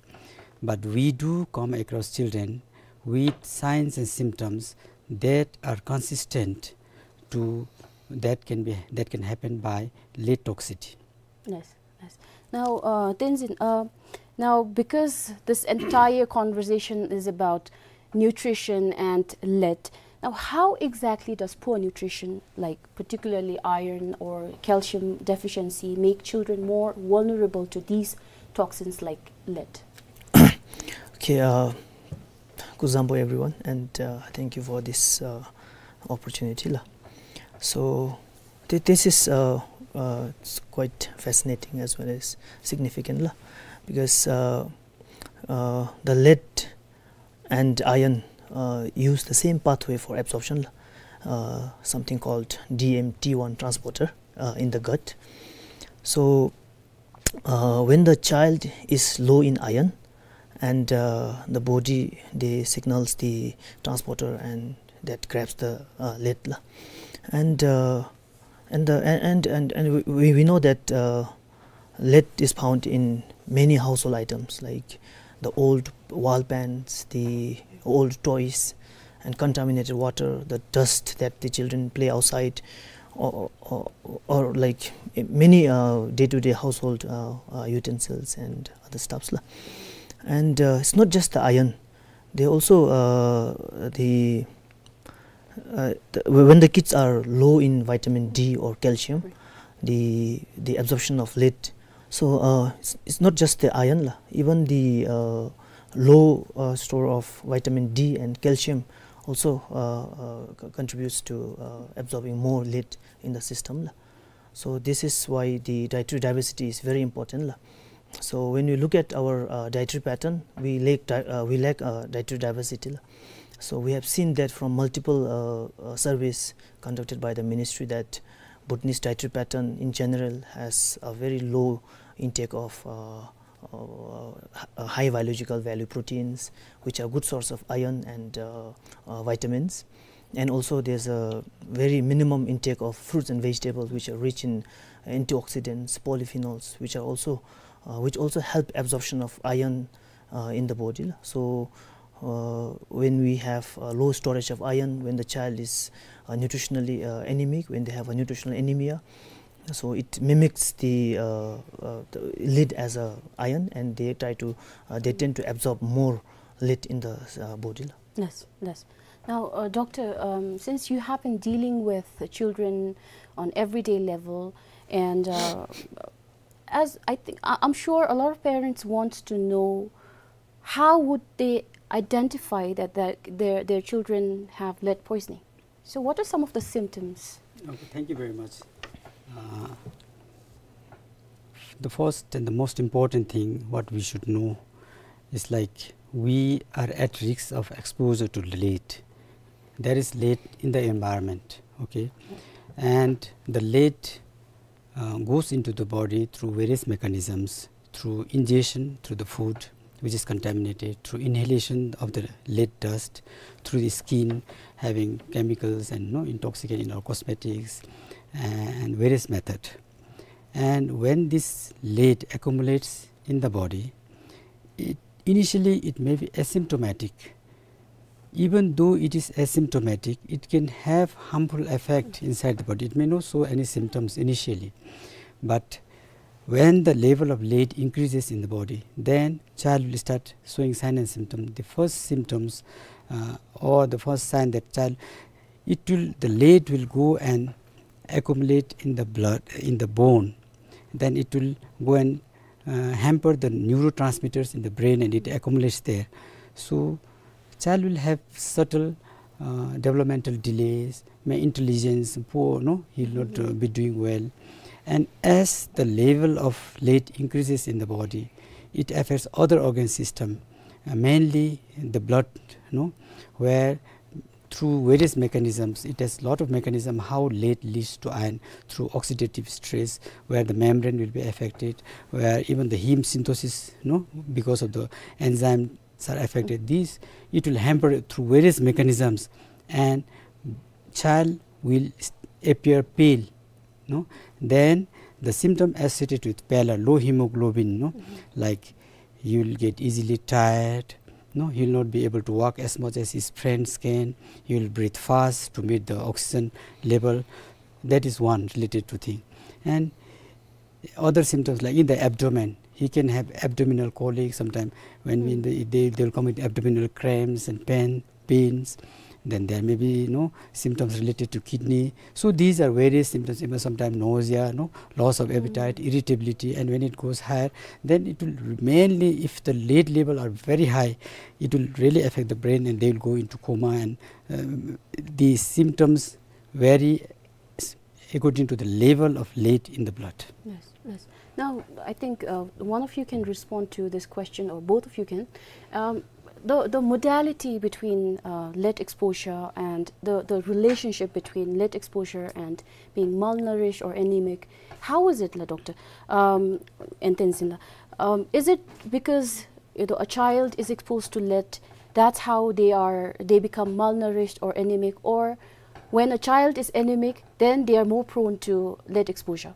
But we do come across children with signs and symptoms that are consistent to that can be, that can happen by lead toxicity. Yes, yes. Now, uh, Tenzin, uh, now, because this entire conversation is about nutrition and lead, now, how exactly does poor nutrition, like particularly iron or calcium deficiency, make children more vulnerable to these toxins like lead? Okay, uh, kuzuzangpo everyone, and, uh, thank you for this, uh, opportunity, la. So, thi-, this is, uh, uh, it's quite fascinating as well as significant, la, because, uh, uh, the lead and iron, uh, use the same pathway for absorption, la, uh, something called D M T one transporter, uh, in the gut. So, uh, when the child is low in iron, and, uh, the body, they signals the transporter, and that grabs the, uh, lead, la. And, uh, and the, and, and, and, and we, we know that, uh, lead is found in many household items, like the old wall paints, the old toys, and contaminated water, the dust that the children play outside, or, or, or, like, many, uh, day-to-day household, uh, uh, utensils and other stuffs, la. And, uh, it's not just the iron. They also, uh, the, uh, the, when the kids are low in vitamin D or calcium, the, the absorption of lead. So, uh, it's, it's not just the iron, la. Even the, uh, low, uh, store of vitamin D and calcium also, uh, uh, co-, contributes to, uh, absorbing more lead in the system, la. So this is why the dietary diversity is very important, la. So when we look at our, uh, dietary pattern, we lack di-, uh, we lack, uh, dietary diversity, la. So we have seen that from multiple, uh, uh, surveys conducted by the ministry that Bhutanese dietary pattern in general has a very low intake of, uh, uh, h-, uh, high biological value proteins, which are good source of iron and, uh, uh, vitamins. And also there's a very minimum intake of fruits and vegetables, which are rich in antioxidants, polyphenols, which are also, uh, which also help absorption of iron, uh, in the body. So, uh, when we have a low storage of iron, when the child is, uh, nutritionally, uh, anemic, when they have a nutritional anemia, so it mimics the, uh, uh, the lead as a iron, and they try to, uh, they tend to absorb more lead in the, uh, body. Yes, yes. Now, uh, doctor, um, since you have been dealing with the children on everyday level, and, uh, as I think, I, I'm sure a lot of parents want to know, how would they identify that their, their, their children have lead poisoning. So what are some of the symptoms? Okay, thank you very much. Uh, the first and the most important thing what we should know is, like, we are at risk of exposure to lead. There is lead in the environment, okay? And the lead uh, goes into the body through various mechanisms, through ingestion, through the food which is contaminated, through inhalation of the lead dust, through the skin having chemicals and, you know, intoxicant in our cosmetics, and various method. And when this lead accumulates in the body, it, initially it may be asymptomatic. Even though it is asymptomatic, it can have harmful effect inside the body. It may not show any symptoms initially, but when the level of lead increases in the body, then child will start showing sign and symptom. The first symptoms, uh, or the first sign that child, it will, the lead will go and accumulate in the blood, in the bone. Then it will go and uh, hamper the neurotransmitters in the brain, and it accumulates there. So child will have subtle uh, developmental delays, may intelligence poor, no, he will not uh, be doing well. And as the level of lead increases in the body, it affects other organ system, uh, mainly the blood, no, where through various mechanisms. It has lot of mechanism how lead leads to iron, through oxidative stress, where the membrane will be affected, where even the heme synthesis, no, because of the enzymes are affected. This, it will hamper through various mechanisms, and child will s-, appear pale, no? Then the symptom associated with pallor, low hemoglobin, no? Like, you'll get easily tired, no? He'll not be able to walk as much as his friends can. He'll breathe fast to meet the oxygen level. That is one related to thing. And other symptoms, like in the abdomen, he can have abdominal colic sometime. When in the, they, they'll come with abdominal cramps and pain, pains. Then there may be, you know, symptoms related to kidney. So these are various symptoms, even sometimes nausea, no, loss of appetite, irritability, and when it goes higher, then it will mainly, if the lead level are very high, it will really affect the brain, and they will go into coma, and um, these symptoms vary s-, according to the level of lead in the blood. Yes, yes. Now, I think uh, one of you can respond to this question, or both of you can. Um, the, the modality between uh, lead exposure and the, the relationship between lead exposure and being malnourished or anemic, how is it, la doctor? Um, and then, um, is it because, you know, a child is exposed to lead, that's how they are, they become malnourished or anemic, or when a child is anemic, then they are more prone to lead exposure?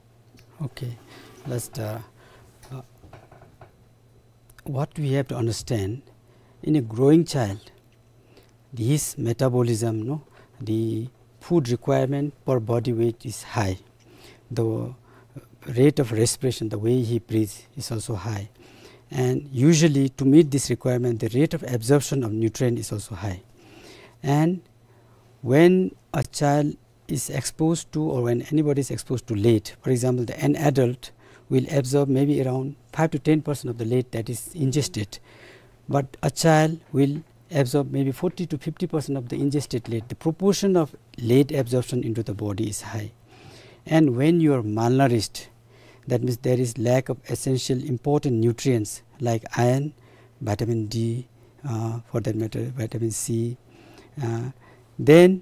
Okay, let's, uh, uh, what we have to understand, in a growing child, his metabolism, no, the food requirement per body weight is high. The rate of respiration, the way he breathes, is also high. And usually, to meet this requirement, the rate of absorption of nutrient is also high. And when a child is exposed to, or when anybody is exposed to lead, for example, the, an adult will absorb maybe around five to ten percent of the lead that is ingested, but a child will absorb maybe forty to fifty percent of the ingested lead. The proportion of lead absorption into the body is high. And when you are malnourished, that means there is lack of essential important nutrients like iron, vitamin D, uh, for that matter, vitamin C. Uh, then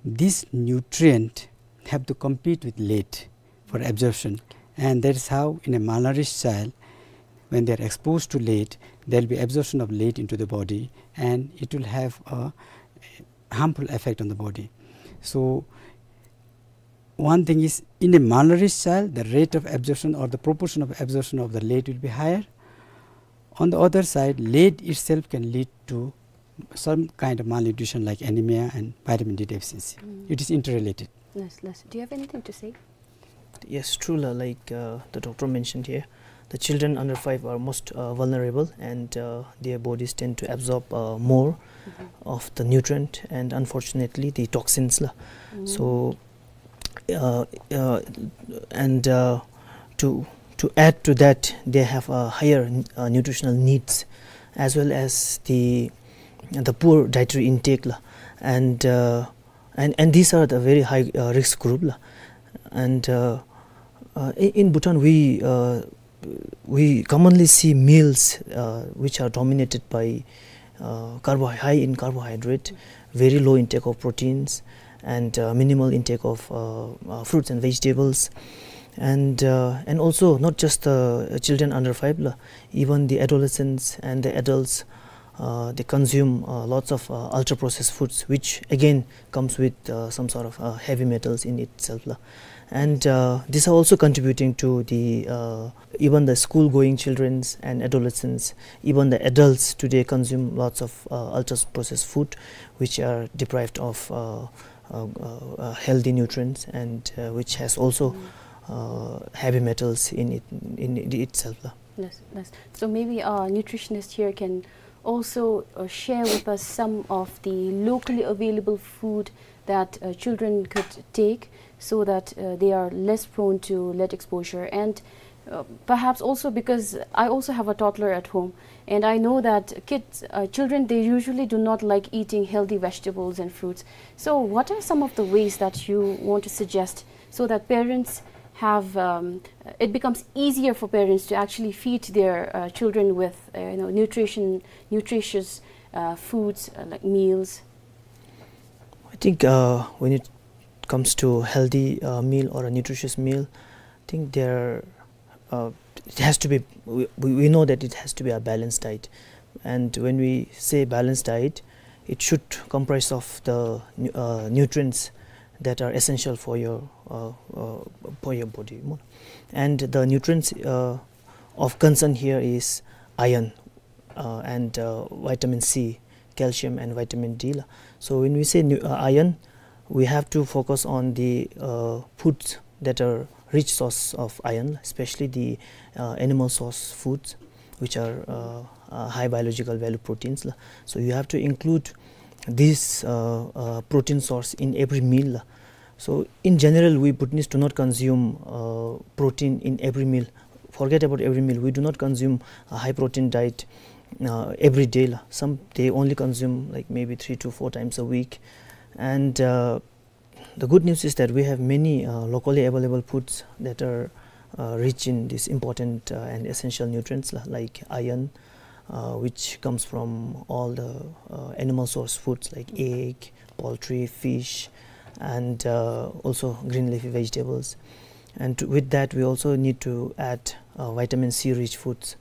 this nutrient have to compete with lead for absorption. And that is how in a malnourished child, when they are exposed to lead, there will be absorption of lead into the body, and it will have a harmful effect on the body. So one thing is, in a malnourished child, the rate of absorption or the proportion of absorption of the lead will be higher. On the other side, lead itself can lead to some kind of malnutrition like anemia and vitamin D deficiency. Mm. It is interrelated. Yes, yes. Do you have anything to say? Yes, true, la, like uh, the doctor mentioned here, the children under five are most uh, vulnerable, and uh, their bodies tend to absorb uh, more of the nutrient and, unfortunately, the toxins, la. So, uh, uh, and uh, to to add to that, they have uh, higher uh, nutritional needs, as well as the the poor dietary intake la, and uh, and and these are the very high uh, risk group la, and uh, uh, in, in Bhutan we uh, we commonly see meals uh, which are dominated by uh, carbo- high in carbohydrate, very low intake of proteins, and uh, minimal intake of uh, uh, fruits and vegetables, and uh, and also not just the children under five la, even the adolescents and the adults uh, they consume uh, lots of uh, ultra processed foods, which again comes with uh, some sort of uh, heavy metals in itself la. And uh, these are also contributing to the uh, even the school going children and adolescents, even the adults today consume lots of uh, ultra processed food which are deprived of uh, uh, uh, uh, healthy nutrients, and uh, which has also uh, heavy metals in it in it itself la. Yes, yes. So maybe our nutritionist here can also uh, share with us some of the locally available food that uh, children could take so that uh, they are less prone to lead exposure. And uh, perhaps also because I also have a toddler at home, and I know that kids, uh, children, they usually do not like eating healthy vegetables and fruits. So what are some of the ways that you want to suggest so that parents have um, it becomes easier for parents to actually feed their uh, children with uh, you know nutrition nutritious uh, foods uh, like meals? I think uh, when it comes to healthy uh, meal or a nutritious meal, I think there uh, it has to be. We, we we know that it has to be a balanced diet, and when we say balanced diet, it should comprise of the nu- uh, nutrients that are essential for your uh, uh, for your body. And the nutrients uh, of concern here is iron uh, and uh, vitamin C, calcium and vitamin D la. So when we say nu- uh, iron, we have to focus on the uh, foods that are rich source of iron, especially the uh, animal source foods, which are uh, uh, high biological value proteins la. So you have to include this uh, uh, protein source in every meal la. So in general, we Bhutanese do not consume uh, protein in every meal. Forget about every meal. We do not consume a high protein diet uh, every day la. Some they only consume like maybe three to four times a week, and uh, the good news is that we have many uh, locally available foods that are uh, rich in these important uh, and essential nutrients la, like iron, uh, which comes from all the uh, animal source foods like egg, poultry, fish, and uh, also green leafy vegetables. And to- with that, we also need to add uh, vitamin C rich foods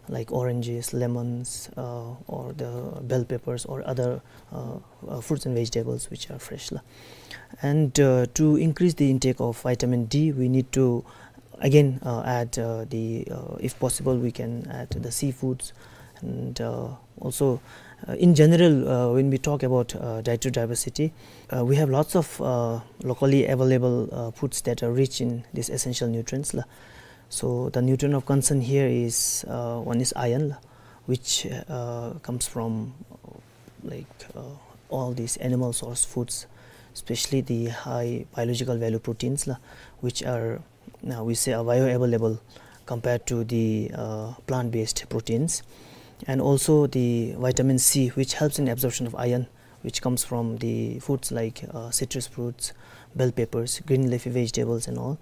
like oranges, lemons, uh, or the bell peppers or other uh, uh, fruits and vegetables which are fresh la. And uh, to increase the intake of vitamin D, we need to again uh, add uh, the uh, if possible we can add the seafoods, and uh, also uh, in general uh, when we talk about uh, dietary diversity, uh, we have lots of uh, locally available uh, foods that are rich in these essential nutrients la. So the nutrient of concern here is uh, one is iron la, which uh, comes from uh, like uh, all these animal source foods, especially the high biological value proteins la, which are now we say are bioavailable compared to the uh, plant-based proteins, and also the vitamin C, which helps in absorption of iron, which comes from the foods like uh, citrus fruits, bell peppers, green leafy vegetables, and all.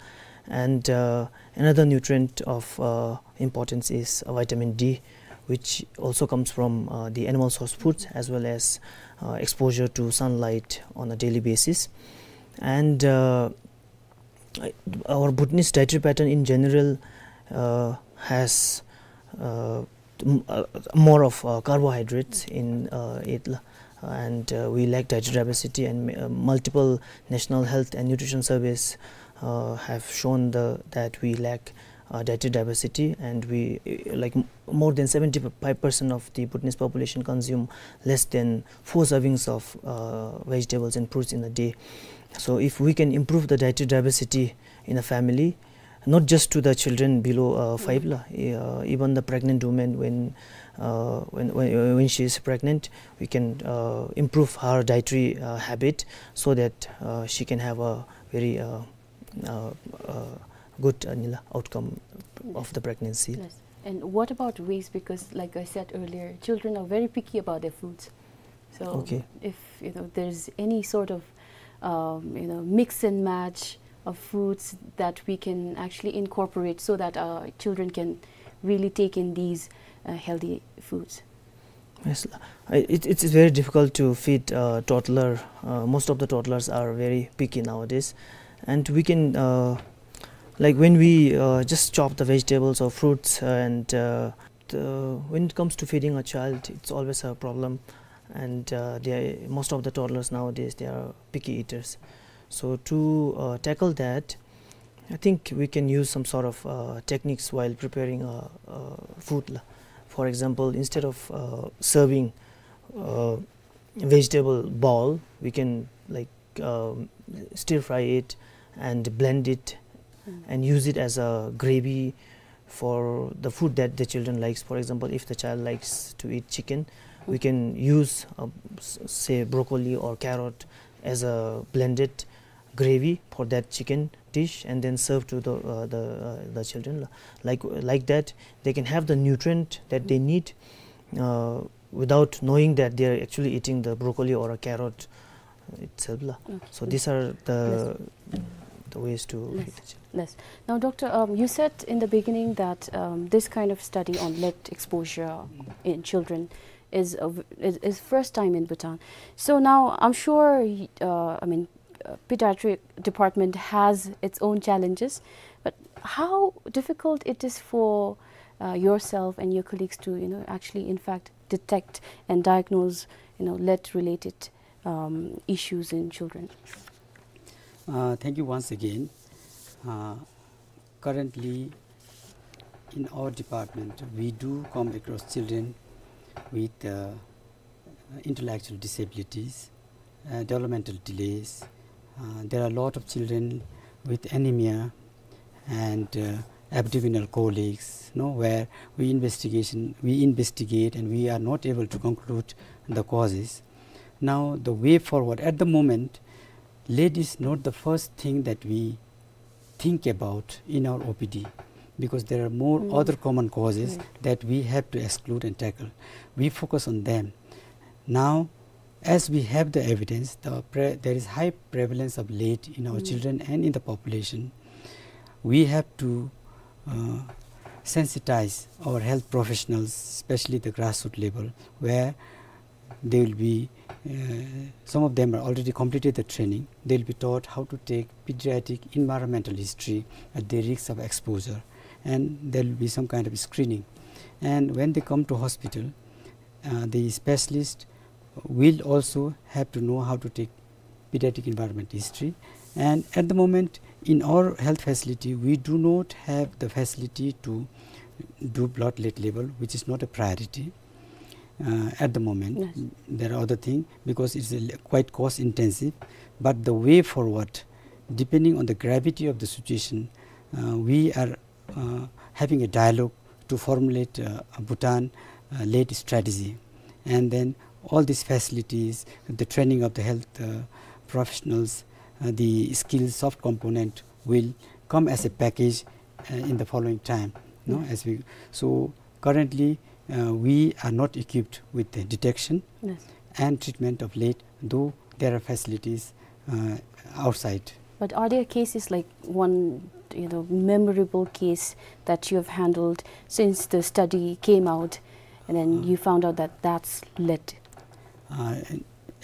And uh, another nutrient of uh, importance is uh, vitamin D, which also comes from uh, the animal source foods as well as uh, exposure to sunlight on a daily basis. And uh, our Bhutanese dietary pattern in general uh, has uh, m- uh, more of uh, carbohydrates in uh, it, la. And uh, we lack dietary diversity, and uh, multiple national health and nutrition surveys uh, have shown the that we lack uh, dietary diversity, and we uh, like m- more than seventy-five percent of the Bhutanese population consume less than four servings of uh, vegetables and fruits in a day. So if we can improve the dietary diversity in a family, not just to the children below uh, five la, uh, even the pregnant woman, when uh, when when when she is pregnant, we can uh, improve her dietary uh, habit so that uh, she can have a very uh, uh, uh, good uh, nila outcome of the pregnancy. Yes. And what about waste? Because, like I said earlier, children are very picky about their foods. So okay, if, you know, there's any sort of, um, you know, mix and match of foods that we can actually incorporate so that our children can really take in these, uh, healthy foods. Yes, l-, I, it, it's very difficult to feed a toddler. Uh, most of the toddlers are very picky nowadays. And we can, uh, like, when we, uh, just chop the vegetables or fruits, uh, and, uh, the, when it comes to feeding a child, it's always a problem. And, uh, they, most of the toddlers nowadays, they are picky eaters. So to, uh, tackle that, I think we can use some sort of, uh, techniques while preparing, uh, uh, food la. For example, instead of, uh, serving, uh, vegetable bowl, we can, like, um, stir fry it and blend it and use it as a gravy for the food that the children likes. For example, if the child likes to eat chicken, we can use, uh, s-, say, broccoli or carrot as a blended gravy for that chicken dish and then serve to the, uh, the, uh, the children. Like, like that, they can have the nutrient that they need, uh, without knowing that they are actually eating the broccoli or a carrot itself la. Okay. So these are the, the ways to feed the children. Yes. Now, Doctor, um, you said in the beginning that, um, this kind of study on lead exposure in children is a v-, is, is first time in Bhutan. So now I'm sure, y-, uh, I mean, uh, pediatric department has its own challenges, but how difficult it is for, uh, yourself and your colleagues to, you know, actually, in fact, detect and diagnose, you know, lead-related, um, issues in children? Uh, thank you once again. Uh, currently, in our department, we do come across children with, uh, intellectual disabilities, uh, developmental delays. Uh, there are a lot of children with anemia and, uh, abdominal colics, no, where we investigation, we investigate and we are not able to conclude the causes. Now, the way forward, at the moment, lead is not the first thing that we think about in our O P D, because there are more other common causes that we have to exclude and tackle. We focus on them. Now, as we have the evidence, the pre-, there is high prevalence of lead in our children and in the population. We have to, uh, sensitize our health professionals, especially the grassroots level, where they will be, uh, some of them are already completed the training. They'll be taught how to take pediatric environmental history at the risk of exposure, and there will be some kind of screening. And when they come to hospital, uh, the specialist will also have to know how to take pediatric environment history. And at the moment, in our health facility, we do not have the facility to do blood lead level, which is not a priority, uh, at the moment. Yes. There are other things, because it's a li-, quite cost intensive. But the way forward, depending on the gravity of the situation, uh, we are, uh, having a dialogue to formulate, uh, a Bhutan, uh, lead strategy. And then all these facilities, the training of the health, uh, professionals, uh, the skills, soft component will come as a package, uh, in the following time, no? As we, so currently, uh, we are not equipped with the detection and treatment of lead, though there are facilities, uh, outside. But are there cases like one, you know, memorable case that you have handled since the study came out, and then you found out that that's lead? Uh,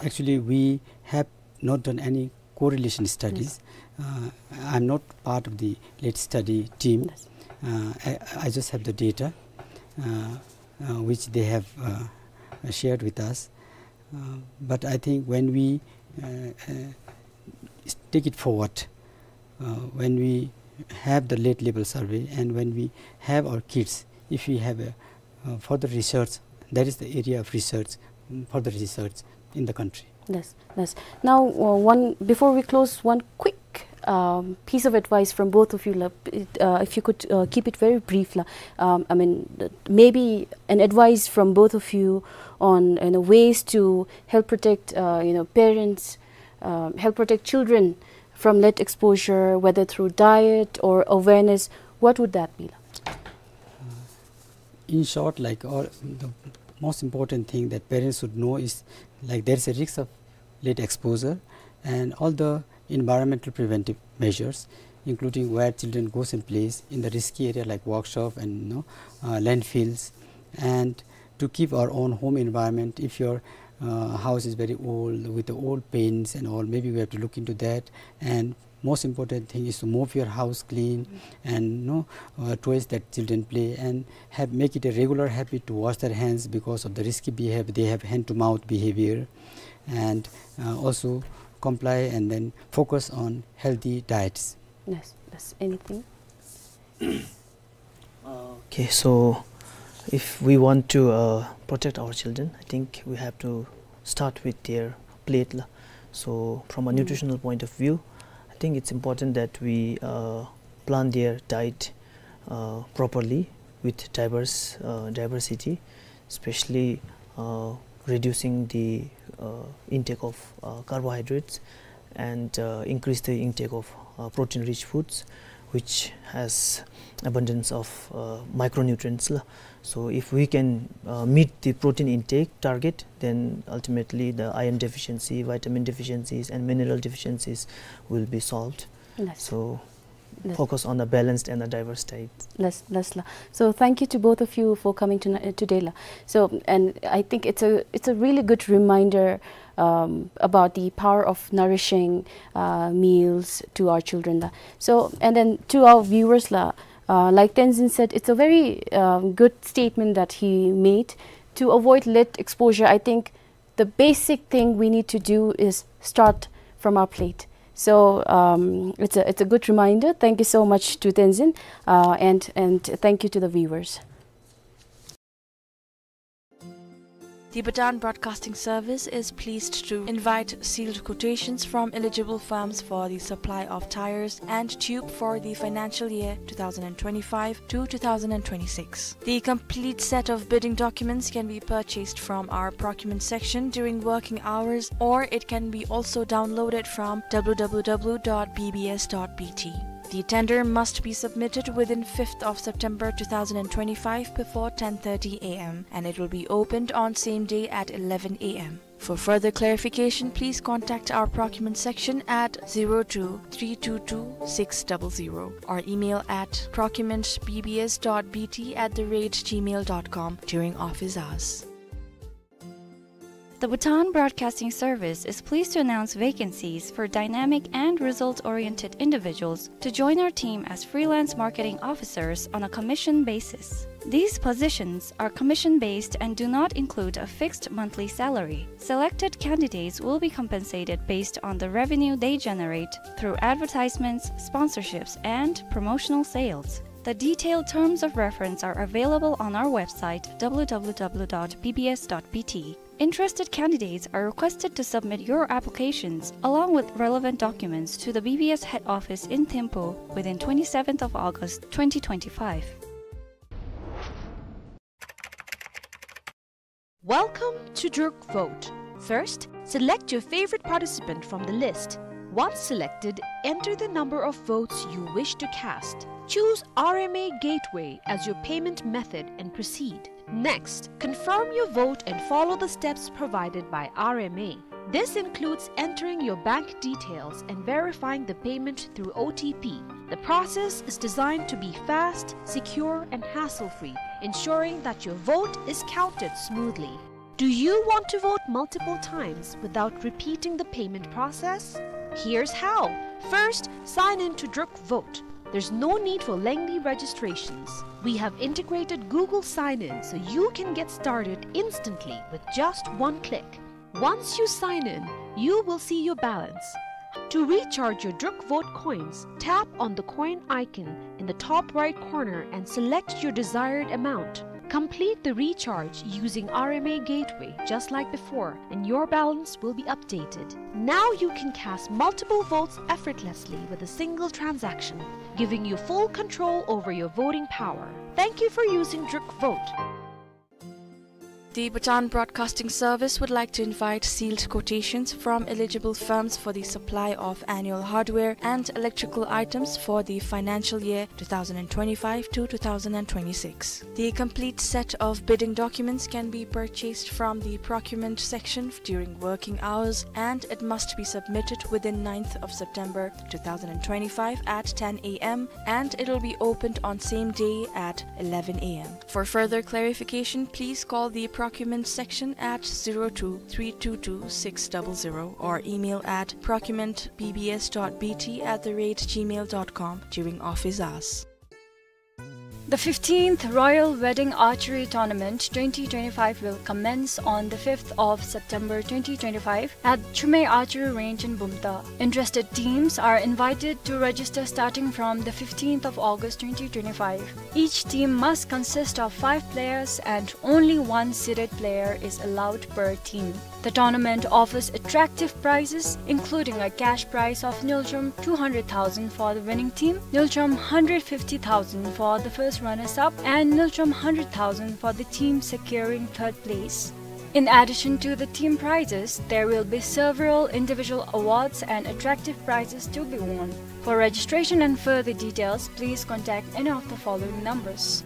actually, we have not done any correlation studies. Uh, I'm not part of the lead study team. Uh, I, I just have the data, uh, uh, which they have, uh, shared with us. Uh, but I think when we, uh, uh, s-, take it forward, uh, when we have the lead level survey and when we have our kids, if we have a, uh, further research, that is the area of research, mm, further research in the country. Yes, yes. Now, uh, one, before we close, one quick, um, piece of advice from both of you, la, uh, if you could, uh, keep it very brief, la. Um, I mean, th-, maybe an advice from both of you on, you know, ways to help protect, uh, you know, parents, um, help protect children from lead exposure, whether through diet or awareness. What would that be, la? In short, like, all the most important thing that parents should know is, like, there is a risk of lead exposure and all the environmental preventive measures, including where children goes and plays in the risky area like workshop and, you know, uh, landfills, and to keep our own home environment. If your, uh, house is very old with the old paints and all, maybe we have to look into that. And most important thing is to mop your house clean and, you know, uh, toys that children play, and have, make it a regular habit to wash their hands because of the risky behavior. They have hand to mouth behavior, and, uh, also comply and then focus on healthy diets. Yes, yes. Anything? Okay, so if we want to, uh, protect our children, I think we have to start with their plate la. So from a nutritional point of view, I think it's important that we, uh, plan their diet, uh, properly with diverse, uh, diversity, especially, uh, reducing the, uh, intake of, uh, carbohydrates and, uh, increase the intake of, uh, protein-rich foods, which has abundance of, uh, micronutrients la. So if we can, uh, meet the protein intake target, then ultimately the iron deficiency, vitamin deficiencies, and mineral deficiencies will be solved. Yes. So focus on a balanced and a diverse diet. Yes, yes la. So thank you to both of you for coming tonight, uh, today la. So, and I think it's a, it's a really good reminder, um, about the power of nourishing, uh, meals to our children la. So, and then to our viewers la, uh, like Tenzin said, it's a very, um, good statement that he made. To avoid lead exposure, I think the basic thing we need to do is start from our plate. So, um, it's a, it's a good reminder. Thank you so much to Tenzin, uh, and, and thank you to the viewers. The Bhutan Broadcasting Service is pleased to invite sealed quotations from eligible firms for the supply of tyres and tube for the financial year two thousand and twenty-five to two thousand and twenty-six. The complete set of bidding documents can be purchased from our procurement section during working hours, or it can be also downloaded from w w w dot b b s dot b t. The tender must be submitted within fifth of September two thousand and twenty-five before ten thirty a m, and it will be opened on same day at eleven a m. For further clarification, please contact our procurement section at zero two three two two six double zero or email at procurement b b s dot b t at the rate gmail dot com during office hours. The Bhutan Broadcasting Service is pleased to announce vacancies for dynamic and result-oriented individuals to join our team as freelance marketing officers on a commission basis. These positions are commission-based and do not include a fixed monthly salary. Selected candidates will be compensated based on the revenue they generate through advertisements, sponsorships, and promotional sales. The detailed terms of reference are available on our website, w w w dot b b s dot b t. Interested candidates are requested to submit your applications along with relevant documents to the B B S head office in Thimphu within twenty-seventh of August twenty twenty-five. Welcome to Druk Vote. First, select your favorite participant from the list. Once selected, enter the number of votes you wish to cast. Choose R M A Gateway as your payment method and proceed. Next, confirm your vote and follow the steps provided by R M A. This includes entering your bank details and verifying the payment through O T P. The process is designed to be fast, secure, and hassle-free, ensuring that your vote is counted smoothly. Do you want to vote multiple times without repeating the payment process? Here's how. First, sign in to Druk Vote. There's no need for lengthy registrations. We have integrated Google Sign-In so you can get started instantly with just one click. Once you sign in, you will see your balance. To recharge your Druk Vote coins, tap on the coin icon in the top right corner and select your desired amount. Complete the recharge using R M A Gateway just like before, and your balance will be updated. Now you can cast multiple votes effortlessly with a single transaction, giving you full control over your voting power. Thank you for using Druk Vote. The Bhutan Broadcasting Service would like to invite sealed quotations from eligible firms for the supply of annual hardware and electrical items for the financial year two thousand twenty-five to two thousand twenty-six. The complete set of bidding documents can be purchased from the procurement section during working hours, and it must be submitted within ninth of September two thousand twenty-five at ten A M, and it will be opened on same day at eleven A M. For further clarification, please call the procurement section at zero two three two two six double zero or email at procurement B B S dot B T at the rate gmail dot com during office hours. The fifteenth Royal Wedding Archery Tournament twenty twenty-five will commence on the fifth of September twenty twenty-five at Chumei Archery Range in Bumthang. Interested teams are invited to register starting from the fifteenth of August twenty twenty-five. Each team must consist of five players and only one seeded player is allowed per team. The tournament offers attractive prizes, including a cash prize of ngultrum two hundred thousand for the winning team, ngultrum hundred fifty thousand for the first runners-up, and ngultrum hundred thousand for the team securing third place. In addition to the team prizes, there will be several individual awards and attractive prizes to be won. For registration and further details, please contact any of the following numbers.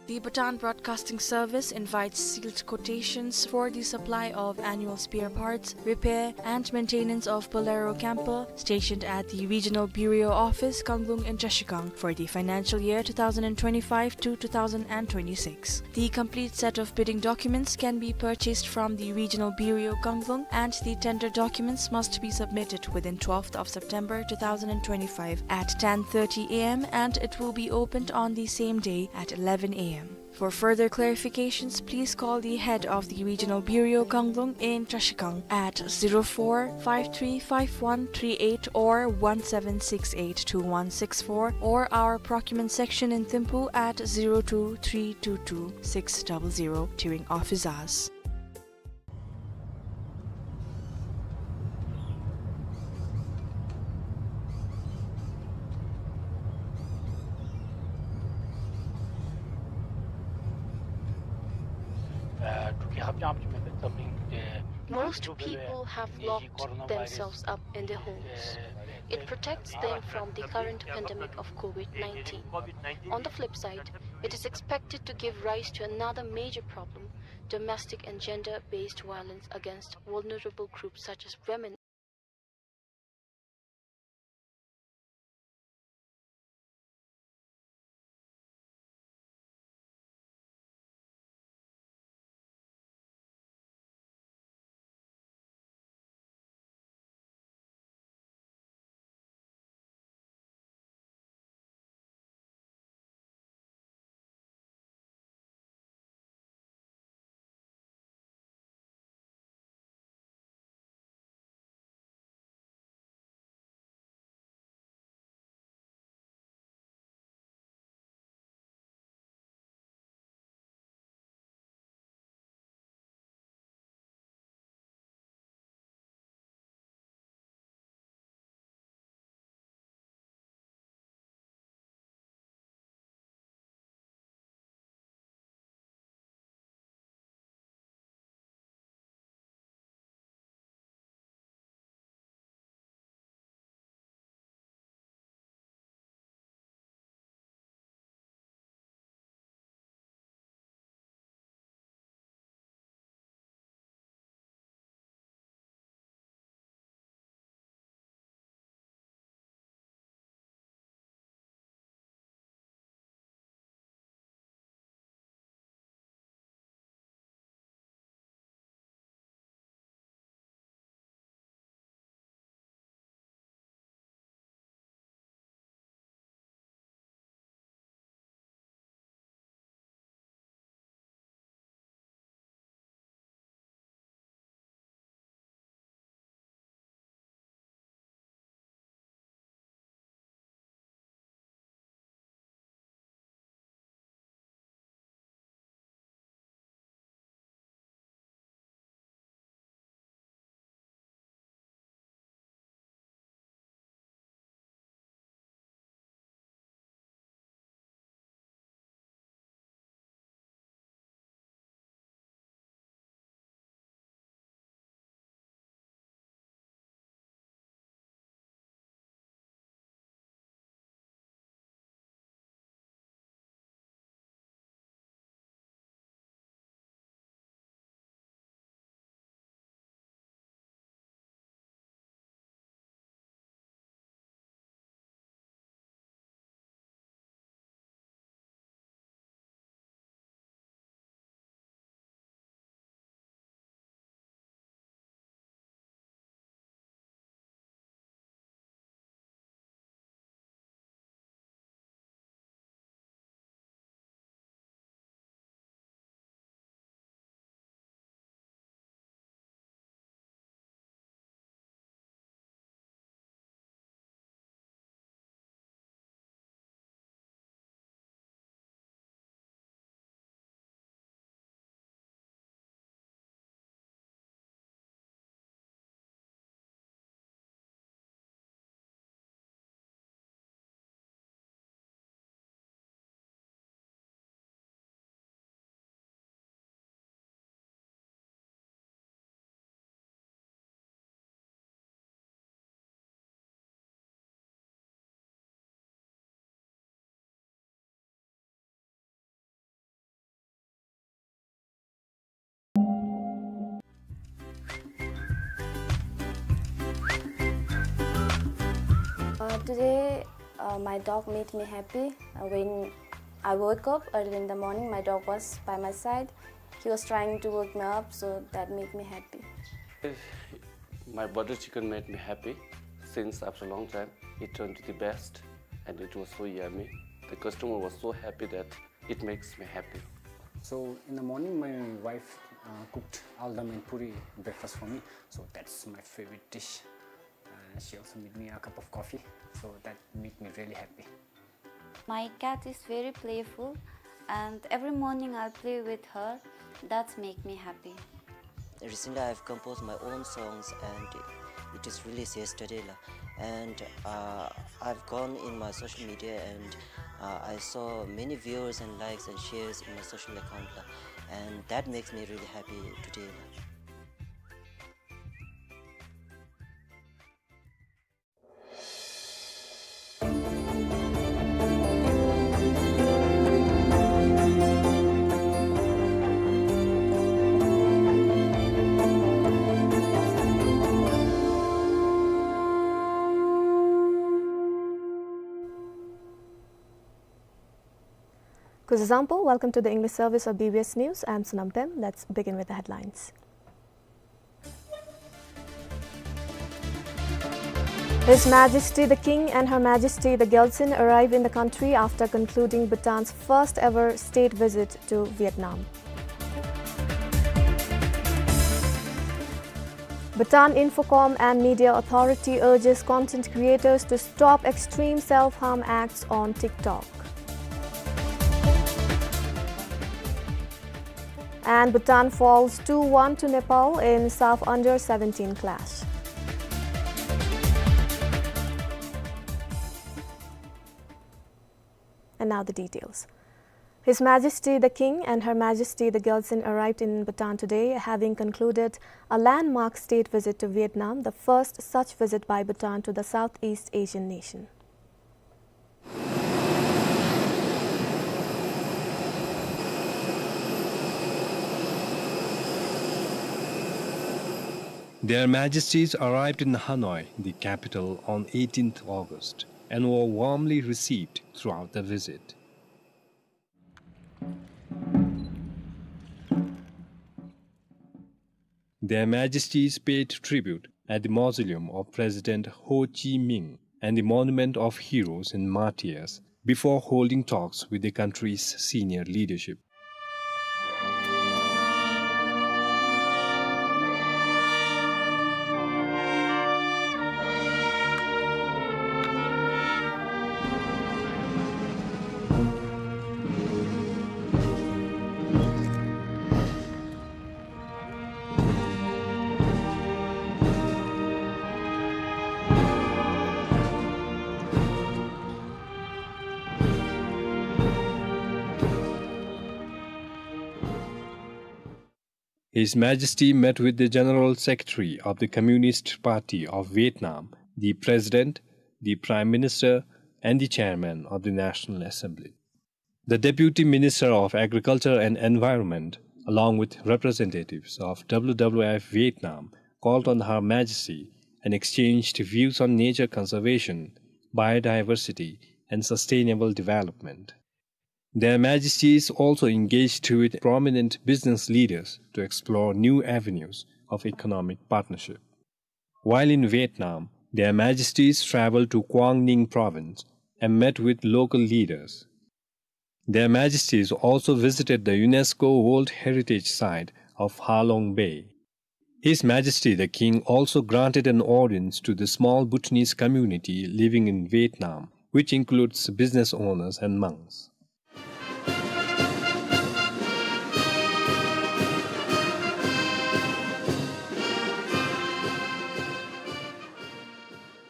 The Bhutan Broadcasting Service invites sealed quotations for the supply of annual spare parts, repair, and maintenance of Bolero camper stationed at the Regional Bureau Office, Kanglung in Trashigang for the financial year two thousand twenty-five to two thousand twenty-six. The complete set of bidding documents can be purchased from the Regional Bureau, Kanglung, and the tender documents must be submitted within twelfth of September two thousand twenty-five at ten thirty A M, and it will be opened on the same day at eleven A M. For further clarifications, please call the head of the Regional Bureau, Kanglung in Trashigang at zero four five three five one three eight or one seven six eight two one six four, or our procurement section in Thimphu at zero two three two two six double zero during office hours. Most people have locked themselves up in their homes. It protects them from the current pandemic of COVID nineteen. On the flip side, it is expected to give rise to another major problem, domestic and gender-based violence against vulnerable groups such as women. Today, uh, my dog made me happy. Uh, when I woke up early in the morning, my dog was by my side. He was trying to wake me up, so that made me happy. My butter chicken made me happy since after a long time. It turned to the best, and it was so yummy. The customer was so happy that it makes me happy. So in the morning, my wife, uh, cooked aldam and puri breakfast for me. So that's my favorite dish. Uh, she also made me a cup of coffee. So that made me really happy. My cat is very playful, and every morning I'll play with her. That's make me happy. Recently, I've composed my own songs, and it is released yesterday, la. And, uh, I've gone in my social media, and, uh, I saw many viewers and likes and shares in my social account, la. And that makes me really happy today, la. Kuzuzangpo, welcome to the English service of B B S News. I'm Sonam Pem. Let's begin with the headlines. His Majesty the King and Her Majesty the Gyaltsuen arrive in the country after concluding Bhutan's first ever state visit to Vietnam. Bhutan Infocom and Media Authority urges content creators to stop extreme self-harm acts on TikTok. And Bhutan falls two one to Nepal in SAFF under seventeen clash. And now the details. His Majesty the King and Her Majesty the Gyaltsuen arrived in Bhutan today, having concluded a landmark state visit to Vietnam, the first such visit by Bhutan to the Southeast Asian nation. Their Majesties arrived in Hanoi, the capital, on eighteenth August, and were warmly received throughout the visit. Their Majesties paid tribute at the mausoleum of President Ho Chi Minh and the Monument of Heroes and Martyrs before holding talks with the country's senior leadership. His Majesty met with the General Secretary of the Communist Party of Vietnam, the President, the Prime Minister, and the Chairman of the National Assembly. The Deputy Minister of Agriculture and Environment, along with representatives of W W F Vietnam, called on Her Majesty and exchanged views on nature conservation, biodiversity, and sustainable development. Their Majesties also engaged with prominent business leaders to explore new avenues of economic partnership. While in Vietnam, Their Majesties traveled to Quang Ninh Province and met with local leaders. Their Majesties also visited the UNESCO World Heritage Site of Ha Long Bay. His Majesty the King also granted an audience to the small Bhutanese community living in Vietnam, which includes business owners and monks.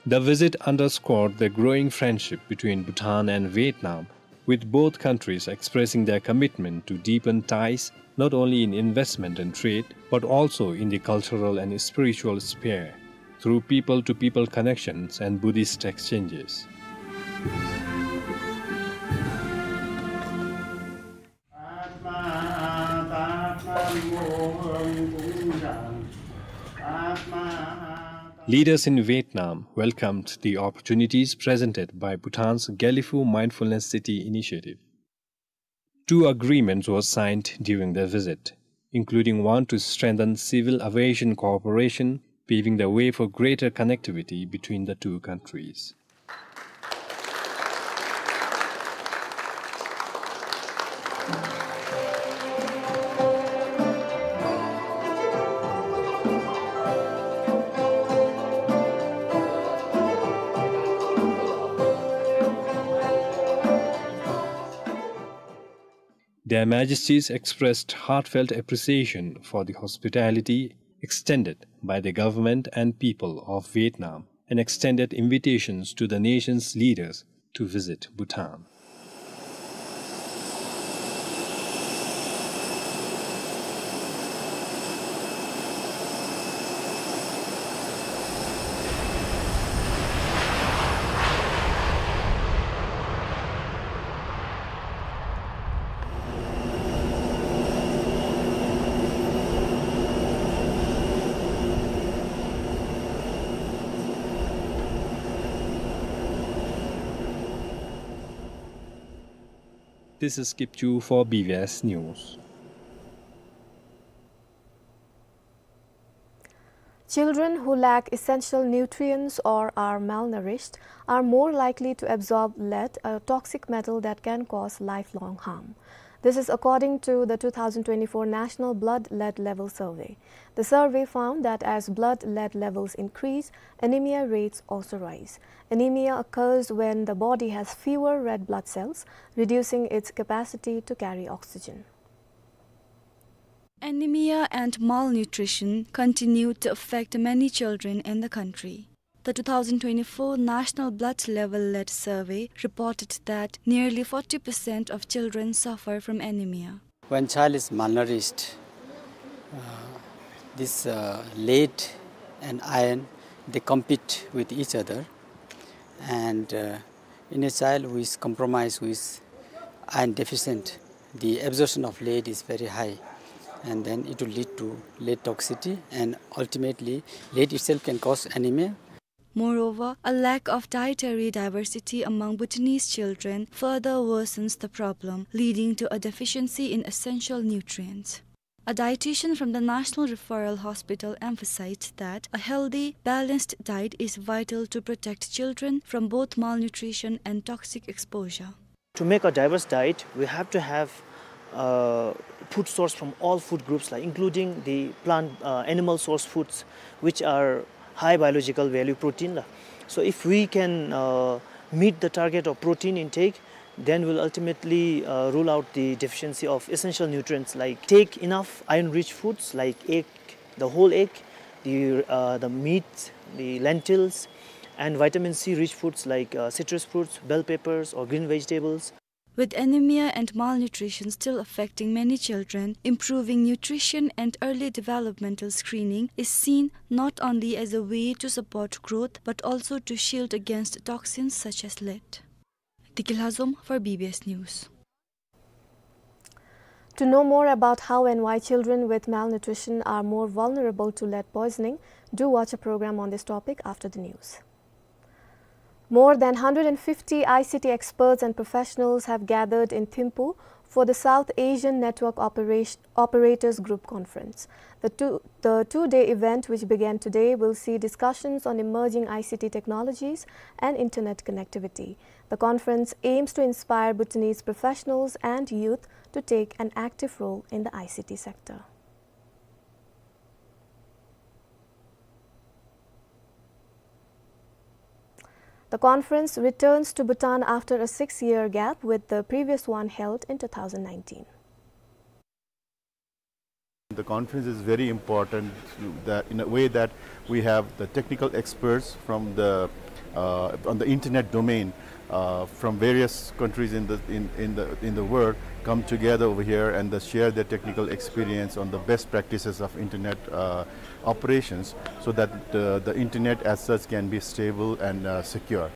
The visit underscored the growing friendship between Bhutan and Vietnam, with both countries expressing their commitment to deepen ties not only in investment and trade, but also in the cultural and spiritual sphere, through people-to-people connections and Buddhist exchanges. Leaders in Vietnam welcomed the opportunities presented by Bhutan's Gelephu Mindfulness City initiative. Two agreements were signed during their visit, including one to strengthen civil aviation cooperation, paving the way for greater connectivity between the two countries. Their Majesties expressed heartfelt appreciation for the hospitality extended by the government and people of Vietnam and extended invitations to the nation's leaders to visit Bhutan. This is Kipchu for B B S News. Children who lack essential nutrients or are malnourished are more likely to absorb lead, a toxic metal that can cause lifelong harm. This is according to the two thousand twenty-four National Blood Lead Level Survey. The survey found that as blood lead levels increase, anemia rates also rise. Anemia occurs when the body has fewer red blood cells, reducing its capacity to carry oxygen. Anemia and malnutrition continue to affect many children in the country. The two thousand twenty-four National Blood Level Lead Survey reported that nearly forty percent of children suffer from anemia. When child is malnourished, uh, this, uh, lead and iron, they compete with each other. And, uh, in a child who is compromised, who is iron deficient, the absorption of lead is very high, and then it will lead to lead toxicity, and ultimately lead itself can cause anemia. Moreover, a lack of dietary diversity among Bhutanese children further worsens the problem, leading to a deficiency in essential nutrients. A dietitian from the National Referral Hospital emphasized that a healthy, balanced diet is vital to protect children from both malnutrition and toxic exposure. To make a diverse diet, we have to have, uh, food source from all food groups, like, including the plant, uh, animal source foods, which are high biological value protein, la. So if we can, uh, meet the target of protein intake, then we'll ultimately, uh, rule out the deficiency of essential nutrients, like take enough iron-rich foods like egg, the whole egg, the, uh, the meat, the lentils, and vitamin C-rich foods like, uh, citrus fruits, bell peppers, or green vegetables. With anemia and malnutrition still affecting many children, improving nutrition and early developmental screening is seen not only as a way to support growth but also to shield against toxins such as lead. Diki Lhazom for B B S News. To know more about how and why children with malnutrition are more vulnerable to lead poisoning, do watch a program on this topic after the news. More than hundred and fifty I C T experts and professionals have gathered in Thimphu for the South Asian Network Operation, Operators Group Conference. The two, the two-day event, which began today, will see discussions on emerging I C T technologies and internet connectivity. The conference aims to inspire Bhutanese professionals and youth to take an active role in the I C T sector. The conference returns to Bhutan after a six-year gap, with the previous one held in two thousand nineteen. The conference is very important that, in a way that we have the technical experts from the, uh, on the internet domain, uh, from various countries in the, in, in the, in the world come together over here and they share their technical experience on the best practices of internet, uh, operations, so that the, the internet as such can be stable and, uh, secure.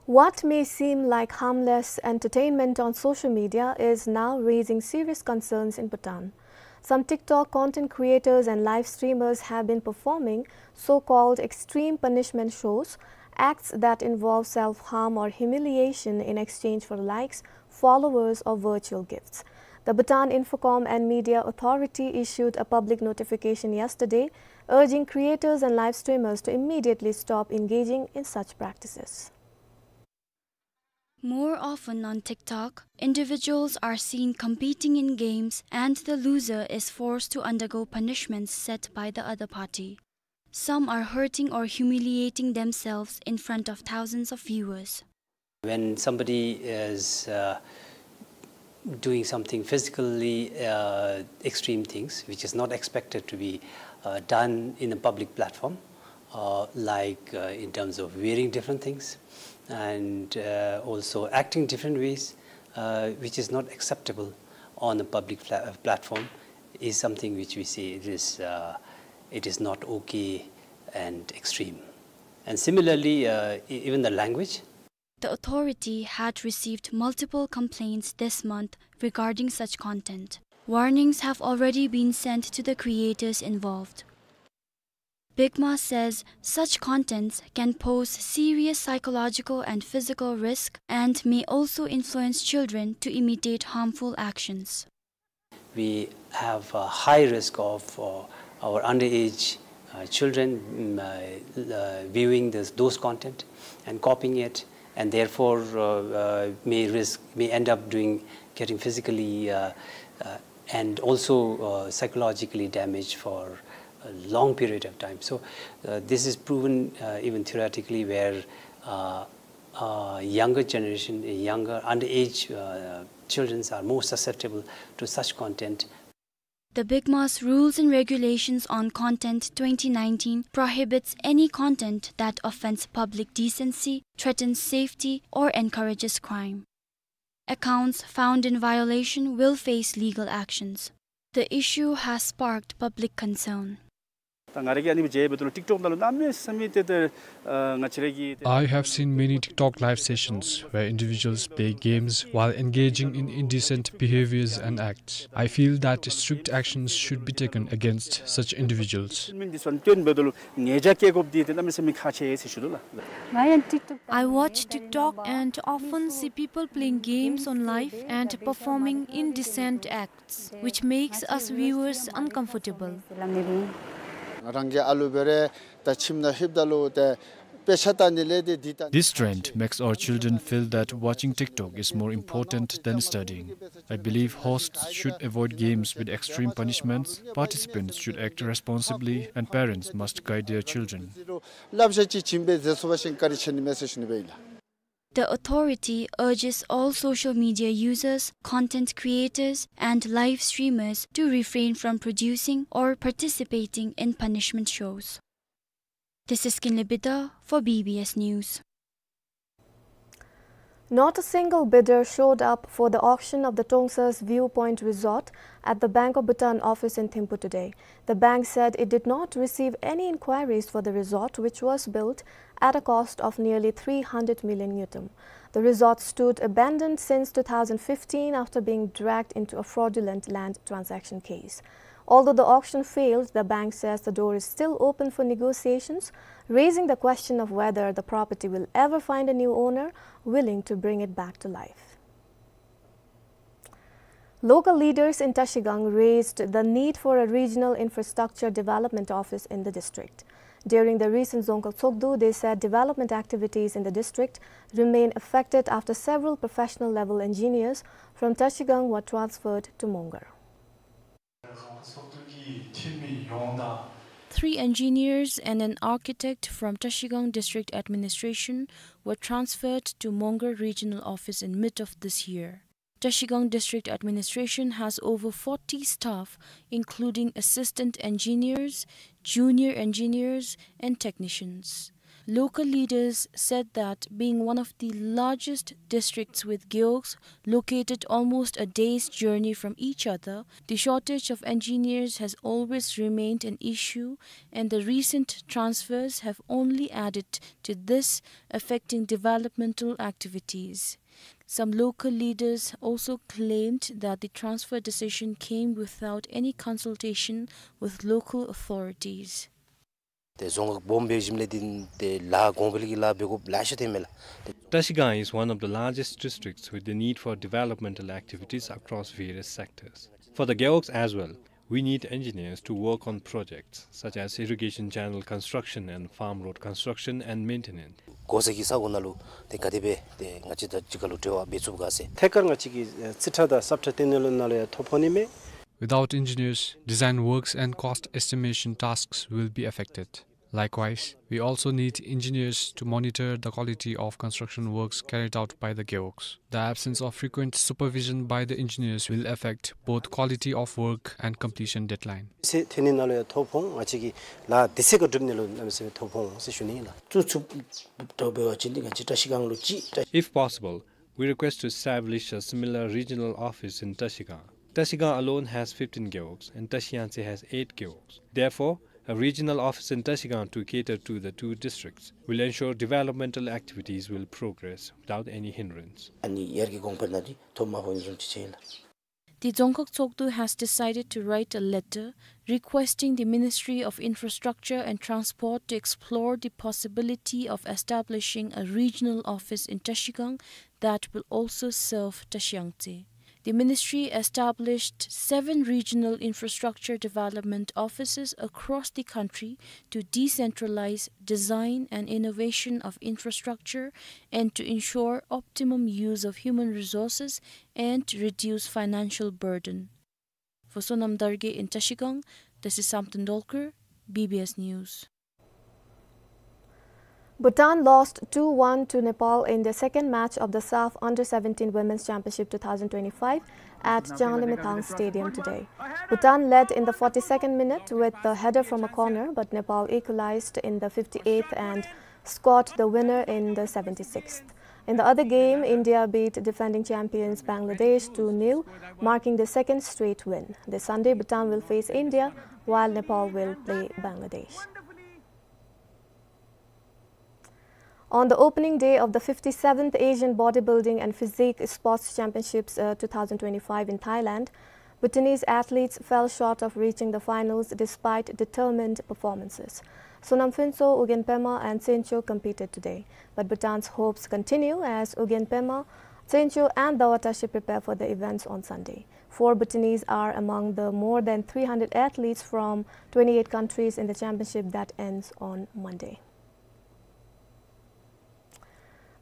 What may seem like harmless entertainment on social media is now raising serious concerns in Bhutan. Some TikTok content creators and live streamers have been performing so-called extreme punishment shows, acts that involve self-harm or humiliation in exchange for likes, followers, or virtual gifts. The Bhutan Infocom and Media Authority issued a public notification yesterday, urging creators and live streamers to immediately stop engaging in such practices. More often on TikTok, individuals are seen competing in games and the loser is forced to undergo punishments set by the other party. Some are hurting or humiliating themselves in front of thousands of viewers. When somebody is, uh, doing something physically, uh, extreme things, which is not expected to be, uh, done in a public platform, uh, like, uh, in terms of wearing different things and, uh, also acting different ways, uh, which is not acceptable on a public pla-, uh, platform, is something which we say it is, uh, it is not okay and extreme. And similarly, uh, e-, even the language. The authority had received multiple complaints this month regarding such content. Warnings have already been sent to the creators involved. BICMA says such contents can pose serious psychological and physical risk and may also influence children to imitate harmful actions. We have a high risk of, uh, our underage, uh, children, mm, uh, uh, viewing this, those content and copying it, and therefore, uh, uh, may risk, may end up doing, getting physically, uh, uh, and also, uh, psychologically damaged for a long period of time. So, uh, this is proven, uh, even theoretically, where, uh, uh, younger generation, younger underage, uh, children are more susceptible to such content. The BICMA's Rules and Regulations on Content twenty nineteen prohibits any content that offends public decency, threatens safety, or encourages crime. Accounts found in violation will face legal actions. The issue has sparked public concern. ད་ང་ར་གིས་ཨ་ནི་སྦེ་མཇལ་བའི་ད་ལུ་ཊིཀ་ཊོཀ་ནང་ལུ་གནམ་མེད་ས་མེད་ཏེ་ད་ཨ་ང་བཅས་ར་གི་ཏེ། I have seen many TikTok live sessions where individuals play games while engaging in indecent behaviors and acts. I feel that strict actions should be taken against such individuals. མི་འདི་ཚུ་སྟོན་འབདཝ་ད་ལུ་ཉེས་བྱ་བཀལ་དགོཔ་འདི་ཏེ་གནམ་མེད་ས་མེད་ཁག་ཆེ་ཟེར་ཞུ་དོ་ལགས། I watch TikTok and often see people playing games on live and performing indecent acts, which makes us viewers uncomfortable. རང་གི་ཨ་ལུ་འབད་རུང་ད་ཁྱིམ་ནང་ལྷོདཔ་ད་ལུ་ཏེ་དཔེ་ཆ་ལྟ་ནི་ལས་ཏེ་འདི་ལྟ། This trend makes our children feel that watching TikTok is more important than studying. I believe hosts should avoid games with extreme punishments, participants should act responsibly, and parents must guide their children. བསླབ་བྱ་ཅིག་བྱིན་སྦེ་མཛད་ཚུགས་པ་ཅིན་བཀའ་དྲིན་ཆེ་ནི་མས་ཟེར་ཞུ་ནི་སྦེ་ཨིན་ལགས། The authority urges all social media users, content creators, and live streamers to refrain from producing or participating in punishment shows. This is Kinley Bida for B B S News. Not a single bidder showed up for the auction of the Tongsa's Viewpoint Resort at the Bank of Bhutan office in Thimphu today. The bank said it did not receive any inquiries for the resort, which was built at a cost of nearly three hundred million ngultrum. The resort stood abandoned since two thousand fifteen after being dragged into a fraudulent land transaction case. Although the auction failed, the bank says the door is still open for negotiations, raising the question of whether the property will ever find a new owner willing to bring it back to life. Local leaders in Trashigang raised the need for a regional infrastructure development office in the district. During the recent Dzongkhag Tshogdu, they said development activities in the district remain affected after several professional level engineers from Trashigang were transferred to Mongar. Three engineers and an architect from Trashigang District Administration were transferred to Mongar Regional Office in mid of this year. Trashigang District Administration has over forty staff, including assistant engineers, junior engineers, and technicians. Local leaders said that being one of the largest districts with gewogs located almost a day's journey from each other, the shortage of engineers has always remained an issue, and the recent transfers have only added to this, affecting developmental activities. Some local leaders also claimed that the transfer decision came without any consultation with local authorities. ཏེ་རྫོང་ཁག་སྦོམ་འབད་ཞིནམ་ལས་འདི་ཏེ་ལཱ་གོང་འཕེལ་གྱི་ལཱ་འབད་དགོཔ་ལེ་ཤ་ཐོནམ་མས་ལགས། Trashigang is one of the largest districts with the need for developmental activities across various sectors. For the Gewogs as well, we need engineers to work on projects such as irrigation channel construction and farm road construction and maintenance. དགོ་ས་གི་ས་གོ་ནང་ལུ་ཏེ་ག་དེ་སྦེ་ཏེ་ང་བཅས་དང་གཅིག་ཁར་ལུ་འབྲེལ་བ་འབད་ཚུགས་ག་ཟེར། ཐད་ཀར་ང་བཅས་ཀྱི་རྩིས་ཁྲ་དང་ས་ཁྲ་སྟེང་ནང་ལུ་ནང་ལུ་ཡང་ཐོ་ཕོག་ནི་མས། Without engineers, design works and cost estimation tasks will be affected. Likewise, we also need engineers to monitor the quality of construction works carried out by the Gewogs. The absence of frequent supervision by the engineers will affect both quality of work and completion deadline. ཚེ་ཐོན་ནི་ནང་ལུ་ཡང་ཐོ་ཕོག་འོང་། ང་བཅས་ཀྱི་ལཱ་དུས་ཚོད་ཁར་སྒྲུབ་ནི་ལུ་གནམ་མེད་ས་མེད་ཐོ་ཕོག་འོང་ཟེར་ཞུ་ནི་ཨིན་ལགས། བཙུགས་ཚུགསཔ་འདྲཝ་འབད་བ་ཅིན་འདི་ང་བཅས་བཀྲ་ཤིས་སྒང་ལུ་ཅིག་བཀྲ- If possible, we request to establish a similar regional office in Trashigang. Trashigang alone has fifteen Gewogs and Trashiyangtse has eight Gewogs. Therefore, a regional office in Trashigang to cater to the two districts will ensure developmental activities will progress without any hindrance. ཨ་ནི་ཡར་གྱི་གོང་འཕེལ་ནང་འདི་ཐོ་མ་ཕོག་ནི་བཟུམ་ཅིག་ཅིག་ཨིན་ལགས། The Dzongkhag Tshogdu has decided to write a letter requesting the Ministry of Infrastructure and Transport to explore the possibility of establishing a regional office in Trashigang that will also serve Trashiyangtse. The ministry established seven regional infrastructure development offices across the country to decentralize design and innovation of infrastructure and to ensure optimum use of human resources and reduce financial burden. For Sonam Dargay in Trashigang, this is Samten Dolkar, B B S News. Bhutan lost two one to Nepal in the second match of the SAFF Under seventeen Women's Championship two thousand twenty-five at Changlimithang Stadium today. Bhutan led in the forty-second minute with a header from a corner, but Nepal equalized in the fifty-eighth and scored the winner in the seventy-sixth. In the other game, India beat defending champions Bangladesh two nil, marking the second straight win. This Sunday, Bhutan will face India, while Nepal will play Bangladesh. On the opening day of the fifty-seventh Asian Bodybuilding and Physique Sports Championships, uh, two thousand twenty-five in Thailand, Bhutanese athletes fell short of reaching the finals despite determined performances. Sonam Phuntsho, Ugyen Pema and Tsencho competed today. But Bhutan's hopes continue as Ugyen Pema, Tsencho and Dawa Tashi prepare for the events on Sunday. Four Bhutanese are among the more than three hundred athletes from twenty-eight countries in the championship that ends on Monday.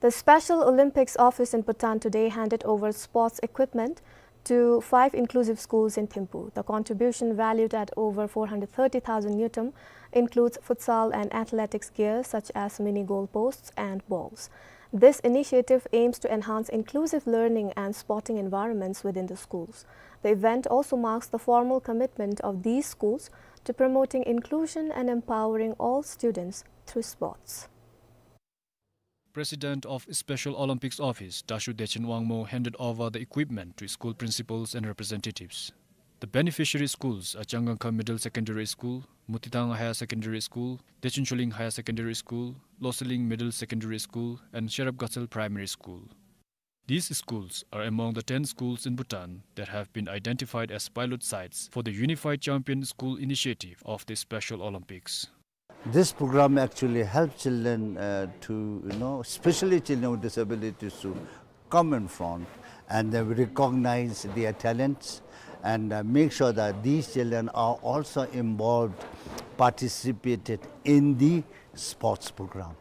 The Special Olympics Office in Bhutan today handed over sports equipment to five inclusive schools in Thimphu. The contribution, valued at over four hundred thirty thousand ngultrum, includes futsal and athletics gear such as mini goalposts and balls. This initiative aims to enhance inclusive learning and sporting environments within the schools. The event also marks the formal commitment of these schools to promoting inclusion and empowering all students through sports. President of Special Olympics Office, Dashu Dechen Wangmo, handed over the equipment to school principals and representatives. The beneficiary schools are Changangkha Middle Secondary School, Mutithang Higher Secondary School, Dechincholing Higher Secondary School, Loseling Middle Secondary School, and Sherab Gatsal Primary School. These schools are among the ten schools in Bhutan that have been identified as pilot sites for the Unified Champion School Initiative of the Special Olympics. This program actually helps children, uh, to, you know, especially children with disabilities, to come in front, and then we recognize their talents and, uh, make sure that these children are also involved, participated in the sports program.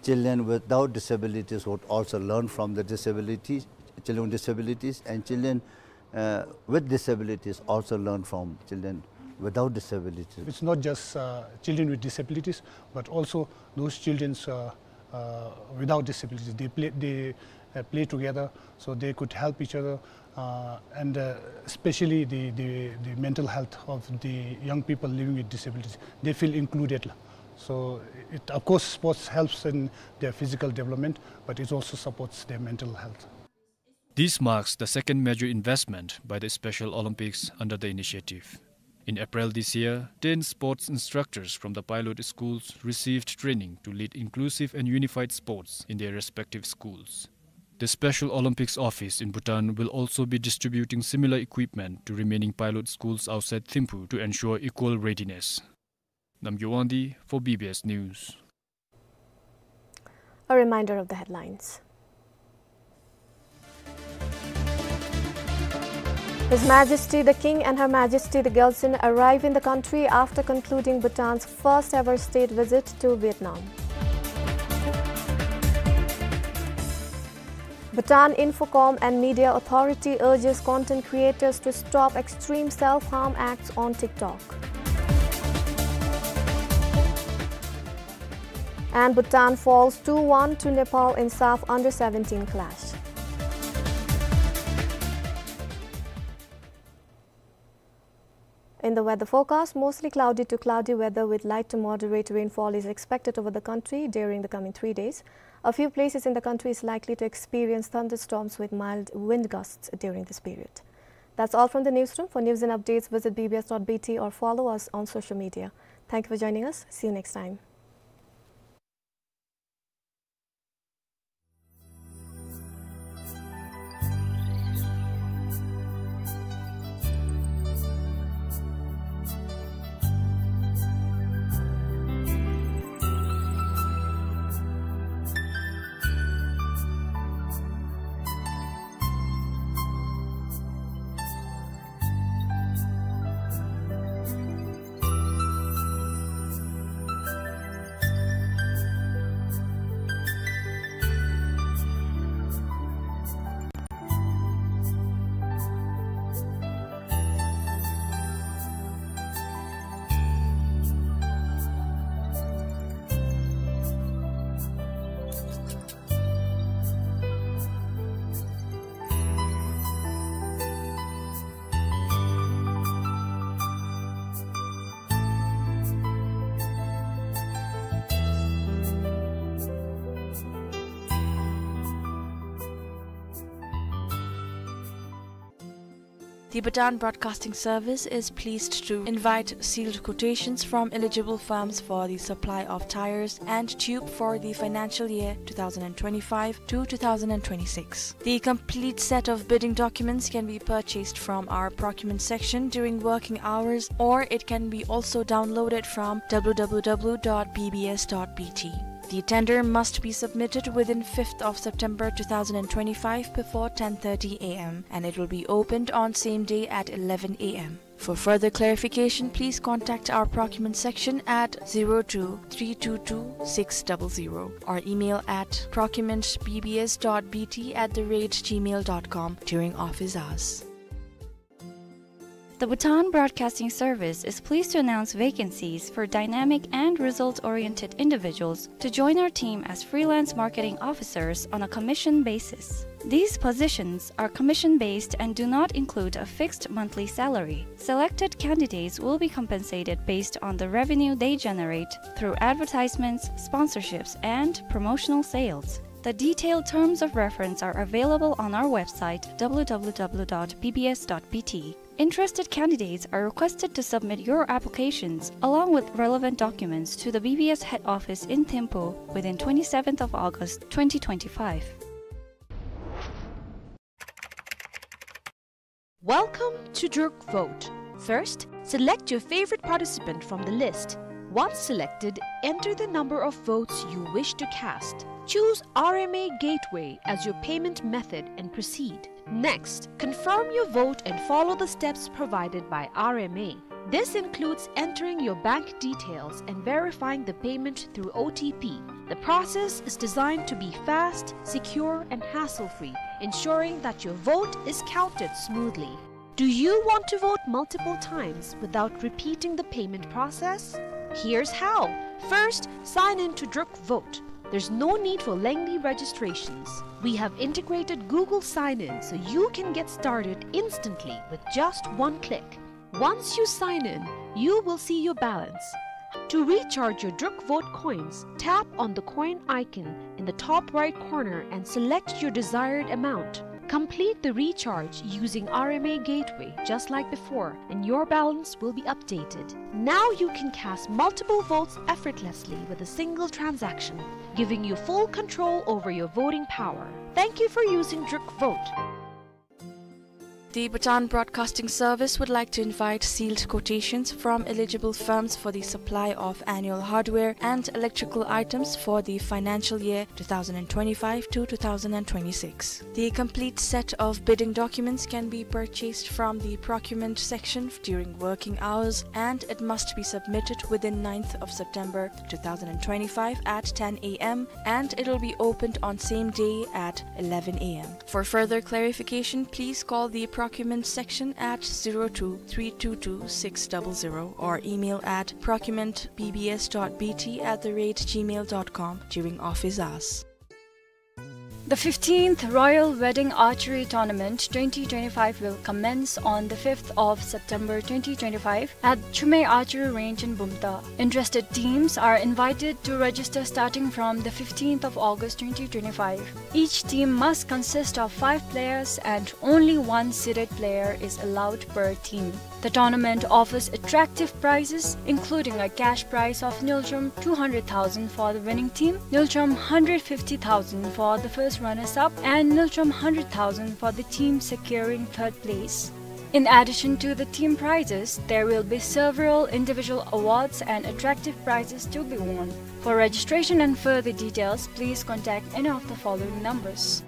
Children without disabilities would also learn from the disabilities, children with disabilities, and children, uh, with disabilities also learn from children without disabilities. It's not just, uh, children with disabilities, but also those children, uh, uh, without disabilities. They play, they, uh, play together, so they could help each other, uh, and, uh, especially the, the, the mental health of the young people living with disabilities. They feel included. So it, of course, sports helps in their physical development, but it also supports their mental health. This marks the second major investment by the Special Olympics under the initiative. In April this year, ten sports instructors from the pilot schools received training to lead inclusive and unified sports in their respective schools. The Special Olympics Office in Bhutan will also be distributing similar equipment to remaining pilot schools outside Thimphu to ensure equal readiness. Namgay Wangdi for B B S News. A reminder of the headlines. His Majesty the King and Her Majesty the Gyaltsuen arrive in the country after concluding Bhutan's first ever state visit to Vietnam. Bhutan Infocom and Media Authority urges content creators to stop extreme self-harm acts on TikTok. And Bhutan falls two one to Nepal in SAFF under seventeen clash. In the weather forecast, mostly cloudy to cloudy weather with light to moderate rainfall is expected over the country during the coming three days. A few places in the country is likely to experience thunderstorms with mild wind gusts during this period. That's all from the newsroom. For news and updates, visit B B S dot B T or follow us on social media. Thank you for joining us. See you next time. The Bhutan Broadcasting Service is pleased to invite sealed quotations from eligible firms for the supply of tyres and tube for the financial year two thousand twenty-five to two thousand twenty-six. The complete set of bidding documents can be purchased from our procurement section during working hours, or it can be also downloaded from W W W dot B B S dot B T. The tender must be submitted within fifth of September two thousand twenty-five before ten thirty A M, and it will be opened on same day at eleven A M. For further clarification, please contact our procurement section at zero two three two two six double zero or email at procurement B B S dot B T at the rate gmail dot com during office hours. The Bhutan Broadcasting Service is pleased to announce vacancies for dynamic and result-oriented individuals to join our team as freelance marketing officers on a commission basis. These positions are commission-based and do not include a fixed monthly salary. Selected candidates will be compensated based on the revenue they generate through advertisements, sponsorships, and promotional sales. The detailed terms of reference are available on our website, W W W dot B B S dot B T. Interested candidates are requested to submit your applications along with relevant documents to the B B S head office in Thimphu within twenty-seventh of August twenty twenty-five. Welcome to Druk Vote. First, select your favorite participant from the list. Once selected, enter the number of votes you wish to cast. Choose R M A Gateway as your payment method and proceed. Next, confirm your vote and follow the steps provided by R M A. This includes entering your bank details and verifying the payment through O T P. The process is designed to be fast, secure, and hassle-free, ensuring that your vote is counted smoothly. Do you want to vote multiple times without repeating the payment process? Here's how. First, sign in to Druk Vote. There's no need for lengthy registrations. We have integrated Google Sign-In so you can get started instantly with just one click. Once you sign in, you will see your balance. To recharge your Druk Vote coins, tap on the coin icon in the top right corner and select your desired amount. Complete the recharge using R M A Gateway just like before, and your balance will be updated. Now you can cast multiple votes effortlessly with a single transaction, giving you full control over your voting power. Thank you for using Druk Vote. The Bhutan Broadcasting Service would like to invite sealed quotations from eligible firms for the supply of annual hardware and electrical items for the financial year two thousand twenty-five to two thousand twenty-six. The complete set of bidding documents can be purchased from the procurement section during working hours, and it must be submitted within ninth of September two thousand twenty-five at ten A M, and it will be opened on same day at eleven A M. For further clarification, please call the procurement section at zero two three two two six double zero or email at procurement B B S dot B T at the rate gmail dot com during office hours. The fifteenth Royal Wedding Archery Tournament twenty twenty-five will commence on the fifth of September twenty twenty-five at Chumei Archery Range in Bumthang. Interested teams are invited to register starting from the fifteenth of August twenty twenty-five. Each team must consist of five players and only one seeded player is allowed per team. The tournament offers attractive prizes, including a cash prize of ngultrum two hundred thousand for the winning team, ngultrum hundred fifty thousand for the first runners-up, and ngultrum hundred thousand for the team securing third place. In addition to the team prizes, there will be several individual awards and attractive prizes to be won. For registration and further details, please contact any of the following numbers.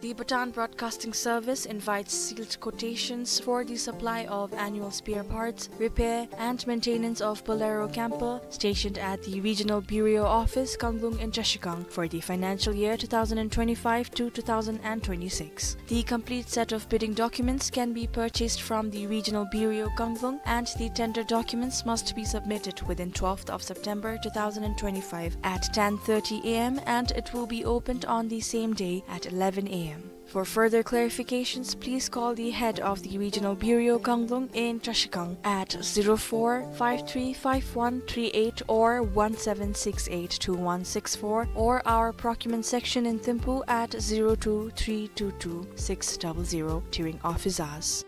The Bhutan Broadcasting Service invites sealed quotations for the supply of annual spare parts, repair, and maintenance of Bolero camper stationed at the Regional Bureau Office, Kanglung in Trashigang for the financial year two thousand twenty-five to two thousand twenty-six. The complete set of bidding documents can be purchased from the Regional Bureau, Kanglung, and the tender documents must be submitted within twelfth of September two thousand twenty-five at ten thirty A M, and it will be opened on the same day at eleven A M. For further clarifications, please call the head of the Regional Bureau, Kanglung in Trashigang at zero four five three five one three eight or one seven six eight two one six four, or our procurement section in Thimphu at zero two three two two six double zero during office hours.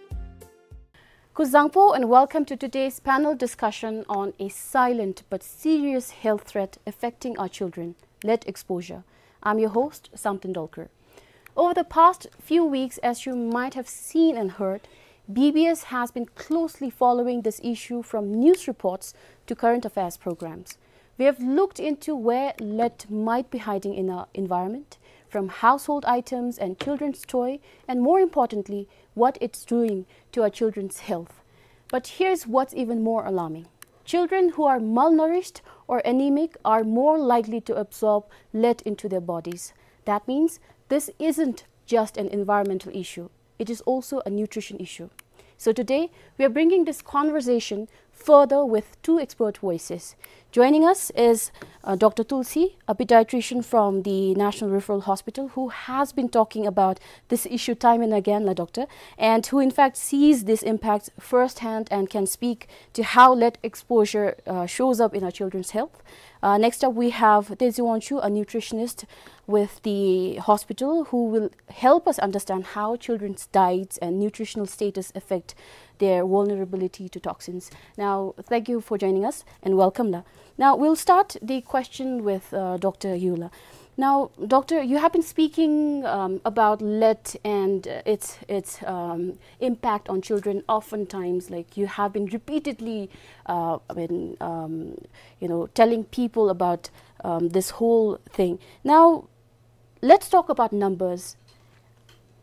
Kuzuzangpo and welcome to today's panel discussion on a silent but serious health threat affecting our children, lead exposure. I'm your host, Samten Dolkar. Over the past few weeks, as you might have seen and heard, B B S has been closely following this issue from news reports to current affairs programs. We have looked into where lead might be hiding in our environment, from household items and children's toy, and more importantly, what it's doing to our children's health. But here's what's even more alarming. Children who are malnourished or anemic are more likely to absorb lead into their bodies. That means this isn't just an environmental issue. It is also a nutrition issue. So today, we are bringing this conversation further with two expert voices. Joining us is, uh, Doctor Tulsi, a pediatrician from the National Referral Hospital, who has been talking about this issue time and again, la doctor, and who in fact sees this impact firsthand and can speak to how lead exposure, uh, shows up in our children's health. Uh, next up, we have Tezi Wangchuk, a nutritionist with the hospital, who will help us understand how children's diets and nutritional status affect their vulnerability to toxins. Now, thank you for joining us and welcome, la. Now, we'll start the question with, uh, Doctor Yula. Now, Doctor, you have been speaking, um, about lead and, uh, its, its, um, impact on children. Oftentimes, like, you have been repeatedly, uh, I mean, um, you know, telling people about, um, this whole thing. Now, let's talk about numbers.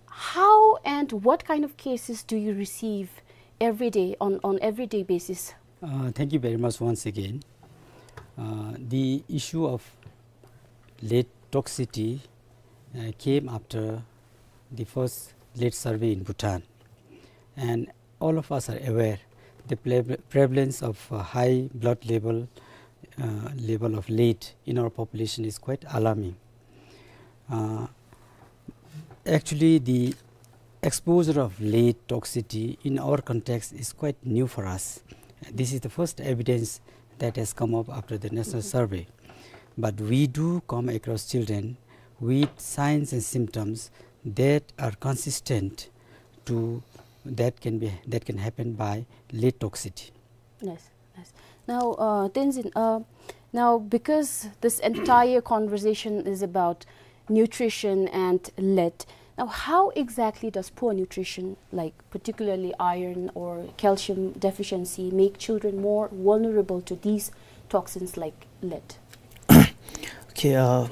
How and what kind of cases do you receive every day, on, on everyday basis? Uh, thank you very much once again. Uh, the issue of lead toxicity, uh, came after the first lead survey in Bhutan. And all of us are aware the pre-, prevalence of, uh, high blood level, uh, level of lead in our population is quite alarming. Uh, actually, the exposure of lead toxicity in our context is quite new for us. This is the first evidence that has come up after the national survey. But we do come across children with signs and symptoms that are consistent to that can be, that can happen by lead toxicity. Yes, yes. Now, uh, Tenzin, uh, now because this entire conversation is about nutrition and lead, now how exactly does poor nutrition, like particularly iron or calcium deficiency, make children more vulnerable to these toxins like lead? Okay, uh,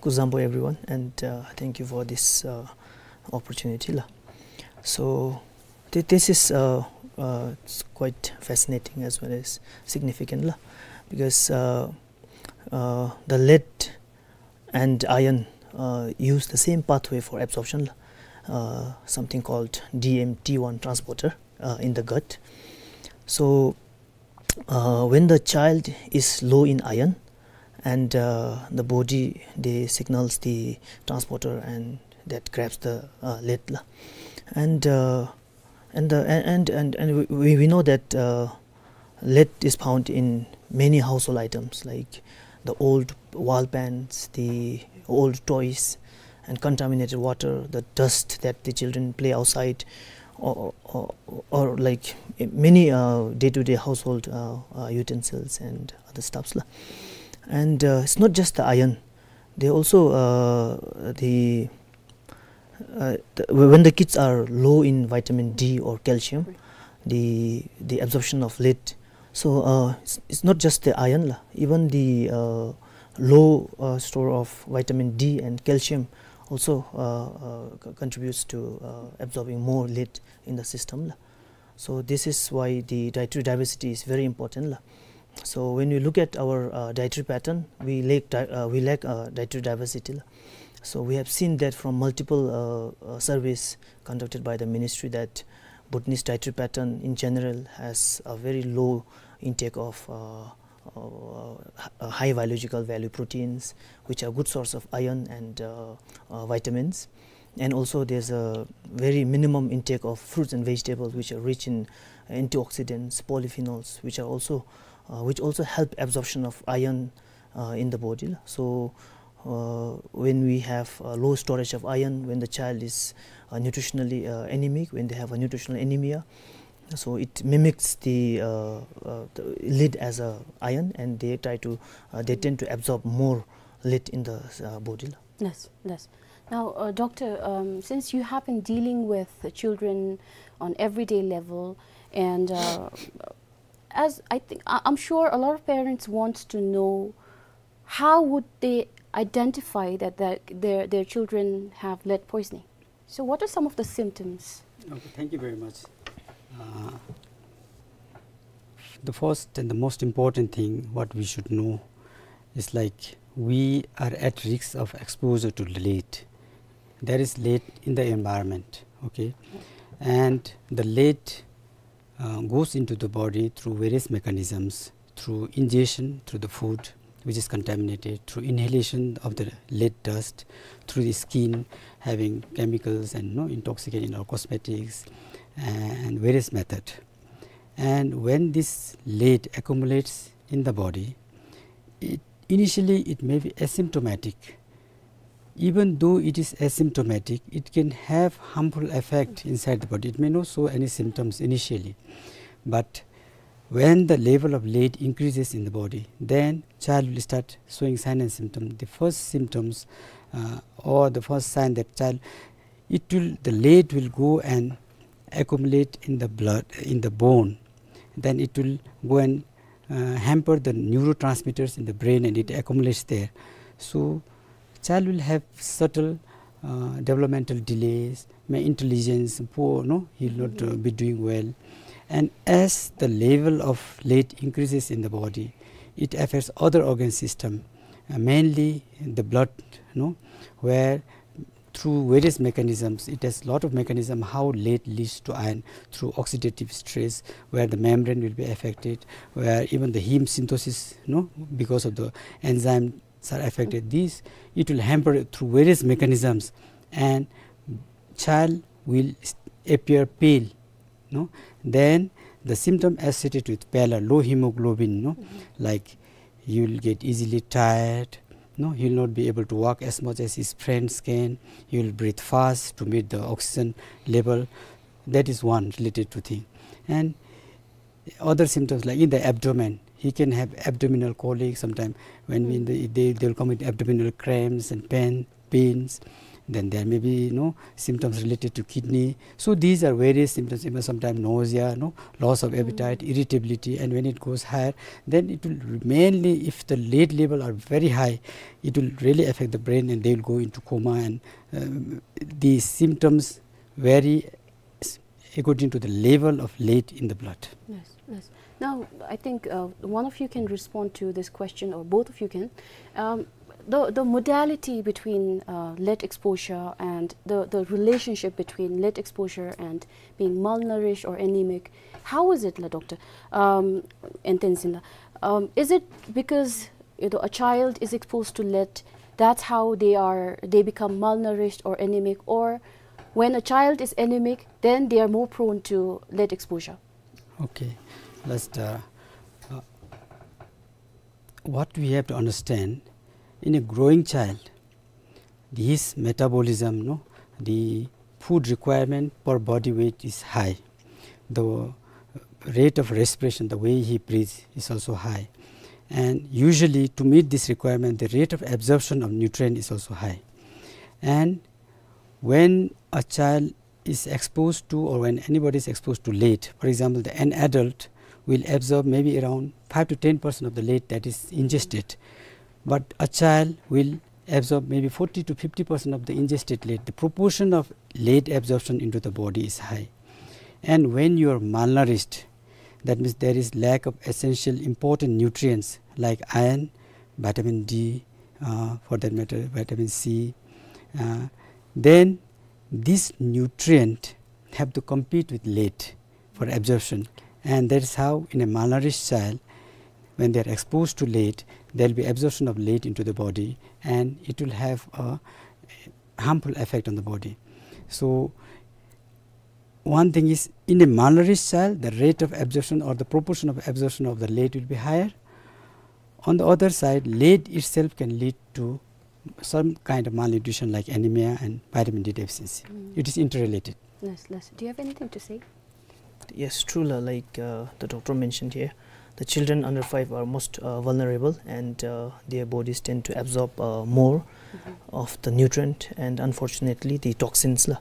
kusamba everyone, and uh, thank you for this uh, opportunity la. So th- this is uh, uh, it's quite fascinating as well as significant la, because uh, uh, the lead and iron uh, use the same pathway for absorption la, uh, something called D M T one transporter uh, in the gut. So uh, when the child is low in iron, and uh, the body, they signals the transporter and that grabs the uh, lead la. And uh, and the and and and, and we, we know that uh, lead is found in many household items like the old wall paints, the old toys, and contaminated water, the dust that the children play outside, or, or, or like many uh, day-to-day household uh, uh, utensils and other stuffs la. And uh, it's not just the iron. They also uh, the uh, the, when the kids are low in vitamin D or calcium, the the absorption of lead. So uh, it's, it's not just the iron la. Even the uh, low uh, store of vitamin D and calcium also uh, uh, co- contributes to uh, absorbing more lead in the system la. So this is why the dietary diversity is very important la. So when we look at our uh, dietary pattern, we lack di- uh, we lack uh, dietary diversity la. So we have seen that from multiple uh, uh, surveys conducted by the ministry that Bhutanese dietary pattern in general has a very low intake of uh, uh, h- uh, high biological value proteins, which are good source of iron and uh, uh, vitamins. And also there's a very minimum intake of fruits and vegetables, which are rich in antioxidants, polyphenols, which are also uh, which also help absorption of iron uh, in the body. So uh, when we have uh, low storage of iron, when the child is uh, nutritionally uh, anemic, when they have a nutritional anemia, so it mimics the, uh, uh, the lead as a iron, and they try to uh, they tend to absorb more lead in the uh, body. Yes, yes. Now, uh, doctor, um, since you have been dealing with the children on everyday level, and uh, as I think, I- I'm sure a lot of parents want to know how would they identify that their their, their children have lead poisoning. So, what are some of the symptoms? Okay, thank you very much. Uh, the first and the most important thing what we should know is, like, we are at risk of exposure to lead. There is lead in the environment, okay, and the lead uh, goes into the body through various mechanisms, through ingestion, through the food which is contaminated, through inhalation of the lead dust, through the skin having chemicals and, you know, intoxicant in our cosmetics and various method. And when this lead accumulates in the body, it, initially it may be asymptomatic. Even though it is asymptomatic, it can have harmful effect inside the body. It may not show any symptoms initially, but when the level of lead increases in the body, then child will start showing sign and symptom. The first symptoms uh, or the first sign that child, it will, the lead will go and accumulate in the blood, in the bone. Then it will go and uh, hamper the neurotransmitters in the brain, and it accumulates there. So child will have subtle uh, developmental delays, may intelligence poor, no, he will not uh, be doing well. And as the level of lead increases in the body, it affects other organ system, uh, mainly the blood, no, where through various mechanisms, it has lot of mechanism how lead leads to iron, through oxidative stress, where the membrane will be affected, where even the heme synthesis, no, because of the enzyme are affected. This, it will hamper through various mechanisms, and child will s- appear pale, no? Then the symptom associated with pallor, low hemoglobin, no? Like, you will get easily tired, No, he will not be able to walk as much as his friends can. He will breathe fast to meet the oxygen level. That is one related to thing. And other symptoms, like in the abdomen, he can have abdominal colic. Sometimes when we, they, they, they'll come with abdominal cramps and pain, pains. Then there may be, you know, symptoms related to kidney. So these are various symptoms, even sometimes nausea, no, loss of appetite, irritability, and when it goes higher, then it will mainly, if the lead level are very high, it will really affect the brain, and they will go into coma, and um, these symptoms vary s- according to the level of lead in the blood. Yes, yes. Now, I think uh, one of you can respond to this question, or both of you can. Um, the, the modality between uh, lead exposure and the, the relationship between lead exposure and being malnourished or anemic, how is it, la doctor? Um, and then, um, is it because, you know, a child is exposed to lead, that's how they are, they become malnourished or anemic, or when a child is anemic, then they are more prone to lead exposure? Okay, let's uh, uh, what we have to understand, in a growing child, his metabolism, no, the food requirement per body weight is high. The rate of respiration, the way he breathes, is also high. And usually, to meet this requirement, the rate of absorption of nutrient is also high. And when a child is exposed to, or when anybody is exposed to lead, for example, the, an adult will absorb maybe around five to ten percent of the lead that is ingested, but a child will absorb maybe forty to fifty percent of the ingested lead. The proportion of lead absorption into the body is high. And when you are malnourished, that means there is lack of essential important nutrients like iron, vitamin D, uh, for that matter, vitamin C, uh, then this nutrient have to compete with lead for absorption. And that is how, in a malnourished child, when they are exposed to lead, there will be absorption of lead into the body, and it will have a harmful effect on the body. So, one thing is, in a malnourished child, the rate of absorption or the proportion of absorption of the lead will be higher. On the other side, lead itself can lead to some kind of malnutrition like anemia and vitamin D deficiency. Mm. It is interrelated. Yes, yes. Do you have anything to say? Yes, true, la, like uh, the doctor mentioned here, the children under five are most uh, vulnerable, and uh, their bodies tend to absorb uh, more of the nutrient and, unfortunately, the toxins, la.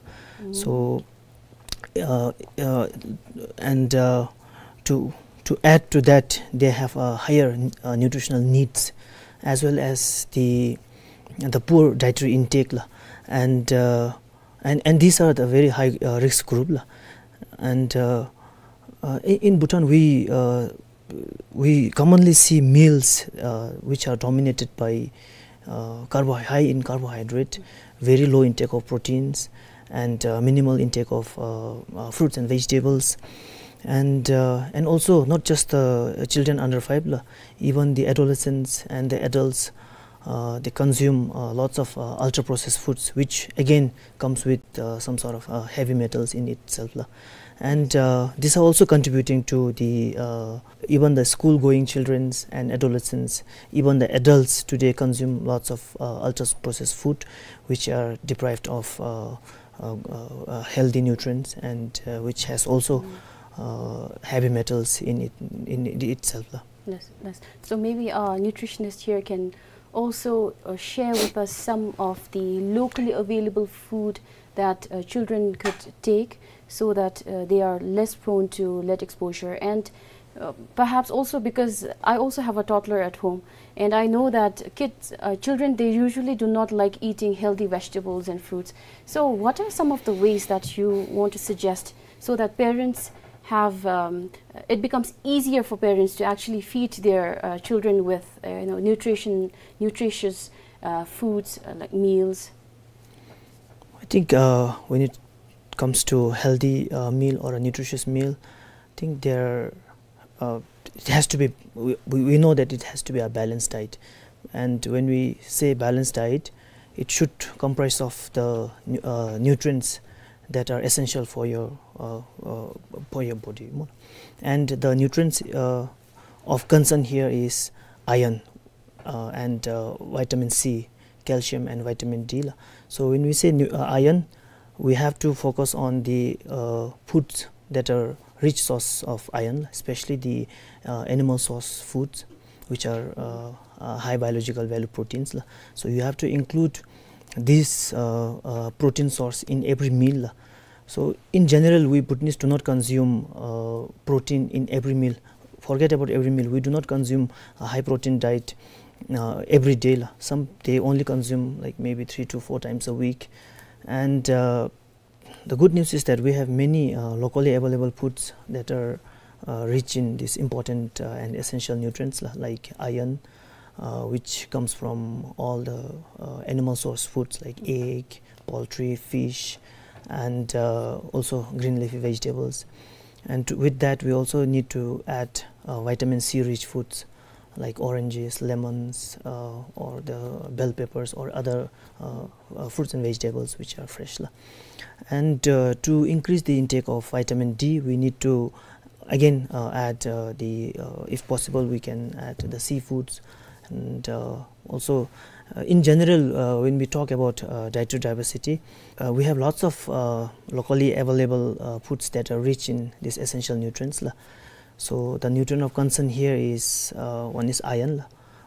So uh, uh, and uh, to to add to that, they have a higher uh, nutritional needs, as well as the the poor dietary intake, la. And uh, and and these are the very high uh, risk group, la. And uh, uh, in, in Bhutan, we uh, we commonly see meals uh, which are dominated by uh, carbo- high in carbohydrate, very low intake of proteins, and uh, minimal intake of uh, uh, fruits and vegetables. And uh, and also, not just the children under five, la, even the adolescents and the adults, uh, they consume uh, lots of uh, ultra processed foods, which again comes with uh, some sort of uh, heavy metals in itself, la. And uh, these are also contributing to the uh, even the school going childrens and adolescents, even the adults today consume lots of uh, ultra processed food, which are deprived of uh, uh, uh, uh, healthy nutrients, and uh, which has also uh, heavy metals in it, in it itself, la. Yes, yes. So maybe our nutritionist here can also uh, share with us some of the locally available food that uh, children could take, so that uh, they are less prone to lead exposure. And uh, perhaps also, because I also have a toddler at home, and I know that kids, uh, children, they usually do not like eating healthy vegetables and fruits. So what are some of the ways that you want to suggest so that parents have, um, it becomes easier for parents to actually feed their uh, children with uh, you know, nutrition, nutritious uh, foods, uh, like meals? I think uh, when it comes to healthy uh, meal or a nutritious meal, I think there uh, it has to be, we, we we know that it has to be a balanced diet. And when we say balanced diet, it should comprise of the nu- uh, nutrients that are essential for your uh, uh, for your body. And the nutrients uh, of concern here is iron. uh, and uh, vitamin C, calcium and vitamin D la. So when we say nu- uh, iron, we have to focus on the uh, foods that are rich source of iron, especially the uh, animal source foods, which are uh, uh, high biological value proteins la. So you have to include these uh, uh, protein source in every meal la. So in general, we Bhutanese do not consume uh, protein in every meal. Forget about every meal. We do not consume a high protein diet uh, every day la. Some, they only consume, like, maybe three to four times a week. And uh, the good news is that we have many uh, locally available foods that are uh, rich in these important uh, and essential nutrients la, like iron, uh, which comes from all the uh, animal source foods like egg, poultry, fish, and uh, also green leafy vegetables. And to- with that, we also need to add uh, vitamin C rich foods like oranges, lemons, uh, or the bell peppers or other uh, uh, fruits and vegetables which are fresh la. And uh, to increase the intake of vitamin D, we need to again uh, add uh, the uh, if possible, we can add the seafoods. And uh, also uh, in general, uh, when we talk about uh, dietary diversity, uh, we have lots of uh, locally available uh, foods that are rich in these essential nutrients la. So the nutrient of concern here is uh, one is iron la,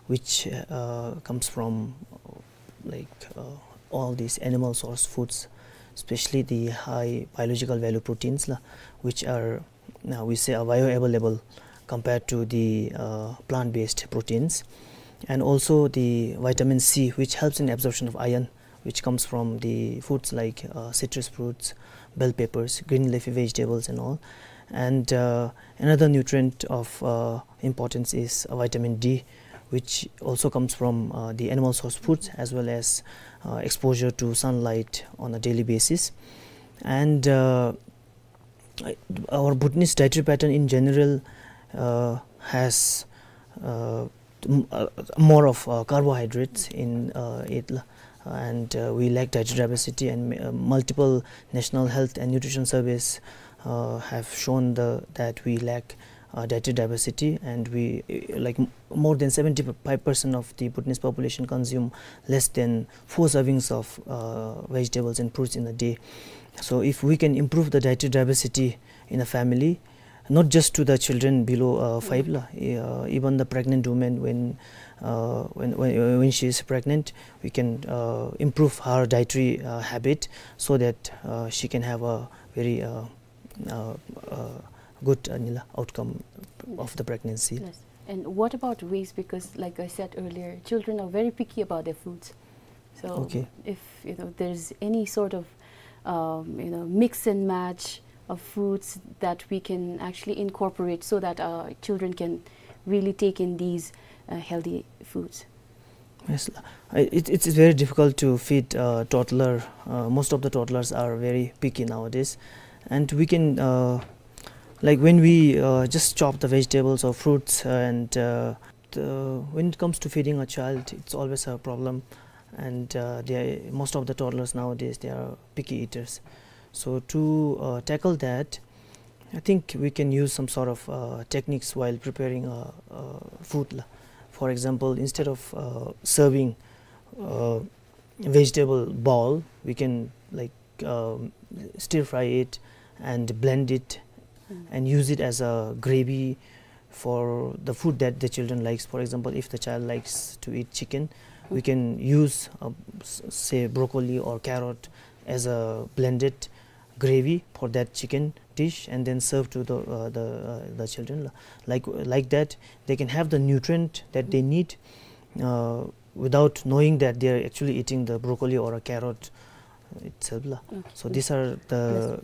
which uh, comes from uh, like uh, all these animal source foods, especially the high biological value proteins la, which are, now we say, are bioavailable compared to the uh, plant-based proteins. And also the vitamin C, which helps in absorption of iron, which comes from the foods like uh, citrus fruits, bell peppers, green leafy vegetables and all. And uh, another nutrient of uh, importance is uh, vitamin D, which also comes from uh, the animal source foods as well as uh, exposure to sunlight on a daily basis. And uh, I- our Bhutanese dietary pattern in general uh, has uh, m- uh, more of uh, carbohydrates in uh, it la. And uh, we lack dietary diversity, and uh, multiple national health and nutrition surveys uh, have shown the that we lack uh, dietary diversity, and we uh, like m- more than seventy-five percent of the Bhutanese population consume less than four servings of uh, vegetables and fruits in a day. So if we can improve the dietary diversity in a family, not just to the children below uh, five la, uh, even the pregnant woman, when uh, when when when she is pregnant, we can uh, improve her dietary uh, habit so that uh, she can have a very uh, uh, uh, good uh, nila outcome of the pregnancy. Yes. And what about waste? Because, like I said earlier, children are very picky about their foods. So, Okay. If you know there's any sort of um, you know mix and match of foods that we can actually incorporate so that our children can really take in these uh, healthy foods. Yes, la. I- it, it is very difficult to feed a toddler. Uh, most of the toddlers are very picky nowadays, and we can, uh, like, when we uh, just chop the vegetables or fruits, and uh, the, when it comes to feeding a child, it's always a problem. And uh, they, most of the toddlers nowadays, they are picky eaters. So to uh, tackle that, I think we can use some sort of uh, techniques while preparing uh, uh, food la. For example, instead of uh, serving uh, vegetable bowl, we can, like, um, stir fry it and blend it and use it as a gravy for the food that the children likes. For example, if the child likes to eat chicken, we can use uh, s- say broccoli or carrot as a blended gravy for that chicken dish and then serve to the uh, the uh, the children la. Like like that, they can have the nutrient that they need uh, without knowing that they are actually eating the broccoli or a carrot itself la. Okay. So these are the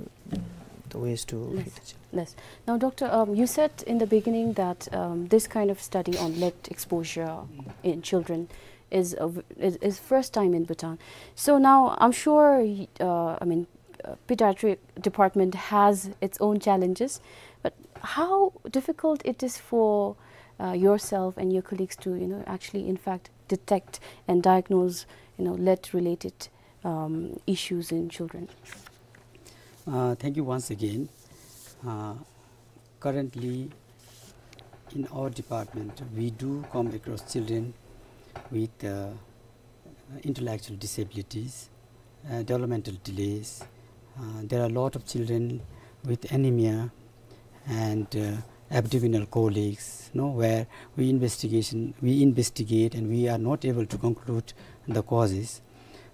the ways to Yes. feed the children. Yes. Now, Doctor, um, you said in the beginning that um, this kind of study on lead exposure in children is, a v- is is first time in Bhutan. So now I'm sure, y- uh, I mean, uh, pediatric department has its own challenges, but how difficult it is for uh, yourself and your colleagues to, you know, actually, in fact, detect and diagnose, you know, lead-related um, issues in children? Uh, thank you once again. Uh, currently, in our department, we do come across children with uh, intellectual disabilities, uh, developmental delays. Uh, there are a lot of children with anemia and uh, abdominal colics, no, where we investigation we investigate and we are not able to conclude the causes.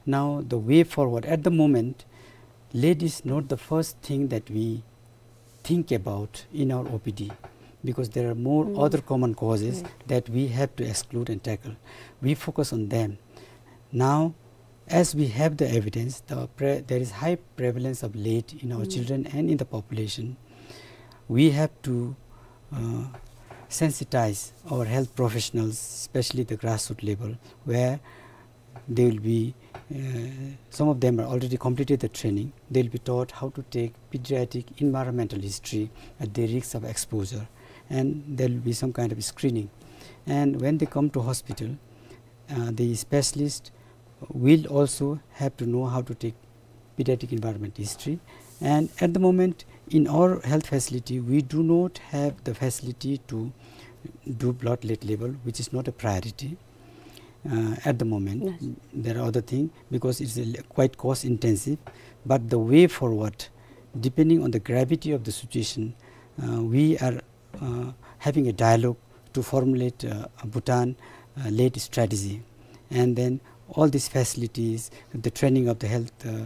Now, the way forward at the moment, lead is not the first thing that we think about in our O P D, because there are more Mm. other common causes Right. that we have to exclude and tackle. We focus on them. Now, as we have the evidence, the pre- there is high prevalence of lead in our Mm. children and in the population. We have to uh, sensitize our health professionals, especially the grassroots level, where they will be, uh, some of them are already completed the training. They'll be taught how to take pediatric environmental history at the risk of exposure, and there will be some kind of screening. And when they come to hospital, uh, the specialist will also have to know how to take pediatric environment history. And at the moment, in our health facility, we do not have the facility to do blood lead level, which is not a priority uh, at the moment. Yes. There are other things because it's a, quite cost intensive. But the way forward, depending on the gravity of the situation, uh, we are uh, having a dialogue to formulate uh, a Bhutan uh, led strategy. And then all these facilities, the training of the health uh,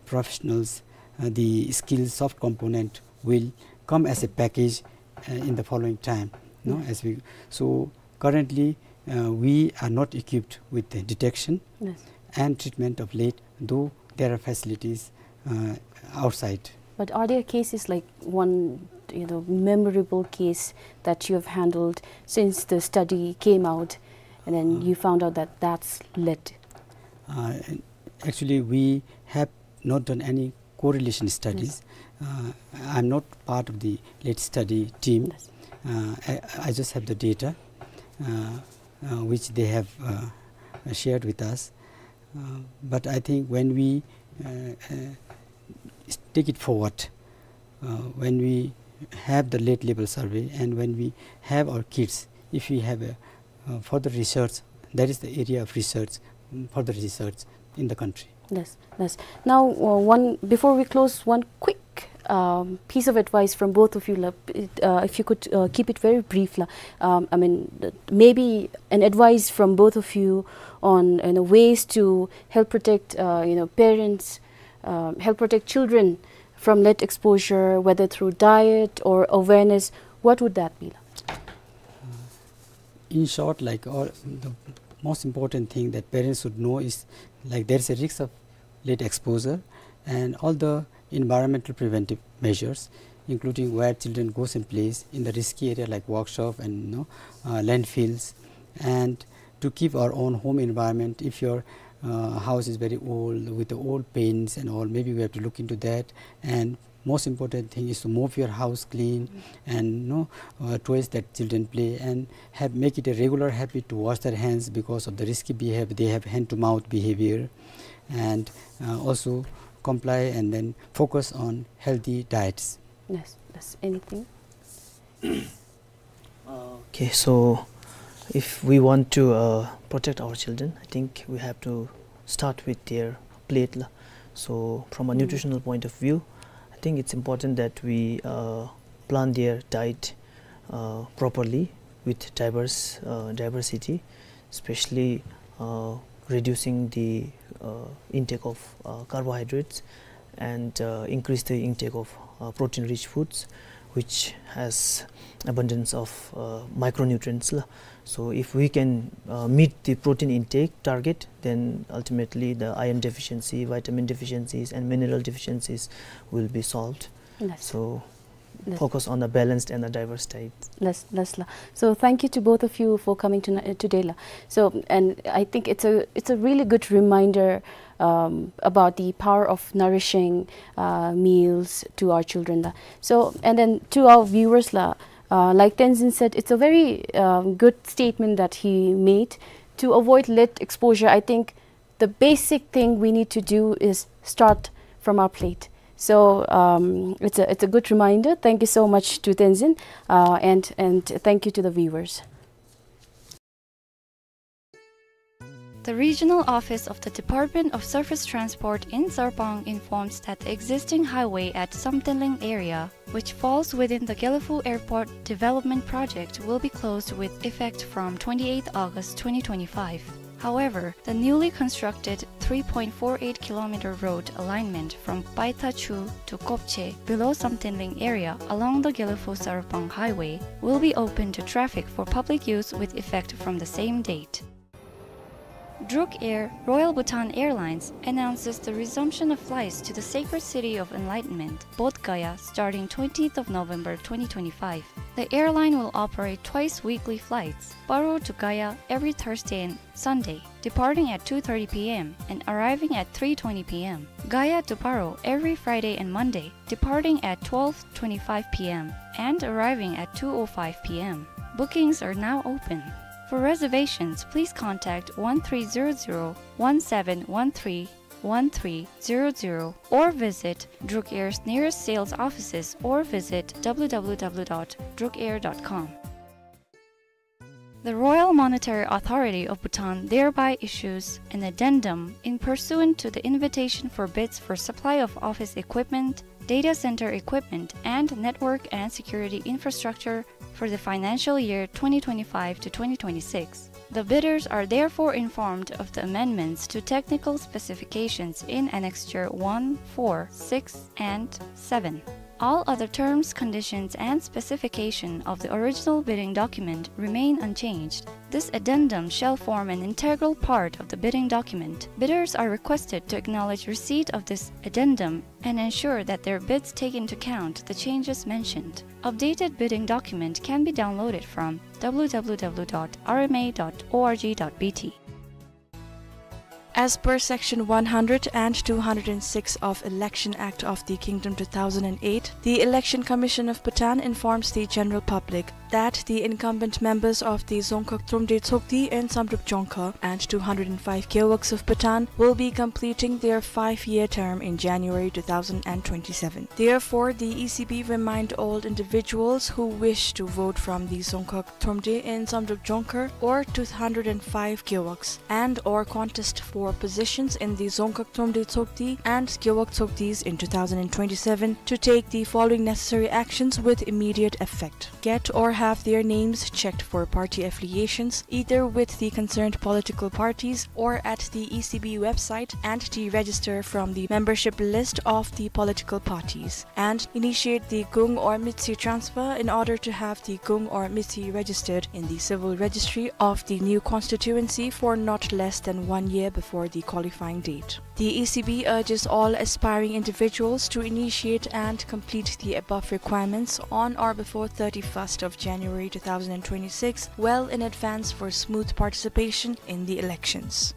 professionals, uh, the skills, soft component will come as a package uh, in the following time. No? Mm. As we, so currently, uh, we are not equipped with the detection Yes. and treatment of lead, though there are facilities uh, outside. But are there cases like one, you know, memorable case that you have handled since the study came out, and then Uh, you found out that that's lead? Uh, actually, we have not done any correlation studies. Yes. Uh, I'm not part of the lead study team. Yes. Uh, I, I just have the data uh, uh, which they have uh, shared with us. Uh, but I think when we uh, uh, take it forward, uh, when we have the lead level survey and when we have our kids, if we have a uh, further research, that is the area of research, mm, further research in the country. Yes, yes. Now, uh, one before we close, one quick um, piece of advice from both of you, la, uh, if you could uh, keep it very brief, la. Um, I mean, th- maybe an advice from both of you on, you know, ways to help protect, uh, you know, parents, um, help protect children from lead exposure, whether through diet or awareness. What would that be, la? In short, like, all, the most important thing that parents should know is, like, there is a risk of lead exposure, and all the environmental preventive measures, including where children goes and plays in the risky area like workshop and, you know, uh, landfills, and to keep our own home environment. If your uh, house is very old with the old paints and all, maybe we have to look into that. And most important thing is to move your house clean and, you know, uh, toys that children play, and have, make it a regular habit to wash their hands because of the risky behavior. They have hand to mouth behavior, and uh, also comply and then focus on healthy diets. Yes, yes. Anything? Okay, so if we want to uh, protect our children, I think we have to start with their plate, la. So from a nutritional point of view, I think it's important that we uh, plan their diet uh, properly with diverse uh, diversity, especially uh, reducing the uh, intake of uh, carbohydrates and uh, increase the intake of uh, protein-rich foods, which has abundance of uh, micronutrients, la. So if we can uh, meet the protein intake target, then ultimately the iron deficiency, vitamin deficiencies, and mineral deficiencies will be solved. Yes. So Yes. focus on a balanced and a diverse diet. Yes, yes, la. So thank you to both of you for coming tonight, uh, today, la. So, and I think it's a, it's a really good reminder um, about the power of nourishing uh, meals to our children, la. So, and then to our viewers, la, uh, like Tenzin said, it's a very um, good statement that he made. To avoid lead exposure, I think the basic thing we need to do is start from our plate. So um, it's a, it's a good reminder. Thank you so much to Tenzin, uh, and, and thank you to the viewers. The regional office of the Department of Surface Transport in Sarpang informs that the existing highway at Samtenling area, which falls within the Gelephu Airport Development Project, will be closed with effect from twenty-eighth August twenty twenty-five. However, the newly constructed three point four eight kilometer road alignment from Paithachu to Kopche below Samtenling area along the Gelephu Sarpang Highway will be open to traffic for public use with effect from the same date. Druk Air, Royal Bhutan Airlines, announces the resumption of flights to the sacred city of enlightenment, Bodh Gaya, starting twentieth of November twenty twenty-five. The airline will operate twice weekly flights, Paro to Gaya every Thursday and Sunday, departing at two thirty p m and arriving at three twenty p m, Gaya to Paro every Friday and Monday, departing at twelve twenty-five p m and arriving at two oh five p m. Bookings are now open. For reservations, please contact one three zero zero, one seven one three, one three zero zero or visit Druk Air's nearest sales offices or visit w w w dot druk air dot com. The Royal Monetary Authority of Bhutan thereby issues an addendum in pursuant to the invitation for bids for supply of office equipment, data center equipment, and network and security infrastructure for the financial year twenty twenty-five to twenty twenty-six. The bidders are therefore informed of the amendments to technical specifications in Annexure one, four, six, and seven. All other terms, conditions, and specification of the original bidding document remain unchanged. This addendum shall form an integral part of the bidding document. Bidders are requested to acknowledge receipt of this addendum and ensure that their bids take into account the changes mentioned. Updated bidding document can be downloaded from w w w dot r m a dot o r g dot b t. As per Section one hundred and two hundred and six of Election Act of the Kingdom two thousand and eight, the Election Commission of Bhutan informs the general public that the incumbent members of the Dzongkhag Thromde Tshogdi in Samdrup Jongkhar and two hundred and five Gewogs of Bhutan will be completing their five-year term in January two thousand and twenty-seven. Therefore, the E C B remind all individuals who wish to vote from the Dzongkhag Thromde in Samdrup Jongkhar or two hundred and five Gewogs and or contest for positions in the Dzongkhag Thromde Tshogdi and Gewog Tshogdis in two thousand and twenty-seven to take the following necessary actions with immediate effect. Get or have their names checked for party affiliations, either with the concerned political parties or at the E C B website, and deregister from the membership list of the political parties, and initiate the Gung or Mitsi transfer in order to have the Gung or Mitsi registered in the civil registry of the new constituency for not less than one year before the qualifying date. The E C B urges all aspiring individuals to initiate and complete the above requirements on or before thirty-first of January two thousand and twenty-six, well in advance for smooth participation in the elections.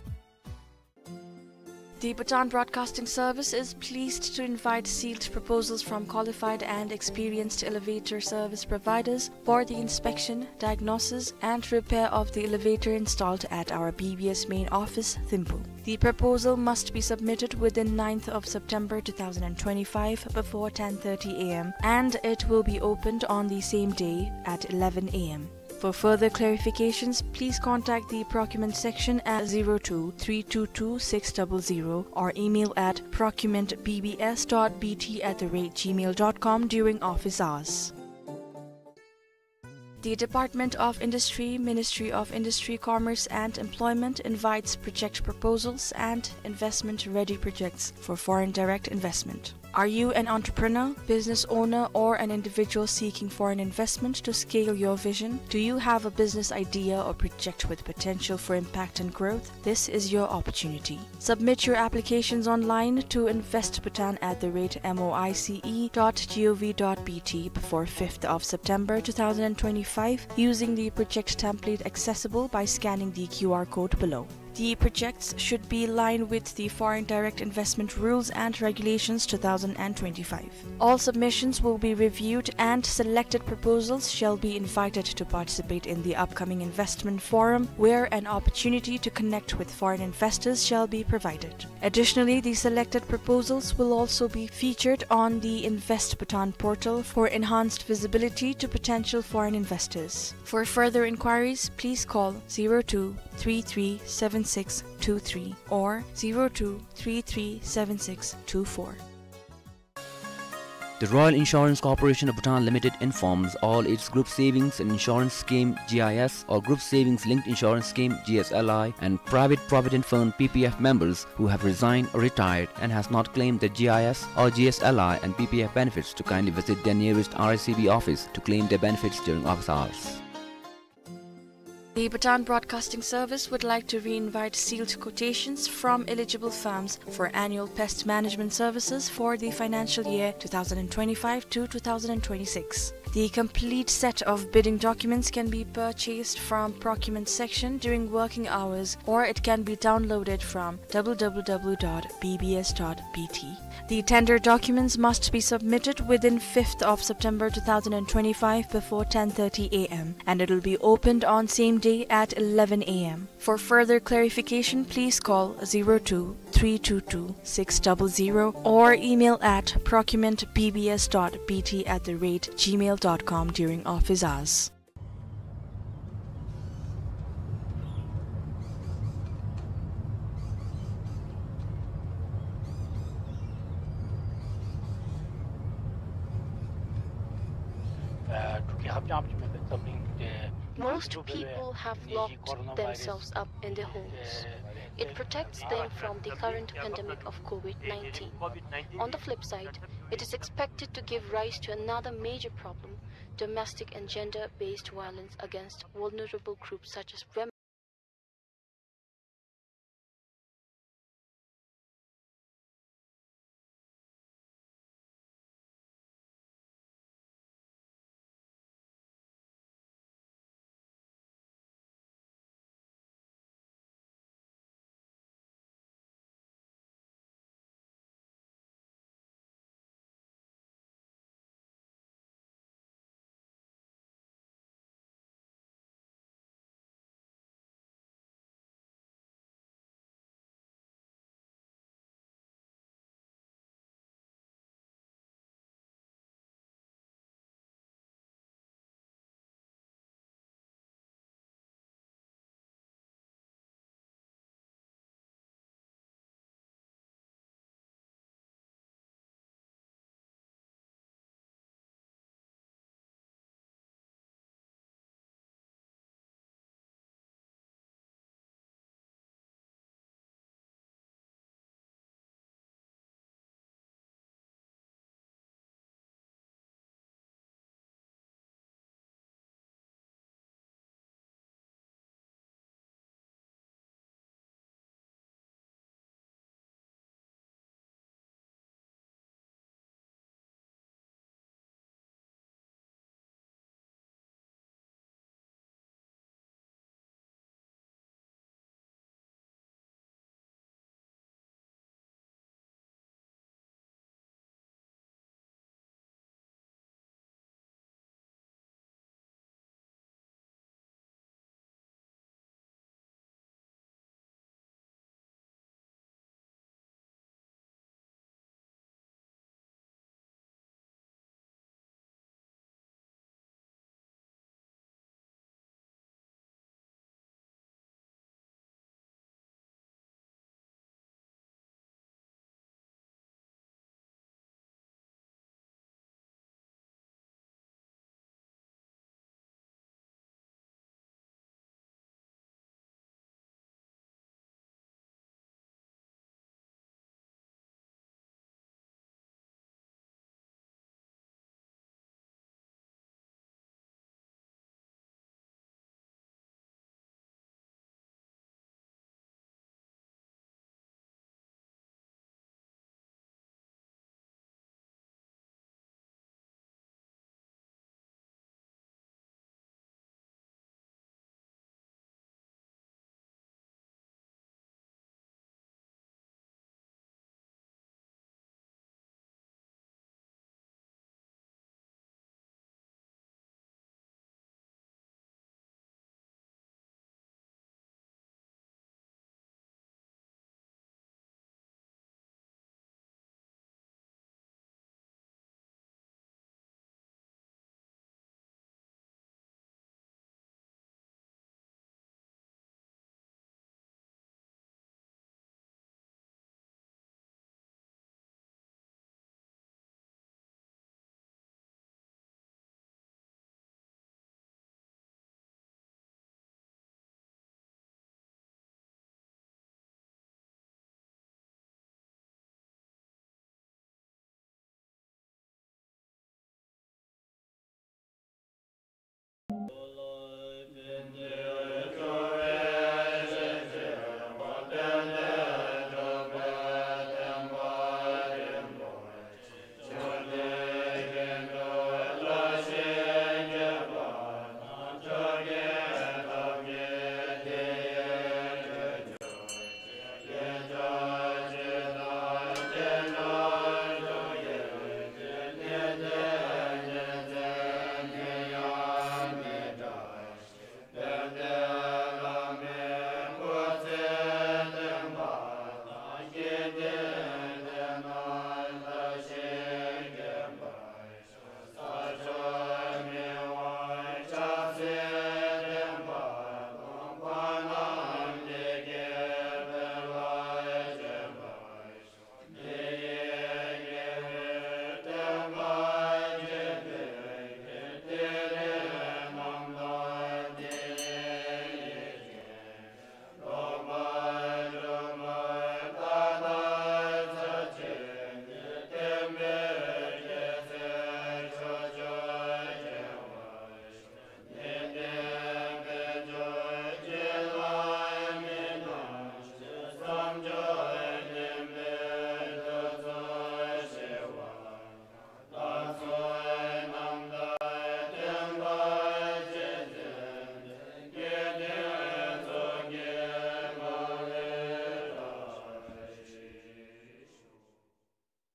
The Bhutan Broadcasting Service is pleased to invite sealed proposals from qualified and experienced elevator service providers for the inspection, diagnosis, and repair of the elevator installed at our B B S main office, Thimphu. The proposal must be submitted within ninth of September two thousand and twenty-five before ten thirty a m, and it will be opened on the same day at eleven a m. For further clarifications, please contact the procurement section at zero two three two two six double zero or email at procurement B B S dot B T at the rate gmail dot com during office hours. The Department of Industry, Ministry of Industry, Commerce and Employment invites project proposals and investment-ready projects for foreign direct investment. Are you an entrepreneur, business owner, or an individual seeking foreign investment to scale your vision? Do you have a business idea or project with potential for impact and growth? This is your opportunity. Submit your applications online to invest bhutan at the rate M O I C E dot G O V dot B T before fifth of September two thousand and twenty-five using the project template accessible by scanning the Q R code below. The projects should be in line with the Foreign Direct Investment Rules and Regulations two thousand and twenty-five. All submissions will be reviewed and selected proposals shall be invited to participate in the upcoming investment forum, where an opportunity to connect with foreign investors shall be provided. Additionally, the selected proposals will also be featured on the Invest Bhutan portal for enhanced visibility to potential foreign investors. For further inquiries, please call zero two three three seven six two three or zero two three three seven six two four. The Royal Insurance Corporation of Bhutan Limited informs all its group savings and insurance scheme, G I S, or group savings linked insurance scheme, G S L I, and private provident fund, P P F, members who have resigned or retired and has not claimed the G I S or G S L I and P P F benefits to kindly visit their nearest R I C B office to claim their benefits during office hours. The Bhutan Broadcasting Service would like to re-invite sealed quotations from eligible firms for annual pest management services for the financial year two thousand twenty-five to two thousand twenty-six. The complete set of bidding documents can be purchased from procurement section during working hours, or it can be downloaded from W W W dot B B S dot B T. The tender documents must be submitted within fifth of September two thousand twenty-five before ten thirty A M, and it will be opened on same day at eleven A M. For further clarification, please call zero two three two two six double zero or email at procurement B B S dot B T at the rate gmail dot com during office hours. Most people have locked themselves up in their homes. It protects them from the current pandemic of COVID nineteen. On the flip side, it is expected to give rise to another major problem, domestic and gender-based violence against vulnerable groups such as women.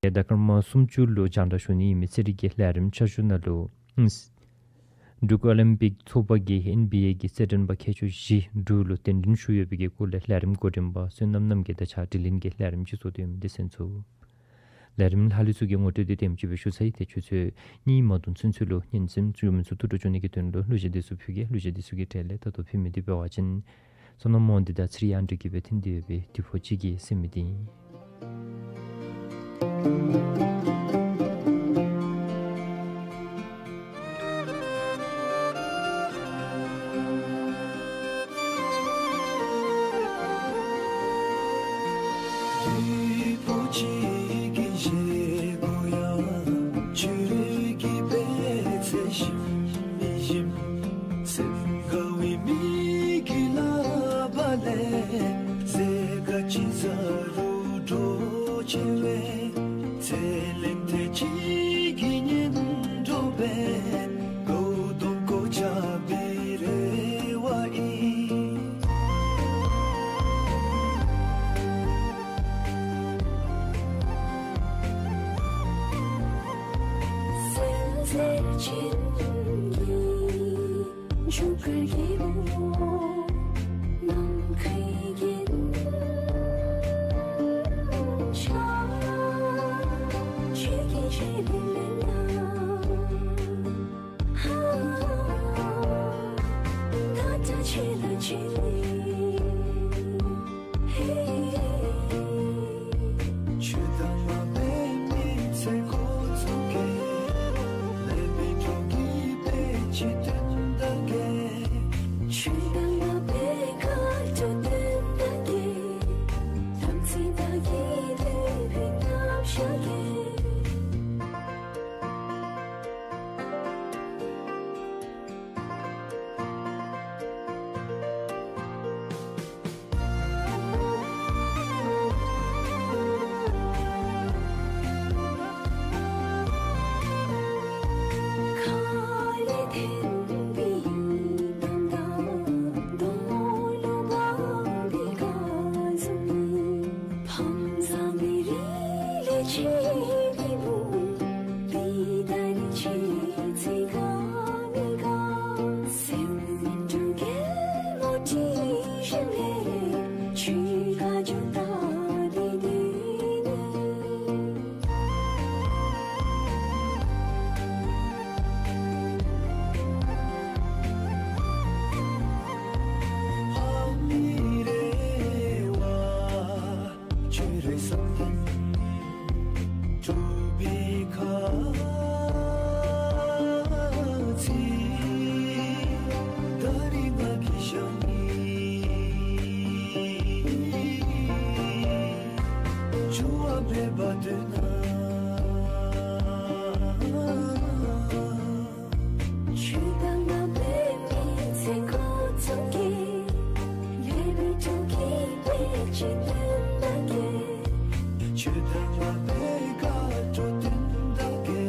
ཟླ་སྐར་མ་སུམ་ཅུ་ལུ་རྒྱང་བསྒྲགས་ཞུ་ནི་ཨིན་མི་རྩེད་རིགས་ཀྱི་ལས་རིམ་ཆ་ཤོས་ནང་ལུ་འབྲུག་ཨོ་ལིམ་པིག་ཚོགས་པ་གིས་ཨེན་བི་ཨེ་གི་རྩེད་འགྲན་པ་མཁས་མཆོག་བཞི་འབྲུག་ལུ་གདན་འདྲེན་ཞུ་ཡོད་པའི་གི་སྐོར་ལས་ལས་རིམ་འགོ་འདྲེན་པ་བསོད་ནམས་རྣམ་རྒྱལ་དང་གཅིག་ཁར་དྲི་ལན་གྱི་ལས་རིམ་ཅིག་བཟོ་སྟེ་ཡོད་མི་འདི་གསན་ཚུགས། ལས་རིམ་ལྷག་ལུས་ཚུ་གི་ངོ་སྤྲོད་འདི་དེམ་ཅིག་སྦེ་ཞུ་ཚར་ཡི། ཏེ་ཆུ་ཚོད་གཉིས་མ་བརྡུངས་ཚུན་ཚོད་ལུ་སྙན་གསན་བཅུད་མི་ཚུ་ཐུགས་སྤྲོ་བསྐྱེད་ནི་གི་དོན་ལུ་གླུ་གཞས་འདི་ཚུ་ཕུལ་གེ། གླུ་གཞས་འདི་ཚུ་གི་གྲས་ལས་ད་ལྟོ་ཕུལ་མི་འདི་འབད་བ་ཅིན་བསོད་ནམས་རྨོ་འདི་དང་ཚེ་རིང་དབྱངས་སྒྲོན་གྱིས་སྦེ་འཐེན་ཏེ་ཡོད་པའི་དུས་ཕོ་གཅིག་གིས་ཟེར་མི་འདི་ཨིན། དུས་ཕོ་གཅིག་གི་བཞེས་སྒོ་ཡང་ཆོས་ཀྱི་པད་ཚལ་ཞིམ་མི་ཞིམ། སེམས་དགའ་བའི་མི་གི་ལག་པ་ལས་ཟས་ག་ཅི་ཟ་རུང་འགྲོ་ཆེ་བས། ཚེ་ལས་ཐེངས་གཅིག་གི་གཉེན་གྲོགས་སྦེ་ལོ་དུམ་བསྐོར་བྱ་བའི་རེ་བ་ཨིན། སེམས་ཅན་གྱི་ཆུ་ཁར་གྱི་བུ་ནམ་མཁའི་རྒྱན་ཆ། ཆོས་ཀྱི་ཞལ་ལས་ལེན་ན། ཧ། ད་ལྟ་ཆེ་ལ་ཆེ་ལེ། ཧེ། ཆོས་དང་ལྡན་པའི་མི་ཚེ་འགོ་བཙུགས་གེ། ལེགས་པའི་གྲོགས་ཀྱིས་དཔེ་ཅིག་སྟོན་ད་གེ། ཆོས་དང་ལྡན་པའི་དགའ་སྤྲོ་སྟོན་ད་གེ། དམ་ཚིག་དང་གི་དུས་བབ་བཞག་གེ། ཆོས་དང་ལྡན་པའི་མི་ཚེ་འགོ་བཙུགས་གེ། ལེགས་པའི་གྲོགས་ཀྱིས་དཔེ་ཅིག་སྟོན་ད་གེ། ཆོས་དང་ལྡན་པའི་དགའ་སྤྲོ་སྟོན་ད་གེ།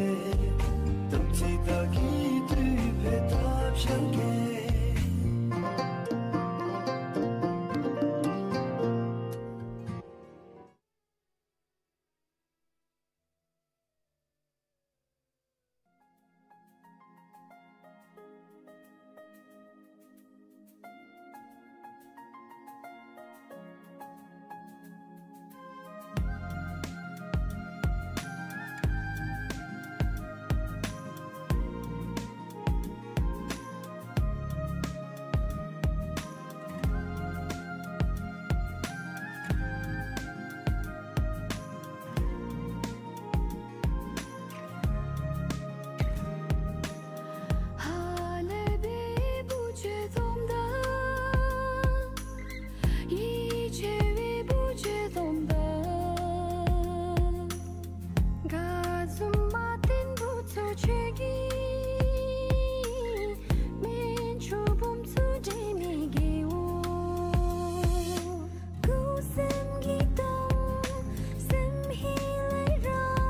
དམ་ཚིག་དང་གི་དུས་བབ་བཞག་གེ། ཧ་ལས་པའི་བུ་ཆོས་རྩོམ་ད། ཡིད་ཆེས་པའི་བུ་ཆོས་རྩོམ་ད། དགའ་འཛུམ་མ་བསྟན་བུ་ཚུ་ཆོས་ཀྱི་